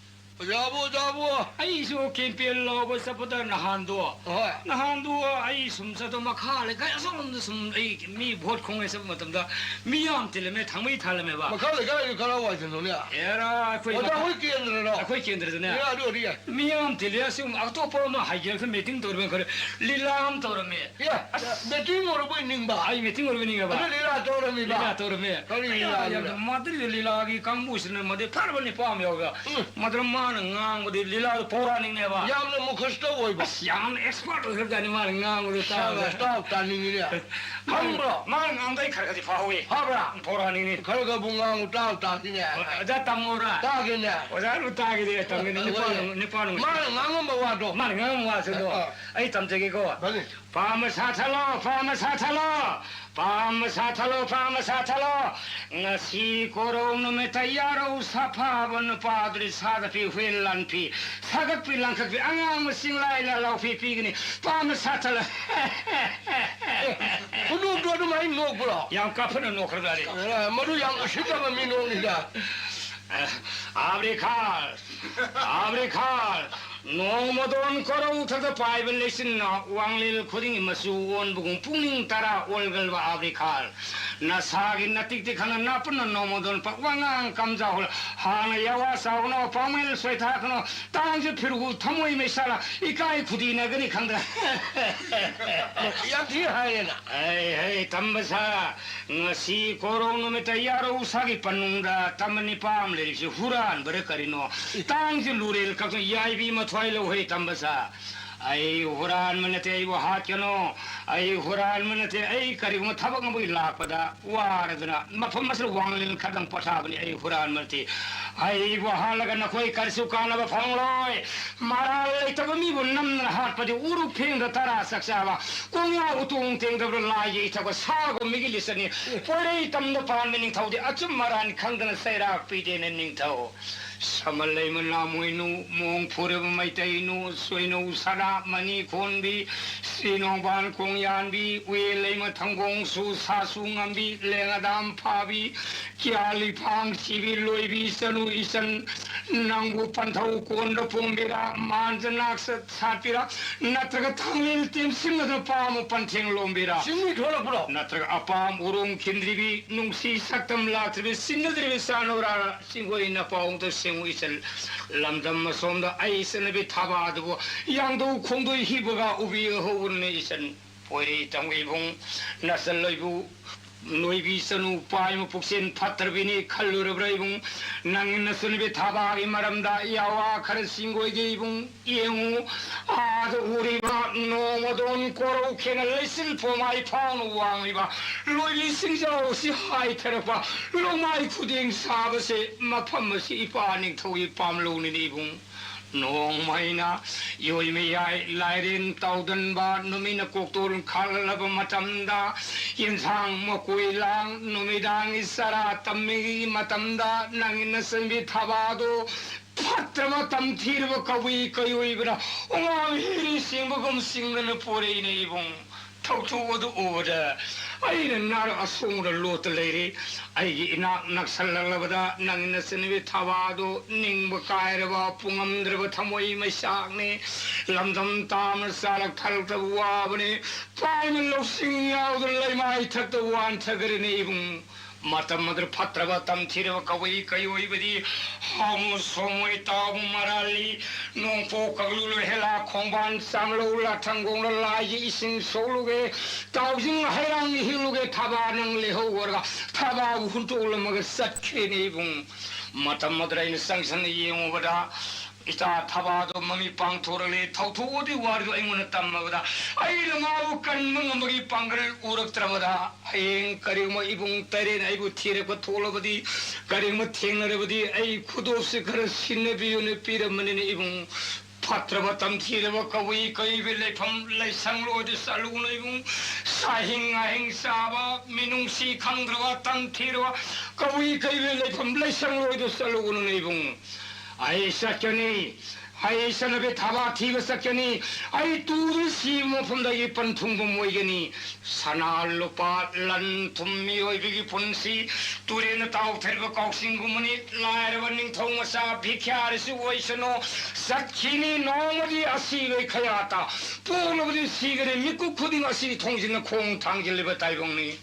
ꯑꯣꯖꯥꯕꯨ, ꯑꯣꯖꯥꯕꯨ! ꯑꯩꯁꯨ ꯀꯦꯝꯄꯦꯟ ꯂꯥꯎꯕ ꯆꯠꯄꯗ ꯅꯍꯥꯟꯗꯣ, ꯍꯣꯏ꯫ ꯅꯍꯥꯟꯗꯣ ꯑꯩ ꯁꯨꯝ ꯆꯠꯇꯣ ꯃꯈꯥ ꯂꯩꯀꯥꯏ ꯑꯁꯣꯝꯗ ꯁꯨꯝ ꯑꯩ ꯃꯤ ꯚꯣꯠ ꯈꯣꯝꯒꯦ ꯆꯠꯄ ꯃꯇꯝꯗ ꯃꯤ ꯌꯥꯝ ꯇꯤꯜꯂꯝꯃꯦ, ꯊꯥꯡꯃꯩ ꯊꯥꯜꯂꯝꯃꯦꯕ꯫ ꯃꯈꯥ ꯂꯩꯀꯥꯏꯗꯨ ꯀꯔꯥꯏꯋꯥꯏꯗꯅꯣꯅꯦ? ꯑꯦꯔꯥ, ꯑꯩꯈꯣꯏ ꯑꯣꯖꯥ ꯃꯈꯥ-, ꯍꯣꯏ ꯀꯦꯟꯗ꯭ꯔꯔꯣ? ꯑꯩꯈꯣꯏ ꯀꯦꯟꯗ꯭ꯔꯗꯅꯦ꯫ ꯑꯦ, ꯑꯗꯨ ꯑꯣꯏꯔꯗꯤ ꯌꯥꯏ꯫ ꯃꯤ ꯌꯥꯝ ꯇꯤꯜꯂꯦ, ꯑꯁꯤꯒꯨꯝꯕ ꯑꯇꯣꯞꯄ ꯑꯃ ꯍꯥꯏꯒꯦ, ꯑꯩꯈꯣꯏ ꯃꯤꯇꯤꯡ ꯇꯧꯔꯤꯕ ꯈꯔ ꯂꯤꯂꯥ ꯑꯃ ꯇꯧꯔꯝꯃꯦ꯫ ꯑꯦ, ꯑꯁ! ꯃꯤꯇꯤꯡ ꯑꯣꯏꯔꯕꯣꯏ ꯅꯤꯡꯕ? ꯑꯩ ꯃꯤꯇꯤꯡ ꯑꯣꯏꯔꯕꯣꯏ ꯅꯤꯡꯉꯦꯕ꯫ ꯑꯗꯨ ꯂꯤꯂꯥ ꯇꯧꯔꯝꯃꯤꯕ? ꯂꯤꯂꯥ ꯇꯧꯔꯝꯃꯦ꯫ ꯀꯔꯤ ꯂꯤꯂꯥ ꯑꯗꯨꯗ? ꯃꯗꯨꯒꯤ ꯂꯤꯂꯥꯒꯤ ꯀꯥꯡꯕꯨꯁꯤꯅ ꯃꯗꯨ ꯐꯔꯕ ꯅꯤꯄꯥ ꯑꯃ ꯌꯥꯎꯔꯒ, ꯎꯝ꯫ ꯃꯗꯨꯗ ꯃꯥ ꯃꯥꯅ ꯉꯥꯡꯕꯗꯤ ꯂꯤꯂꯥꯗꯣ ꯄꯧꯔꯥꯅꯤꯛꯅꯦꯕ꯫ ꯌꯥꯝꯅ ꯃꯨꯈꯁꯇ ꯑꯣꯏꯕ꯫ ꯑꯁ, ꯌꯥꯝꯅ expert ꯑꯣꯏꯈ꯭ꯔꯖꯥꯠꯅꯤ ꯃꯥꯅ ꯉꯥꯡꯕꯗꯣ ꯇꯥꯕꯗ꯫ ꯁꯥꯕ ꯇꯥꯎ ꯇꯥꯅꯤꯡꯉꯤꯅꯦ꯫ ꯈꯪꯕ꯭ꯔꯣ? ꯃꯥꯅ ꯉꯥꯡꯕꯗ ꯑꯩ ꯈꯔ ꯈꯔꯗꯤ ꯐꯥꯍꯧꯋꯤ꯫ ꯐꯕ꯭ꯔꯥ? ꯄꯧꯔꯥꯅꯤꯛꯅꯤ꯫ ꯈꯔ ꯈꯔꯕꯨ ꯉꯥꯡꯉꯨ ꯇꯥꯎ ꯇꯥꯁꯤꯅꯦ꯫ ꯑꯣꯖꯥ ꯇꯝꯃꯣꯔꯥ? ꯇꯥꯒꯦꯅꯦ꯫ ꯑꯣꯖꯥ ꯑꯗꯨ ꯇꯥꯒꯦꯗꯤ ꯑꯩ ꯇꯝꯒꯦꯅꯦ꯫ ꯅꯨꯄꯥ ꯍꯣꯏ꯫ ꯅꯨꯡ-, ꯅꯨꯄꯥ ꯅꯨꯡꯁꯤ-, ꯃꯥꯅ ꯉꯥꯡꯉꯝꯕ ꯋꯥꯗꯣ꯫ ꯃꯥꯅ ꯉꯥꯡꯉꯝꯕ ꯋꯥꯁꯤꯡꯗꯣ ꯑ, ꯑ꯫ ꯑꯩ ꯇꯝꯖꯒꯦꯀꯣ꯫ ꯐꯅꯤ꯫ ꯄꯥꯝꯕ ꯁꯥꯊꯠꯂꯣ, ꯄꯥꯝꯕ ꯁꯥꯊꯠꯂꯣ, ꯄꯥꯝꯕ ꯁꯥꯊꯠꯂꯣ, ꯄꯥꯝꯕ ꯁꯥꯊꯠꯂꯣ꯫ ꯉꯁꯤ ꯀꯣꯔꯧ ꯅꯨꯃꯤꯠꯇ ꯌꯥꯔꯧ ꯁꯥꯐꯕ ꯅꯨꯄꯥꯗꯨꯗꯤ ꯁꯥꯗ ꯐꯤ, ꯍꯨꯏ ꯂꯥꯟꯐꯤ, ꯁꯥꯒꯠꯄꯤ ꯂꯥꯡꯈꯠꯄꯤ, ꯑꯉꯥꯡꯕ ꯆꯤꯡꯂꯥꯏ ꯂꯥꯂꯥꯎꯐꯤ ꯄꯤꯒꯅꯤ꯫ ꯄꯥꯝꯕ ꯁꯥꯊꯠꯂꯣ꯫ ꯈꯨꯅꯣꯛꯇꯣ ꯑꯗꯨꯃꯥꯏꯅ ꯅꯣꯛꯄ꯭ꯔꯣ? ꯌꯥꯝ ꯀꯥꯞꯊꯠꯅ ꯅꯣꯛꯈ꯭ꯔꯖꯥꯠꯅꯤ꯫ ꯑꯦ, ꯃꯗꯨ ꯌꯥꯝ ꯎꯁꯤꯠꯇꯕ ꯃꯤꯅꯣꯛꯅꯤꯗ꯫ ꯑꯕ꯭ꯔꯤꯈꯥꯜ, ꯑꯕ꯭ꯔꯤꯈꯥꯜ, ꯅꯣꯡꯃꯗꯣꯟ ꯀꯣꯔꯧ ꯊꯛꯇ ꯄꯥꯏꯕ ꯂꯩꯆꯤꯟꯅ ꯋꯥꯡꯂꯦꯟ ꯈꯨꯗꯤꯡꯒꯤ ꯃꯆꯨ ꯑꯣꯟꯕꯒꯨꯝ ꯄꯨꯛꯅꯤꯡ ꯇꯔꯥ ꯑꯣꯜꯒꯜꯕ ꯑꯕ꯭ꯔꯤꯈꯥꯜ꯫ ꯅꯁꯥꯒꯤ ꯅꯇꯤꯛꯇꯤ ꯈꯪꯅ ꯅꯥꯄꯨꯟꯅ ꯅꯣꯡꯃꯗꯣꯟ ꯄꯛ ꯋꯥꯉꯥꯡ ꯀꯝꯖꯥꯎ ꯍꯨꯜ-, ꯍꯥꯟꯅ ꯌꯥꯋꯥ ꯆꯥꯎꯅ ꯄꯥꯎꯃꯦꯜ ꯁꯣꯏꯊꯥꯛꯅ ꯇꯥꯡꯁꯨ ꯐꯤꯔꯨ ꯊꯃꯣꯏ ꯃꯩꯁꯥꯂ ꯏꯀꯥꯏ ꯈꯨꯗꯤꯅꯒꯅꯤ ꯈꯪꯗ꯭ꯔꯦ꯫ ꯌꯥꯝ ꯊꯤ ꯍꯥꯏꯔꯦꯅ꯫ ꯑꯩ, ꯍꯩ, ꯇꯝꯕ ꯁꯥ, ꯉꯁꯤ ꯀꯣꯔꯧ ꯅꯨꯃꯤꯠꯇ ꯌꯥꯔꯧ ꯁꯥꯒꯤ ꯄꯟꯅꯨꯡꯗ ꯇꯝꯕ ꯅꯤꯄꯥ ꯑꯃ ꯂꯩꯔꯤꯕꯁꯤ ꯍꯨꯔꯥꯟꯕꯔ ꯀꯔꯤꯅꯣ? ꯇꯥꯡꯁꯤ ꯂꯨꯔꯦꯜ ꯀꯛꯇꯨꯅ ꯌꯥꯏꯕꯤ ꯃꯊ꯭ꯋꯥꯏ ꯂꯧꯍꯩ ꯇꯝꯕ ꯁꯥ꯫ ꯑꯩ ꯍꯨꯔꯥꯟꯕ ꯅꯠꯇꯦ, ꯑꯩꯕꯨ ꯍꯥꯠꯀꯅꯨ꯫ ꯑꯩ ꯍꯨꯔꯥꯟꯕ ꯅꯠꯇꯦ, ꯑꯩ ꯀꯔꯤꯒꯨꯝꯕ ꯊꯕꯛ ꯑꯃꯒꯤ ꯂꯥꯛꯄꯗ ꯋꯥꯔꯗꯨꯅ ꯃꯐꯝ ꯑꯁꯤꯗ ꯋꯥꯡꯂꯦꯟ ꯈꯔꯗꯪ ꯄꯣꯊꯥꯕꯅꯤ, ꯑꯩ ꯍꯨꯔꯥꯟꯕ ꯅꯠꯇꯦ꯫ ꯑꯩꯕꯨ ꯍꯥꯠꯂꯒ ꯅꯈꯣꯏ ꯀꯔꯤꯁꯨ ꯀꯥꯟꯅꯕ ꯐꯪꯂꯣꯏ꯫ ꯃꯔꯥꯜ ꯂꯩꯇꯕ ꯃꯤꯕꯨ ꯅꯝꯗꯅ ꯍꯥꯠꯄꯗꯤ ꯎꯔꯨꯛ ꯐꯦꯡꯗ ꯇꯔꯥ ꯆꯥꯛ ꯆꯥꯕ, ꯀꯣꯡꯌꯥ ꯎꯇꯣꯡ ꯇꯦꯡꯗꯕꯗ ꯂꯥꯏꯒꯤ ꯏꯊꯛꯄ ꯁꯥꯒꯨꯝꯕꯒꯤ ꯂꯤꯆꯠꯅꯤ꯫ ꯄꯣꯏꯔꯩ ꯇꯝꯗ ꯄꯥꯟꯕ ꯅꯤꯡꯊꯧꯗꯤ ꯑꯆꯨꯝ ꯑꯔꯥꯟ ꯈꯪꯗꯅ ꯆꯩꯔꯥꯛ ꯄꯤꯗꯦꯅꯦ ꯅꯤꯡꯊꯧ꯫ ꯁꯃꯜ ꯂꯩꯃ ꯅꯥꯃꯣꯏꯅꯨ, ꯃꯣꯡ ꯐꯨꯔꯕ ꯃꯩꯇꯩꯅꯨ, ꯁꯣꯏꯅꯧ ꯁꯅꯥ ꯃꯅꯤ ꯈꯣꯟꯕꯤ, ꯁꯤ ꯅꯣꯡꯕꯥꯟ ꯀꯣꯡꯌꯥꯟꯕꯤ, ꯎꯌꯦꯜ ꯂꯩꯃ ꯊꯪꯒꯣꯡꯁꯨ, ꯁꯥꯁꯨ ꯉꯝꯕꯤ, ꯂꯦꯡꯉꯗꯥꯝ ꯐꯥꯕꯤ, ꯀꯤꯌꯥꯂꯤ ꯐꯥꯡ ꯁꯤꯕꯤ, ꯂꯣꯏꯕꯤ ꯆꯅꯨ ꯏꯆꯟ, ꯅꯪꯕꯨ ꯄꯟꯊꯧ ꯀꯣꯟꯗ ꯄꯣꯝꯕꯤꯔꯥ, ꯃꯥꯟꯖ ꯅꯥꯛꯁ ꯁꯥꯠꯄꯤꯔꯥ, ꯅꯠꯇ꯭ꯔꯒ ꯊꯥꯡꯂꯦꯟ ꯇꯦꯝꯁꯤꯡ ꯑꯗꯨꯅ ꯄꯥꯝꯃꯨ ꯄꯟꯊꯦꯡ ꯂꯣꯝꯕꯤꯔꯥ? ꯆꯤꯡꯃꯤ ꯊꯣꯛꯂꯛꯄ꯭ꯔꯣ? ꯅꯠꯇ꯭ꯔꯒ ꯑꯄꯥꯝ ꯎꯔꯣꯡ ꯈꯤꯟꯗ꯭ꯔꯤꯕꯤ, ꯅꯨꯡꯁꯤ ꯁꯛꯇꯝ ꯂꯥꯛꯇ꯭ꯔꯤꯕꯤ, ꯁꯤꯡꯅꯗ꯭ꯔꯤꯕꯤ ꯆꯥꯅꯧꯔꯥ? ꯆꯤꯡꯒꯣꯏ ꯅꯄꯥꯎꯗ ꯁꯦꯡꯉꯨ ꯏꯆꯜ, ꯂꯝꯗꯝ ꯑꯁꯣꯝꯗ ꯑꯩ ꯆꯠꯅꯕꯤ ꯊꯥꯕ ꯑꯗꯨꯕꯨ ꯌꯥꯡꯗꯧ ꯈꯣꯡꯗꯣꯏ ꯍꯤꯕꯒ ꯎꯕꯤ ꯍꯧꯕꯅ ꯏꯆꯟ꯫ ꯄꯣꯏꯔꯩ ꯇꯝꯒꯤ ꯏꯕꯨꯡ ꯅꯆꯜ ꯂꯣꯏꯕꯨ ꯅꯣꯏꯕꯤ ꯆꯅꯨ ꯄꯥꯏꯃ ꯄꯨꯛꯆꯦꯜ ꯐꯠꯇ꯭ꯔꯕꯤꯅꯤ ꯈꯜꯂꯨꯔꯕ꯭ꯔꯥ ꯏꯕꯨꯡ? ꯅꯪ ꯅꯆꯟꯅꯨꯄꯤ ꯊꯕꯥꯒꯤ ꯃꯔꯝꯗ ꯌꯥꯋꯥ ꯈꯔ ꯆꯤꯡꯒꯣꯏꯒꯦ ꯏꯕꯨꯡ꯫ ꯌꯦꯡꯉꯨ, ꯑꯥꯗ ꯎꯔꯤꯕ ꯅꯣꯡꯃꯗꯣꯟ ꯀꯣꯔꯧ ꯈꯦꯅ ꯂꯩꯆꯤꯜ ꯄꯣꯃꯥꯏ ꯐꯥꯎꯅ ꯋꯥꯡꯂꯤꯕ ꯂꯣꯏꯕꯤ ꯆꯤꯡꯖꯥꯎ ꯑꯁꯤ ꯍꯥꯏꯊꯔꯛꯄ ꯂꯣꯡꯃꯥꯏ ꯈꯨꯗꯦꯡ ꯁꯥꯕꯁꯦ, ꯃꯐꯝ ꯑꯁꯤ ꯏꯄꯥ ꯅꯤꯡꯊꯧꯒꯤ ꯄꯥꯝꯂꯧꯅꯤꯅꯦ ꯏꯕꯨꯡ꯫ ꯅꯣꯡꯃꯩꯅ ꯌꯣꯏ ꯃꯌꯥꯏ ꯂꯥꯏꯔꯦꯟ ꯇꯥꯎꯗꯟꯕ ꯅꯨꯃꯤꯠꯅ ꯀꯣꯛꯇꯣꯟ ꯈꯥꯛꯂꯕ ꯃꯇꯝꯗ, ꯌꯦꯟꯁꯥꯡ ꯃꯀꯣꯏ ꯂꯥꯡ ꯅꯨꯃꯤꯗꯥꯡꯒꯤ ꯆꯔꯥ ꯇꯝꯃꯤꯉꯩꯒꯤ ꯃꯇꯝꯗ, ꯅꯪꯒꯤ ꯅꯆꯟꯕꯤ ꯊꯕꯥꯗꯣ ꯐꯠꯇ꯭ꯔꯕ ꯇꯝꯊꯤꯔꯕ ꯀꯕꯨꯏ ꯀꯩꯑꯣꯏꯕꯅ ꯎꯉꯥꯡ ꯍꯤꯔꯤ ꯆꯤꯡꯕꯒꯨꯝ ꯆꯤꯡꯗꯅ ꯄꯣꯔꯛꯏꯅꯦ ꯏꯕꯨꯡ꯫ ꯊꯧꯗꯣꯛ ꯑꯗꯨ ꯎꯕꯗ ꯑꯩꯅ ꯅꯥꯔꯛ ꯑꯁꯣꯡꯕꯗ ꯂꯣꯠꯇ ꯂꯩꯔꯦ꯫ ꯑꯩꯒꯤ ꯏꯅꯥꯛ ꯅꯛꯁꯜꯂꯛꯂꯕꯗ ꯅꯪꯒꯤ ꯅꯆꯟꯅꯨꯄꯤ ꯊꯕꯥꯗꯣ ꯅꯤꯡꯕ ꯀꯥꯏꯔꯕ ꯄꯨꯡꯉꯝꯗ꯭ꯔꯕ ꯊꯃꯣꯏ ꯃꯩꯆꯥꯛꯅꯤ꯫ ꯂꯝꯗꯝ ꯇꯥꯝꯅ ꯆꯥꯔꯛ ꯊꯛꯂꯛꯇꯕ ꯋꯥꯕꯅꯤ꯫ ꯄꯥꯏꯅ ꯂꯧꯁꯤꯡ ꯌꯥꯎꯗꯅ ꯂꯩꯃꯥꯏ ꯊꯛꯇ ꯋꯥꯟꯊꯈ꯭ꯔꯦꯅꯦ ꯏꯕꯨꯡ꯫ ꯃꯇꯝ ꯑꯗꯨꯗ ꯐꯠꯇ꯭ꯔꯕ ꯇꯝꯊꯤꯔꯕ ꯀꯕꯨꯏ ꯀꯩꯑꯣꯏꯕꯗꯤ ꯍꯥꯎꯃ ꯁꯣꯃꯣꯏ ꯇꯥꯎꯕ ꯃꯔꯥꯜꯂꯤ꯫ ꯅꯣꯡꯄꯣꯛ ꯀꯛꯂꯨ ꯂꯣꯏꯍꯦꯂꯥ ꯈꯣꯡꯕꯥꯟ ꯆꯥꯡꯂꯧ ꯂꯥꯊꯪꯒꯣꯡꯗ ꯂꯥꯏꯒꯤ ꯏꯁꯤꯡ ꯁꯣꯛꯂꯨꯒꯦ, ꯇꯥꯎꯖꯤꯡ ꯍꯩꯔꯥꯡ ꯍꯤꯡꯂꯨꯒꯦ, ꯊꯕꯥ ꯅꯪ ꯂꯩꯍꯧꯔꯒ ꯊꯕꯥꯕꯨ ꯍꯨꯟꯇꯣꯛꯂꯝꯃꯒ ꯆꯠꯈ꯭ꯔꯦꯅꯦ ꯏꯕꯨꯡ꯫ ꯃꯇꯝ ꯑꯗꯨꯗ ꯑꯩꯅ ꯆꯪꯁꯤꯟꯅ ꯌꯦꯡꯉꯨꯕꯗ, ꯏꯆꯥ ꯊꯕꯥꯗꯣ ꯃꯃꯤ ꯄꯥꯡꯊꯣꯔꯛꯂꯦ꯫ ꯊꯧꯊꯣꯛꯑꯗꯤ ꯋꯥꯔꯤꯗꯣ ꯑꯩꯉꯣꯟꯗ ꯇꯝꯃꯕꯗ, ꯑꯩꯅ ꯃꯥꯕꯨ ꯀꯟꯕ ꯉꯝꯕꯒꯤ ꯄꯥꯡꯒꯜ ꯎꯔꯛꯇ꯭ꯔꯕꯗ, ꯍꯌꯦꯡ ꯀꯔꯤꯒꯨꯝꯕ ꯏꯕꯨꯡ ꯇꯔꯦꯠꯅ ꯑꯩꯕꯨ ꯊꯤꯔꯛꯄ ꯊꯣꯛꯂꯕꯗꯤ, ꯀꯔꯤꯒꯨꯝꯕ ꯊꯦꯡꯅꯔꯕꯗꯤ, ꯑꯩ ꯈꯨꯗꯣꯞꯁꯦ ꯈꯔ ꯁꯤꯟꯅꯕꯤꯌꯨꯅ ꯄꯤꯔꯝꯕꯅꯤꯅ ꯏꯕꯨꯡ꯫ ꯐꯠꯇ꯭ꯔꯕ ꯇꯝꯊꯤꯔꯕ ꯀꯕꯨꯏ ꯀꯩꯕꯤ ꯂꯩꯐꯝ ꯂꯩꯁꯪꯂꯣꯏꯗ ꯆꯠꯂꯨꯒꯅꯨ ꯏꯕꯨꯡ꯫ ꯆꯥꯍꯤꯡ ꯉꯥꯍꯤꯡ ꯆꯥꯕ, ꯃꯤꯅꯨꯡꯁꯤ ꯈꯪꯗ꯭ꯔꯕ ꯇꯝꯊꯤꯔꯕ ꯀꯕꯨꯏ ꯀꯩꯕꯤ ꯂꯩꯐꯝ ꯂꯩꯁꯪꯂꯣꯏꯗ ꯆꯠꯂꯨꯒꯅꯨ ꯏꯕꯨꯡ꯫ ꯑꯩ ꯆꯠꯀꯅꯤ, ꯑꯩ ꯏꯆꯟꯅꯨꯄꯤ ꯊꯕꯥ ꯊꯤꯕ ꯆꯠꯀꯅꯤ꯫ ꯑꯩ ꯇꯨꯗꯨꯅ ꯁꯤꯕ ꯃꯐꯝꯗꯒꯤ ꯄꯟ ꯊꯨꯡꯐꯝ ꯑꯣꯏꯒꯅꯤ꯫ ꯁꯅꯥ ꯂꯨꯄꯥ ꯂꯟ ꯊꯨꯝ ꯃꯤꯑꯣꯏꯕꯒꯤ ꯄꯨꯟꯁꯤ ꯇꯨꯔꯦꯟꯗ ꯇꯥꯎꯊꯔꯤꯕ ꯀꯥꯎꯁꯤꯡꯒꯨꯝꯕꯅꯤ꯫ ꯂꯥꯏꯔꯕ ꯅꯤꯡꯊꯧ ꯃꯆꯥ ꯚꯤꯈ꯭ꯌꯥꯔꯤꯁꯨ ꯑꯣꯏꯁꯅꯨ, ꯆꯠꯈꯤꯅꯤ ꯅꯣꯡꯃꯗꯤ ꯑꯁꯤꯕꯒꯤ ꯈꯌꯥꯠꯇ꯫ ꯄꯣꯛꯂꯕꯗꯤ ꯁꯤꯒꯅꯤ, ꯃꯤꯀꯨꯞ ꯈꯨꯗꯤꯡ ꯑꯁꯤꯒꯤ ꯊꯣꯡꯖꯤꯟꯅ ꯈꯣꯡ ꯊꯥꯡꯖꯤꯜꯂꯤꯕ ꯇꯥꯏꯕꯪꯅꯤ꯫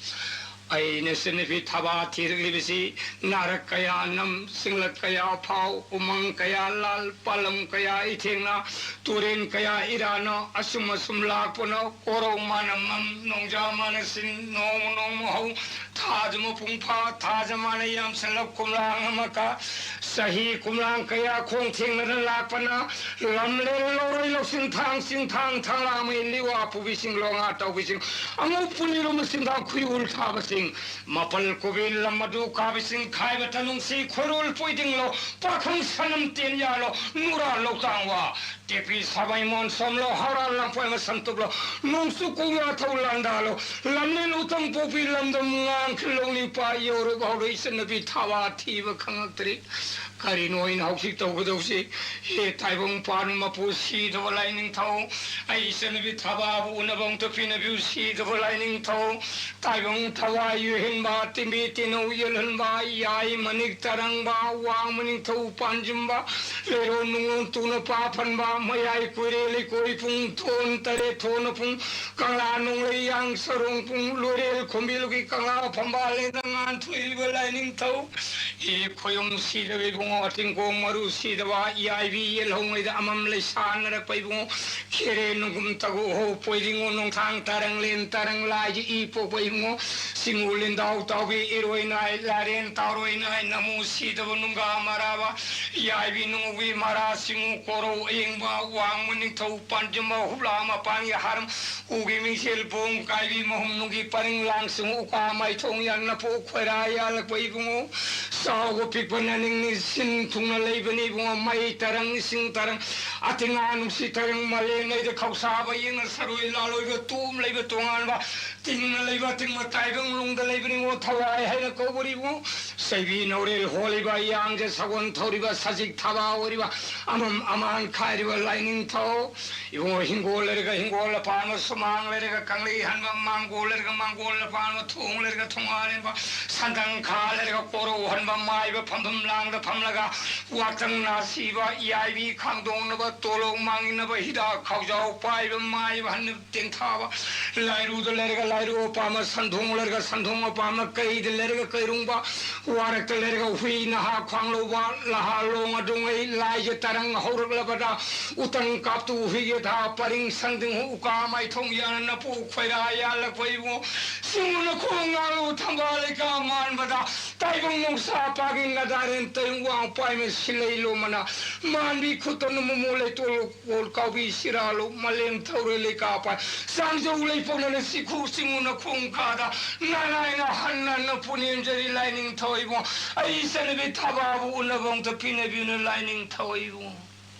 ꯑꯩꯅ ꯏꯆꯟꯅꯨꯄꯤ ꯊꯕꯥ ꯊꯤꯔꯛꯂꯤꯕꯁꯤ ꯅꯥꯔꯛ ꯀꯌꯥ ꯅꯝ, ꯁꯤꯡꯂꯛ ꯀꯌꯥ ꯐꯥꯎ, ꯎꯃꯪ ꯀꯌꯥ ꯂꯥꯜ, ꯄꯥꯂꯝ ꯀꯌꯥ ꯏꯊꯦꯡꯅ, ꯇꯨꯔꯦꯟ ꯀꯌꯥ ꯏꯔꯥꯅ, ꯑꯁꯨꯝ ꯑꯁꯨꯝ ꯂꯥꯛꯄꯅ ꯀꯣꯔꯧ ꯃꯥꯅ ꯃꯝ, ꯅꯣꯡꯖꯥ ꯃꯥꯅ ꯁꯤꯟ, ꯅꯣꯡꯃ ꯅꯣꯡꯃ ꯍꯧ, ꯊꯥꯖ ꯃꯄꯨꯡ ꯐꯥ, ꯊꯥꯖ ꯃꯥꯅ ꯌꯥꯝꯁꯤꯜꯂꯛ, ꯀꯨꯝꯂꯥꯡ ꯑꯃꯀ ꯆꯍꯤ ꯀꯨꯝꯂꯥꯡ ꯀꯌꯥ ꯈꯣꯡ ꯊꯦꯡꯅꯅ ꯂꯥꯛꯄꯅ, ꯂꯝꯂꯦꯟ ꯂꯧꯔꯣꯏ ꯂꯧꯁꯤꯟ ꯊꯥꯡ ꯆꯤꯡꯊꯥꯡ ꯊꯥꯡꯂꯥꯃꯩ ꯂꯤꯋꯥ ꯄꯨꯕꯤꯁꯤꯡ ꯂꯣꯉꯥ ꯇꯧꯕꯤꯁꯤꯡ ꯑꯉꯧ ꯄꯨꯅꯤꯔꯨꯝꯕꯁꯤꯡ ꯈꯨꯌꯨꯜ ꯊꯥꯕꯁꯤꯡ ꯃꯥꯄꯜ ꯀꯣꯕꯤ ꯂꯝ ꯑꯗꯨ ꯀꯥꯕꯤꯁꯤꯡ ꯈꯥꯏꯕ ꯇꯅꯨꯡꯁꯤ ꯈꯣꯏꯔꯣꯜ ꯄꯣꯏꯗꯤꯡꯂꯣ ꯄꯥꯈꯪ ꯁꯅꯝ ꯇꯦꯟ ꯌꯥꯜꯂꯣ ꯅꯨꯔꯥ ꯂꯧꯇꯥꯡ ꯋꯥ ꯇꯦꯄꯤ ꯁꯥꯕꯩ ꯃꯣꯟ ꯁꯣꯝꯂꯣ ꯍꯧꯔꯥ ꯂꯥꯡꯄꯣꯏ ꯑꯃ ꯁꯝꯇꯨꯞꯂꯣ ꯅꯣꯡꯆꯨ ꯀꯧꯌꯥ ꯊꯧ ꯂꯥꯟꯗꯥꯂꯣ ꯂꯝꯂꯦꯟ ꯎꯇꯪ ꯄꯣꯛꯄꯤ ꯂꯝꯗꯝ ꯉꯥꯡꯈꯤꯜꯂꯧ ꯅꯤꯄꯥ ꯌꯧꯔꯕ ꯍꯧꯔꯛꯏ ꯏꯆꯟꯅꯨꯄꯤ ꯊꯥꯕ ꯊꯤꯕ ꯈꯪꯉꯛꯇ꯭ꯔꯤ꯫ ꯀꯔꯤꯅꯣ ꯑꯩꯅ ꯍꯧꯖꯤꯛ ꯇꯧꯒꯗꯧꯁꯤ? ꯍꯦ ꯇꯥꯏꯕꯪ ꯄꯥꯟ ꯃꯄꯨ ꯁꯤꯗꯕ ꯂꯥꯏꯅꯤꯡꯊꯧ, ꯑꯩ ꯏꯆꯟꯅꯨꯄꯤ ꯊꯕꯥꯕꯨ ꯎꯅꯕ ꯑꯃꯨꯛꯇ ꯄꯤꯅꯕꯤꯌꯨ ꯁꯤꯗꯕ ꯂꯥꯏꯅꯤꯡꯊꯧ꯫ ꯇꯥꯏꯕꯪ ꯊꯋꯥꯏ ꯌꯣꯏꯍꯟꯕ, ꯇꯤꯟꯕꯤ ꯇꯤꯟꯅꯧ ꯌꯦꯜꯍꯟꯕ, ꯌꯥꯏ ꯃꯅꯤꯛ ꯇꯔꯪꯕ, ꯋꯥꯡ ꯃꯅꯤꯡꯊꯧ ꯄꯥꯟꯖꯨꯝꯕ, ꯂꯩꯔꯣꯟ ꯅꯨꯡꯂꯣꯟ ꯇꯨꯅ ꯄꯥ ꯐꯟꯕ, ꯃꯌꯥꯏ ꯀꯨꯏꯔꯦ ꯂꯩꯀꯣꯏ ꯄꯨꯡ ꯊꯣꯟ ꯇꯔꯦꯠ ꯊꯣꯟꯅ ꯄꯨꯡ ꯀꯪꯂꯥ ꯅꯣꯡꯂꯩ ꯌꯥꯡ ꯁꯔꯣꯡ ꯄꯨꯡ ꯂꯣꯏꯔꯦꯜ ꯈꯣꯝꯕꯤꯂꯨꯒꯤ ꯀꯪꯂꯥ ꯐꯝꯕꯥꯜ ꯂꯦꯟꯗ ꯉꯥꯟ ꯊꯣꯛꯏꯕ ꯂꯥꯏꯅꯤꯡꯊꯧ꯫ ꯏ ꯈꯣꯌꯨꯝ ꯁꯤꯗꯕ ꯏꯕꯨꯡꯉꯣ, ꯇꯤꯡꯒꯣꯡ ꯃꯔꯨ ꯁꯤꯗꯕ ꯏꯌꯥꯏꯕꯤ ꯌꯦꯜꯍꯧꯉꯩꯗ ꯑꯃꯝ ꯂꯩꯁꯥꯟꯅꯔꯛꯄ ꯏꯕꯨꯡꯉꯣ, ꯈꯦꯔꯦ ꯅꯨꯡꯒꯨꯝ ꯇꯒꯨ ꯍꯧ ꯄꯣꯏꯔꯤꯉꯣ, ꯅꯣꯡꯊꯥꯡ ꯇꯥꯔꯪ ꯂꯦꯟ ꯇꯥꯔꯪ ꯂꯥꯏꯒꯤ ꯏ ꯄꯣꯛꯄ ꯏꯕꯨꯡꯉꯣ, ꯁꯤꯡꯉꯨ ꯂꯤꯟꯗꯥꯎ ꯇꯥꯎꯕꯤ ꯏꯔꯣꯏ ꯅꯥꯏ, ꯂꯥꯔꯦꯟ ꯇꯥꯎꯔꯣꯏ ꯅꯥꯏ, ꯅꯃꯨ ꯁꯤꯗꯕ ꯅꯨꯡꯒꯥ ꯃꯔꯥꯕ, ꯏꯌꯥꯏꯕꯤ ꯅꯨꯡꯉꯧꯕꯤ ꯃꯔꯥ ꯁꯤꯡꯉꯨ ꯀꯣꯔꯧ ꯑꯌꯤꯡꯕ, ꯋꯥꯡꯃ ꯅꯤꯡꯊꯧ ꯄꯥꯟꯖꯨꯝꯕ, ꯍꯨꯞꯂꯥ ꯃꯄꯥꯟꯒꯤ ꯍꯥꯔꯝ, ꯎꯒꯤ ꯃꯤꯡꯁꯦꯜ ꯄꯣꯡ ꯀꯥꯏꯕꯤ ꯃꯍꯨꯝ ꯅꯨꯡꯒꯤ ꯄꯔꯤꯡ ꯂꯥꯡ ꯁꯤꯡꯉꯨ ꯎꯀꯥ ꯃꯥꯏꯊꯣꯡ ꯌꯥꯟꯅ ꯄꯣꯛ ꯈꯣꯏꯔꯥ ꯌꯥꯜꯂꯛꯄ ꯏꯕꯨꯡꯉꯣ, ꯆꯥꯎꯕ ꯄꯤꯛꯄ ꯅꯅꯤꯡꯅꯤ ꯁꯤꯟ ꯊꯨꯡꯅ ꯂꯩꯕꯅꯤ ꯏꯕꯨꯡꯉꯣ꯫ ꯃꯩ ꯇꯔꯪ, ꯏꯁꯤꯡ ꯇꯔꯪ, ꯑꯇꯤꯉꯥ ꯅꯨꯡꯁꯤ ꯇꯔꯪ, ꯃꯂꯦꯟ ꯂꯩꯗ ꯈꯧꯁꯥꯕ ꯌꯦꯡꯅ ꯁꯔꯣꯏ ꯂꯥꯂꯣꯏꯕ ꯇꯣꯝ ꯂꯩꯕ ꯇꯣꯉꯥꯟꯕ, ꯇꯤꯡꯅ ꯂꯩꯕ ꯇꯤꯡꯕ ꯇꯥꯏꯕꯪ ꯂꯣꯡꯗ ꯂꯩꯕꯅꯤ ꯏꯕꯨꯡꯉꯣ꯫ ꯊꯋꯥꯏ ꯍꯥꯏꯅ ꯀꯧꯕꯅꯤ ꯏꯕꯨꯡꯉꯣ꯫ ꯆꯩꯕꯤ ꯅꯧꯔꯦꯜ ꯍꯣꯜꯂꯤꯕ, ꯌꯥꯡꯖ ꯁꯒꯣꯜ ꯊꯧꯔꯤꯕ, ꯁꯖꯤꯛ ꯊꯕꯥ ꯑꯣꯏꯔꯤꯕ, ꯑꯃꯝ ꯑꯃꯥꯟ ꯈꯥꯏꯔꯤꯕ ꯂꯥꯏꯅꯤꯡꯊꯧ꯫ ꯏꯕꯨꯡꯉꯣ, ꯍꯤꯡꯒꯣꯜ ꯂꯩꯔꯒ ꯍꯤꯡꯒꯣꯜ ꯑꯄꯥꯟꯕ, ꯁꯨꯃꯥꯡ ꯂꯩꯔꯒ ꯀꯪꯂꯩ ꯍꯟꯕ, ꯃꯥꯡꯒꯣꯜ ꯂꯩꯔꯒ ꯃꯥꯡꯒꯣꯜ ꯑꯄꯥꯟꯕ, ꯊꯣꯡ ꯂꯩꯔꯒ ꯊꯣꯡꯒꯥꯜ ꯍꯟꯕ, ꯁꯟꯗꯪ ꯈꯥ ꯂꯩꯔꯒ ꯀꯣꯔꯧ ꯍꯟꯕ, ꯃꯥꯏꯕ ꯐꯝꯐꯝ ꯂꯥꯡꯗ ꯐꯝꯂꯒ ꯋꯥꯇꯪ ꯅꯥꯁꯤꯕ, ꯌꯥꯏꯕꯤ ꯈꯥꯡꯗꯣꯡꯅꯕ, ꯇꯣꯂꯣꯛ ꯃꯥꯡꯅꯕ, ꯍꯤꯗꯥꯛ ꯈꯥꯎꯖꯥꯎ ꯄꯥꯏꯕ, ꯃꯥꯏꯕ ꯍꯟꯅ ꯇꯦꯟꯊꯥꯕ, ꯂꯥꯏꯔꯨꯗ ꯂꯩꯔꯒ ꯂꯥꯏꯔꯨ ꯑꯄꯥꯝꯕ, ꯁꯟꯗꯣꯡ ꯂꯩꯔꯒ ꯁꯟꯗꯣꯡ ꯑꯄꯥꯝꯕ, ꯀꯩꯗ ꯂꯩꯔꯒ ꯀꯩꯔꯨꯡꯕ, ꯋꯥꯔꯛꯇ ꯂꯩꯔꯒ ꯍꯨꯏ ꯅꯍꯥ ꯈ꯭ꯋꯥꯡ ꯂꯧꯕ, ꯂꯍꯥ ꯂꯣꯡ ꯑꯗꯨꯉꯩ, ꯂꯥꯏꯒꯤ ꯇꯔꯪ ꯍꯧꯔꯛꯂꯕꯗ ꯎꯇꯪ ꯀꯥꯞꯇꯨ ꯍꯨꯏꯒꯤ ꯊꯥ, ꯄꯔꯤꯡ ꯁꯪꯗꯤꯡ ꯎꯀꯥ ꯃꯥꯏꯊꯣꯡ ꯌꯥꯅ ꯅꯄꯨ ꯈꯣꯏꯔꯥ ꯌꯥꯜꯂꯛꯄ ꯏꯕꯨꯡꯉꯣ, ꯁꯤꯡꯉꯨꯅ ꯈꯣꯡ ꯉꯥꯂꯨ ꯊꯝꯕꯥꯜ ꯂꯩꯀꯥ ꯃꯥꯟꯕꯗ, ꯇꯥꯏꯕꯪ ꯅꯨꯡꯁꯥ ꯄꯥꯒꯤ ꯅꯗꯥꯔꯦꯟ ꯇꯌꯨꯡ ꯋꯥꯡ ꯄꯥꯏꯃ ꯁꯤꯂꯩ ꯂꯣꯃꯅ, ꯃꯥꯟꯕꯤ ꯈꯨꯠꯇꯅ ꯃꯣꯃꯣ ꯂꯩꯇꯣꯜ ꯀꯣꯜ ꯀꯥꯎꯕꯤ ꯁꯤꯔꯥꯂꯨ ꯃꯥꯂꯦꯝ ꯊꯧꯔꯦ ꯂꯩꯀꯥ ꯄꯥꯏ ꯆꯥꯡꯖꯧ ꯂꯩꯄꯥꯛꯅꯅ ꯁꯤꯈꯨ ꯁꯤꯡꯉꯨꯅ ꯈꯣꯡ ꯀꯥꯗ ꯅꯥꯔꯥꯏꯅ ꯍꯟꯅ ꯅꯄꯨ ꯅꯦꯝꯖꯔꯤ ꯂꯥꯏꯅꯤꯡꯊꯧ ꯏꯕꯨꯡ꯫ ꯑꯩ ꯏꯆꯟꯅꯨꯄꯤ ꯊꯕꯥꯕꯨ ꯎꯅꯕ ꯑꯃꯨꯛꯇ ꯄꯤꯅꯕꯤꯌꯨꯅ ꯂꯥꯏꯅꯤꯡꯊꯧ ꯏꯕꯨꯡ꯫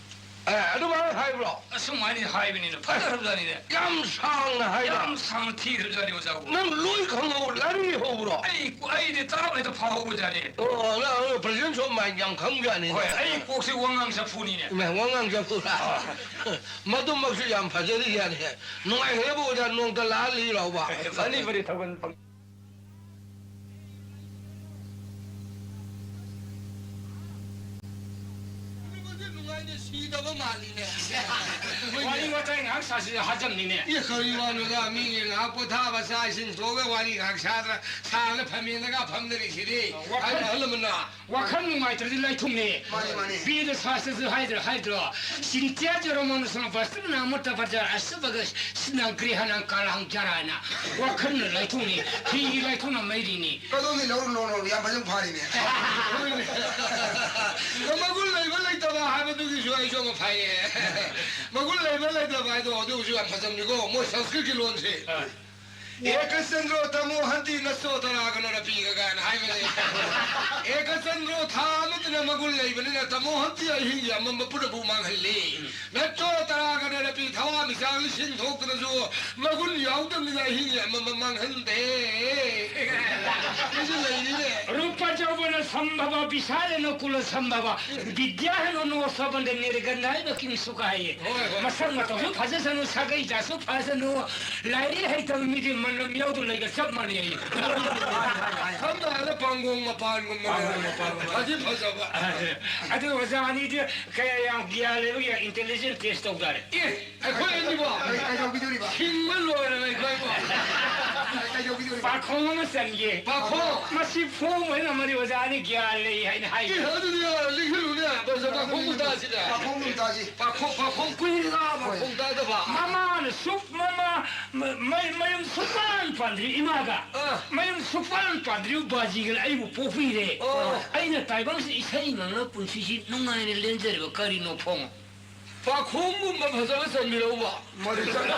ꯑꯦ, ꯑꯗꯨꯃꯥꯏꯅ ꯍꯥꯏꯕ꯭ꯔꯣ? ꯑꯁꯨꯃꯥꯏꯅ ꯍꯥꯏꯕꯅꯤꯅ ꯐꯖꯔꯕꯖꯥꯠꯅꯤꯅꯦ꯫ ꯌꯥꯝ ꯁꯥꯡꯅ ꯍꯥꯏꯕ? ꯌꯥꯝ ꯁꯥꯡꯅ ꯊꯤꯈ꯭ꯔꯕꯖꯥꯠꯅꯤ ꯑꯣꯖꯥꯕꯨ꯫ ꯅꯪ ꯂꯣꯏ ꯈꯪꯍꯧ-, ꯂꯥꯏꯔꯤꯛ ꯍꯧꯕ꯭ꯔꯣ? ꯑꯩ, ꯑꯩꯗꯤ ꯇꯔꯥꯃꯔꯤꯗ ꯐꯥꯍꯧꯕꯖꯥꯠꯅꯤ꯫ ꯑꯣ, ꯅꯪ president of mind ꯌꯥꯝ ꯈꯪꯕꯖꯥꯠꯅꯤꯅꯦ꯫ ꯍꯣꯏ, ꯑꯩ ꯀꯣꯛꯁꯤ ꯋꯥꯉꯥꯡ ꯆꯐꯨꯅꯤꯅꯦ꯫ ꯏꯃꯥ, ꯋꯥꯉꯥꯡ ꯆꯐꯨꯔꯥ? ꯑꯥ꯫ ꯃꯗꯨꯃꯛꯁꯨ ꯌꯥꯝ ꯐꯖꯔꯤꯖꯥꯠꯅꯤ꯫ ꯅꯨꯡꯉꯥꯏꯈ꯭ꯔꯦꯕꯨ ꯑꯣꯖꯥ, ꯅꯣꯡꯇ ꯂꯥꯛꯍꯜꯂꯤꯔꯥꯎꯕ꯫ ꯐꯅꯤ, ꯐꯅꯤ, ꯊꯧꯒꯜ ꯐꯪ- ꯅꯨꯡꯉꯥꯏꯅ ꯁꯤꯗꯕ ꯃꯥꯜꯂꯤꯅꯦ꯫ ꯋꯥꯔꯤ ꯋꯥꯇꯥꯏ ꯉꯥꯏꯍꯥꯛ ꯁꯥꯁꯤ, ꯍꯥꯖꯝꯅꯤꯅꯦ꯫ ꯑꯦ, ꯀꯔꯤ ꯋꯥꯅꯣꯗ, ꯃꯤꯒꯤ ꯉꯥꯏꯍꯥꯛ ꯄꯣꯊꯥꯕ, ꯆꯥꯛ ꯏꯁꯤꯡ ꯊꯣꯡꯉꯒ ꯋꯥꯔꯤ ꯉꯥꯏꯍꯥꯛ ꯁꯥꯗꯅ ꯁꯥꯅ ꯐꯝꯃꯦꯟꯗꯒ ꯐꯝꯅꯔꯤꯁꯤꯗꯤ꯫ ꯋꯥꯈꯜ ꯑꯍꯜ ꯂꯃꯟꯅ ꯋꯥꯈꯜ ꯅꯨꯡꯉꯥꯏꯇ꯭ꯔꯗꯤ ꯂꯥꯏꯊꯨꯡꯅꯦ꯫ ꯃꯥꯅꯤ, ꯃꯥꯅꯤ꯫ ꯕꯦꯗ ꯁꯥꯁꯇ꯭ꯔꯁꯨ ꯍꯥꯏꯗ꯭ꯔ-, ꯍꯥꯏꯗ꯭ꯔꯣ? ꯆꯤꯟꯇ꯭ꯌꯥ ꯖꯔꯣ ꯃꯅꯨꯁꯅ ꯚꯁꯇ꯭ꯔꯅ ꯑꯃꯠꯇ ꯄ꯭ꯔꯖꯥ ꯑꯁꯨꯕꯒ ꯁꯤꯅ ꯒ꯭ꯔꯤꯍꯅ ꯀꯥꯂꯥꯡ ꯖꯔꯥꯅ꯫ ꯋꯥꯈꯜꯅ ꯂꯥꯏꯊꯨꯡꯅꯤ, ꯐꯤꯒꯤ ꯂꯥꯏꯊꯨꯡꯅ ꯃꯩꯔꯤꯅꯤ꯫ ꯑꯗꯨꯗꯤ ꯂꯧꯔꯨ, ꯂꯧꯔꯨ, ꯌꯥꯝ ꯐꯖꯅ ꯐꯥꯔꯤꯅꯦ꯫ ꯍꯣꯏꯅꯦ꯫ ꯃꯒꯨꯟ ꯂꯩꯕ ꯂꯩꯇꯕ ꯍꯥꯏꯕꯗꯨꯒꯤꯁꯨ ꯑꯩꯁꯨ ꯑꯃ ꯐꯥꯏꯌꯦ꯫ ꯃꯒꯨꯟ ꯂꯩꯕ ꯂꯩꯇꯕ ꯍꯥꯏꯗꯣ ꯑꯗꯨꯒꯤꯁꯨ ꯌꯥꯝ ꯐꯖꯕꯅꯤꯀꯣ, ꯃꯣꯏ ꯁꯪꯁꯀ꯭ꯔꯤꯠꯀꯤ ꯂꯣꯟꯁꯦ꯫ ꯑ꯫ ꯑꯦꯀꯆꯟꯗ꯭ꯔꯣ ꯇꯃꯣ ꯍꯟꯇꯤ ꯅꯁꯣ ꯇꯔꯥꯒꯅ ꯔꯄꯤꯒ ꯀꯥꯏꯅ ꯍꯥꯏꯕꯅꯦ꯫ ꯑꯦꯀꯆꯟꯗ꯭ꯔꯣ ꯊꯥ ꯑꯃꯠꯇꯅ ꯃꯒꯨꯟ ꯂꯩꯕꯅꯤꯅ ꯇꯃꯣ ꯍꯟꯇꯤ ꯑꯍꯤꯡꯒꯤ ꯑꯃꯝꯕ ꯄꯨꯝꯅꯃꯛ ꯃꯥꯡꯍꯜꯂꯤ꯫ ꯅꯠꯇ꯭ꯔꯣ ꯇꯔꯥꯒꯅ ꯔꯄꯤ ꯊꯋꯥꯟꯃꯤꯆꯥꯛ ꯂꯤꯁꯤꯡ ꯊꯣꯛꯇꯅꯁꯨ ꯃꯒꯨꯟ ꯌꯥꯎꯗꯕꯅꯤꯅ ꯑꯍꯤꯡꯒꯤ ꯑꯃꯝꯕ ꯃꯥꯡꯍꯟꯗꯦ꯫ ꯁꯤꯁꯨ ꯂꯩꯔꯤꯅꯦ꯫ ꯔꯨꯄꯥ ꯆꯥꯎꯕ ꯁꯝꯚꯕ ꯕꯤꯁꯥꯂꯦꯅ ꯀꯨꯂ ꯁꯝꯚꯕ, ꯕꯤꯗ꯭ꯌꯥ ꯍꯦꯅꯣ ꯅꯣ ꯁꯕꯟꯗ ꯅꯤꯔꯒꯟꯙ ꯍꯥꯏꯕ ꯀꯤꯡꯁꯨ ꯀꯥꯏꯌꯦ꯫ ꯍꯣꯏ, ꯍꯣꯏ꯫ ꯃꯁꯛ ꯃꯇꯧꯁꯨ ꯐꯖꯁꯅꯨ, ꯁꯥꯒꯩ ꯖꯥꯠꯁꯨ ꯐꯖꯅꯨ, ꯂꯥꯏꯔꯤꯛ ꯍꯩꯇꯕ ꯃꯤꯗꯤ ꯃꯅꯝ ꯌꯥꯎꯗ ꯂꯩꯒ ꯆꯞ ꯃꯥꯟꯅꯩ꯫ ꯁꯝꯅ ꯍꯥꯏꯔꯕꯗ ꯄꯥꯡꯒꯣꯡ ꯃꯄꯥꯟꯒꯨꯝꯕꯅꯦ꯫ ꯄꯥꯡꯒꯣꯡ ꯃꯄꯥꯟ꯫ ꯐꯗꯤ ꯐꯖꯕ꯫ ꯑꯗꯨ ꯑꯣꯖꯥ ꯑꯅꯤꯗꯤ ꯀꯌꯥ ꯌꯥꯝ ꯒ꯭ꯌꯥꯟ ꯂꯩꯕꯒꯤ intelligent test ꯇꯧ ꯇꯥꯔꯦ꯫ ꯑꯦ, ꯑꯩꯈꯣꯏ ꯑꯅꯤꯕꯣ? ꯀꯩ-, ꯀꯩꯗꯧꯕꯤꯗꯣꯔꯤꯕ? ꯁꯤꯡꯕ ꯂꯣꯏꯔꯕ ꯑꯩꯈꯣꯏꯕꯣ? ꯀꯩ-, ꯀꯩꯗꯧꯕꯤꯗꯣꯔꯤꯕ? ꯄꯥꯈꯣꯡ ꯑꯃ ꯆꯟꯒꯦ꯫ ꯄꯥꯈꯣꯡ? ꯃꯁꯤ ꯐꯣꯡ ꯑꯣꯏꯅ ꯉꯝꯃꯗꯤ ꯑꯣꯖꯥ ꯑꯅꯤ ꯒ꯭ꯌꯥꯟ ꯂꯩ ꯍꯥꯏꯅ ꯍꯥꯏꯒꯦ꯫ ꯑꯦ, ꯑꯗꯨꯗꯤ ꯂꯤꯁꯤꯜꯂꯨꯅꯦ, ꯄꯥꯈꯣꯡ ꯑꯃ ꯇꯥꯁꯤꯅꯦ꯫ ꯄꯥꯈꯣꯡ ꯑꯃ ꯇꯥꯁꯤ꯫ ꯄꯥꯈꯣꯡ, ꯄꯥꯈꯣꯡ ꯀꯨꯏꯔꯦꯗ ꯍꯣꯏ꯫ ꯄꯥꯈꯣꯡ ꯇꯥꯗꯕ꯫ ꯃꯃꯥꯅ ꯁꯨꯛ ꯃꯃꯥ ꯃ-, ꯃ-, ꯃꯌꯨꯝ ꯁꯨꯛꯄꯥꯟ ꯄꯥꯟꯗ꯭ꯔꯤ ꯏꯃꯥꯒ꯫ ꯑꯥ꯫ ꯃꯌꯨꯝ ꯁꯨꯛꯄꯥꯟ ꯄꯥꯟꯗ꯭ꯔꯤ ꯕꯥꯖꯤꯒꯅ ꯑꯩꯕꯨ ꯄꯣꯛꯄꯤꯔꯦ꯫ ꯑꯣ꯫ ꯑꯩꯅ ꯇꯥꯏꯕꯪꯁꯤꯗ ꯏꯁꯩ ꯉꯪꯅ ꯄꯨꯟꯁꯤꯁꯤ ꯅꯨꯡꯉꯥꯏꯅ ꯂꯦꯟꯖꯔꯤꯕ ꯀꯔꯤꯅꯣ ꯐꯣꯡꯉꯣ꯫ ꯄꯥꯈꯣꯡꯒꯨꯝꯕ ꯐꯖꯕ ꯆꯟꯕꯤꯔꯛꯎꯕ꯫ ꯃꯗꯨ ꯆ-,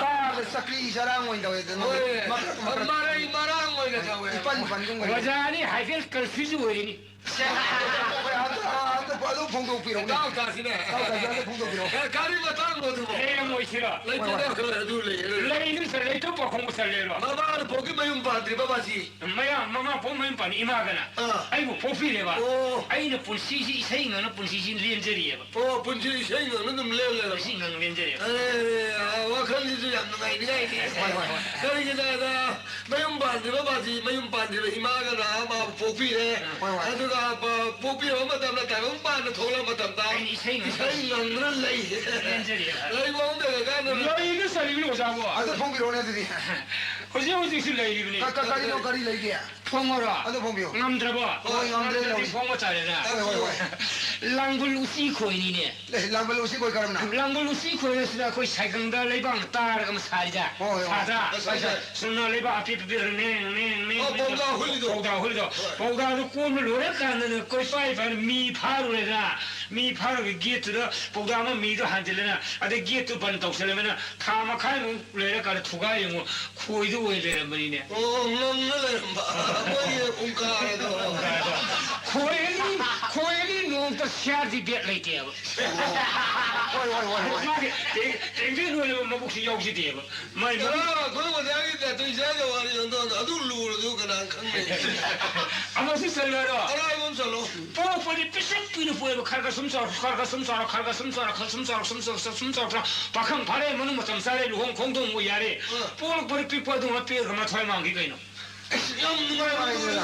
ꯇꯥꯕꯗ ꯆꯀ꯭ꯔꯤ ꯆꯔꯥꯡ ꯑꯣꯏꯅ ꯇꯧꯋꯦ꯫ ꯍꯣꯏ꯫ ꯃꯀꯛ, ꯃꯀꯛ꯫ ꯃꯔꯩ ꯃꯔꯥꯡ ꯑꯣꯏꯅ ꯇꯧꯋꯦ꯫ ꯏꯄꯟ ꯄꯟꯒꯨꯝ ꯑꯣꯏꯅ꯫ ꯑꯣꯖꯥ ꯑꯅꯤ ꯍꯥꯏꯐꯦꯠ confuse ꯑꯣꯏꯔꯤꯅꯤ꯫ ꯍꯣꯏ, ꯑꯝꯇ, ꯑꯝꯇ ꯑꯗꯨ ꯐꯣꯡꯗꯣꯛꯄꯤꯔꯛꯎꯅꯦ꯫ ꯇꯥꯎ ꯇꯥꯁꯤꯅꯦ꯫ ꯇꯥꯎ ꯇꯥꯁꯤ, ꯑꯝꯇ ꯐꯣꯡꯗꯣꯛꯄꯤꯔꯛꯑꯣ꯫ ꯑꯦ, ꯀꯔꯤ ꯃꯇꯥꯡꯅꯣ ꯑꯗꯨꯕꯣ? ꯂꯩꯔꯝꯃꯣꯏꯁꯤꯔꯣ? ꯂꯩꯇꯦꯗ, ꯍꯣꯏ, ꯍꯣꯏ꯫ ꯑꯩꯈꯣꯏ ꯑꯗꯨ ꯂꯩ, ꯑꯗꯨ ꯂꯩ꯫ ꯂꯩ, ꯅꯠꯇ꯭ꯔ ꯂꯩꯇ꯭ꯔ ꯄꯥꯈꯣꯡ ꯆꯜꯂꯦꯔꯣ? ꯃꯃꯥꯅ ꯄꯣꯛꯀꯤ ꯃꯌꯨꯝ ꯄꯥꯟꯗ꯭ꯔꯤꯕ ꯃꯥꯁꯤ꯫ ꯃꯌꯥꯝ ꯃꯃꯥ ꯄꯣꯛ ꯃꯌꯨꯝ ꯄꯥꯟ ꯏꯃꯥꯒꯅ ꯑꯥ꯫ ꯑꯩꯕꯨ ꯄꯣꯛꯄꯤꯔꯦꯕ꯫ ꯑꯣ꯫ ꯑꯩꯅ ꯄꯨꯟꯁꯤꯁꯤ ꯏꯁꯩ ꯉꯪꯅ ꯄꯨꯟꯁꯤꯁꯤ ꯂꯦꯟꯖꯔꯤꯑꯕ꯫ ꯑꯣ, ꯄꯨꯟꯁꯤ ꯏꯁꯩ ꯉꯪꯅ ꯑꯗꯨꯝ ꯂꯦꯜꯂꯦꯕ꯫ ꯏꯁꯩ ꯉꯪꯅ ꯂꯦꯟꯖꯔꯤꯑꯕ꯫ ꯑꯦ, ꯋꯥꯈꯜꯁꯤꯁꯨ ꯌꯥꯝ ꯅꯨꯡꯉꯥꯏꯅꯤꯡꯉꯥꯏꯅꯤ꯫ ꯍꯣꯏ, ꯍꯣꯏ, ꯍꯣꯏ꯫ ꯀꯔꯤꯒꯤꯅꯣ ꯍꯥꯏꯗ, ꯃꯌꯨꯝ ꯄꯥꯟꯗ꯭ꯔꯤꯕ ꯃꯥꯁꯤ, ꯃꯌꯨꯝ ꯄꯥꯟꯗ꯭ꯔꯤꯕ ꯏꯃꯥꯒꯅ ꯃꯥꯕꯨ ꯄꯣꯛꯄꯤꯔꯦ꯫ ꯍꯣꯏ, ꯍꯣꯏ꯫ ꯑꯗꯨꯒ ꯄ-, ꯄꯣꯛꯄꯤꯔꯕ ꯃꯇꯝꯗ, ꯇꯥꯏꯕꯪ ꯄꯥꯟꯗ ꯊꯣꯛꯂꯛꯄ ꯃꯇꯝꯗ ꯑꯩꯅ ꯏꯁꯩ ꯉꯪꯅ ꯏꯁꯩ ꯉꯪꯗꯨꯅ ꯂꯩ꯫ ꯂꯦꯟꯖꯔꯤꯑꯕ꯫ ꯂꯩꯕ ꯑꯃꯗ ꯀꯥꯟꯗ ꯂꯩꯅ ꯆꯜꯂꯤꯕꯅꯤ ꯑꯣꯖꯥꯕꯨ꯫ ꯑꯗꯨ ꯐꯣꯡꯕꯤꯔꯛꯑꯣꯅꯦ ꯑꯗꯨꯗꯤ꯫ ꯍꯧꯖꯤꯛ ꯍꯧꯖꯤꯛꯁꯨ ꯂꯩꯔꯤꯕꯅꯤ꯫ ꯀ-, ꯀ-, ꯀꯔꯤꯅꯣ, ꯀꯔꯤ ꯂꯩꯒꯦ? ꯐꯣꯡꯉꯔꯣ? ꯑꯗꯨ ꯐꯣꯡꯕꯤꯌꯨ꯫ ꯉꯝꯗ꯭ꯔꯕꯣ? ꯍꯣꯏ, ꯉꯝꯗ꯭ꯔꯦ, ꯉꯝꯗ꯭ꯔꯗꯤ ꯂꯧꯔꯦ꯫ ꯐꯣꯡꯕ ꯇꯥꯔꯦꯅ꯫ ꯍꯣꯏ, ꯍꯣꯏ, ꯍꯣꯏ꯫ ꯂꯥꯡꯕꯜ ꯎꯆꯤ ꯈꯣꯏꯅꯤꯅꯦ꯫ ꯑꯦ, ꯂꯥꯡꯕꯜ ꯎꯆꯤ ꯈꯣꯏ ꯀꯔꯝꯅ? ꯂꯥꯡꯕꯜ ꯎꯆꯤ ꯈꯣꯏ ꯑꯁꯤꯗ ꯑꯩꯈꯣꯏ ꯁꯥꯏꯒꯪꯗ ꯂꯩꯕꯥꯛꯅ ꯇꯥꯔꯒ ꯑꯃ ꯁꯥꯔꯤꯗ꯫ ꯍꯣꯏ, ꯍꯣꯏ, ꯍꯣꯏ꯫ ꯁꯥꯗ꯭ꯔꯥ? ꯁꯥꯏ, ꯁꯥꯏ꯫ ꯆꯨꯝꯅ ꯂꯩꯕꯥꯛ ꯑꯄꯤꯛ ꯑꯄꯤꯛ ꯅꯦꯡ, ꯅꯦꯡ, ꯅꯦꯡ, ꯑꯣ, ꯅꯦꯡ꯫ ꯄꯧꯗꯥ ꯍꯨꯜꯂꯤꯗꯣ꯫ ꯄꯧꯗꯥ ꯍꯨꯜꯂꯤꯗꯣ꯫ ꯍꯣꯏ꯫ ꯄꯧꯗꯥꯗꯨ ꯀꯣꯟꯕ ꯂꯣꯏꯔꯀꯥꯟꯗꯅ ꯀꯣꯏꯄꯥꯏ ꯄꯥꯏꯅ ꯃꯤ ꯐꯥꯔꯨꯔꯦꯗꯅ꯫ ꯃꯤ ꯐꯥꯔꯒ ꯒꯦꯠꯇꯨꯗ ꯄꯧꯗꯥ ꯑꯃ ꯃꯤꯗꯣ ꯍꯥꯟꯖꯤꯜꯂꯦꯅ꯫ ꯑꯗꯩ ꯒꯦꯠꯇꯨ ꯕꯟ ꯇꯧꯁꯜꯂꯦꯗꯅ꯫ ꯊꯥ ꯃꯈꯥꯏꯃꯨꯛ ꯂꯩꯔꯀꯥꯟꯗ ꯊꯨꯒꯥꯏ ꯌꯦꯡꯉꯨ꯫ ꯈꯣꯏꯗꯨ ꯑꯣꯏ ꯂꯩꯔꯝꯕꯅꯤꯅꯦ꯫ ꯑꯣ, ꯉꯪꯉ ꯂꯩꯔꯝꯕ꯫ ꯃꯣꯏꯒꯤ ꯄꯨꯡꯀꯥꯔꯗꯣ꯫ ꯈꯣꯏ ꯑꯅꯤ, ꯈꯣꯏ ꯑꯅꯤ ꯅꯣꯡꯇ ꯁꯤꯌꯥꯔꯗꯤ ꯕꯦꯠ ꯂꯩꯇꯦꯕ꯫ ꯍꯣꯏ, ꯍꯣꯏ, ꯍꯣꯏ, ꯍꯣꯏ꯫ ꯃꯥꯒꯤ ꯇꯦꯡ-, ꯇꯦꯡꯗꯦꯟ ꯑꯣꯏꯅꯕ ꯃꯕꯨꯛꯁꯤ ꯌꯥꯎꯖꯗꯦꯕ꯫ ꯃꯥꯏ ꯃꯕꯨꯛ ꯑ, ꯑꯩꯈꯣꯏ ꯑꯣꯖꯥꯒꯤ ꯅꯥꯇꯩ ꯆꯥꯗꯕ ꯋꯥꯔꯤ ꯅꯪꯗꯣ ꯑꯗꯨ ꯂꯨꯔꯗꯨ ꯀꯅꯥ ꯈꯪꯅꯤ? ꯑꯃꯁꯨ ꯆꯠꯂꯣꯏꯔꯣ? ꯑꯔꯥꯏꯕ ꯑꯃ ꯆꯠꯂꯣ꯫ ꯄꯣꯛꯄꯗꯤ ꯄꯤꯁꯛ ꯄꯤꯛꯅ ꯄꯣꯛꯑꯦꯕ, ꯈꯔ ꯈꯔ ꯁꯨꯝ ꯆꯥꯎꯔꯛ, ꯈꯔ ꯈꯔ ꯁꯨꯝ ꯆꯥꯎꯔꯛ, ꯈꯔ ꯈꯔ ꯁꯨꯝ ꯆꯥꯎꯔꯛ, ꯈꯔ ꯁꯨꯝ ꯆꯥꯎꯔꯛ, ꯁꯨꯝ ꯆꯥꯎꯔꯛ, ꯁꯨꯝ ꯆꯥꯎꯔꯛ, ꯁꯨꯝ ꯆꯥꯎꯔꯛ, ꯄꯥꯈꯪ ꯐꯥꯔꯦ, ꯃꯅꯨꯡ ꯃꯇꯝ ꯆꯥꯔꯦ, ꯂꯨꯍꯣꯡ ꯈꯣꯡꯗꯣꯡꯕ ꯌꯥꯔꯦ꯫ ꯑ꯫ ꯄꯣꯛꯂꯛꯄꯗ ꯄꯤꯛꯄ ꯑꯗꯨꯃ ꯄꯤꯛꯑꯒ ꯃꯊ꯭ꯋꯥꯏ ꯃꯥꯡꯈꯤ ꯀꯩꯅꯣ? ꯑꯁ, ꯌꯥꯝ ꯅꯨꯡꯉꯥꯏꯕ ꯋꯥꯔꯤꯅꯤꯗ꯫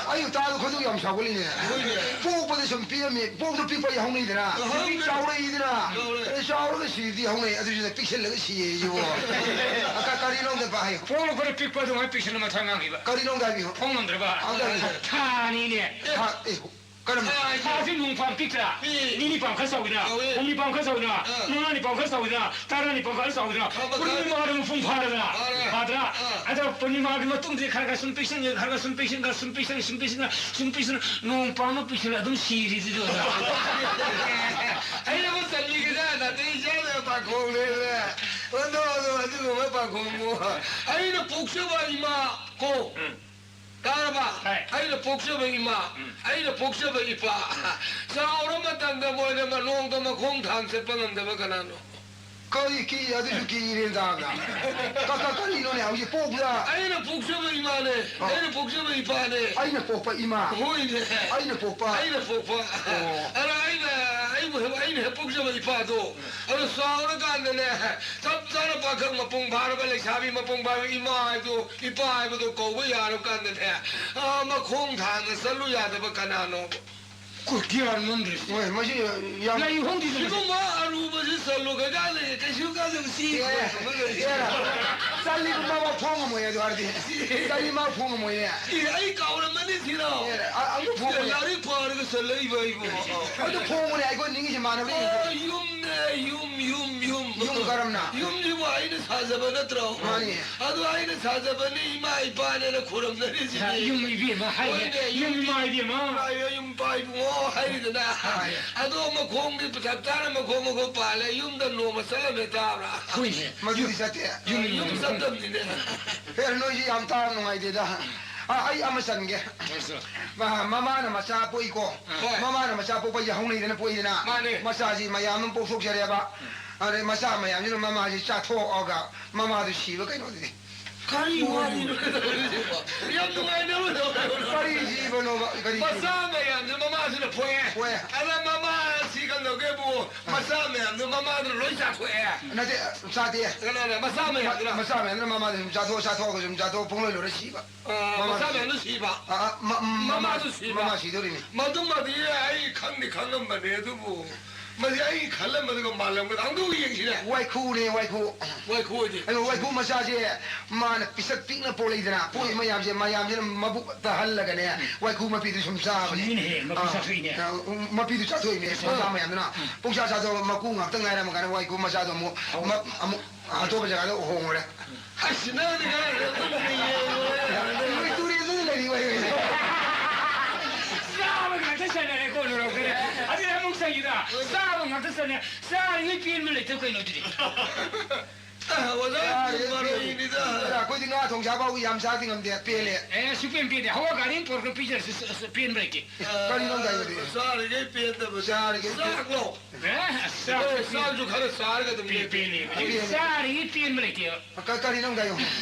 ꯑꯩ ꯇꯥꯕꯗ ꯈꯣꯏꯗꯧ ꯌꯥꯝ ꯁꯥꯎꯒꯠꯂꯤꯅꯦ꯫ ꯍꯣꯏꯅꯦ꯫ ꯄꯣꯛꯄꯗ ꯁꯨꯝ ꯄꯤꯛꯑꯝꯃꯤ, ꯄꯣꯛꯄꯗ ꯄꯤꯛꯄ ꯍꯧꯅꯩꯗꯅ꯫ ꯑꯍꯣꯏ꯫ ꯍꯧꯖꯤꯛ ꯆꯥꯎꯔꯛꯏꯗꯅ꯫ ꯆꯥꯎꯔꯦ꯫ ꯑꯦ, ꯆꯥꯎꯔꯒ ꯁꯤꯗꯤ ꯍꯧꯅꯩ, ꯑꯗꯨꯁꯨꯅ ꯄꯤꯛꯁꯜꯂꯒ ꯁꯤꯌꯦ ꯁꯤꯕꯣ꯫ ꯑ, ꯀ-, ꯀꯔꯤꯅꯣ ꯑꯝꯇ ꯄꯥ ꯍꯥꯏꯌꯨ꯫ ꯄꯣꯛꯂꯛꯄꯗ ꯄꯤꯛꯄ ꯑꯗꯨꯃꯥꯏꯅ ꯄꯤꯛꯁꯜꯂ ꯃꯊ꯭ꯋꯥꯏ ꯃꯥꯡꯈꯤꯕ꯫ ꯀꯔꯤꯅꯣ ꯑꯝꯇ ꯍꯥꯏꯕꯤꯌꯨ꯫ ꯐꯣꯡ ꯉꯝꯗ꯭ꯔꯕ? ꯑꯝꯇ ꯍꯥꯏꯕꯤꯌꯨ꯫ ꯊꯥꯅꯤꯅꯦ꯫ ꯊꯥ, ꯑꯦ, ꯀꯔꯝꯕ? ꯊꯥ ꯍꯥꯏꯁꯤ ꯅꯣꯡ ꯄꯥꯝ ꯄꯤꯛꯇ꯭ꯔꯥ? ꯄꯤꯛ꯫ ꯅꯤꯅꯤ ꯄꯥꯝ ꯈꯔ ꯆꯥꯎꯏꯗꯅ, ꯆꯥꯎꯏ꯫ ꯍꯨꯝꯅꯤ ꯄꯥꯝ ꯈꯔ ꯆꯥꯎꯏꯗꯅ, ꯑꯥ꯫ ꯃꯉꯥꯅꯤ ꯄꯥꯝ ꯈꯔ ꯆꯥꯎꯏꯗꯅ, ꯇꯔꯥꯅꯤ ꯄꯥꯝ ꯈꯔ ꯆꯥꯎꯏꯗꯅ, ꯊꯥ ꯃꯈꯥꯏ꯫ ꯄꯨꯔꯅꯤꯃꯥꯗ ꯃꯄꯨꯡ ꯐꯥꯔꯗꯅ, ꯐꯥꯔꯦ꯫ ꯐꯥꯗ꯭ꯔꯥ? ꯑꯥ꯫ ꯑꯗꯣ ꯄꯨꯔꯅꯤꯃꯥꯒꯤ ꯃꯇꯨꯡꯗꯤ ꯈꯔ ꯈꯔ ꯁꯨꯝ ꯄꯤꯛꯁꯤꯟ, ꯈꯔ ꯈꯔ ꯁꯨꯝ ꯄꯤꯛꯁꯤꯟ, ꯈꯔ ꯁꯨꯝ ꯄꯤꯛꯁꯤꯟ, ꯁꯨꯝ ꯄꯤꯛꯁꯤꯟ, ꯅꯣꯡ ꯄꯥꯝ ꯑꯃ ꯄꯤꯛꯁꯤꯜꯂ ꯑꯗꯨꯝ ꯁꯤꯔꯤꯁꯤꯗꯤ ꯑꯣꯖꯥ꯫ ꯑꯩꯅꯕꯨ ꯆꯟꯕꯤꯒꯗ꯭ꯔꯥ? ꯅꯥꯇꯩ ꯆꯥꯗꯕ ꯄꯥꯈꯣꯡꯅꯦꯕ꯫ ꯑꯗꯣ, ꯑꯗꯣ, ꯑꯗꯨꯒꯨꯝꯕ ꯄꯥꯈꯣꯡꯕꯨ꯫ ꯑꯩꯅ ꯄꯣꯛꯆꯕ ꯏꯃꯥ ꯀꯣ꯫ ꯎꯝ꯫ ꯇꯥꯔꯕ? ꯇꯥꯏ꯫ ꯑꯩꯅ ꯄꯣꯛꯆꯕ ꯏꯃꯥ, ꯎꯝ꯫ ꯑꯩꯅ ꯄꯣꯛꯆꯕ ꯏꯄꯥ, ꯆꯥꯎꯔ ꯃꯇꯝꯗ ꯃꯣꯏꯅ ꯃ-, ꯅꯣꯡꯃ ꯃꯈꯣꯡ ꯊꯥꯡ ꯆꯠꯄ ꯉꯝꯗꯕ ꯀꯅꯥꯅꯣ? ꯀꯔꯤ ꯀꯤ-, ꯑꯗꯨꯁꯨ ꯀꯤꯔꯦ ꯇꯥꯕꯗ꯫ ꯀ-, ꯀ-, ꯀꯔꯤꯅꯣꯅꯦ ꯍꯧꯖꯤꯛ ꯄꯣꯛꯄꯗ? ꯑꯩꯅ ꯄꯣꯛꯆꯕ ꯏꯃꯥꯅꯦ, ꯑ꯫ ꯑꯩꯅ ꯄꯣꯛꯆꯕ ꯏꯄꯥꯅꯦ꯫ ꯑꯩꯅ ꯄꯣꯛꯄ ꯏꯃꯥ꯫ ꯍꯣꯏꯅꯦ꯫ ꯑꯩꯅ ꯄꯣꯛꯄ꯫ ꯑꯩꯅ ꯄꯣꯛꯄ꯫ ꯑꯣ꯫ ꯑꯗ ꯑꯩꯅ, ꯑꯩꯕꯨ ꯍꯦꯛ, ꯑꯩꯅ ꯍꯦꯛ ꯄꯣꯛꯆꯕ ꯏꯄꯥꯗꯣ, ꯑꯗꯨ ꯆꯥꯎꯔꯀꯥꯟꯗꯅꯦ, ꯆꯞ ꯆꯥꯅ ꯄꯥꯈꯪ ꯃꯄꯨꯡ ꯐꯥꯔꯕ ꯂꯩꯁꯥꯕꯤ ꯃꯄꯨꯡ ꯐꯥꯔꯕ ꯏꯃꯥ ꯍꯥꯏꯗꯣ ꯏꯄꯥ ꯍꯥꯏꯕꯗꯣ ꯀꯧꯕ ꯌꯥꯔꯕ ꯀꯥꯟꯗꯅꯦ, ꯑꯥ, ꯃꯈꯣꯡ ꯊꯥꯡꯅ ꯆꯠꯂꯨ ꯌꯥꯗꯕ ꯀꯅꯥꯅꯣ? ꯀꯨꯀꯤ ꯍꯥꯔꯃꯣꯟꯗ꯭ꯔꯤꯁꯤ꯫ ꯍꯣꯏ, ꯃꯁꯤ ꯌꯥꯝ ꯂꯩ ꯍꯣꯡꯗꯦꯗꯅ꯫ ꯁꯤꯒꯨꯝꯕ ꯑꯔꯨꯕꯁꯤ ꯆꯠꯂꯨ ꯀꯩꯀꯥ ꯂꯩ, ꯀꯩꯁꯨ ꯀꯥꯟꯗꯕ ꯁꯤ ꯑꯦ, ꯈꯣꯏ ꯊꯝꯃꯒ ꯑꯦ, ꯆꯠꯂꯤꯕ ꯃꯥ ꯐꯣꯡꯉꯝꯃꯣꯏ ꯑꯗꯨ ꯍꯥꯏꯔꯗꯤ꯫ ꯆꯠꯂꯤ ꯃꯥ ꯐꯣꯡꯉꯝꯃꯣꯏꯅꯦ꯫ ꯑꯦ, ꯑꯩ ꯀꯥꯎꯔꯝꯃꯅꯤ ꯁꯤꯔꯣ? ꯑꯦ, ꯑ-, ꯑꯃꯨꯛ ꯐꯣꯡꯉꯝꯃꯣꯏ꯫ ꯂꯥꯏꯔꯤꯛ ꯄꯥꯔꯒ ꯆꯠꯂꯛꯏꯕ ꯑꯩꯕꯨ꯫ ꯑꯗꯨ ꯐꯣꯡꯉꯨꯅꯦ, ꯑꯩꯈꯣꯏ ꯅꯤꯡꯉꯤꯁꯦ ꯃꯥꯟꯅꯕ꯭ꯔꯥ ꯌꯦꯡꯁꯦ꯫ ꯑꯣ, ꯌꯨꯝꯅꯦ, ꯌꯨꯝ, ꯌꯨꯝ, ꯌꯨꯝ꯫ ꯌꯨꯝ ꯀꯔꯝꯅ? ꯌꯨꯝꯁꯤꯕꯨ ꯑꯩꯅ ꯁꯥꯖꯕ ꯅꯠꯇ꯭ꯔꯣ? ꯃꯥꯅꯤ꯫ ꯑꯗꯨ ꯑꯩꯅ ꯁꯥꯖꯕꯅꯤ, ꯏꯃꯥ ꯏꯄꯥꯅꯦꯅ ꯈꯨꯔꯨꯝꯅꯔꯤꯁꯤꯗꯤ꯫ ꯌꯨꯝ ꯏꯕꯦꯝꯃ ꯍꯥꯏꯔꯦ꯫ ꯍꯣꯏꯅꯦ, ꯌꯨꯝ ꯏꯃꯥ ꯏꯕꯦꯝꯃ꯫ ꯏꯃꯥ ꯏꯄꯥ ꯏꯕꯨꯡꯉꯣ ꯍꯥꯏꯔꯤꯗꯅ꯫ ꯍꯣꯏ꯫ ꯑꯗꯣ ꯃꯈꯣꯡꯗꯤ ꯆꯞ ꯆꯥꯅ ꯃꯈꯣꯡ ꯃꯈꯣꯡ ꯄꯥꯜꯂꯦ, ꯌꯨꯝꯗ ꯅꯣꯡꯃ ꯆꯠꯂꯝꯃꯦ ꯇꯥꯕ꯭ꯔꯥ? ꯍꯣꯏꯅꯦ꯫ ꯃꯗꯨꯗꯤ ꯆꯠꯇꯦ꯫ ꯌꯨꯝ ꯌꯨꯝ ꯆꯠꯇꯕꯅꯤꯅꯦ꯫ ꯍꯦ, ꯅꯣꯏꯁꯤ ꯌꯥꯝ ꯇꯥꯕ ꯅꯨꯡꯉꯥꯏꯇꯦꯗ꯫ ꯑꯥ, ꯑꯩ ꯑꯃ ꯆꯟꯒꯦ꯫ ꯃꯥ-, ꯃꯃꯥꯅ ꯃꯆꯥ ꯄꯣꯛꯏꯀꯣ꯫ ꯍꯣꯏ꯫ ꯃꯃꯥꯅ ꯃꯆꯥ ꯄꯣꯛꯄ ꯍꯥꯏꯁꯦ ꯍꯧꯅꯩꯗꯅ ꯄꯣꯛꯏꯗꯅ꯫ ꯃꯥꯅꯦ꯫ ꯃꯆꯥꯁꯤ ꯃꯌꯥꯝ ꯑꯃ ꯄꯣꯛꯊꯣꯛꯆꯔꯦꯕ꯫ ꯑꯗꯩ ꯃꯆꯥ ꯃꯌꯥꯝꯁꯤꯅ ꯃꯃꯥꯁꯤ ꯆꯥꯊꯣꯛꯑꯒ ꯃꯃꯥꯗꯨ ꯁꯤꯕ ꯀꯩꯅꯣꯗꯨꯗꯤ꯫ ꯀꯔꯤ ꯋꯥꯔꯤꯅꯣ ꯇꯧꯔꯤꯁꯤꯕꯣ? ꯌꯥꯝ ꯅꯨꯡꯉꯥꯏꯅꯕ ꯇꯧꯔꯤꯁꯤꯕꯣ꯫ ꯀꯔꯤ ꯖꯤꯕꯅꯣꯕ? ꯀꯔꯤ ꯃꯆꯥ ꯖꯤꯕ? ꯃꯌꯥꯝꯁꯦ ꯃꯃꯥꯁꯤꯅ ꯄꯣꯛꯑꯦ꯫ ꯄꯣꯛꯑꯦ꯫ ꯑꯗ ꯃꯃꯥꯁꯤ ꯀꯩꯗꯧꯒꯦꯕꯨ, ꯃꯆꯥ ꯃꯌꯥꯝꯗꯣ ꯃꯃꯥꯗꯨꯅ ꯂꯣꯏ ꯆꯥꯊꯣꯛꯑꯦ꯫ ꯅꯠꯇꯦ, ꯆꯥꯗꯦ꯫ ꯀꯅꯥꯅ? ꯃꯆꯥ ꯃꯌꯥꯝꯗꯨꯅ? ꯃꯆꯥ ꯃꯌꯥꯝꯗꯨꯅ ꯃꯃꯥꯗꯨ ꯁꯨꯝ ꯆꯥꯊꯣꯛ, ꯆꯥꯊꯣꯛꯑꯒ ꯁꯨꯝ ꯆꯥꯊꯣꯛ, ꯄꯨꯡꯂꯣꯏ ꯂꯣꯏꯔ ꯁꯤꯕ꯫ ꯑ, ꯃꯃꯥ ꯃꯆꯥ ꯁꯤ-, ꯃꯌꯥꯝꯗꯨ ꯁꯤꯕ꯫ ꯑ, ꯑ, ꯃ-, ꯃ-, ꯃꯃꯥꯁꯨ ꯁꯤꯕ꯫ ꯃꯃꯥ ꯁꯤꯗꯧꯔꯤꯅꯤ꯫ ꯃꯗꯨꯃꯗꯤ ꯑꯩ ꯈꯪꯗꯤ ꯈꯪꯉꯝꯕꯅꯦ, ꯑꯗꯨꯕꯨ ꯃꯁꯤ ꯑꯩ ꯈꯜꯂꯝꯕꯗꯨꯒ ꯃꯥꯜꯂꯝꯒꯗ꯭ꯔꯥ? ꯑꯃꯨꯛꯇ ꯌꯦꯡꯁꯤꯅꯦ꯫ ꯋꯥꯏꯈꯨꯅꯦ, ꯋꯥꯏꯈꯨ꯫ ꯋꯥꯏꯈꯨ ꯑꯣꯏꯗꯤ? ꯑꯗꯣ ꯋꯥꯏꯈꯨ ꯃꯆꯥꯁꯦ ꯃꯥꯅ ꯄꯤꯁꯛ ꯄꯤꯛꯅ ꯄꯣꯛꯂꯛꯏꯗꯅ, ꯄꯣꯛꯏ ꯃꯌꯥꯝꯁꯦ, ꯃꯌꯥꯝꯁꯤꯅ ꯃꯕꯨꯛ ꯇꯍꯜꯂꯒꯅꯦ, ꯎꯝ꯫ ꯋꯥꯏꯈꯨ ꯃꯄꯤꯗꯨ ꯁꯨꯝ ꯆꯥꯕꯅꯦ꯫ ꯁꯤꯅꯤꯅꯦꯍꯦ, ꯃꯄꯤ ꯑꯥ, ꯆꯥꯊꯣꯛꯏꯅꯦ꯫ ꯑꯥ, ꯎꯝ, ꯃꯄꯤꯗꯨ ꯆꯥꯊꯣꯛꯏꯅꯦ, ꯑꯥ꯫ ꯃꯆꯥ ꯃꯌꯥꯝꯗꯨꯅ꯫ ꯎꯝ꯫ ꯄꯨꯡꯆꯥ ꯆꯥꯊꯣꯛꯑꯒ ꯃꯀꯨ ꯉꯥꯛꯇ ꯉꯥꯏꯔꯝꯃꯀꯥꯟꯗ ꯋꯥꯏꯈꯨ ꯃꯆꯥꯗꯣ ꯑꯃꯨꯛ ꯍꯧ- ꯃ-, ꯑꯃꯨꯛ ꯑꯇꯣꯞꯄ ꯖꯒꯥꯗ ꯍꯣꯡꯉꯨꯔꯦ꯫ ꯑꯁ, ꯅꯪꯗꯤ ꯈꯔ ꯍꯦꯟꯖꯤꯟꯅ ꯌꯦꯡꯉꯨꯔꯦ꯫ ꯃꯣꯏ ꯇꯨꯔꯦꯜꯗꯨꯗ ꯂꯩꯔꯤ, ꯃꯣꯏ ꯍꯧꯖꯤꯛ꯫ ꯆꯥꯕ ꯉꯥꯛꯇ ꯆꯠꯅꯔꯦ, ꯀꯣꯟꯅꯔꯛꯇ꯭ꯔꯦ꯫ ꯑꯗꯨꯗꯤ ꯑꯃꯨꯛ ꯆꯪꯈꯤꯗ, ꯆꯥꯕ ꯉꯥꯛꯇ ꯆꯠꯅ-, ꯆꯥꯔꯤꯉꯩ ꯄꯦꯟꯕ ꯂꯩꯇꯕ ꯀꯩꯅꯣ ꯑꯗꯨꯗꯤ? ꯑ, ꯑꯣꯖꯥ, ꯆꯥꯔꯤꯉꯩ ꯃꯔꯩꯅꯤꯗ꯫ ꯄꯦꯟꯕ꯫ ꯑꯩꯈꯣꯏꯗꯤ ꯉꯥ ꯊꯣꯡ ꯆꯥꯕ ꯌꯥꯝ ꯆꯥꯗꯤ ꯉꯝꯗꯦ, ꯄꯦꯜꯂꯦ꯫ ꯑꯦ, ꯁꯨꯄꯦꯟ ꯄꯦꯟꯗꯦ꯫ ꯍꯋꯥ ꯒꯥꯔꯤ ꯑꯃ ꯄꯨꯔꯛꯄ ꯄꯤꯖꯔꯁꯨ ꯆ-, ꯆ-, ꯄꯦꯟꯕ ꯂꯩꯇꯦ꯫ ꯀꯔꯤꯅꯣ ꯇꯧꯔꯤꯗꯨꯗꯤ? ꯆꯥꯔꯤꯉꯩ ꯄꯦꯟꯗꯕ꯫ ꯆꯥꯔꯤꯉꯩ ꯄꯦꯟ- ꯆꯥꯛꯂꯣ? ꯑꯦ, ꯆꯥꯛ ꯑꯦ, ꯆꯥꯛꯁꯨ ꯈꯔ ꯆꯥꯔꯒ ꯑꯗꯨꯝ ꯄꯦ-, ꯂꯦꯞꯄꯦ꯫ ꯄꯦꯜꯂꯦ꯫ ꯄꯦꯜꯂꯦ꯫ ꯆꯥꯔꯤꯉꯩ ꯄꯦꯟꯕ ꯂꯩꯇꯦꯕ꯫ ꯀ-, ꯀꯔꯤꯅꯣ ꯑꯃꯨꯛ ꯍꯥꯏꯌꯨ?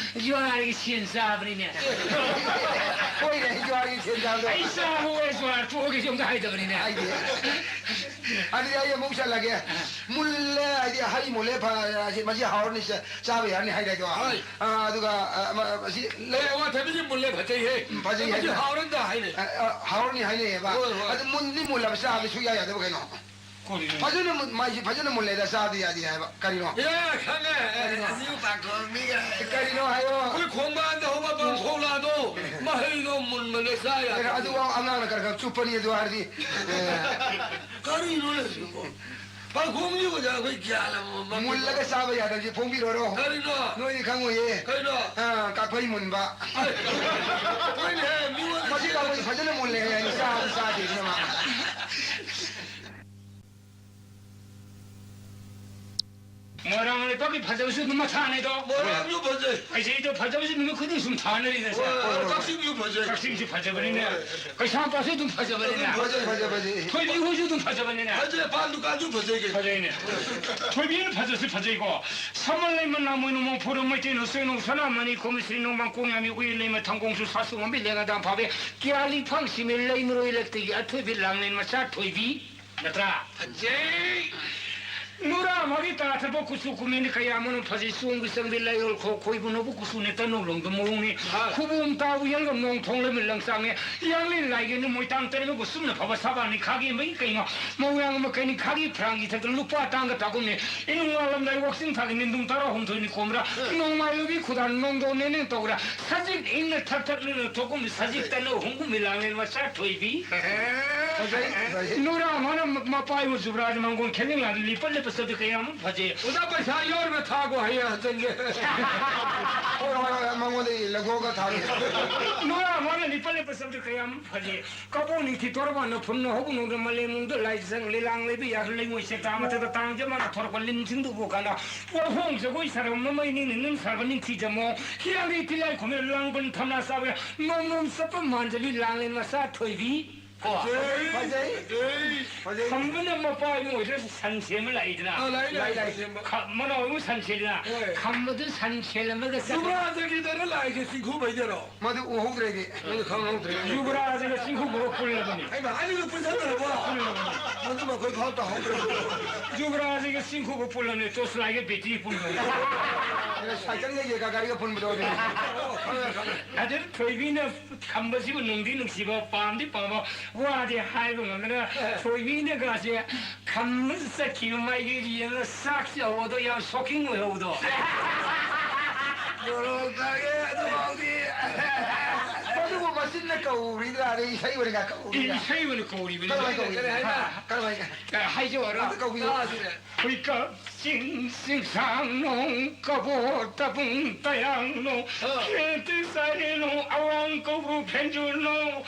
ꯖꯨꯍꯥꯔꯒꯤ ꯁꯦꯟ ꯆꯥꯕꯅꯤꯅꯦ꯫ ꯍꯣꯏꯅꯦ, ꯖꯨꯍꯥꯔꯒꯤ ꯁꯦꯟ ꯆꯥꯕꯗꯣ꯫ ꯑꯩ ꯆꯥꯕ ꯑꯣꯏꯔ ꯖꯨꯍꯥꯔ ꯇꯣꯛꯑꯒꯦ ꯑꯝꯇ ꯍꯥꯏꯗꯕꯅꯤꯅꯦ꯫ ꯍꯥꯏꯗꯦ꯫ ꯑꯗꯨꯗꯤ ꯑꯩ ꯑꯃꯨꯛ ꯆꯠꯂꯒꯦ꯫ ꯃꯨꯜꯂꯦ ꯍꯥꯏꯗꯤ ꯍꯩ ꯃꯨꯜꯂꯦ, ꯐ-, ꯑꯁꯤ, ꯃꯁꯤ ꯍꯥꯎꯔꯅꯤ, ꯆꯥ-, ꯆꯥꯕ ꯌꯥꯔꯅꯤ ꯍꯥꯏꯗꯥꯏꯗꯣ? ꯍꯣꯏ꯫ ꯑ, ꯑꯗꯨꯒ, ꯑ, ꯃ-, ꯑꯁꯤ ꯂꯩ-, ꯑꯦ, ꯑꯋꯥꯊꯕꯤꯁꯤ ꯃꯨꯜꯂꯦ, ꯐꯖꯩꯍꯦ꯫ ꯎꯝ, ꯐꯖꯩ ꯃꯁꯤ ꯍꯥꯏꯗꯣ꯫ ꯍꯥꯎꯔꯅꯤꯗ ꯍꯥꯏꯅꯦ꯫ ꯑ, ꯑ, ꯍꯥꯎꯔꯅꯤ ꯍꯥꯏꯅꯩꯌꯦꯕ꯫ ꯍꯣꯏ, ꯍꯣꯏ꯫ ꯑꯗꯨ ꯃꯨꯟꯗꯤ ꯃꯨꯜꯂꯕ ꯆꯥꯕꯗꯤ ꯁꯨꯛꯌꯥ ꯌꯥꯗꯕ ꯀꯩꯅꯣ? ꯀꯔꯤꯅꯣ? ꯐꯖꯅ ꯃꯨꯟ-, ꯃꯥꯏꯁꯤ ꯐꯖꯅ ꯃꯨꯜꯂꯦꯗ, ꯆꯥꯕꯗꯤ ꯌꯥꯗꯦ ꯍꯥꯏꯕ꯫ ꯀꯔꯤꯅꯣ? ꯑꯦ, ꯈꯪꯉꯦ꯫ ꯀꯔꯤꯅꯣ? ꯑꯦ, ꯑꯅꯤꯕꯨ ꯄꯥꯟꯊꯣꯛꯑ ꯃꯤꯒ꯫ ꯀꯔꯤꯅꯣ ꯍꯥꯏꯌꯣ? ꯑꯩꯈꯣꯏ ꯈꯣꯡꯕꯥꯟꯗ ꯍꯧꯕ ꯄꯥꯡꯈꯣꯛꯂꯥꯗꯣ ꯃꯍꯩꯗꯣ ꯃꯨꯟꯕꯅꯦ, ꯆꯥ ꯌꯥꯗꯦ꯫ ꯑꯦ, ꯑꯗꯨ ꯑꯉꯥꯡꯅ ꯈꯔ ꯈꯔ ꯆꯨꯞꯄꯅꯤ ꯑꯗꯨ ꯍꯥꯏꯔꯗꯤ꯫ ꯑꯦ꯫ ꯀꯔꯤꯅꯣꯅꯦ ꯁꯤꯕꯣ? ꯄꯥꯡꯈꯣꯡꯁꯤ ꯑꯣꯖꯥ ꯑꯩꯈꯣꯏ ꯒ꯭ꯌꯥꯟ ꯑꯃ ꯃꯝꯃꯤ꯫ ꯃꯨꯜꯂꯒ ꯆꯥꯕ ꯌꯥꯗꯕꯁꯤ ꯐꯣꯡꯕꯤꯔꯣꯔꯣ? ꯀꯔꯤꯅꯣ? ꯅꯣꯏꯗꯤ ꯈꯪꯉꯣꯏꯌꯦ꯫ ꯀꯔꯤꯅꯣ? ꯑꯥ, ꯀꯥꯛꯐꯩ ꯃꯨꯟꯕ꯫ ꯑꯩ, ꯍꯣꯏꯅꯦ, ꯃꯤꯉꯣꯟꯗ ꯃꯁꯤ ꯀꯥꯛꯐꯩ ꯐꯖꯅ ꯃꯨꯜꯂꯦ ꯍꯥꯏꯅ ꯆꯥꯕ ꯆꯥꯗꯦ ꯑꯗꯨꯅ ꯃꯥ꯫ ꯃꯣꯏꯔꯥꯡ ꯂꯩꯄꯥꯛ ꯐꯖꯕꯁꯨ ꯑꯗꯨꯝ ꯃꯊꯥꯅꯤꯗꯣ꯫ ꯃꯣꯏꯔꯥꯡꯁꯨ ꯐꯖꯩ꯫ ꯑꯩꯁꯦ ꯏꯗꯣ ꯐꯖꯕꯁꯤ ꯅꯨꯃꯤꯠ ꯈꯨꯗꯤꯡ ꯁꯨꯝ ꯊꯥꯅꯔꯤꯅꯦ꯫ ꯍꯣꯏ, ꯍꯣꯏ, ꯍꯣꯏ꯫ ꯀꯛꯆꯤꯡꯁꯨ ꯐꯖꯩ꯫ ꯀꯛꯆꯤꯡꯁꯤ ꯐꯖꯕꯅꯤꯅꯦ꯫ ꯍꯣꯏ꯫ ꯀꯩꯁꯥꯝꯄꯥꯠꯁꯨ ꯑꯗꯨꯝ ꯐꯖꯕꯅꯤꯅꯦ꯫ ꯑꯗꯨꯝ ꯐꯖꯩ꯫ ꯐꯖꯩ, ꯐꯖꯩ꯫ ꯊꯣꯏꯕꯤ ꯍꯣꯏꯁꯨ ꯑꯗꯨꯝ ꯐꯖꯕꯅꯤꯅꯦ꯫ ꯐꯖꯩ, ꯄꯥꯟ ꯗꯨꯀꯥꯟꯁꯨ ꯐꯖꯩ ꯀꯩꯅꯣ꯫ ꯐꯖꯩꯅꯦ꯫ ꯊꯣꯏꯕꯤꯅ ꯐꯖꯁꯨ ꯐꯖꯩꯀꯣ꯫ ꯁꯃꯜ ꯂꯩꯃ ꯅꯥꯃꯣꯏ ꯅꯣꯡꯃꯣ ꯐꯨꯔꯨ ꯃꯩꯇꯩ ꯅꯨꯡꯁꯣꯏ ꯅꯨꯡ ꯁꯅꯥꯃꯅꯤ ꯈꯣꯝ ꯁ꯭ꯔꯤ ꯅꯣꯡꯃꯥꯡ ꯀꯣꯡ ꯌꯥꯝꯃꯤ ꯎꯏ ꯂꯩꯃ ꯊꯪꯒꯣꯡꯁꯨ ꯁꯥꯁꯨ ꯉꯝꯕꯤ ꯂꯦꯡꯒꯗꯥꯝ ꯐꯥꯕꯤ ꯀꯤꯌꯥꯂꯤ ꯐꯪꯁꯤꯃꯤ ꯂꯩꯃꯔꯣꯏ ꯂꯛꯇꯒꯤ ꯑꯊꯣꯏꯕꯤ ꯂꯥꯡꯂꯦꯟ ꯃꯆꯥ ꯊꯣꯏꯕꯤ꯫ ꯅꯠꯇ꯭ꯔꯥ? ꯐꯖꯩ꯫ ꯅꯨꯔꯥ ꯃꯥꯒꯤ ꯇꯥꯊꯕ ꯀꯨꯆꯨ ꯀꯨꯃꯦꯟꯅꯤ ꯀꯌꯥ ꯑꯃꯅ ꯐꯖꯩ꯫ ꯆꯣꯡꯕꯤ ꯆꯪꯕꯤ ꯂꯩꯔꯣꯜ ꯈꯣ ꯈꯣꯏꯕꯨ ꯅꯧꯕ ꯀꯨꯆꯨꯅꯤ ꯇꯅꯧ ꯂꯣꯡꯗ ꯃꯑꯣꯡꯅꯤ꯫ ꯑꯥ꯫ ꯈꯨꯕꯣꯝ ꯇꯥꯎ ꯌꯦꯡꯒ ꯅꯣꯡ ꯊꯣꯡ ꯂꯩꯃꯤ ꯂꯪꯆꯥꯡꯅꯤ꯫ ꯌꯥꯡꯂꯤ ꯂꯥꯏꯒꯤ ꯅꯨꯃꯣꯏ ꯇꯥꯡ ꯇꯔꯦꯠ ꯃꯒꯨ ꯁꯨꯝꯅ ꯐꯕ ꯁꯥꯕꯥꯅꯤ ꯈꯥꯒꯤ ꯃꯩ ꯀꯩꯅꯣ꯫ ꯃꯧ ꯌꯥꯡ ꯑꯃ ꯀꯩꯅꯤ ꯈꯥꯒꯤ ꯐ꯭ꯔꯥꯡꯒꯤ ꯊꯛꯇ ꯂꯨꯄꯥ ꯇꯥꯡꯒ ꯇꯥꯒꯨꯝꯅꯤ꯫ ꯏꯅꯨꯡ ꯋꯥꯂꯝꯗꯥꯏ ꯋꯥꯛꯆꯤꯡ ꯊꯥꯒꯤ ꯅꯤꯡꯗꯨꯝ ꯇꯔꯥꯍꯨꯝꯗꯣꯏꯅꯤ ꯀꯣꯝꯕ꯭ꯔꯥ꯫ ꯎꯝ꯫ ꯅꯣꯡꯃꯥꯏ ꯂꯨꯕꯤ ꯈꯨꯗꯥꯟ ꯅꯣꯡꯗꯧ ꯅꯦꯅꯦ ꯇꯧꯕ꯭ꯔꯥ꯫ ꯁꯖꯤꯛ ꯏꯪꯅ ꯊꯛ ꯊꯛ ꯂꯨꯅ ꯊꯣꯛꯀꯨꯝꯅꯤ ꯁꯖꯤꯛ ꯇꯅꯧ ꯍꯨꯝꯒꯨꯝꯅꯤ ꯂꯥꯡꯂꯦꯟ ꯃꯆꯥ ꯊꯣꯏꯕꯤ꯫ ꯐꯖꯩ, ꯐꯖꯩ꯫ ꯅꯨꯔꯥ ꯃꯥꯅ ꯃꯄꯥꯏꯕꯨ ꯖꯨꯕ꯭ꯔꯥꯖ ꯃꯪꯒꯣꯜ ꯈꯦꯂꯤꯡ ꯂꯥꯟ ꯂꯤꯄꯠ ꯂꯤꯄꯠ ꯆꯠꯄꯗꯨ ꯀꯌꯥꯝ ꯐꯖꯩ꯫ ꯑꯣꯖꯥ ꯄꯩꯁꯥ ꯌꯥꯎꯔꯤꯕ ꯊꯥꯒꯣ ꯍꯌꯦꯡ ꯍꯟꯖꯟꯒꯦ꯫ ꯍꯣꯏ, ꯍꯣꯏ, ꯍꯣꯏ, ꯃꯉꯣꯟꯗ ꯂꯧꯊꯣꯛꯑꯒ ꯊꯥꯒꯦ꯫ ꯅꯨꯔꯥ ꯃꯥꯅ ꯂꯤꯄꯠ ꯂꯤꯄꯠ ꯆꯠꯄꯗꯨ ꯀꯌꯥꯝ ꯐꯖꯩ꯫ ꯀꯕꯣꯛ ꯅꯤꯡꯊꯤ ꯇꯣꯔꯕꯥꯟꯗ ꯐꯨꯟꯅ ꯍꯧꯕ ꯅꯨꯡꯗ ꯃꯥꯂꯦꯝ ꯅꯨꯡꯗ ꯂꯥꯏꯖꯪ ꯂꯤꯂꯥꯡ ꯂꯩꯕ ꯌꯥꯈ ꯂꯩꯉꯣꯏ ꯁꯦꯛꯇꯥ ꯃꯊꯛꯇ ꯇꯥꯡꯖ ꯃꯥꯅ ꯊꯣꯔꯛꯄ ꯂꯤꯟꯁꯤꯡꯗꯨꯕꯨ ꯀꯥꯟꯗ ꯋꯥꯍꯣꯡ ꯖꯒꯣꯏ ꯁꯥꯔꯕ ꯃꯃꯩ ꯅꯤꯡꯅ ꯅꯨꯡ ꯁꯥꯔꯕ ꯅꯤꯡꯊꯤ ꯖꯃꯣ ꯍꯤꯌꯥꯡꯒꯤ ꯇꯤꯂꯥꯏ ꯈꯨꯝꯃꯦ ꯂꯥꯡꯕꯟ ꯊꯝꯅꯥ ꯆꯥꯕ ꯅꯣꯡ ꯅꯣꯡ ꯆꯠꯄ ꯃꯥꯟꯖꯕꯤ ꯂꯥꯡꯂꯦꯟ ꯃꯆꯥ ꯊꯣꯏꯕꯤ꯫ ꯀꯣ? ꯐꯖꯩ, ꯐꯖꯩ꯫ ꯐꯖꯩ꯫ ꯈꯝꯕꯅ ꯃꯄꯥ ꯏꯃꯨꯡ ꯑꯣꯏꯗ꯭ꯔꯁꯨ ꯁꯟ ꯁꯦꯝꯕ ꯂꯥꯛꯏꯗꯅ꯫ ꯑ, ꯂꯥꯛꯏ, ꯂꯥꯛꯏ, ꯂꯥꯛꯏ, ꯂꯥꯛꯏ꯫ ꯁꯟ ꯁꯦꯝꯕ꯫ ꯈ-, ꯃꯅꯥꯎ ꯏꯃꯨꯡ ꯁꯟ ꯁꯦꯝꯗꯅ꯫ ꯍꯣꯏ꯫ ꯈꯝꯕꯗꯨ ꯁꯟ ꯁꯦꯜꯂꯝꯃꯒ ꯆꯠꯈ꯭ꯔꯦ꯫ ꯖꯨꯕ꯭ꯔꯥꯖꯒꯤꯗꯔ ꯂꯥꯛꯏꯁꯦ ꯆꯤꯡꯈꯨꯕꯩꯗꯔꯣ? ꯃꯗꯨ ꯎꯍꯧꯗ꯭ꯔꯦ ꯑꯩꯗꯤ꯫ ꯃꯗꯨ ꯈꯪꯍꯧꯗ꯭ꯔꯦ꯫ ꯖꯨꯕ꯭ꯔꯥꯖꯒ ꯆꯤꯡꯈꯨꯕꯒ ꯄꯨꯜꯂꯕꯅꯤ꯫ ꯍꯩꯃꯥ, ꯑꯅꯤꯗꯨ ꯄꯨꯟꯁꯟꯅꯔꯕꯣ? ꯄꯨꯜꯂꯕꯅꯤ꯫ ꯃꯗꯨ ꯃꯈꯣꯏ ꯐꯥꯎ ꯇꯧꯍꯧꯗ꯭ꯔꯦ꯫ ꯖꯨꯕ꯭ꯔꯥꯖꯒ ꯆꯤꯡꯈꯨꯕ ꯄꯨꯜꯂꯕꯅꯤ, ꯇꯣꯁ ꯂꯥꯏꯠꯀ ꯕꯦꯇ꯭ꯔꯤ ꯄꯨꯜꯂꯕꯅꯤ꯫ ꯑꯗ ꯁꯥꯏꯀꯜꯒ ꯌꯦꯛꯀ ꯒꯥꯔꯤꯒ ꯄꯨꯟꯕꯗꯣ ꯑꯗꯨꯅꯤ꯫ ꯑꯣ, ꯈꯪꯉꯦ, ꯈꯪꯉꯦ꯫ ꯑꯗꯨ ꯊꯣꯏꯕꯤꯅ ꯈꯝꯕꯁꯤꯕꯨ ꯅꯨꯡꯗꯤ ꯅꯨꯡꯁꯤꯕ, ꯄꯥꯝꯗꯤ ꯄꯥꯝꯕ, ꯋꯥꯗꯤ ꯍꯥꯏꯕ ꯉꯝꯗꯅ, ꯊꯣꯏꯕꯤꯅꯒꯁꯦ ꯈꯝꯕ ꯆꯠꯈꯤꯕ ꯃꯥꯏꯀꯩꯗ ꯌꯦꯡꯉꯒ ꯆꯥꯛ ꯆꯥꯎꯕꯗꯣ ꯌꯥꯝ ꯁꯣꯛꯀꯤꯡ ꯑꯣꯏꯍꯧꯕꯗꯣ꯫ ꯃꯣꯔꯣꯛ ꯇꯥꯒꯦ ꯑꯗꯨꯐꯥꯎꯗꯤ꯫ ꯑꯗꯨꯕꯨ ꯃꯆꯤꯟꯅ ꯀꯧꯔꯤꯗ꯭ꯔꯥ, ꯑꯗꯩ ꯏꯁꯩ ꯑꯣꯏꯅꯒ ꯀꯧꯔꯤꯗ꯭ꯔꯥ? ꯏꯁꯩ ꯑꯣꯏꯅ ꯀꯧꯔꯤꯕꯅꯤ꯫ ꯀꯃꯥꯏꯅ ꯀꯧꯔꯤ? ꯀꯔꯤ ꯍꯥꯏꯅ? ꯍꯥ? ꯀꯔꯝꯍꯥꯏꯅ? ꯍꯥꯏꯖꯧ ꯍꯥꯏꯔꯣ꯫ ꯑꯝꯇ ꯀꯧꯕꯤꯌꯨ꯫ ꯇꯥꯁꯤꯅꯦ꯫ ꯍꯨꯏꯀ ꯆꯤꯡ ꯆꯤꯡꯁꯥꯡꯅꯨꯡ ꯀꯕꯣ ꯇꯕꯨꯡ ꯇꯌꯥꯡꯅꯨꯡ ꯑ꯫ ꯈꯦꯇꯤ ꯆꯥꯏꯔꯤꯅꯨꯡ ꯑꯋꯥꯡ ꯀꯧꯕ꯭ꯔꯨ ꯐꯦꯟꯖꯨꯔꯅꯨꯡ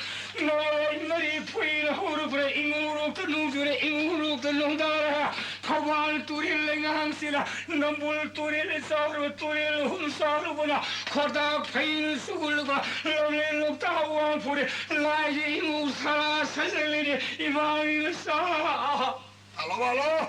ꯅꯣꯏ ꯃꯔꯤ ꯐꯨꯏꯅ ꯍꯧꯔꯨꯕ꯭ꯔꯥ ꯏꯉꯨꯔꯨꯛꯇ ꯅꯨꯡꯖꯨꯔꯦ ꯏꯉꯨꯔꯨꯛꯇ ꯅꯨꯡꯗꯥꯔꯦ꯫ ꯊꯧꯕꯥꯜ ꯇꯨꯔꯦꯜ ꯂꯩꯉꯥꯡꯁꯤꯗ ꯅꯝꯕꯨꯜ ꯇꯨꯔꯦꯜ ꯆꯥꯎꯔꯕ ꯇꯨꯔꯦꯜ ꯑꯍꯨꯝ ꯆꯥꯎꯔꯕꯅ ꯈꯣꯔꯗꯥꯛ ꯐꯩꯅ ꯆꯨꯒꯜꯂꯕ ꯂꯝꯂꯦꯟ ꯂꯣꯛꯇꯥꯛ ꯋꯥꯡ ꯐꯨꯔꯦ ꯂꯥꯏꯒꯤ ꯏꯃꯨ ꯁꯥꯔꯥ ꯁꯖꯜꯂꯤꯅꯦ ꯏꯃꯥꯒꯤ ꯃꯆꯥ꯫ Hello, hello.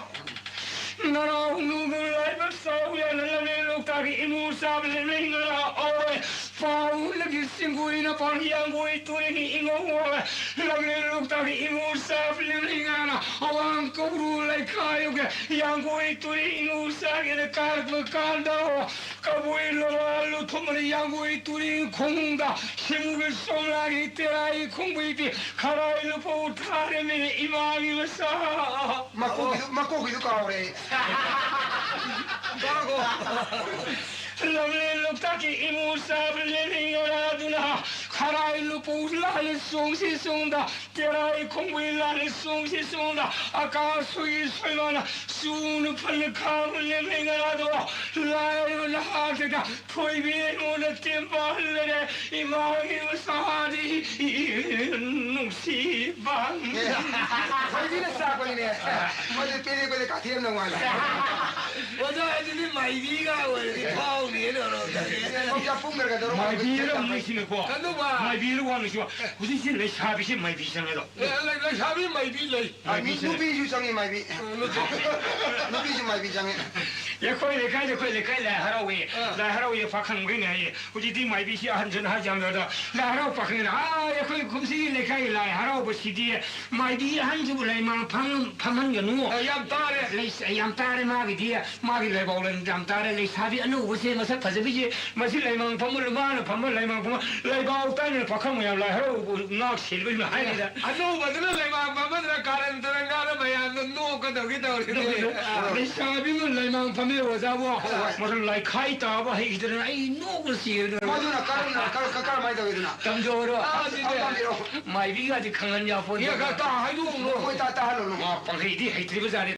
ꯅꯅꯥꯎ ꯅꯨꯡꯗꯨ ꯂꯥꯏꯕꯛ ꯆꯥꯎ ꯌꯥꯅ ꯂꯝꯂꯦꯟ ꯂꯣꯛꯇꯥꯛꯀꯤ ꯏꯃꯨ ꯆꯥꯕ ꯂꯩꯉꯔꯥ ꯑꯣꯏ꯫ ꯄꯥꯎꯂꯒꯤ ꯆꯤꯡꯒꯨꯏꯅ ꯄꯥꯡ ꯌꯥꯡꯒꯣꯏ ꯇꯨꯔꯦꯟꯒꯤ ꯏꯉꯧ ꯋꯥ ꯂꯝꯂꯦꯟ ꯂꯣꯛꯇꯥꯛꯀꯤ ꯏꯃꯨ ꯆꯥꯕ ꯂꯩꯉꯔꯥ ꯑꯋꯥꯡ ꯀꯧꯕ꯭ꯔꯨ ꯂꯩꯈꯥꯏꯒ ꯌꯥꯡꯒꯣꯏ ꯇꯨꯔꯦꯟ ꯏꯉꯧ ꯆꯥꯒꯦꯅ ꯀꯥꯔꯛꯄ ꯀꯥꯟꯗ ꯀꯕꯨꯏ ꯂꯣꯂꯥ ꯂꯨꯊꯨꯝꯕꯅ ꯌꯥꯡꯒꯣꯏ ꯇꯨꯔꯦꯟ ꯈꯣꯡꯗ ꯁꯤꯃꯨꯒꯤ ꯁꯣꯝꯂꯥꯒꯤ ꯇꯦꯔꯥꯒꯤ ꯈꯣꯡꯕꯩꯗꯤ ꯈꯔꯥꯏ ꯂꯨꯄꯧ ꯊꯥꯔꯝꯃꯤ ꯏꯃꯥꯒꯤ ꯃꯆꯥ꯫ ꯃꯀꯣꯛꯀꯤꯗꯨ, ꯃꯀꯣꯛꯀꯤꯗꯨ ꯀꯥꯎꯔꯦ ꯑꯩ꯫ ꯇꯥꯔꯒꯣ꯫ ꯂꯝꯂꯦꯟ ꯂꯣꯛꯇꯥꯛꯀꯤ ꯏꯃꯨ ꯆꯥꯕ ꯂꯦꯟꯅꯤꯡ ꯉꯔꯥꯗꯨꯅ ꯈꯔꯥꯏ ꯂꯨꯄꯧ ꯂꯥꯜꯂ ꯆꯣꯡꯁꯤ ꯆꯣꯡꯗ ꯇꯦꯔꯥꯏ ꯈꯣꯡꯕꯩ ꯂꯥꯜꯂ ꯆꯣꯡꯁꯤ ꯆꯣꯡꯗ ꯑꯀꯥ ꯁꯣꯏꯒꯤ ꯁꯣꯏꯃꯥꯅ ꯆꯨꯅ ꯐꯜꯂ ꯈꯥꯕ ꯂꯦꯟꯅꯤꯡ ꯉꯔꯥꯗꯣ ꯂꯥꯏꯔꯕ ꯅꯍꯥꯁꯤꯗ ꯊꯣꯏꯕꯤ ꯑꯩꯉꯣꯟꯗ ꯇꯦꯝ ꯄꯥꯍꯜꯂꯔꯦ ꯏꯃꯥꯒꯤ ꯃꯆꯥꯗꯤ ꯅꯨꯡꯁꯤꯕ꯫ ꯊꯣꯏꯕꯤꯅ ꯆꯥꯛꯄꯅꯤꯅꯦ꯫ ꯃꯗꯨ ꯄꯦꯔꯦ ꯄꯦꯔꯦ ꯀꯥꯊꯦꯝꯅ ꯃꯥꯜꯂꯦ꯫ ꯑꯣꯖꯥ, ꯑꯗꯨꯗꯤ ꯃꯥꯏꯕꯤꯒ ꯑꯣꯏꯔꯗꯤ ꯐꯥꯎꯅꯤꯅ ꯇꯧꯔꯣ꯫ ꯃꯥꯏꯕꯤꯔ ꯅꯨꯡꯁꯤꯅꯀꯣ꯫ ꯀꯩꯅꯣꯕ? ꯃꯥꯏꯕꯤꯔ ꯋꯥ ꯅꯨꯡꯁꯤꯕ꯫ ꯍꯧꯖꯤꯛꯁꯤ ꯂꯩꯁꯥꯕꯤꯁꯤ ꯃꯥꯏꯕꯤ ꯆꯪꯉꯦꯗꯣ꯫ ꯑꯦ, ꯂꯩ-, ꯂꯩꯁꯥꯕꯤ ꯃꯥꯏꯕꯤ ꯂꯩ꯫ ꯃꯥꯏꯕꯤ ꯅꯨ-, ꯆꯪꯉꯦ꯫ ꯅꯨꯄꯤꯁꯨ ꯆꯪꯉꯤ ꯃꯥꯏꯕꯤ꯫ ꯑ, ꯅꯨꯄꯤ-, ꯅꯨꯄꯤꯁꯨ ꯃꯥꯏꯕꯤ ꯆꯪꯉꯤ꯫ ꯑꯩꯈꯣꯏ ꯂꯩꯀꯥꯏꯗ ꯑꯩꯈꯣꯏ ꯂꯩꯀꯥꯏ ꯂꯥꯏ ꯍꯔꯥꯎꯋꯦ꯫ ꯑꯥ꯫ ꯂꯥꯏ ꯍꯔꯥꯎꯋꯦ ꯄꯥꯈꯪꯈꯩꯅ ꯍꯥꯏꯌꯦ꯫ ꯍꯧꯖꯤꯛꯇꯤ ꯃꯥꯏꯕꯤꯁꯤ ꯑꯍꯟꯁꯤꯅ ꯍꯥꯏ ꯌꯥꯝꯗ꯭ꯔꯗ ꯂꯥꯏ ꯍꯔꯥꯎ ꯄꯥꯈꯪꯅ, "ꯑꯥ, ꯑꯩꯈꯣꯏ ꯀꯨꯝꯁꯤꯒꯤ ꯂꯩꯀꯥꯏꯒꯤ ꯂꯥꯏ ꯍꯔꯥꯎꯕꯁꯤꯗꯤ ꯃꯥꯏꯕꯤ ꯑꯍꯟꯁꯤꯕꯨ ꯂꯩꯃꯥꯡ ꯐꯝ-, ꯐꯝꯍꯟꯒꯅꯨ꯫ ꯑ, ꯌꯥꯝ ꯇꯥꯔꯦ꯫ ꯂꯩ-, ꯌꯥꯝ ꯇꯥꯔꯦ ꯃꯥꯒꯤꯗꯤ, ꯃꯥꯒꯤ ꯂꯥꯏꯕꯥꯎ ꯂꯟ ꯌꯥꯝ ꯇꯥꯔꯦ꯫ ꯂꯩꯁꯥꯕꯤ ꯑꯅꯧꯕꯁꯦ ꯃꯁꯛ ꯐꯖꯕꯤꯁꯦ ꯃꯁꯤ ꯂꯩꯃꯥꯡ ꯐꯝꯍꯜꯂꯨ, ꯃꯥꯅ ꯐꯝꯍꯜ ꯂꯩꯃꯥꯡ ꯐꯝꯍꯜ ꯂꯩꯕꯥꯎ ꯇꯥꯗꯅ ꯄꯥꯈꯪ ꯃꯌꯥꯝ ꯂꯥꯏ ꯍꯔꯥꯎꯕ ꯉꯥꯛ ꯁꯦꯜꯂꯤꯕ ꯍꯥꯏꯔꯤꯗ"꯫ ꯑꯅꯧꯕꯗꯨꯅ ꯂꯩꯃꯥꯡ ꯐꯝꯍꯟꯗꯅ ꯀꯥꯔꯟ ꯇꯨꯔꯟ ꯉꯥꯡꯗꯅ ꯃꯌꯥꯝꯅ ꯅꯣꯛꯀꯗꯧꯒꯤ ꯇꯧꯔꯤꯗꯨꯗꯤ꯫ ꯂꯩꯁꯥꯕꯤꯅ ꯂꯩꯃꯥꯡ ꯐꯝꯃꯦ ꯑꯣꯖꯥꯕꯨ꯫ ꯍꯣꯏ, ꯍꯣꯏ꯫ ꯃꯗꯨ ꯂꯥꯏꯈꯥꯏ ꯇꯥꯕ ꯍꯩꯈꯤꯗ꯭ꯔꯦ꯫ ꯑꯩ ꯅꯣꯛꯄ ꯁꯤꯔꯦ꯫ ꯃꯗꯨꯅ ꯀꯔꯝꯅ, ꯀꯔ-, ꯀ-, ꯀꯔꯝꯍꯥꯏꯅ ꯇꯧꯋꯤꯗꯨꯅ? ꯇꯝꯖꯧꯔꯣ꯫ ꯑꯥ, ꯑꯗꯨꯗꯤ ꯑꯝꯇ ꯇꯝꯕꯤꯔꯛꯑꯣ꯫ ꯃꯥꯏꯕꯤꯒꯗꯤ ꯈꯪꯍꯟ ꯌꯥꯄꯣꯟꯇꯦ꯫ ꯑꯦ, ꯈꯔ ꯇꯥ ꯍꯥꯏꯗꯣꯛꯎꯅꯨ꯫ ꯃꯣꯏ ꯇꯥ-, ꯇꯥꯍꯜꯂꯨꯅꯨ꯫ ꯃꯥ ꯄꯪꯍꯩꯗꯤ ꯍꯩꯇ꯭ꯔꯤꯕꯖꯥꯠꯅꯤ꯫